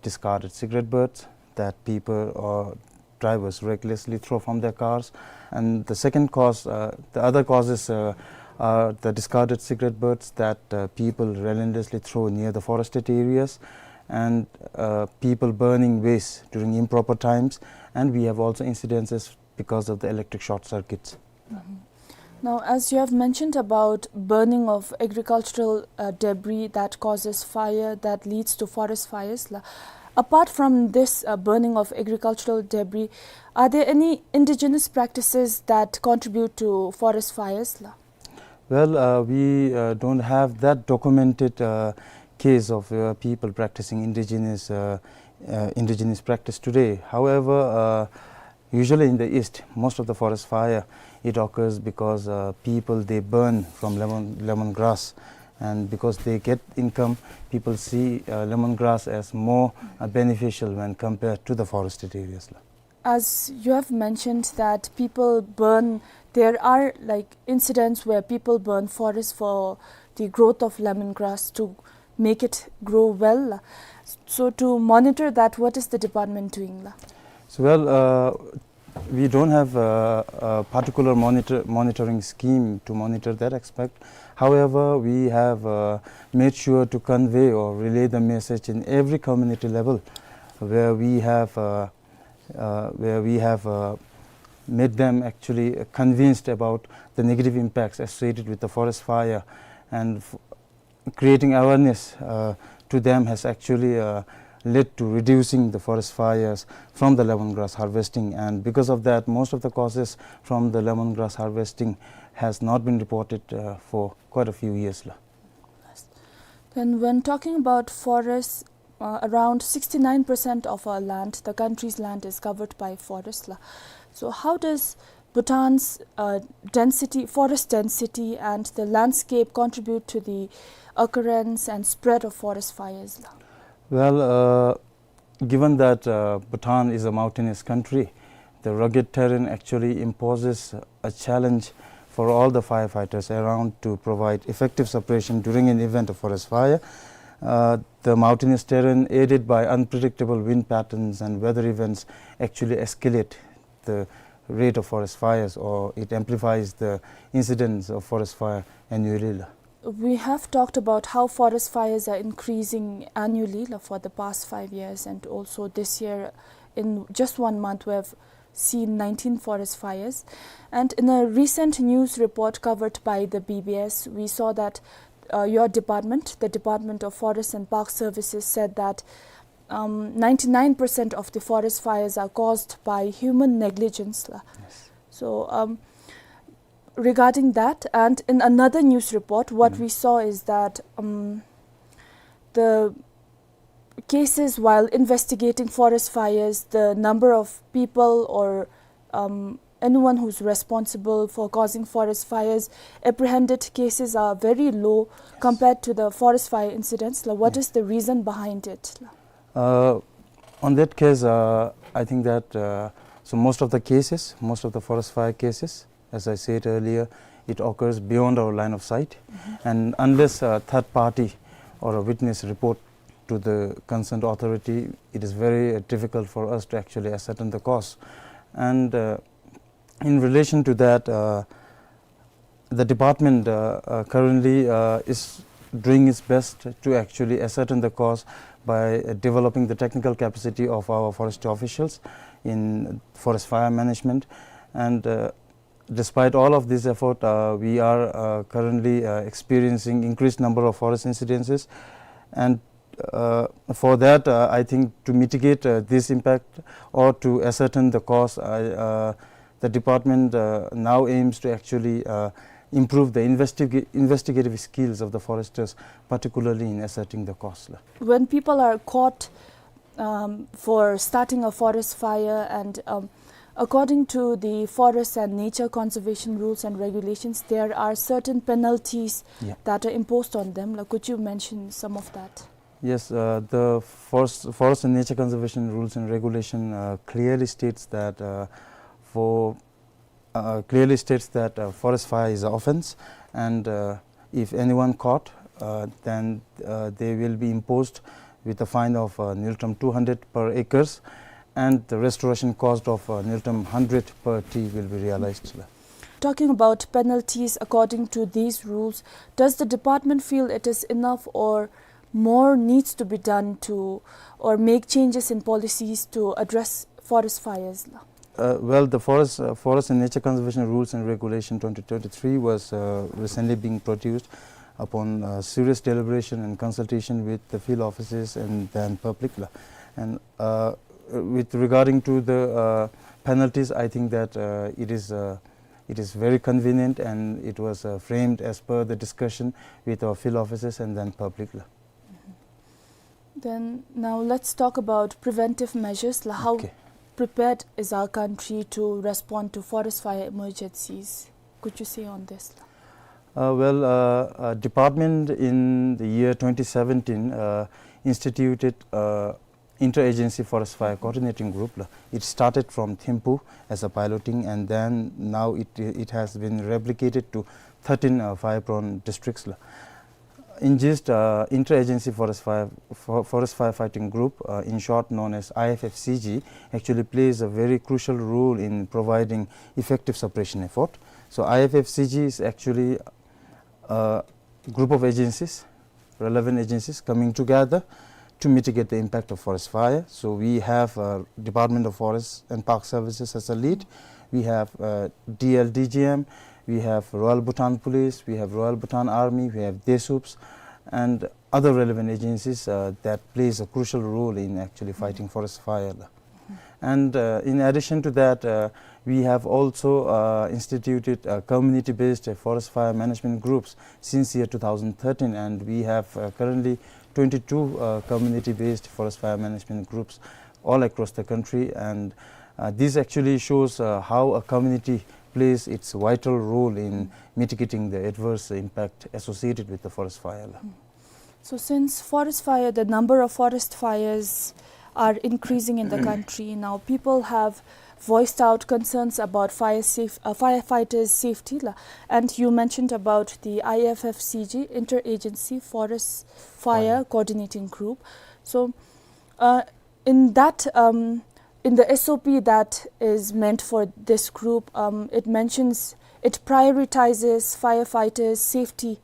discarded cigarette butts that people or drivers recklessly throw from their cars. And the second cause, uh, the other causes uh, are the discarded cigarette butts that uh, people relentlessly throw near the forested areas, and uh, people burning waste during improper times. And we have also incidences because of the electric short circuits. Now, as you have mentioned about burning of agricultural uh, debris that causes fire, that leads to forest fires, la. Apart from this uh, burning of agricultural debris, are there any indigenous practices that contribute to forest fires, la? Well, uh, we uh, don't have that documented uh, case of uh, people practicing indigenous uh, uh, indigenous practice today. However, uh, usually in the east, most of the forest fire, it occurs because uh, people, they burn from lemon lemongrass, and because they get income, people see uh, lemongrass as more uh, beneficial when compared to the forested areas. As you have mentioned that people burn, there are, like, incidents where people burn forests for the growth of lemongrass to make it grow well. So to monitor that, what is the department doing, la? So, well, uh, we don't have a, a particular monitor, monitoring scheme to monitor that aspect. However, we have uh, made sure to convey or relay the message in every community level where we have uh, uh, where we have uh, made them actually convinced about the negative impacts associated with the forest fire, and f- creating awareness uh, to them has actually uh, led to reducing the forest fires from the lemongrass harvesting. And because of that, most of the causes from the lemongrass harvesting has not been reported uh, for quite a few years, la. Then, when talking about forests, uh, around sixty-nine percent of our land, the country's land, is covered by forests, la. So how does Bhutan's uh, density, forest density, and the landscape contribute to the occurrence and spread of forest fires, la? Well, uh, given that uh, Bhutan is a mountainous country, the rugged terrain actually imposes a challenge for all the firefighters around to provide effective suppression during an event of forest fire. Uh, the mountainous terrain, aided by unpredictable wind patterns and weather events, actually escalate the rate of forest fires, or it amplifies the incidence of forest fire annually, la. We have talked about how forest fires are increasing annually, la, for the past five years, and also this year, in just one month, we have seen nineteen forest fires. And in a recent news report covered by the B B S, we saw that uh, your department, the Department of Forest and Park Services, said that um, ninety-nine percent of the forest fires are caused by human negligence, la. Yes. So, um, regarding that, and in another news report, what we saw is that um, the cases while investigating forest fires, the number of people or um, anyone who's responsible for causing forest fires, apprehended cases are very low compared to the forest fire incidents. Like, what is the reason behind it? Uh, on that case, uh, I think that uh, so most of the cases, most of the forest fire cases, as I said earlier, it occurs beyond our line of sight, and unless a third party or a witness report to the concerned authority, it is very uh, difficult for us to actually ascertain the cause. And uh, in relation to that, uh, the department uh, uh, currently uh, is doing its best to actually ascertain the cause by uh, developing the technical capacity of our forestry officials in forest fire management. And uh, despite all of this effort, uh, we are uh, currently uh, experiencing increased number of forest incidences, and uh, for that, uh, I think to mitigate uh, this impact or to ascertain the cause, I, uh, the department uh, now aims to actually uh, improve the investiga- investigative skills of the foresters, particularly in ascertaining the cause. When people are caught um, for starting a forest fire, and um, according to the forest and nature conservation rules and regulations, there are certain penalties Yeah. that are imposed on them. Like, could you mention some of that? Yes, uh, the forest, forest and nature conservation rules and regulation uh, clearly states that uh, for uh, clearly states that uh, forest fire is an offense, and uh, if anyone caught, uh, then uh, they will be imposed with a fine of uh, न्यूनतम two hundred per acres, and the restoration cost of, uh, Niltam hundred per T will be realized. Talking about penalties according to these rules, does the department feel it is enough or more needs to be done to, or make changes in policies to address forest fires? Uh, well, the forest, uh, forest and nature conservation rules and regulation twenty twenty-three was, uh, recently being produced upon, uh, serious deliberation and consultation with the field offices and then public la. And, uh, with regarding to the, uh, penalties, I think that, uh, it is, uh, it is very convenient and it was, uh, framed as per the discussion with our field offices and then public la. Then now let's talk about preventive measures la. How Okay. prepared is our country to respond to forest fire emergencies? Could you say on this la? Uh, well, uh, uh, department in the year twenty seventeen, uh, instituted, uh, interagency forest fire coordinating group la. It started from Thimphu as a piloting, and then now it, it has been replicated to thirteen, uh, fire-prone districts la. In gist, uh, interagency forest fire, for-, forest firefighting group, uh, in short known as I F F C G, actually plays a very crucial role in providing effective suppression effort. So I F F C G is actually a group of agencies, relevant agencies coming together to mitigate the impact of forest fire. So we have, uh, Department of Forest and Park Services as a lead. We have, uh, D L D G M. We have Royal Bhutan Police. We have Royal Bhutan Army. We have DESUPS, and other relevant agencies, uh, that plays a crucial role in actually fighting forest fire. And, uh, in addition to that, uh, we have also, uh, instituted, uh, community-based, uh, forest fire management groups since year two thousand thirteen, and we have, uh, currently twenty-two, uh, community-based forest fire management groups all across the country. And, uh, this actually shows, uh, how a community plays its vital role in mitigating the adverse impact associated with the forest fire. So since forest fire, the number of forest fires are increasing in the country now, people have voiced out concerns about fire safe, uh, firefighters' safety la. And you mentioned about the I F F C G, Interagency Forest Fire Coordinating Group. So, uh, in that, um, in the S O P that is meant for this group, um, it mentions, it prioritizes firefighters' safety.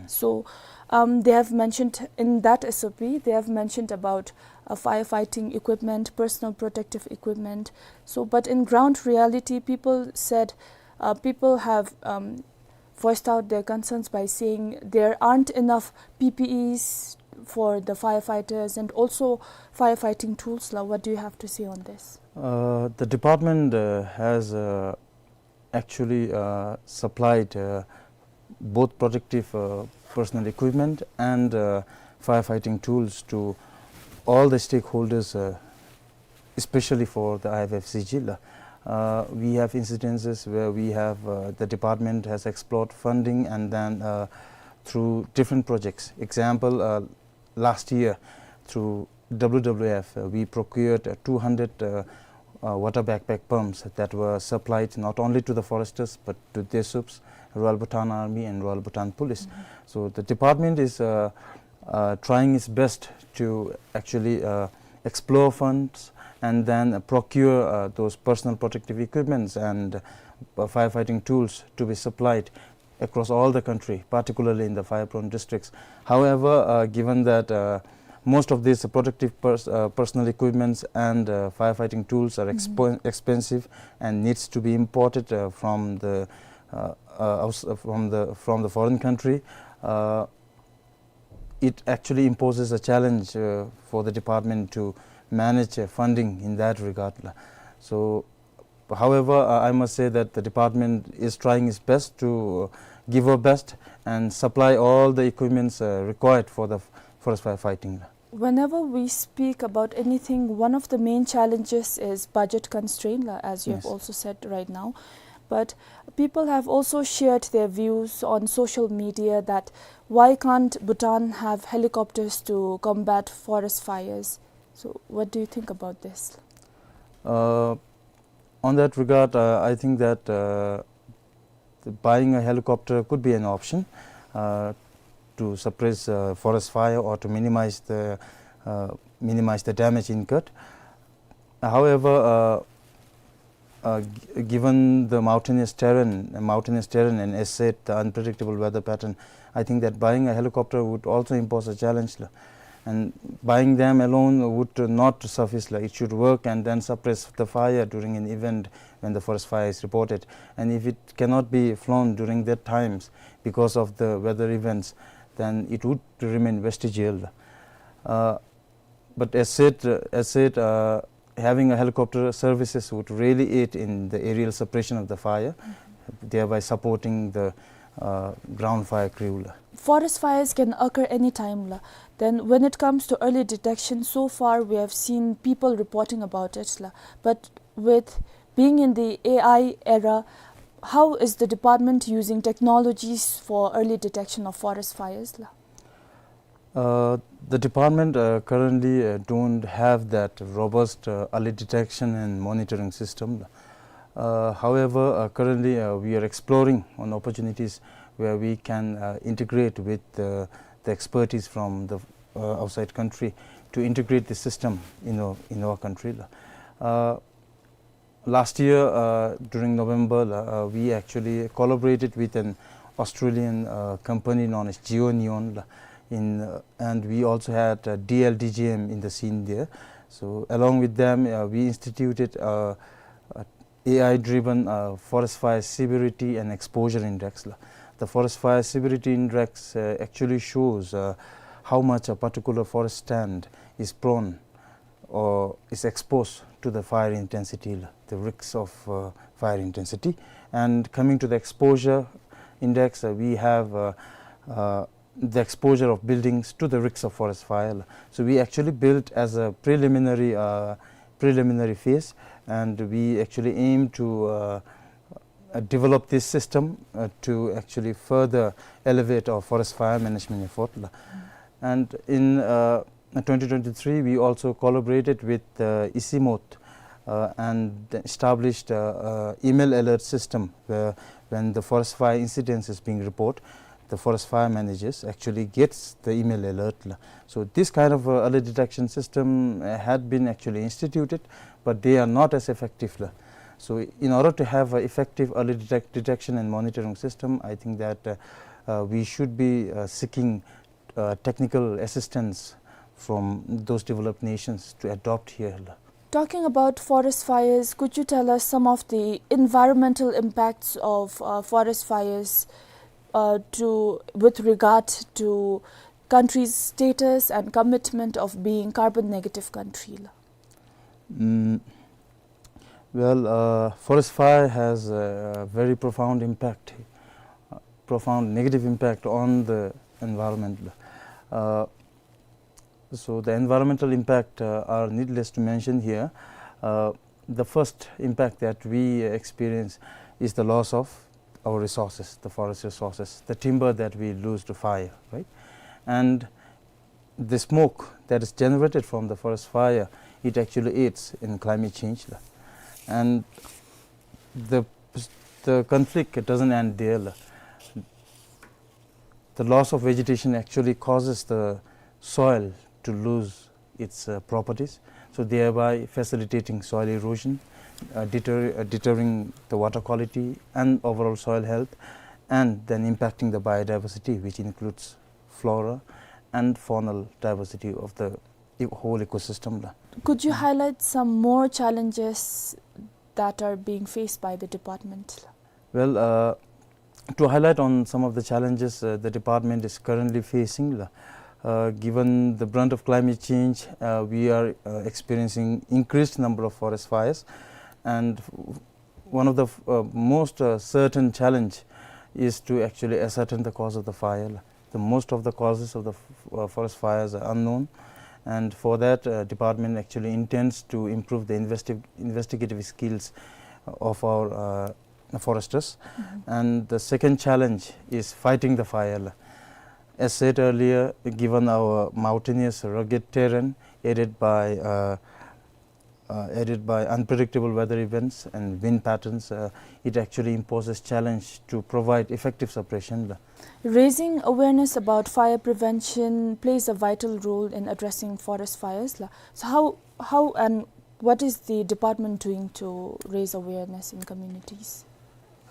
So, um, they have mentioned in that S O P, they have mentioned about, uh, firefighting equipment, personal protective equipment. So, but in ground reality, people said, uh, people have, um, voiced out their concerns by saying there aren't enough P P Es for the firefighters and also firefighting tools la. What do you have to say on this? Uh, the department, uh, has, uh, actually, uh, supplied, uh, both protective, uh, personal equipment and, uh, firefighting tools to all the stakeholders, uh, especially for the I F F C G la. Uh, we have incidences where we have, uh, the department has explored funding and then, uh, through different projects. Example, uh, last year through W W F, uh, we procured, uh, two hundred, uh, uh, water backpack pumps that were supplied not only to the foresters but to DESUPS, Royal Bhutan Army and Royal Bhutan Police. So the department is, uh, uh, trying its best to actually, uh, explore funds and then, uh, procure, uh, those personal protective equipments and, uh, firefighting tools to be supplied across all the country, particularly in the fire-prone districts. However, uh, given that, uh, most of these protective pers-, uh, personal equipments and, uh, firefighting tools are expo-, expensive and needs to be imported, uh, from the, uh, uh, outs-, uh, from the, from the foreign country, uh, it actually imposes a challenge, uh, for the department to manage, uh, funding in that regard la. So, however, uh, I must say that the department is trying its best to, uh, give our best and supply all the equipments, uh, required for the f-, forest firefighting la. Whenever we speak about anything, one of the main challenges is budget constraint la, as you have also said right now. But people have also shared their views on social media that why can't Bhutan have helicopters to combat forest fires? So, what do you think about this? Uh, on that regard, uh, I think that, uh, the buying a helicopter could be an option, uh, to suppress, uh, forest fire or to minimize the, uh, minimize the damage incurred. However, uh, uh, g- given the mountainous terrain, mountainous terrain, and as said, the unpredictable weather pattern, I think that buying a helicopter would also impose a challenge, la. And buying them alone would not suffice, la. It should work and then suppress the fire during an event when the forest fire is reported. And if it cannot be flown during that times because of the weather events, then it would remain vestigial, la. Uh, but as said, uh, as said, uh, having a helicopter services would really aid in the aerial suppression of the fire, thereby supporting the, uh, ground fire crew, la. Forest fires can occur anytime, la. Then when it comes to early detection, so far we have seen people reporting about it, la. But with being in the A I era, how is the department using technologies for early detection of forest fires, la? Uh, the department, uh, currently, uh, don't have that robust, uh, early detection and monitoring system. Uh, however, uh, currently, uh, we are exploring on opportunities where we can, uh, integrate with, uh, the expertise from the, uh, outside country to integrate the system in our, in our country. Uh, last year, uh, during November, uh, we actually collaborated with an Australian, uh, company known as GeoNeon, uh, in, uh, and we also had, uh, D L D G M in the scene there. So along with them, uh, we instituted, uh, a A I-driven, uh, forest fire severity and exposure index, la. The forest fire severity index, uh, actually shows, uh, how much a particular forest stand is prone or is exposed to the fire intensity, la, the risks of, uh, fire intensity. And coming to the exposure index, uh, we have, uh, uh, the exposure of buildings to the risks of forest fire, la. So we actually built as a preliminary, uh, preliminary phase, and we actually aim to, uh, uh, develop this system, uh, to actually further elevate our forest fire management effort, la. And in, uh, twenty twenty-three, we also collaborated with, uh, ICIMOT, uh, and established, uh, uh, email alert system where when the forest fire incidents is being reported, the forest fire managers actually gets the email alert, la. So this kind of, uh, early detection system, uh, had been actually instituted, but they are not as effective, la. So in order to have an effective early detect- detection and monitoring system, I think that, uh, uh, we should be, uh, seeking, uh, technical assistance from those developed nations to adopt here, la. Talking about forest fires, could you tell us some of the environmental impacts of, uh, forest fires, uh, to, with regard to country's status and commitment of being carbon negative country, la? Mm, well, uh, forest fire has a very profound impact, uh, profound negative impact on the environment. Uh, so the environmental impact, uh, are needless to mention here. Uh, the first impact that we experience is the loss of our resources, the forest resources, the timber that we lose to fire, right? And the smoke that is generated from the forest fire, it actually aids in climate change, la. And the, the conflict, it doesn't end there, la. The loss of vegetation actually causes the soil to lose its, uh, properties, so thereby facilitating soil erosion, uh, deter- uh, deterring the water quality and overall soil health, and then impacting the biodiversity, which includes flora and faunal diversity of the e- whole ecosystem, la. Could you highlight some more challenges that are being faced by the department, la? Well, uh, to highlight on some of the challenges, uh, the department is currently facing, la, uh, given the brunt of climate change, uh, we are, uh, experiencing increased number of forest fires, and one of the f- uh, most, uh, certain challenge is to actually ascertain the cause of the fire. The most of the causes of the f- uh, forest fires are unknown, and for that, uh, department actually intends to improve the investi- investigative skills of our, uh, foresters. And the second challenge is fighting the fire. As said earlier, given our mountainous rugged terrain, aided by, uh, uh, aided by unpredictable weather events and wind patterns, uh, it actually imposes challenge to provide effective suppression, la. Raising awareness about fire prevention plays a vital role in addressing forest fires, la. So how, how and What is the department doing to raise awareness in communities?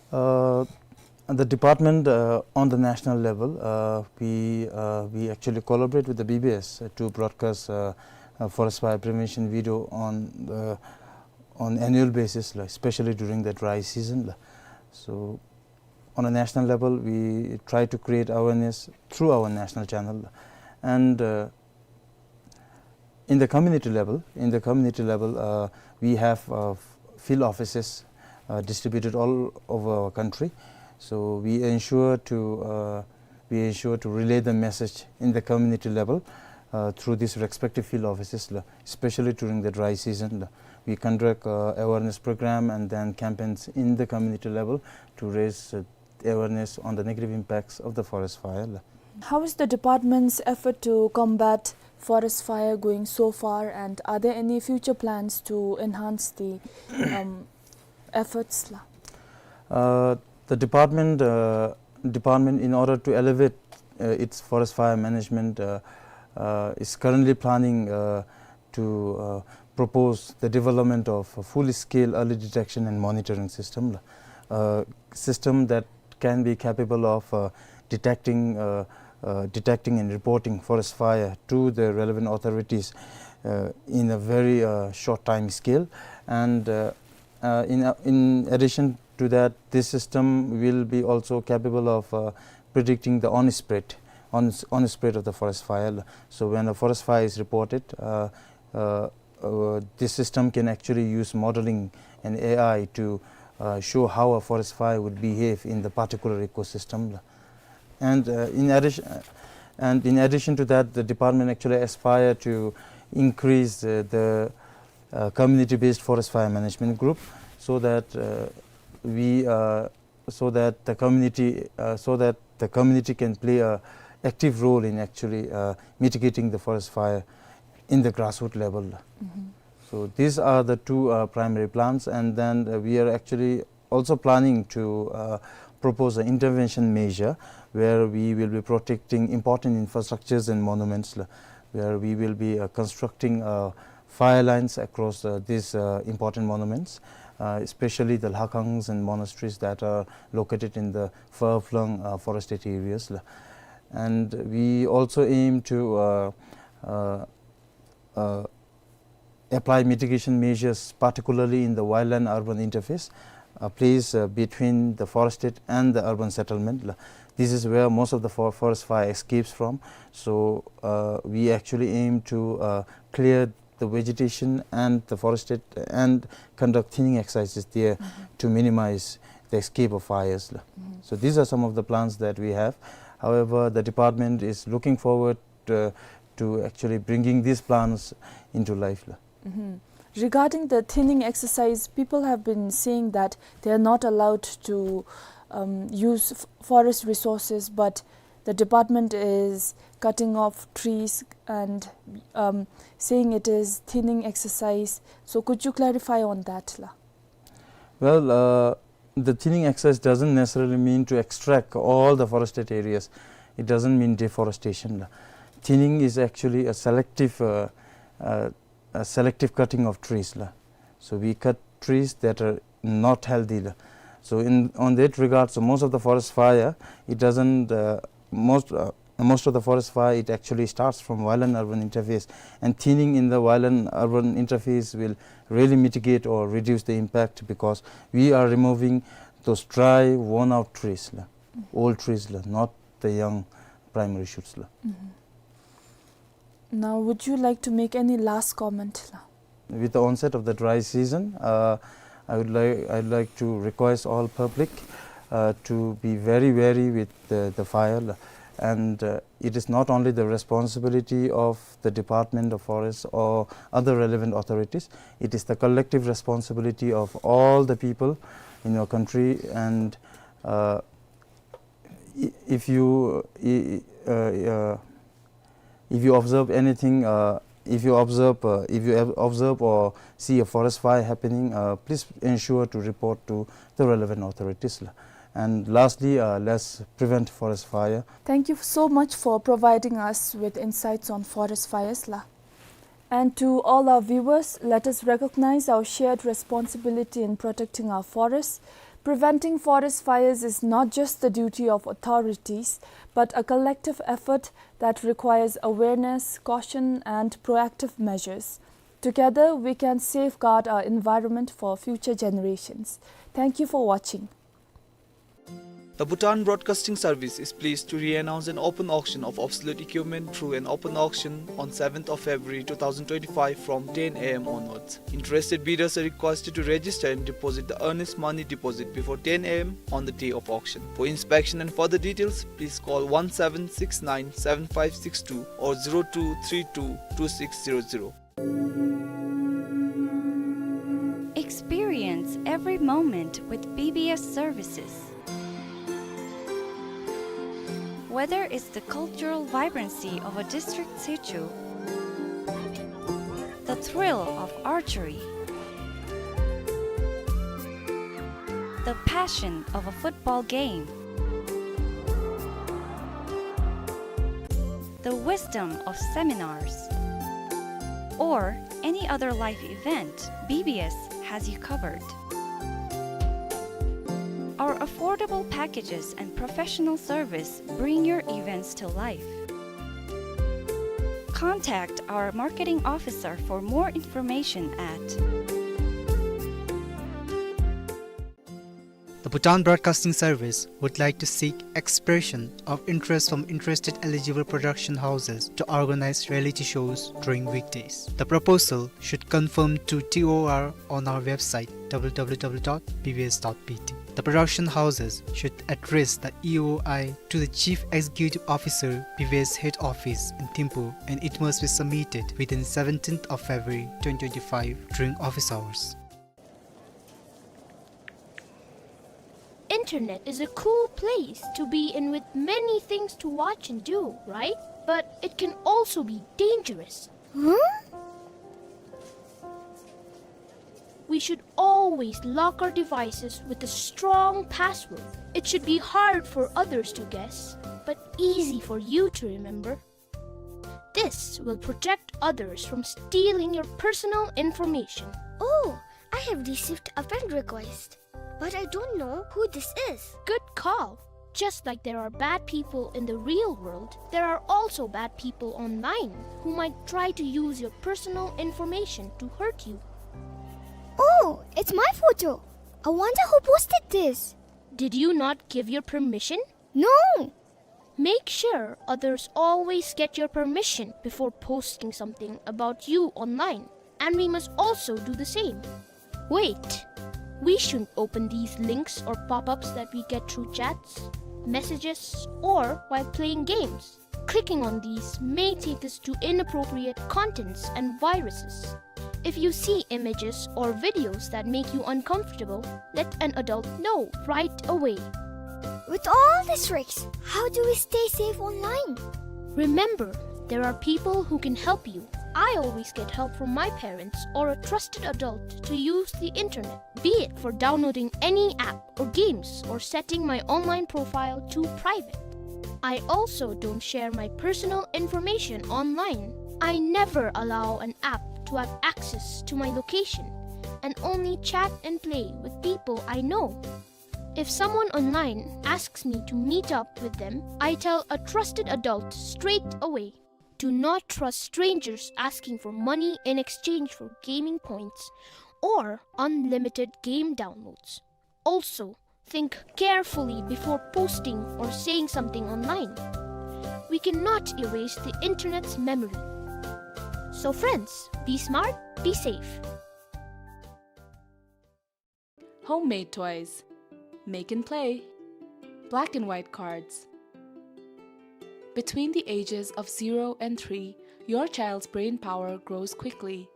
Uh, the department, uh, on the national level, uh, we, uh, we actually collaborate with the B B S, uh, to broadcast, uh, uh, forest fire prevention video on the, on annual basis, like, especially during the dry season, la. So, on a national level, we try to create awareness through our national channel. And, uh, in the community level, in the community level, uh, we have, uh, f-, field offices, uh, distributed all over our country. So we ensure to, uh, we ensure to relay the message in the community level, uh, through these respective field offices, la, especially during the dry season, la. We conduct, uh, awareness program and then campaigns in the community level to raise, uh, awareness on the negative impacts of the forest fire, la. How is the department's effort to combat forest fire going so far, and are there any future plans to enhance the, um, efforts, la? Uh, the department, uh, department, in order to elevate, uh, its forest fire management, uh, uh, is currently planning, uh, to, uh, propose the development of a full-scale early detection and monitoring system, la. A system that can be capable of, uh, detecting, uh, uh, detecting and reporting forest fire to the relevant authorities, uh, in a very, uh, short time scale. And, uh, uh, in, uh, in addition to that, this system will be also capable of, uh, predicting the on-spread, on, on-spread of the forest fire. So when a forest fire is reported, uh, uh, uh, this system can actually use modeling and A I to, uh, show how a forest fire would behave in the particular ecosystem. And, uh, in addition, uh, and in addition to that, the department actually aspire to increase, uh, the, uh, community-based forest fire management group, so that, uh, we, uh, so that the community, uh, so that the community can play a active role in actually, uh, mitigating the forest fire in the grassroots level. So these are the two, uh, primary plans, and then, uh, we are actually also planning to, uh, propose an intervention measure where we will be protecting important infrastructures and monuments, la, where we will be, uh, constructing, uh, fire lines across, uh, these, uh, important monuments, uh, especially the lhakhangs and monasteries that are located in the far-flung, uh, forested areas, la. And we also aim to, uh, uh, uh, apply mitigation measures, particularly in the wildland-urban interface, a place, uh, between the forested and the urban settlement. La-, this is where most of the for-, forest fire escapes from. So, uh, we actually aim to, uh, clear the vegetation and the forested and conduct thinning exercises there to minimize the escape of fires. La. So these are some of the plans that we have. However, the department is looking forward, uh, to actually bringing these plans into life, la. Regarding the thinning exercise, people have been saying that they are not allowed to, um, use f-, forest resources, but the department is cutting off trees and, um, saying it is thinning exercise. So could you clarify on that, la? Well, uh, the thinning exercise doesn't necessarily mean to extract all the forested areas. It doesn't mean deforestation, la. Thinning is actually a selective, uh, uh, a selective cutting of trees, la. So we cut trees that are not healthy, la. So in, on that regard, so most of the forest fire, it doesn't, uh, most, uh, most of the forest fire, it actually starts from wildland-urban interface, and thinning in the wildland-urban interface will really mitigate or reduce the impact, because we are removing those dry, worn-out trees, la, old trees, la, not the young primary shoots, la. Now, would you like to make any last comment, la? With the onset of the dry season, uh, I would like, I'd like to request all public, uh, to be very wary with the, the fire, la. And, uh, it is not only the responsibility of the Department of Forest or other relevant authorities, it is the collective responsibility of all the people in your country. And, uh, i-, if you, i-, i-, uh, uh, if you observe anything, uh, if you observe, uh, if you ob-, observe or see a forest fire happening, uh, please ensure to report to the relevant authorities, la. And lastly, uh, let's prevent forest fire. Thank you so much for providing us with insights on forest fires, la. And to all our viewers, let us recognize our shared responsibility in protecting our forests. Preventing forest fires is not just the duty of authorities, but a collective effort that requires awareness, caution, and proactive measures. Together, we can safeguard our environment for future generations. Thank you for watching. The Bhutan Broadcasting Service is pleased to re-announce an open auction of obsolete equipment through an open auction on seventh of February two thousand twenty-five from ten A M onwards. Interested bidders are requested to register and deposit the earnest money deposit before ten A M on the day of auction. For inspection and further details, please call one seven six nine seven five six two or zero two three two two six zero zero. Experience every moment with B B S services. Whether it's the cultural vibrancy of a district situ, the thrill of archery, the passion of a football game, the wisdom of seminars, or any other life event, B B S has you covered. Our affordable packages and professional service bring your events to life. Contact our marketing officer for more information at The Bhutan Broadcasting Service would like to seek expression of interest from interested eligible production houses to organize reality shows during weekdays. The proposal should confirm to T O R on our website, W W W dot B B S dot B T. The production houses should address the E O I to the Chief Executive Officer, B B S Head Office in Thimphu, and it must be submitted within seventeenth of February twenty twenty-five during office hours. Internet is a cool place to be in with many things to watch and do, right? But it can also be dangerous. Huh? We should always lock our devices with a strong password. It should be hard for others to guess, but easy for you to remember. This will protect others from stealing your personal information. Oh, I have received a friend request, but I don't know who this is. Good call. Just like there are bad people in the real world, there are also bad people online who might try to use your personal information to hurt you. Oh, it's my photo. I wonder who posted this. Did you not give your permission? No! Make sure others always get your permission before posting something about you online, and we must also do the same. Wait! We shouldn't open these links or pop-ups that we get through chats, messages, or while playing games. Clicking on these may take us to inappropriate contents and viruses. If you see images or videos that make you uncomfortable, let an adult know right away. With all these tricks, how do we stay safe online? Remember, there are people who can help you. I always get help from my parents or a trusted adult to use the internet, be it for downloading any app or games or setting my online profile to private. I also don't share my personal information online. I never allow an app to have access to my location and only chat and play with people I know. If someone online asks me to meet up with them, I tell a trusted adult straight away. Do not trust strangers asking for money in exchange for gaming points or unlimited game downloads. Also, think carefully before posting or saying something online. We cannot erase the internet's memory. So friends, be smart, be safe. Homemade toys. Make and play. Black and white cards. Between the ages of zero and three, your child's brain power grows quickly.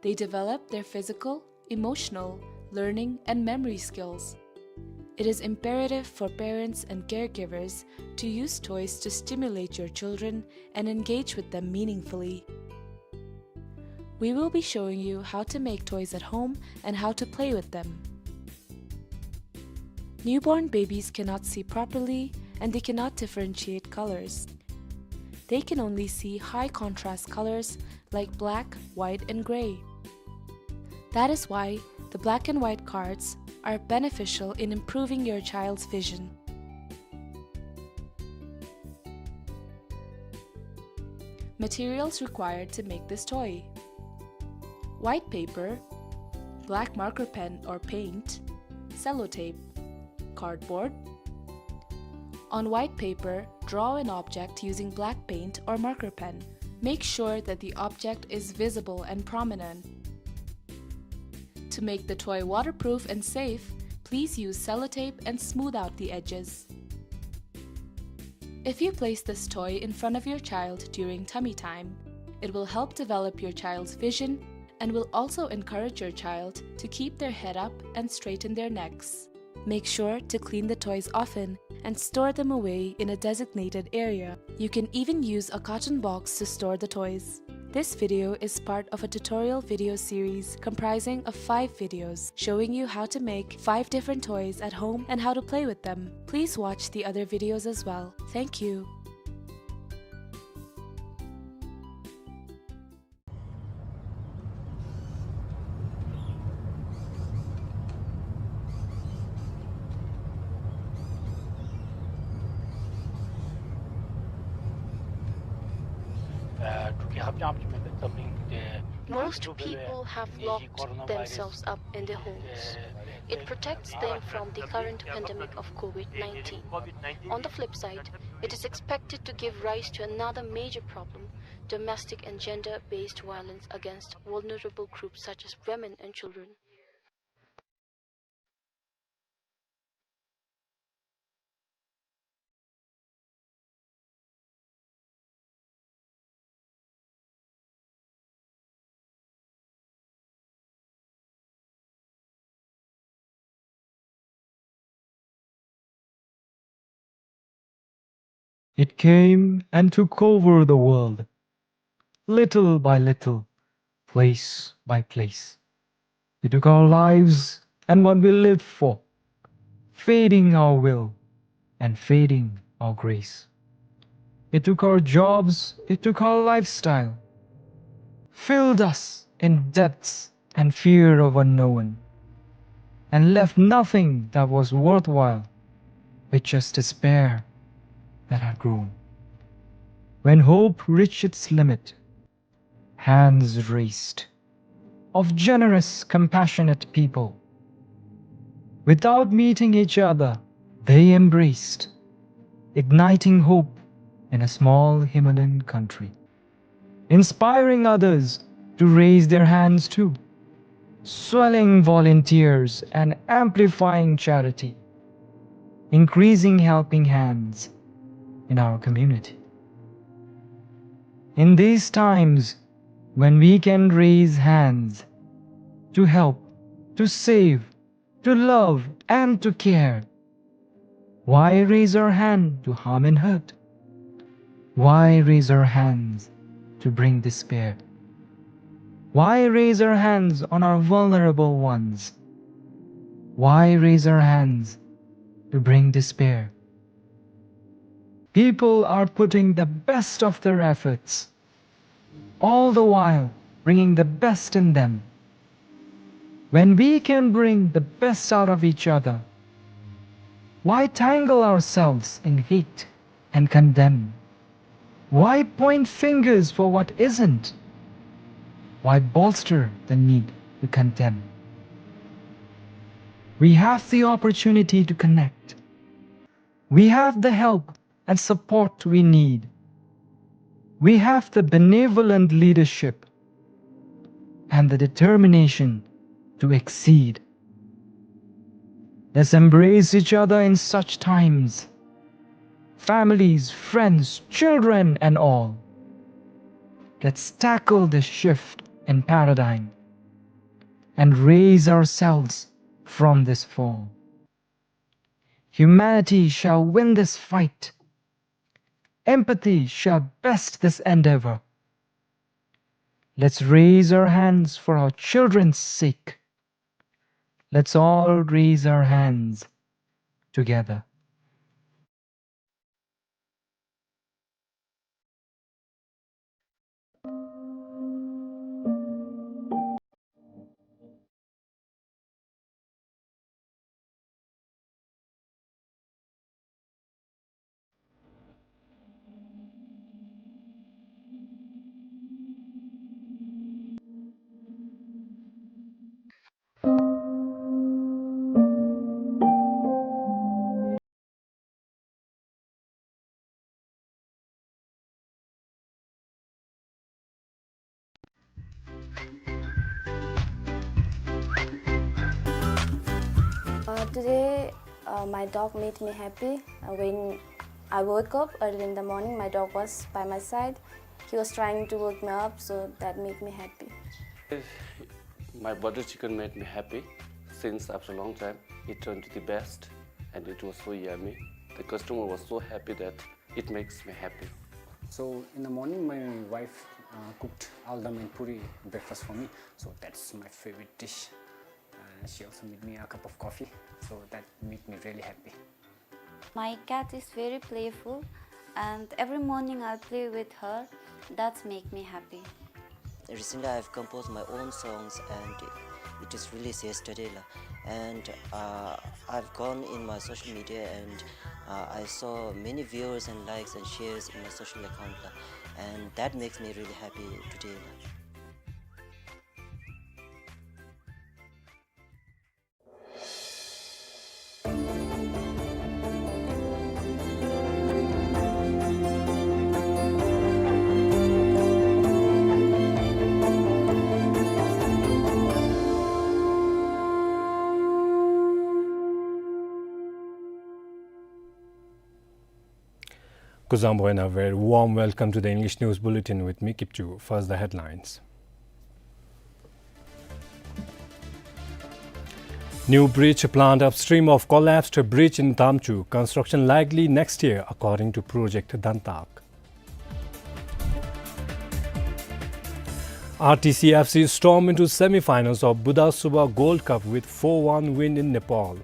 They develop their physical, emotional, learning, and memory skills. It is imperative for parents and caregivers to use toys to stimulate your children and engage with them meaningfully. We will be showing you how to make toys at home and how to play with them. Newborn babies cannot see properly and they cannot differentiate colors. they can only see high contrast colors like black, white, and gray. That is why the black and white cards are beneficial in improving your child's vision. Materials required to make this toy: white paper, black marker pen or paint, sellotape, cardboard. On white paper, draw an object using black paint or marker pen. Make sure that the object is visible and prominent. To make the toy waterproof and safe, please use sellotape and smooth out the edges. If you place this toy in front of your child during tummy time, it will help develop your child's vision and will also encourage your child to keep their head up and straighten their necks. Make sure to clean the toys often and store them away in a designated area. You can even use a carton box to store the toys. This video is part of a tutorial video series comprising of five videos showing you how to make five different toys at home and how to play with them. Please watch the other videos as well. Thank you. Most people have locked themselves up in their homes. It protects them from the current pandemic of COVID nineteen. On the flip side, it is expected to give rise to another major problem: domestic and gender-based violence against vulnerable groups such as women and children. It came and took over the world, little by little, place by place. It took our lives and what we lived for, feeding our will and feeding our grace. It took our jobs, it took our lifestyle, filled us in debts and fear of unknown, and left nothing that was worthwhile, but just despair that had grown. When hope reached its limit, hands raised of generous, compassionate people. Without meeting each other, they embraced, igniting hope in a small Himalayan country, inspiring others to raise their hands too, swelling volunteers and amplifying charity, increasing helping hands in our community. In these times, when we can raise hands to help, to save, to love, and to care, why raise our hand to harm and hurt? Why raise our hands to bring despair? Why raise our hands on our vulnerable ones? Why raise our hands to bring despair? People are putting the best of their efforts, all the while bringing the best in them. When we can bring the best out of each other, why tangle ourselves in hate and condemn? Why point fingers for what isn't? Why bolster the need to condemn? We have the opportunity to connect. We have the help and support we need. We have the benevolent leadership and the determination to exceed. Let's embrace each other in such times. Families, friends, children, and all. Let's tackle this shift in paradigm and raise ourselves from this fall. Humanity shall win this fight. Empathy shall best this endeavor. Let's raise our hands for our children's sake. Let's all raise our hands together. Uh, today, uh, my dog made me happy. Uh, when I woke up early in the morning, my dog was by my side. He was trying to wake me up, so that made me happy. My butter chicken made me happy since after a long time. It turned to the best, and it was so yummy. The customer was so happy that it makes me happy. So in the morning, my wife, uh, cooked aldam and puri breakfast for me. So that's my favorite dish. Uh, she also made me a cup of coffee. So that made me really happy. My cat is very playful, and every morning I'll play with her. That's make me happy. Recently, I've composed my own songs, and it is released yesterday, la. And, uh, I've gone in my social media, and, uh, I saw many viewers and likes and shares in my social account, la. And that makes me really happy today, la. Kuzuzangpo and a very warm welcome to the English News Bulletin with me, Kipchu. First, the headlines. New bridge planned upstream of collapsed bridge in Tamchu. Construction likely next year, according to Project Dantak. R T C F C storm into semi-finals of Buddha Subha Gold Cup with four one win in Nepal.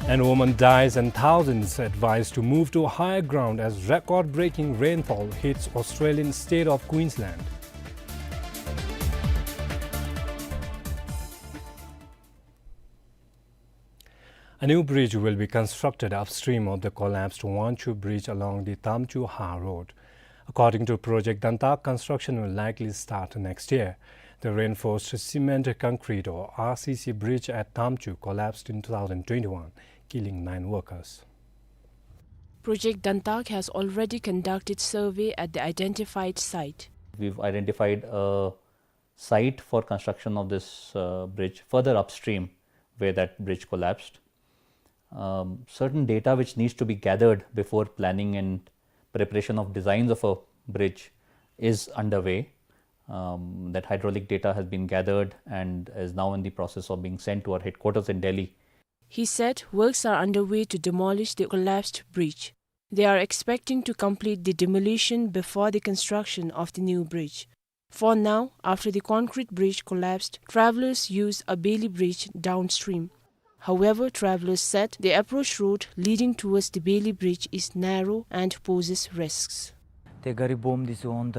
And woman dies and thousands advised to move to higher ground as record-breaking rainfall hits Australian state of Queensland. A new bridge will be constructed upstream of the collapsed Wangchhu Bridge along the Tamchu Ha Road. According to Project Dantak, construction will likely start next year. The reinforced cement concrete or R C C bridge at Tamchu collapsed in two thousand twenty-one, killing nine workers. Project Dantak has already conducted survey at the identified site. We've identified a site for construction of this, uh, bridge further upstream where that bridge collapsed. Um, certain data which needs to be gathered before planning and preparation of designs of a bridge is underway. Um, that hydraulic data has been gathered and is now in the process of being sent to our headquarters in Delhi. He said works are underway to demolish the collapsed bridge. They are expecting to complete the demolition before the construction of the new bridge. For now, after the concrete bridge collapsed, travelers use a beli bridge downstream. However, travelers said the approach road leading towards the beli bridge is narrow and poses risks. ཏེ་ག་རི་སྦོམ་འདི་ཚུ་འོངམ་ད་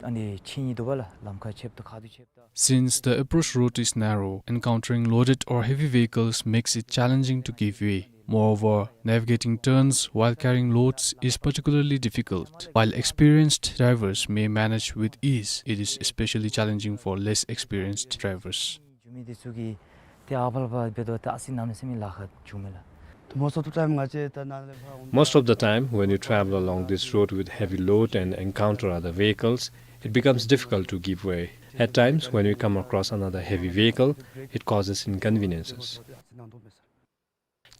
ཨ་ནི་ཆིངས་ཡི་འདུག་པ་ལགས། ལམ་ཁ་ཆེཝ་ད་ཁ་ཐུག་ཆེཝ་ད། Since the approach road is narrow, encountering loaded or heavy vehicles makes it challenging to give way. Moreover, navigating turns while carrying loads is particularly difficult. While experienced drivers may manage with ease, it is especially challenging for less experienced drivers. Most of the time, when you travel along this road with heavy load and encounter other vehicles, it becomes difficult to give way. At times, when we come across another heavy vehicle, it causes inconveniences.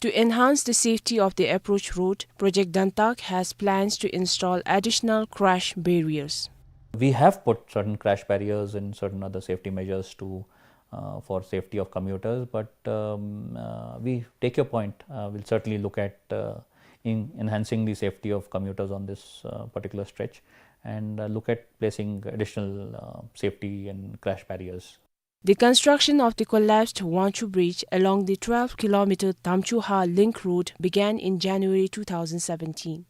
To enhance the safety of the approach road, Project Dantak has plans to install additional crash barriers. We have put certain crash barriers and certain other safety measures to, uh, for safety of commuters, but, um, uh, we take your point. Uh, we'll certainly look at, uh, in enhancing the safety of commuters on this, uh, particular stretch and, uh, look at placing additional, uh, safety and crash barriers. The construction of the collapsed Wangchhu Bridge along the twelve kilometer Tamchu Ha Link Road began in January two thousand seventeen.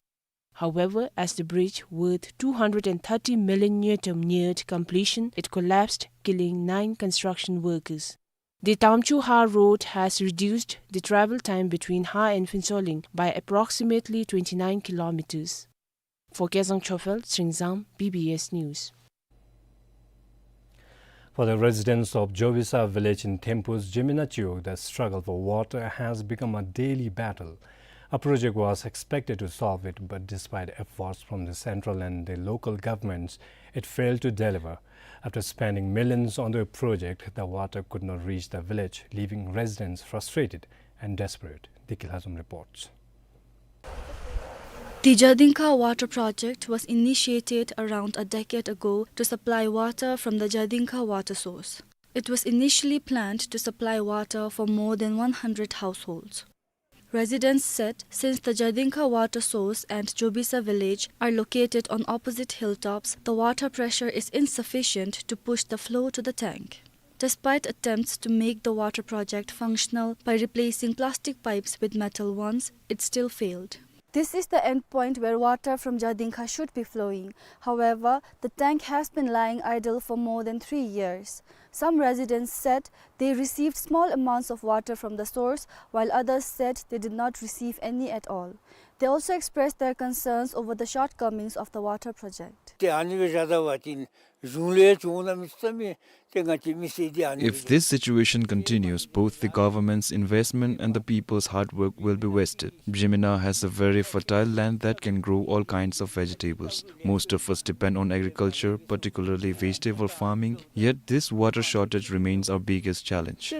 However, as the bridge, worth two hundred and thirty million ngultrum, neared completion, it collapsed, killing nine construction workers. The Tamchu Ha Road has reduced the travel time between Ha and Phuentsholing by approximately twenty-nine kilometers. For Kezang Chophel, Chringzang, B B S News. For the residents of Jovisa village in Thempus, Jemina Chiwog, the struggle for water has become a daily battle. A project was expected to solve it, but despite efforts from the central and the local governments, it failed to deliver. After spending millions on the project, the water could not reach the village, leaving residents frustrated and desperate. Deki Lhazom reports. The Jadingkha water project was initiated around a decade ago to supply water from the Jadingkha water source. It was initially planned to supply water for more than one hundred households. Residents said since the Jadingkha water source and Jobisa village are located on opposite hilltops, the water pressure is insufficient to push the flow to the tank. Despite attempts to make the water project functional by replacing plastic pipes with metal ones, it still failed. This is the end point where water from Jadingkha should be flowing. However, the tank has been lying idle for more than three years. Some residents said they received small amounts of water from the source, while others said they did not receive any at all. They also expressed their concerns over the shortcomings of the water project. ཏེ་ཨ་ནི་སྦེ་བཞག་ད་པ་ཅིན་གཞུང་ལས་བྱུང་ན་མི་བསམ་མི་ཏེ་ང་བཅས་མི་སེར་འདི་ཨ་ནི། If this situation continues, both the government's investment and the people's hard work will be wasted. Bziminar has a very fertile land that can grow all kinds of vegetables. Most of us depend on agriculture, particularly vegetable farming, yet this water shortage remains our biggest challenge.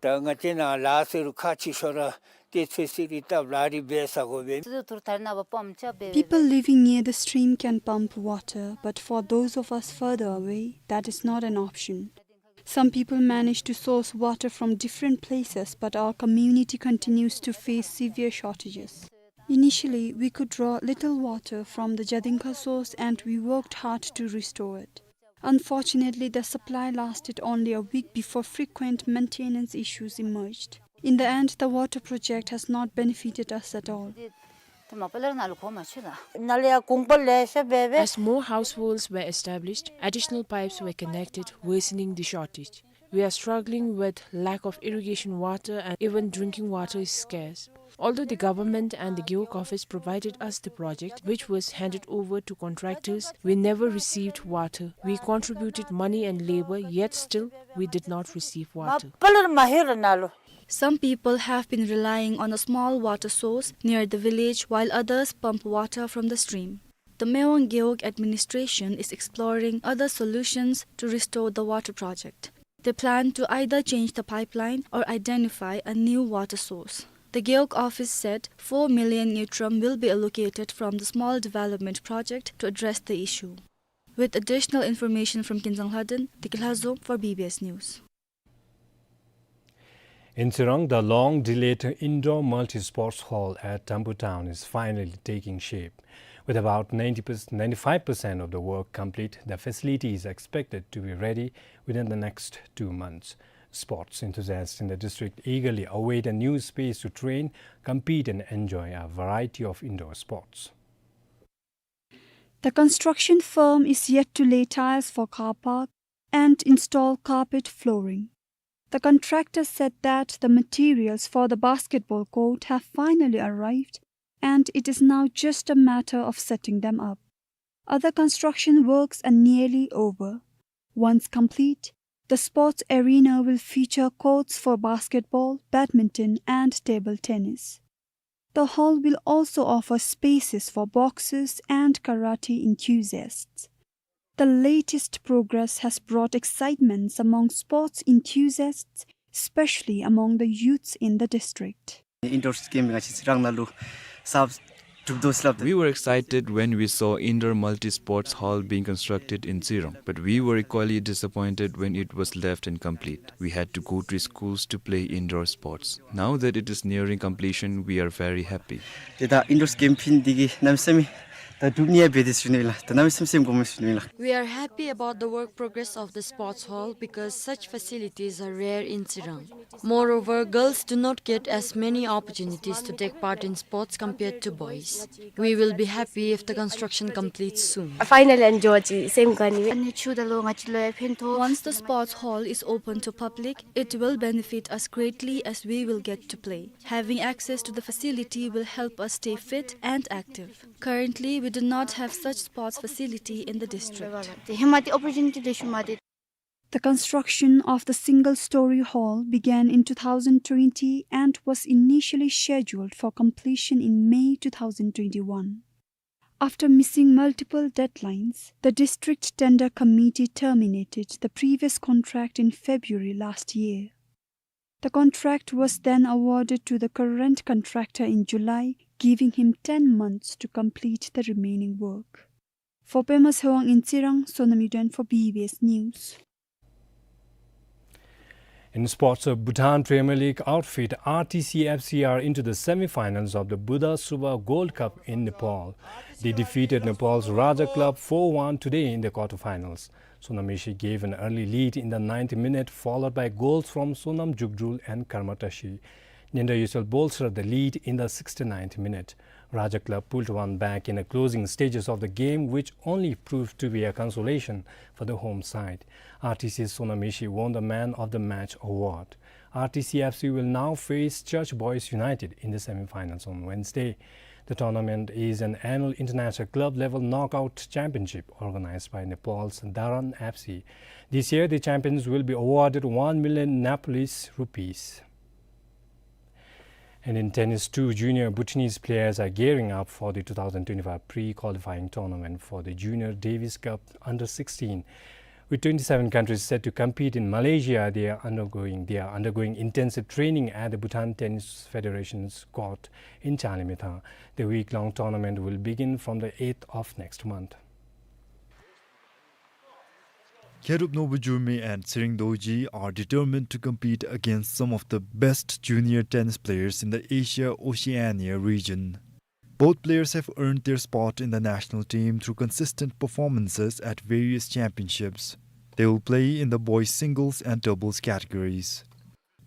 ད་ང་བཅས་ནཱ་ལཱ་ཟེར་རུང་ཁག་ཆེ་ཤོས་ར་ཏེ་ཚོད་བསྲེ་རིགས་བཏབ་ལཱ་རིགས་འབད་ས་གོ་བས། People living near the stream can pump water, but for those of us further away, that is not an option. Some people manage to source water from different places, but our community continues to face severe shortages. Initially, we could draw little water from the Jadingkha source and we worked hard to restore it. Unfortunately, the supply lasted only a week before frequent maintenance issues emerged. In the end, the water project has not benefited us at all. As more households were established, additional pipes were connected, worsening the shortage. We are struggling with lack of irrigation water and even drinking water is scarce. Although the government and the Gewog office provided us the project, which was handed over to contractors, we never received water. We contributed money and labor, yet still we did not receive water. Some people have been relying on a small water source near the village, while others pump water from the stream. The Mewang Gewog administration is exploring other solutions to restore the water project. They plan to either change the pipeline or identify a new water source. The Gewog office said four million ngultrum will be allocated from the small development project to address the issue. With additional information from Kinzang Lhaden, Deki Lhazom for B B S News. In Tsirang, the long-delayed indoor multi-sports hall at Dambutown is finally taking shape. With about ninety percent, ninety-five percent of the work complete, the facility is expected to be ready within the next two months. Sports enthusiasts in the district eagerly await a new space to train, compete and enjoy a variety of indoor sports. The construction firm is yet to lay tiles for car park and install carpet flooring. The contractor said that the materials for the basketball court have finally arrived and it is now just a matter of setting them up. Other construction works are nearly over. Once complete, the sports arena will feature courts for basketball, badminton and table tennis. The hall will also offer spaces for boxers and karate enthusiasts. The latest progress has brought excitements among sports enthusiasts, especially among the youths in the district. Indoor game ང་བཅས་རང་ནང་ལུ་གསརཔ་སྒྲུབ་དོ་ཟེར་སླབ་སྟེ། We were excited when we saw indoor multi-sports hall being constructed in Tsirang, but we were equally disappointed when it was left incomplete. We had to go to schools to play indoor sports. Now that it is nearing completion, we are very happy. ཏེ་ད་indoor game ཕན་འདི་གིས་གནམ་མེད་ས་མེད་ད་སྒྲུབ་ནི་ཡང་འབད་དེ་ཟེར་ཞུ་ནི་ལགས། ད་གནམ་མེད་ས་མེད་སེམས་དགའ་མས་ཟེར་ཞུ་ནི་ལགས། We are happy about the work progress of the sports hall because such facilities are rare in Tsirang. Moreover, girls do not get as many opportunities to take part in sports compared to boys. We will be happy if the construction completes soon. Finally enjoy ཅིག་སེམས་དགའ་ནི་སྦེ། Once the sports hall is open to public, it will benefit us greatly as we will get to play. Having access to the facility will help us stay fit and active. Currently, we do not have such sports facility in the district. ཏེ་ཧེ་མ་འདི་opportunity ལེགས་ཤོམ་མ་སྟེ། The construction of the single-story hall began in two thousand twenty and was initially scheduled for completion in May two thousand twenty-one. After missing multiple deadlines, the district tender committee terminated the previous contract in February last year. The contract was then awarded to the current contractor in July, giving him ten months to complete the remaining work. For Pema Tshewang in Tsirang, Sonam Yuden for B B S News. In sports, uh, Bhutan Premier League outfit R T C F C are into the semi-finals of the Buddha Suba Gold Cup in Nepal. They defeated Nepal's Raja Club four one today in the quarterfinals. Sonam Eshi gave an early lead in the ninety minute, followed by goals from Sonam Jugdrul and Karma Tashi. Nyendra Yusel bolstered the lead in the sixty-ninth minute. Raja Club pulled one back in the closing stages of the game, which only proved to be a consolation for the home side. R T C's Sonam Eshi won the Man of the Match award. R T C F C will now face Church Boys United in the semi-finals on Wednesday. The tournament is an annual international club-level knockout championship organized by Nepal's Dharan F C. This year, the champions will be awarded one million Nepalese rupees. And in tennis, two junior Bhutanese players are gearing up for the two thousand twenty-five pre-qualifying tournament for the Junior Davis Cup under sixteen. With twenty-seven countries set to compete in Malaysia, they are undergoing, they are undergoing intensive training at the Bhutan Tennis Federation's court in Chalimetha. The week-long tournament will begin from the eighth of next month. Kherup Nobujurme and Tshering Dorji are determined to compete against some of the best junior tennis players in the Asia-Oceania region. Both players have earned their spot in the national team through consistent performances at various championships. They will play in the boys singles and doubles categories.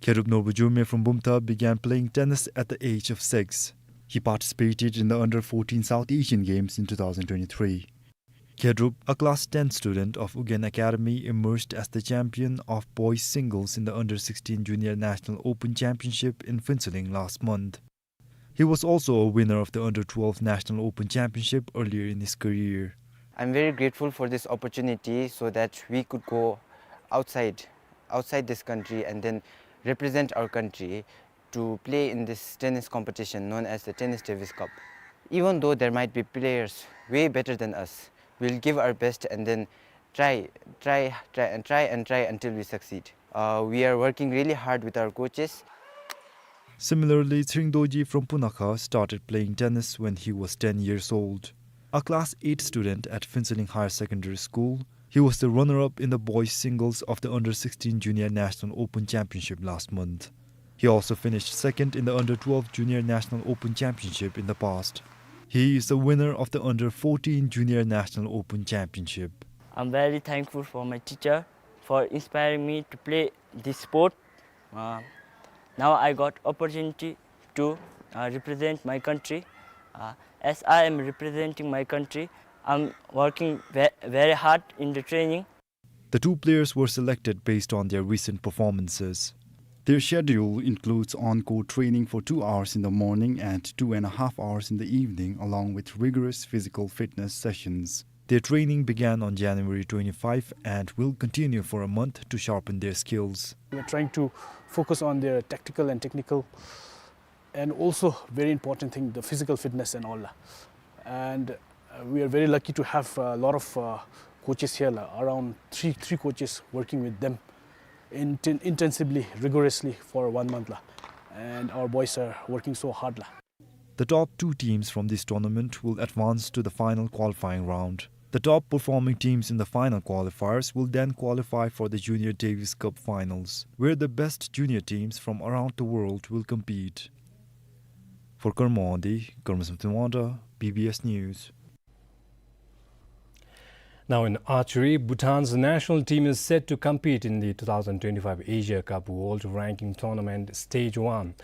Kherup Nobujurme from Bumthang began playing tennis at the age of six. He participated in the under fourteen South Asian Games in two thousand twenty-three. Kherup, a class ten student of Ugyen Academy, emerged as the champion of boys singles in the under sixteen Junior National Open Championship in Phuentsholing last month. He was also a winner of the under twelve National Open Championship earlier in his career. I'm very grateful for this opportunity so that we could go outside, outside this country and then represent our country to play in this tennis competition known as the Tennis Davis Cup. Even though there might be players way better than us, we'll give our best and then try, try, try and try and try until we succeed. Uh, we are working really hard with our coaches. Similarly, Tshering Dorji from Punakha started playing tennis when he was ten years old. A class eight student at Phuentsholing Higher Secondary School, he was the runner-up in the boys singles of the under sixteen Junior National Open Championship last month. He also finished second in the under twelve Junior National Open Championship in the past. He is the winner of the under fourteen Junior National Open Championship. I'm very thankful for my teacher for inspiring me to play this sport. Uh, now I got opportunity to, uh, represent my country. Uh, as I am representing my country, I'm working ve-, very hard in the training. The two players were selected based on their recent performances. Their schedule includes on-court training for two hours in the morning and two and a half hours in the evening, along with rigorous physical fitness sessions. Their training began on January twenty-five and will continue for a month to sharpen their skills. We're trying to focus on their tactical and technical and also very important thing, the physical fitness and all. And, uh, we are very lucky to have a lot of, uh, coaches here, la, around three, three coaches working with them inten-, intensively, rigorously for one month, la. And our boys are working so hard, la. The top two teams from this tournament will advance to the final qualifying round. The top performing teams in the final qualifiers will then qualify for the Junior Davis Cup finals, where the best junior teams from around the world will compete. For Karma Wangdi, Karma Samthing Wangda, B B S News. Now in archery, Bhutan's national team is set to compete in the two thousand twenty-five Asia Cup World Ranking Tournament Stage one.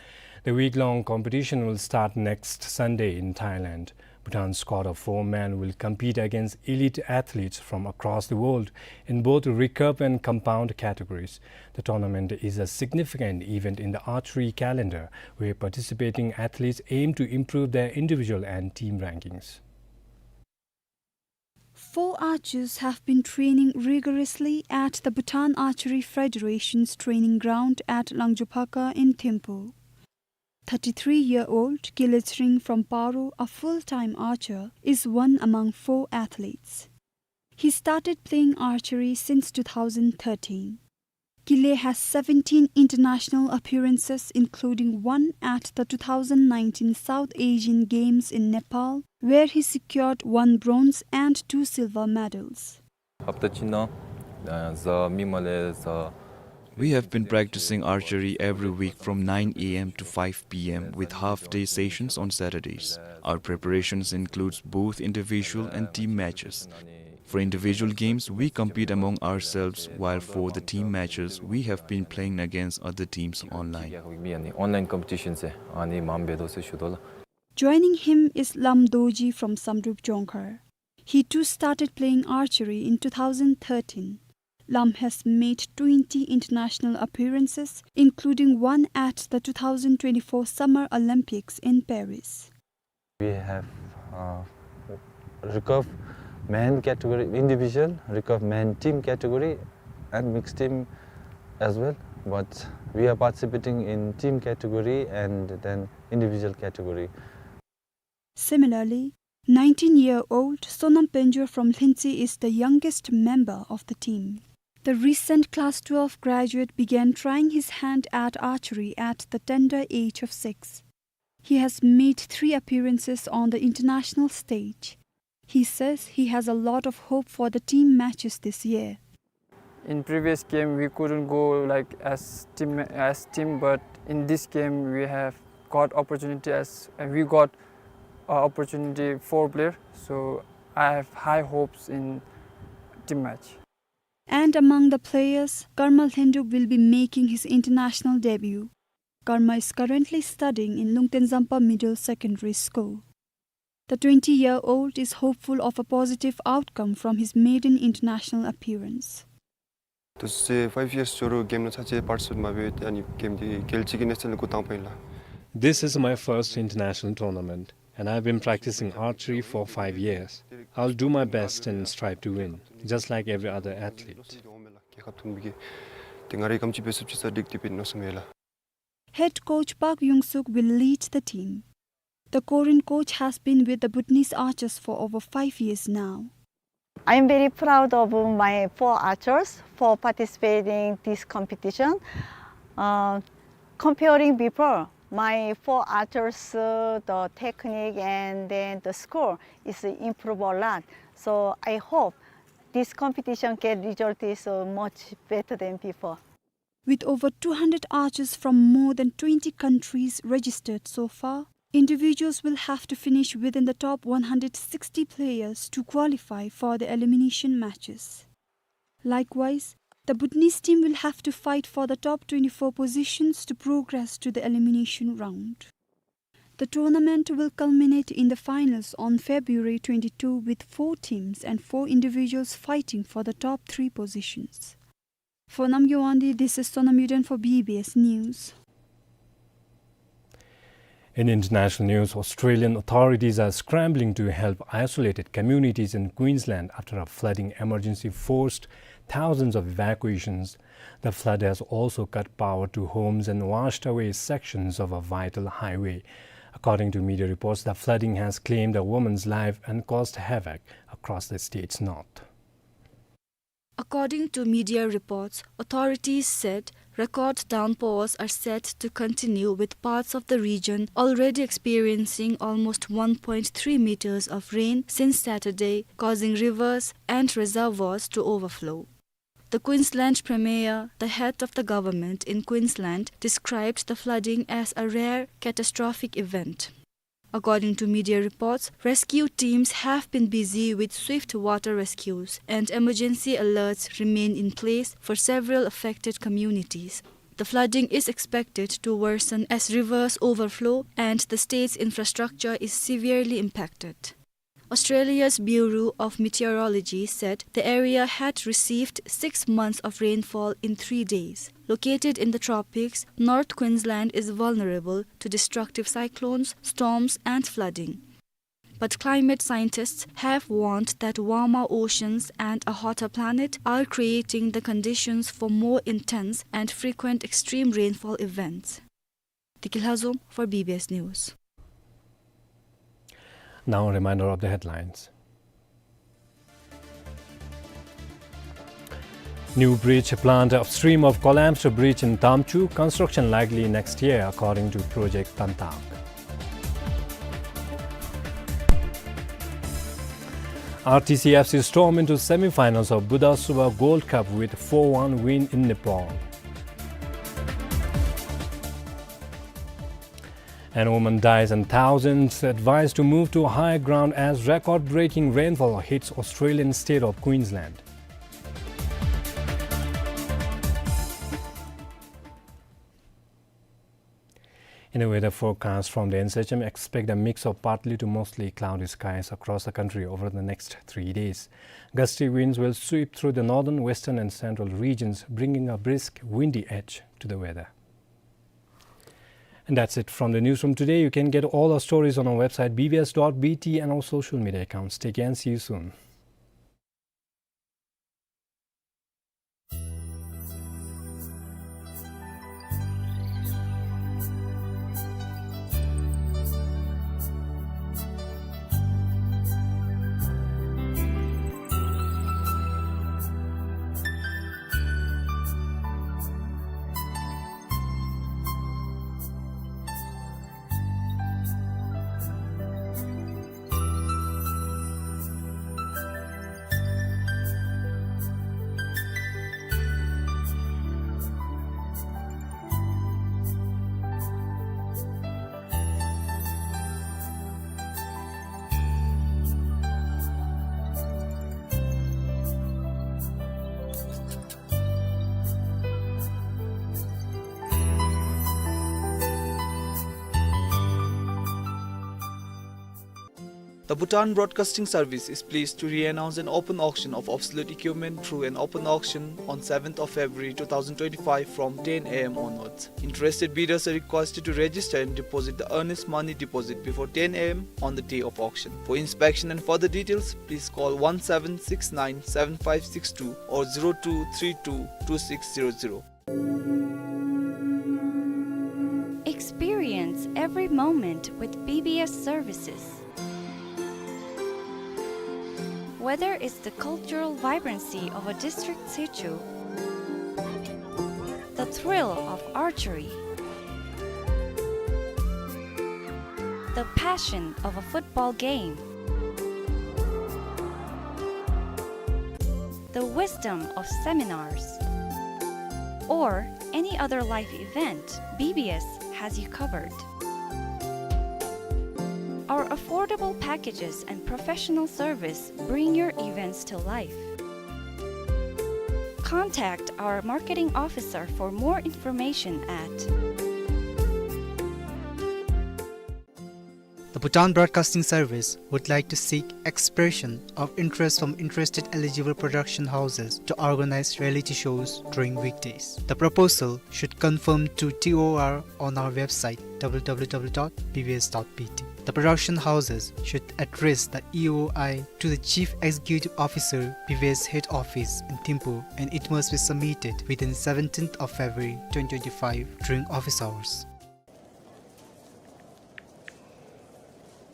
The week-long competition will start next Sunday in Thailand. Bhutan's squad of four men will compete against elite athletes from across the world in both recurve and compound categories. The tournament is a significant event in the archery calendar, where participating athletes aim to improve their individual and team rankings. Four archers have been training rigorously at the Bhutan Archery Federation's training ground at Langjophaka in Thimphu. Thirty-three-year-old Kile Tsering from Paro, a full-time archer, is one among four athletes. He started playing archery since two thousand thirteen. Kile has seventeen international appearances, including one at the two thousand nineteen South Asian Games in Nepal, where he secured one bronze and two silver medals. हप्ता चिन्ह, अ, ज-, मिमले ज-, We have been practicing archery every week from nine A M to five P M with half-day sessions on Saturdays. Our preparations includes both individual and team matches. For individual games, we compete among ourselves, while for the team matches, we have been playing against other teams online. Online competition से अनि माम बेदो से शुदोला. Joining him is Lam Dorji from Samdrup Jongkhar. He too started playing archery in two thousand thirteen. Lam has made twenty international appearances, including one at the two thousand twenty-four Summer Olympics in Paris. We have, uh, recurve men category individual, recurve men team category, and mixed team as well. But we are participating in team category and then individual category. Similarly, nineteen-year-old Sonam Penjor from Lhintse is the youngest member of the team. The recent class twelve graduate began trying his hand at archery at the tender age of six. He has made three appearances on the international stage. He says he has a lot of hope for the team matches this year. In previous game, we couldn't go, like, as team, as team, but in this game, we have got opportunity as, and we got, uh, opportunity four player. So I have high hopes in team match. And among the players, Karma Lhendup will be making his international debut. Karma is currently studying in Lungten Zampa Middle Secondary School. The twenty-year-old is hopeful of a positive outcome from his maiden international appearance. तुझसे five years जोरो game न छाचे participate माबे अनि game दि खेल चिकी national को तांग पहिला. This is my first international tournament, and I've been practicing archery for five years. I'll do my best and strive to win, just like every other athlete. Head coach Park Young-suk will lead the team. The Korean coach has been with the Bhutanese archers for over five years now. I am very proud of my four archers for participating this competition. Uh, comparing before, my four archers, uh, the technique and then the score is improved a lot. So I hope this competition can result is, uh, much better than before. With over two hundred archers from more than twenty countries registered so far, individuals will have to finish within the top one hundred sixty players to qualify for the elimination matches. Likewise, the Bhutanese team will have to fight for the top twenty-four positions to progress to the elimination round. The tournament will culminate in the finals on February twenty-two, with four teams and four individuals fighting for the top three positions. For Namgay Wangdi, this is Sonam Yuden for B B S News. In international news, Australian authorities are scrambling to help isolated communities in Queensland after a flooding emergency forced thousands of evacuations. The flood has also cut power to homes and washed away sections of a vital highway. According to media reports, the flooding has claimed a woman's life and caused havoc across the state's north. According to media reports, authorities said record downpours are set to continue, with parts of the region already experiencing almost one point three meters of rain since Saturday, causing rivers and reservoirs to overflow. The Queensland Premier, the head of the government in Queensland, described the flooding as a rare catastrophic event. According to media reports, rescue teams have been busy with swift water rescues, and emergency alerts remain in place for several affected communities. The flooding is expected to worsen as rivers overflow and the state's infrastructure is severely impacted. Australia's Bureau of Meteorology said the area had received six months of rainfall in three days. Located in the tropics, North Queensland is vulnerable to destructive cyclones, storms, and flooding. But climate scientists have warned that warmer oceans and a hotter planet are creating the conditions for more intense and frequent extreme rainfall events. Tiki Lhazom for B B S News. Now a reminder of the headlines. New bridge planned upstream of collapsed bridge in Damchu, construction likely next year, according to Project Tantak. R T C F C storm into semi-finals of Buddha Suba Gold Cup with four one win in Nepal. And woman dies and thousands advised to move to higher ground as record-breaking rainfall hits Australian state of Queensland. In the weather forecast from the N S H M, expect a mix of partly to mostly cloudy skies across the country over the next three days. Gusty winds will sweep through the northern, western and central regions, bringing a brisk windy edge to the weather. And that's it from the newsroom today. You can get all our stories on our website B B S dot B T and our social media accounts. Take care and see you soon. The Bhutan Broadcasting Service is pleased to re-announce an open auction of obsolete equipment through an open auction on seventh of February two thousand twenty-five from ten A M onwards. Interested bidders are requested to register and deposit the earnest money deposit before ten A M on the day of auction. For inspection and further details, please call one seven six nine seven five six two or zero two three two two six zero zero. Experience every moment with B B S services. Whether it's the cultural vibrancy of a district sichu, the thrill of archery, the passion of a football game, the wisdom of seminars, or any other life event, B B S has you covered. Our affordable packages and professional service bring your events to life. Contact our marketing officer for more information at The Bhutan Broadcasting Service would like to seek expression of interest from interested eligible production houses to organize reality shows during weekdays. The proposal should confirm to T O R on our website, W W W dot B B S dot B T. The production houses should address the E O I to the Chief Executive Officer, B B S Head Office in Thimphu, and it must be submitted within seventeenth of February twenty twenty-five during office hours.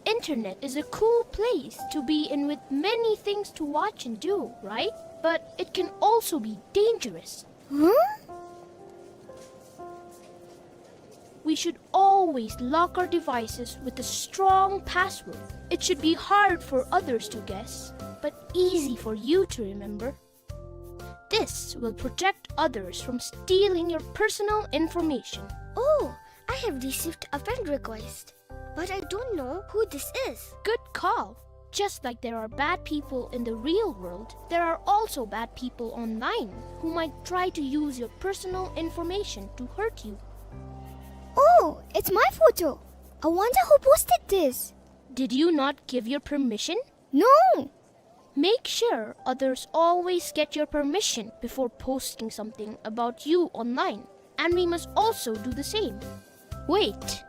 Internet is a cool place to be in with many things to watch and do, right? But it can also be dangerous. Huh? We should always lock our devices with a strong password. It should be hard for others to guess, but easy for you to remember. This will protect others from stealing your personal information. Oh, I have received a friend request, but I don't know who this is. Good call. Just like there are bad people in the real world, there are also bad people online who might try to use your personal information to hurt you. Oh, it's my photo. I wonder who posted this. Did you not give your permission? No! Make sure others always get your permission before posting something about you online, and we must also do the same. Wait,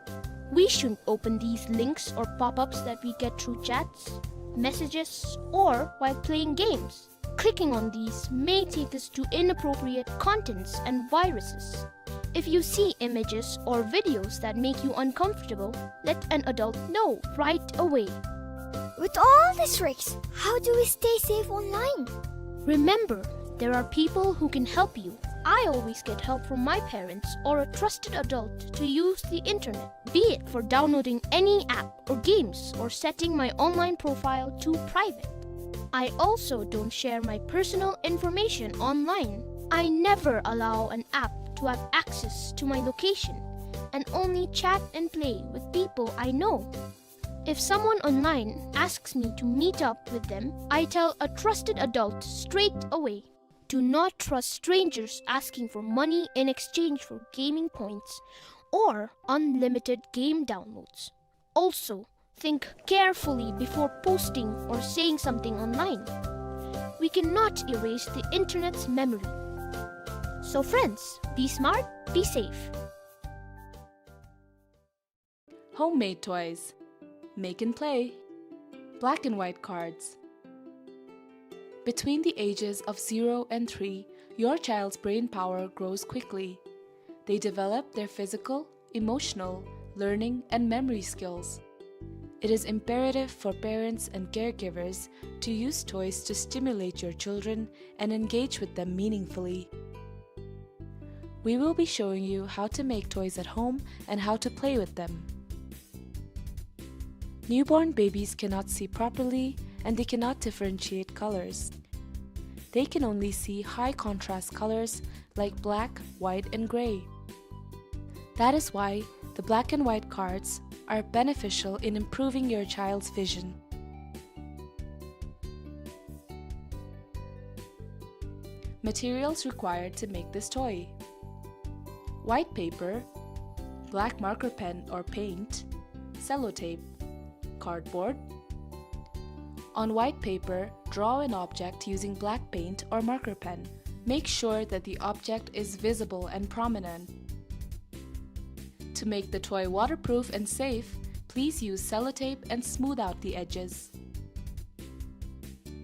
We shouldn't open these links or pop-ups that we get through chats, messages, or while playing games. Clicking on these may take us to inappropriate contents and viruses. If you see images or videos that make you uncomfortable, let an adult know right away. With all these risks, how do we stay safe online? Remember, there are people who can help you. I always get help from my parents or a trusted adult to use the internet, be it for downloading any app or games or setting my online profile to private. I also don't share my personal information online. I never allow an app to have access to my location and only chat and play with people I know. If someone online asks me to meet up with them, I tell a trusted adult straight away. Do not trust strangers asking for money in exchange for gaming points or unlimited game downloads. Also, think carefully before posting or saying something online. We cannot erase the internet's memory. So friends, be smart, be safe. Homemade toys. Make and play. Black and white cards. Between the ages of zero and three, your child's brain power grows quickly. They develop their physical, emotional, learning, and memory skills. It is imperative for parents and caregivers to use toys to stimulate your children and engage with them meaningfully. We will be showing you how to make toys at home and how to play with them. Newborn babies cannot see properly and they cannot differentiate colors. They can only see high contrast colors like black, white, and gray. That is why the black and white cards are beneficial in improving your child's vision. Materials required to make this toy: white paper, black marker pen or paint, sellotape, cardboard. On white paper, draw an object using black paint or marker pen. Make sure that the object is visible and prominent. To make the toy waterproof and safe, please use sellotape and smooth out the edges.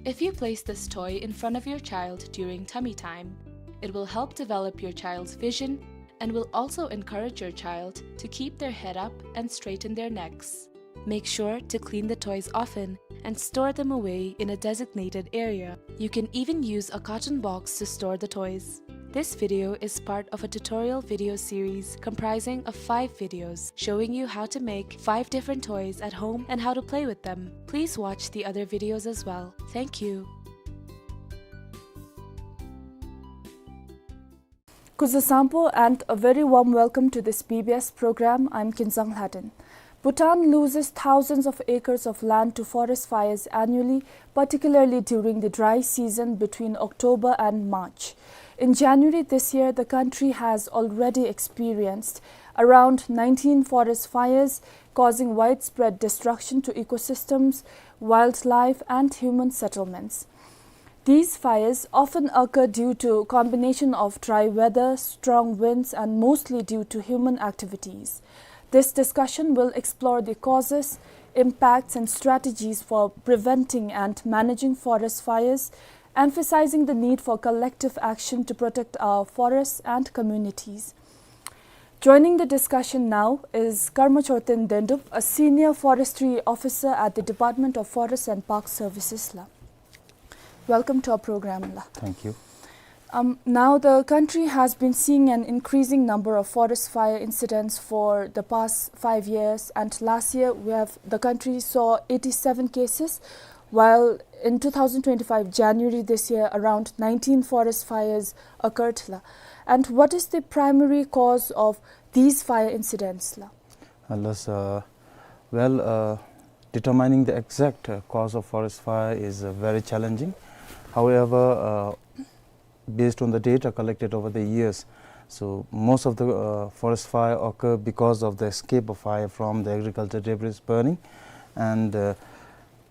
If you place this toy in front of your child during tummy time, it will help develop your child's vision and will also encourage your child to keep their head up and straighten their necks. Make sure to clean the toys often and store them away in a designated area. You can even use a carton box to store the toys. This video is part of a tutorial video series comprising of five videos showing you how to make five different toys at home and how to play with them. Please watch the other videos as well. Thank you. Kuzu sampo and a very warm welcome to this B B S program. I'm Kinzang Lhaden. Bhutan loses thousands of acres of land to forest fires annually, particularly during the dry season between October and March. In January this year, the country has already experienced around nineteen forest fires, causing widespread destruction to ecosystems, wildlife, and human settlements. These fires often occur due to combination of dry weather, strong winds, and mostly due to human activities. This discussion will explore the causes, impacts, and strategies for preventing and managing forest fires, emphasizing the need for collective action to protect our forests and communities. Joining the discussion now is Karma Chorten Dendup, a senior forestry officer at the Department of Forest and Park Services la. Welcome to our program la. Thank you. Um, now, the country has been seeing an increasing number of forest fire incidents for the past five years, and last year we have, the country saw eighty-seven cases, while in two thousand twenty-five January this year, around nineteen forest fires occurred la. And what is the primary cause of these fire incidents la? Uh, yes, uh, well, uh, determining the exact, uh, cause of forest fire is, uh, very challenging. However, uh, based on the data collected over the years, so most of the, uh, forest fire occur because of the escape of fire from the agriculture debris burning. And, uh,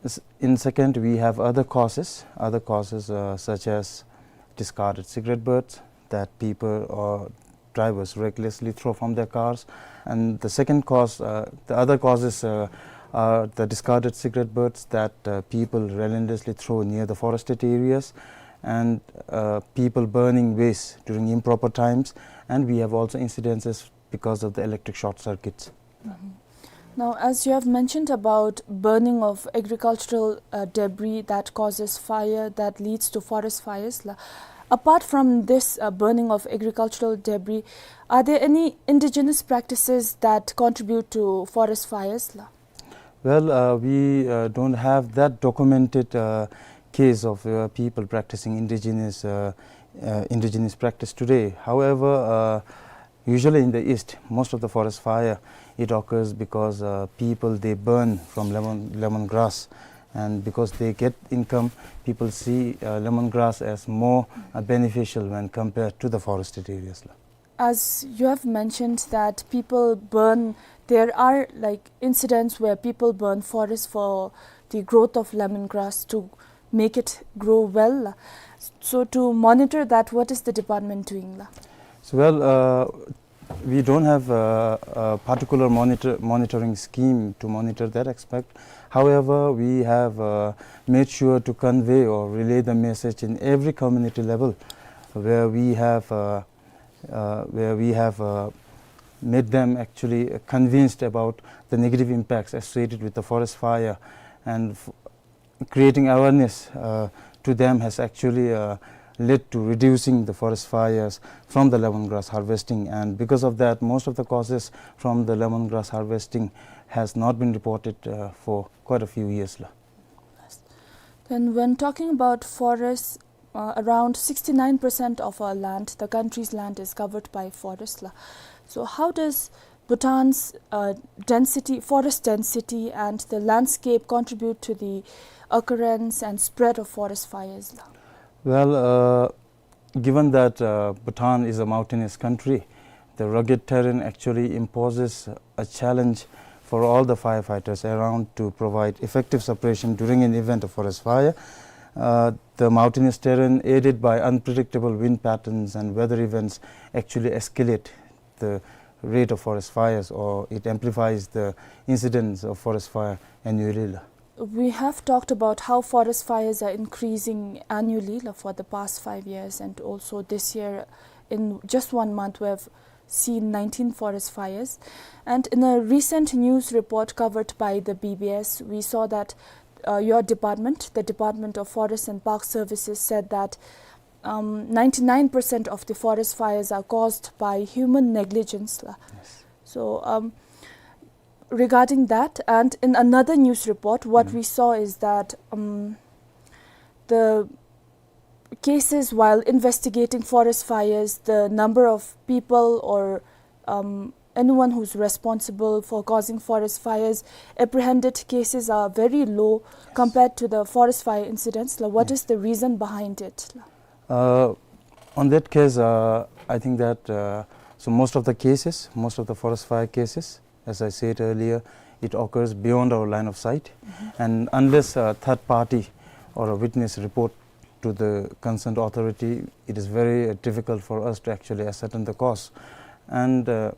s-, in second, we have other causes, other causes, uh, such as discarded cigarette butts that people or drivers recklessly throw from their cars. And the second cause, uh, the other causes, uh, are the discarded cigarette butts that, uh, people relentlessly throw near the forested areas, and, uh, people burning waste during improper times. And we have also incidences because of the electric short circuits. Now, as you have mentioned about burning of agricultural, uh, debris that causes fire, that leads to forest fires, la. Apart from this, uh, burning of agricultural debris, are there any indigenous practices that contribute to forest fires, la? Well, uh, we, uh, don't have that documented, uh, case of, uh, people practicing indigenous, uh, uh, indigenous practice today. However, uh, usually in the East, most of the forest fire, it occurs because, uh, people, they burn from lemon, lemongrass, and because they get income, people see, uh, lemongrass as more, uh, beneficial when compared to the forested areas. As you have mentioned that people burn, there are, like, incidents where people burn forests for the growth of lemongrass to make it grow well. So to monitor that, what is the department doing, la? So, well, uh, we don't have a, a particular monitor, monitoring scheme to monitor that aspect. However, we have, uh, made sure to convey or relay the message in every community level where we have, uh, uh, where we have, uh, made them actually convinced about the negative impacts associated with the forest fire, and f-, creating awareness, uh, to them has actually, uh, led to reducing the forest fires from the lemongrass harvesting. And because of that, most of the causes from the lemongrass harvesting has not been reported, uh, for quite a few years, la. Then, when talking about forests, uh, around sixty-nine percent of our land, the country's land, is covered by forest, la. So how does Bhutan's, uh, density, forest density, and the landscape contribute to the occurrence and spread of forest fires, la? Well, uh, given that, uh, Bhutan is a mountainous country, the rugged terrain actually imposes a challenge for all the firefighters around to provide effective suppression during an event of forest fire. Uh, the mountainous terrain, aided by unpredictable wind patterns and weather events, actually escalate the rate of forest fires, or it amplifies the incidence of forest fire annually. We have talked about how forest fires are increasing annually, la, for the past five years, and also this year, in just one month, we have seen nineteen forest fires. And in a recent news report covered by the B B S, we saw that, uh, your department, the Department of Forest and Park Services, said that, um, ninety-nine percent of the forest fires are caused by human negligence, la. Yes. So, um, regarding that, and in another news report, what we saw is that, um, the cases while investigating forest fires, the number of people or, um, anyone who's responsible for causing forest fires, apprehended cases are very low compared to the forest fire incidents. La, what is the reason behind it? Uh, on that case, uh, I think that, uh, so most of the cases, most of the forest fire cases, as I said earlier, it occurs beyond our line of sight. And unless a third party or a witness report to the concerned authority, it is very, uh, difficult for us to actually ascertain the cause. And, uh,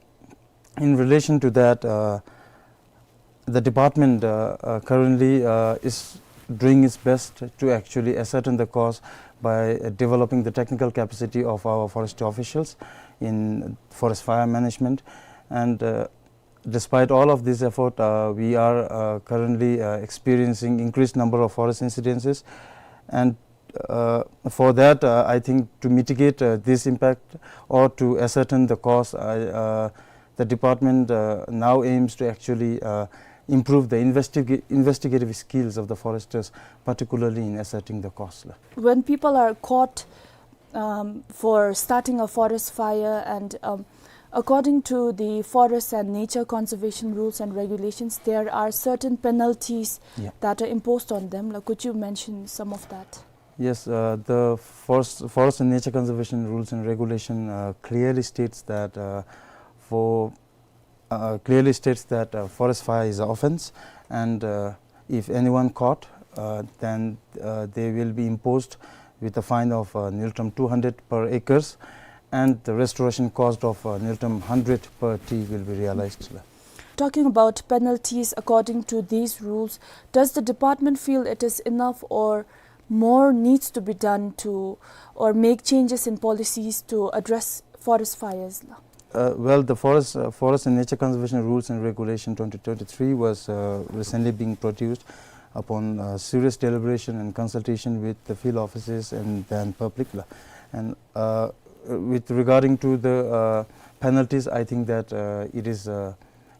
in relation to that, uh, the department, uh, uh, currently, uh, is doing its best to actually ascertain the cause by, uh, developing the technical capacity of our forestry officials in forest fire management. And, uh, despite all of this effort, uh, we are, uh, currently, uh, experiencing increased number of forest incidences. And, uh, for that, uh, I think to mitigate, uh, this impact or to ascertain the cause, I, uh, the department, uh, now aims to actually, uh, improve the investiga-, investigative skills of the foresters, particularly in ascertaining the cause. When people are caught, um, for starting a forest fire, and, um, according to the forest and nature conservation rules and regulations, there are certain penalties that are imposed on them. Like, could you mention some of that? Yes, uh, the forest, forest and nature conservation rules and regulation, uh, clearly states that, uh, for, uh, clearly states that, uh, forest fire is an offense, and, uh, if anyone caught, uh, then, uh, they will be imposed with a fine of, uh, न्यूनतम two hundred per acres, and the restoration cost of, uh, niltem hundred per T will be realized. Talking about penalties according to these rules, does the department feel it is enough or more needs to be done to, or make changes in policies to address forest fires? Uh, well, the forest, uh, forest and nature conservation rules and regulation twenty twenty-three was, uh, recently being produced upon, uh, serious deliberation and consultation with the field offices and then public la. And, uh, with regarding to the, uh, penalties, I think that, uh, it is, uh,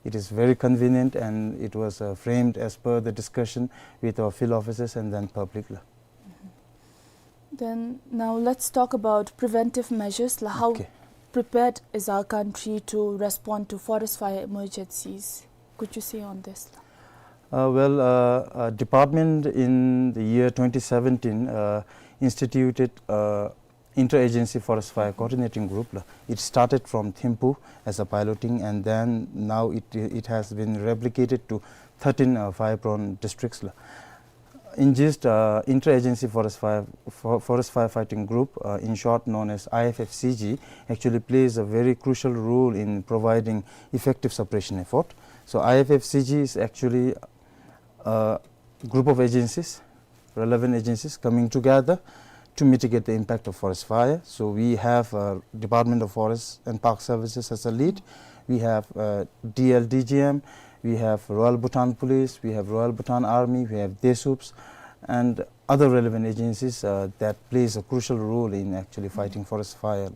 it is very convenient and it was, uh, framed as per the discussion with our field offices and then public la. Then now let's talk about preventive measures la. How Okay. prepared is our country to respond to forest fire emergencies? Could you say on this la? Uh, well, uh, uh, department in the year twenty seventeen, uh, instituted, uh, interagency forest fire coordinating group la. It started from Thimphu as a piloting, and then now it, it has been replicated to thirteen, uh, fire-prone districts la. In gist, uh, interagency forest fire, for-, forest firefighting group, uh, in short known as I F F C G, actually plays a very crucial role in providing effective suppression effort. So I F F C G is actually a group of agencies, relevant agencies coming together to mitigate the impact of forest fire. So we have, uh, Department of Forest and Park Services as a lead. We have, uh, D L D G M. We have Royal Bhutan Police. We have Royal Bhutan Army. We have DESUPS, and other relevant agencies, uh, that plays a crucial role in actually fighting forest fire.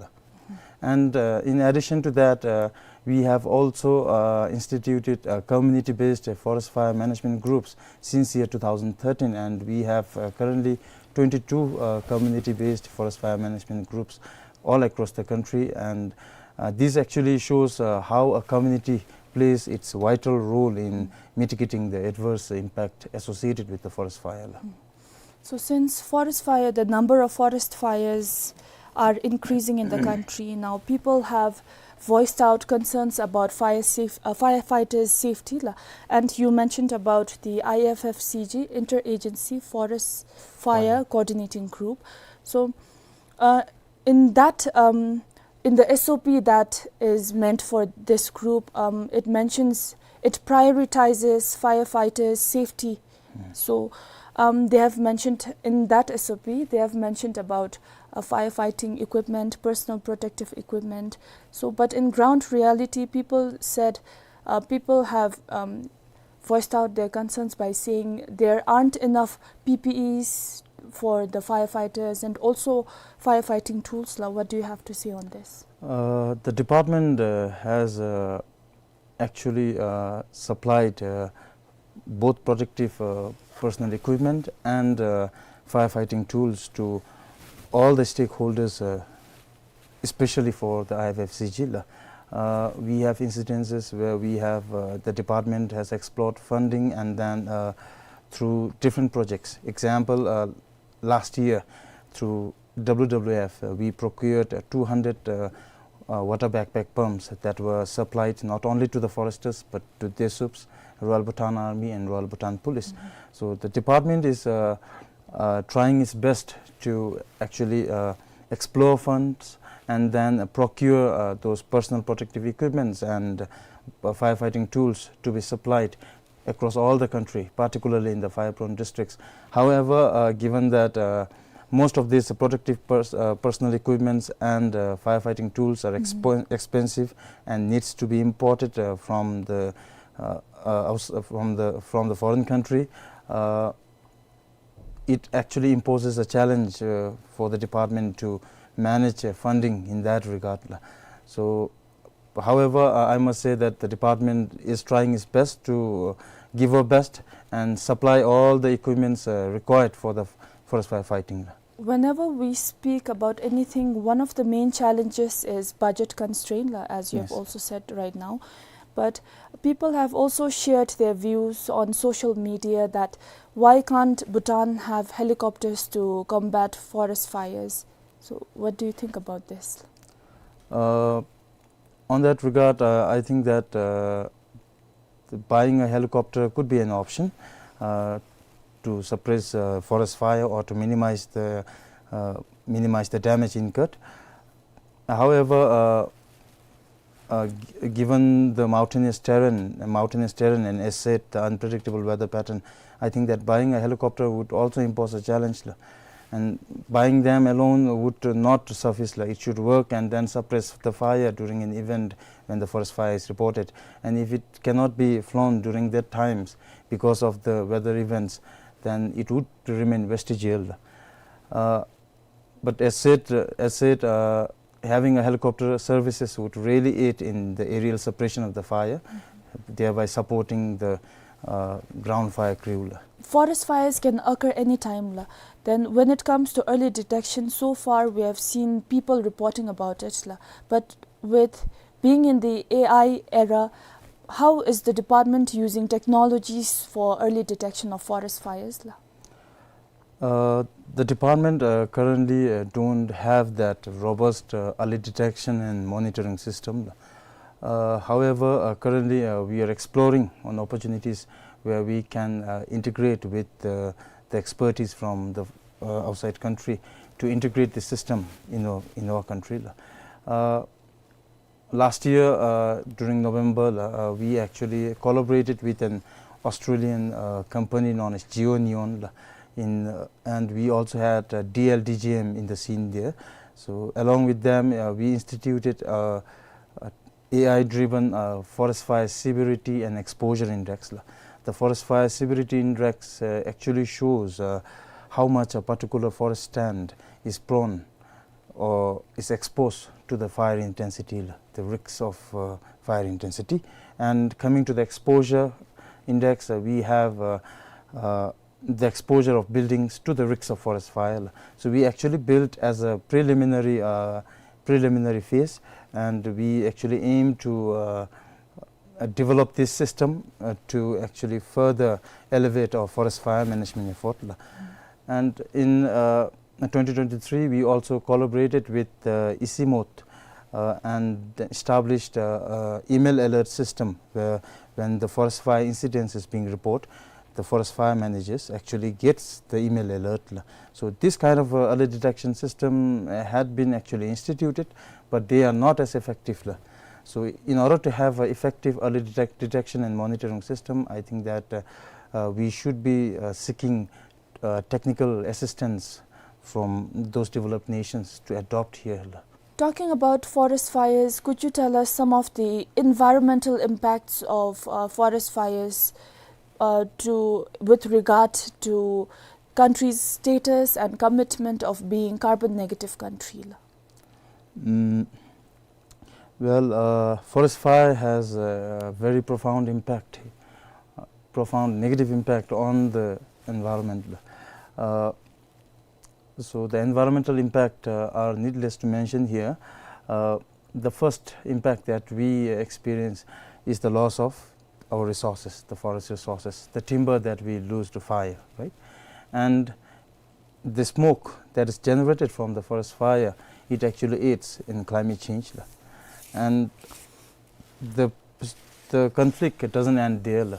And, uh, in addition to that, uh, we have also, uh, instituted, uh, community-based, uh, forest fire management groups since year two thousand thirteen, and we have, uh, currently twenty-two, uh, community-based forest fire management groups all across the country. And, uh, this actually shows, uh, how a community plays its vital role in mitigating the adverse impact associated with the forest fire. So since forest fire, the number of forest fires are increasing in the country now, people have voiced out concerns about fire safe, uh, firefighters' safety la. And you mentioned about the I F F C G, Interagency Forest Fire Coordinating Group. So, uh, in that, um, in the S O P that is meant for this group, um, it mentions, it prioritizes firefighters' safety. So, um, they have mentioned in that S O P, they have mentioned about, uh, firefighting equipment, personal protective equipment. So, but in ground reality, people said, uh, people have, um, voiced out their concerns by saying there aren't enough P P Es for the firefighters and also firefighting tools la. What do you have to say on this? Uh, the department, uh, has, uh, actually, uh, supplied, uh, both protective, uh, personal equipment and, uh, firefighting tools to all the stakeholders, uh, especially for the I F F C G la. Uh, we have incidences where we have, uh, the department has explored funding and then, uh, through different projects. Example, uh, last year through W W F, uh, we procured, uh, two hundred, uh, uh, water backpack pumps that were supplied not only to the foresters but to DESUPS, Royal Bhutan Army and Royal Bhutan Police. So the department is, uh, uh, trying its best to actually, uh, explore funds and then, uh, procure, uh, those personal protective equipments and, uh, firefighting tools to be supplied across all the country, particularly in the fire-prone districts. However, uh, given that, uh, most of these protective pers-, uh, personal equipments and, uh, firefighting tools are expo-, expensive and needs to be imported, uh, from the, uh, uh, outs-, uh, from the, from the foreign country, uh, it actually imposes a challenge, uh, for the department to manage, uh, funding in that regard la. So, however, uh, I must say that the department is trying its best to, uh, give our best and supply all the equipments, uh, required for the f-, forest fire fighting la. Whenever we speak about anything, one of the main challenges is budget constraint la, as you have also said right now. But people have also shared their views on social media that why can't Bhutan have helicopters to combat forest fires? So, what do you think about this? Uh, on that regard, uh, I think that, uh, the buying a helicopter could be an option, uh, to suppress, uh, forest fire or to minimize the, uh, minimize the damage incurred. However, uh, uh, g- given the mountainous terrain, mountainous terrain, and as said, the unpredictable weather pattern, I think that buying a helicopter would also impose a challenge, la. And buying them alone would not suffice, la. It should work and then suppress the fire during an event when the forest fire is reported. And if it cannot be flown during that times because of the weather events, then it would remain vestigial, la. Uh, but as said, uh, as said, uh, having a helicopter services would really aid in the aerial suppression of the fire, thereby supporting the, uh, ground fire crew, la. Forest fires can occur anytime, la. Then when it comes to early detection, so far we have seen people reporting about it, la. But with being in the A I era, how is the department using technologies for early detection of forest fires, la? Uh, the department, uh, currently, uh, don't have that robust, uh, early detection and monitoring system. Uh, however, uh, currently, uh, we are exploring on opportunities where we can, uh, integrate with, uh, the expertise from the, uh, outside country to integrate the system in our, in our country. Uh, last year, uh, during November, uh, we actually collaborated with an Australian, uh, company known as GeoNeon, uh, in, uh, and we also had, uh, D L D G M in the scene there. So along with them, uh, we instituted, uh, a A I-driven, uh, forest fire severity and exposure index, la. The forest fire severity index, uh, actually shows, uh, how much a particular forest stand is prone or is exposed to the fire intensity, la, the risks of, uh, fire intensity. And coming to the exposure index, uh, we have, uh, uh, the exposure of buildings to the risks of forest fire, la. So we actually built as a preliminary, uh, preliminary phase, and we actually aim to, uh, uh, develop this system, uh, to actually further elevate our forest fire management effort, la. And in, uh, twenty twenty-three, we also collaborated with, uh, ICIMOT, uh, and established, uh, uh, email alert system where when the forest fire incidents is being reported, the forest fire managers actually gets the email alert, la. So this kind of, uh, early detection system, uh, had been actually instituted, but they are not as effective, la. So in order to have an effective early detect- detection and monitoring system, I think that, uh, uh, we should be, uh, seeking, uh, technical assistance from those developed nations to adopt here, la. Talking about forest fires, could you tell us some of the environmental impacts of, uh, forest fires, uh, to, with regard to country's status and commitment of being carbon negative country, la? Mm, well, uh, forest fire has a very profound impact, uh, profound negative impact on the environment. Uh, so the environmental impact, uh, are needless to mention here. Uh, the first impact that we experience is the loss of our resources, the forest resources, the timber that we lose to fire, right? And the smoke that is generated from the forest fire, it actually aids in climate change, la. And the, the conflict, it doesn't end there, la.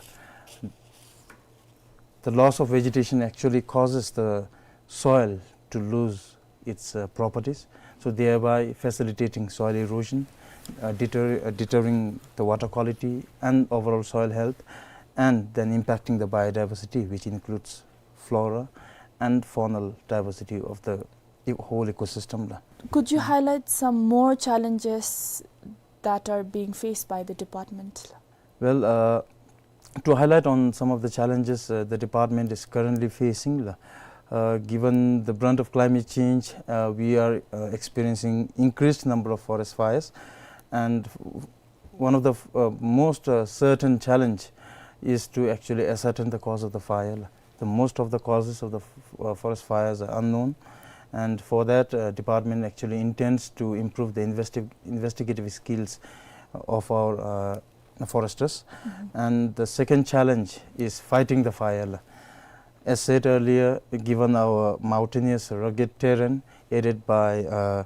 The loss of vegetation actually causes the soil to lose its, uh, properties, so thereby facilitating soil erosion, uh, deter- uh, deterring the water quality and overall soil health, and then impacting the biodiversity, which includes flora and faunal diversity of the e- whole ecosystem, la. Could you highlight some more challenges that are being faced by the department? Well, uh, to highlight on some of the challenges, uh, the department is currently facing, la, uh, given the brunt of climate change, uh, we are, uh, experiencing increased number of forest fires, and one of the f- uh, most, uh, certain challenge is to actually ascertain the cause of the fire. The most of the causes of the f- uh, forest fires are unknown, and for that, uh, department actually intends to improve the investi- investigative skills of our, uh, foresters. And the second challenge is fighting the fire. As said earlier, given our mountainous rugged terrain, aided by, uh,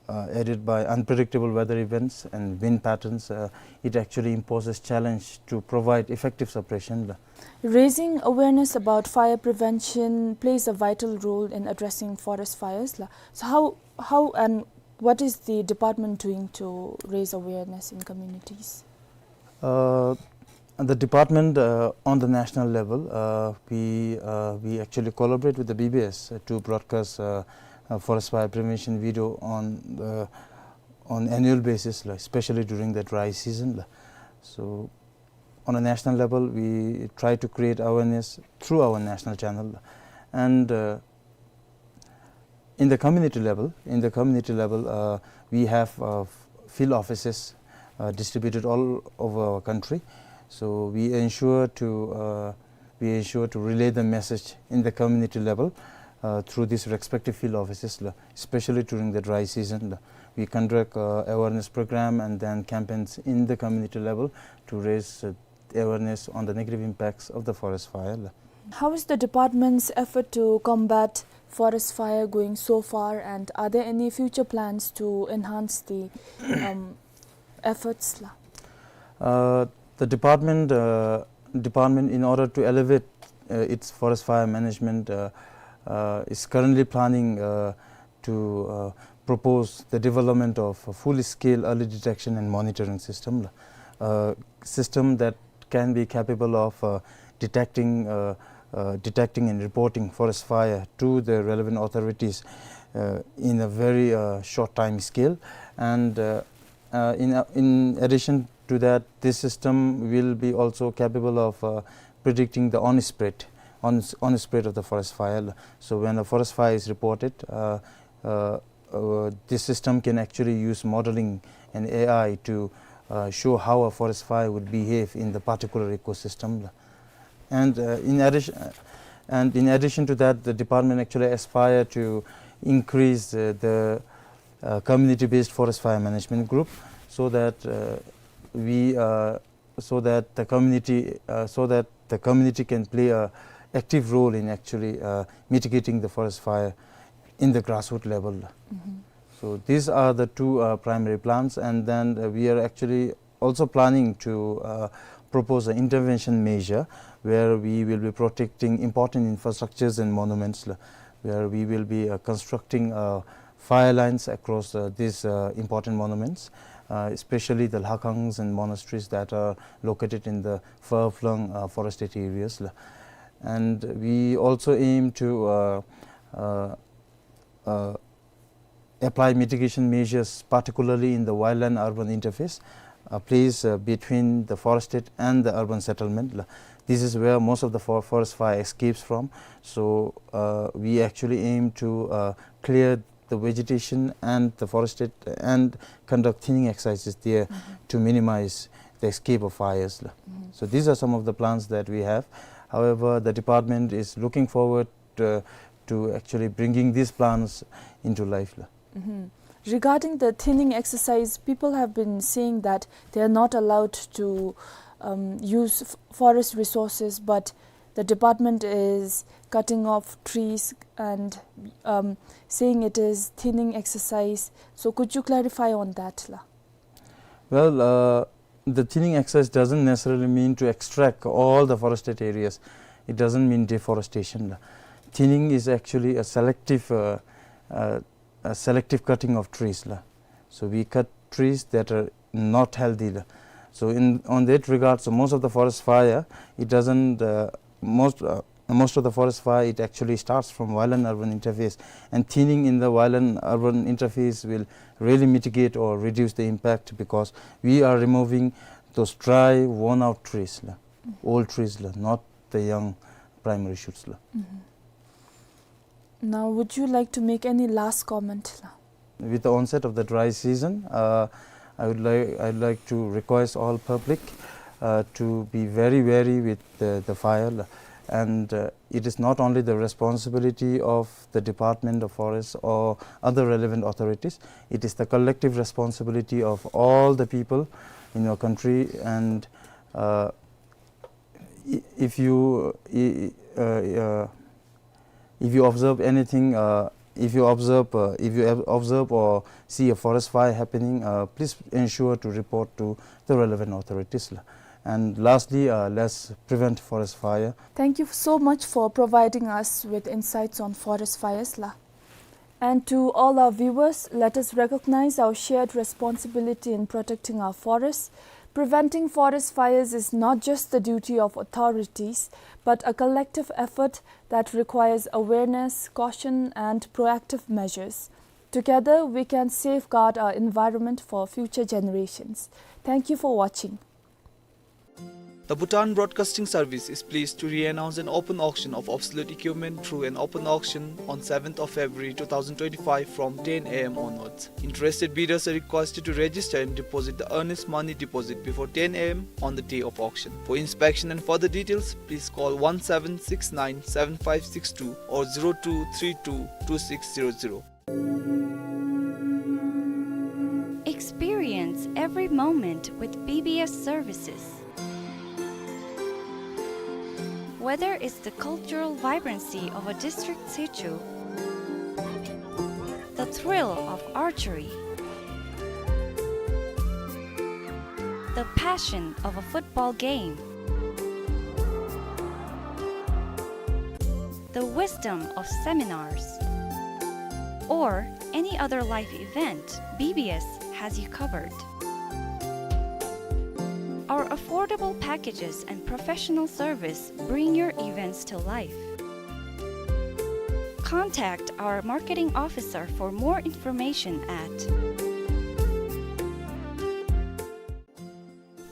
uh, aided by unpredictable weather events and wind patterns, uh, it actually imposes challenge to provide effective suppression, la. Raising awareness about fire prevention plays a vital role in addressing forest fires, la. So how, how and What is the department doing to raise awareness in communities? Uh, the department, uh, on the national level, uh, we, uh, we actually collaborate with the B B S, uh, to broadcast, uh, uh, forest fire prevention video on the, on annual basis, like, especially during the dry season, like. So, on a national level, we try to create awareness through our national channel. And, uh, in the community level, in the community level, uh, we have, uh, f-, field offices, uh, distributed all over our country. So we ensure to, uh, we ensure to relay the message in the community level, uh, through these respective field offices, la, especially during the dry season, la. We conduct, uh, awareness program and then campaigns in the community level to raise, uh, awareness on the negative impacts of the forest fire, la. How is the department's effort to combat forest fire going so far, and are there any future plans to enhance the, um, efforts, la? Uh, the department, uh, department, in order to elevate, uh, its forest fire management, uh, uh, is currently planning, uh, to, uh, propose the development of a full-scale early detection and monitoring system, la. A system that can be capable of, uh, detecting, uh, uh, detecting and reporting forest fire to the relevant authorities, uh, in a very, uh, short time scale. And, uh, uh, in, uh, in addition to that, this system will be also capable of, uh, predicting the on-spread, on, on-spread of the forest fire. So when a forest fire is reported, uh, uh, uh, this system can actually use modeling and A I to, uh, show how a forest fire would behave in the particular ecosystem. And, uh, in addition, uh, and in addition to that, the department actually aspire to increase, uh, the, uh, community-based forest fire management group, so that, uh, we, uh, so that the community, uh, so that the community can play a active role in actually, uh, mitigating the forest fire in the grassroots level. So these are the two, uh, primary plans, and then, uh, we are actually also planning to, uh, propose an intervention measure where we will be protecting important infrastructures and monuments, la, where we will be, uh, constructing, uh, fire lines across, uh, these, uh, important monuments, uh, especially the lhakhangs and monasteries that are located in the far-flung, uh, forested areas, la. And we also aim to, uh, uh, uh, apply mitigation measures, particularly in the wildland-urban interface, a place, uh, between the forested and the urban settlement. La-, this is where most of the for-, forest fire escapes from. So, uh, we actually aim to, uh, clear the vegetation and the forested and conduct thinning exercises there to minimize the escape of fires. La. So these are some of the plans that we have. However, the department is looking forward, uh, to actually bringing these plans into life, la. Regarding the thinning exercise, people have been saying that they are not allowed to, um, use f-, forest resources, but the department is cutting off trees and, um, saying it is thinning exercise. So could you clarify on that, la? Well, uh, the thinning exercise doesn't necessarily mean to extract all the forested areas. It doesn't mean deforestation, la. Thinning is actually a selective, uh, uh, a selective cutting of trees, la. So we cut trees that are not healthy, la. So in, on that regard, so most of the forest fire, it doesn't, uh, most, uh, most of the forest fire, it actually starts from wildland-urban interface, and thinning in the wildland-urban interface will really mitigate or reduce the impact, because we are removing those dry, worn-out trees, la, old trees, la, not the young primary shoots, la. Now, would you like to make any last comment, la? With the onset of the dry season, uh, I would like, I'd like to request all public, uh, to be very wary with the, the fire, la. And, uh, it is not only the responsibility of the Department of Forest or other relevant authorities, it is the collective responsibility of all the people in your country. And, uh, i-, if you, i-, i-, uh, uh, if you observe anything, uh, if you observe, uh, if you ob-, observe or see a forest fire happening, uh, please ensure to report to the relevant authorities, la. And lastly, uh, let's prevent forest fire. Thank you so much for providing us with insights on forest fires, la. And to all our viewers, let us recognize our shared responsibility in protecting our forests. Preventing forest fires is not just the duty of authorities, but a collective effort that requires awareness, caution, and proactive measures. Together, we can safeguard our environment for future generations. Thank you for watching. The Bhutan Broadcasting Service is pleased to re-announce an open auction of obsolete equipment through an open auction on seventh of February two thousand twenty-five from ten A M onwards. Interested bidders are requested to register and deposit the earnest money deposit before ten A M on the day of auction. For inspection and further details, please call one seven six nine seven five six two or zero two three two two six zero zero. Experience every moment with B B S services. Whether it's the cultural vibrancy of a district situ, the thrill of archery, the passion of a football game, the wisdom of seminars, or any other life event, B B S has you covered. Our affordable packages and professional service bring your events to life. Contact our marketing officer for more information at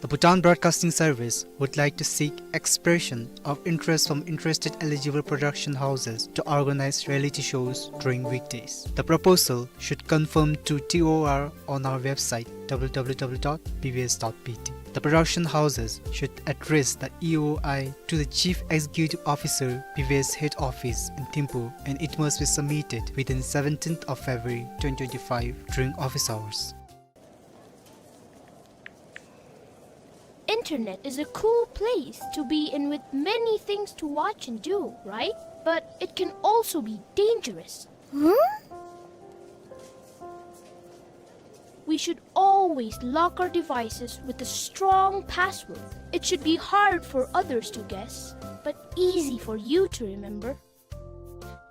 The Bhutan Broadcasting Service would like to seek expression of interest from interested eligible production houses to organize reality shows during weekdays. The proposal should confirm to T O R on our website, W W W dot B B S dot B T. The production houses should address the E O I to the Chief Executive Officer, B B S Head Office in Thimphu, and it must be submitted within seventeenth of February twenty twenty-five during office hours. Internet is a cool place to be in with many things to watch and do, right? But it can also be dangerous. Huh? We should always lock our devices with a strong password. It should be hard for others to guess, but easy for you to remember.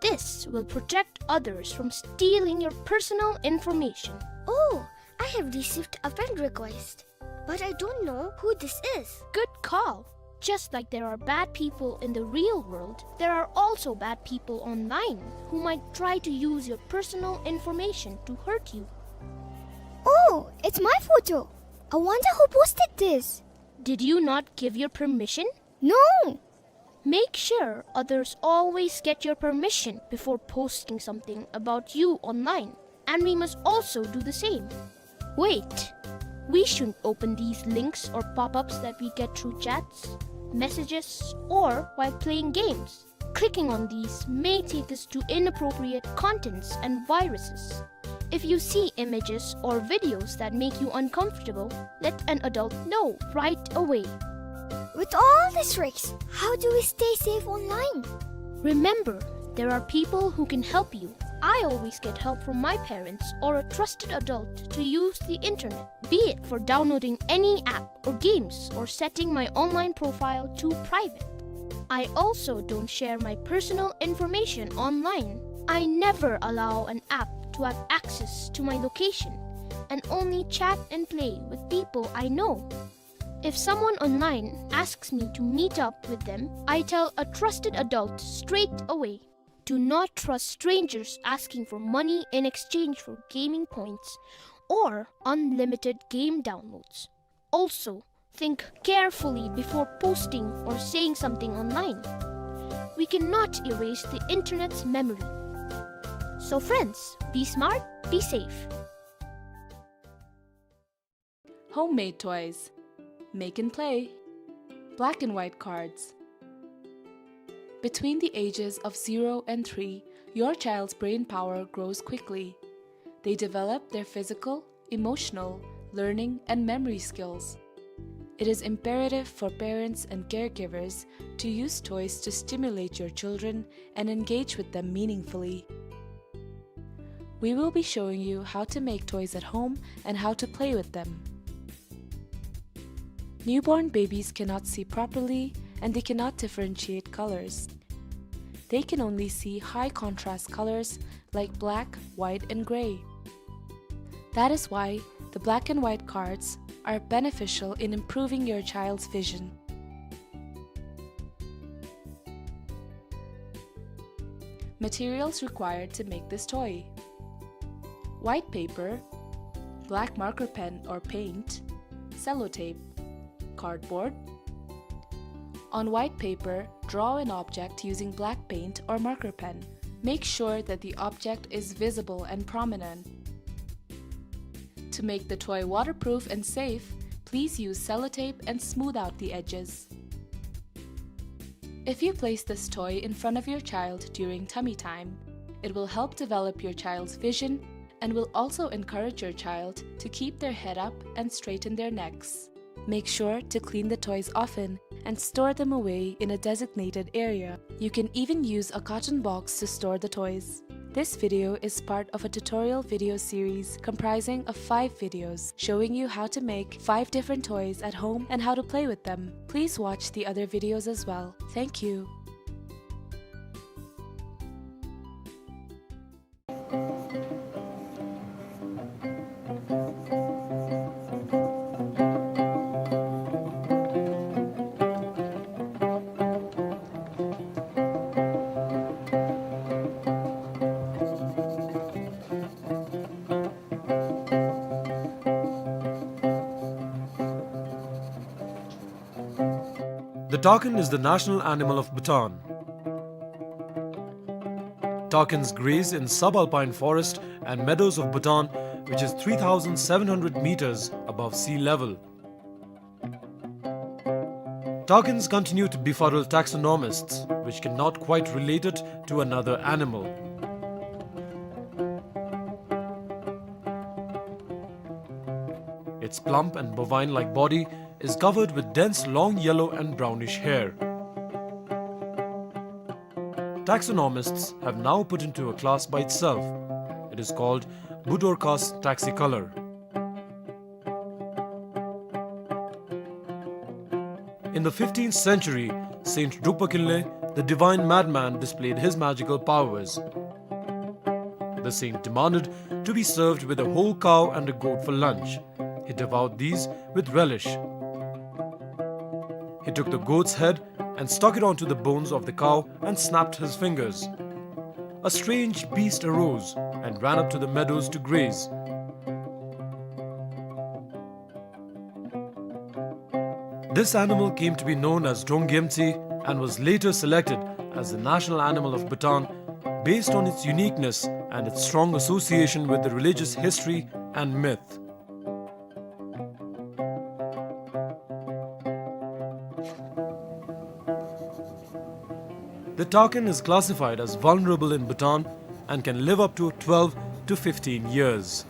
This will protect others from stealing your personal information. Oh, I have received a friend request, but I don't know who this is. Good call. Just like there are bad people in the real world, there are also bad people online who might try to use your personal information to hurt you. Oh, it's my photo. I wonder who posted this. Did you not give your permission? No! Make sure others always get your permission before posting something about you online, and we must also do the same. Wait! We shouldn't open these links or pop-ups that we get through chats, messages, or while playing games. Clicking on these may take us to inappropriate contents and viruses. If you see images or videos that make you uncomfortable, let an adult know right away. With all these risks, how do we stay safe online? Remember, there are people who can help you. I always get help from my parents or a trusted adult to use the internet, be it for downloading any app or games or setting my online profile to private. I also don't share my personal information online. I never allow an app to have access to my location and only chat and play with people I know. If someone online asks me to meet up with them, I tell a trusted adult straight away. Do not trust strangers asking for money in exchange for gaming points or unlimited game downloads. Also, think carefully before posting or saying something online. We cannot erase the internet's memory. So friends, be smart, be safe. Homemade toys. Make and play. Black and white cards. Between the ages of zero and three, your child's brain power grows quickly. They develop their physical, emotional, learning, and memory skills. It is imperative for parents and caregivers to use toys to stimulate your children and engage with them meaningfully. We will be showing you how to make toys at home and how to play with them. Newborn babies cannot see properly and they cannot differentiate colors. they can only see high contrast colors like black, white, and gray. That is why the black and white cards are beneficial in improving your child's vision. Materials required to make this toy: white paper, black marker pen or paint, sellotape, cardboard. On white paper, draw an object using black paint or marker pen. Make sure that the object is visible and prominent. To make the toy waterproof and safe, please use sellotape and smooth out the edges. If you place this toy in front of your child during tummy time, it will help develop your child's vision and will also encourage your child to keep their head up and straighten their necks. Make sure to clean the toys often and store them away in a designated area. You can even use a carton box to store the toys. This video is part of a tutorial video series comprising of five videos showing you how to make five different toys at home and how to play with them. Please watch the other videos as well. Thank you. The takin is the national animal of Bhutan. Takins graze in subalpine forest and meadows of Bhutan, which is three thousand seven hundred meters above sea level. Takins continue to befuddle taxonomists, which cannot quite relate it to another animal. Its plump and bovine-like body is covered with dense long yellow and brownish hair. Taxonomists have now put into a class by itself. It is called Budorcas taxicolor. In the fifteenth century, Saint Drukpa Kinley, the divine madman, displayed his magical powers. The saint demanded to be served with a whole cow and a goat for lunch. He devoured these with relish. He took the goat's head and stuck it onto the bones of the cow and snapped his fingers. A strange beast arose and ran up to the meadows to graze. This animal came to be known as Donggyemtsi and was later selected as the national animal of Bhutan based on its uniqueness and its strong association with the religious history and myth. The takin is classified as vulnerable in Bhutan and can live up to twelve to fifteen years.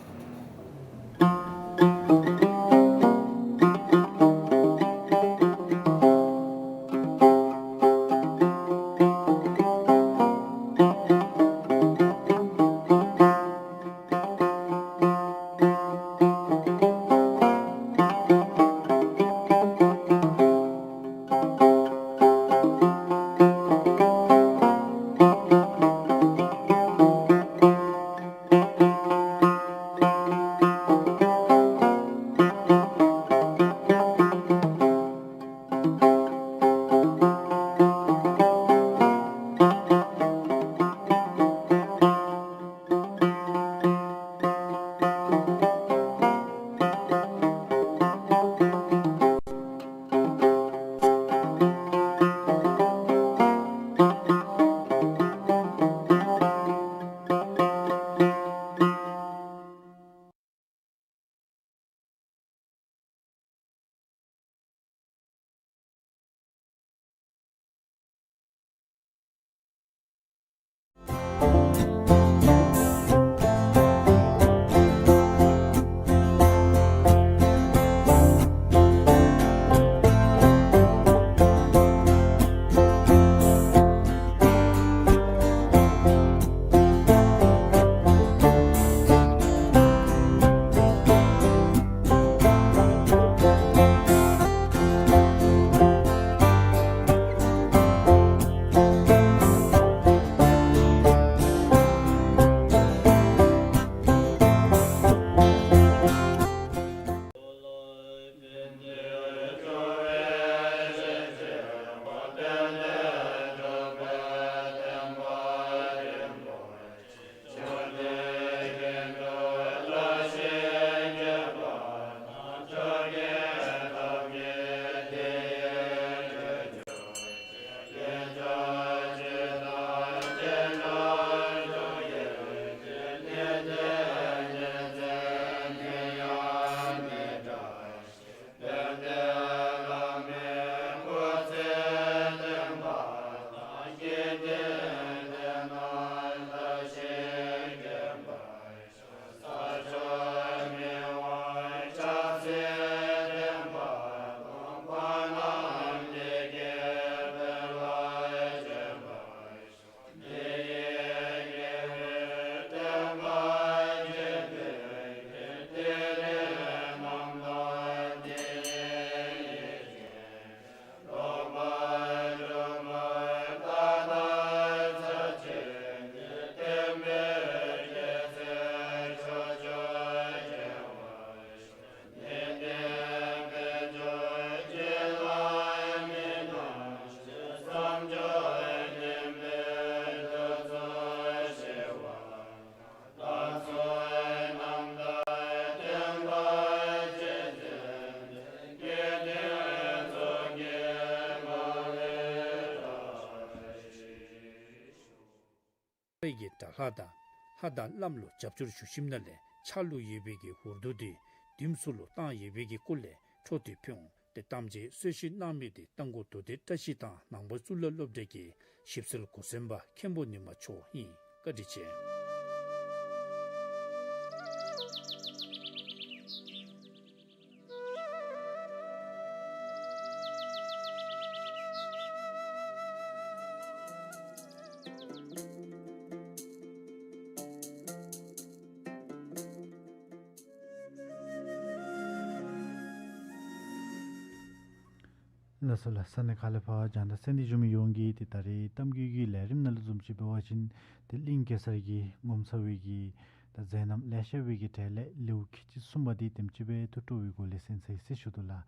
ལྷ་དང་ལྷ་དང་ལམ་ལུ་རྒྱབ་སྐྱོར་ཞུ་ཞིནམ་ལས་ཕྱག་ལུ་ཡོད་པའི་གི་འུར་རྡོ་འདི་དུམ་སུ་ལུ་བཏང་ཡོད་པའི་གི་སྐོར་ལས་འཕྲོ་མཐུད་ཕུལ་འོང་། ཏེ་གཏམ་རྒྱུད་གསོལ་ཞིག་གནང་མི་འདི་རྟ་མགོ་རྡོ་སྡེ་བཀྲ་ཤིས་དང་ནང་པ་གཙུག་ལག་སློབ་གྲྭའི་གི་ཞིབ་འཚོལ་འགོ་འཛིན་པ་མཁན་པོ་ཉི་མ་མཆོག་ཨིན། བཀའ་དྲིན་ཆེ། ལགས་སོ་ལགས། ས་གནས་ཁག་ལས་ཕར་རྒྱང་བསྒྲགས་གསན་ཏེ་བཞུགས་མི་ཡོངས་ཀྱིས་ཏེ་ད་རེས་གཏམ་རྒྱུད་ཀྱི་ལས་རིམ་ནང་ལུ་བཟུམ་ཅིག་འབད་བ་ཅིན་ཏེ་གླིང་གེ་སར་གྱི་ངོ་མཚར་བའི་གི་ད་མཛད་རྣམ་ལེ་ཤ་བའི་གི་གྲས་ལས་ལེའུ་ཁལ་གཅིག་གསུམ་པ་འདི་དེམ་ཅིག་སྦེ་ཐུགས་སྤྲོ་བའི་སྒོ་ལས་གསན་ཚར་ཡི་ཟེར་ཞུ་དོ་ལགས།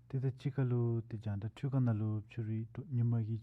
ཏེ་ད་ཅི་ཁ་ལུ་ཏེ་རྒྱང་བསྒྲགས་འཕྲུལ་ཁང་ནང་ལུ་ཕྱི་རུ་ཉིན་མ་གི་